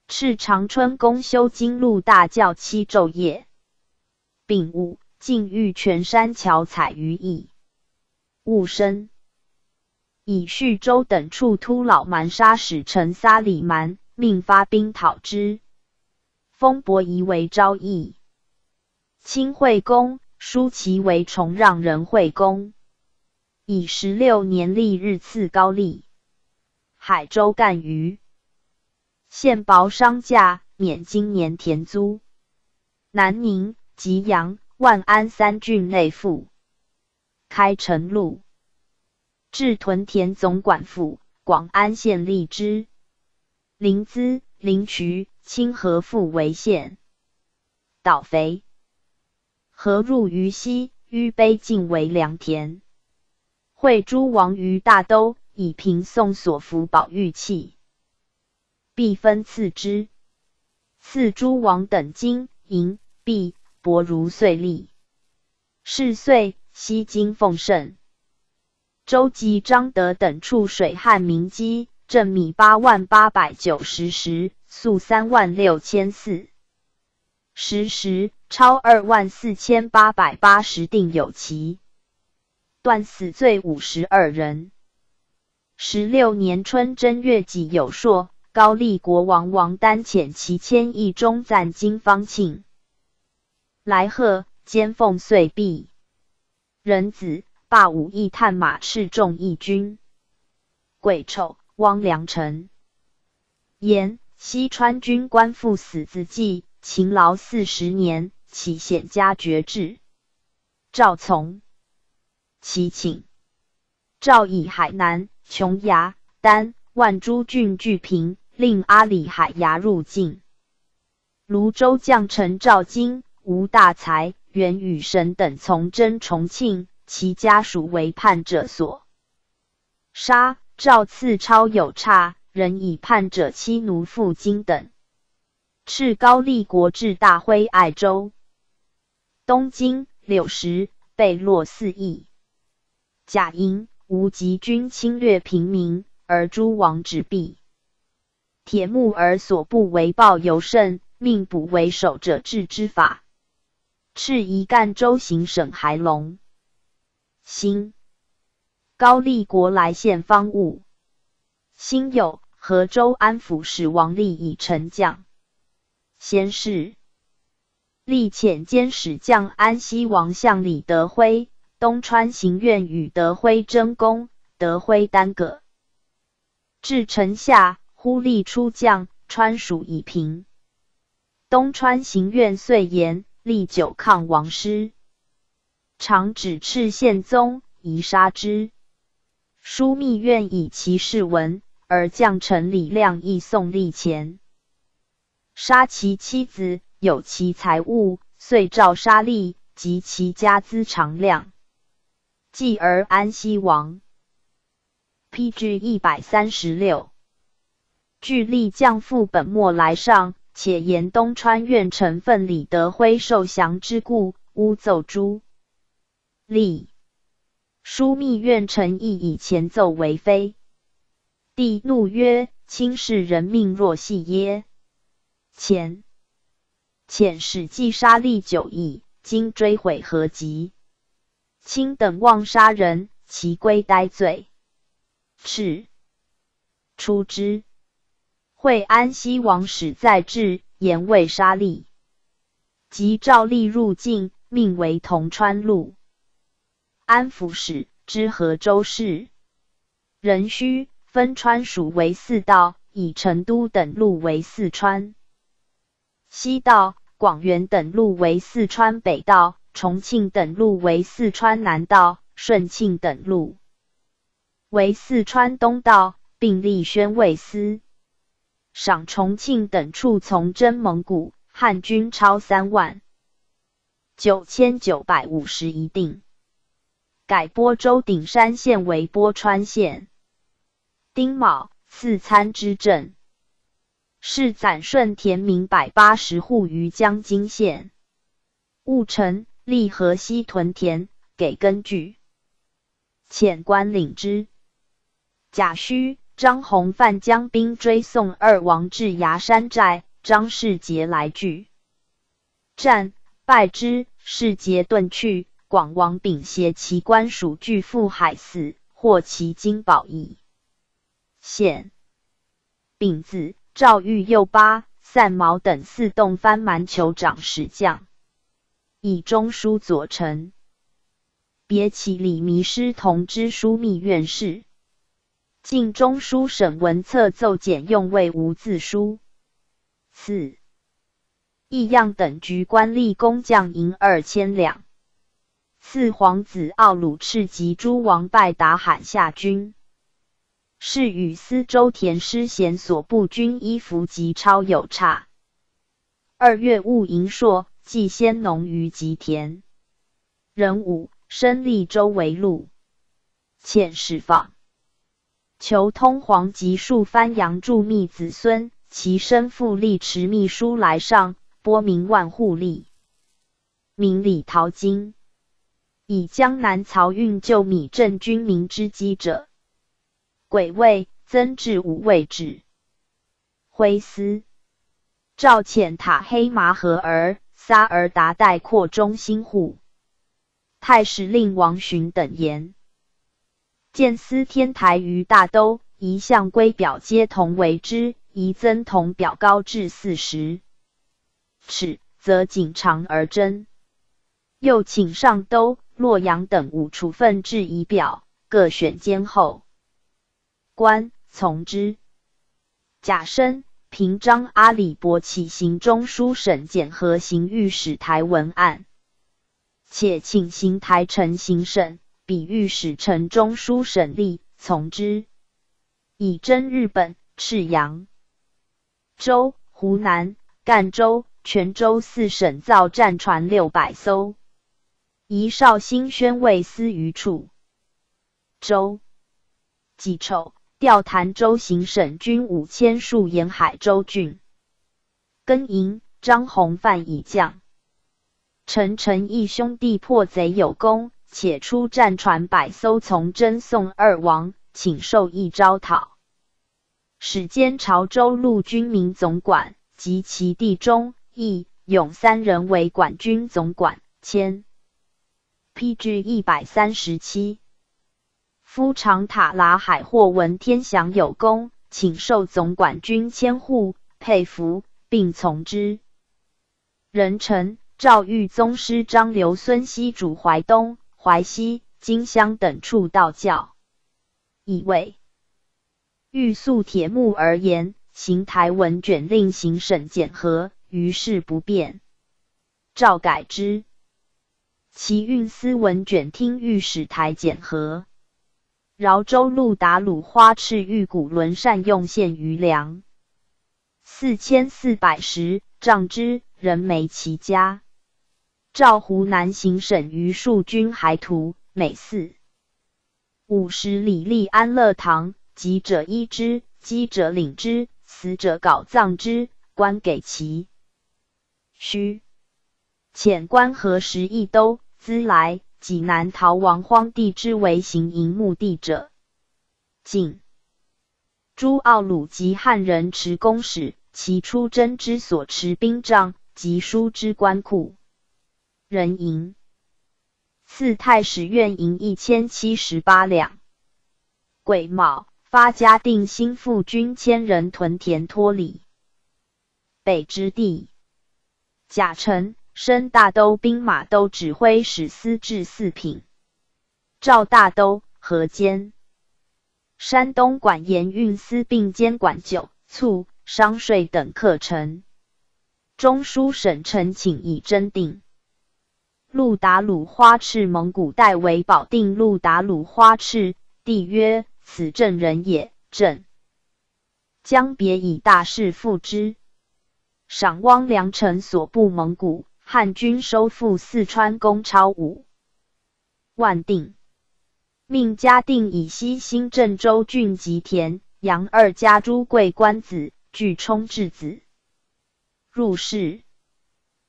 敕长春宫修京路大教七昼夜。丙午，进御泉山巧采鱼役。戊申，以叙州等处突扰蛮沙使臣撒里蛮，命发兵讨之。封伯夷为昭义。清惠公，叔齐为崇让人惠公。以十六年历日赐高丽、海州干于县薄商贾，免今年田租。南宁、济阳、万安三郡内附。开城路，至屯田总管府，广安县立之。临淄、临淄、清河复为县。岛肥，河入于西，於碑境为良田。惠诸王于大都，以平宋所服宝玉器。 必分赐之。赐诸王等金、银、璧，帛如岁例。是岁，西京奉圣。周吉、张德等处水旱民饥，赠米八万八百九十石，粟三万六千四十石，钞二万四千八百八十锭有奇。断死罪五十二人。 十六年春正月己酉朔，高丽国王王丹遣其千驿中暂经方庆、来贺，兼奉岁毕。壬子，罢武义探马，敕众议军。癸丑，汪良臣。兗，西川军官父死子继，勤劳四十年，岂显家爵至。赵从。其请。 赵以海南、琼崖、丹、万诸郡拒平，令阿里海牙入境。泸州将臣赵京、吴大琮、袁与神等从征重庆，其家属为叛者所杀。赵赐钞有差，仍以叛者妻奴赴京等。敕高丽国至大徽爱州。东京、柳石、贝洛四邑。 甲寅，吴及军侵略平民，而诸王止避。铁木儿所部为暴尤甚，命捕为首者治之法。敕移赣州行省还龙。辛，高丽国来献方物。辛酉，河州安抚使王立以丞将。先是， 立遣监使将安西王相李德辉、东川行院与德辉争功，德辉耽搁。至城下，忽立出将，川属已平。东川行院遂言，立久抗王师，常指敕献宗，宜杀之。疏密院以其事闻，而将臣李亮亦送立遣。 杀其妻子，有其财物，遂诏杀立，及其家资常量。继而安西王。P G一百三十六。据立将副本末来上，且言东川院丞奉李德辉受降之故，乌奏诸 立。疏密院丞亦以前奏为非。帝怒曰：卿视人命若细耶？遣，遣使既杀立久矣，今追悔何及？卿等妄杀人，其规待罪。敕，出之。惠安西王使在至，言未杀立。即召立入境，命为同川路。安抚使，知河州事。壬戌，分川属为四道，以成都等路为四川西道，广元等路为四川北道，重庆等路为四川南道，顺庆等路 为四川东道，并立宣慰司。赏重庆等处从征蒙古，汉军超三万九千九百五十一锭。改播州鼎山县为播川县。丁卯，赐参知政。是斩顺田民百八十户于江津县。务陈，立河西屯田，给根据。 遣官领之。甲戌，张弘范将兵追宋二王至崖山寨，张世杰来拒。战，败之，世杰遁去。广王丙协其官属拒赴海死，获其金宝矣。献。并自赵玉右巴、散毛等四洞番蛮酋长使将，以中书左丞。别启礼迷失同知枢密院事。 进中书省文策奏简用魏吴字书。赐。益阳等举官立功将银二千两。赐皇子奥鲁赤及诸王拜达罕下军。是与司州田师贤所部军衣服及钞有差。二月务营朔，计先农于吉田。壬午，升利州为陆。遣使访。 求通黄及数番阳助密子孙，其身复力持密书来上，播明万户吏。明礼陶京。以江南漕运救米镇军民之饥者。癸未，增置五位置。徽司。赵遣塔黑麻和儿撒儿达代扩充新户。太史令王寻等言。 建司天台于大都，宜向归表皆同为之，宜增同表高至四十尺，则仅长而争。又请上都、洛阳等五处分置仪表，各选监候官从之。甲申，平章阿里伯起行中书省简和行御史台文案。 且请行台丞行省，比御史丞中书省吏，从之。以征日本、赤阳、州、湖南、赣州、泉州四省造战船六百艘。遗少卿宣慰司余处。州。己丑，调潭州行省军五千戍沿海州郡。庚寅，张弘范以将。 陈诚义兄弟破贼有功，且出战船百艘从征宋二王，请授意招讨。始兼潮州陆军民总管，及其弟忠、义、勇三人为管军总管，迁。P G一百三十七。 夫长塔拉海获闻天祥有功，请授总管军千户，佩服，并从之。壬辰，赵玉宗师张刘孙西主淮东、淮西、荆襄等处道教。乙未，欲速铁木而言，行台文卷令行省简和，余事不便。 诏改之。其运司文卷厅御史台简和。饶州陆达鲁花赤御古伦善用献余粮四千四百石，杖之，人没其家。赵湖南行省余数军还徒，每四 五十里立安乐堂，疾者医之，饥者领之，死者槁葬之，官给其虚。遣关河十亿兜资来，济南逃亡荒地之为行营墓地者，尽。朱奥鲁及汉人持弓使，其出征之所持兵杖，及输之官库。人银。 赐太史院银一千七十八两。癸卯，发嘉定新复军千人屯田脱离。北之地。甲辰，升大都兵马都指挥使司至四品。赵大都、河间。山东管盐运司并兼管酒、醋、商税等课程。中书省陈请以征定。 陆达鲁花赤蒙古代为保定陆达鲁花赤，帝曰：此镇人也，镇。将别以大势复之。赏汪良臣所部蒙古，汉军收复四川攻超五万定。命嘉定以西兴镇州郡吉田、杨二家诸贵官子，俱充质子。 入侍。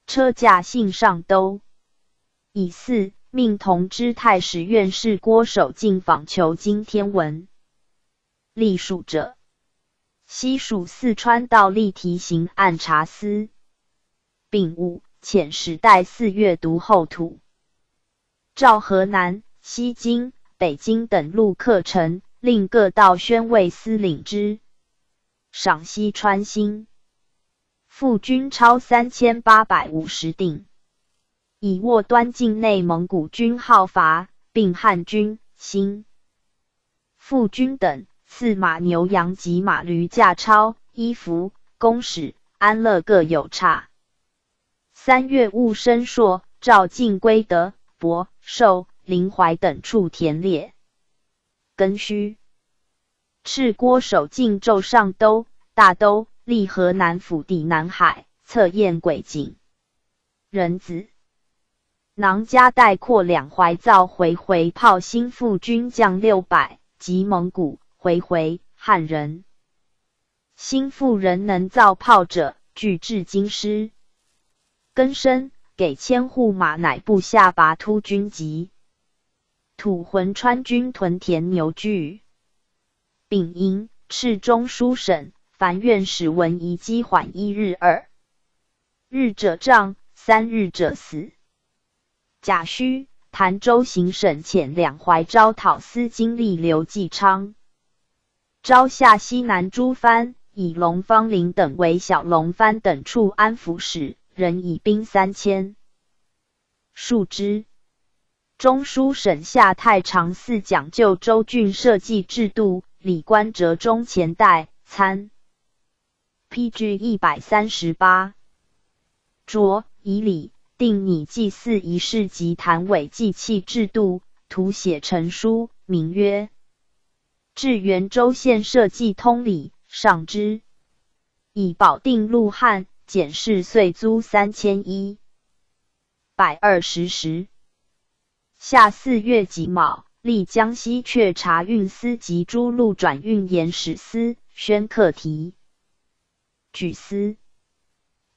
车驾幸上都。乙巳，命同知太史院士郭守敬访求经天文。历数者，西蜀四川道立提刑按察司。丙午，遣使带四月读后土。 赵河南、西京、北京等路客陈，令各道宣慰司领之。陕西川新， 复军超三千八百五十锭，以握端境内蒙古军号伐，并汉军、新、复军等赐马、牛羊及马驴驾超、衣服、弓矢、安乐各有差。三月，兀深硕、赵敬珪的亳、寿、临淮等处田猎、耕畜。 赤郭守境赵尚都、大都、溧河南腹地南海，测验鬼井、人子、囊家，带括两淮造回回炮新复军将六百，及蒙古回回汉人。新复人能造炮者，俱至京师。更升，给千户马乃部下拔突军籍。 吐浑川军屯田牛聚。丙寅，敕中书省、樊院使文仪机缓一日二日者杖，三日者死。甲戌，潭州行省遣两淮招讨司经历刘继昌。招夏西南诸藩，以龙方陵等为小龙藩等处安抚使，人以兵三千。 数之。中书省下太常寺讲究州郡社稷制度，礼官折中前代参。P G一百三十八。卓以礼定拟祭祀仪式及坛委祭器制度，图写成书，名曰《至元州县社稷通礼》，上之。以保定陆汉简氏岁租三千一 百二十石。夏四月己卯，历江西确察运司及诸路转运盐使司宣刻题。举司、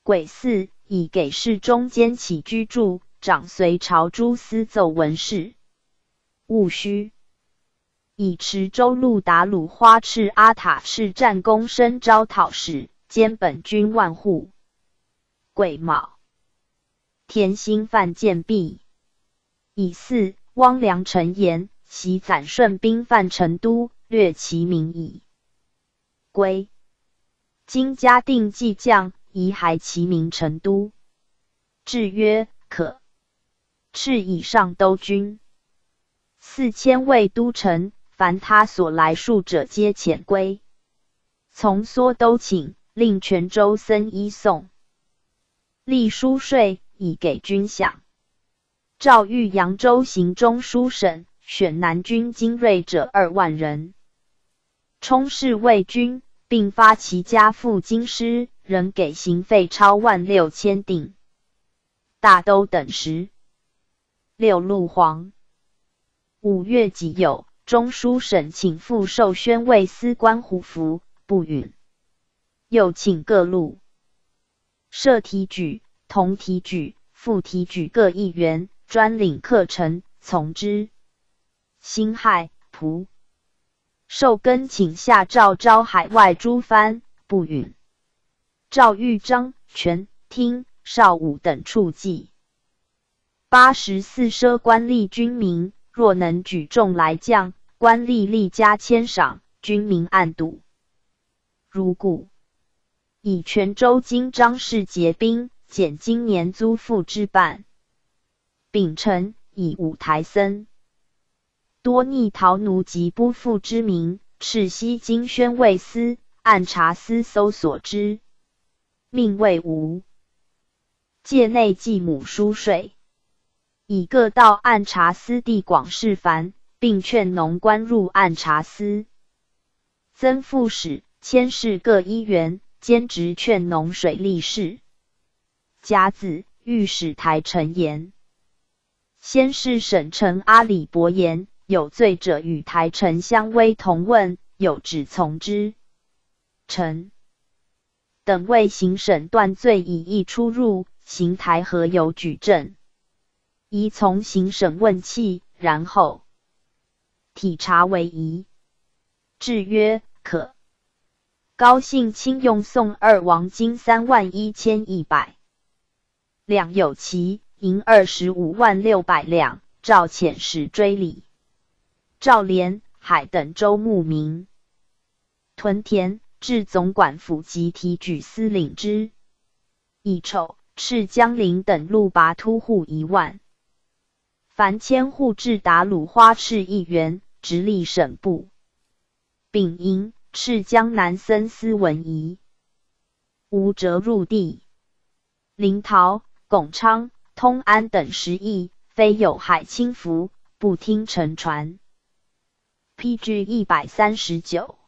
鬼司以给事中间起居住，掌隋朝诸司奏文事、务虚。以池州路达鲁花赤阿塔赤战功升招讨使，兼本军万户。 癸卯，田兴范建毕。乙巳，汪梁陈言，袭暂顺兵犯成都，掠其民矣。癸，今嘉定季降，遗骸其民成都。制曰：可。敕以尚都军四千卫都城，凡他所来戍者皆遣归。 从缩都请，令泉州僧一宋历书税以给军饷。诏谕扬州行中书省，选南军精锐者二万人，充实卫军，并发其家赴京师，仍给行费超万六千锭。大都等时，六路黄。 五月己酉，中书省请复授宣慰司官虎符，不允。又请各路设提举、同提举、副提举各一员，专领课程，从之。辛亥，蒲寿根请下诏招海外诸藩，不允。诏谕张、权、听、邵武等处计。 八十四奢官吏军民，若能举众来将，官吏立加千赏，军民暗度。如故，以泉州经张氏结兵，减今年租赋之半。丙辰，以五台僧多逆逃奴及不复之民，敕西京宣慰司、按察司搜索之，命未无。 界内计亩书税，以各道按察司地广事繁，并劝农官入按察司。曾副使、佥事各一员，兼职劝农水利事。甲子，御史台陈言。 先是省丞阿里伯言，有罪者与台丞相危同问，有旨从之。臣等为行省断罪，以议出入，行台何有举证？宜从行省问契，然后体察为宜。制曰：可。高兴卿用宋二王金三万一千一百 两有奇，银二十五万六百两，诏遣使追礼。赵连、海等州牧名。屯田至总管府及提举司令之。乙丑，敕江陵等路拔突户一万。凡迁户至达鲁花赤一员，直隶省部。丙寅，敕江南僧司文仪。吴折入地。临洮、拱昌、通安等十邑，非有海清浮，不听乘船。P G一百三十九。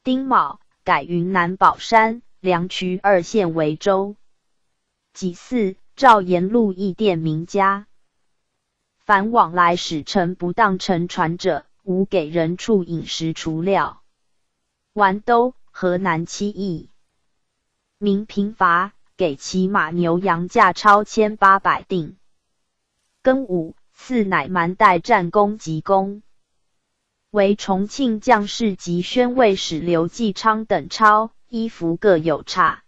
丁卯，改云南保山、梁渠二县为州。己巳，诏沿路驿店名家，凡往来使臣不当乘船者，无给人畜饮食除料。完都，河南七邑。民平伐，给其马牛羊价超千八百锭。庚午，赐乃蛮代战功及功。为重庆将士及宣慰使刘继昌等超，衣服各有差。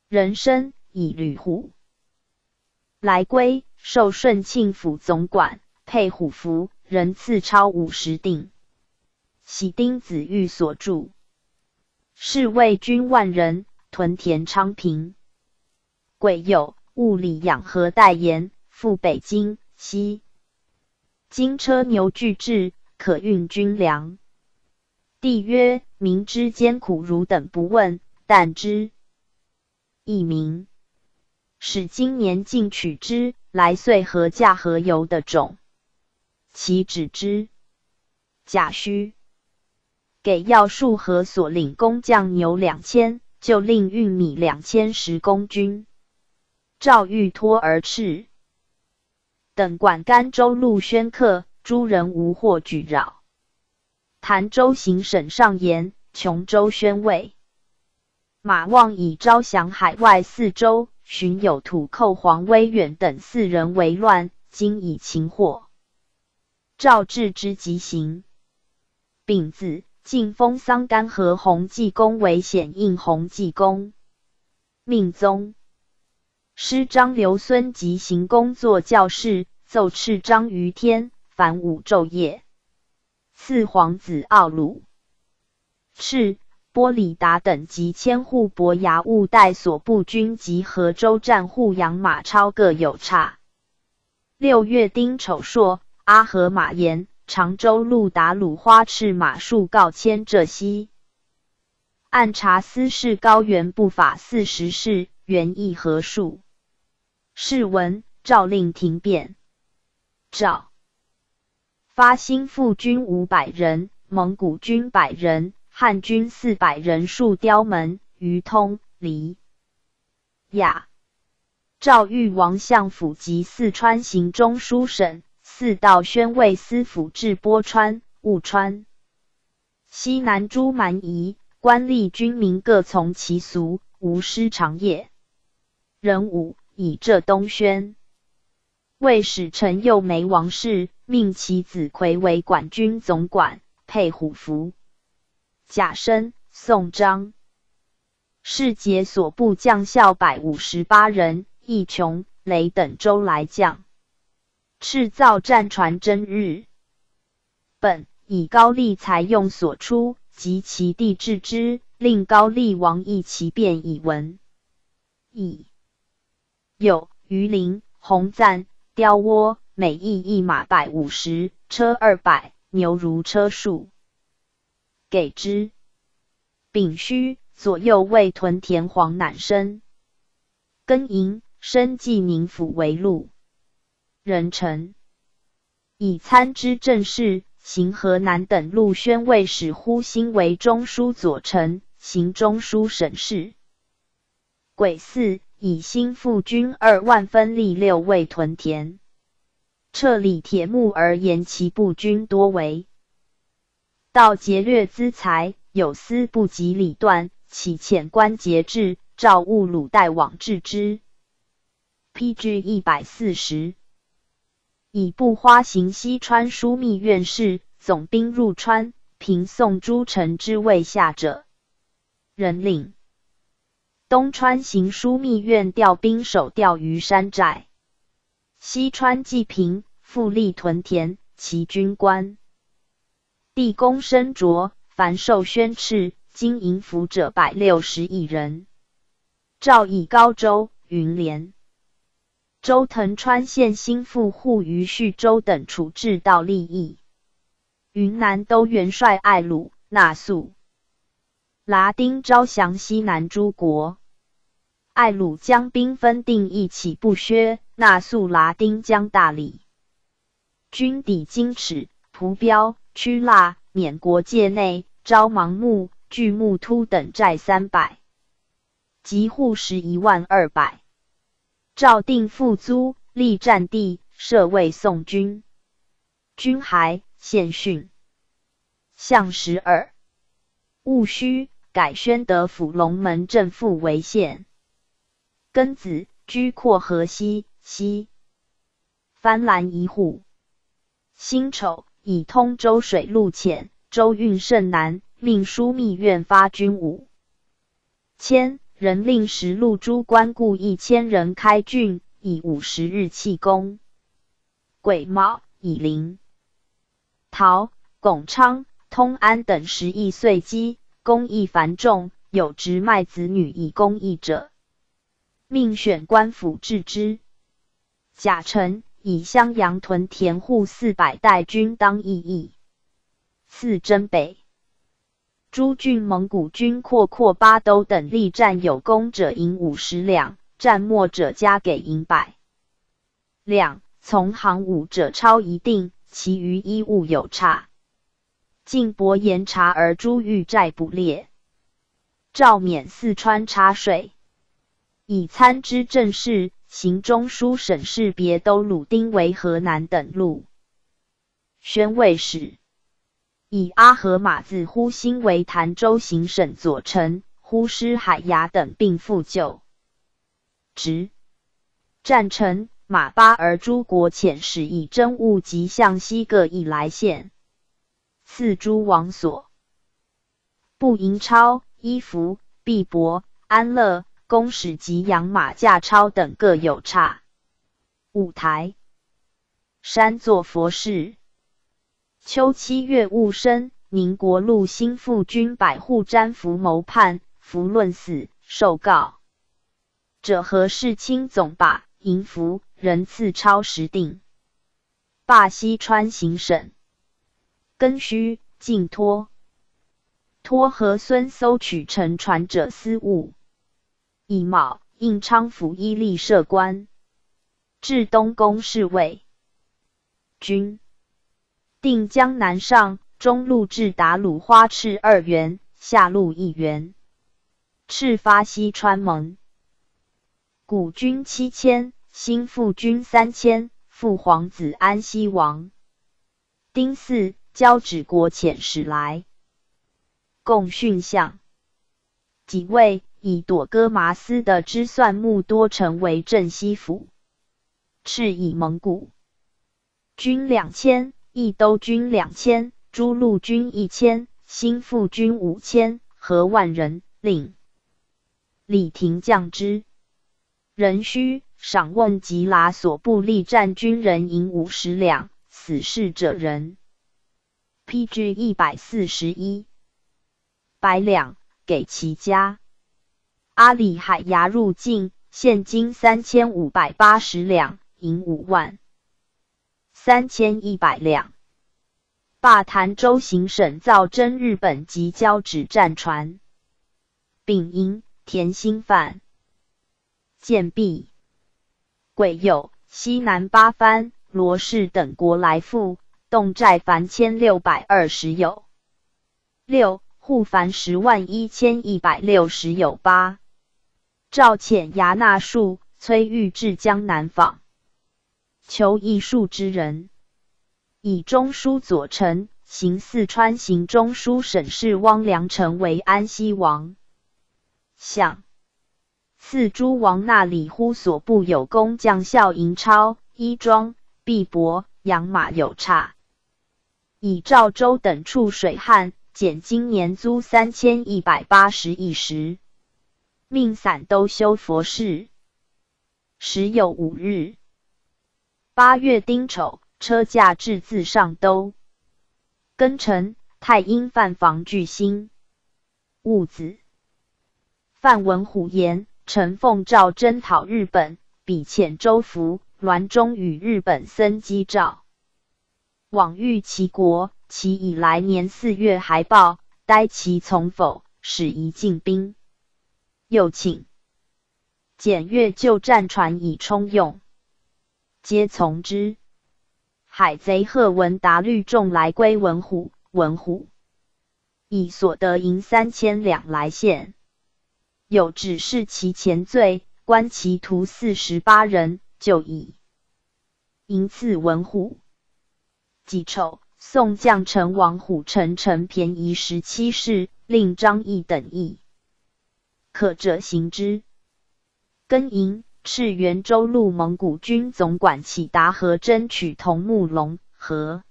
人参，以吕护。来归，授顺庆府总管，佩虎符，仍赐超五十锭。喜丁子玉所著。侍卫军万人，屯田昌平。癸酉，务里养河代盐，赴北京、西京车牛俱至，可运军粮。帝曰：民之艰苦，汝等不问，但知。佚名。始今年进取之，来岁禾稼禾油的种。其止之。甲戌，给要戍河所领工匠牛两千，旧令运米两千十供军。诏欲托而敕。等管甘州陆宣客，诸人无获举扰。潭州行省尚言，琼州宣慰。马望以招降海外四州，寻有土寇黄威远等四人为乱，今已擒获。诏敕之即行。丙子，晋封桑干河洪济公为显应洪济公。命宗。师张刘孙即行宫作校事，奏敕张于天，凡五昼夜。赐皇子奥鲁。敕、波里达等及千户伯牙务带所部军及河州战户养马超各有差。六月丁丑朔，阿合马延、常州路达鲁花赤马数告迁浙西。按察司事高原不法四十士，原议和数。敕闻，诏令停便。诏。发兴复军五百人，蒙古军百人，汉军四百人戍雕门、于通、黎、雅。诏谕王相府及四川行中书省、四道宣慰司府至波川、务川。西南诸蛮夷，官吏军民各从其俗，无失常业。壬午，以浙东宣慰使臣右梅王氏，命其子魁为管军总管，佩虎符。甲申，送张。士节所部将校百五十八人，义琼、雷等州来将。敕造战船征日。本，以高丽才用所出，及其地置之，令高丽王议其便以闻。乙酉，榆林、洪赞、雕窝，每驿一马百五十，车二百，牛如车数。给之。丙戌，左右卫屯田黄乃升。庚寅，升济宁府为陆。壬辰，以参知政事、行河南等路宣慰使忽兴为中书左丞、行中书省事。癸巳，以兴复军二万分立六卫屯田。掣里铁木而言其步军多为。盗劫掠资财，有司部及李断，起遣关节至，赵务鲁带往制之。P G一百四十。以步花行西川枢密院事，总兵入川，平宋诸城之未下者。任令。东川行枢密院调兵守钓鱼山寨。西川既平，复立屯田，其军官。地公身着繁绶宣翅，金银服者百六十一人。诏以高州、云联、州藤川县心腹护于叙州等处置盗立邑。云南都元帅艾鲁、纳素、拉丁招降西南诸国。艾鲁将兵分定一起不削，纳素拉丁将大理。军抵金尺、蒲标、曲蜡、缅国界内，招盲目、巨木突等寨三百，集户十一万二百。诏定付租、立战地，设为宋军。军还、县训。向十二。务须改宣德府龙门镇附为县。庚子，居阔河西，西番兰一户。辛丑，以通州水路浅，州运甚难，命枢密院发军五千人，令十路诸官固一千人开郡，以五十日弃攻。癸卯，以临洮、广昌、通安等十邑岁积，工役繁重，有执卖子女以供役者，命选官府置之。甲辰，以襄阳屯田户四百带军当役役。巳申北。诸郡蒙古军阔阔巴都等力战有功者银五十两，战没者加给银百两，从行伍者钞一锭，其余衣物有差，进薄盐茶而诸御寨捕猎。诏免四川察水，以参知政事、行中书省事别都鲁丁为河南等路。宣慰使，以阿合马子忽兴为潭州行省左丞，忽师海牙等并赴救职。战臣马巴而诸国遣使以征物及向西各邑来献。赐诸王所部银钞、衣服、币帛、安乐、公使及养马驾钞等各有差。五台山作佛事。秋七月戊申，宁国路新附军百户詹伏谋叛，伏论死，受告者何世清总把银服人赐钞十锭，罢西川行省。庚戌，进托托合孙搜取乘船者司务。乙卯，应昌府伊犁设官，至东宫侍卫。军定江南上中路至达鲁花赤二员，下路一员，赤发西川门。古军七千，新附军三千，父皇子安西王丁巳交趾国遣使来，共训相。己未，以朵哥麻司的支算木多城为镇西府，敕以蒙古军两千，益都军两千，诸路军一千，新附军五千，合万人，令李廷将之。壬戌，赏问吉拉所部力战军人银五十两，死事者人。P G一百四十一，百两，给其家。阿里海牙入境，现金三千五百八十两，银五万三千一百两。罢潭州行省造征日本籍交趾战船。丙寅，田兴范、建毕、癸酉，西南八藩、罗氏等国来赴，动寨凡千六百二十有。六，户凡十万一千一百六十有。八，赵遣牙那术崔玉至江南访，求一术之人，以中书左丞、行四川行中书省事汪良成为安西王相。赐诸王那里乎所部有工匠效银钞、衣装、币帛、养马有差。以赵州等处水旱，减今年租三千一百八十一石，命散都修佛事。时有五日，八月丁丑，车驾至自上都。庚辰，太阴犯房聚星。 戊子，范文虎言，陈凤召征讨日本，彼遣周福、栾忠与日本僧击赵。往谕其国，其已来年四月还报，待其从否，始宜进兵。又请简略旧战船以充用，皆从之。海贼贺文达率众来归文虎，文虎 以所得银三千两来献。有指示其前罪，观其徒四十八人，就以银赐文虎。己丑，送将陈王虎乘陈便宜十七士，令张翼等亦可者行之。庚寅，敕原州路蒙古军总管乞达合争取桐木隆、合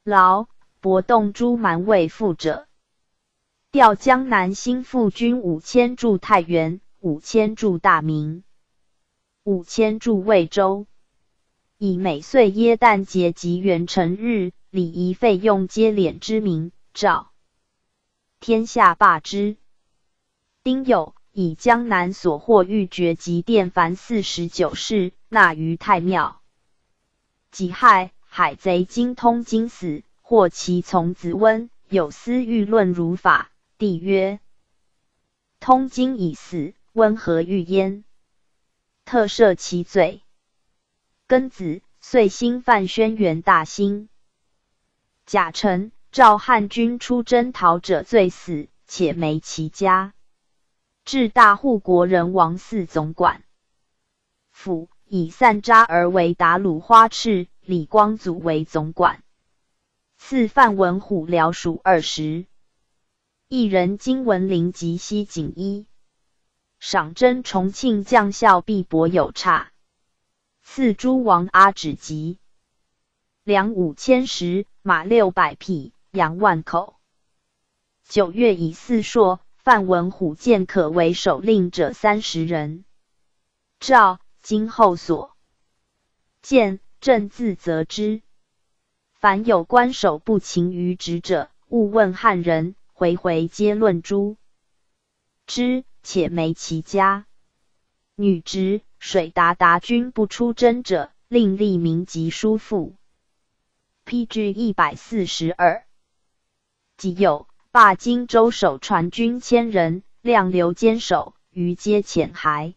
劳、博洞诸蛮卫副者，调江南新副军五千驻太原，五千驻大名，五千驻魏州，以每岁耶诞节及元辰日礼仪费用接连之名，照天下罢之。 丁酉，以江南所获玉珏及电凡四十九式，纳于太庙。己亥，海贼经通经死，获其从子温，有司御论如法，帝曰：通经已死，温何欲焉？特赦其罪。 庚子，岁星犯轩辕大星。甲辰，赵汉军出征讨者罪死，且没其家。至大护国人王嗣总管府，以散扎而为达鲁花赤，李光祖为总管。赐范文虎辽属二十。一人金文林及西锦衣。赏征重庆将校毕博有差。 赐诸王阿指吉，粮五千石，马六百匹，羊万口。九月以四朔，范文虎见可为首令者三十人。诏：今后所见朕自责之。凡有官守不勤于职者，勿问汉人，回回皆论诛之，且没其家。女执水达达军不出征者，令立名及叔父。P G 一百四十二。己酉，罢荆州守船军千人，谅刘坚守，余皆遣还。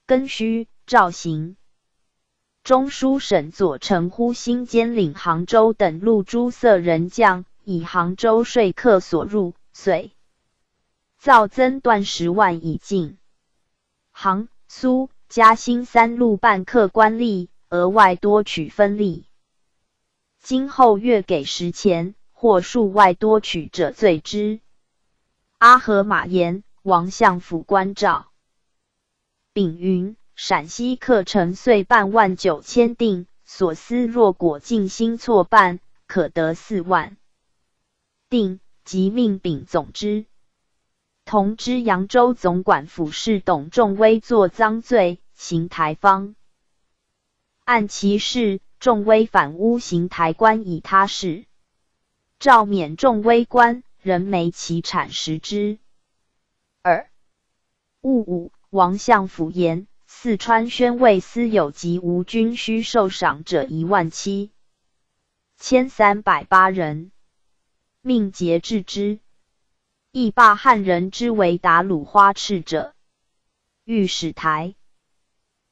庚戌，诏行。 中书省左丞呼兴兼领杭州等路诸塞人将，以杭州说客所入，遂造增段十万以进。杭、苏、嘉兴三路半客官吏，额外多取分利。今后月给食钱，或数外多取者罪之。阿合马言，王相府官照。 丙寅，陕西客乘岁半万九千锭，所思若果尽心错办，可得四万锭，即命丙总支。同知扬州总管府事董仲威作赃罪，刑台方按其事，仲威反诬刑台官以他事，诏免仲威官，仍没其产食之。二、 戊午，王相府言，四川宣慰司有及吴军需受赏者一万七千三百八人，命节制之。亦罢汉人之为达鲁花赤者，御史台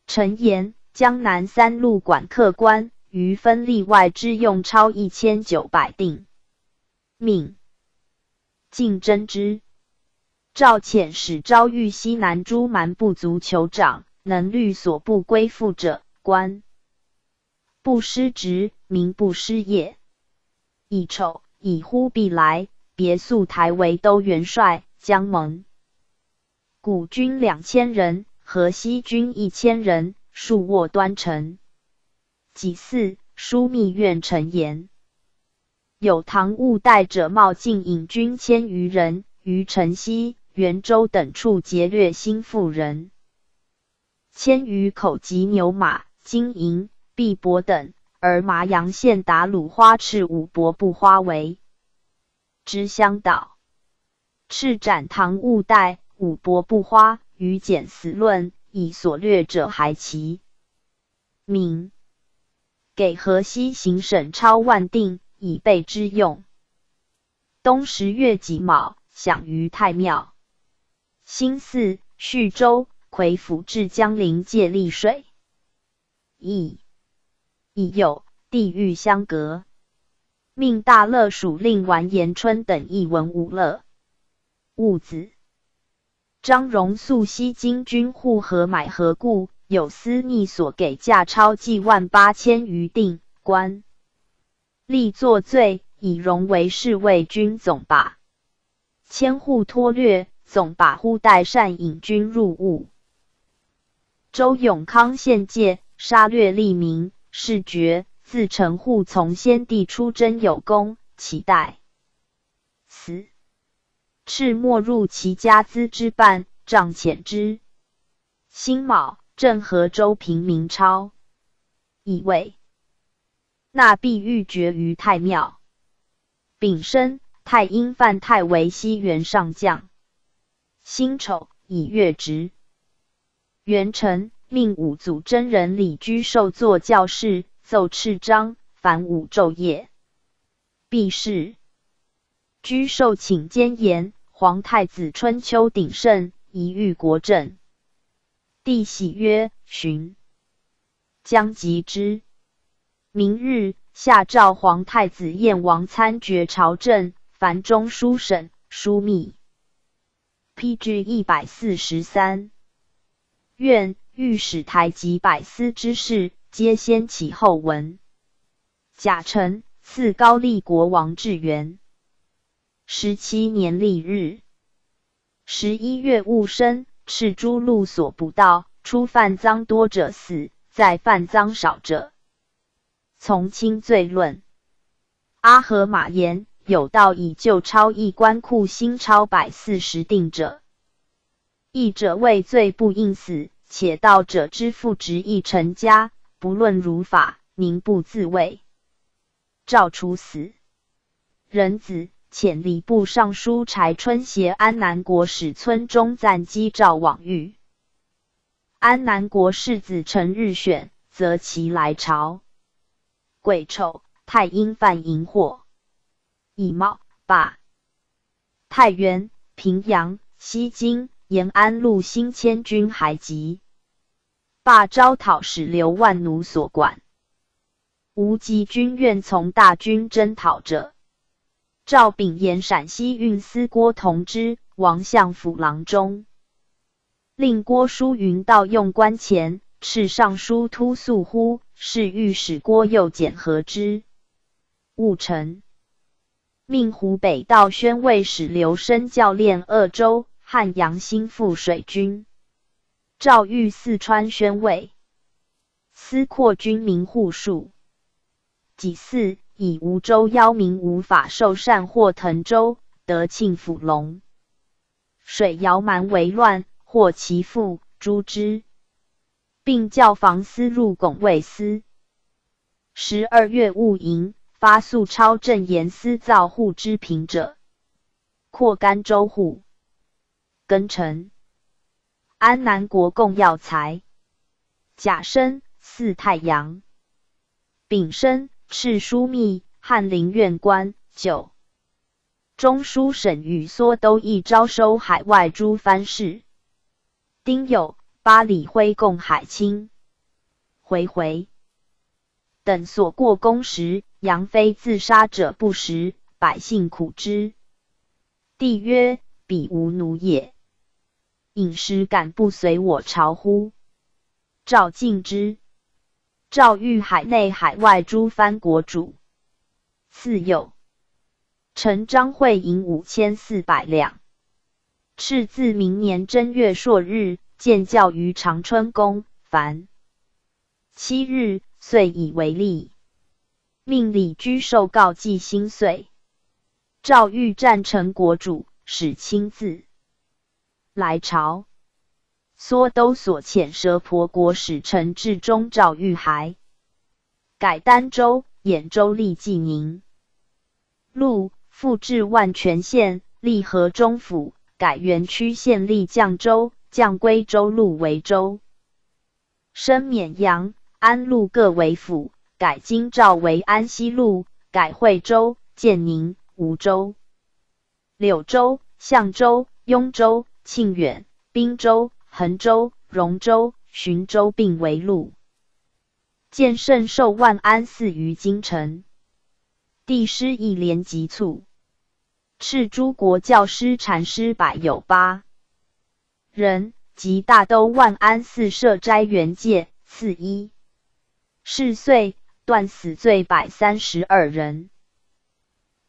陈言，江南三路管客官于分利外之用超一千九百锭，命尽征之。 诏遣使招谕西南诸蛮部族求长，能律所部归附者，官不失职，民不失业。乙丑，以忽必来别宿台为兜元帅，将蒙古军两千人，河西军一千人，戍沃端城。己巳，书密院陈言。 有唐务代者冒进引军千余人，于城西、袁州等处劫掠心腹人，千余口及牛马、金银、璧帛等，而麻阳县达鲁花赤兀伯部花为之乡岛。赤斩唐物代兀伯部花于简死论，以所掠者还其名，给河西行省抄万定，以备之用。冬十月己卯，享于太庙。兴寺、叙州、夔府至江陵界溧水。已，已有地域相隔，命大乐署令完颜春等译文武乐。物子张荣素西京军护河买河固，有司密所给价钞计万八千余锭。官立作罪，以荣为侍卫军总把。千户脱掠，总把忽代善引军入婺。周永康献计，杀掠吏民，事决，自陈护从先帝出征有功，其代死。赤没入其家资之半，杖遣之。辛卯，镇河州平民抄。乙未，纳币欲决于太庙。丙申，太阴范泰为西原上将。辛丑，乙月值。元辰，命五祖真人李居寿作教示，奏敕章，凡五昼夜毕侍。居寿寝间言：皇太子春秋鼎盛，宜育国政。帝喜曰：寻，将及之。明日，下诏皇太子晏王参决朝政，凡中书省、枢密。P G一百四十三。院、御史台及百司之事，皆先启后闻。甲辰，赐高丽国王至元。十七年历日。十一月戊申，敕诸路所捕盗，出犯赃多者死，在犯赃少者从轻罪论。阿合马言：有盗以旧钞一官库，新钞百四十锭者，役者畏罪不应死，且盗者之父执役陈家，不论如法，宁不自卫，诏处死。 壬子，遣礼部尚书柴春携安南国使村中赞击赵广玉。安南国士子陈日选，则其来朝。癸丑，太阴犯荧惑。乙卯，罢太原、平阳、西京、延安路兴千军还击。罢招讨使刘万奴所管。 无极军愿从大军征讨者。赵秉严陕西运司郭同之、王相府郎中，令郭舒云盗用官钱，敕尚书突宿忽，是欲使郭右简和之。戊辰，命湖北道宣慰使刘申教练鄂州、汉阳兴复水军。赵谕四川宣慰， 司扩军民户数。己巳，以吴州邀民无法受禅获腾州、德庆府龙水姚蛮为乱，获其父，诛之，并教房司入拱卫司。十二月戊寅，发粟钞镇盐司造户之平者，扩甘州户。庚辰， 安南国供药材。甲申，祀太阳。丙申，敕枢密、翰林院官。九，中书省与苏州役招收海外诸藩士。丁酉，巴里辉供海清、回回 等所过功时，杨妃自杀者不识，百姓苦之。帝曰：彼无奴也，饮食敢不随我朝乎？赵敬之。赵谕海内海外诸藩国主。次酉，陈章会银五千四百两。敕自明年正月朔日，建教于长春宫。凡 七日，岁已为立。命李居寿告祭新岁。赵谕赞成国主，始亲自来朝。苏州所遣蛇婆国使臣至中赵谕还。改儋州、兖州历济宁。路，复置万全县，历河中府，改原曲县历绛州、绛归州路为州。升沔阳、安陆各为府，改京兆为安西路，改惠州、建宁、吴州。 柳州、象州、邕州、沁远、滨州、衡州、荣州、浔州并为路。建圣寿万安寺于京城。帝师亦怜疾促，敕诸国教师禅师百有八人，及大都万安寺设斋圆戒，赐衣。是岁，断死罪百三十二人。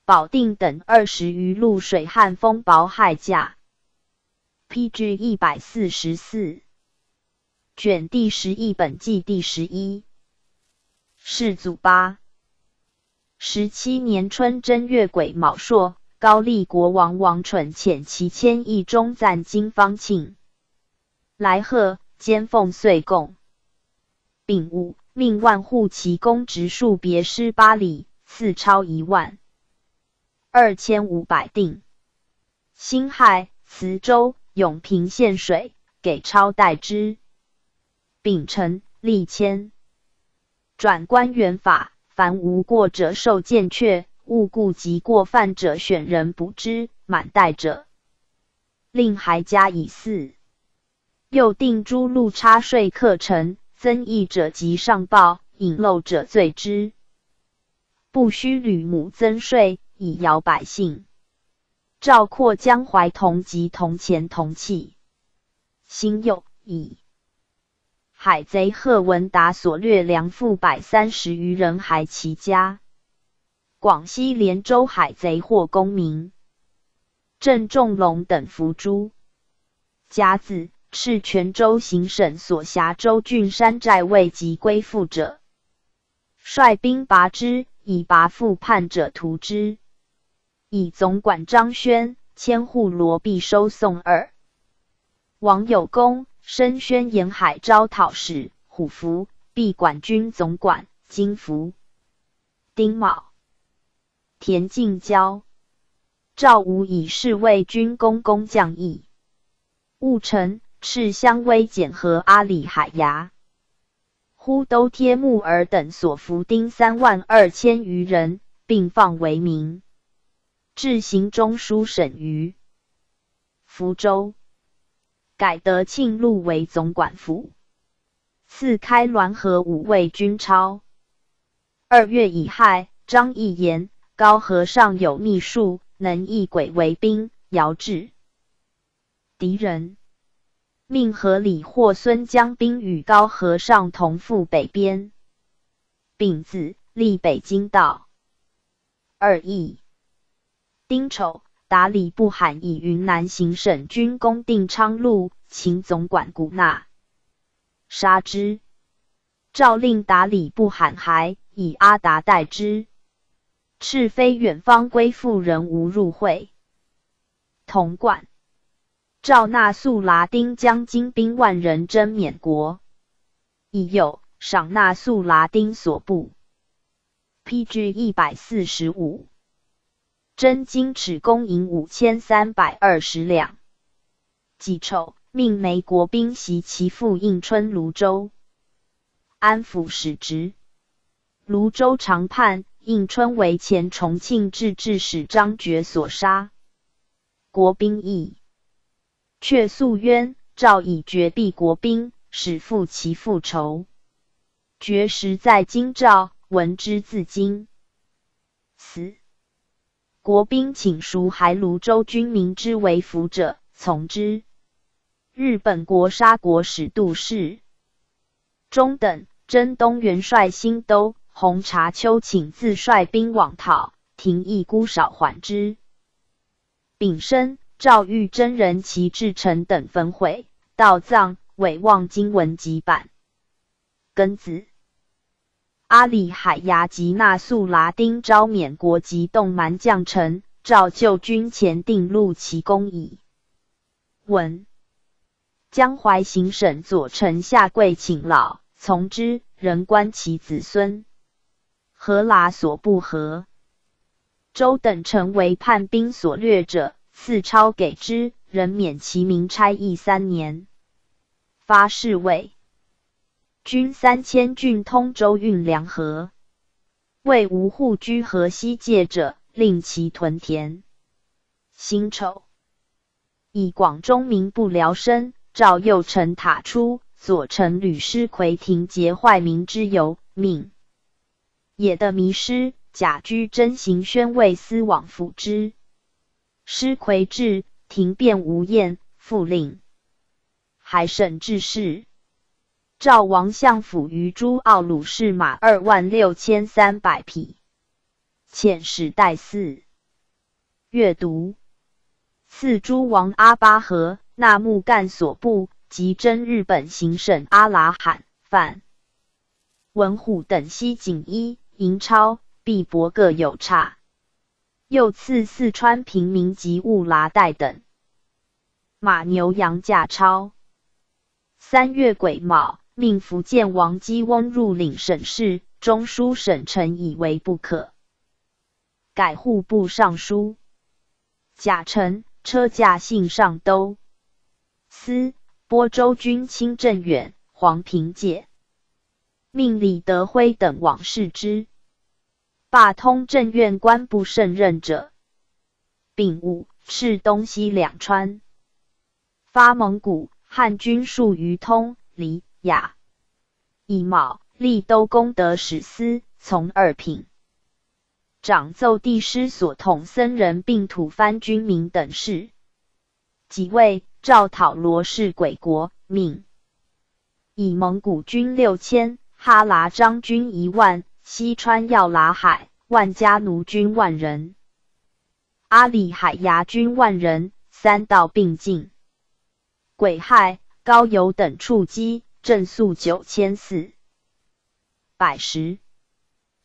保定等二十余路水旱风雹害驾。P G一百四十四卷第十一本纪第十一。世祖八十七年春正月癸卯朔，高丽国王王蠢遣其千驿中赞金方庆、来贺、兼奉岁贡。丙午，命万户奇工植树别施八里，赐钞一万 二千五百锭。辛亥，磁州、永平献水，给钞代之。丙辰，历迁。转官员法，凡无过者受见却，勿顾及过犯者选人补之，满代者另还加以四。又定诸路差税课程，增役者即上报，引漏者罪之。 不须履母增税，以摇百姓。诏扩江淮铜及铜钱铜器。辛酉，乙。海贼贺文达所掠粮赋百三十余人还其家。广西连州海贼霍公明、郑仲龙等伏诛。甲子，敕泉州行省所辖州郡山寨未及归附者， 率兵拔之，以拔复叛者屠之。以总管张宣、千户罗毕收宋二。王有功、申宣沿海招讨使、虎符、毕管军总管、金符、丁卯、田敬交、赵武以侍卫军功工匠役。 务城、赤乡危简和阿里海牙。忽都帖木儿等所伏丁三万二千余人，并放为民。至行中书省于福州，改德庆路为总管府。赐开滦和五位军超。二月乙亥，张义言，高和尚有秘术，能役鬼为兵，遥制 敌人，命何礼或孙将兵与高和尚同赴北边。丙子，历北京道。二乙，丁丑，达里不罕以云南行省军攻定昌路，秦总管古纳杀之。 诏令达里不罕还，以阿达代之。敕妃远方归附人无入会。潼关。诏那素拉丁将精兵万人征免国。乙酉，赏那素拉丁所部。P G一百四十五。征金尺工银五千三百二十两。 己丑，命梅国兵袭其父应春泸州。安抚使职。泸州长判应春为前重庆制置使张觉所杀。国兵议，却诉冤，诏以绝避国兵，使复其父仇。觉时在京兆，闻之自惊。 死。国兵请赎还泸州军民之为俘者，从之。日本国杀国使杜氏、忠等征东元帅新都、洪察丘请自率兵往讨，廷义姑少还之。丙申，诏谕征人齐至诚等焚毁、盗葬、伪妄经文几版。 庚子。阿里海牙及那素拉丁招免国及动蛮将臣，召旧军前定陆其功矣。文。江淮行省左丞夏贵请老，从之，仍观其子孙。河拉所部河。周等成为叛兵所掠者，赐钞给之，仍免其民差役三年。发侍卫军三千，郡通周运粮河。为无户居河西界者，令其屯田。辛丑，以广中民不聊生，赵右丞塔出，左丞吕师魁停节坏民之由，命野的迷失，甲居征行宣慰司往抚之。师魁至，停便无厌，复令海省志士。赵王相辅于诸奥鲁士马二万六千三百匹，遣使带四。 阅读。赐诸王阿巴河、纳木干所部及征日本行省阿拉罕、范文虎等西锦衣、银钞、币帛各有差。又赐四川平民及物剌带等马牛羊驾钞。三月癸卯，命福建王姬翁入领省事，中书省丞以为不可。 改户部尚书。甲辰，车驾幸上都司，播州军清镇远、黄平界，命李德辉等往视之。罢通镇院官部胜任者。丙午，赤东西两川。 发蒙古汉军戍于通、黎、雅。乙卯，历都攻得始司从二品，掌奏帝师所统僧人并吐蕃军民等事。己未，赵讨罗氏鬼国，命以蒙古军六千，哈喇章军一万，西川要剌海、万家奴军万人，阿里海牙军万人，三道并进。 癸亥，高邮等触击，镇粟九千四百石。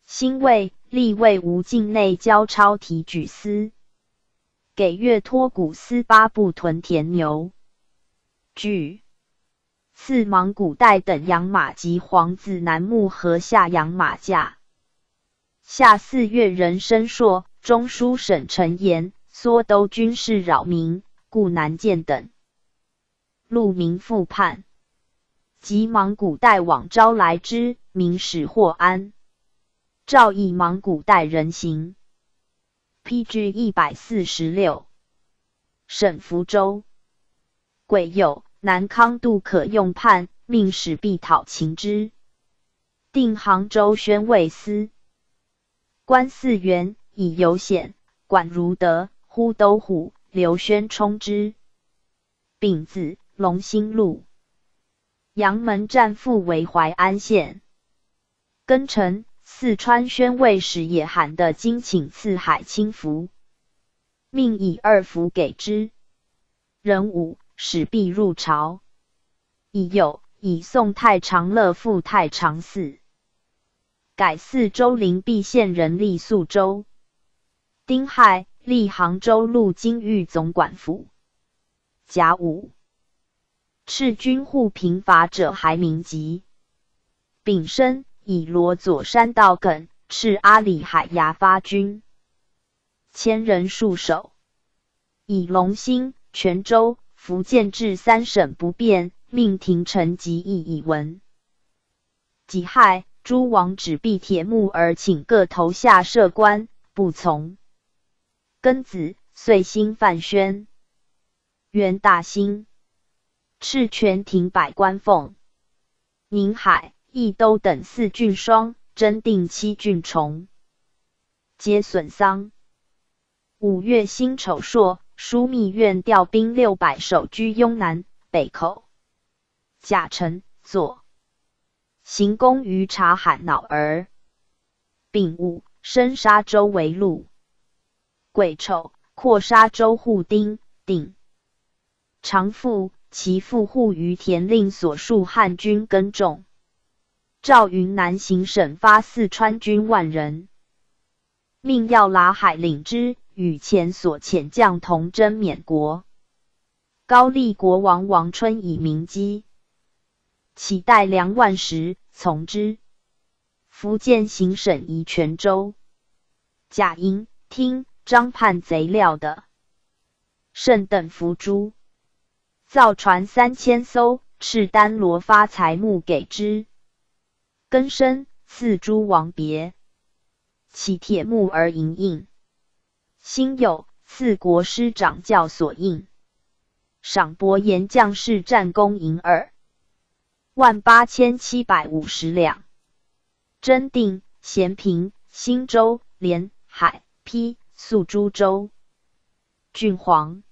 辛未，历未吴境内交钞提举司，给岳托古斯八部屯田牛具，赐蒙古带等养马及黄子南木河下养马驾。夏四月壬申朔，中书省丞言，缩兜军事扰民，故难见等。 路民复叛，即蒙古带往招来之，民始获安。赵以蒙古带人行。P G一百四十六。沈福州。癸酉，南康度可用叛，命使毕讨擒之。定杭州宣慰司。 官四员，以游显、管如德、呼都护、刘宣充之。丙子，龙兴路。杨门战复为淮安县。庚辰，四川宣慰使野韩的金请赐海清符，命以二符给之。壬午，使毕入朝。乙酉，以宋太常乐赴太常寺。 改祀周陵毕县人，立宿州。丁亥，立杭州路经御总管府。甲午，赤军护平伐者还民籍。丙申，以罗左山道梗，赤阿里海牙发军，千人戍守。以龙兴、泉州、福建至三省不便，命廷臣及议以闻。 己亥，诸王止毕铁木而请各投下设官，不从。庚子，岁兴范宣。元大兴，敕权廷百官奉宁海、益都等四郡双，征定七郡崇，皆损桑。五月辛丑朔，枢密院调兵六百守居邕南、北口。 甲辰，左行宫于察罕脑儿。丙午，升沙州为路。癸丑，扩沙州户丁、定、长富，其富户于田令所戍汉军耕种。赵云南行省发四川军万人， 命要剌海领之，与前所遣将同征缅国。高丽国王王春以民饥，乞带粮万石，从之。福建行省于泉州。甲寅，听张泮贼料的。圣等伏诛。造船三千艘，敕丹罗发财木给之。庚申，赐诸王别。起铁木而营印。辛酉，赐国师掌教所印。赏伯颜将士战功银二万八千七百五十两。真定、咸平、兴州、连、海、陂、宿诸州。郡皇。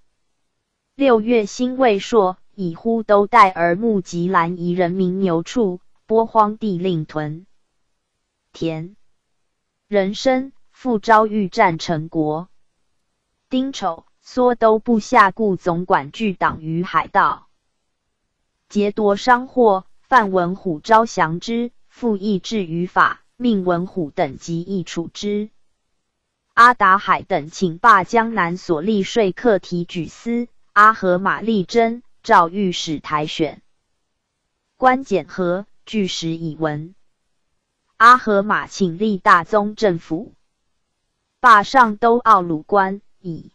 六月辛未朔，以呼都代而募集兰夷人民牛畜，拨荒地令屯田。壬申，复昭御战陈国。丁丑，缩都部下顾总管聚党于海盗，劫夺商货，范文虎招降之，复抑制于法，命文虎等即议处之。阿达海等请罢江南所立说客提举司阿合马力征，诏谕使台选 官检核，据实以闻。阿合马请立大宗政府，罢尚都奥鲁官，以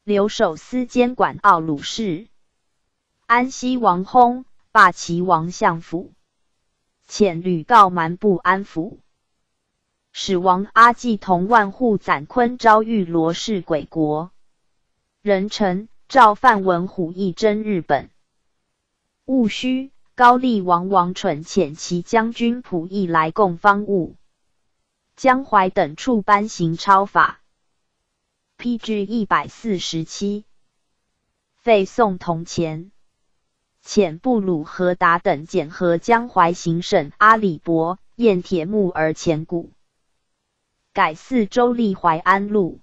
留守司监管奥鲁事。安西王薨，罢齐王相府，遣旅告蛮部安抚。始王阿济同万户宰昆招谕罗氏鬼国人臣，诏范文虎议征日本。戊戌，高丽王王蠢遣其将军仆役来供方物。江淮等处颁行超法。P G 一百四十七。废宋铜钱。遣布鲁和达等检核江淮行省阿里伯，验铁木而钱谷。改四州立淮安路。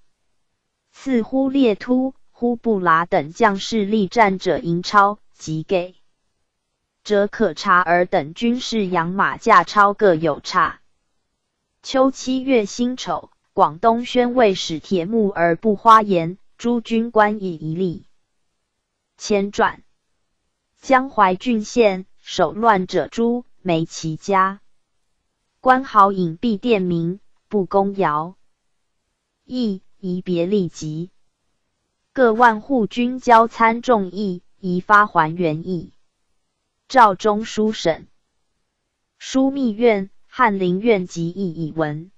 赐忽烈突、忽布拉等将士力战者银钞，即给 者可察尔等军士养马驾钞各有差。秋七月辛丑，广东宣慰使铁木而不花言，诸军官以一例。前传。江淮郡县，守乱者朱梅其家。官豪饮必店民，不攻瑶。役，以别利即。各万户均交参众役，以发还原役。 诏中书省、枢密院、翰林院及议以闻。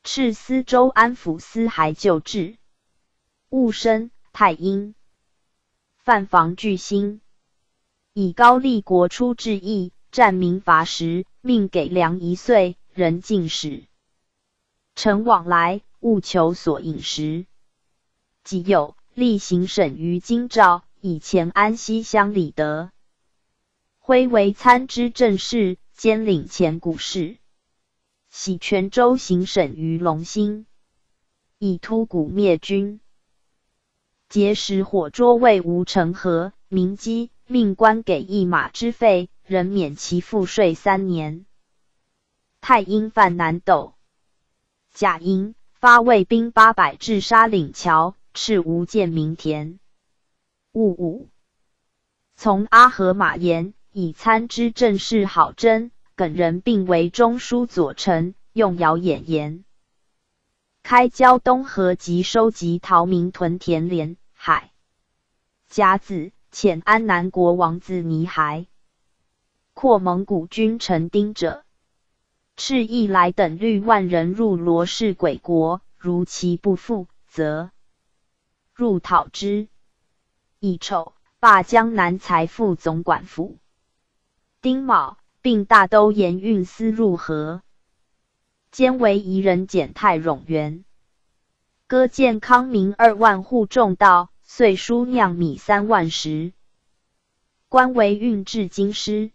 敕司州安抚司还旧制。戊申，太阴。犯防具兴。以高丽国初至役，战民乏食，命给粮一岁，人进食。 臣往来，务求所饮食。己酉，历行省于京兆，以前安西乡李德辉为参知政事，兼领前谷事。徙泉州行省于隆兴，以突谷灭军。 节食火斫为无城河，民饥，命官给一马之费，人免其赋税三年。太阴犯南斗。甲寅，发卫兵八百至沙岭桥，敕无建民田。戊午，从阿合马言，以参知政事郝真、耿仁并为中书左丞，用谣掩言。 开胶东河及收集逃民屯田连、海。甲子，遣安南国王子尼还，括蒙古军陈丁者，敕义来等六万人入罗氏鬼国，如其不复，则入讨之。乙丑，罢江南财富总管府。丁卯，并大都盐运司入河。 兼为夷人简太冗员。割建康民二万户种稻，岁输酿米三万石。官为运至京师。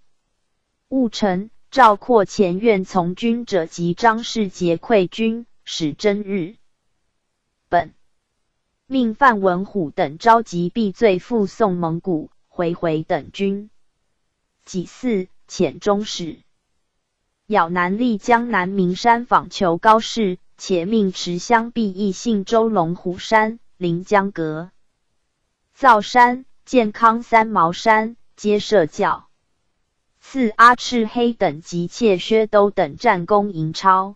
戊辰，赵括前院从军者及张世杰溃军，始征日本。命范文虎等召集避罪复送蒙古、回回等军。己巳，遣中使 扰南历江南岷山访求高士，且命持镶壁邑信州龙虎山、临江阁、灶山、建康三毛山，皆设教。赐阿赤黑等及契薛都等战功赢超。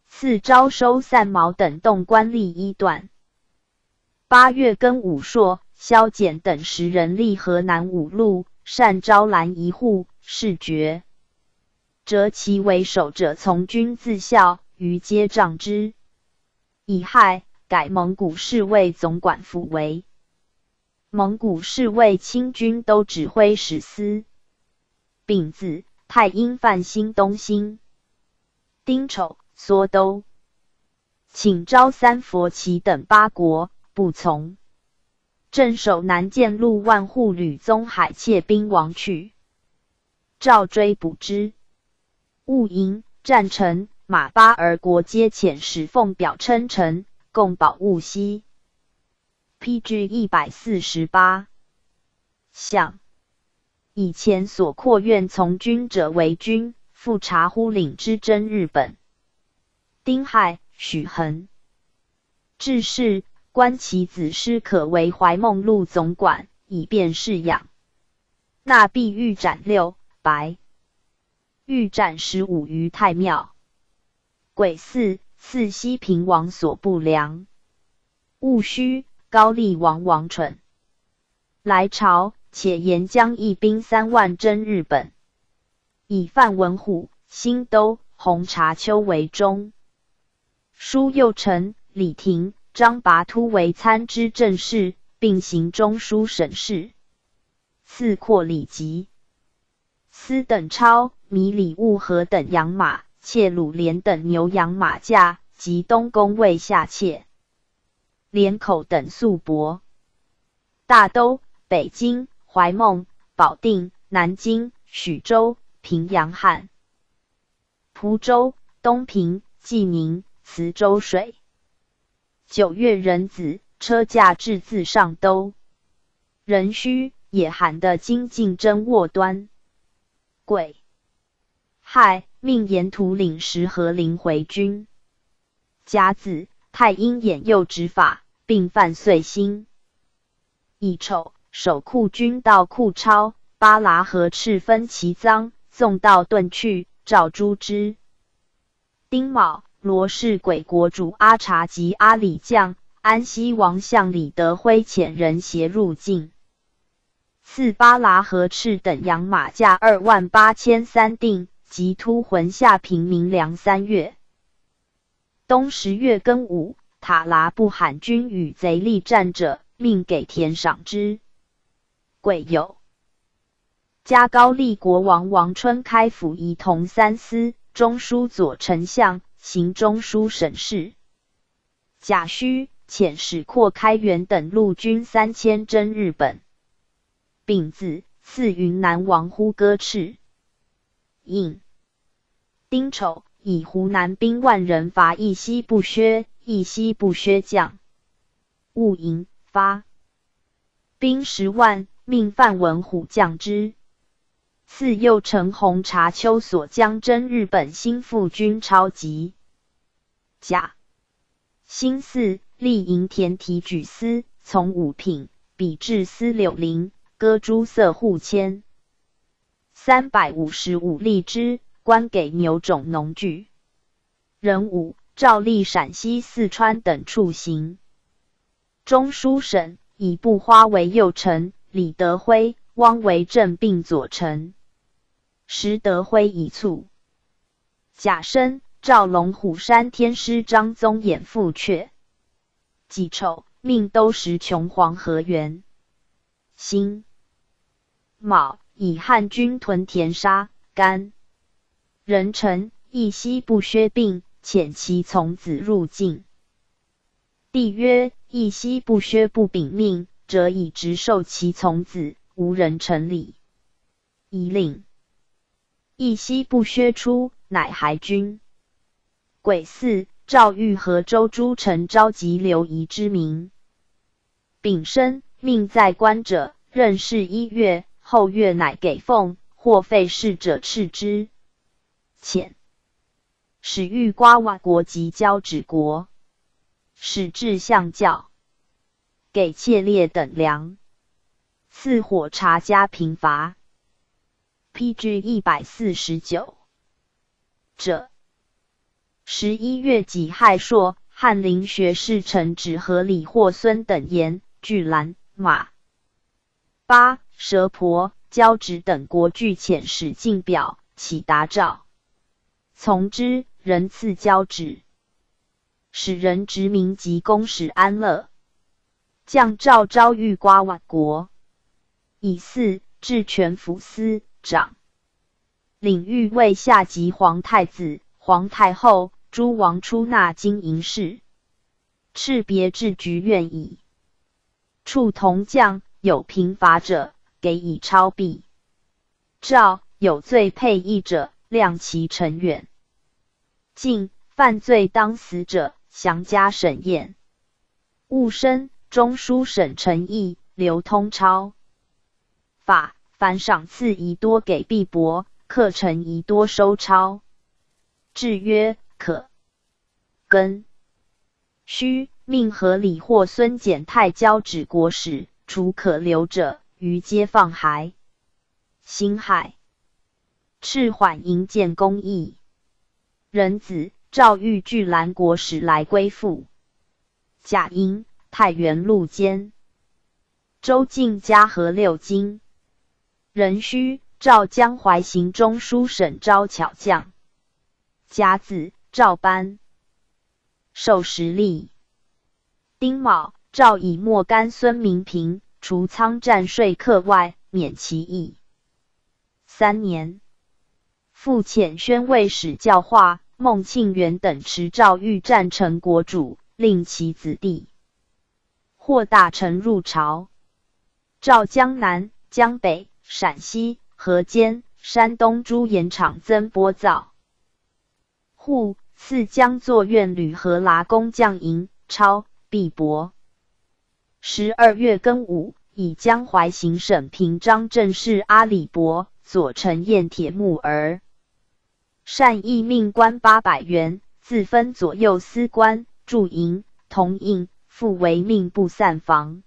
赐招收散毛等动官吏一段。八月庚午朔，萧简等十人立河南五路，单昭兰一户，事决。折其为首者从军自校，余皆杖之。乙亥，改蒙古侍卫总管府为 蒙古侍卫亲军都指挥使司。丙子，太阴犯新东兴。丁丑，缩都。请昭三佛齐等八国，不从。镇守南涧路万户吕宗海窃兵亡去。赵追捕之。务营、占城、马巴尔国皆遣使奉表称臣，共保务西。 P G一百四十八。象。以前所扩院从军者为军，复察忽领之征日本。丁亥，许衡。至是，观其子师可为怀孟路总管，以便侍养。纳币御斩六百，御斩十五于太庙。癸巳，赐西平王所部粮。 戊戌，高丽王王蠢。来朝，且言将义兵三万征日本，以范文虎、辛都、洪察丘为中。疏右丞李廷、张拔突为参知政事，并行中书省事。赐阔里疾。 司等超、米里兀合等养马，窃鲁连等牛羊马驾，及东宫未下窃。连口等粟帛。大都、北京、怀孟、保定、南京、许州、平阳汉、蒲州、东平、济宁、磁州水。九月壬子，车驾至自上都。壬戌，也罕得经进征沃端。 癸亥，命沿途领十合林回军。甲子，太阴衍右执法，并犯岁星。乙丑，守库军道库超、巴剌河赤分其赃，纵道遁去，赵诛之。丁卯，罗氏鬼国主阿察及阿里将、安西王相李德辉遣人协入晋。 赐巴剌河赤等养马驾二万八千三锭，及突浑下平民粮三月。冬十月庚午，塔剌部罕军与贼力战者，命给田赏之。癸酉，加高丽国王王春开府仪同三司、中书左丞相、行中书省事。 甲戌，遣使阔开原等陆军三千征日本。丙子，赐云南王呼哥赤。应。丁丑，以湖南兵万人伐义西不薛，义西不薛将。务营发兵十万，命范文虎将之。赐右丞洪察丘所将征日本新附军超级。甲。辛巳，立营田提举司，从五品，比置司柳林，割诸色户签。三百五十五粒之，官给牛种农具。壬午，照例陕西、四川等处行。中书省，以步花为右丞，李德辉、汪惟正并左丞。时德辉已卒。甲申，召龙虎山天师张宗衍复阙。己丑，命都石穷黄河源。辛。卯，以汉军屯田沙、甘。壬辰，义西不薛并，遣其从子入晋。帝曰：义西不薛不禀命，折以职授其从子，无人臣礼。乙令。义西不薛出，乃还军。 癸巳，诏谕河州诸城召集刘仪之民。丙申，命在官者任试一月，后月乃给俸，或废事者斥之。遣。使御瓜瓦国及交趾国。使至相校。给切列等粮。赐火察加平伐。P G一百四十九。这十一月己亥朔，翰林学士陈植和李霍孙等沿巨兰、马、巴、蛇婆、交趾等国巨遣使进表，启答赵。从之，仍赐交趾。使人殖民及公使安乐。降诏昭谕瓜瓦国，以四至全抚司长。领御卫下及皇太子、皇太后、诸王出纳金银饰，敕别置局院矣。处铜匠，有贫乏者，给以钞币。诏，有罪配役者，量其程远。禁，犯罪当死者，详加审验。务申中书省陈议，流通钞。法，凡赏赐宜多给毕伯，课程宜多收钞。制曰：可。更。须命和李霍孙简太交趾国使，除可留者，余皆放还。辛亥，敕缓营建工役。壬子，诏谕巨兰国使来归附。甲寅，太原路坚。周进嘉禾六京。壬戌，诏江淮行中书省招巧匠。甲子，诏班授时历。丁卯，诏以莫干孙明平，除仓战税课外，免其役。三年，复遣宣慰使教化孟庆元等持诏谕赞成国主，令其子弟或大臣入朝。诏江南、江北、陕西、河间、山东诸盐场增拨造。户赐江作院旅和剌工匠银、钞、毕帛。十二月庚午，以江淮行省平章政事阿里伯、左丞验铁木儿。单议命官八百员，自分左右司官、驻营、同印、复为命部散防。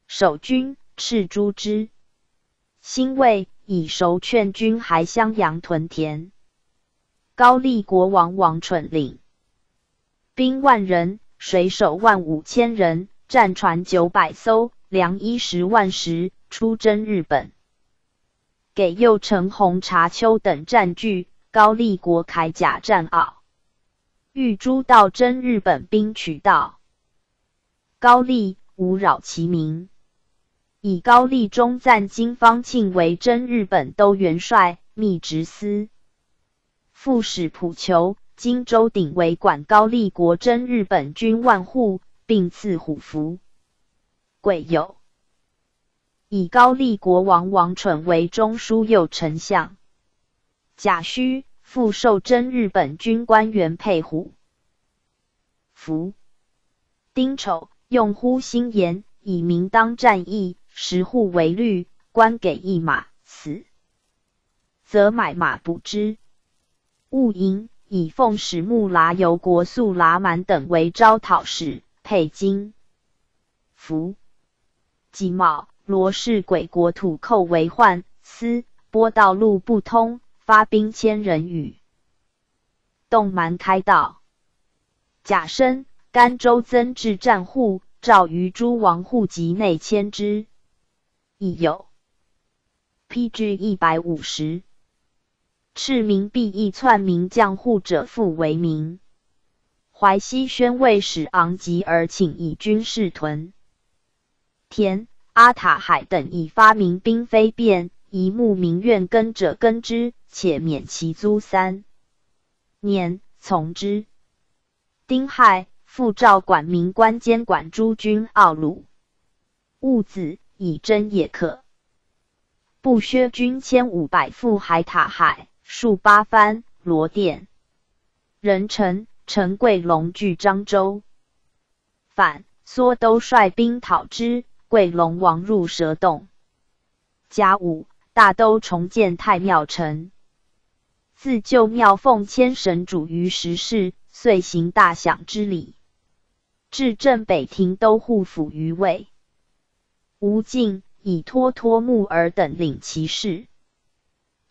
守军，敕诸之。辛未，以熟劝军还襄阳屯田。高丽国王王蠢领兵万人，水手万五千人，战船九百艘，粮衣十万石，出征日本。给右丞洪察丘等占据，高丽国铠甲战鏖，欲诸盗征日本兵取盗。高丽，无扰其名。以高丽中赞经方庆为征日本都元帅，秘执司。副使蒲求、荆州鼎为管高丽国征日本军万户，并赐虎符。癸酉，以高丽国王王蠢为中书右丞相。甲戌，复授征日本军官员佩虎符。丁丑，用乎辛言，以民当战役，十户为率，官给一马，死则买马补之。戊寅，以奉使木剌由国素剌蛮等为招讨使，佩金符。己卯，罗氏鬼国土寇为患，司拨道路不通，发兵千人与 东蛮开道。甲申，甘州增置战户，诏于诸王户籍内迁之。乙酉，P G一百五十。敕民毕役，篡民将户者复为民。淮西宣慰使昂吉而请以军事屯 田、阿塔海等以发民兵非便，以牧民愿耕者耕之，且免其租。三年从之。丁亥，复诏管民官监管诸军奥鲁。戊子，以征也可。不薛军千五百赴海塔海，戍巴番、罗店、仁城，陈贵隆据漳州。 反，梭都率兵讨之，贵隆亡入蛇洞。甲午，大都重建太庙城。自旧庙奉牵神主于石室，遂行大享之礼。至镇北庭都护府于卫。吴敬以脱脱木儿等领其侍。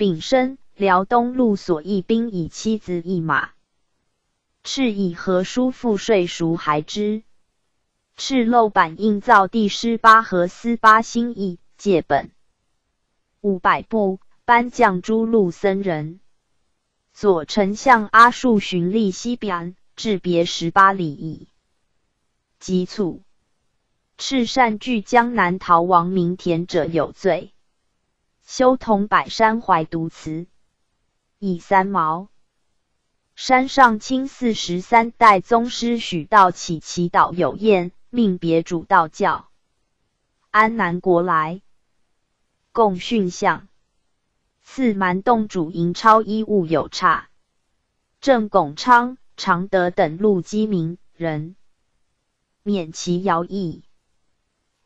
丙申，辽东路所驿兵以七子一马。敕以和书复说属还之。敕漏版印造第十八和司八新驿借本。五百步，班将诸路僧人。左丞相阿术巡历西边，至别十八里矣。 及卒。敕善据江南逃亡民田者有罪。修桐柏山怀独祠，以三毛。山上清寺十三代宗师许道起祈祷有宴，命别主道教。安南国来，共训相。赐蛮洞主银钞衣物有差。 镇拱昌、常德等路饥民人，免其徭役。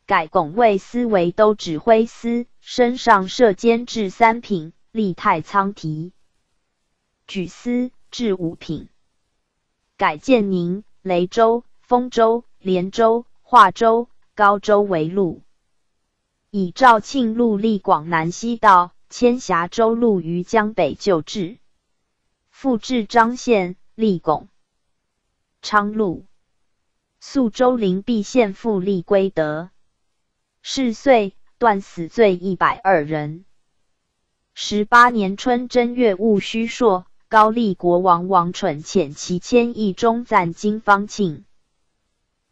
改拱卫司为都指挥司，升上设监制三品，历太仓提。举司至五品。改建宁、雷州、丰州、连州、化州、高州为路。以肇庆路历广南西道，迁峡州路于江北旧制。 复置张县、历拱、昌路。宿州灵璧县复历归德。是岁，断死罪一百二人。十八年春正月戊戌朔，高丽国王王蠢遣其千驿中赞金方庆、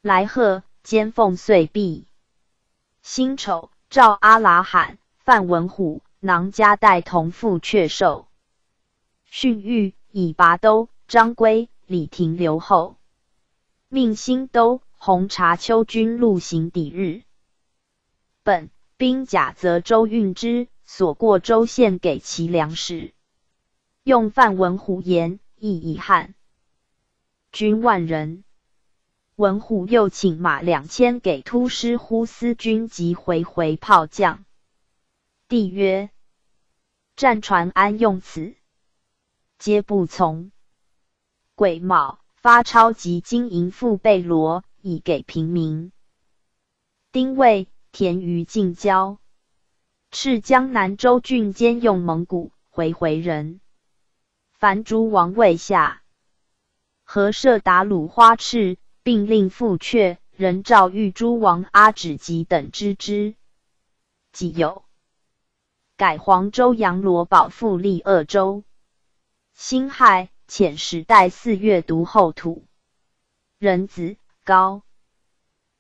来贺、兼奉岁毕。辛丑，召阿拉罕、范文虎、囊嘉带同赴阙授。 训谕以拔都、张归、李廷留后。命新都、洪察丘军陆行抵日。本兵甲则州运之，所过州县给其粮食。用范文虎言，亦以汉军万人。文虎又请马两千给突师呼思军及回回炮将。帝曰： 战船安用此？皆不从。癸卯，发钞及金银覆贝罗，以给平民。丁未，田鱼尽交。敕江南州郡兼用蒙古、回回人。凡诸王未下，何设达鲁花赤，并令复阙，仍诏谕诸王阿止及等知之。己酉， 改黄州阳罗保复历鄂州。辛亥，遣使带四月独后土。壬子，高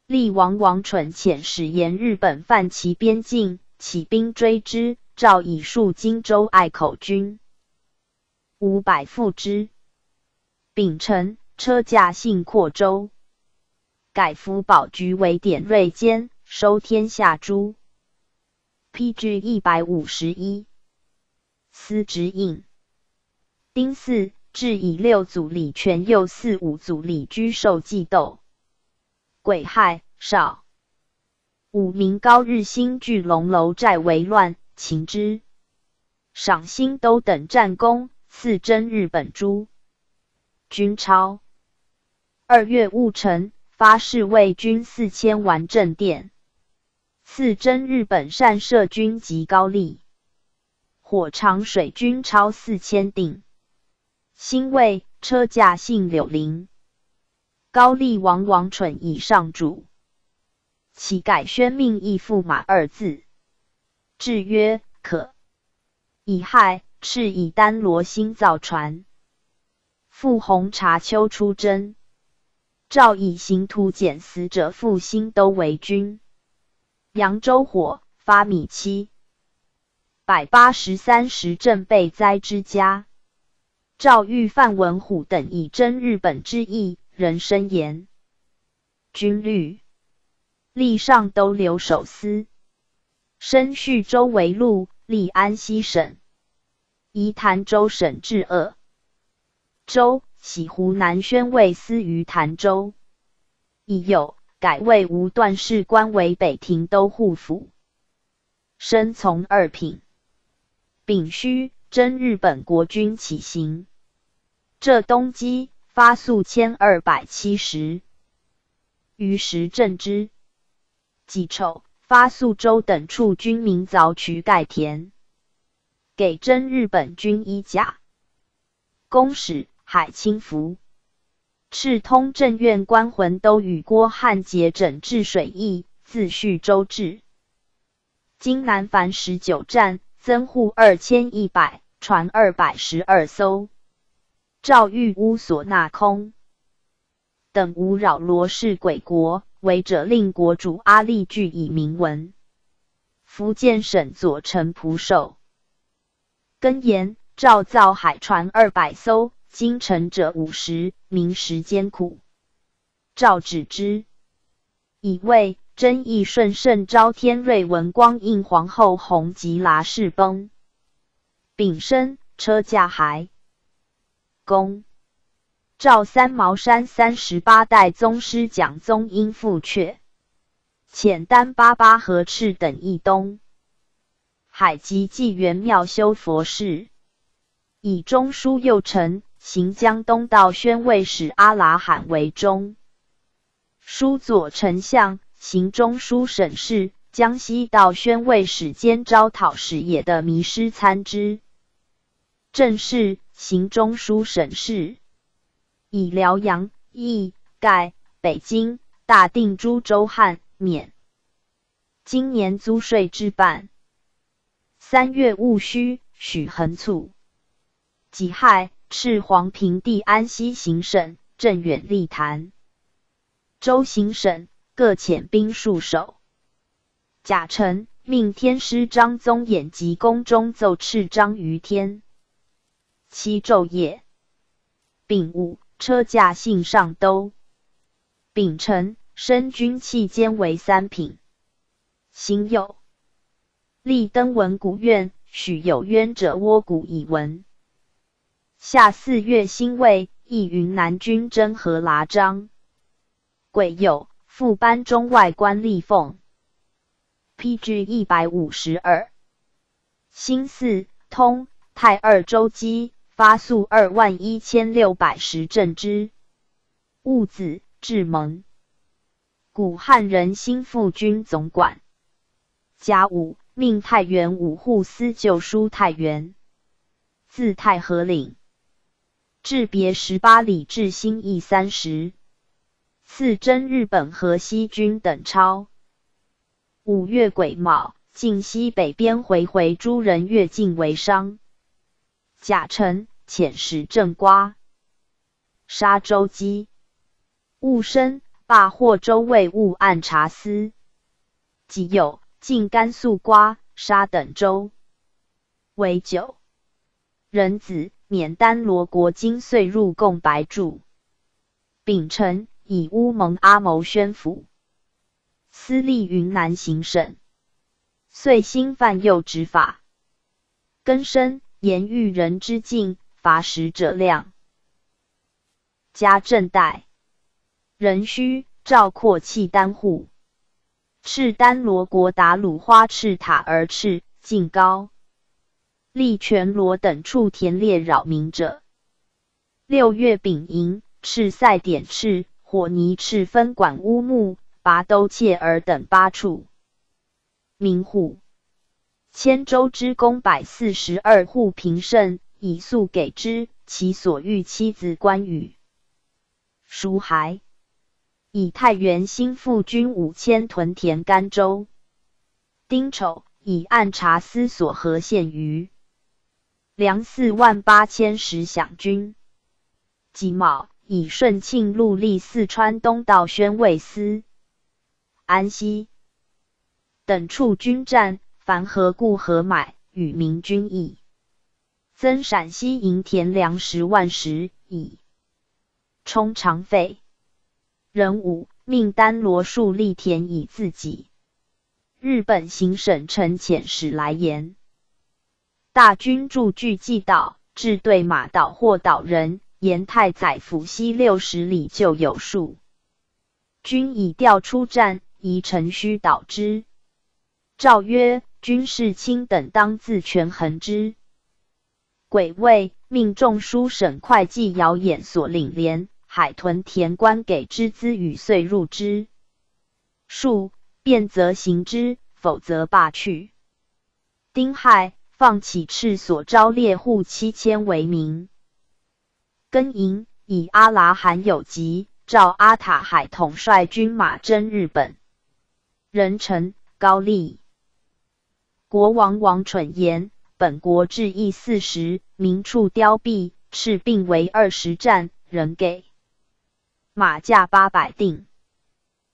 丽王王蠢遣使沿日本范齐边境，起兵追之，诏以戍荆州隘口军。 五百复之。丙辰，车驾幸阔州。改服保举为典瑞监，收天下诸。P G一百五十一。司直印。丁巳，置以六祖李全右四五祖李居授祭斗。 癸亥，少。五名高日新聚龙楼寨围乱，擒之。赏新都等战功，赐征日本诸军钞。二月戊辰，发侍卫军四千丸镇店，赐征日本善射军及高丽。火长水军钞四千锭。辛未，车驾幸柳林。 高丽王王蠢以上主。乞改宣命亦复马二字。制曰：可。乙亥，敕以丹罗新造船。复洪察丘出征。诏以刑徒减死者复新都为军。扬州火，发米七百八十三石镇被灾之家。 诏谕范文虎等以征日本之意，仍深言。军律。历上都留守司。升叙州为路，历安西省。移潭州省至鄂州，徙湖南宣慰司于潭州。乙酉，改卫无段事官为北庭都护府。 升从二品。丙戌，征日本国军起行。浙东击，发粟千二百七十余石镇之。己丑，发宿州等处军民凿渠盖填。给征日本军衣甲。公使海清福。赤通政院官浑都与郭汉节整治水域，自叙州治。今南繁十九站，增户二千一百，船二百十二艘。赵玉乌索纳空 等无扰罗氏鬼国，违者令国主阿力拒以明文。福建省左丞蒲寿。更言赵造海船二百艘，今乘者五十，民食艰苦。赵止之。乙未，征议顺圣昭天瑞文光应皇后弘吉拉氏崩。丙申，车驾还。 公。赵三毛山三十八代宗师蒋宗英复阙。遣丹巴巴合赤等议东。海及济元庙修佛寺。以中书右丞、行江东道宣慰使阿拉罕为中 书左丞相、行中书省事、江西道宣慰使兼招讨使也的迷失参知。正是行中书省事。以辽阳、义、盖、北京、大定诸州汉、免。今年租税之半。三月戊戌，许恒促。 己亥，敕黄平地安西行省、镇远利潭州行省，各遣兵戍守。甲辰，命天师张宗衍及宫中奏敕张于天。七昼夜。丙午，车驾幸上都。丙辰，升军器监为三品。辛酉， 历登文谷院，许有冤者窝谷以闻。夏四月辛未，亦云南军征合拉章。癸酉，复班中外官立俸。P G一百五十二。辛巳，通泰二州机，发粟二万一千六百石镇之。 戊子，至蒙。古汉人新复军总管。甲午，命太原五户司旧书太原，字太和领。置别十八里至新义三十。赐征日本河西军等钞。五月癸卯，晋西北边回回诸人越境为商。甲辰，遣使镇瓜。 沙州机。戊申，罢霍州卫务按察司。己酉，进甘肃瓜、沙等州。癸酉，壬子，免丹罗国金岁入贡白柱。丙辰，以乌蒙阿谋宣抚。司隶云南行省。岁辛犯右执法。 庚申，严遇人之境，罚使者量。甲正代。壬戌，赵括契丹户。敕丹罗国达鲁花赤塔而敕，进高。历全罗等处田猎扰民者。六月丙寅，敕塞典敕，火泥敕分管乌木、拔兜切尔等八处。 民户。迁州知公百四十二户平盛，以粟给之，其所遇妻子关羽。属海。以太原新复军五千屯田甘州。丁丑，以按察司所河县余。 粮四万八千石饷军。己卯，以顺庆路历四川东道宣慰司、安西等处军战，凡河固、河买与民军议，增陕西营田粮十万石，以充常费。壬午，命丹罗树立田以自给。日本行省陈遣使来言， 大军驻据蓟岛，置对马岛或岛人，沿太宰府西六十里就有树。军已调出战，宜乘虚倒之。诏曰：军士卿等当自权衡之。癸未，命中书省会稽姚衍所领连、海屯田官给之资与岁入之。 数，便则行之，否则罢去。丁亥，放起赤所招猎户七千为名。庚寅，以阿拉罕有吉，赵阿塔海统帅军马征日本。壬辰，高丽。国王王蠢言，本国至义四十，民畜凋敝，赤并为二十担，人给马价八百锭。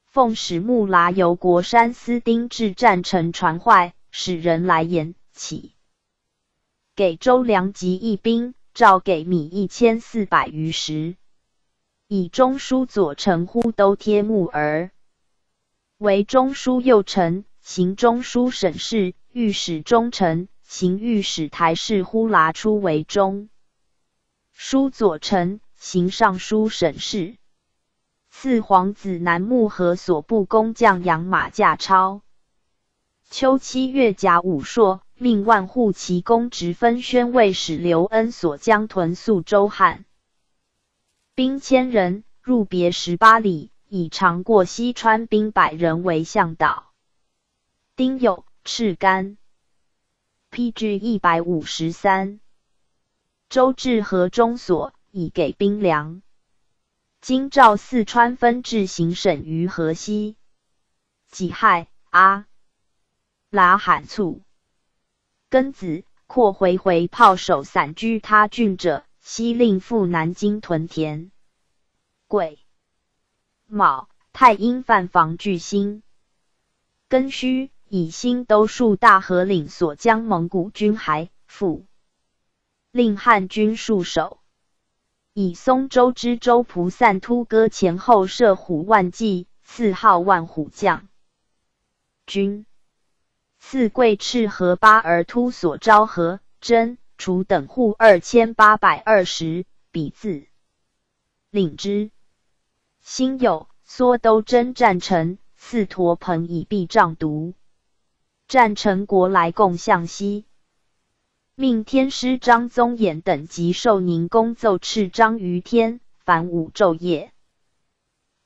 奉使木剌由国山司丁至赞成传坏，使人来言起。给周粮及义兵，赵给米一千四百余石。以中书左丞呼都帖木儿，为中书右丞，行中书省事，御史中丞，行御史台事呼剌初为中书左丞，行尚书省事。赐皇子南牧和所部工匠羊马价钞。秋七月甲午朔，命万户旗公执分宣慰使刘恩所将屯宿周汉兵千人，入别十八里，以长过西川兵百人为向导。丁酉，赤干。P G一百五十三。周至河中所，以给兵粮。今赵四川分置行省于河西。己亥，阿拉罕卒。庚子，括回回炮手散居他郡者，悉令赴南京屯田。癸卯，太阴犯房巨星。庚戌，以新都戍大河岭所将蒙古军还复，令汉军戍守。以松州知州蒲散突歌前后射虎万骑，赐号万虎将军。赐贵赤河巴尔突所招何、真、楚等户二千八百二十，比字领之。辛酉，缩都征战城，赐陀盆以避瘴毒。战城国来贡向西。命天师张宗衍等及寿宁公奏敕张于天，凡五昼夜。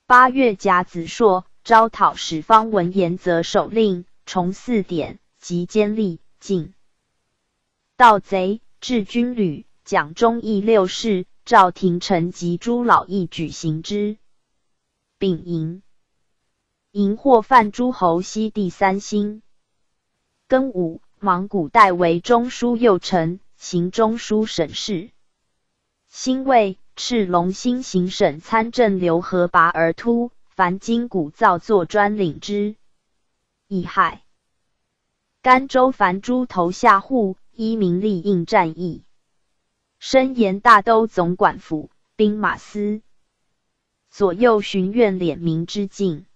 八月甲子朔，招讨使方文言则首令，重四典，及坚立进。盗贼、治军旅、讲忠义六事，赵廷臣及诸老亦举行之。丙寅，荧惑犯诸侯西第三星。庚午，芒古代为中书右丞，行中书省事。辛未，赤龙兴行省参政刘和拔而突，凡今古造作专领之。乙亥，甘州樊诸投夏户，依民立应战役。申延大都总管府、兵马司左右巡院脸明之境。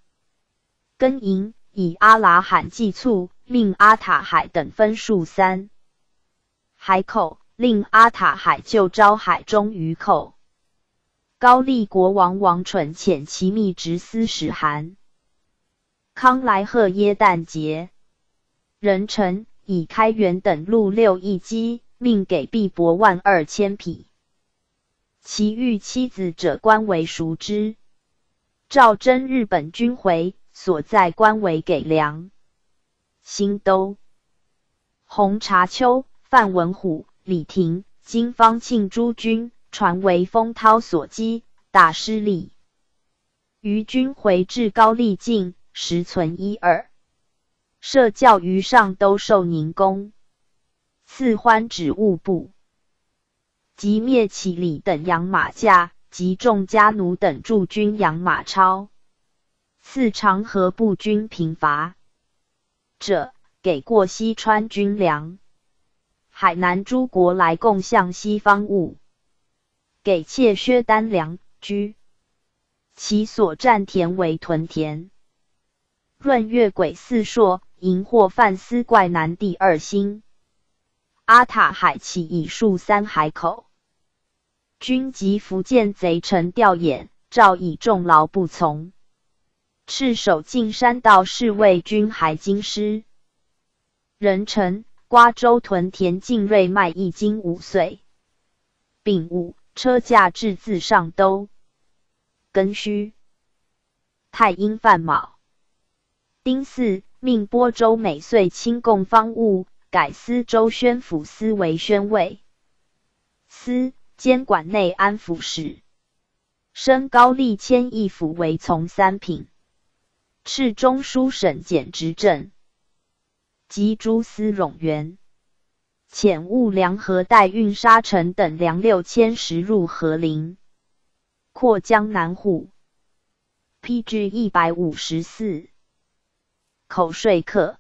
庚寅，以阿拉罕计促，命阿塔海等分戍三海口，令阿塔海旧招海中鱼寇。高丽国王王蠢遣其密执司使韩康来贺耶诞节。壬辰，以开元等路六一击，命给毕博万二千匹。其余妻子者官为熟知。赵征日本军回，所在官为给粮。新都。洪察丘、范文虎、李廷、金方庆诸军，传为封涛所击，大失利。余军回至高丽境，实存一二。设教于上都寿宁宫。赐欢止务部。即灭乞李等养马价，及众家奴等驻军养马超。赐长河步军平伐者，给过西川军粮。海南诸国来贡向西方物，给契薛担粮居。其所占田为屯田。闰月癸巳朔，荧惑犯司怪南第二星。阿塔海起以戍三海口。军及福建贼臣调遣，赵以众劳不从。赤守径山道侍卫军还京师。壬辰，瓜州屯田径瑞卖一斤五岁。丙午，车驾至自上都。庚戌，太阴犯卯。丁巳，命播州每岁亲供方物，改司州宣抚司为宣慰司，兼管内安抚使。升高丽迁义府为从三品，敕中书省检执政，及诸司冗员。遣务粮和代运沙陈等粮六千石入河陵，扩江南户。P G 一百五十四。口说客。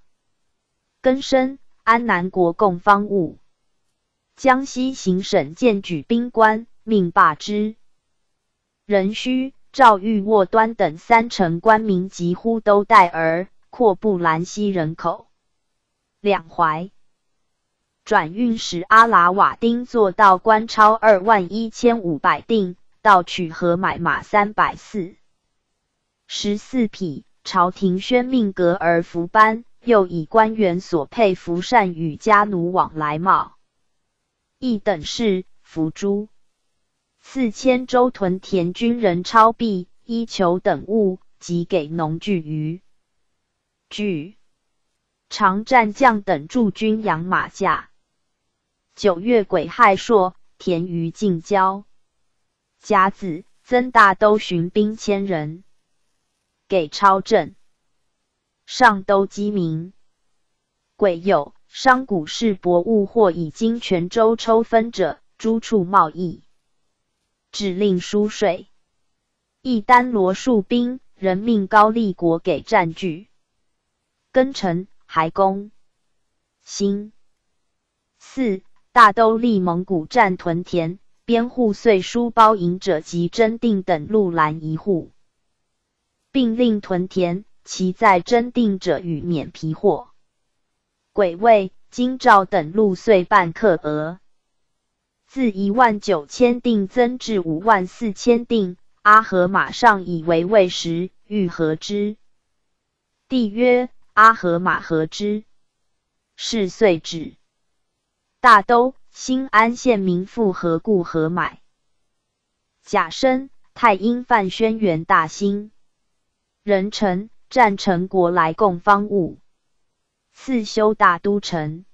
更升安南国共方务。江西行省荐举兵官，命罢之。壬戌、赵玉、沃端等三城官民疾呼都代而扩布兰溪人口。两淮。转运使阿喇瓦丁作道官钞二万一千五百锭，盗取和买马三百四十四匹。朝廷宣命革而服班，又以官员所佩服善与家奴往来贸易等事服诸。赐迁州屯田军人钞币、衣裘等物，及给农具、渔具。常战将等助军养马驾。九月癸亥朔，田余近郊。甲子，增大都巡兵千人，给钞赈。上都鸡鸣。癸酉，商贾市博物货以经泉州抽分者，诸处贸易，指令输税。亦单罗戍兵，仍命高丽国给战具。庚辰，还攻新。四、大都立蒙古占屯田、边户岁输包银者及征定等路拦一户，并令屯田其在征定者予免皮货。癸未，京兆等路岁半刻额，自一万九千锭增至五万四千锭。阿合马上以为魏时，欲和之。帝曰：阿合马和之？是岁止。大都、兴安县民复何故和买？甲申，太阴范宣元大兴。壬辰，占城国来共方物，赐修大都城。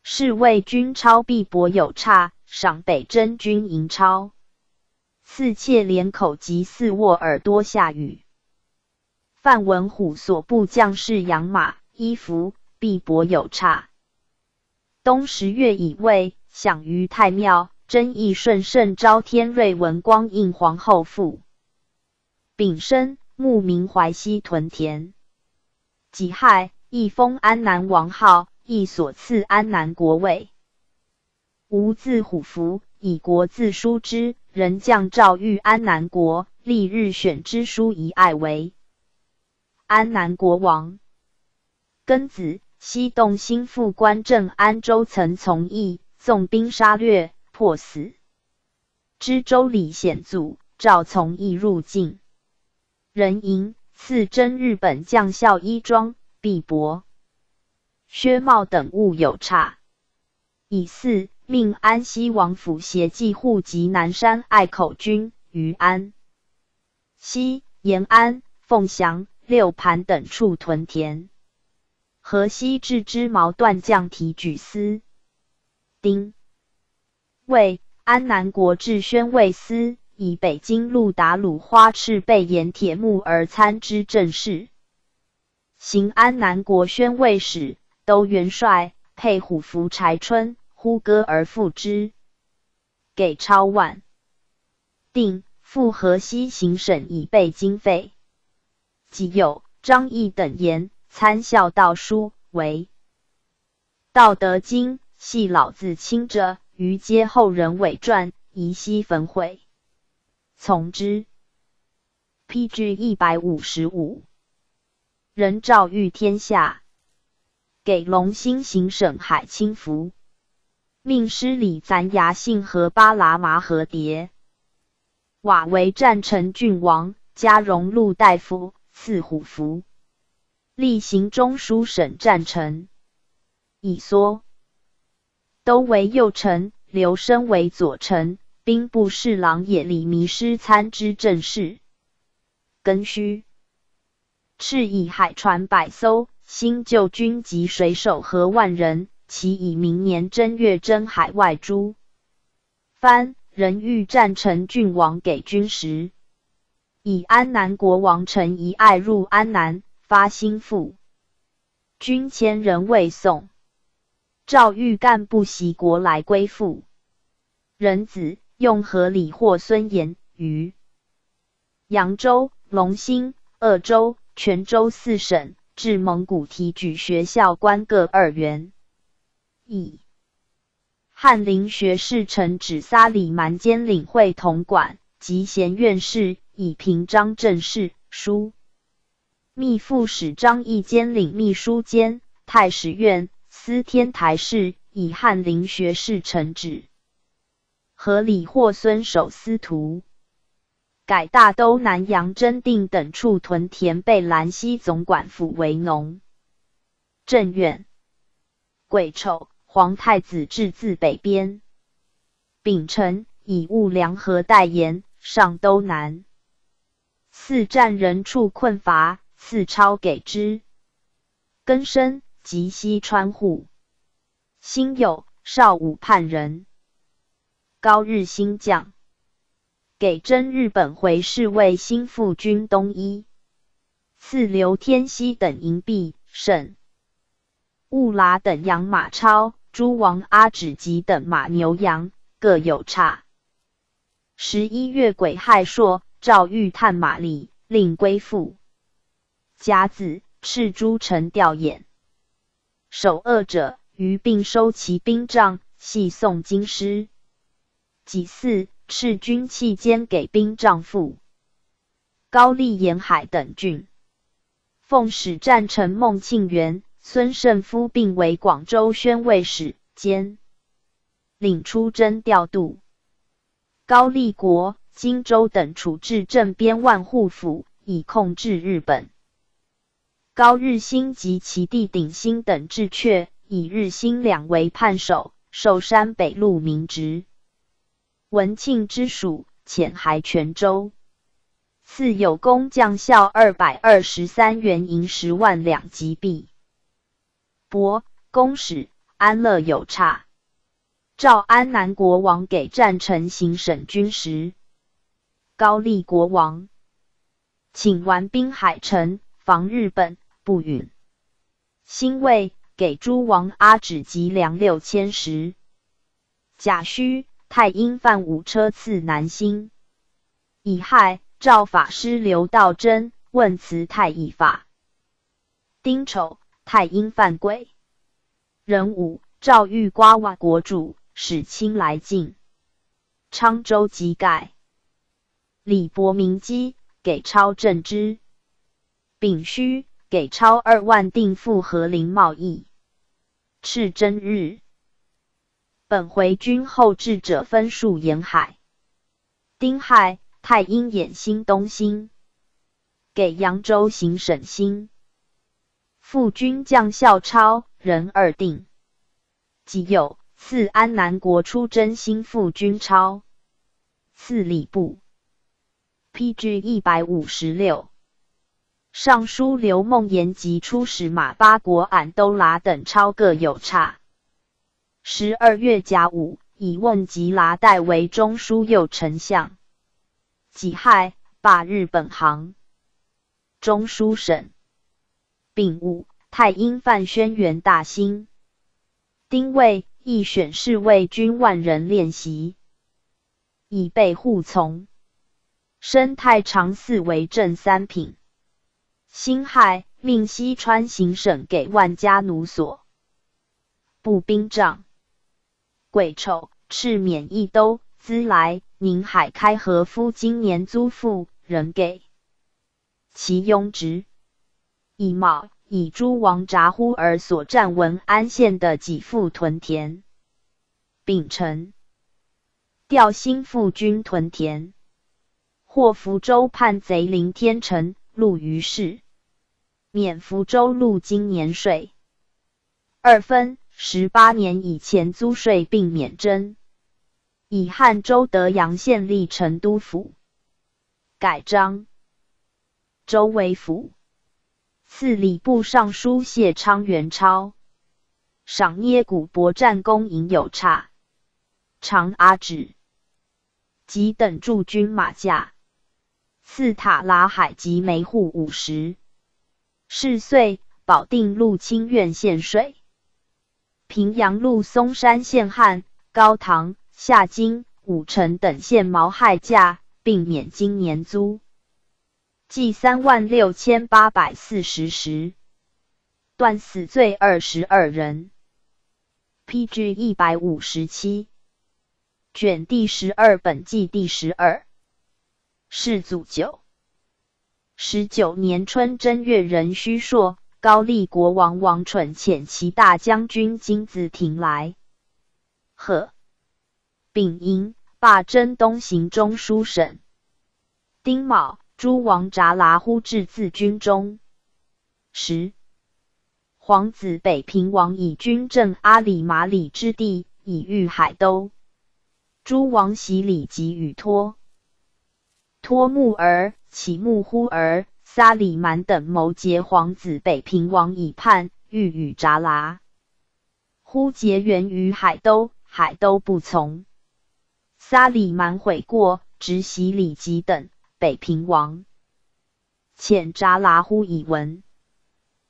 侍卫军钞必薄有差，赏北征军银钞，赐切连口及四沃耳朵下雨。范文虎所部将士养马、衣服，必薄有差。冬十月乙未，享于太庙，征议顺圣昭天瑞文光应皇后父。丙申，慕名淮西屯田。己亥，亦封安南王号，亦所赐安南国位。吴字虎符，以国字书之，人将诏谕安南国，历日选之书以爱为安南国王。庚子，西洞兴副官镇安州曾从义纵兵杀掠，破死。知州李显祖召从义入境，人迎，赐征日本将校衣装、臂帛、靴帽等物有差。乙巳，命安西王府协骑护及南山隘口军于安西、延安、凤翔、六盘等处屯田。河西置之矛断将提举司。丁未，安南国置宣慰司，以北京路达鲁花赤背沿铁木而参知政事。行安南国宣慰使、都元帅、配虎符柴春、呼歌而复之，给钞万锭，复河西行省以备经费。己酉，张毅等沿参校道书为《道德经》，系老子亲者，余皆后人伪传，遗悉焚毁，从之。P G 一百五十五。人诏谕天下，给龙兴行省海清服，命师礼赞牙信和巴拿马和迭。瓦为占城郡王，加荣禄大夫，赐虎符，历行中书省占城。乙缩，都为右丞，刘升为左丞，兵部侍郎也李弥师参知政事。庚戌，敕以海船百艘，新旧军籍水手何万人，其以明年正月征海外诸藩人欲占城郡王给军时，以安南国王陈仪爱入安南，发心复军，千人未送。赵玉干部袭国来归附，人子用何礼获孙延于扬州、隆兴、鄂州、泉州四省，至蒙古提举学校官各二员。乙、翰林学士陈止撒理蛮兼领会统管及咸院事，以平章政事。书密副使张议兼领秘书兼太史院司天台事，以翰林学士陈止 何礼获孙守司徒，改大都南阳真定等处屯田备栏，西总管府为农政院。癸丑，皇太子至自北边。丙辰，以务梁河代盐，上都南。四战人处困乏，赐钞给之。更生及西川户。辛酉，少武叛人高日新将，给征日本回侍卫新副军东一，赐刘天锡等银币、胜乌拉等养马超，诸王阿止吉等马牛羊各有差。十一月癸亥朔，赵玉探马礼，令归附甲子，敕诸城调演。守恶者于并收其兵帐，系诵经师。己巳，敕军器兼给兵帐副高丽沿海等郡。奉使战臣孟庆元、孙胜夫并为广州宣慰使兼领出征调度高丽国、荆州等处置镇边万户府，以控制日本。高日新及其弟鼎新等置却，以日新两为判首，授山北路民职。文庆之署，遣还泉州。赐有功将校二百二十三员，银十万两及币。 博公使安乐有差。赵安南国王给赞成行省军时，高丽国王请完兵海城，防日本不允。辛未，给诸王阿止及粮六千石。甲戌，太因范五车赐南兴。乙亥，赵法师刘道真问辞太乙法。 丁丑，太因犯规。壬午，赵玉瓜瓦国主，使卿来进。昌州即改。李伯明基，给钞正之。丙戌，给钞二万定赴河林贸易。敕征日。本回军后至者分戍沿海。 丁亥，太因演新东兴，给扬州行省新副军将校钞人二定。己酉，赐安南国出征新副军钞。赐礼部。P G一百五十六。尚书刘孟言及出使马巴国俺兜拉等钞各有差。 十二月甲午，以翁吉拉代为中书右丞相。己亥，罢日本行中书省。丙午，太因范宣元大兴。丁未，亦选侍卫军万人练习，以备护从。升太常侍为正三品。辛亥，命西川行省给万家奴所 步兵帐。癸丑，敕免役兜资来宁海开河夫今年租赋人给其庸职。乙卯，以诸王札呼儿所占文安县的给付屯田。丙辰，调新副军屯田。 获福州叛贼林天成、陆于世，免福州路经年税。二分，十八年以前租税并免征。以汉州德阳县立成都府，改章州为府。赐礼部尚书谢昌元超，赏捏谷博战功营有差，长阿指，及等驻军马甲，赐塔拉海及梅户五十。是岁，保定路清苑县水，平阳路松山县汉、高唐、夏津、武城等县毛害价，并免今年租。 计三万六千八百四十石。断死罪二十二人。P G一百五十七。卷第十二本纪第十二。世祖九。十九年春正月壬戌朔，高丽国王王蠢遣其大将军金子廷来， 贺、丙寅，罢征东行中书省。丁卯，诸王察剌忽至自军中。时，皇子北平王以军镇阿里马里之地，以御海都。诸王习礼及与托。托木儿、乞木忽儿、撒里蛮等谋劫皇子北平王以叛，欲与察剌 忽结缘于海都，海都不从。撒里蛮悔过，执洗礼及等，北平王遣察剌忽以闻。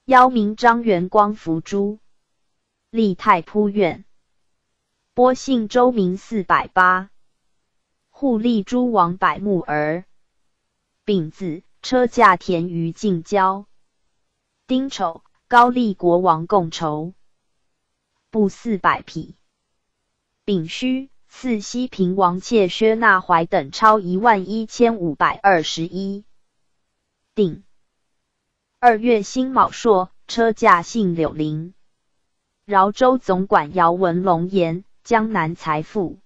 邀名张元光伏诛。立太仆院。播信州民四百八。户立诸王百木儿。丙子，车驾田于近郊。丁丑，高丽国王共筹 布四百匹。丙戌，赐西平王妾薛纳怀等钞一万一千五百二十一。丁二月辛卯朔，车驾幸柳陵。饶州总管姚文龙言，江南财富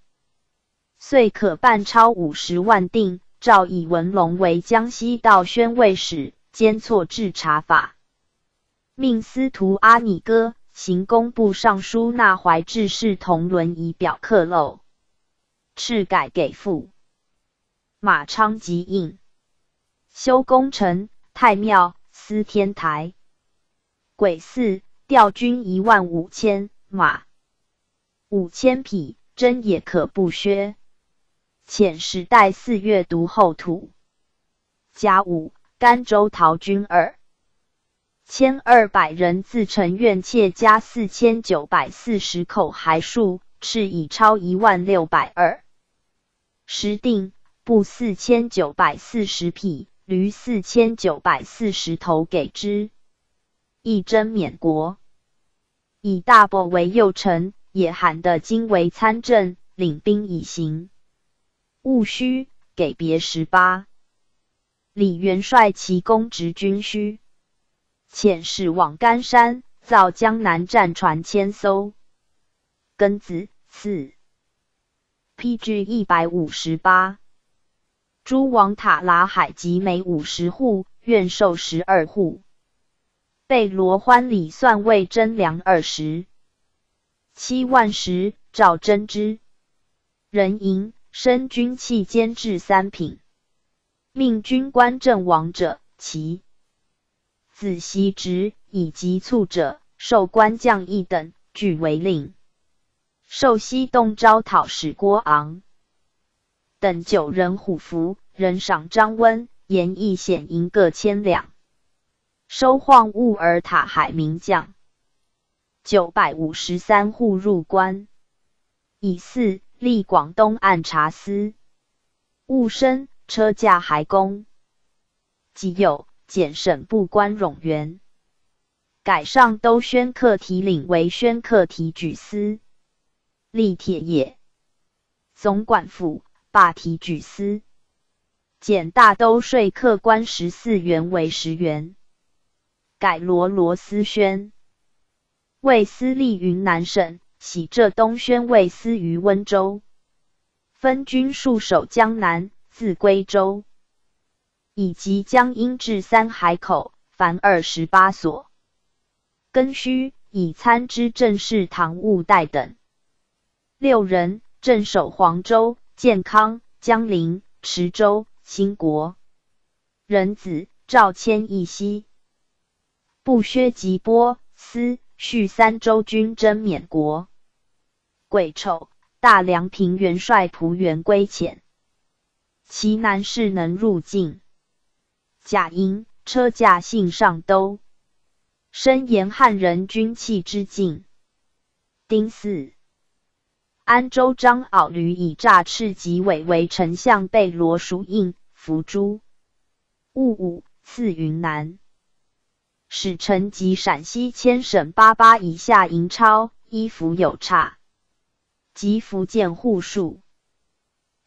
岁可办钞五十万锭，诏以文龙为江西道宣慰使，兼错置察法。命司徒阿尼哥、刑工部尚书纳怀致仕同纶仪表刻镂。敕改给付。马昌即印。修宫城、太庙、司天台。鬼寺、调军一万五千，马 五千匹，征也可不削。遣使带四月读后土。甲午，甘州陶君二千二百人自陈愿妾加四千九百四十口槐树，敕以钞一万六百二十锭，布四千九百四十匹，驴四千九百四十头给之。 亦征免国。以大伯为右丞，也罕得今为参政，领兵以行。戊戌，给别十八。李元帅其功执军需，遣使往甘山，造江南战船千艘。庚子，赐。P G一百五十八。 诸王塔拉海及梅五十户，愿寿十二户。贝罗欢礼算未征粮二十七万石，诏征之。人银、生均器兼置三品。命军官阵亡者，其子袭职，以及卒者，授官将驿等，俱为令。授西洞招讨使郭昂等九人虎符，人赏张温、严义显银各千两。收晃兀儿塔海名将九百五十三户入关。乙巳，立广东按察司。戊申，车驾还公。 己酉，减省部官冗员，改尚都宣客提领为宣客提举司。立铁野总管府，罢提举司，减大都税客官十四员为十员，改罗罗司宣。 卫司隶云南省，徙浙东宣慰司于温州。分军戍守江南，自归州，以及江阴至山海口，凡二十八所。庚戌，以参知政事唐务代等六人，镇守黄州、建康、江陵、池州、兴国。 壬子，赵谦义西。不削即剥，思绪三州军征沔国。癸丑，大梁平元帅蒲元归遣，其南势能入晋。甲寅，车驾幸上都，声言汉人军器之尽。丁巳，安州张敖闾以诈赤及伪为丞相，被罗署印，伏诛。戊午，赐云南。使臣及陕西迁省八巴以下银钞，衣服有差，及福建户数。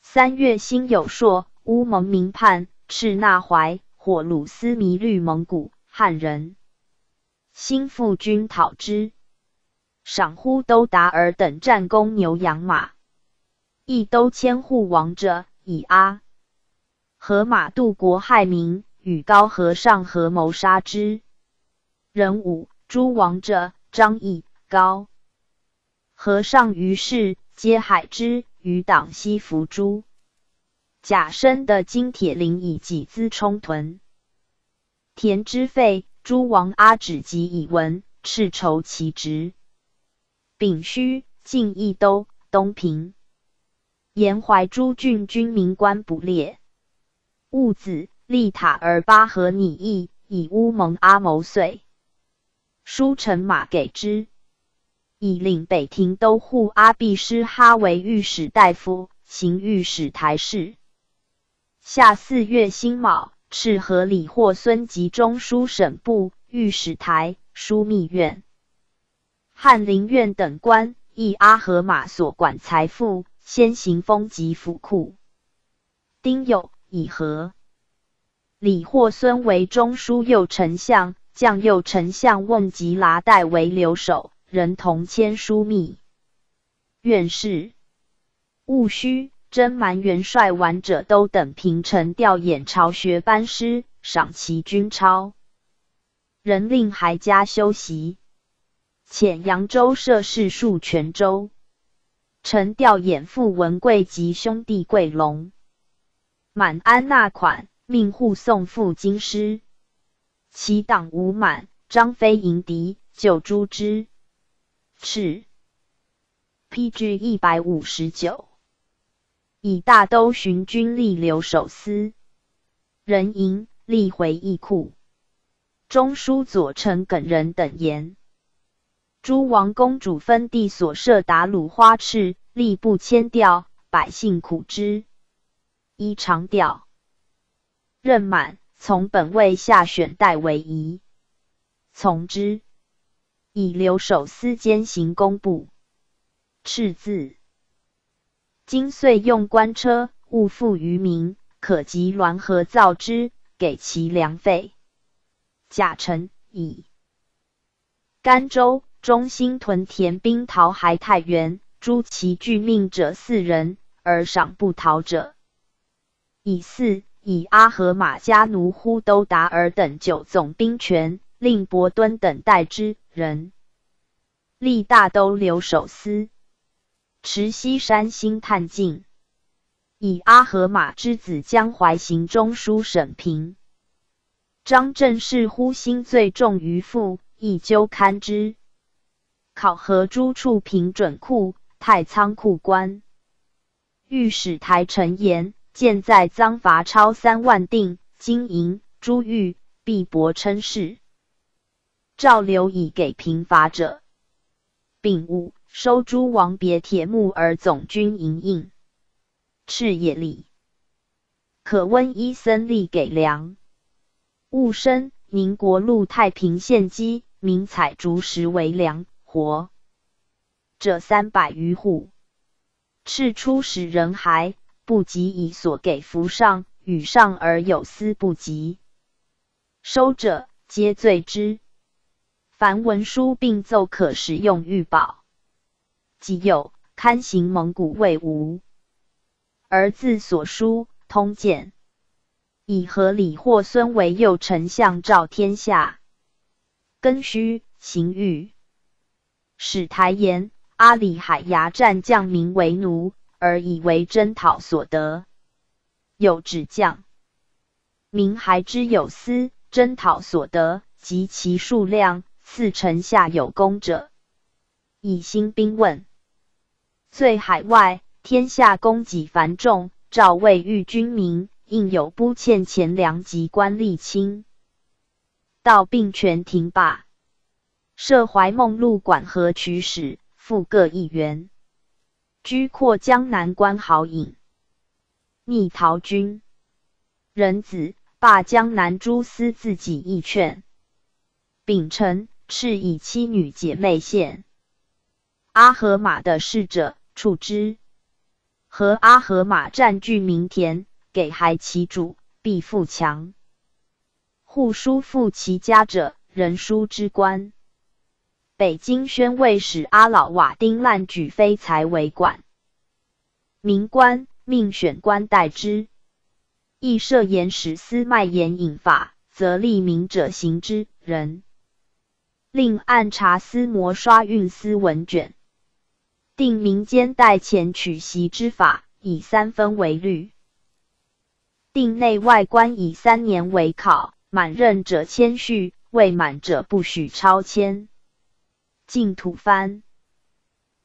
三月辛酉朔，乌蒙民叛，赤纳怀，火橹思迷绿蒙古、汉人。兴复军讨之，赏忽都达尔等战功牛羊马。亦都迁护王者，以阿合马度国害民，与高和尚合谋杀之。壬午，诸王者，张翼、高和尚于是皆海之，于党西伏诛。甲申的金铁林以己资充屯。田知废，诸王阿指及以闻，赤酬其职。丙戌，进益都、东平、沿淮诸郡军民官捕猎。戊子，立塔儿巴和尼益，以乌蒙阿谋遂。书陈马给之，以领北庭都护阿必施哈为御史大夫，行御史台事。夏四月辛卯，敕和李霍孙及中书省部、御史台、枢密院、翰林院等官，议阿合马所管财富，先行封及府库。丁酉，以和李霍孙为中书右丞相，降右丞相翁吉拉代为留守，仍同签枢密院事。 戊戌，征蛮元帅完者都等平城调演朝学班师，赏其军钞，仍令还家休息。遣扬州射士戍泉州。陈调演傅文贵及兄弟贵龙。满安纳款，命护送赴京师。其党无满，张飞迎敌，就诛之。敕 P G一百五十九。以大都巡军立留守司，人迎，立回义库。中书左丞耿仁等言，诸王公主分地所设达鲁花赤，吏部迁调，百姓苦之。一常调。 任满，从本位下选代为宜。从之。以留守司兼行工部。赤字。今岁用官车，勿复于民，可及滦河造之，给其粮费。甲辰，乙。 甘州、中兴屯田兵讨海太原，诛其拒命者四人，而赏不逃者。乙巳，以阿合马加奴忽都达尔等九总兵权，令伯敦等代之，人。立大都留守司。池西山兴探境。以阿合马之子江淮行中书省平。 张正是忽兴罪重于赋，亦究勘之。考核诸处平准库，太仓库官。御史台陈言，建在仓乏超三万锭，金银、珠玉、璧帛称是。照留以给平乏者。丙午，收诸王别铁木儿总军营印。敕野里。 可温衣僧笠给粮。戊申，宁国路太平县积民采竹石为粮，活者三百余户。敕初始人还，不及以所给服上，与上而有司不及。收者，皆罪之。凡文书并奏可使用御宝。 己酉，刊行蒙古魏吴。儿子所书通鉴。以合理霍孙为右丞相，昭天下。庚戌，刑狱。史台言，阿里海牙战将民为奴，而以为征讨所得。有指将民还之有司，征讨所得，及其数量，赐臣下有功者，以兴兵问。最海外，天下供给繁重，赵魏遇军民，应有不欠钱粮及官吏轻。道并权停罢，设怀孟录馆和曲使，赋各一员，居括江南关濠引。逆陶军，仁子罢江南诸司自己一劝。丙辰，敕以妻女姐妹献阿合马的逝者处之。合阿合马占据民田，给还其主，必富强。户书附其家者，仍书之官。北京宣慰使阿老瓦丁烂举非财为管。民官，命选官代之。亦设盐使司卖盐引法，则利民者行之，人。令按察司磨刷运司文卷，定民间代钱取息之法，以三分为律。定内外官以三年为考，满任者谦虚，未满者不许超迁。净土番，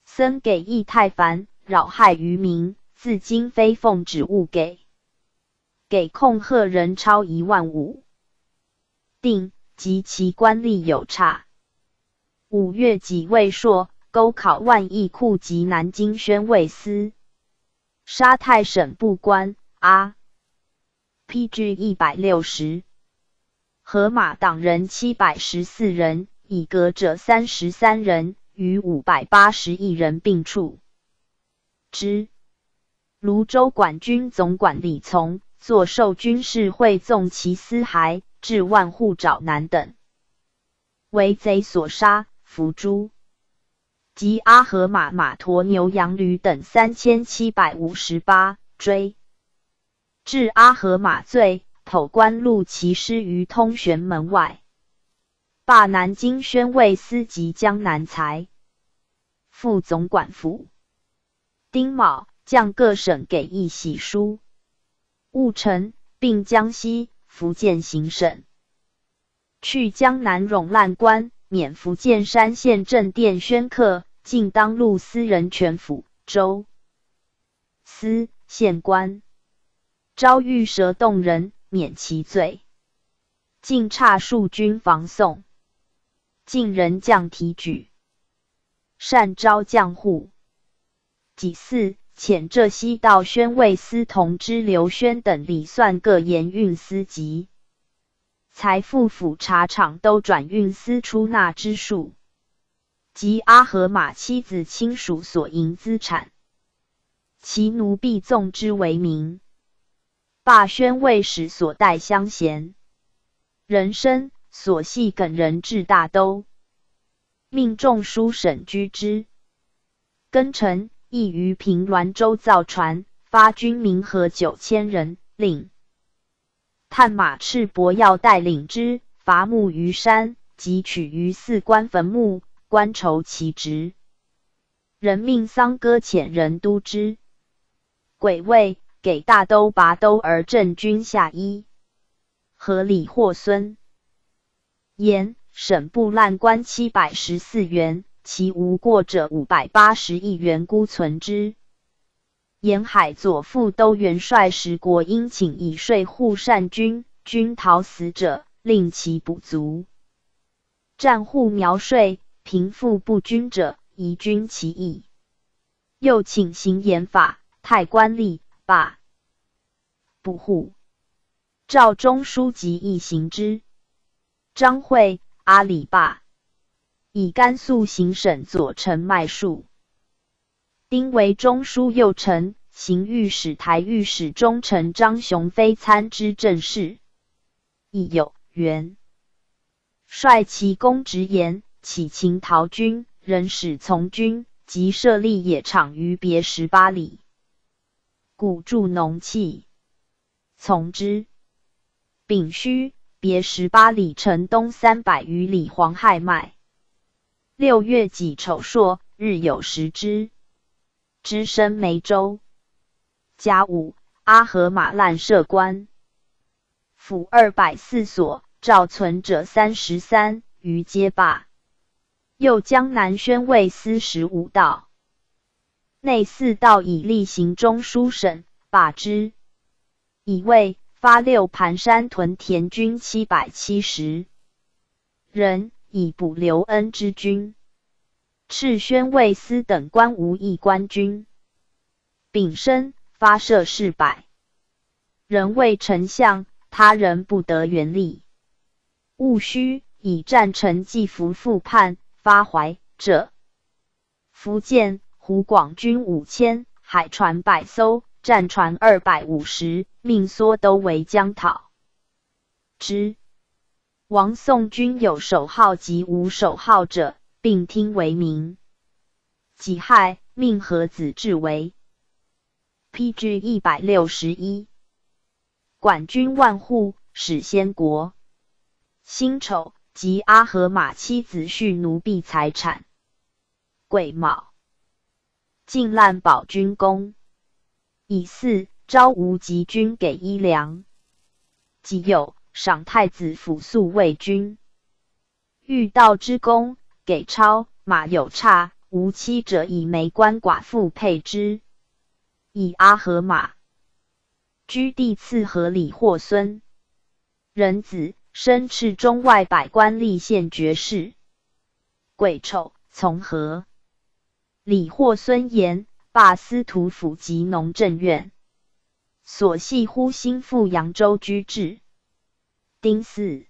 僧给役太繁，扰害于民，自今非奉旨勿给。给控赫人超一万五。定及其官吏有差。五月己未朔，勾考万议库及南京宣慰司。杀太省部官阿。P G 一百六十。河马党人七百十四人，已革者三十三人，余五百八十一人并处。之。泸州管军总管李从作授军事会纵其司还，至万户爪难等，为贼所杀，伏诛。及阿合马马驮牛羊驴等三千七百五十八，追。至阿合马醉，剖官录其尸于通玄门外。罢南京宣慰司及江南财富总管府。丁卯，降各省给役喜书。务陈，并江西、福建行省。去江南冗烂官，免福建山县镇店宣客，尽当录司人全府、州、司、县官。招遇蛇洞人，免其罪。尽差数军防宋。尽人将提举，善招将户。己巳，遣浙西道宣慰司同知刘宣等礼算各盐运司籍。财富府察场都转运司出纳之数，及阿合马妻子亲属所营资产，其奴婢纵之为名。罢宣慰使所带乡贤、人参、所系梗人至大都，命仲舒审居之。庚辰，亦于平滦州造船，发军民合九千人，令探马赤膊要带领之，伐木于山，及取于寺官坟墓，官酬其职。人命丧歌遣人督之。癸未，给大都拔都而镇军下一。合理获孙。盐，省部烂官七百十四员，其无过者五百八十一员，孤存之。沿海左副都元帅石国英请以税户善军，军讨死者，令其补足。战户苗税，贫富不均者，移均其役。又请行盐法，汰官吏，罢补户。赵中书及役行之。张会、阿里罢，以甘肃行省左丞麦树。丁为中书右丞、刑狱使、台御史中丞张雄非参知政事。亦有元帅其功直言，起秦陶军，仍使从军，即设立野场于别什巴里。古著农契，从之。丙戌，别什巴里城东三百余里黄害麦。六月己丑朔，日有食之。支生梅州。甲午，阿合马烂设官。府二百四所，赵存者三十三余皆罢。又将南宣慰司十五道，内四道以厉行中书省，罢之。以慰发六盘山屯田军七百七十人，以补刘恩之军。敕宣慰司等官无一官军。丙申发射士百人为丞相，他人不得援立。戊戌以战成计伏复叛，发怀者。福建、湖广军五千，海船百艘，战船二百五十，命缩都围江讨之。王宋军有首号及无首号者，并听为名。己亥，命何子至为。P G一百六十一。管军万户，始先国。辛丑，即阿合马妻子蓄奴婢财产。癸卯，尽烂保军功。乙巳，招无及军给衣粮。己酉，赏太子府粟喂军。 御道之功，给钞，马有差，无妻者以煤官寡妇配之。乙阿合马，居第次合李获孙。壬子，申敕中外百官立献爵士。癸丑，从和。李获孙言，罢司徒府及农政院，所系忽兴复扬州居治。丁巳，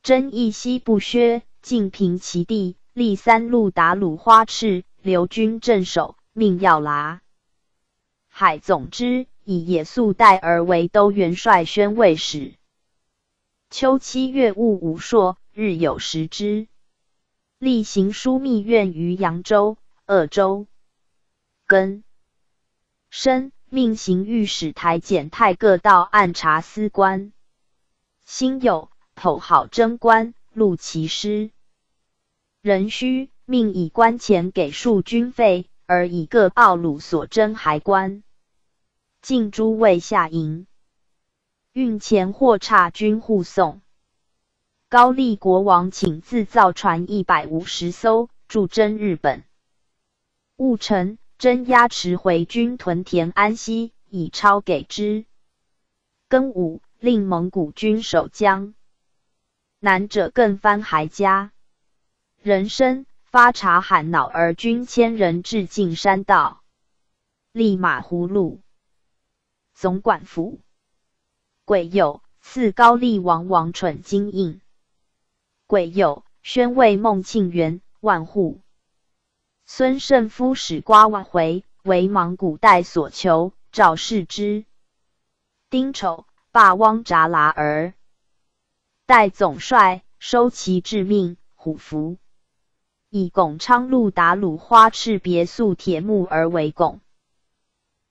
征益西部薛，尽平其地，立三路达鲁花赤，留军镇守，命要剌海总之，以野宿代而为都元帅宣慰使。秋七月，物午朔，日有食之。 厉行枢密院于扬州、鄂州。庚申，命行御史台简太各道按察司官。辛酉，投号征官，录其师。壬戌，命以官钱给戍军费，而以各奥鲁所征还官，尽诸卫下营。 运钱货差军护送。高丽国王请自造船一百五十艘，助征日本。戊辰，征押池回军屯田安西，以钞给之。庚午，令蒙古军守江。南者更番还家。壬申，发察罕脑儿军千人至径山道，立马胡路。 总管府。癸酉，赐高丽王王宠金印。癸酉，宣慰孟庆元、万户。孙胜夫使瓜万回为蒙古代所囚，赵世之。丁丑，罢汪扎剌儿，代总帅，收其制命、虎符，以拱昌路达鲁花赤别粟铁木儿为拱。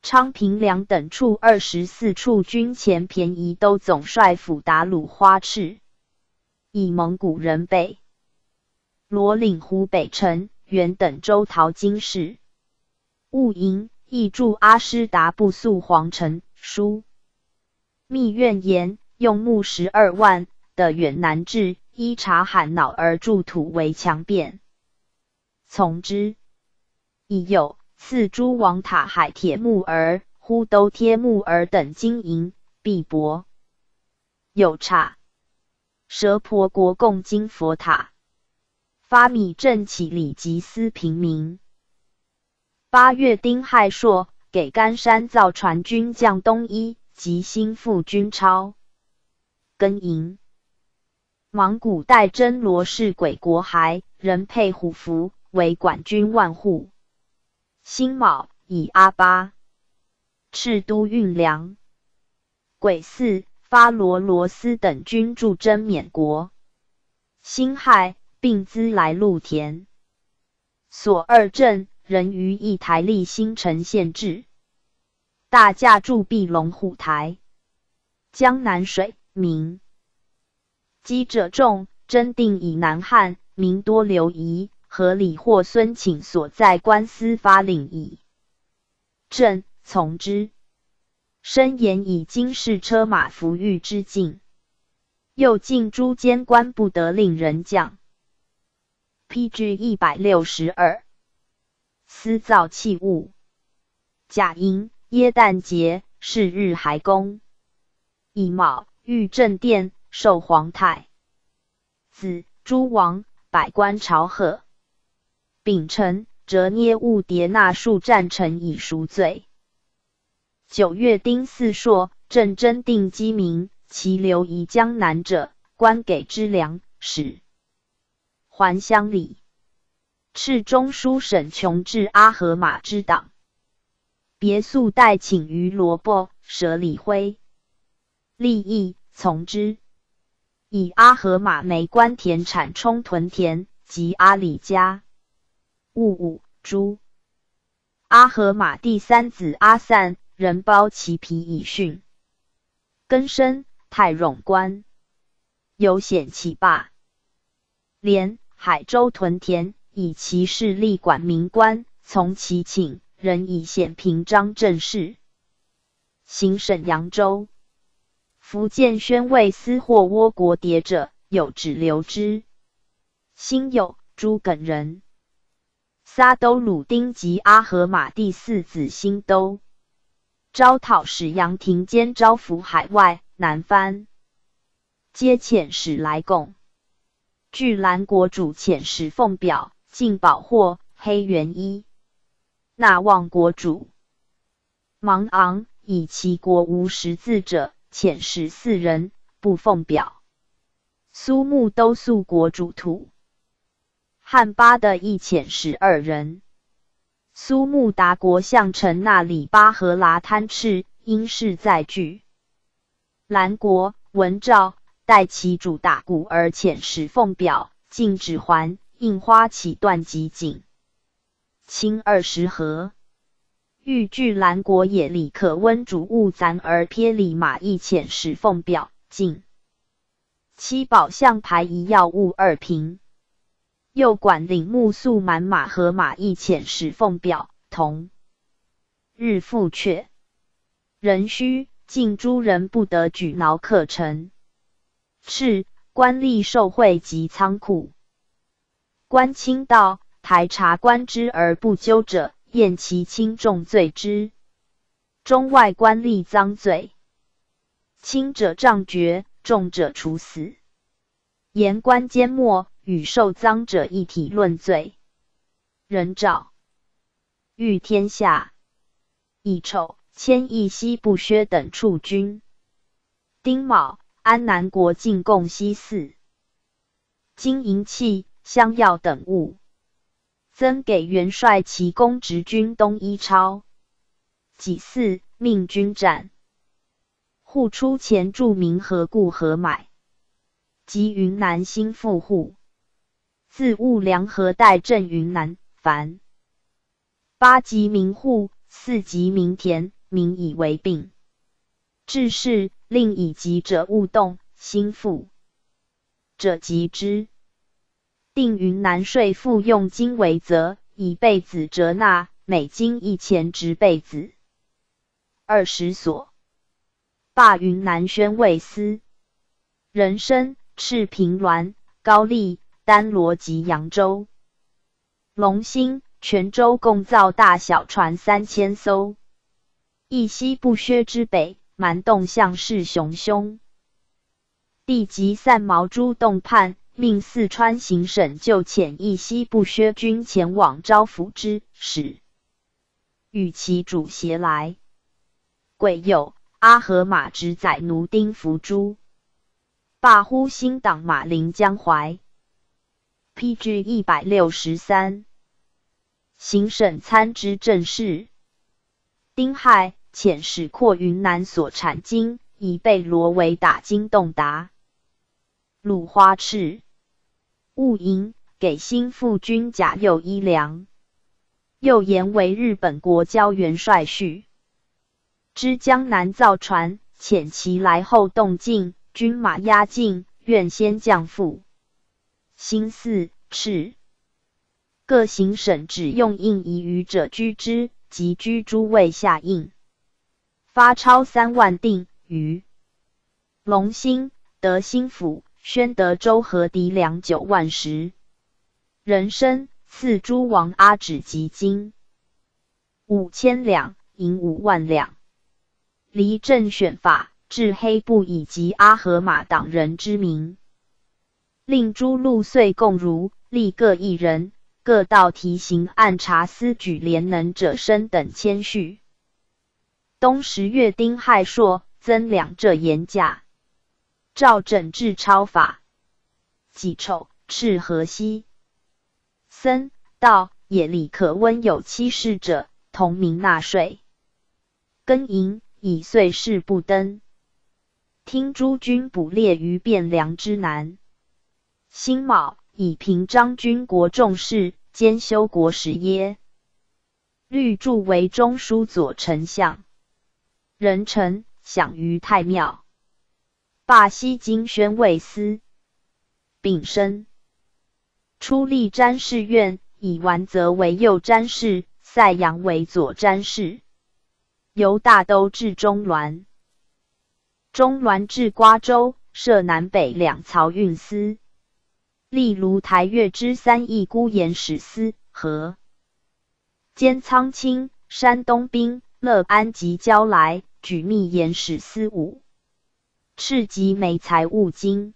昌平、梁等处二十四处军前便宜都总帅府达鲁花赤，以蒙古人北罗领湖北陈、原等州陶京师。务营亦驻阿诗达部粟皇城书密院言，用木十二万的远南至伊察罕脑儿筑土围墙便。 从之。乙酉，赐诸王塔海铁木儿、呼兜贴木儿等金银、币帛。酉差，舍婆国共金佛塔，发米赈乞礼及思平民。八月丁亥朔，给甘山造船军将冬衣及新赋军钞。庚寅， 蒙古代征罗氏鬼国孩，人佩虎符，为管军万户。辛卯，以阿巴赤都运粮。癸巳，发罗罗斯等军助征缅国。辛亥，并资来路田。所二镇仍于一台历新城县治。大驾筑壁龙虎台。江南水，明 击者众，征定以南汉、明多刘仪和李获孙请所在官司发领以。朕从之。申言以金士车马服御之境。又禁诸监官不得令人降。P G一百六十二，私造器物。甲寅，耶诞节，是日孩宫。乙卯，御正殿，寿皇太子、诸王、百官朝贺。丙辰，折捏物迭纳数战臣以赎罪。九月丁巳朔，正征定鸡鸣，其流移江南者，官给支粮，使还乡里。敕中书省穷至阿合马之党，别粟代请于罗布、舍里辉。利益从之。以阿合马煤官田产充屯田及阿里加。戊午，诸阿合马第三子阿散，人包其皮以殉。更升太冗官，有显起罢。连海州屯田，以其势力管民官，从其请，人以显平章政事。行省扬州。福建宣慰司霍窝国牒者，有指留之。辛酉，诸艮人。撒都鲁丁及阿合马第四子辛都，招讨使杨廷坚招抚海外南番，皆遣使来贡。据兰国主遣使奉表，进宝货、黑元衣。那望国主芒昂，以其国无识字者，遣使四人，不奉表。苏穆都诉国主土。汉巴的亦遣使二人。苏穆达国相陈那里巴和拉贪赤，因事在拒。兰国、文照待其主打鼓而遣使奉表，进指还，印花起断及颈。清二十合。欲据兰国野里可温主勿斩而撇里马亦遣使奉表，进。七宝象牌一要物二瓶。右管领目宿满马和马亦遣使奉表，同日复阙。壬戌，禁诸人不得举脑刻陈。敕，官吏受贿及仓库。官清盗，台察官知而不究者，验其轻重罪之。中外官吏赃罪，轻者杖决，重者处死。言官奸墨，与受赃者一体论罪。壬戌，御天下。乙丑，迁义西布薛等处军。丁卯，安南国进贡西泗。金银器、香药等物，增给元帅其公执军东伊超。己巳，命军战。户初前著名河固河买，及云南新富户，自务梁河代镇云南、繁。八集民户，四集民田，民以为病。志士令以疾者勿动，心腹者疾之。定云南税赋用金为则，以被子折纳，每斤一钱值被子。二十所。罢云南宣慰司。壬申，敕平滦、高丽、丹罗及扬州。隆兴、泉州共造大小船三千艘。义西布薛之北，蛮动向势汹汹。帝即散毛诸洞叛，命四川行省就遣义西布薛军前往招抚之，使与其主偕来。癸酉，阿合马执宰奴丁伏诛，罢呼兴党马临江淮。P G一百六十三。行省参知政事。丁亥，遣使阔云南所产金，以贝罗为打金洞达。鲁花赤。务营，给新富军甲右衣粮。右言为日本国交元帅叙，知江南造船，遣其来后洞进，军马压境，愿先降附。新四、赤。各行省只用印仪余者居之，及居诸卫下印，发钞三万锭。于隆兴、得兴府，宣德州河敌粮九万石。壬申，赐诸王阿纸及金五千两，银五万两。离镇选法，置黑布以及阿合马党人之名。令诸路岁贡如，立各一人，各道题刑按察司举廉能者升等千绪。冬十月丁亥朔，增粮者盐价。照整制钞法。己丑，敕河西。僧、道、野里可温有妻室者，同名纳税。庚寅，以岁諡不登。听诸军捕猎于汴梁之南。辛卯，以平章军国众事，兼修国史耶律柱为中书左丞相。壬辰，享于太庙。罢西京宣慰司。丙申，初立詹事院，以完泽为右詹事，赛阳为左詹事。由大都置中峦。中峦置瓜州，设南北两漕运司。例如台越之三义孤盐使司和兼仓清、山东兵、乐安及交来，举密盐使司五。赤及煤财物金。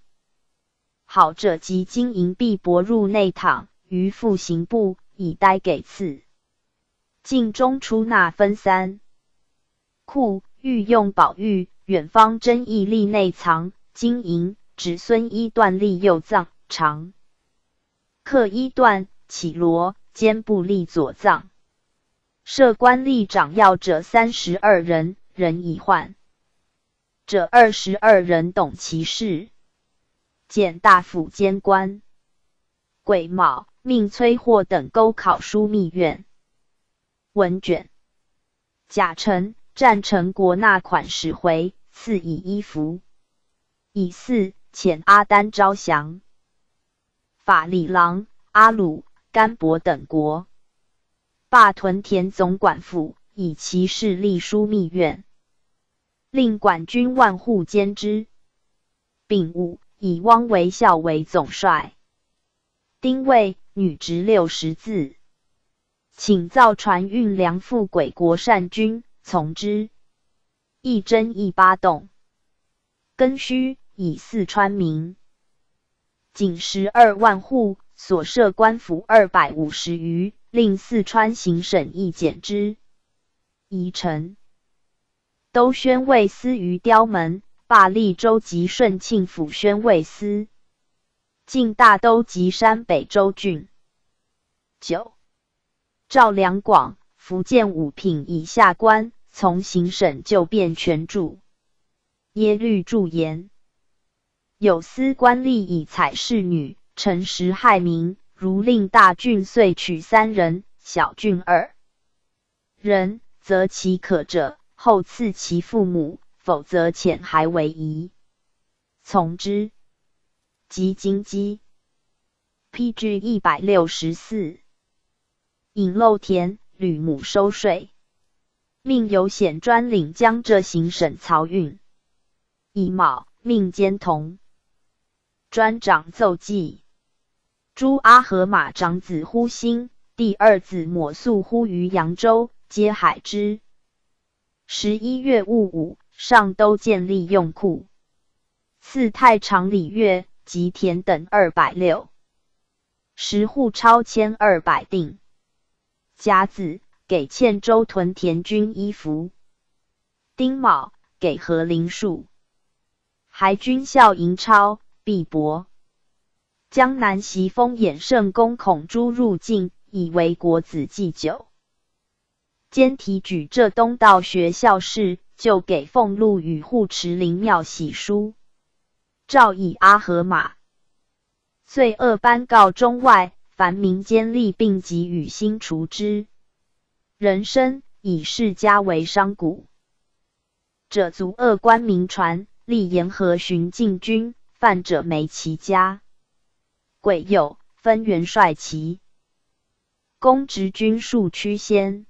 好者及金银必帛入内躺，余付刑部，以呆给赐。境中出纳分三。库，御用宝玉，远方征役立内藏，金银，子孙衣缎立右藏，常。客衣缎，绮罗，坚布立左藏。设官吏掌要者三十二人，人已换。者二十二人懂其事。检大府监官。癸卯，命崔霍等勾考枢密院。文卷。甲辰，占城国纳款使回，赐以衣服。乙巳，遣阿丹招降。法里郎、阿鲁、甘博等国。罢屯田总管府，以其势立枢密院。令管军万户监之。丙午，以汪惟孝为总帅。丁未，女执六十字。请造船运粮赴鬼国单军，从之。义征一八洞。庚戌，以四川名。仅十二万户，所设官府二百五十余，令四川行省役减之。乙辰。都宣慰司于雕门，罢利州及顺庆府宣慰司。进大都及山北州郡。九。赵两广、福建五品以下官，从行省就变权住。耶律柱言。有司官吏以采侍女，陈时害民，如令大郡岁取三人，小郡二人，则其可者，后赐其父母，否则遣还为夷。从之。及京基。P G一百六十四。引漏田，吕母收税。命由显专领江浙行省漕运。乙卯，命监同专掌奏计。朱阿合马长子忽兴，第二子抹素忽于扬州，皆海之。十一月戊午，上都建立用库。赐太常礼乐及田等二百六十户超千二百锭。甲子，给欠州屯田军衣服。丁卯，给河林戍海军校营钞、币帛。江南习风厌盛工恐诸入境，以为国子祭酒。兼题举浙东道学校事，就给俸禄与护持灵庙玺书。诏以阿合马罪恶班告中外，凡民间利病及与兴除之。壬申，以世家为商贾。者卒恶官民传，立言和巡禁军，犯者没其家。癸酉，分元帅旗。公执军戍区先。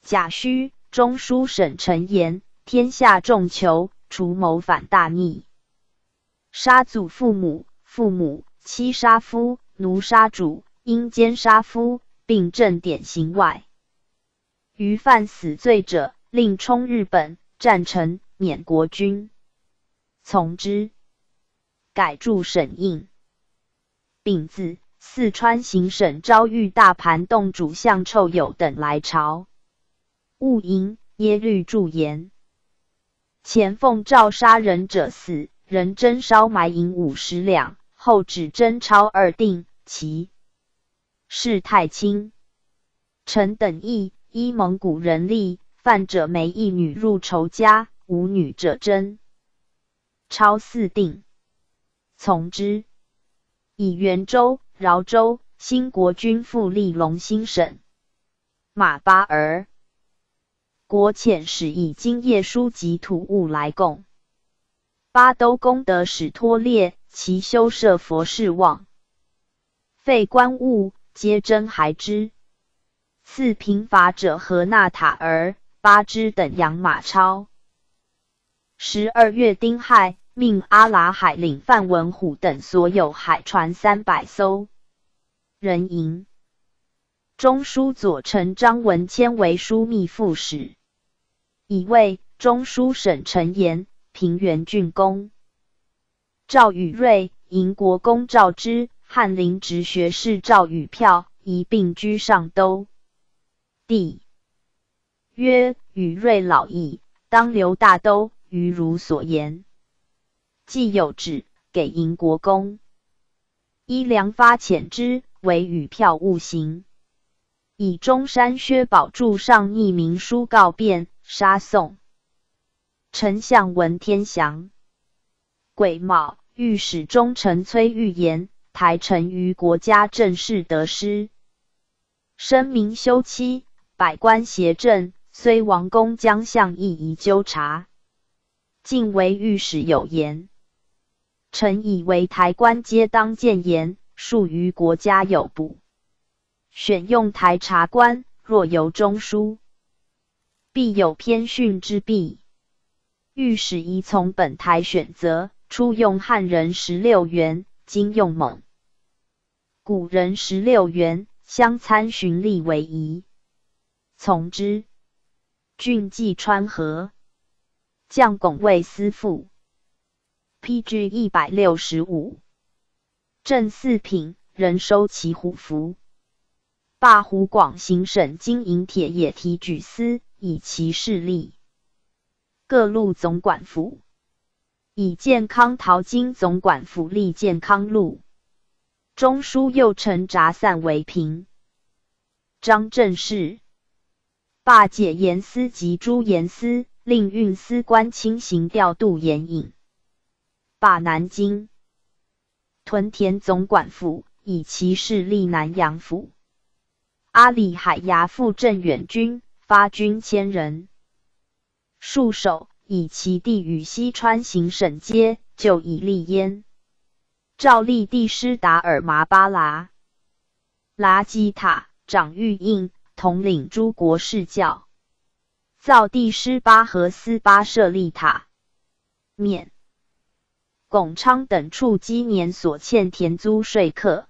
甲戌，中书省丞言，天下重求，除谋反大逆。杀祖父母、父母、妻杀夫、奴杀主、阴间杀夫，并正典刑外，余犯死罪者，另充日本战城免国军。从之，改驻省印。丙子，四川行省遭遇大盘侗主相臭鼬等来朝，勿迎耶律驻颜。钱凤照杀人者死，人征烧埋银五十两，后指征超二定，其事太轻。臣等亦依蒙古人例，犯者媒一女入仇家，无女者征超四定。从之，以元州、饶州、兴国军复历隆兴省。马巴尔。国遣使以金叶书及土物来供。巴都功德始脱裂，其修设佛事望，废官物，皆征还之。赐贫乏者何那塔尔、巴支等养马超。十二月丁亥，命阿拉海领范文虎等所有海船三百艘。人迎。中书左丞张文谦为枢密副使，以卫中书省丞、延平原郡公。赵与芮、迎国公赵之、翰林直学士赵与骠一并居尚都。帝曰：与芮老矣，当留大都，于汝所言。既有旨，给迎国公。伊良发遣之，惟与骠勿行。以中山薛宝柱上匿名书告便，杀宋。丞相闻天降。癸卯，御史中丞崔玉言，台臣于国家政事得失，声明休戚，百官协政，虽王公将相议，宜纠察。竟为御史有言，臣以为台官皆当谏言，庶于国家有补。选用台察官，若由中书，必有偏训之弊。御史宜从本台选择，初用汉人十六员，今用蒙古人十六员，相参循例为宜。从之。郡济川河。将拱卫司副。P G一百六十五。正四品，仍收其虎符。罢湖广行省经营铁野提举司，以其势力。各路总管府。以建康陶京总管府立建康路。中书右丞札散为平。张正士。罢解严司及诸盐司，令运司官亲行调度盐引。罢南京。屯田总管府，以其势力南阳府。阿里海牙副镇远军，发军千人。戍守，以其地与西川行省接，就以利焉。赵立帝师达尔麻巴拉、拉基塔、长玉印，统领诸国士校。造帝师巴和斯巴舍利塔。免。 拱昌等处积年所欠田租税课。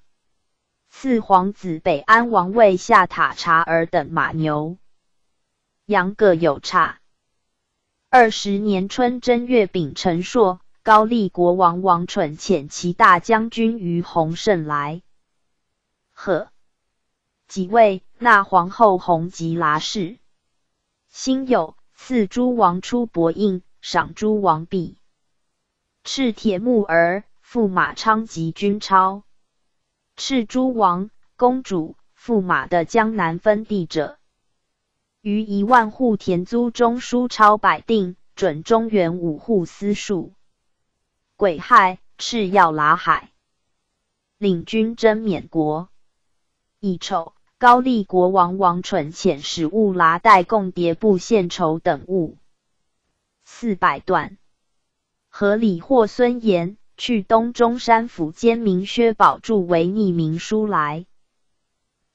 赐皇子北安王位下塔察尔等马牛羊，各有差。二十年春正月丙辰朔，高丽国王王蠢遣其大将军于洪胜来贺。即位，纳皇后弘吉剌氏。辛酉，赐诸王出薄印，赏诸王币。 敕铁木儿、驸马昌及军钞。敕诸王、公主、驸马的江南分地者，于一万户田租中书钞百锭，准中原五户司戍。癸亥，敕要剌海，领军征缅国。乙丑，高丽国王王蠢遣使物剌代贡牒部献绸等物四百段。 和李获孙延，去东中山府兼明薛宝柱为匿名书来。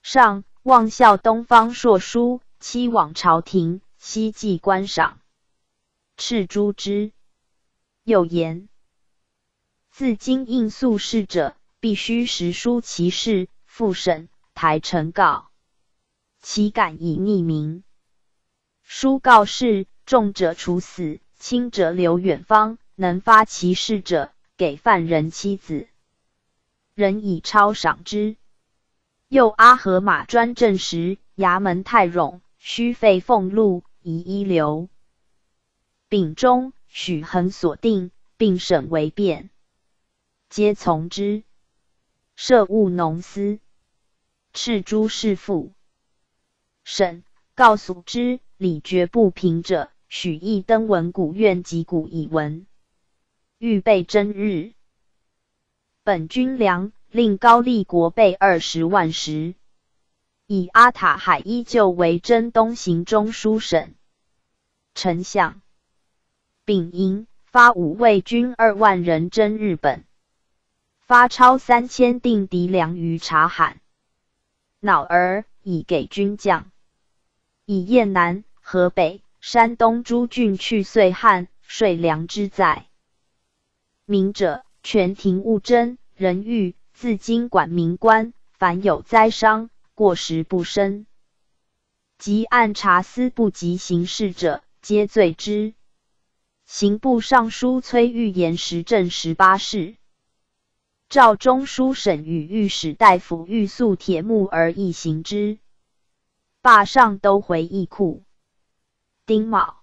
上，望效东方朔书，期往朝廷，悉寄观赏。敕诸之。又言，自今应速试者，必须实书其事，复审，台呈告。岂敢以匿名。书告示，重者处死，轻者留远方，能发其事者，给犯人妻子。人以钞赏之。又阿合马专政时，衙门太冗，需费俸禄，一一留。丙中，许衡所定，并审为便，皆从之。设务农司，敕诸事父。审，告诉之，理决不平者，许亦登闻鼓院及鼓以闻。预备征日。本军粮，令高丽国备二十万石。以阿塔海依旧为征东行中书省。丞相。丙寅，发五卫军二万人征日本。发钞三千锭籴粮于察罕。脑儿，以给军将。以雁南、河北、山东诸郡去岁旱、税粮之灾。明者，全庭勿征，人遇，自今管民官，凡有灾伤，过时不生。及按察司部级行事者，皆罪之。刑部尚书崔玉言实证十八事。赵中书省与御史大夫欲粟铁木而亦行之。罢上都回驿库。丁卯。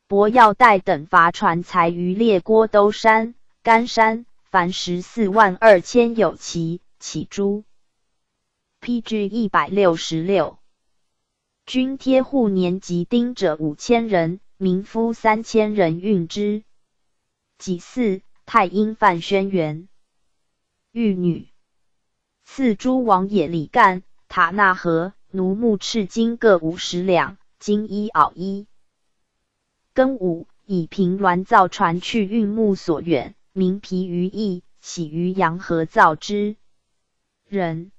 泊要带等乏船才于列郭兜山、甘山，凡十四万二千有其，起诸。P G一百六十六。均贴户年及丁者五千人，民夫三千人运之。己巳，太阴范宣元。玉女。赐诸王爷里干、塔纳合、奴木赤金各五十两，金衣袄衣。 庚午，以平峦造船去运木索远，民疲于役，徙于阳河造之。壬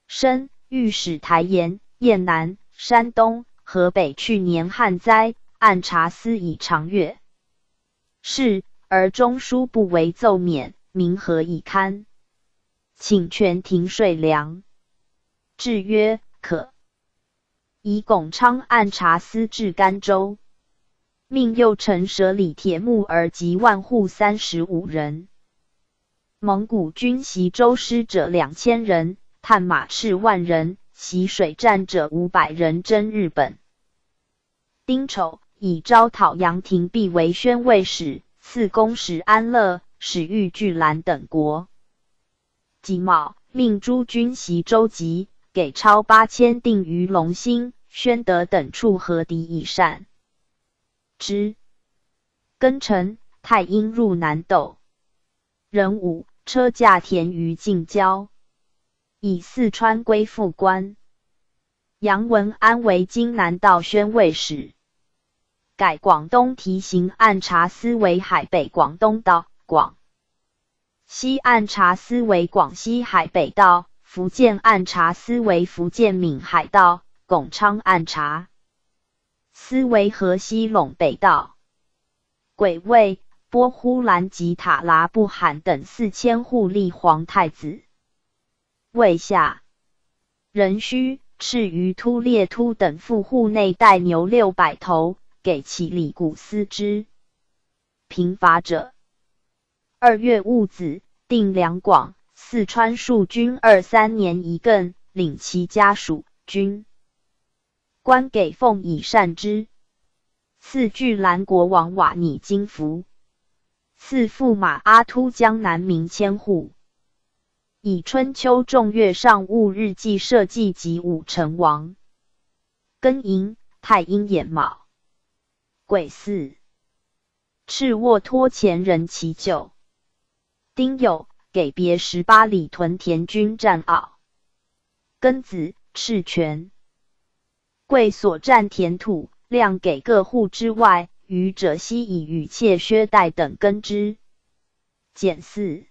申，御史台言、雁南、山东、河北去年旱灾，按察司已尝阅。是，而中书不为奏免，民何以堪？请全庭税粮。至曰：可。 以拱昌按察司至甘州。命右丞舍里铁木儿及万户三十五人。蒙古军袭州师者两千人，探马赤万人，袭水战者五百人征日本。丁丑，以招讨杨廷弼为宣慰使，赐公使安乐、使御巨兰等国。 己卯，命诸军袭州籍，给钞八千锭于隆兴、宣德等处和敌以善之。庚辰，太阴入南斗。壬午，车驾田于近郊，以四川归附官。杨文安为今南道宣慰使，改广东提刑按察司为海北广东道广 西按察司为广西海北道，福建按察司为福建闽海道，拱昌按察司为河西陇北道。癸未，拨呼兰及塔拉布罕等四千户立皇太子。未夏，壬戌，敕于突烈突等富户内带牛六百头，给乞力古斯之。平伐者。 二月戊子，定粮广，四川戍军二三年一更，领其家属、军官给俸以善之。赐巨兰国王瓦尼金服。赐驸马阿突江南民千户。以春秋众月上物日记社稷及武成王。庚寅，太阴掩卯。 癸巳，敕沃脱前人其旧。丁酉，给别十八里屯田军占袄。庚子，敕全贵所占田土，量给各户之外，余者悉以羽毽靴带等耕之。 减四。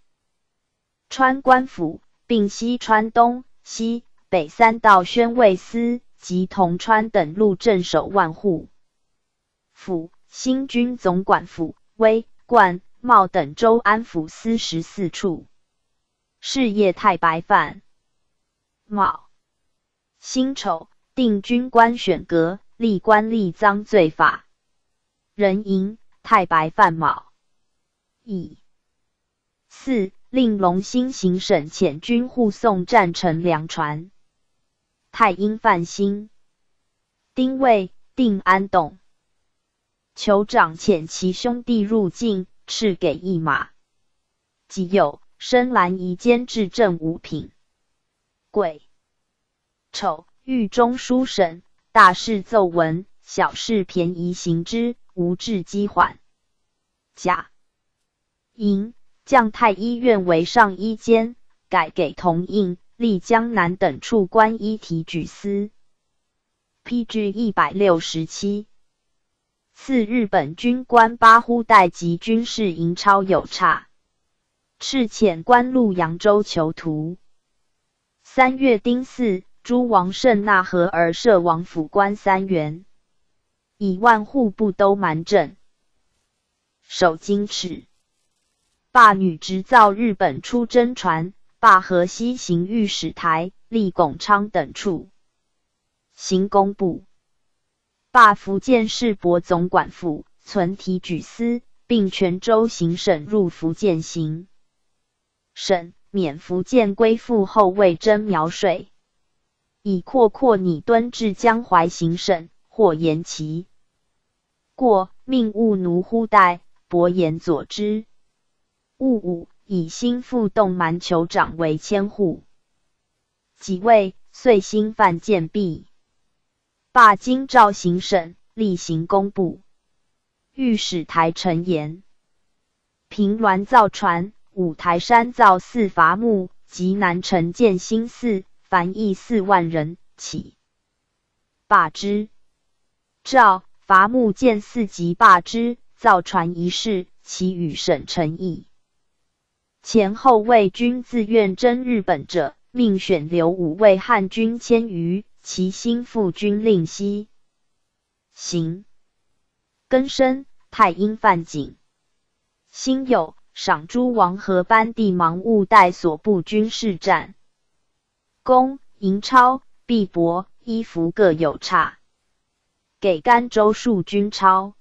川官府，并悉川东、西、北三道宣慰司及铜川等路镇守万户。府，新军总管府、威、冠、茂等州安抚司十四处。事业太白范。 卯。辛丑，定军官选阁，历官历赃罪法。壬寅，太白犯卯。乙。巳，令龙兴行省遣军护送战陈粮船。太阴犯辛。丁未，定安董 酋长遣其兄弟入境，赐给一马。己酉，深蓝移监置镇五品。癸丑，谕中书省，大事奏闻，小事便宜行之，无志积缓。甲。 寅，降太医院为上医监，改给同应、历江南等处官医提举司。P G一百六十七。赐日本军官八呼带及军事银钞有差，敕遣官路扬州求图。三月丁巳，诸王甚纳河而赦王府官三员，以万户不兜蛮镇。 守金池。罢女执造日本出征船，罢河西行御史台、历拱昌等处。行工部。罢福建市博总管府，存提举司，并泉州行省入福建行。 省，免福建归附后魏征描水。以阔阔女敦至江淮行省，或言其过，命务奴呼带，伯言佐之。戊午，以心腹动蛮酋长为千户。己未，岁兴犯贱婢。罢京兆行省，历行工部。 御史台陈言。平峦造船，五台山造寺伐木，极南城建兴寺，凡役四万人，起罢之。诏，伐木建寺即罢之，造船一事，岂与省臣议。前后魏军自愿征日本者，命选留五位汉军千余，其心腹军令悉。 行。庚申，太阴犯丙。辛酉，赏诸王和班第芒物带所部军士战功。银钞、币帛、衣服各有差，给甘州戍军钞。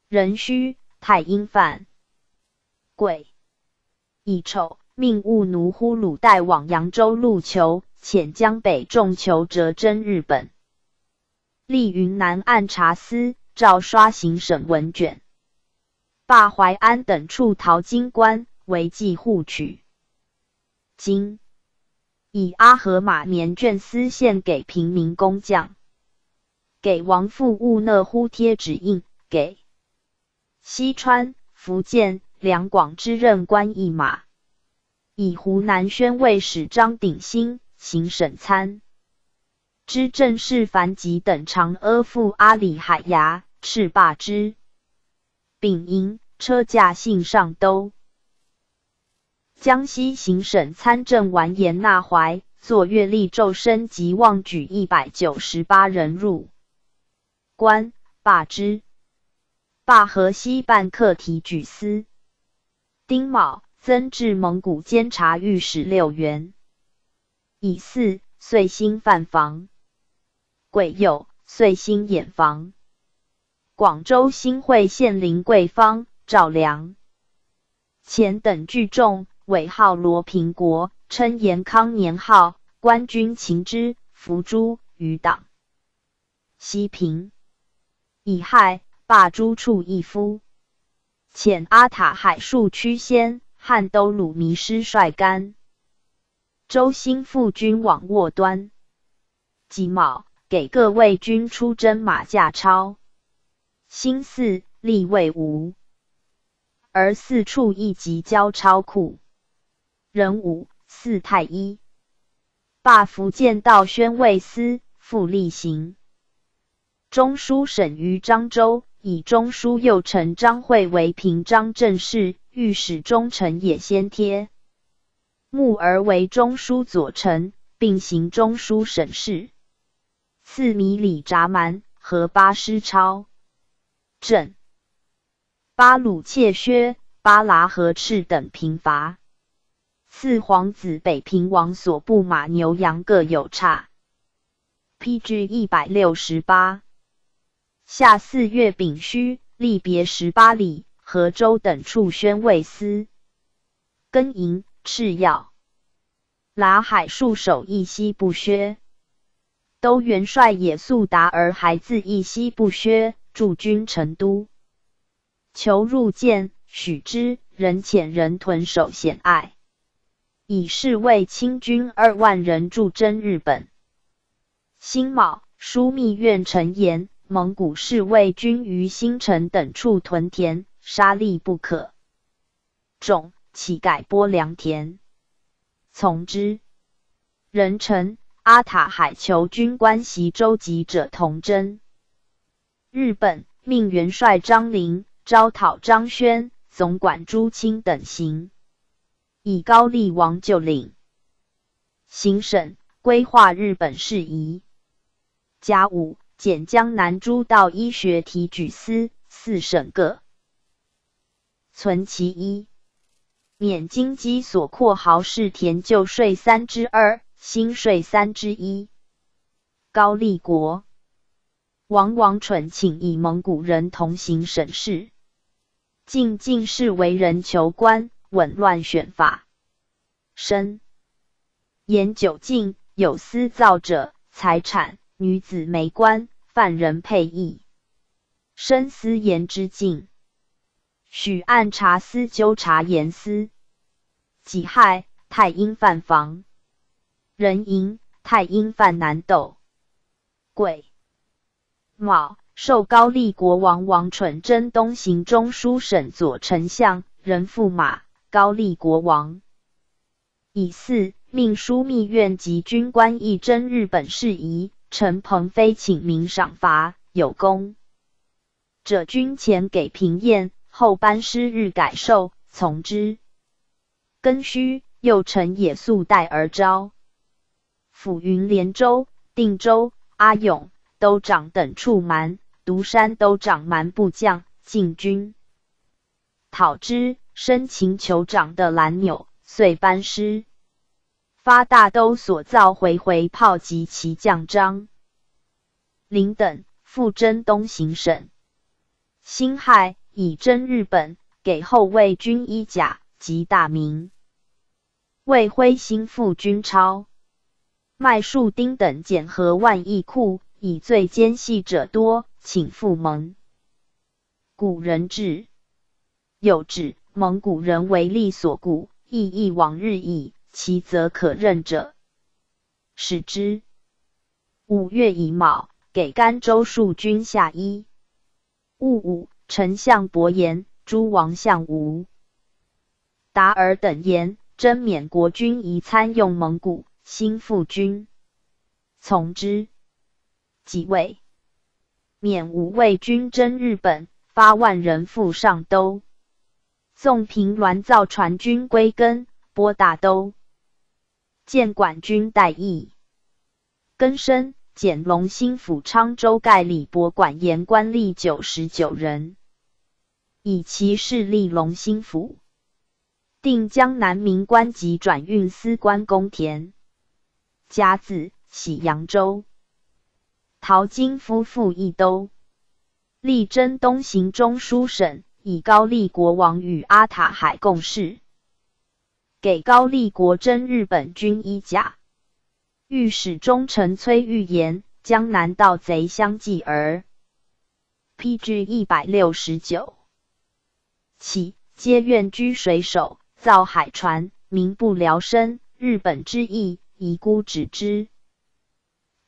壬戌，太阴犯癸。 乙丑，命务奴呼鲁带往扬州路求，遣江北众求折征日本。历云南按察司，诏刷行省文卷。罢淮安等处淘金官，为计护取。金。以阿合马棉绢丝线给平民工匠。给王父务勒呼贴纸印，给 西川、福建、两广之任官一马。以湖南宣慰使张鼎新行省参知政事樊吉等长阿赴阿里海牙，敕罢之。丙寅，车驾幸上都。江西行省参政完颜纳怀，作乐历奏升即望举一百九十八人入关，罢之。 罢河西办客提举司。丁卯，增置蒙古监察御史六员。乙巳，岁兴犯防。癸酉，岁兴掩防。广州新会县令桂芳、赵良乾等聚众，委号罗平国，称延康年号，官军情之，伏诛，余党。 西平。乙亥，罢诸处一夫。遣阿塔海戍区先，汉都鲁迷师率甘州心腹军往沃端。己卯，给各卫军出征马价钞。辛巳，历未无，而四处亦集交钞库。壬午，巳太一。罢福建道宣慰司，复历行。 中书省于漳州，以中书右丞张惠为平章政事，御史中丞也先贴。穆而为中书左丞，并行中书省事。赐米礼杂蛮，合八师钞。正。八鲁窃薛，巴拉和赤等平伐。四皇子北平王所部马牛羊各有差。P G一百六十八。夏四月丙戌，历别十八里、河州等处宣慰司。更营、赤要。拉海戍守义溪不薛。都元帅也速达而还自义溪不薛，驻军成都。求入见，许之，仍遣人屯守险隘，以侍卫清军二万人助征日本。辛卯，枢密院陈言，蒙古侍卫军于新城等处屯田，杀力不可。众，岂改播粮田？从之。人陈、阿塔海求军官习周济者同征。日本命元帅张灵招讨张宣、总管朱清等行，以高丽王旧令行省，规划日本事宜。甲午，遣江南诸道医学提举司，四省各存其一，免京畿所括豪士田旧税三之二，新税三之一。高丽国王王蠢请以蒙古人同行省事，进进士为人求官，稳乱选法。申，盐酒禁，有私造者，财产、女子、煤官、犯人配役。申司盐之禁，许按察司纠察盐司。己亥，太阴犯房。壬寅，太阴犯南斗。癸卯，授高丽国王王蠢征东行中书省左丞相，人驸马，高丽国王。乙巳，命枢密院及军官议征日本事宜，陈鹏飞请明赏罚，有功者军前给平宴，后班师日改授，从之。庚戌，右丞也速带而招抚云连州、定州、阿勇、都长等处蛮、独山都长蛮部将进军，讨之，申请酋长的蓝纽，遂班师，发大都所造回回炮及其将张灵等，复征东行省。辛亥，以征日本，给后卫军衣甲及大名。未徽新复军钞。麦树丁等检核万益库，以罪奸细者多，请复盟。古人志有指，蒙古人为利所鼓，亦亦往日矣，其则可任者，使之。五月乙卯，给甘州戍军夏衣。 戊午，丞相伯颜、诸王相吴、达尔等言，征免国军宜参用蒙古，兴复军，从之。己未，免五卫军征日本，发万人赴上都。宋平鸾造船军归根，拨大都。 建管军待役。庚申，减龙兴府昌州盖里博管盐官吏九十九人，以其势利龙兴府，定江南民官及转运司官公田甲子徙扬州。陶金夫妇一都，力征东行中书省，以高丽国王与阿塔海共事， 给高丽国征日本军衣甲。御史中丞崔玉言，江南盗贼相继而。P G一百六十九。起，皆愿居水首，造海船，民不聊生，日本之意，宜孤止之。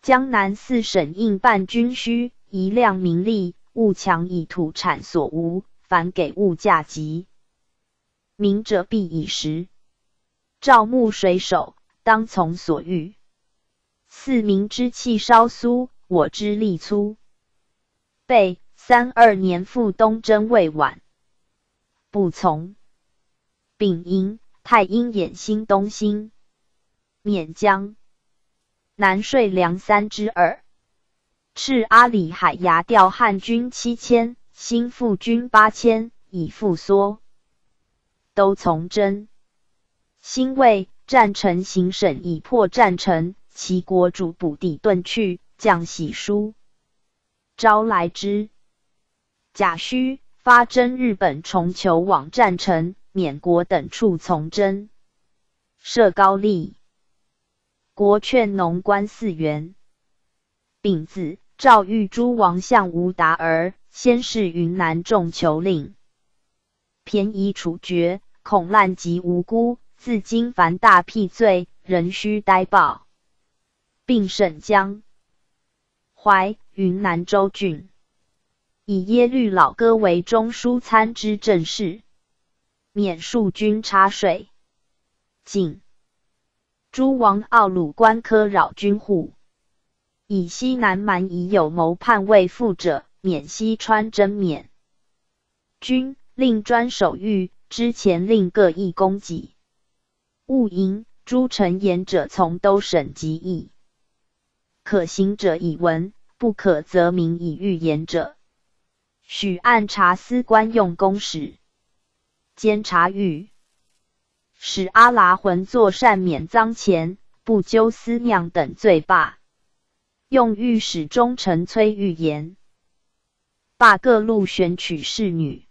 江南四省应办军需，宜量民力，勿强以土产所无，反给物价急。民者必以食。赵牧水首，当从所欲。四民之气稍苏，我之力粗。备三二年赴东征未晚。不从。丙寅，太阴掩新东兴。 沔江。南税粮三之二。敕阿里海牙调汉军七千，兴复军八千，以复缩。都从征。辛未，战陈行省以破战陈，齐国主卜底遁去，将喜书招来之。甲戌，发征日本重求往战陈、缅国等处从征。设高丽。国劝农官四员。丙子，诏谕诸王相无达儿，先试云南重求令。便宜处决，恐滥及无辜，自今凡大辟罪，仍须呆报。并审江、淮、云南州郡，以耶律老哥为中书参知政事，免数军差税。丙，诸王奥鲁官科扰军户，以西南蛮夷有谋叛魏复者，免西川征缅。均令专守御，知前令各议供给。务引诸陈言者从都省集议。可行者以闻，不可则明以预言者，许按察司官用公使、监察御，使阿剌浑作善免赃钱、不究私酿等罪罢。用御史中丞崔玉言，罢各路选取侍女，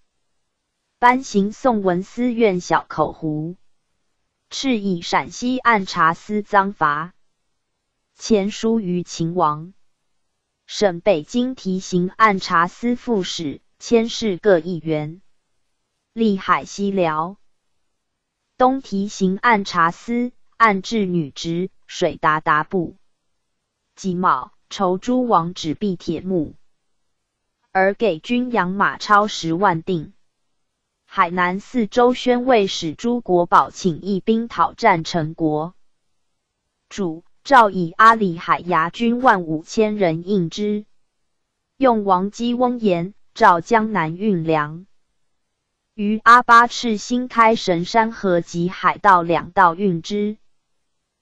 班行宋文司院小口胡，敕以陕西按察司赃罚，前书于秦王，省北京提刑按察司副使，牵涉各议员。历海西辽，东提刑按察司，按置女职，水达达部。己卯，酬诸王纸币铁木，而给军养马超十万锭。海南泗州宣慰使朱国宝请义兵讨战陈国。主诏以阿里海牙军万五千人应之，用王基翁言赵江南运粮，于阿巴赤新开神山河及海盗两道运之，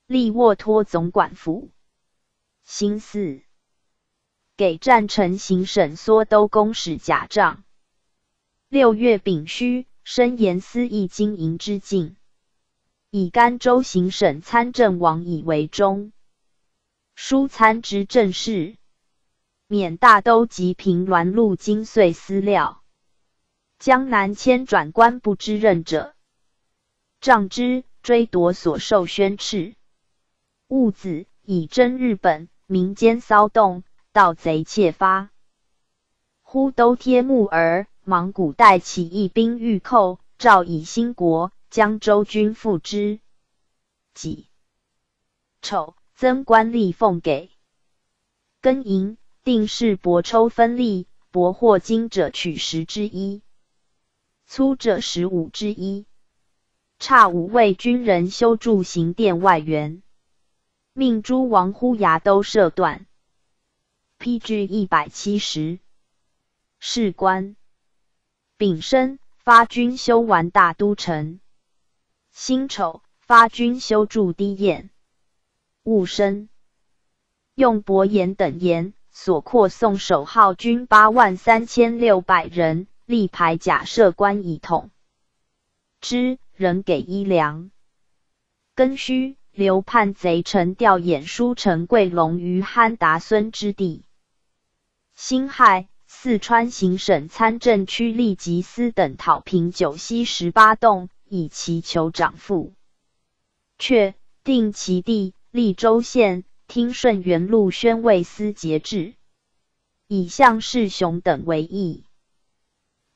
历沃托总管府。辛巳，给战陈行省缩都公使甲帐。六月丙戌，申盐司议经营之境，以甘州行省参政王乙为中书参知政事，免大都及平滦路经税司料。江南迁转官不知任者，杖之，追夺所授宣敕。戊子，以征日本，民间骚动，盗贼窃发。忽都贴木儿，莽古代起义兵欲寇，诏以兴国、江州军赴之。己丑，增官利俸给。庚寅，定试伯抽分利，伯获金者取十之一，粗者十五之一。差五位军人修筑行殿外园，命诸王呼牙都射断。P G一百七十。士官。丙申，发军修完大都城。辛丑，发军修筑堤堰。戊申，用伯颜等言，所括宋守号军八万三千六百人，立牌甲设官以统之，仍给衣粮。庚戌，刘叛贼陈调遣书陈贵隆于憨达孙之地。辛亥，四川行省参政区利吉司等讨平九溪十八洞，以祈求长父。却定其地，历州县，听顺元路宣慰司节制，以向世雄等为议。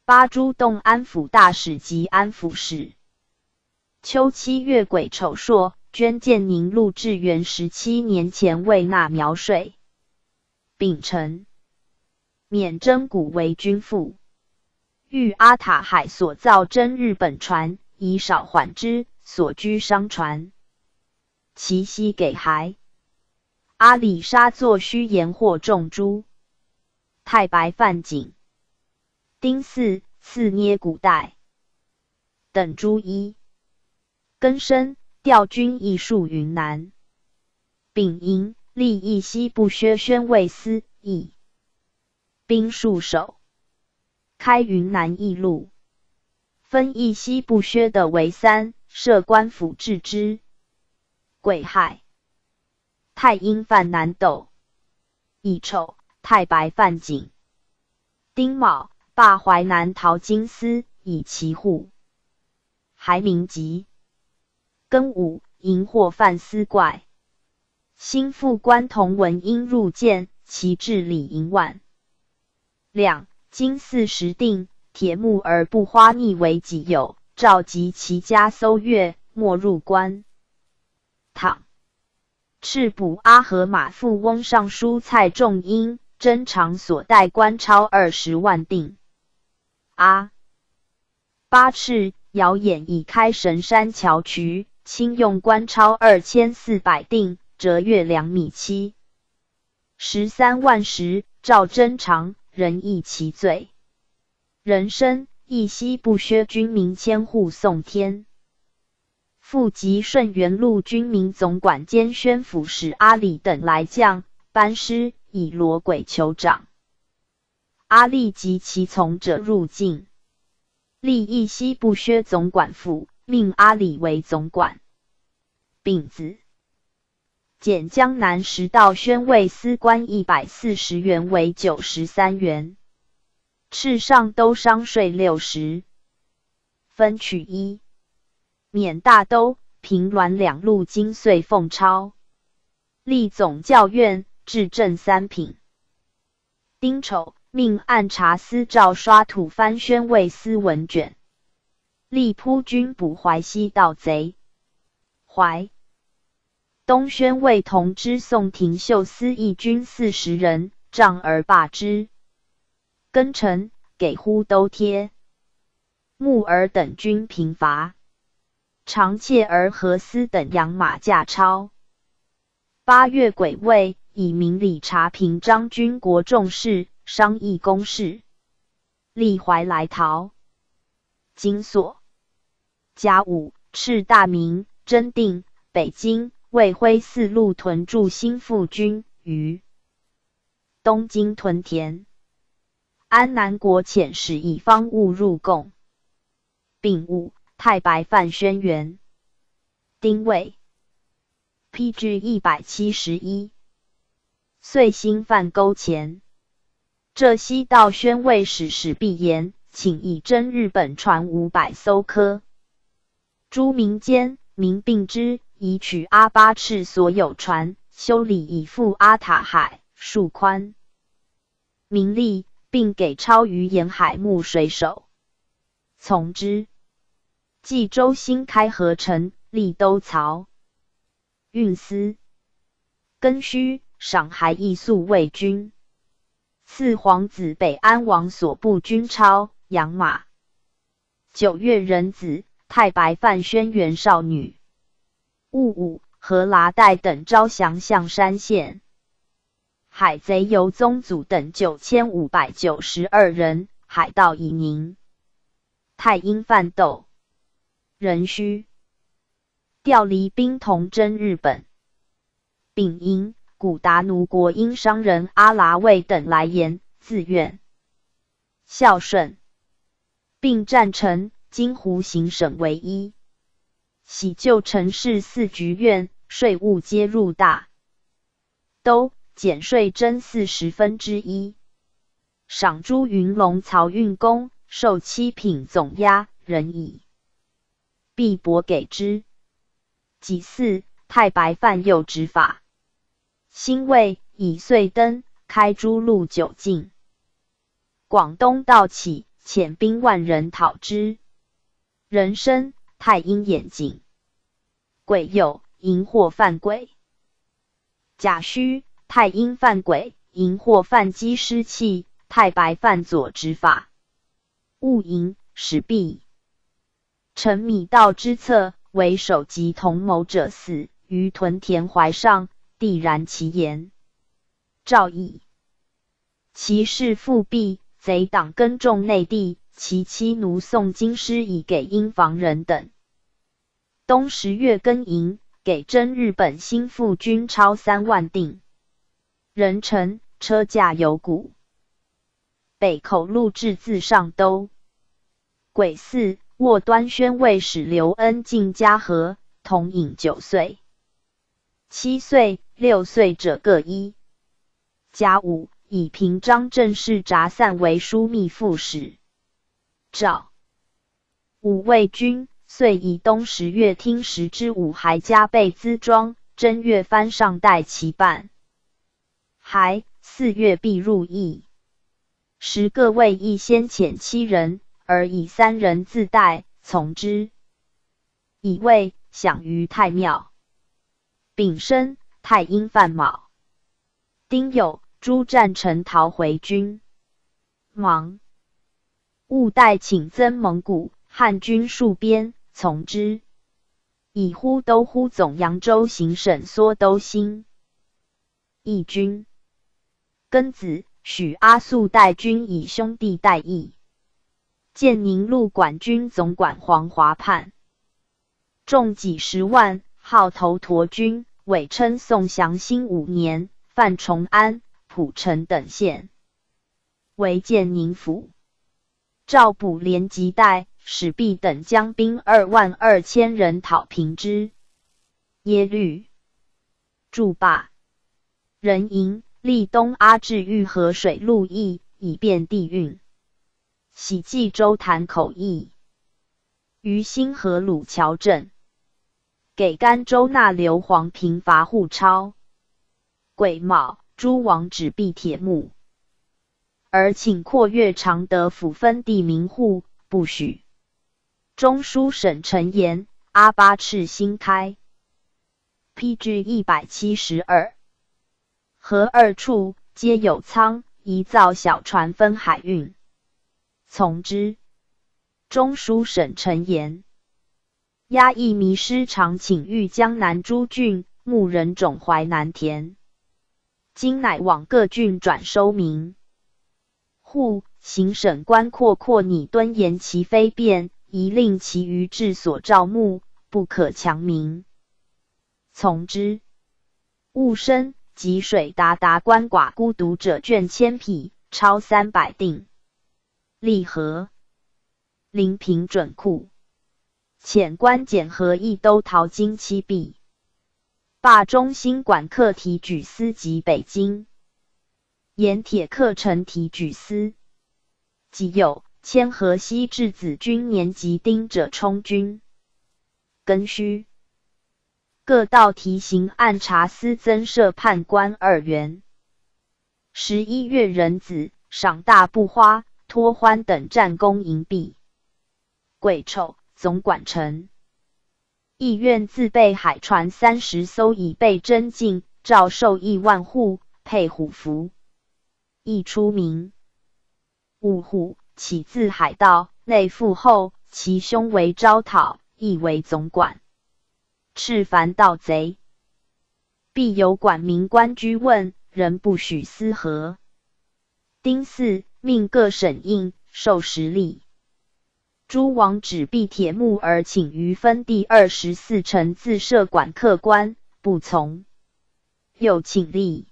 八诸洞安抚大使及安抚使。秋七月癸丑朔，捐建宁路至元十七年前未纳苗税。丙辰，免征古为军赋。谕阿塔海所造征日本船，以少缓之，所居商船。其息给还。阿里沙作虚盐获重珠。太白范景。丁巳，赐捏古袋。等诸一。庚申，调军议戍云南。丙寅，立义西部薛宣慰司议兵戍守，开云南驿路。分义西部薛的为三，设官府治之。癸亥，太阴犯南斗。乙丑，太白犯景。丁卯，罢淮南陶京师，以其护。 还民籍。庚午，荧惑犯司怪。新副官同文英入见，其至礼盈万。两，金巳时定，铁木而不花逆为己有，召集其家搜阅，莫入关。倘。 赤补阿合马副翁尚书蔡仲英，征偿所带官钞二十万锭。啊，八赤，谣言已开神山桥渠，清用官钞二千四百锭，折约两米七。十三万石，照征偿，仍亦其罪。壬申，义西部薛军民千户送天。 复即顺元路军民总管兼宣抚使阿里等来将班师，以罗轨求长。阿里及其从者入境，立义西部薛总管府，命阿里为总管。丙子，减江南十道宣慰司官一百四十员为九十三员，敕尚兜商税六十。分取一，免大兜、平滦两路经岁俸钞。 立总校院，置正三品。丁丑，命按察司赵刷吐蕃宣慰司文卷，立铺军捕淮西盗贼。淮、东宣慰同知宋廷秀司义军四十人，杖而罢之。庚辰，给忽兜贴、木耳等军平伐。 常窃而合司等养马驾钞。八月癸未，以明礼察平章军国众事，商议公事。立怀来陶、景所。甲午，敕大名、征定、北京、卫辉四路屯驻新副军于东京屯田。安南国遣使以方物入贡。 丙午，太白犯轩辕。丁未，P G一百七十一。岁星犯勾践。浙西道宣慰使史毕言，请以征日本船五百艘科。诸民间民并之，以取阿巴赤所有船，修理以赴阿塔海、树宽。 民力，并给钞于沿海募水手。从之。冀州新开河城，立都曹、运司、庚戌，赏还一粟卫军。赐皇子北安王所部军钞、养马。九月壬子，太白犯轩辕少女。 戊午，何剌岱等招降象山县。海贼游宗祖等九千五百九十二人，海盗已宁。太阴犯窦、壬戌，调离兵同征日本。丙寅，古鞑奴国因商人阿剌卫等来言，自愿 孝顺，并占城，今湖行省为一。洗旧城市四局院，税务皆入大都，减税征四十分之一。赏朱云龙漕运工，授七品总押，仍以 必薄给之。己巳，太白犯右执法。辛未，以岁登，开诸路九境。广东盗起，遣兵万人讨之。壬申，太阴掩景。癸酉，荧惑犯鬼。甲戌，太阴犯鬼，荧惑犯鸡失气，太白犯左执法。 戊寅，始毕。陈米道之策，为首级同谋者死于屯田怀上，必然其言。赵乙，其事复毕，贼党耕种内地，其妻奴宋京师以给因房人等。 冬十月庚寅，给征日本新副军钞三万锭。壬辰，车驾游谷。北口陆置自上都。癸巳，斡端宣慰使刘恩进嘉禾，同饮酒岁。七岁、六岁者各一。甲午，以平章政事杂散为枢密副使。 诏。午未均，遂以冬十月听时之午还加倍辎装，正月番上带其半。还，四月必入邑。时各卫役先遣七人，而以三人自带，从之。乙未，享于太庙。丙申，太阴犯卯。 丁酉，诸战臣逃回军。芒。务带请增蒙古汉军戍边，从之。乙戌，都护总扬州行省缩都兴。义军。庚子，许阿素带军以兄弟待义。建宁路管军总管黄华叛 众几十万，号头陀军，委称宋祥兴五年，犯崇安、蒲城等县，围建宁府。赵补连吉带、史弼等将兵二万二千人讨平之。耶律、祝霸、任营、立东阿至御河水路驿，以便地运。喜冀州潭口驿。 于新河鲁桥镇。给甘州纳流黄平伐护超。癸卯，诸王止避铁木，而请扩越常德府分地民户，不许。中书省陈岩、阿巴赤新开。P G一百七十二。河二处皆有仓，宜造小船分海运。从之。 中书省陈岩。嘉义迷失常请谕江南诸郡，牧人种怀南田。今乃往各郡转收民。户、行省官阔阔拟敦严其非变，宜令其余治所招募，不可强民。从之。务深，及水达达鳏寡孤独者卷千匹，超三百定。 利河、临平准库。遣官检河一都陶金七毕。罢中兴管客提举司及北京。沿铁客城提举司。己酉，迁河西至子君年及丁者充军。庚戌。各道提刑按察司增设判官二员。 十一月壬子，赏大布花、托欢等战功银币。癸丑，总管陈义愿自备海船三十艘以备征进，诏授一万户，配虎符。义初名。午虎，起自海盗，内附后，其兄为招讨，亦为总管。 赤烦盗贼。必有管民官居问，仍不许私合。丁巳，命各省印，授实例。诸王止避铁木而请于分地二十四城自设管客官，不从。又请例。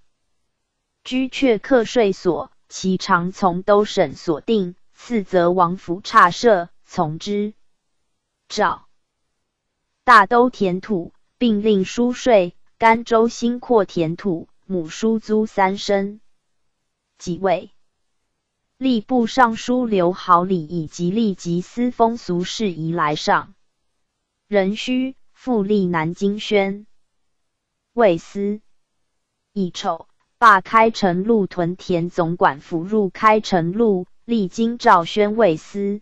居却课税所，其常从都省所定，次则王府差设，从之。诏。 大都田土，并令书税，甘州兴阔田土，亩书租三升。己未。吏部尚书刘豪礼以及吏籍司风俗事宜来上。壬戌，复立南京宣慰司。乙丑，罢开城路屯田总管府入开城路，历经诏宣慰司。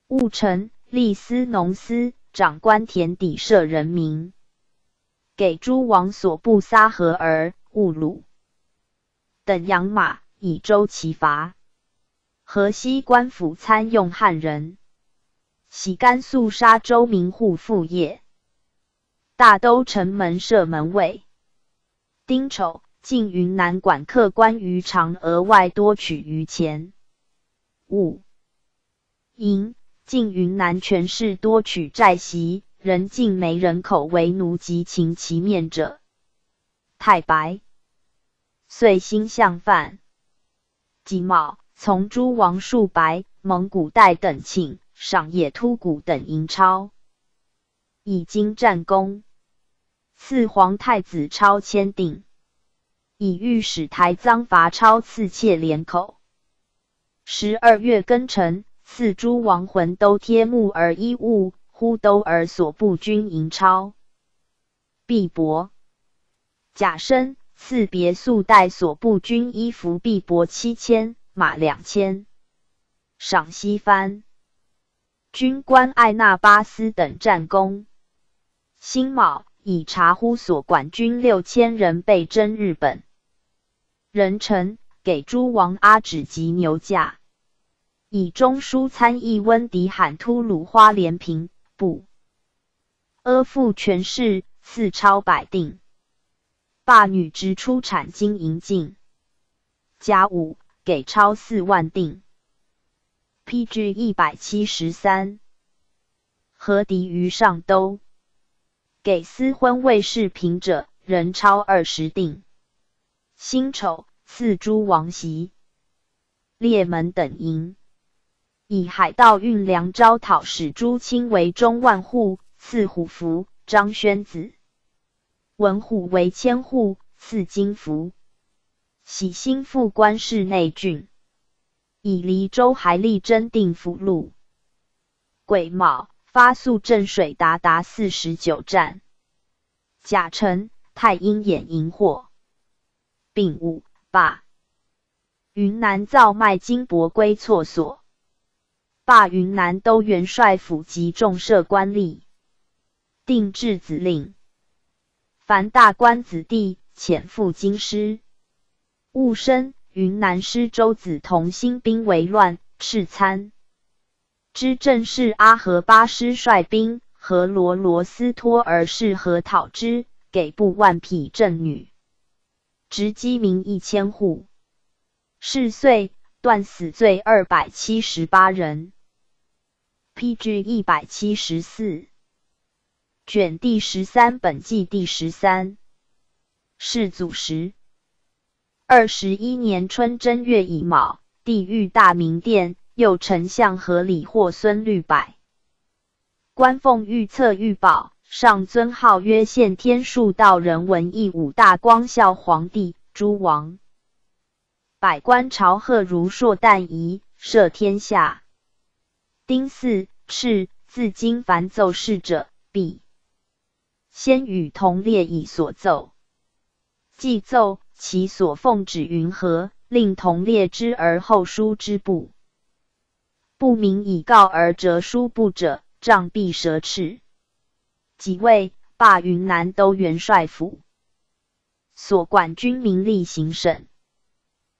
务陈、吏司、农司，掌管田地社人民。给诸王所部撒河儿、务鲁等养马，以周其乏。河西官府参用汉人，徙甘肃沙州民户赋业。大都城门设门卫。丁丑，进云南管客官余常额外多取余钱。五。 寅，进云南权势多取债息，仍进没人口为奴及情其面者。太白。岁兴相犯。己卯，从诸王数百，蒙古代等请，赏野突谷等营超。以经战功，赐皇太子超千锭，以御史台臧伐超赐妾连口。十二月庚辰，赐诸王浑兜贴木儿衣物，呼兜儿所部军营超。毕伯甲申，赐别粟带所部军衣服毕伯七千，马两千。赏西藩军官艾纳巴斯等战功。辛卯，以察呼所管军六千人被征日本。壬辰，给诸王阿纸及牛驾。以中书参议温迪罕突鲁花莲平部阿附权势，赐超百锭。罢女职出产金银镜。甲午，给超四万锭。P G一百七十三。和敌于上都，给司婚未仕平者，仍超二十锭。辛丑，赐诸王席、列门等银。以海盗运粮招讨使诸卿为中万户，赐虎符、章宣子。文虎为千户，赐金符。喜兴复官氏内郡。以黎州还历征定福禄。癸卯，发粟镇水鞑靼四十九战。甲辰，太阴眼荧惑。丙午，罢云南造卖金帛归错所。罢云南都元帅府及众设官吏。定质子令。凡大官子弟遣赴京师。戊申，云南师周子同兴兵围乱，赤参。知政事阿合巴师率兵河罗罗斯托尔氏河讨之，给部万匹镇女。执饥民一千户。是岁，断死罪二百七十八人。P G一百七十四。卷第十三，本纪第十三。世祖时。二十一年春正月乙卯，帝御大明殿，右丞相何礼获孙绿柏。 官奉御册御宝，上尊号曰献天数道人文艺武大光孝皇帝。诸王百官朝贺如朔旦仪，赦天下。丁巳、赤，自今凡奏事者，必先与同列以所奏。 既奏，其所奉旨云何，令同列知而后书之不。不明以告而折书部者，杖毙蛇赤。己未，罢云南都元帅府。所管军民例行省。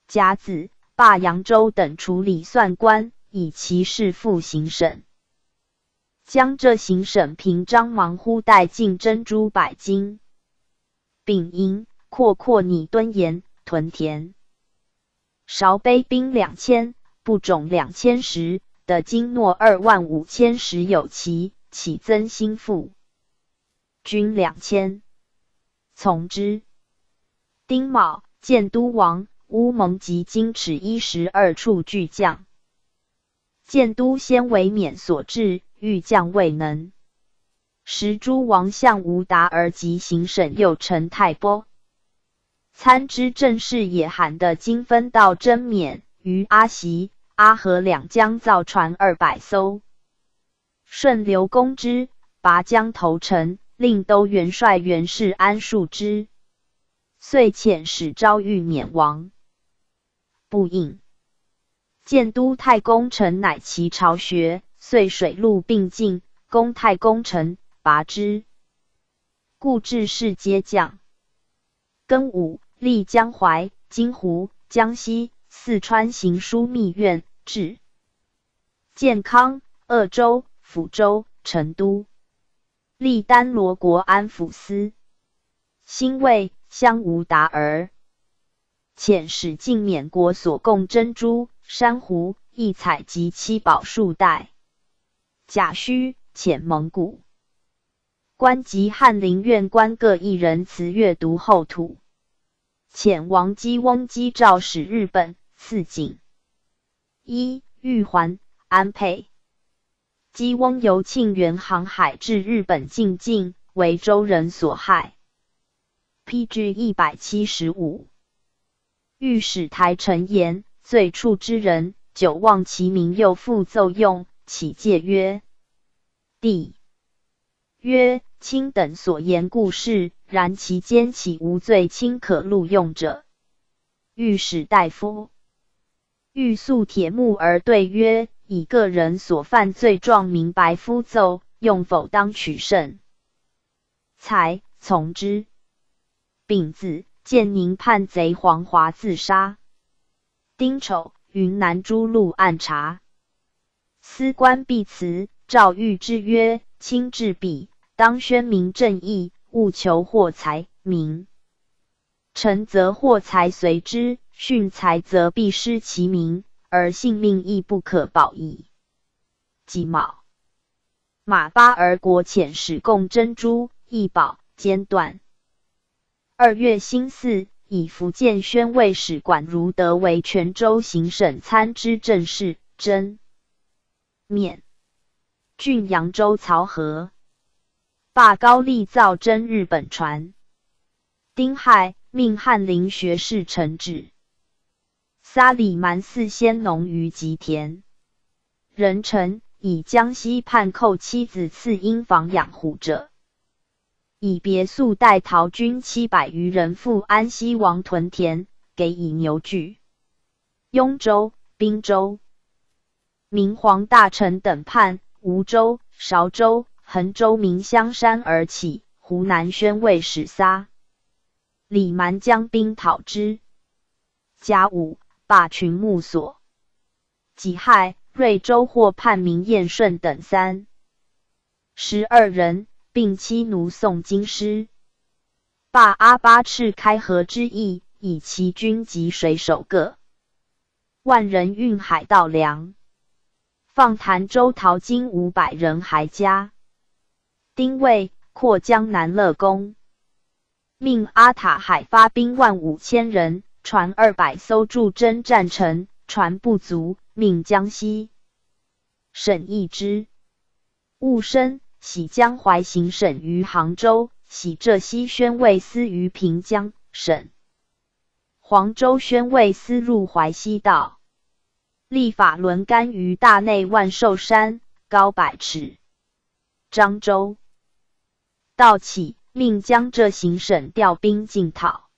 甲子，罢扬州等处理算官，以其事复行省。 江浙行省平章芒呼带进珍珠百斤。丙寅，阔阔拟敦岩、屯田。韶卑兵两千，部总两千石，得金糯二万五千石有余，岂增兴富。军两千，从之。丁卯，建都王乌蒙及金池一十二处拒将。 建都先为免所制，欲将未能。时诸王相吴达儿及行省右丞太波参知政事也罕得金分道征免，于阿习、阿合两江造船二百艘。顺流攻之，拔江投诚，令都元帅袁世安戍之。遂遣使招谕免王。不应。 建都太公城乃其巢穴，遂水陆并进，攻太公城，拔之。故至士皆降。庚午，历江淮、金湖、江西、四川行书密院，至建康、鄂州、抚州、成都。历丹罗国安抚司。辛未，相吴达儿。 遣使进免国所贡珍珠、珊瑚、异彩及七宝数代。甲戌，遣蒙古官及翰林院官各一人辞，越独后土。遣王姬翁姬肇使日本，赐锦衣、玉环、安佩。姬翁由庆元航海至日本进京，为周人所害。P G一百七十五。御史台陈言，最处之人，久望其名，又复奏用，岂介曰：帝。曰：卿等所言固是，然其间岂无最卿可录用者？御史大夫 欲诉帖目而对曰：以个人所犯罪状明白夫奏，用否当取胜。才从之。丙子，建宁叛贼黄华自杀。丁丑，云南诸路暗查。司官毕辞，诏谕之曰：卿至彼，当宣明正义，勿求获财名。 臣则获财随之，殉财则必失其名，而性命亦不可保矣。己卯，马巴尔国遣使贡珍珠、异宝、间断。二月辛巳，以福建宣慰使馆如德为泉州行省参知政事，征免。 郡扬州曹河。罢高丽造征日本船。丁亥，命翰林学士陈止。撒里蛮四先农于吉田。壬辰，以江西叛寇妻子赐阴房养虎者。以别粟代逃军七百余人赴安西王屯田，给以牛具。雍州、滨州。 明皇大臣等叛吴州、韶州、衡州岷香山而起，湖南宣慰使撒里蛮将兵讨之。甲午，罢群牧所。己亥，瑞州获叛明晏顺等三十二人，并妻奴宋京师。罢阿巴赤开河之役，以其军及水守各 万人运海盗粮，放潭州淘金五百人还家。丁未，扩江南乐公。命阿塔海发兵万五千人，船二百艘助征占城，船不足，命江西 省易之。务生喜江淮行省于杭州，喜浙西宣慰司于平江省。黄州宣慰司入淮西道。立法轮杆于大内万寿山，高百尺。漳州。道起，命江浙行省调兵进讨。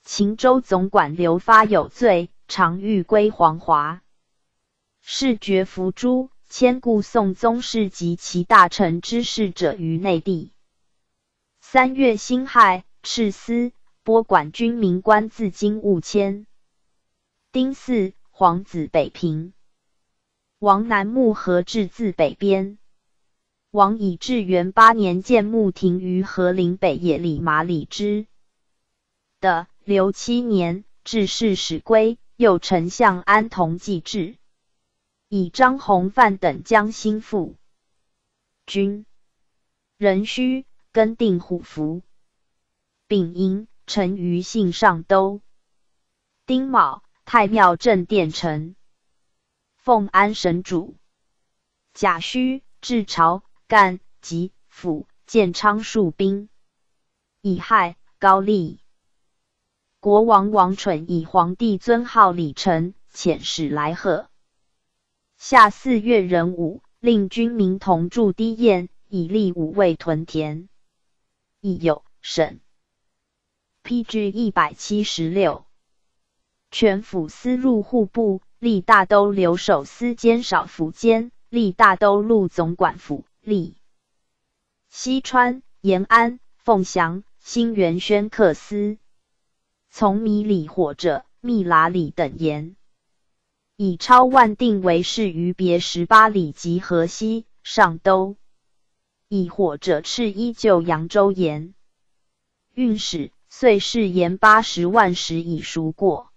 秦州总管刘发有罪，常欲归黄华。事决伏诛，迁故宋宗室及其大臣之事者于内地。三月辛亥，敕司、拨管军民官自京务迁。丁巳，皇子北平。王南牧合置自北边。 王以至元八年建牧亭于河陵北野里马里之。的刘七年，至世始归，右丞相安同继至。以张弘范等将兴复。军。壬戌，更定虎符。丙寅，陈余幸上都。丁卯，太庙正殿陈。奉安神主。 甲戌，置朝、干、济、抚、建昌戍兵。乙亥，高丽。国王王蠢以皇帝尊号礼陈，遣使来贺。夏四月壬午，令军民同筑堤堰，以利武卫屯田。乙酉，省。 P G一百七十六。权府司入户部，历大都留守司监少府监，历大都路总管府，历西川、延安、凤翔、兴元宣刻司。从米里火者，密拉里等言。以超万定为市于别十八里及河西，上都。以火者赤依旧扬州言。 运使，岁是盐八十万石以赎过。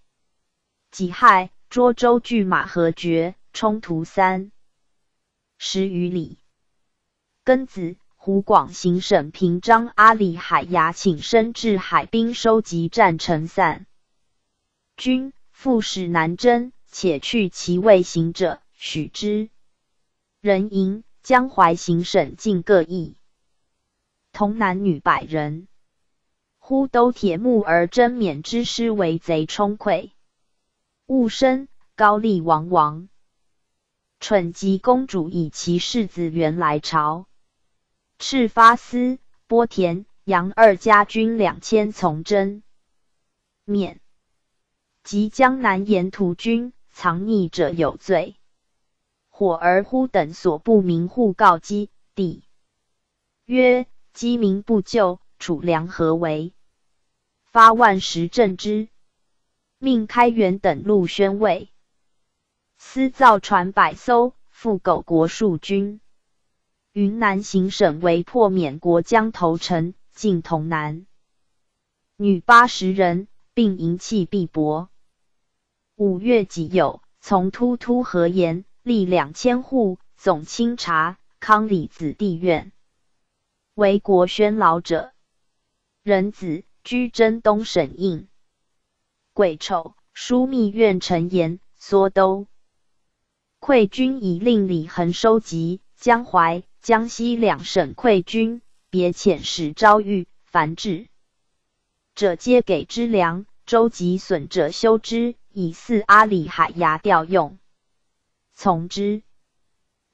己亥，涿州拒马河决，冲突三十余里。庚子，湖广行省平章阿里海牙请申制海兵收集占城散军，复使南征，且去其未行者，许之。壬寅，江淮行省尽各邑。童男女百人，忽都铁木儿征免之师为贼充溃。雾深，高丽王亡。 鹑及公主以其世子元来朝，敕发司、播田、杨二家军两千从征。免。及江南沿途军，藏匿者有罪。火儿忽等所部民户告击，帝曰：饥民不救，楚粮何为？发万石赈之。命开元等陆宣慰。 私造船百艘，赴狗国戍军。云南行省为破免国将投诚，进同南。女八十人，并银器必帛。五月己酉，从突突河沿，立两千户，总清察、康里子弟院。为国宣劳者，仁子居征东省印。 癸丑，枢密院陈言、缩兜。溃军以令李恒收集江淮、江西两省溃军，别遣使招谕、樊志者皆给之粮，周给损者修之，以四阿里海牙调用。从之。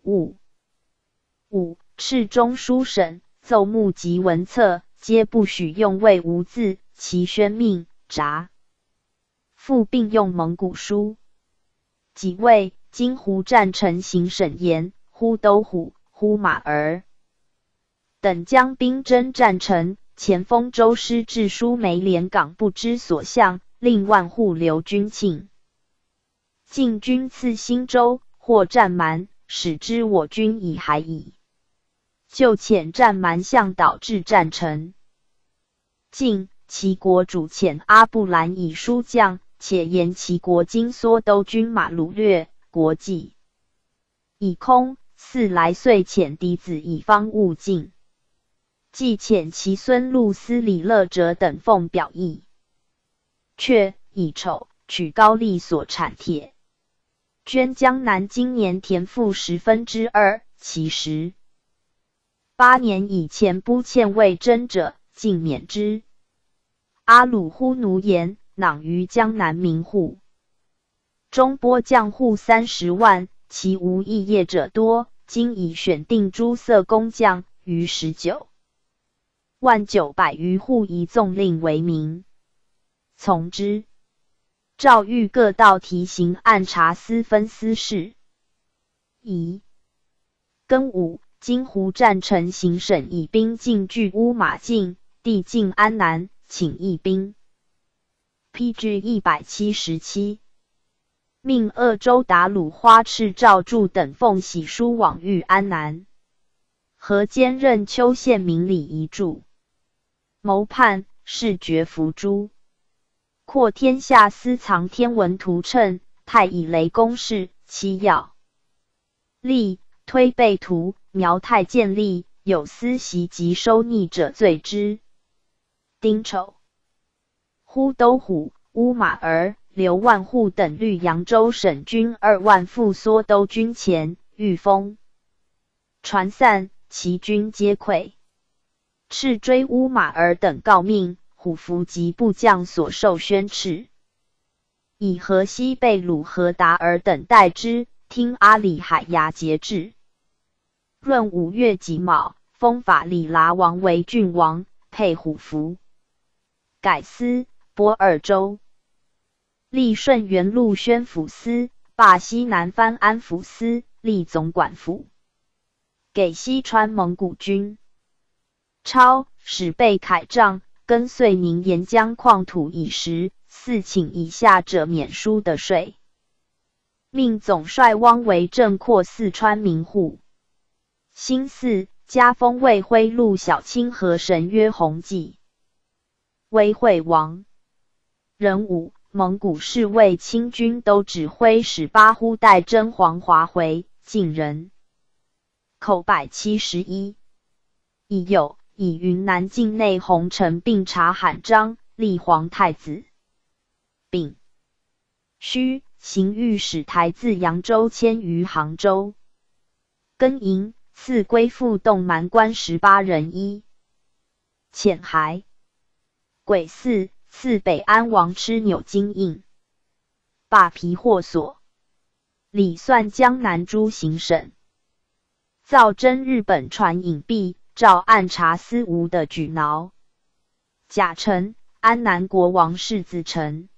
五。 五、敕中书省、奏幕及文策，皆不许用魏吴字，其宣命、札。复并用蒙古书。己未，金湖战臣行省言、忽都虎、忽马儿等将兵征战城，前锋周师至疏梅连港不知所向，令万户留军庆。 进军次兴州，获战瞒，始知我军已还矣。就遣战瞒向导至战城。进，齐国主遣阿布兰以书降，且言齐国今缩兜军马掳掠，国计已空，似来遂遣嫡子以方勿进。 既遣其孙陆思李乐哲等奉表议。却，乙丑，取高丽所产铁，捐江南今年田赋十分之二，其实。八年以前拨欠未征者，尽免之。阿鲁呼奴言，囊于江南民户。 中拨将户三十万，其无异业者多，今已选定诸色工匠逾十九万九百余户，以纵令为名。从之。诏谕各道题刑按察司分司事。乙。 庚午，金湖战臣行省以兵进据乌马境，帝进安南，请议兵。P G一百七十七。命鄂州达鲁花赤赵柱等奉喜书往谕安南。河间任丘县民礼遗著。谋叛，视觉伏诛。扩天下私藏天文图谶，太乙雷公式，七要。 历推背图，苗太监吏，有私袭及收逆者罪之。丁丑。忽都虎、乌马儿、刘万户等率扬州省军二万赴缩兜军前，遇风传散，其军皆溃。 敕追乌马儿等告命，虎符及部将所授宣敕。以河西贝鲁和达尔等代之，听阿里海牙节制。闰五月己卯，封法里剌王为郡王，配虎符，改司、拨二州。历顺元陆宣抚司，罢西南番安抚司，立总管府。 给西川蒙古军。超，始备铠仗，跟岁明沿江矿土以时，四顷以下者免输的税。命总帅汪维镇扩四川民户。兴四，加封卫徽陆小卿和神约弘济。 为惠王。壬午，蒙古侍卫亲军都指挥使巴忽代征黄华回晋人。口百七十一。乙酉，以云南境内洪承并察罕章，立皇太子。丙戌，行御史台自扬州迁于杭州。庚寅，赐归附东蛮官十八人一。遣海。鬼四赐北安王蚩尤金印，罢皮货所。李算江南诸行省。造征日本船引毕，照按察司吴的举挠。甲辰，安南国王世子辰。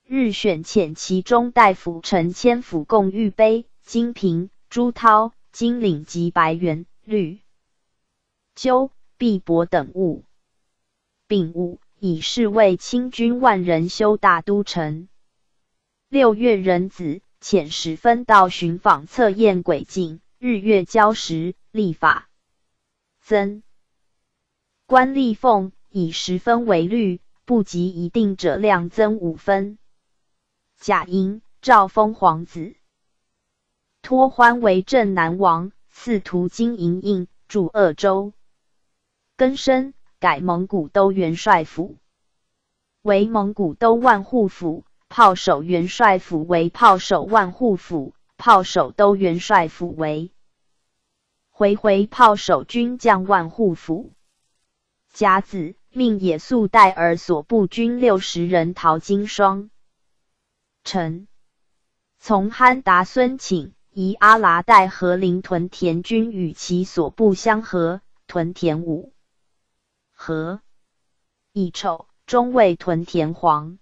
日选遣其中大夫陈谦辅贡玉杯、金瓶、朱绦、金领及白云、绿、鹫、碧波等物。丙午，以侍卫亲军万人修大都城。六月壬子，遣使分道寻访，测验鬼镜，日月交时，历法增。官吏俸以十分为律，不及一定者量增五分。甲寅，诏封皇子。托欢为镇南王，赐途经营印，驻鄂州。庚申，改蒙古都元帅府，为蒙古都万户府，炮手元帅府为炮手万户府，炮手都元帅府为回回炮手军将万户府。甲子，命野宿岱尔所部军六十人逃金双。辰，从憨达孙请，以阿剌岱河临屯田军与其所部相合，屯田午合。乙丑，中尉屯田黄。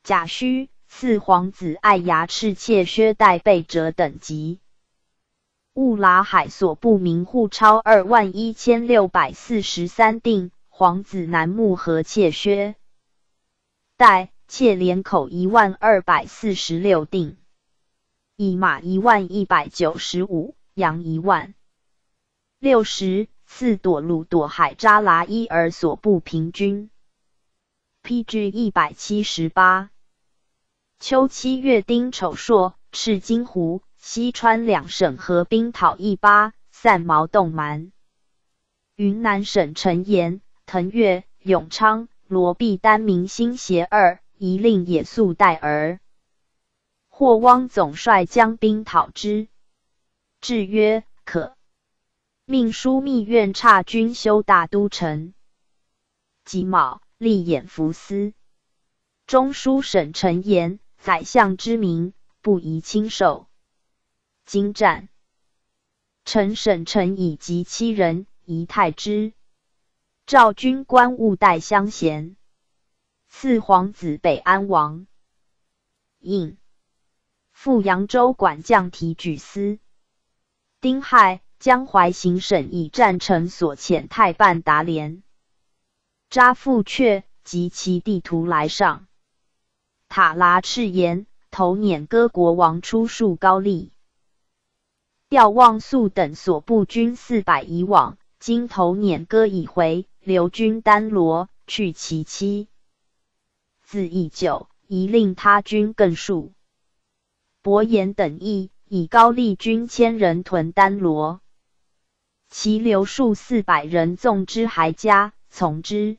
甲戌，赐皇子爱牙赤切削带备者等级。兀剌海所部民户超二万一千六百四十三锭，皇子南牧和切削带，切连口一万二百四十六锭，以马一万一百九十五，羊一万。六十，赐朵鲁朵海扎剌伊尔所部平均。P G一百七十八。秋七月丁丑朔，赤金湖、西川两省合兵讨义巴、散毛动蛮。云南省陈岩、腾越、永昌、罗毕丹民心协二，一令野宿岱尔。霍汪总帅将兵讨之，制曰：可。命书密院察军修大都城。 己卯，立偃福司。中书省陈岩，宰相之名，不宜轻受。经战。陈省陈以及七人，仪太之。赵军官勿带相嫌。赐皇子北安王印。复扬州管将提举司。 丁亥，江淮行省以战城所遣太半达连、扎富却及其地图来上塔剌赤炎，投辇割国王出戍高丽。调望素等所部军四百余往，经投辇割以回，留军丹罗，去其妻。子乙九，宜令他军更戍。 伯颜等议，以高丽军千人屯丹罗。其留戍四百人纵之还家，从之。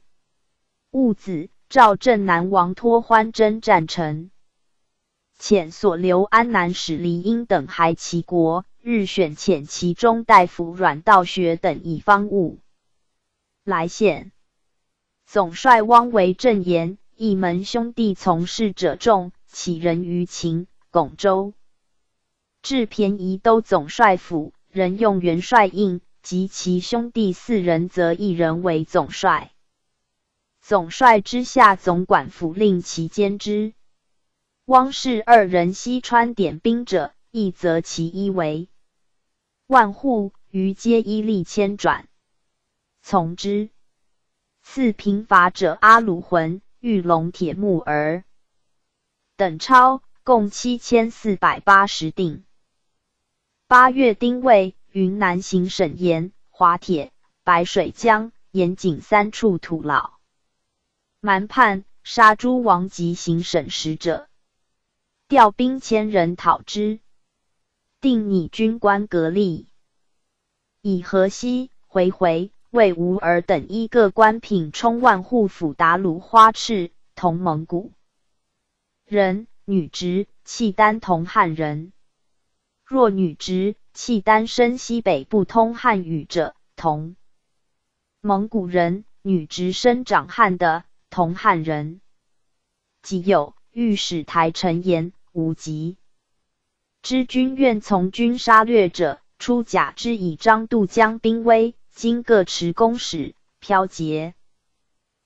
戊子，赵镇南王托欢征战城。遣所留安南使黎英等还其国，日选遣其中大夫阮道学等以方物来献。 总帅汪维赠言，驿门兄弟从事者众，起人于秦、巩州。至便宜都总帅府，仍用元帅印，及其兄弟四人则一人为总帅。总帅之下总管府令其监之。汪氏二人西川点兵者，亦则其一为 万户，余皆衣笠千转，从之。赐平伐者阿鲁浑、玉龙铁木儿等钞，共七千四百八十锭。八月丁未，云南行省盐、滑铁、白水江、盐井三处土老蛮叛，杀诸王及行省使者，调兵千人讨之。 定以军官格力。以河西、回回、魏吾儿等一个官品充万户府达鲁花赤，同蒙古人，女直，契丹同汉人。若女直，契丹、山西北部通汉语者，侗。蒙古人，女直生长汉的，侗汉人。即有御史台陈岩、吴吉之军愿从军杀掠者，出甲之以张度将兵危，今各持弓矢，飘劫。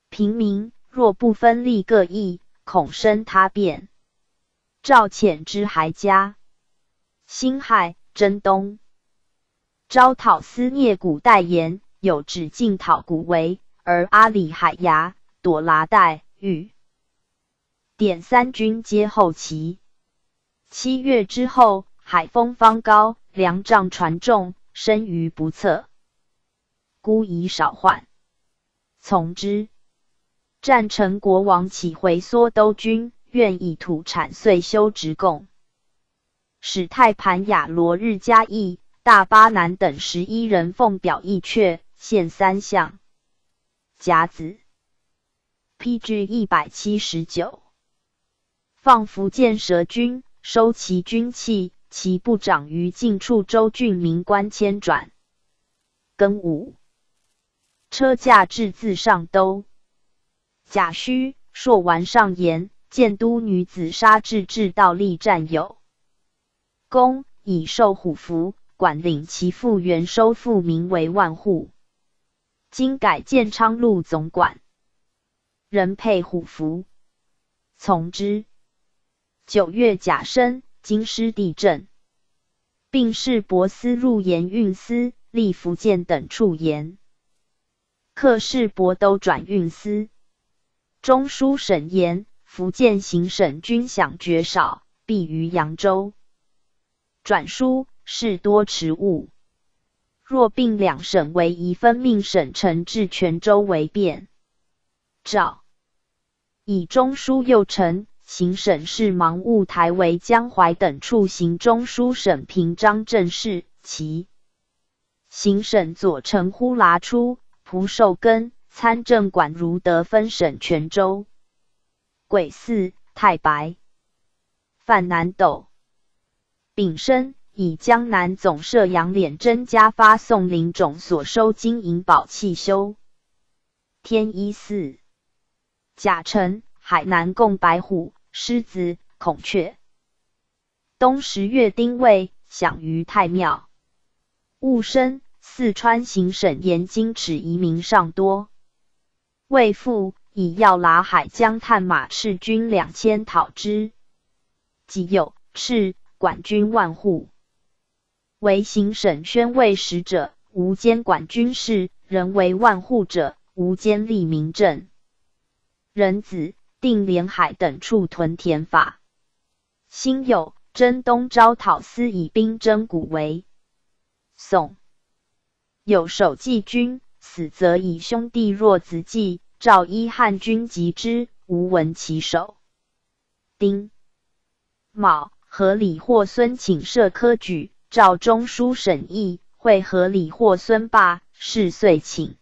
平民若不分力各异，恐生他变。赵遣之还嘉、辛亥、征东。招讨司聂古代言，有指进讨古围，而阿里海牙、朵拉带、玉点三军皆后齐。七月之后，海风方高，粮仗船重，生于不测，故以少换。从之。战陈国王起回缩兜军，愿以土产岁修职贡。使太盘雅罗日加议、大巴南等十一人奉表一阙，献三项。甲子。P G 一百七十九。放福建蛇军，收其军器，其部长于近处州郡民官迁转。庚午。车驾至自上兜。甲戌，朔完上言，建都女子杀至至道立占有。公以授虎符，管领其复员收复名为万户。今改建昌路总管。人佩虎符。从之。九月甲申，京师地震。并试伯司入盐运司、历福建等处盐。客试伯都转运司。中书省盐、福建行省军饷绝少，必于扬州。转输事多迟误。若并两省为一分命省城至泉州为便。赵。以中书右丞、行省侍郎务台为江淮等处行中书省平章政事。其行省左丞呼喇初、蒲寿根、参政管如德分省泉州。癸巳，太白。犯南斗。丙申，以江南总摄杨廉征加发宋灵种所收金银宝器修。天一寺。甲辰，海南供白虎、狮子、孔雀。冬十月丁未，享于太庙。戊申，四川行省盐津敕移民尚多。未复，以要喇海江探马敕军两千讨之。己酉，敕管军万户。为行省宣慰使者，无兼管军事，人为万户者，无兼立民政。壬子，定连海等处屯田法。辛酉，征东招讨司以兵征古围。宋。有守纪军，死则以兄弟若子祭，赵依汉军及之，无闻其首。丁。卯，何礼霍孙请设科举，赵中书省议，会何礼霍孙罢，是岁请。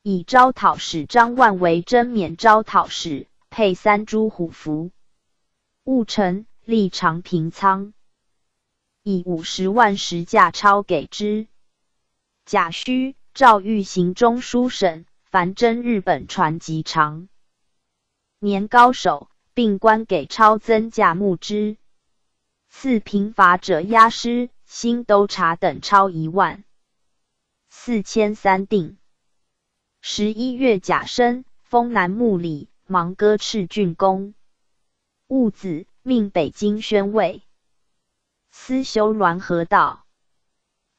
以招讨使张万为征缅招讨使，佩三铢虎符。戊辰，立长平仓。以五十万石价钞给之。甲戌，赵欲行中书省，凡征日本船及长。年高首，并官给钞增价募之。赐平伐者押师、新都察等钞一万。四千三定。十一月甲申，封南牧里、芒哥敕郡公。戊子，命北京宣慰。司修滦河道。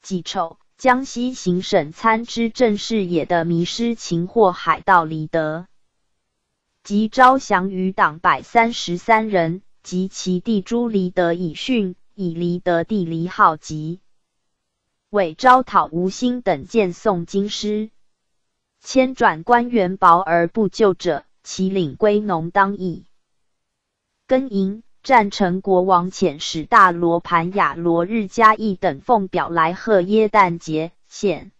己丑，江西行省参知政事野的迷失擒获海盗黎德。即招降于党百三十三人，及其弟朱黎德以训，以黎德弟黎好及。伪招讨吴兴等建宋京师。迁转官员薄而不救者，其领归农当役。庚寅，战陈国王遣使大罗盘雅罗日加议等奉表来贺耶诞节，献。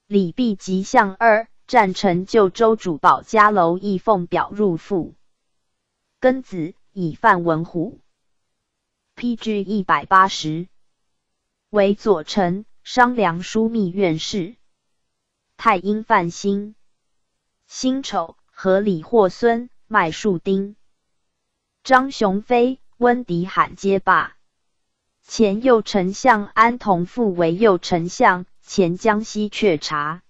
礼毕即向二，战陈旧州主保家楼亦奉表入附。庚子，以范文虎。P G 一百八十。为左丞、商梁枢密院事。太阴范兴、辛丑、合理霍孙、麦树丁、张雄飞、温迪罕皆罢。前右丞相安童复为右丞相，前江西阙察。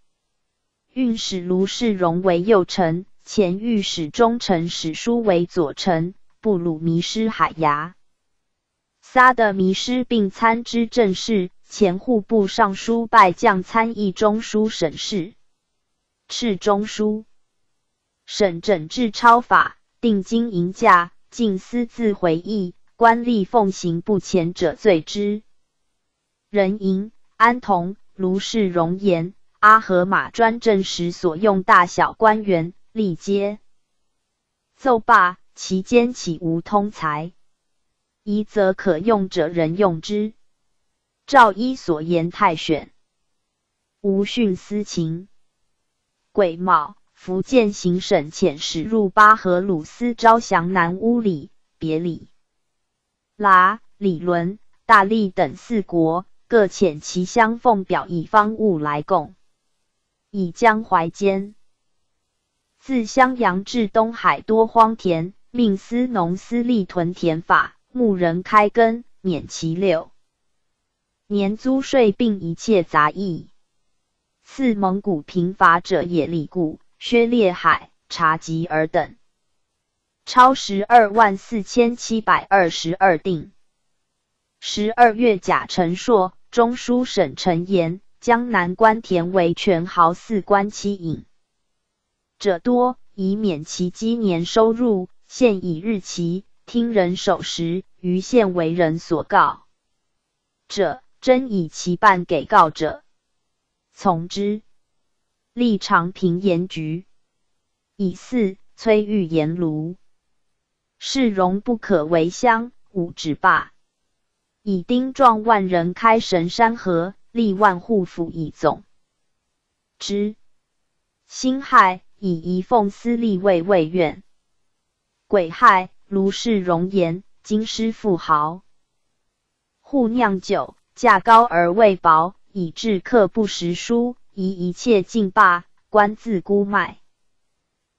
运使卢士荣为右丞，前御史中丞史书为左丞，部鲁迷失海牙。撒德迷失并参知政事，前户部尚书拜将参议中书省事、侍中书。省整治超法，定金银价，禁私自回驿，官吏奉行不前者罪之。人吟、安童、卢士荣言，阿合马专政时所用大小官员，历皆奏罢，其间岂无通才？疑则可用者人用之。赵一所言太选，无徇私情。癸卯，福建行省遣使入巴河鲁司招降南乌里、别里、拉、里伦、大利等四国，各遣其乡奉表以方物来供，以江淮间。自襄阳至东海多荒田，命司农司吏屯田法，牧人开耕，免其六。年租税并一切杂役。赐蒙古平伐者也里固、薛烈海、察吉尔等。钞十二万四千七百二十二锭。十二月甲辰朔，中书省陈言，江南官田为权豪四官七引者多，以免其积年收入，限以日期，听人守时，于县为人所告者，征以其办给告者，从之。历尝平盐局，以四崔玉言卢士荣不可为乡，五指罢。以丁壮万人开神山河，历万户府以总之。辛亥，以遗奉司吏卫卫院。癸亥，卢士荣言，京师富豪 户酿酒，价高而未薄，以致客不识书，以一切尽罢，官自孤卖。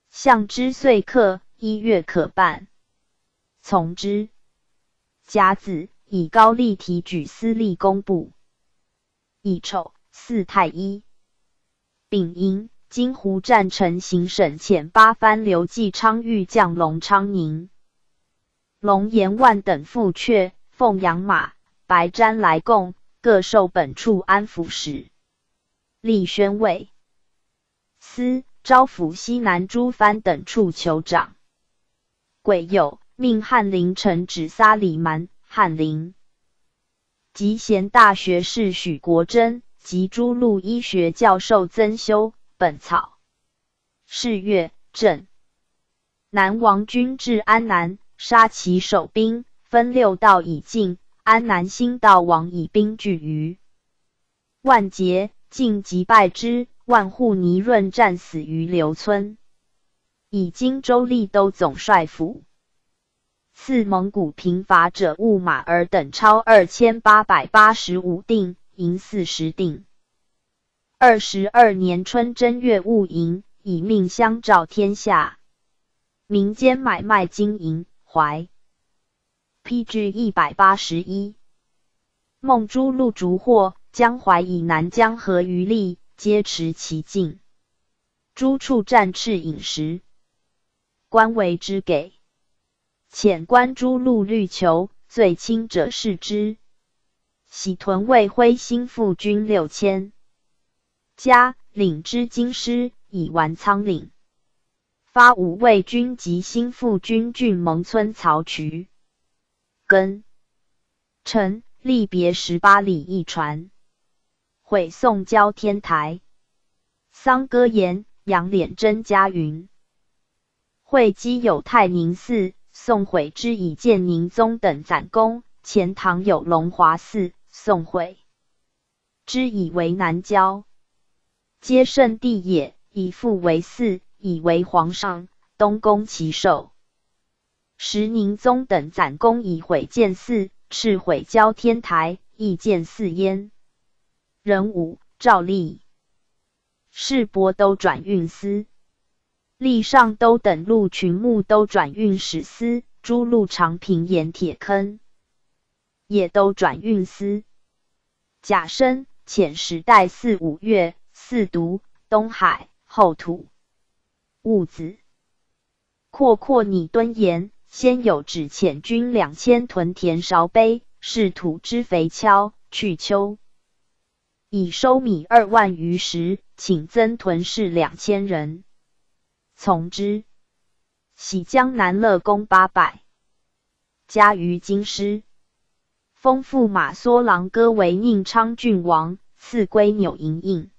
相之岁客，一月可办。从之。甲子，以高丽提举司隶工部。乙丑，祀太医。丙寅，金湖战臣行省遣八藩刘继昌御将龙昌宁、龙延万等赴阙，奉羊马、白毡来供，各授本处安抚使、吏宣慰司，招抚西南诸藩等处求长。癸酉，命翰林陈止撒里蛮、翰林 及贤大学士许国珍及诸路医学教授增修本草。是月，正南王军至安南，杀其守兵，分六道以进，安南新道王以兵拒于万捷，进即败之，万户倪润战死于刘村。以荆州利都总帅府。赐蒙古平伐者物马尔等钞二千八百八十五锭，银四十锭。二十二年春正月物银，以命相照天下。民间买卖金银，怀。P G一百八十一。孟诸路逐获，江淮以南江河余力，皆持其境。诸处战敕饮食，官为之给。遣官诸路律求，最轻者释之。喜屯卫徽兴复军六千，加领之京师，以完仓廩。发五卫军及兴复军郡蒙村曹渠、根城，力别十八里一船。毁宋郊天台。 桑歌言、杨脸真家云。会稽有泰宁寺，宋毁之以建宁宗等暂宫，钱塘有龙华寺，宋毁之以为南郊。皆圣地也，以父为寺，以为皇上，东宫其寿。 时宁宗等暂宫以毁建寺，敕毁郊天台，亦见四焉。壬午，照例。市泊都转运司，历上都等路群木都转运使司，诸路长平沿铁坑，也都转运司。甲申，遣使带四五岳、四渎、东海、后土。 戊子，阔阔拟敦严，先有旨遣军两千屯填韶碑，试土之肥锹，去丘。已收米二万余石，请增屯士两千人。从之。徙江南乐工八百，加于京师。封驸马缩郎哥为宁昌郡王，赐归纽营印。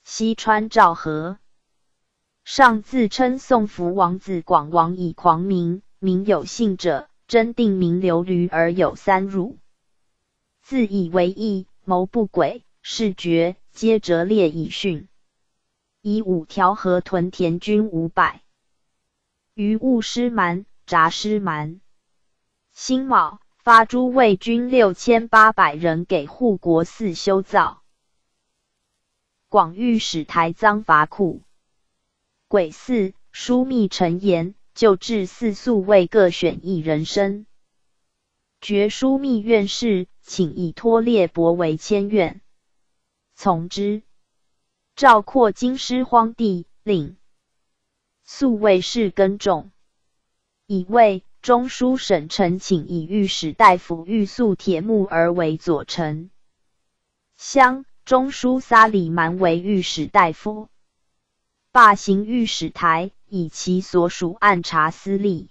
西川赵和。上自称宋福王子广王以狂名，名有信者，真定名刘驴而有三乳。自以为义，谋不轨，事决，皆折裂以殉。以五条河屯田军五百，余务师蛮，杂师蛮。辛卯，发诸卫军六千八百人给护国寺修造。 广御史台臧伐库。癸巳，枢密陈言，旧制寺宿卫各选一人参。决枢密院事，请以托列伯为签院。从之。赵括京师荒地，令 宿卫士耕种。乙未，中书省陈请以御史大夫御宿铁木儿为左丞。乡，中书撒里蛮为御史大夫。罢刑御史台，以其所属按察司吏。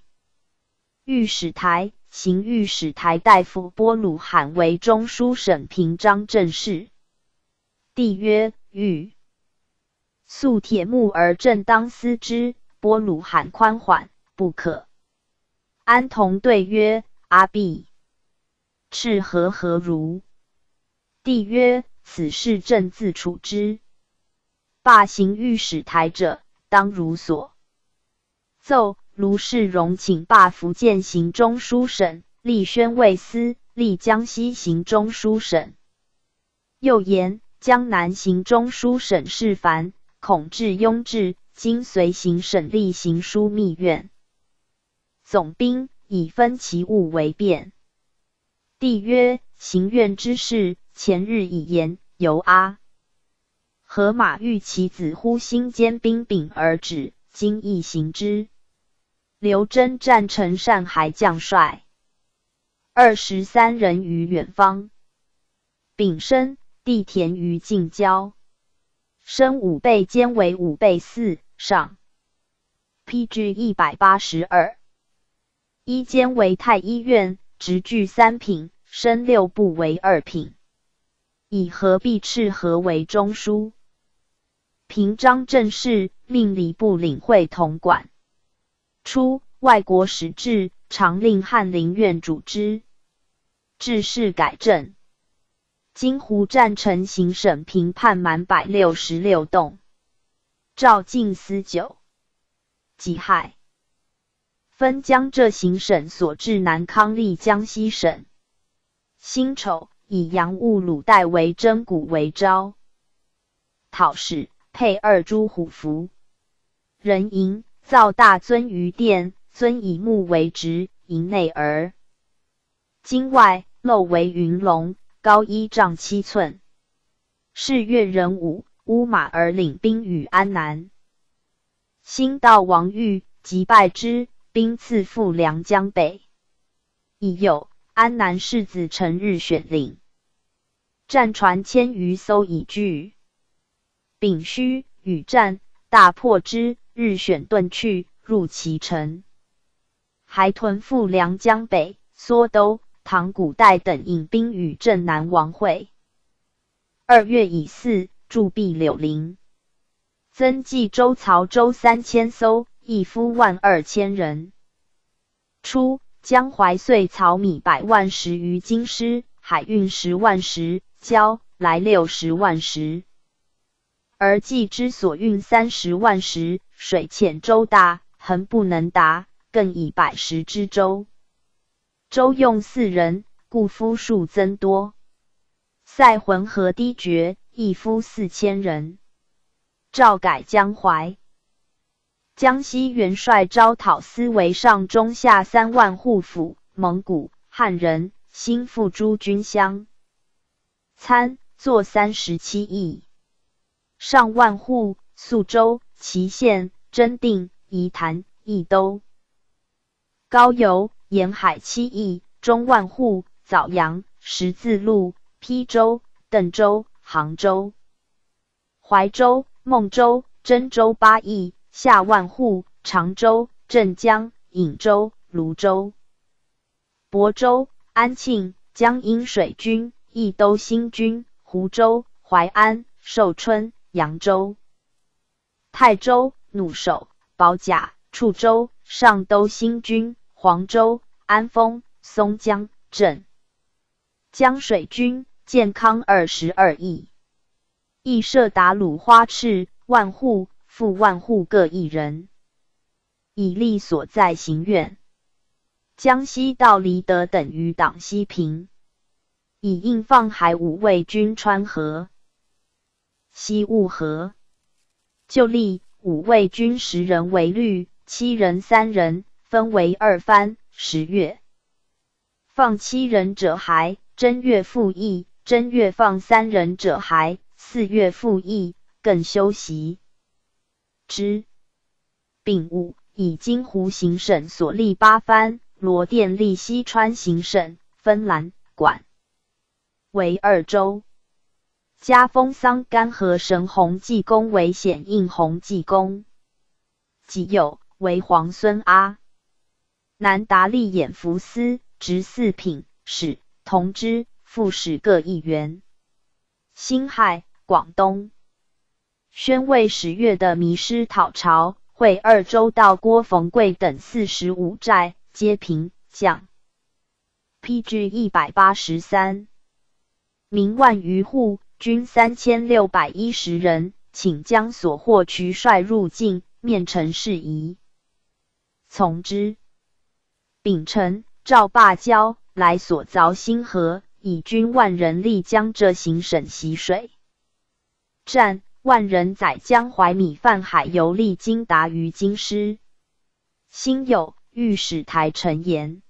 御史台、刑御史台大夫波鲁罕为中书省平章政事。帝曰：欲 宿铁木儿正当思之，波鲁罕宽缓，不可。安童对曰：阿必，敕何何如？帝曰：此事朕自处之。罢刑御史台者，当如所。奏，卢士荣请罢福建行中书省，立宣慰司，立江西行中书省。 又言江南行中书省事繁，恐致拥至，今随行省例行枢密院。总兵以分其务为便。帝曰：行院之事，前日已言，由阿合马御其子乎新兼兵柄而止，今亦行之。刘桢战城单还将帅 二十三人于远方。丙申，地田于近郊。升五倍兼为五倍四上。P G一百八十二。一兼为太医院，直距三品，升六部为二品。以合璧敕何为中书。平章政事，命礼部领会统管。 初，外国使至，常令翰林院主之。制事改正。金湖战城行省评判满百六十六洞。诏进司酒。己亥，分江浙行省所置南康历江西省。辛丑，以杨务鲁代为征古为招。讨使，配二朱虎符。 人迎，造大尊于殿，尊以木为直，营内而。京外，漏为云龙，高一丈七寸。是月壬午，乌马而领兵与安南。新道王遇，即拜之，兵次赴梁江北。已有，安南世子陈日选领。 战船千余艘已聚。丙戌，与战，大破之，日选遁去，入其城。还屯赴梁江北、缩都、塘古带等引兵与镇南王会。二月乙巳，筑壁柳林。增计周曹周三千艘，役夫万二千人。 初，江淮岁曹米百万石于京师，海运十万石，交来六十万石。而冀之所运三十万石，水浅舟大，恒不能达，更以百石之舟。舟用四人，故夫数增多。塞浑河第决，一夫四千人。赵改江淮。江西元帅招讨司为上中下三万户府，蒙古、汉人、新附诸军饷。参作三十七驿。上万户，宿州、淇县、真定、仪坛、益都。高邮、沿海七驿，中万户，枣阳、十字路、邳州、邓州、杭州。 怀州、孟州、真州八驿，下万户，常州、镇江、颍州、泸州。亳州、安庆、江阴水军、益都新军、湖州、淮安、寿春、扬州。泰州、努守、保甲、处州、上都新军、黄州、安丰、松江、镇 江水军、建康二十二驿。驿设达鲁花赤、万户、复万户各一人。以利所在行院。江西道离得等于党西平。以应放海五卫军穿河。 西务河。旧历五卫军十人为律，七人三人，分为二番。十月放七人者还，正月复役，正月放三人者还，四月复役，更休息。之。丙午，以今湖行省所隶八番、罗店隶西川行省，分兰、管 为二州。加封桑干河神弘济公为显应弘济公。己酉，为皇孙阿难达立眼福司，执四品，使、同知、副使各一员。辛亥，广东宣慰使越的迷失讨朝，会二州道郭逢贵等四十五寨，皆平将。 P G一百八十三。民万余户，军三千六百一十人，请将所获取率入境，面陈事宜。从之。丙辰，赵罢交，来所凿新河，以军万人力江浙行省习水。 战，万人载江淮米饭海油粒精达于京师。辛酉，御史台陈言。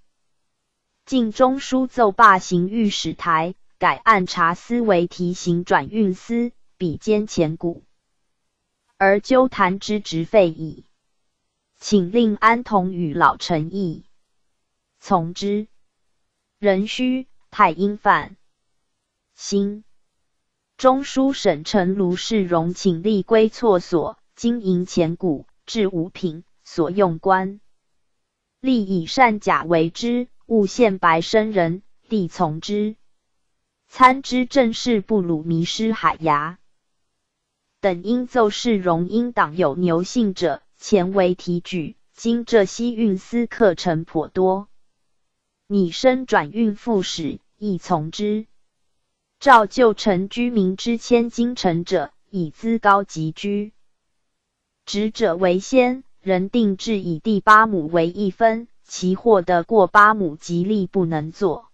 进中书奏罢行御史台，改按察司为提刑转运司，比兼前谷。而纠弹之职废矣。请令安同与老臣议。从之。壬戌，太阴犯。辛。 中书省丞卢士荣请吏归错所，经营钱谷，置五品，所用官。吏以善假为之，勿献白身人，吏从之。参知政事不鲁，迷失海牙。等因奏士荣因党有牛姓者，前为提举，今浙西运司客臣颇多。 拟升转运副使，亦从之。赵旧臣居民之迁京城者，以资高及居。职者为先，人定制以第八母为一分，其获得过八母即立不能坐。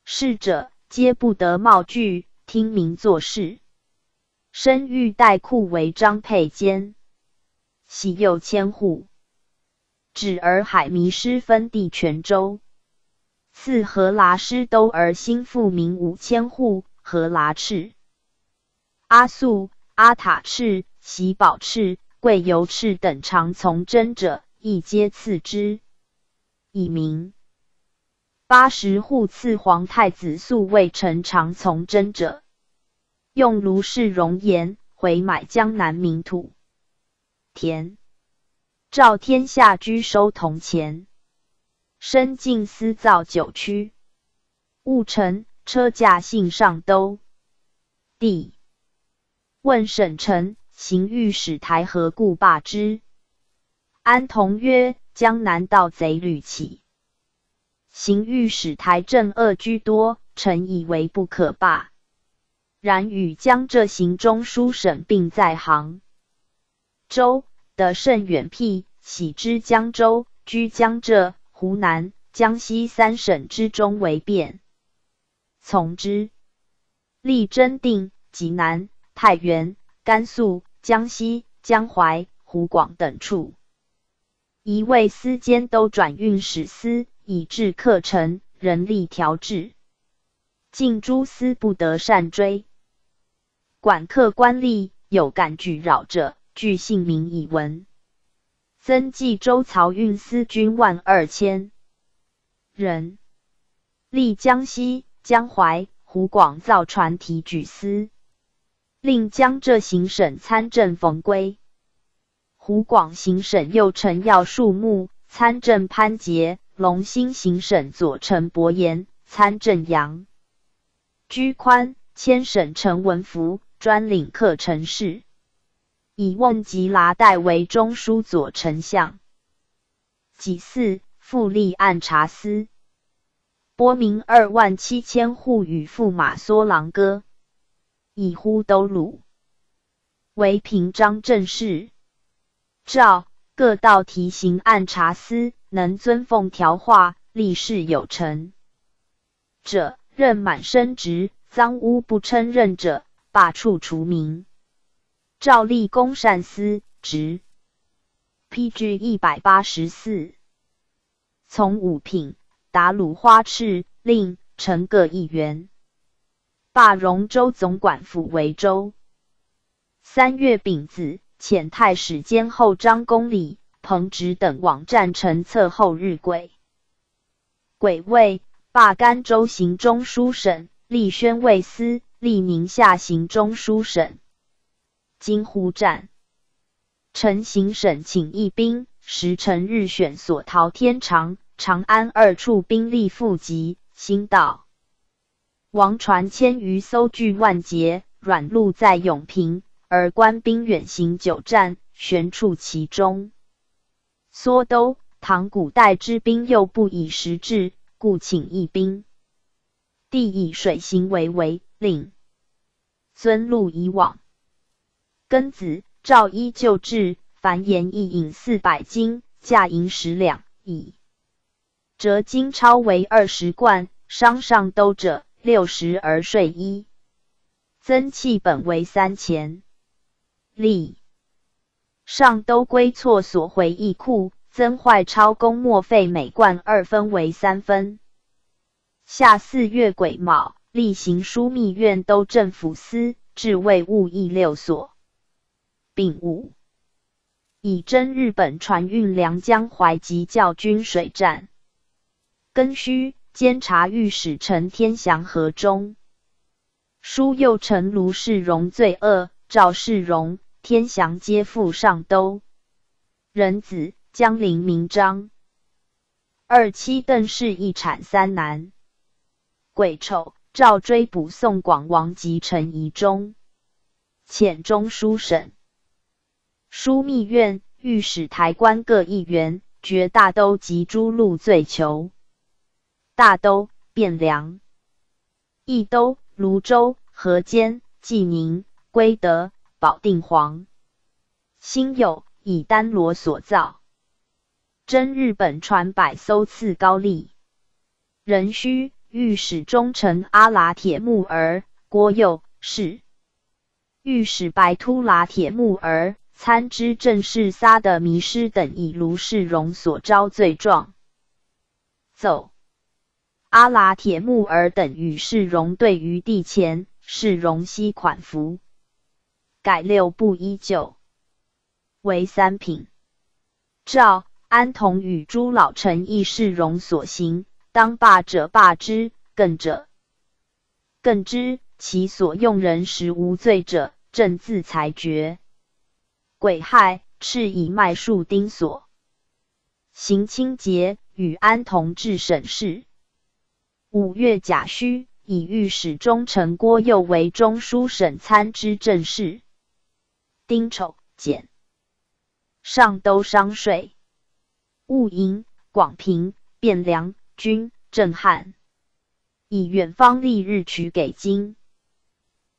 侍者皆不得冒拒，听民作事。 身御带裤为张佩坚，喜右千户。指洱海迷失分地泉州。赐河剌师都而新复民五千户，河剌赤、阿速、阿塔赤、喜宝赤、贵由赤等常从征者，亦皆赐之。以民八十户赐皇太子宿卫陈常从征者。 用卢氏容颜回买江南民土。田。赵天下居收铜钱。升进司造酒曲。务陈车驾幸上都。帝。问省丞，行御史台何故罢之？安同曰：江南盗贼屡起， 行御史台镇恶居多，臣以为不可罢。然与江浙行中书省并在杭州，得甚远辟，徙之江州，居江浙、湖南、江西三省之中为便。从之。历征定、济南、太原、甘肃、江西、江淮、湖广等处。一位司监都转运使司，以制课程，人力调制。禁诸司不得擅追。管课官吏有敢举扰者，据姓名以闻。曾纪州漕运司军万二千人。 历江西、江淮、湖广造船提举司，令江浙行省参政冯归。湖广行省又呈要树木，参政潘杰，龙兴行省左丞伯颜，参政杨居宽，迁省陈文福，专领课程事。以瓮吉剌代为中书左丞相。己巳，复历按察司。 拨民二万七千户与驸马梭郎割，以呼都路，为平章政事。诏，各道提刑按察司能遵奉条化，立事有成者，任满升职，赃污不称任者，罢黜除名。诏立公善司职。P G一百八十四。 从五品，达鲁花赤、令、陈各一员。罢荣州总管府为州。三月丙子，遣太史监后张公礼、彭植等网站陈策后日贵。癸未，罢甘州行中书省，立宣慰司，立宁夏行中书省。 金湖战。陈行省请义兵，时乘日选所逃天长、长安二处兵力复集，兴道。王船千余艘据万节，软路在永平，而官兵远行久战，悬处其中。梭都、塘古带之兵又不以时制，故请义兵。帝以水行为围，令 遵路以往。庚子，诏依旧制，凡盐一饮四百斤，价银十两，以折金钞为二十贯，商上都者六十而税一。增契本为三钱。例 上都归错所回一库，增坏钞供没费每贯二分为三分。夏四月癸卯，例行枢密院都政抚司，置卫务役六所。丙午，以征日本船运粮江淮及教军水战。庚戌，监察御史陈天祥河中。 书又陈卢世荣罪恶，赵世荣、天祥皆赴上都。壬子，江陵名张。二七，邓氏一产三男。癸丑，诏追捕宋广王及陈宜中，遣中书省。枢密院、御史台官各一员，决大都及诸路罪囚。大都、汴梁、益都、泸州、河间、济宁、归德、保定、黄兴有以丹罗所造。征日本船百艘次高丽。壬戌，御史中丞阿剌铁木儿、郭佑、是御史白突剌铁木儿、参知政事撒德迷失等以卢世荣所招罪状奏。 阿剌铁木儿等与世荣对于地钱，世荣悉款服，改六部依旧，为三品。诏，安童与诸老臣议世荣所行，当罢者罢之，更者更之，其所用人实无罪者，朕自裁决。癸亥，敕以麦树丁所 行清节，与安童至省事。五月甲戌，以御史中丞郭佑为中书省参知政事。丁丑，减上都商税。务营、广平、汴梁、均、镇汉。 以远方历日取给京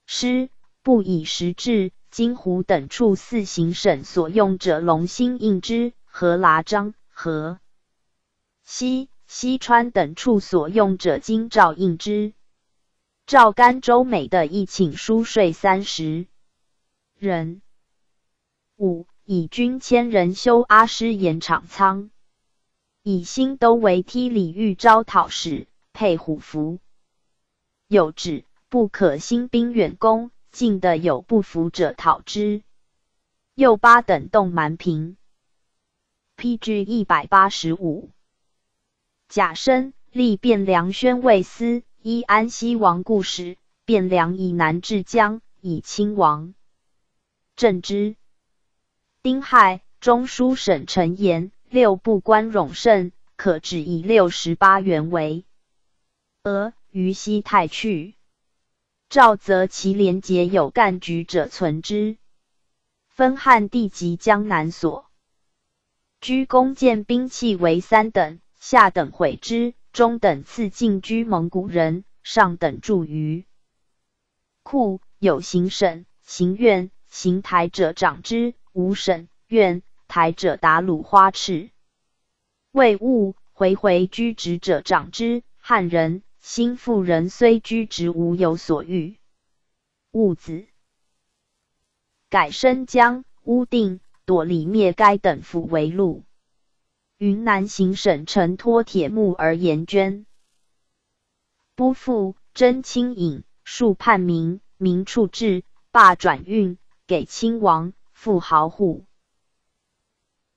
师。不以时制，京湖等处四行省所用者龙兴印支，河剌张、河西、西川等处所用者京兆印支。赵甘州每的一寝书睡三十人。五、以军千人修阿诗盐场仓，以新都为梯里御招讨使，配虎符。有旨，不可兴兵远攻，进的有不服者讨之。右八等洞蛮平。P G 一百八十五。甲申，立汴梁宣慰司，依安西王故事，汴梁以南至江，以亲王。镇之。丁亥，中书省陈言，六部官冗剩，可止以六十八员为额，于西太去。赵则其连结有干举者存之。分汉地及江南所居弓箭兵器为三等，下等毁之，中等赐进居蒙古人，上等驻于 库，有行省、行院、行台者掌之，无省、院、台者达鲁花赤。魏兀、回回居职者掌之，汉人、新妇人虽居职无有所欲。兀子。改申江、乌定、朵里灭该等府为路。云南行省承托铁木而盐捐。 不复，征清尹，戍叛民，民处置，罢转运，给亲王，复豪户。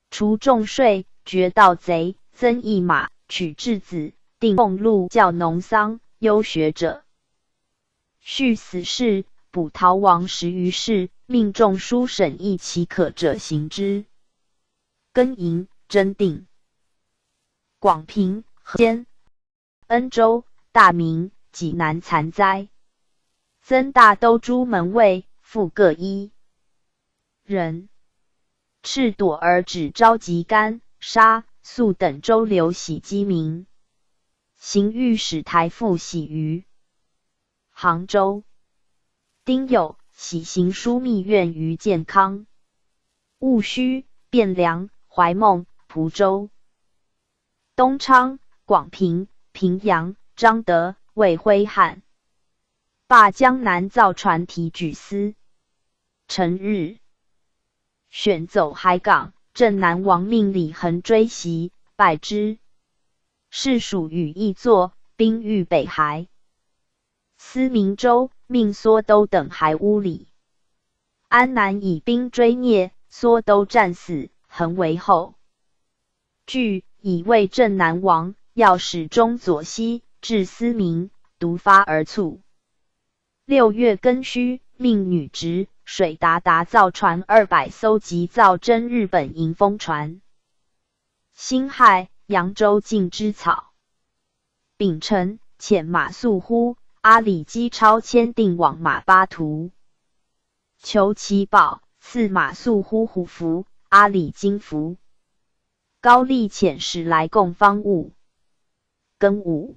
除重税，绝盗贼，增一马，取质子，定俸禄，教农桑，优学者。续死士，捕逃亡十余士，命众书省议其可者行之。庚寅，征定。广平、河间、 恩州、大名、济南惨灾。曾大都诸门卫，复各一人。赤朵儿指昭吉干、沙、宿等州留喜鸡鸣。行御史台复喜于杭州。丁酉，喜行书密院于建康。戊戌，汴梁、怀孟、蒲州。 东昌、广平、平阳、张德、卫徽汉。罢江南造船题举司。辰日，选走海港，镇南王命李恒追袭，拜之。是属羽翼作，兵御北海。司明州，命缩都等海乌里。安南以兵追聂，缩都战死，恒为后。 据以为镇南王，要使中左西，至司明，独发而卒。六月庚戌，命女执水达达造船二百艘，及造征日本迎风船。辛亥，扬州进之草。丙辰，遣马谡呼，阿里击超迁定往马巴图。求其宝，赐马谡呼虎符，阿里金符。 高丽遣使来供方物。庚午，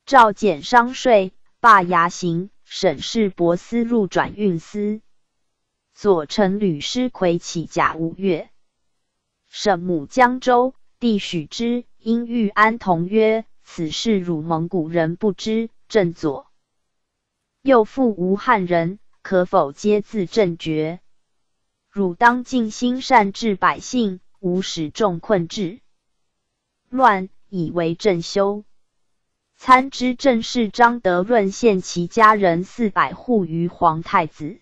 赵减商税，罢牙行、省市博司入转运司。左丞吕师魁起甲午月。省母江州，帝许之，因遇安同曰：此事汝蒙古人不知，朕左 右复无汉人，可否皆自朕决？汝当尽心善治百姓，无使众困治乱，以为朕休。参知政事张德润献其家人四百户于皇太子。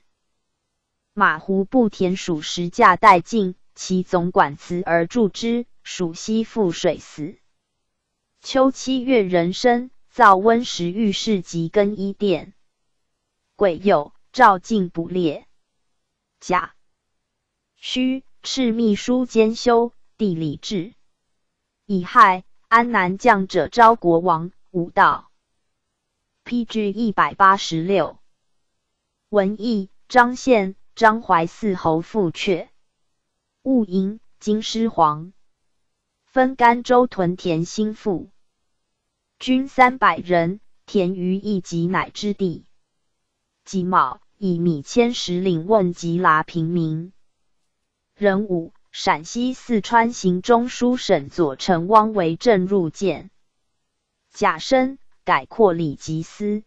马胡部田属十驾带进，其总管辞而助之，属西复水死。 秋七月壬申，造温实御室及更衣殿。癸酉，赵进捕猎。甲戌，敕密书兼修地理志。乙亥，安南将者昭国王，武道。P G 一百八十六。文义，张献、张怀四侯复阙。 务营，京师皇。分甘州屯田兴富，军三百人，田逾一己乃之地。己卯，以米千石领问及剌平民。壬午，陕西四川行中书省左丞汪惟正入见。甲申，改扩礼及司。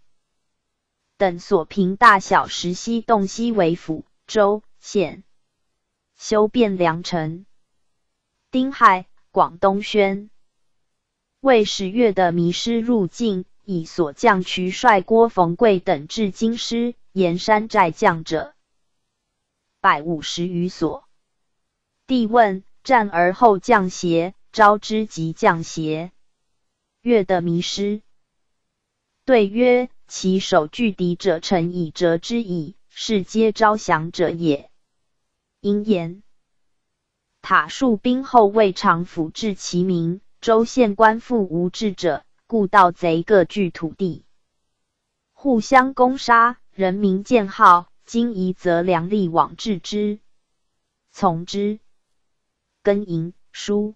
等所平大小石溪洞悉为府、州、县，修汴梁城。丁亥，广东宣。卫使岳德迷师入境，以所将渠帅郭逢贵等至京师，沿山寨将者百五十余所。帝问：战而后将邪？招之即将邪？岳德迷师对曰：其首拒敌者，臣以折之矣，是皆招降者也。应言：塔戍兵后未尝抚至其民，州县官复无智者，故盗贼各据土地，互相攻杀，人民见号，今宜择粮力网置之。从之。庚寅，书。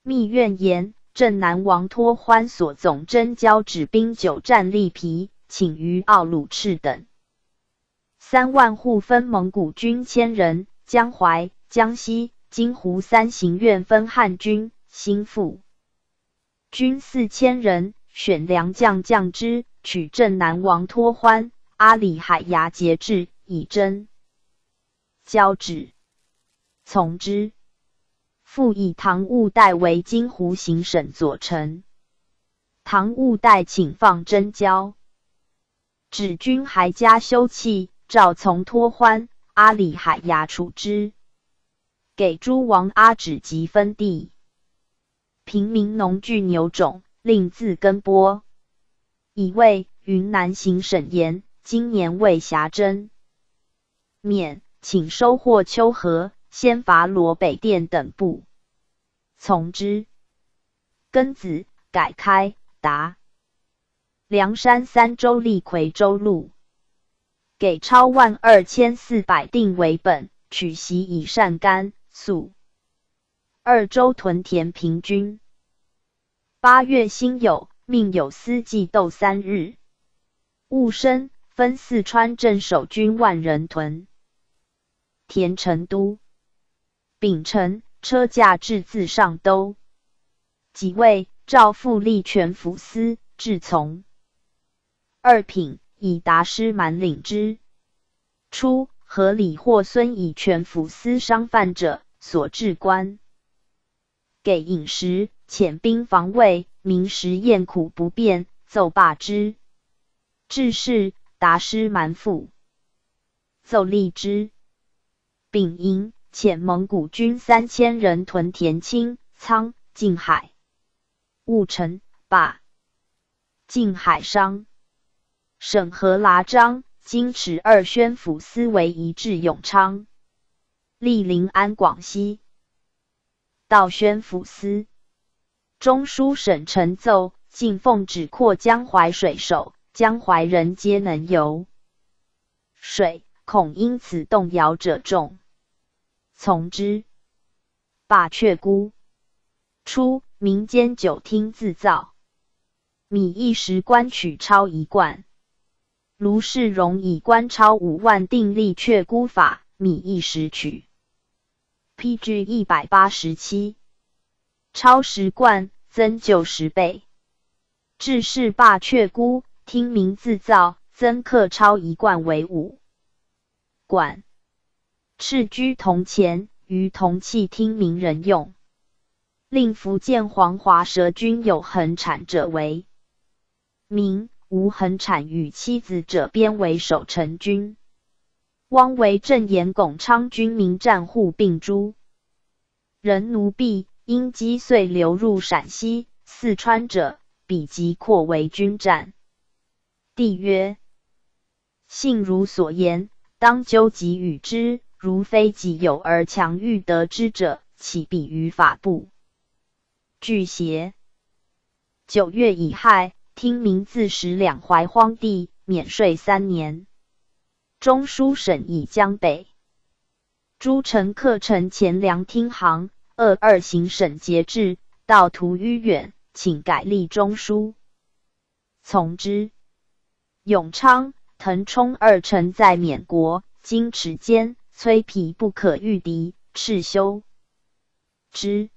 密院言：镇南王托欢所总征交止兵九战力疲，请于奥鲁赤等三万户分蒙古军千人，江淮、江西、金湖三行院分汉军、新附军四千人，选良将将之，取镇南王托欢、阿里海牙节制，以征交止。从之。复以唐务代为金湖行省左丞。唐务代请放征交。止军还加修器，诏从托欢、阿里海牙处之，给诸王阿止及分地。平民农具牛种，令自耕播。乙未，云南行省言，今年未暇征。丙，请收获秋禾，先伐罗北店等部。从之。庚子，改开达梁山三州立夔州路，给超万二千四百定为本，取习以善甘、肃二州屯田平均。八月辛酉，命有司祭斗三日，务申分四川镇守军万人屯田成都。丙辰，车驾至自上都。己未，诏复立全抚司，至从。二品，以达师蛮领之。初，何礼或孙以全抚司商贩者所置官，给饮食，遣兵防卫，民食厌苦不便，奏罢之。至是，达师蛮复奏立之。丙寅，遣蒙古军三千人屯田青、仓、静海。务陈、霸、静海商。审核剌章，经持二宣抚司为移至永昌，历临安广西。道宣抚司。中书省陈奏，进奉旨扩江淮水守，江淮人皆能游水，恐因此动摇者众。从之。霸雀孤。初，民间酒听自造，米一石官取超一贯。卢士荣以官超五万定立雀孤法，米一石取。P G 一百八十七。超十贯，增旧十倍。至是霸雀孤，听民自造，增刻超一贯为五 贯，敕居铜钱，于铜器听民人用。令福建黄华佘均有恒产者为民，无恒产与妻子者编为守城军。汪维镇严፣ 颍昌军民战户并诸人奴婢，因饥遂流入陕西、四川者，彼即扩为军战。帝曰：信汝所言，当究己与之，如非己有而强欲得之者，岂比于法不拘邪？九月乙亥，听民自始两淮荒地，免税三年。中书省以江北诸城刻陈钱粮听行，二二行省节制，道途迂远，请改立中书。从之。永昌、腾冲二城在沔国、金池间，虽疲不可御敌，敕修之。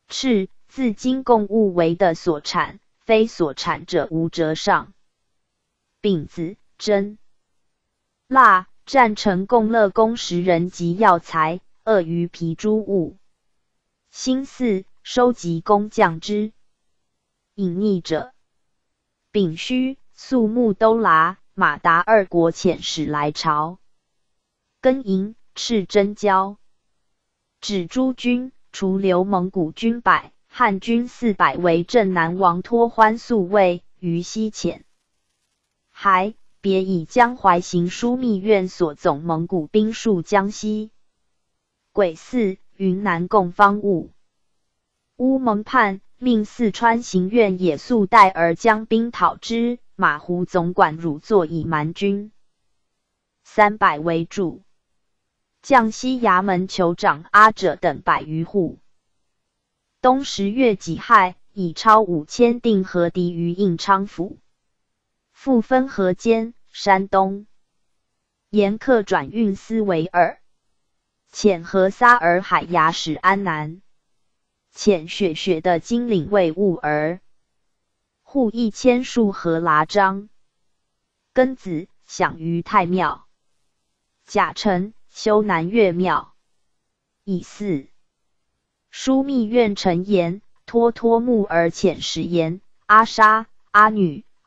敕，自今贡物为的所产，非所产者无折上。丙子，砧、蜡、战城供乐工时人及药材、鳄鱼皮诸物。辛巳，收集工匠之。隐匿者。丙戌，粟木兜拉，马达二国遣使来朝。庚寅，赤征交。指诸军，除留蒙古军百，汉军四百为镇南王脱欢宿卫于西遣。还别以江淮行书密院所总蒙古兵戍江西。癸巳，云南供方物。乌蒙判命四川行院野宿代而将兵讨之，马湖总管汝作以蛮军三百为助。绛西衙门酋长阿者等百余户。冬十月己亥，以超五千定河敌于应昌府。复分河间、山东。沿客转运司为尔。遣河撒尔海牙使安南。遣血血的金领卫务尔。护一千戍河拉章。庚子，享于太庙。甲辰，修南岳庙。乙巳，书密院陈岩、脱脱木尔遣使言、阿沙、阿女、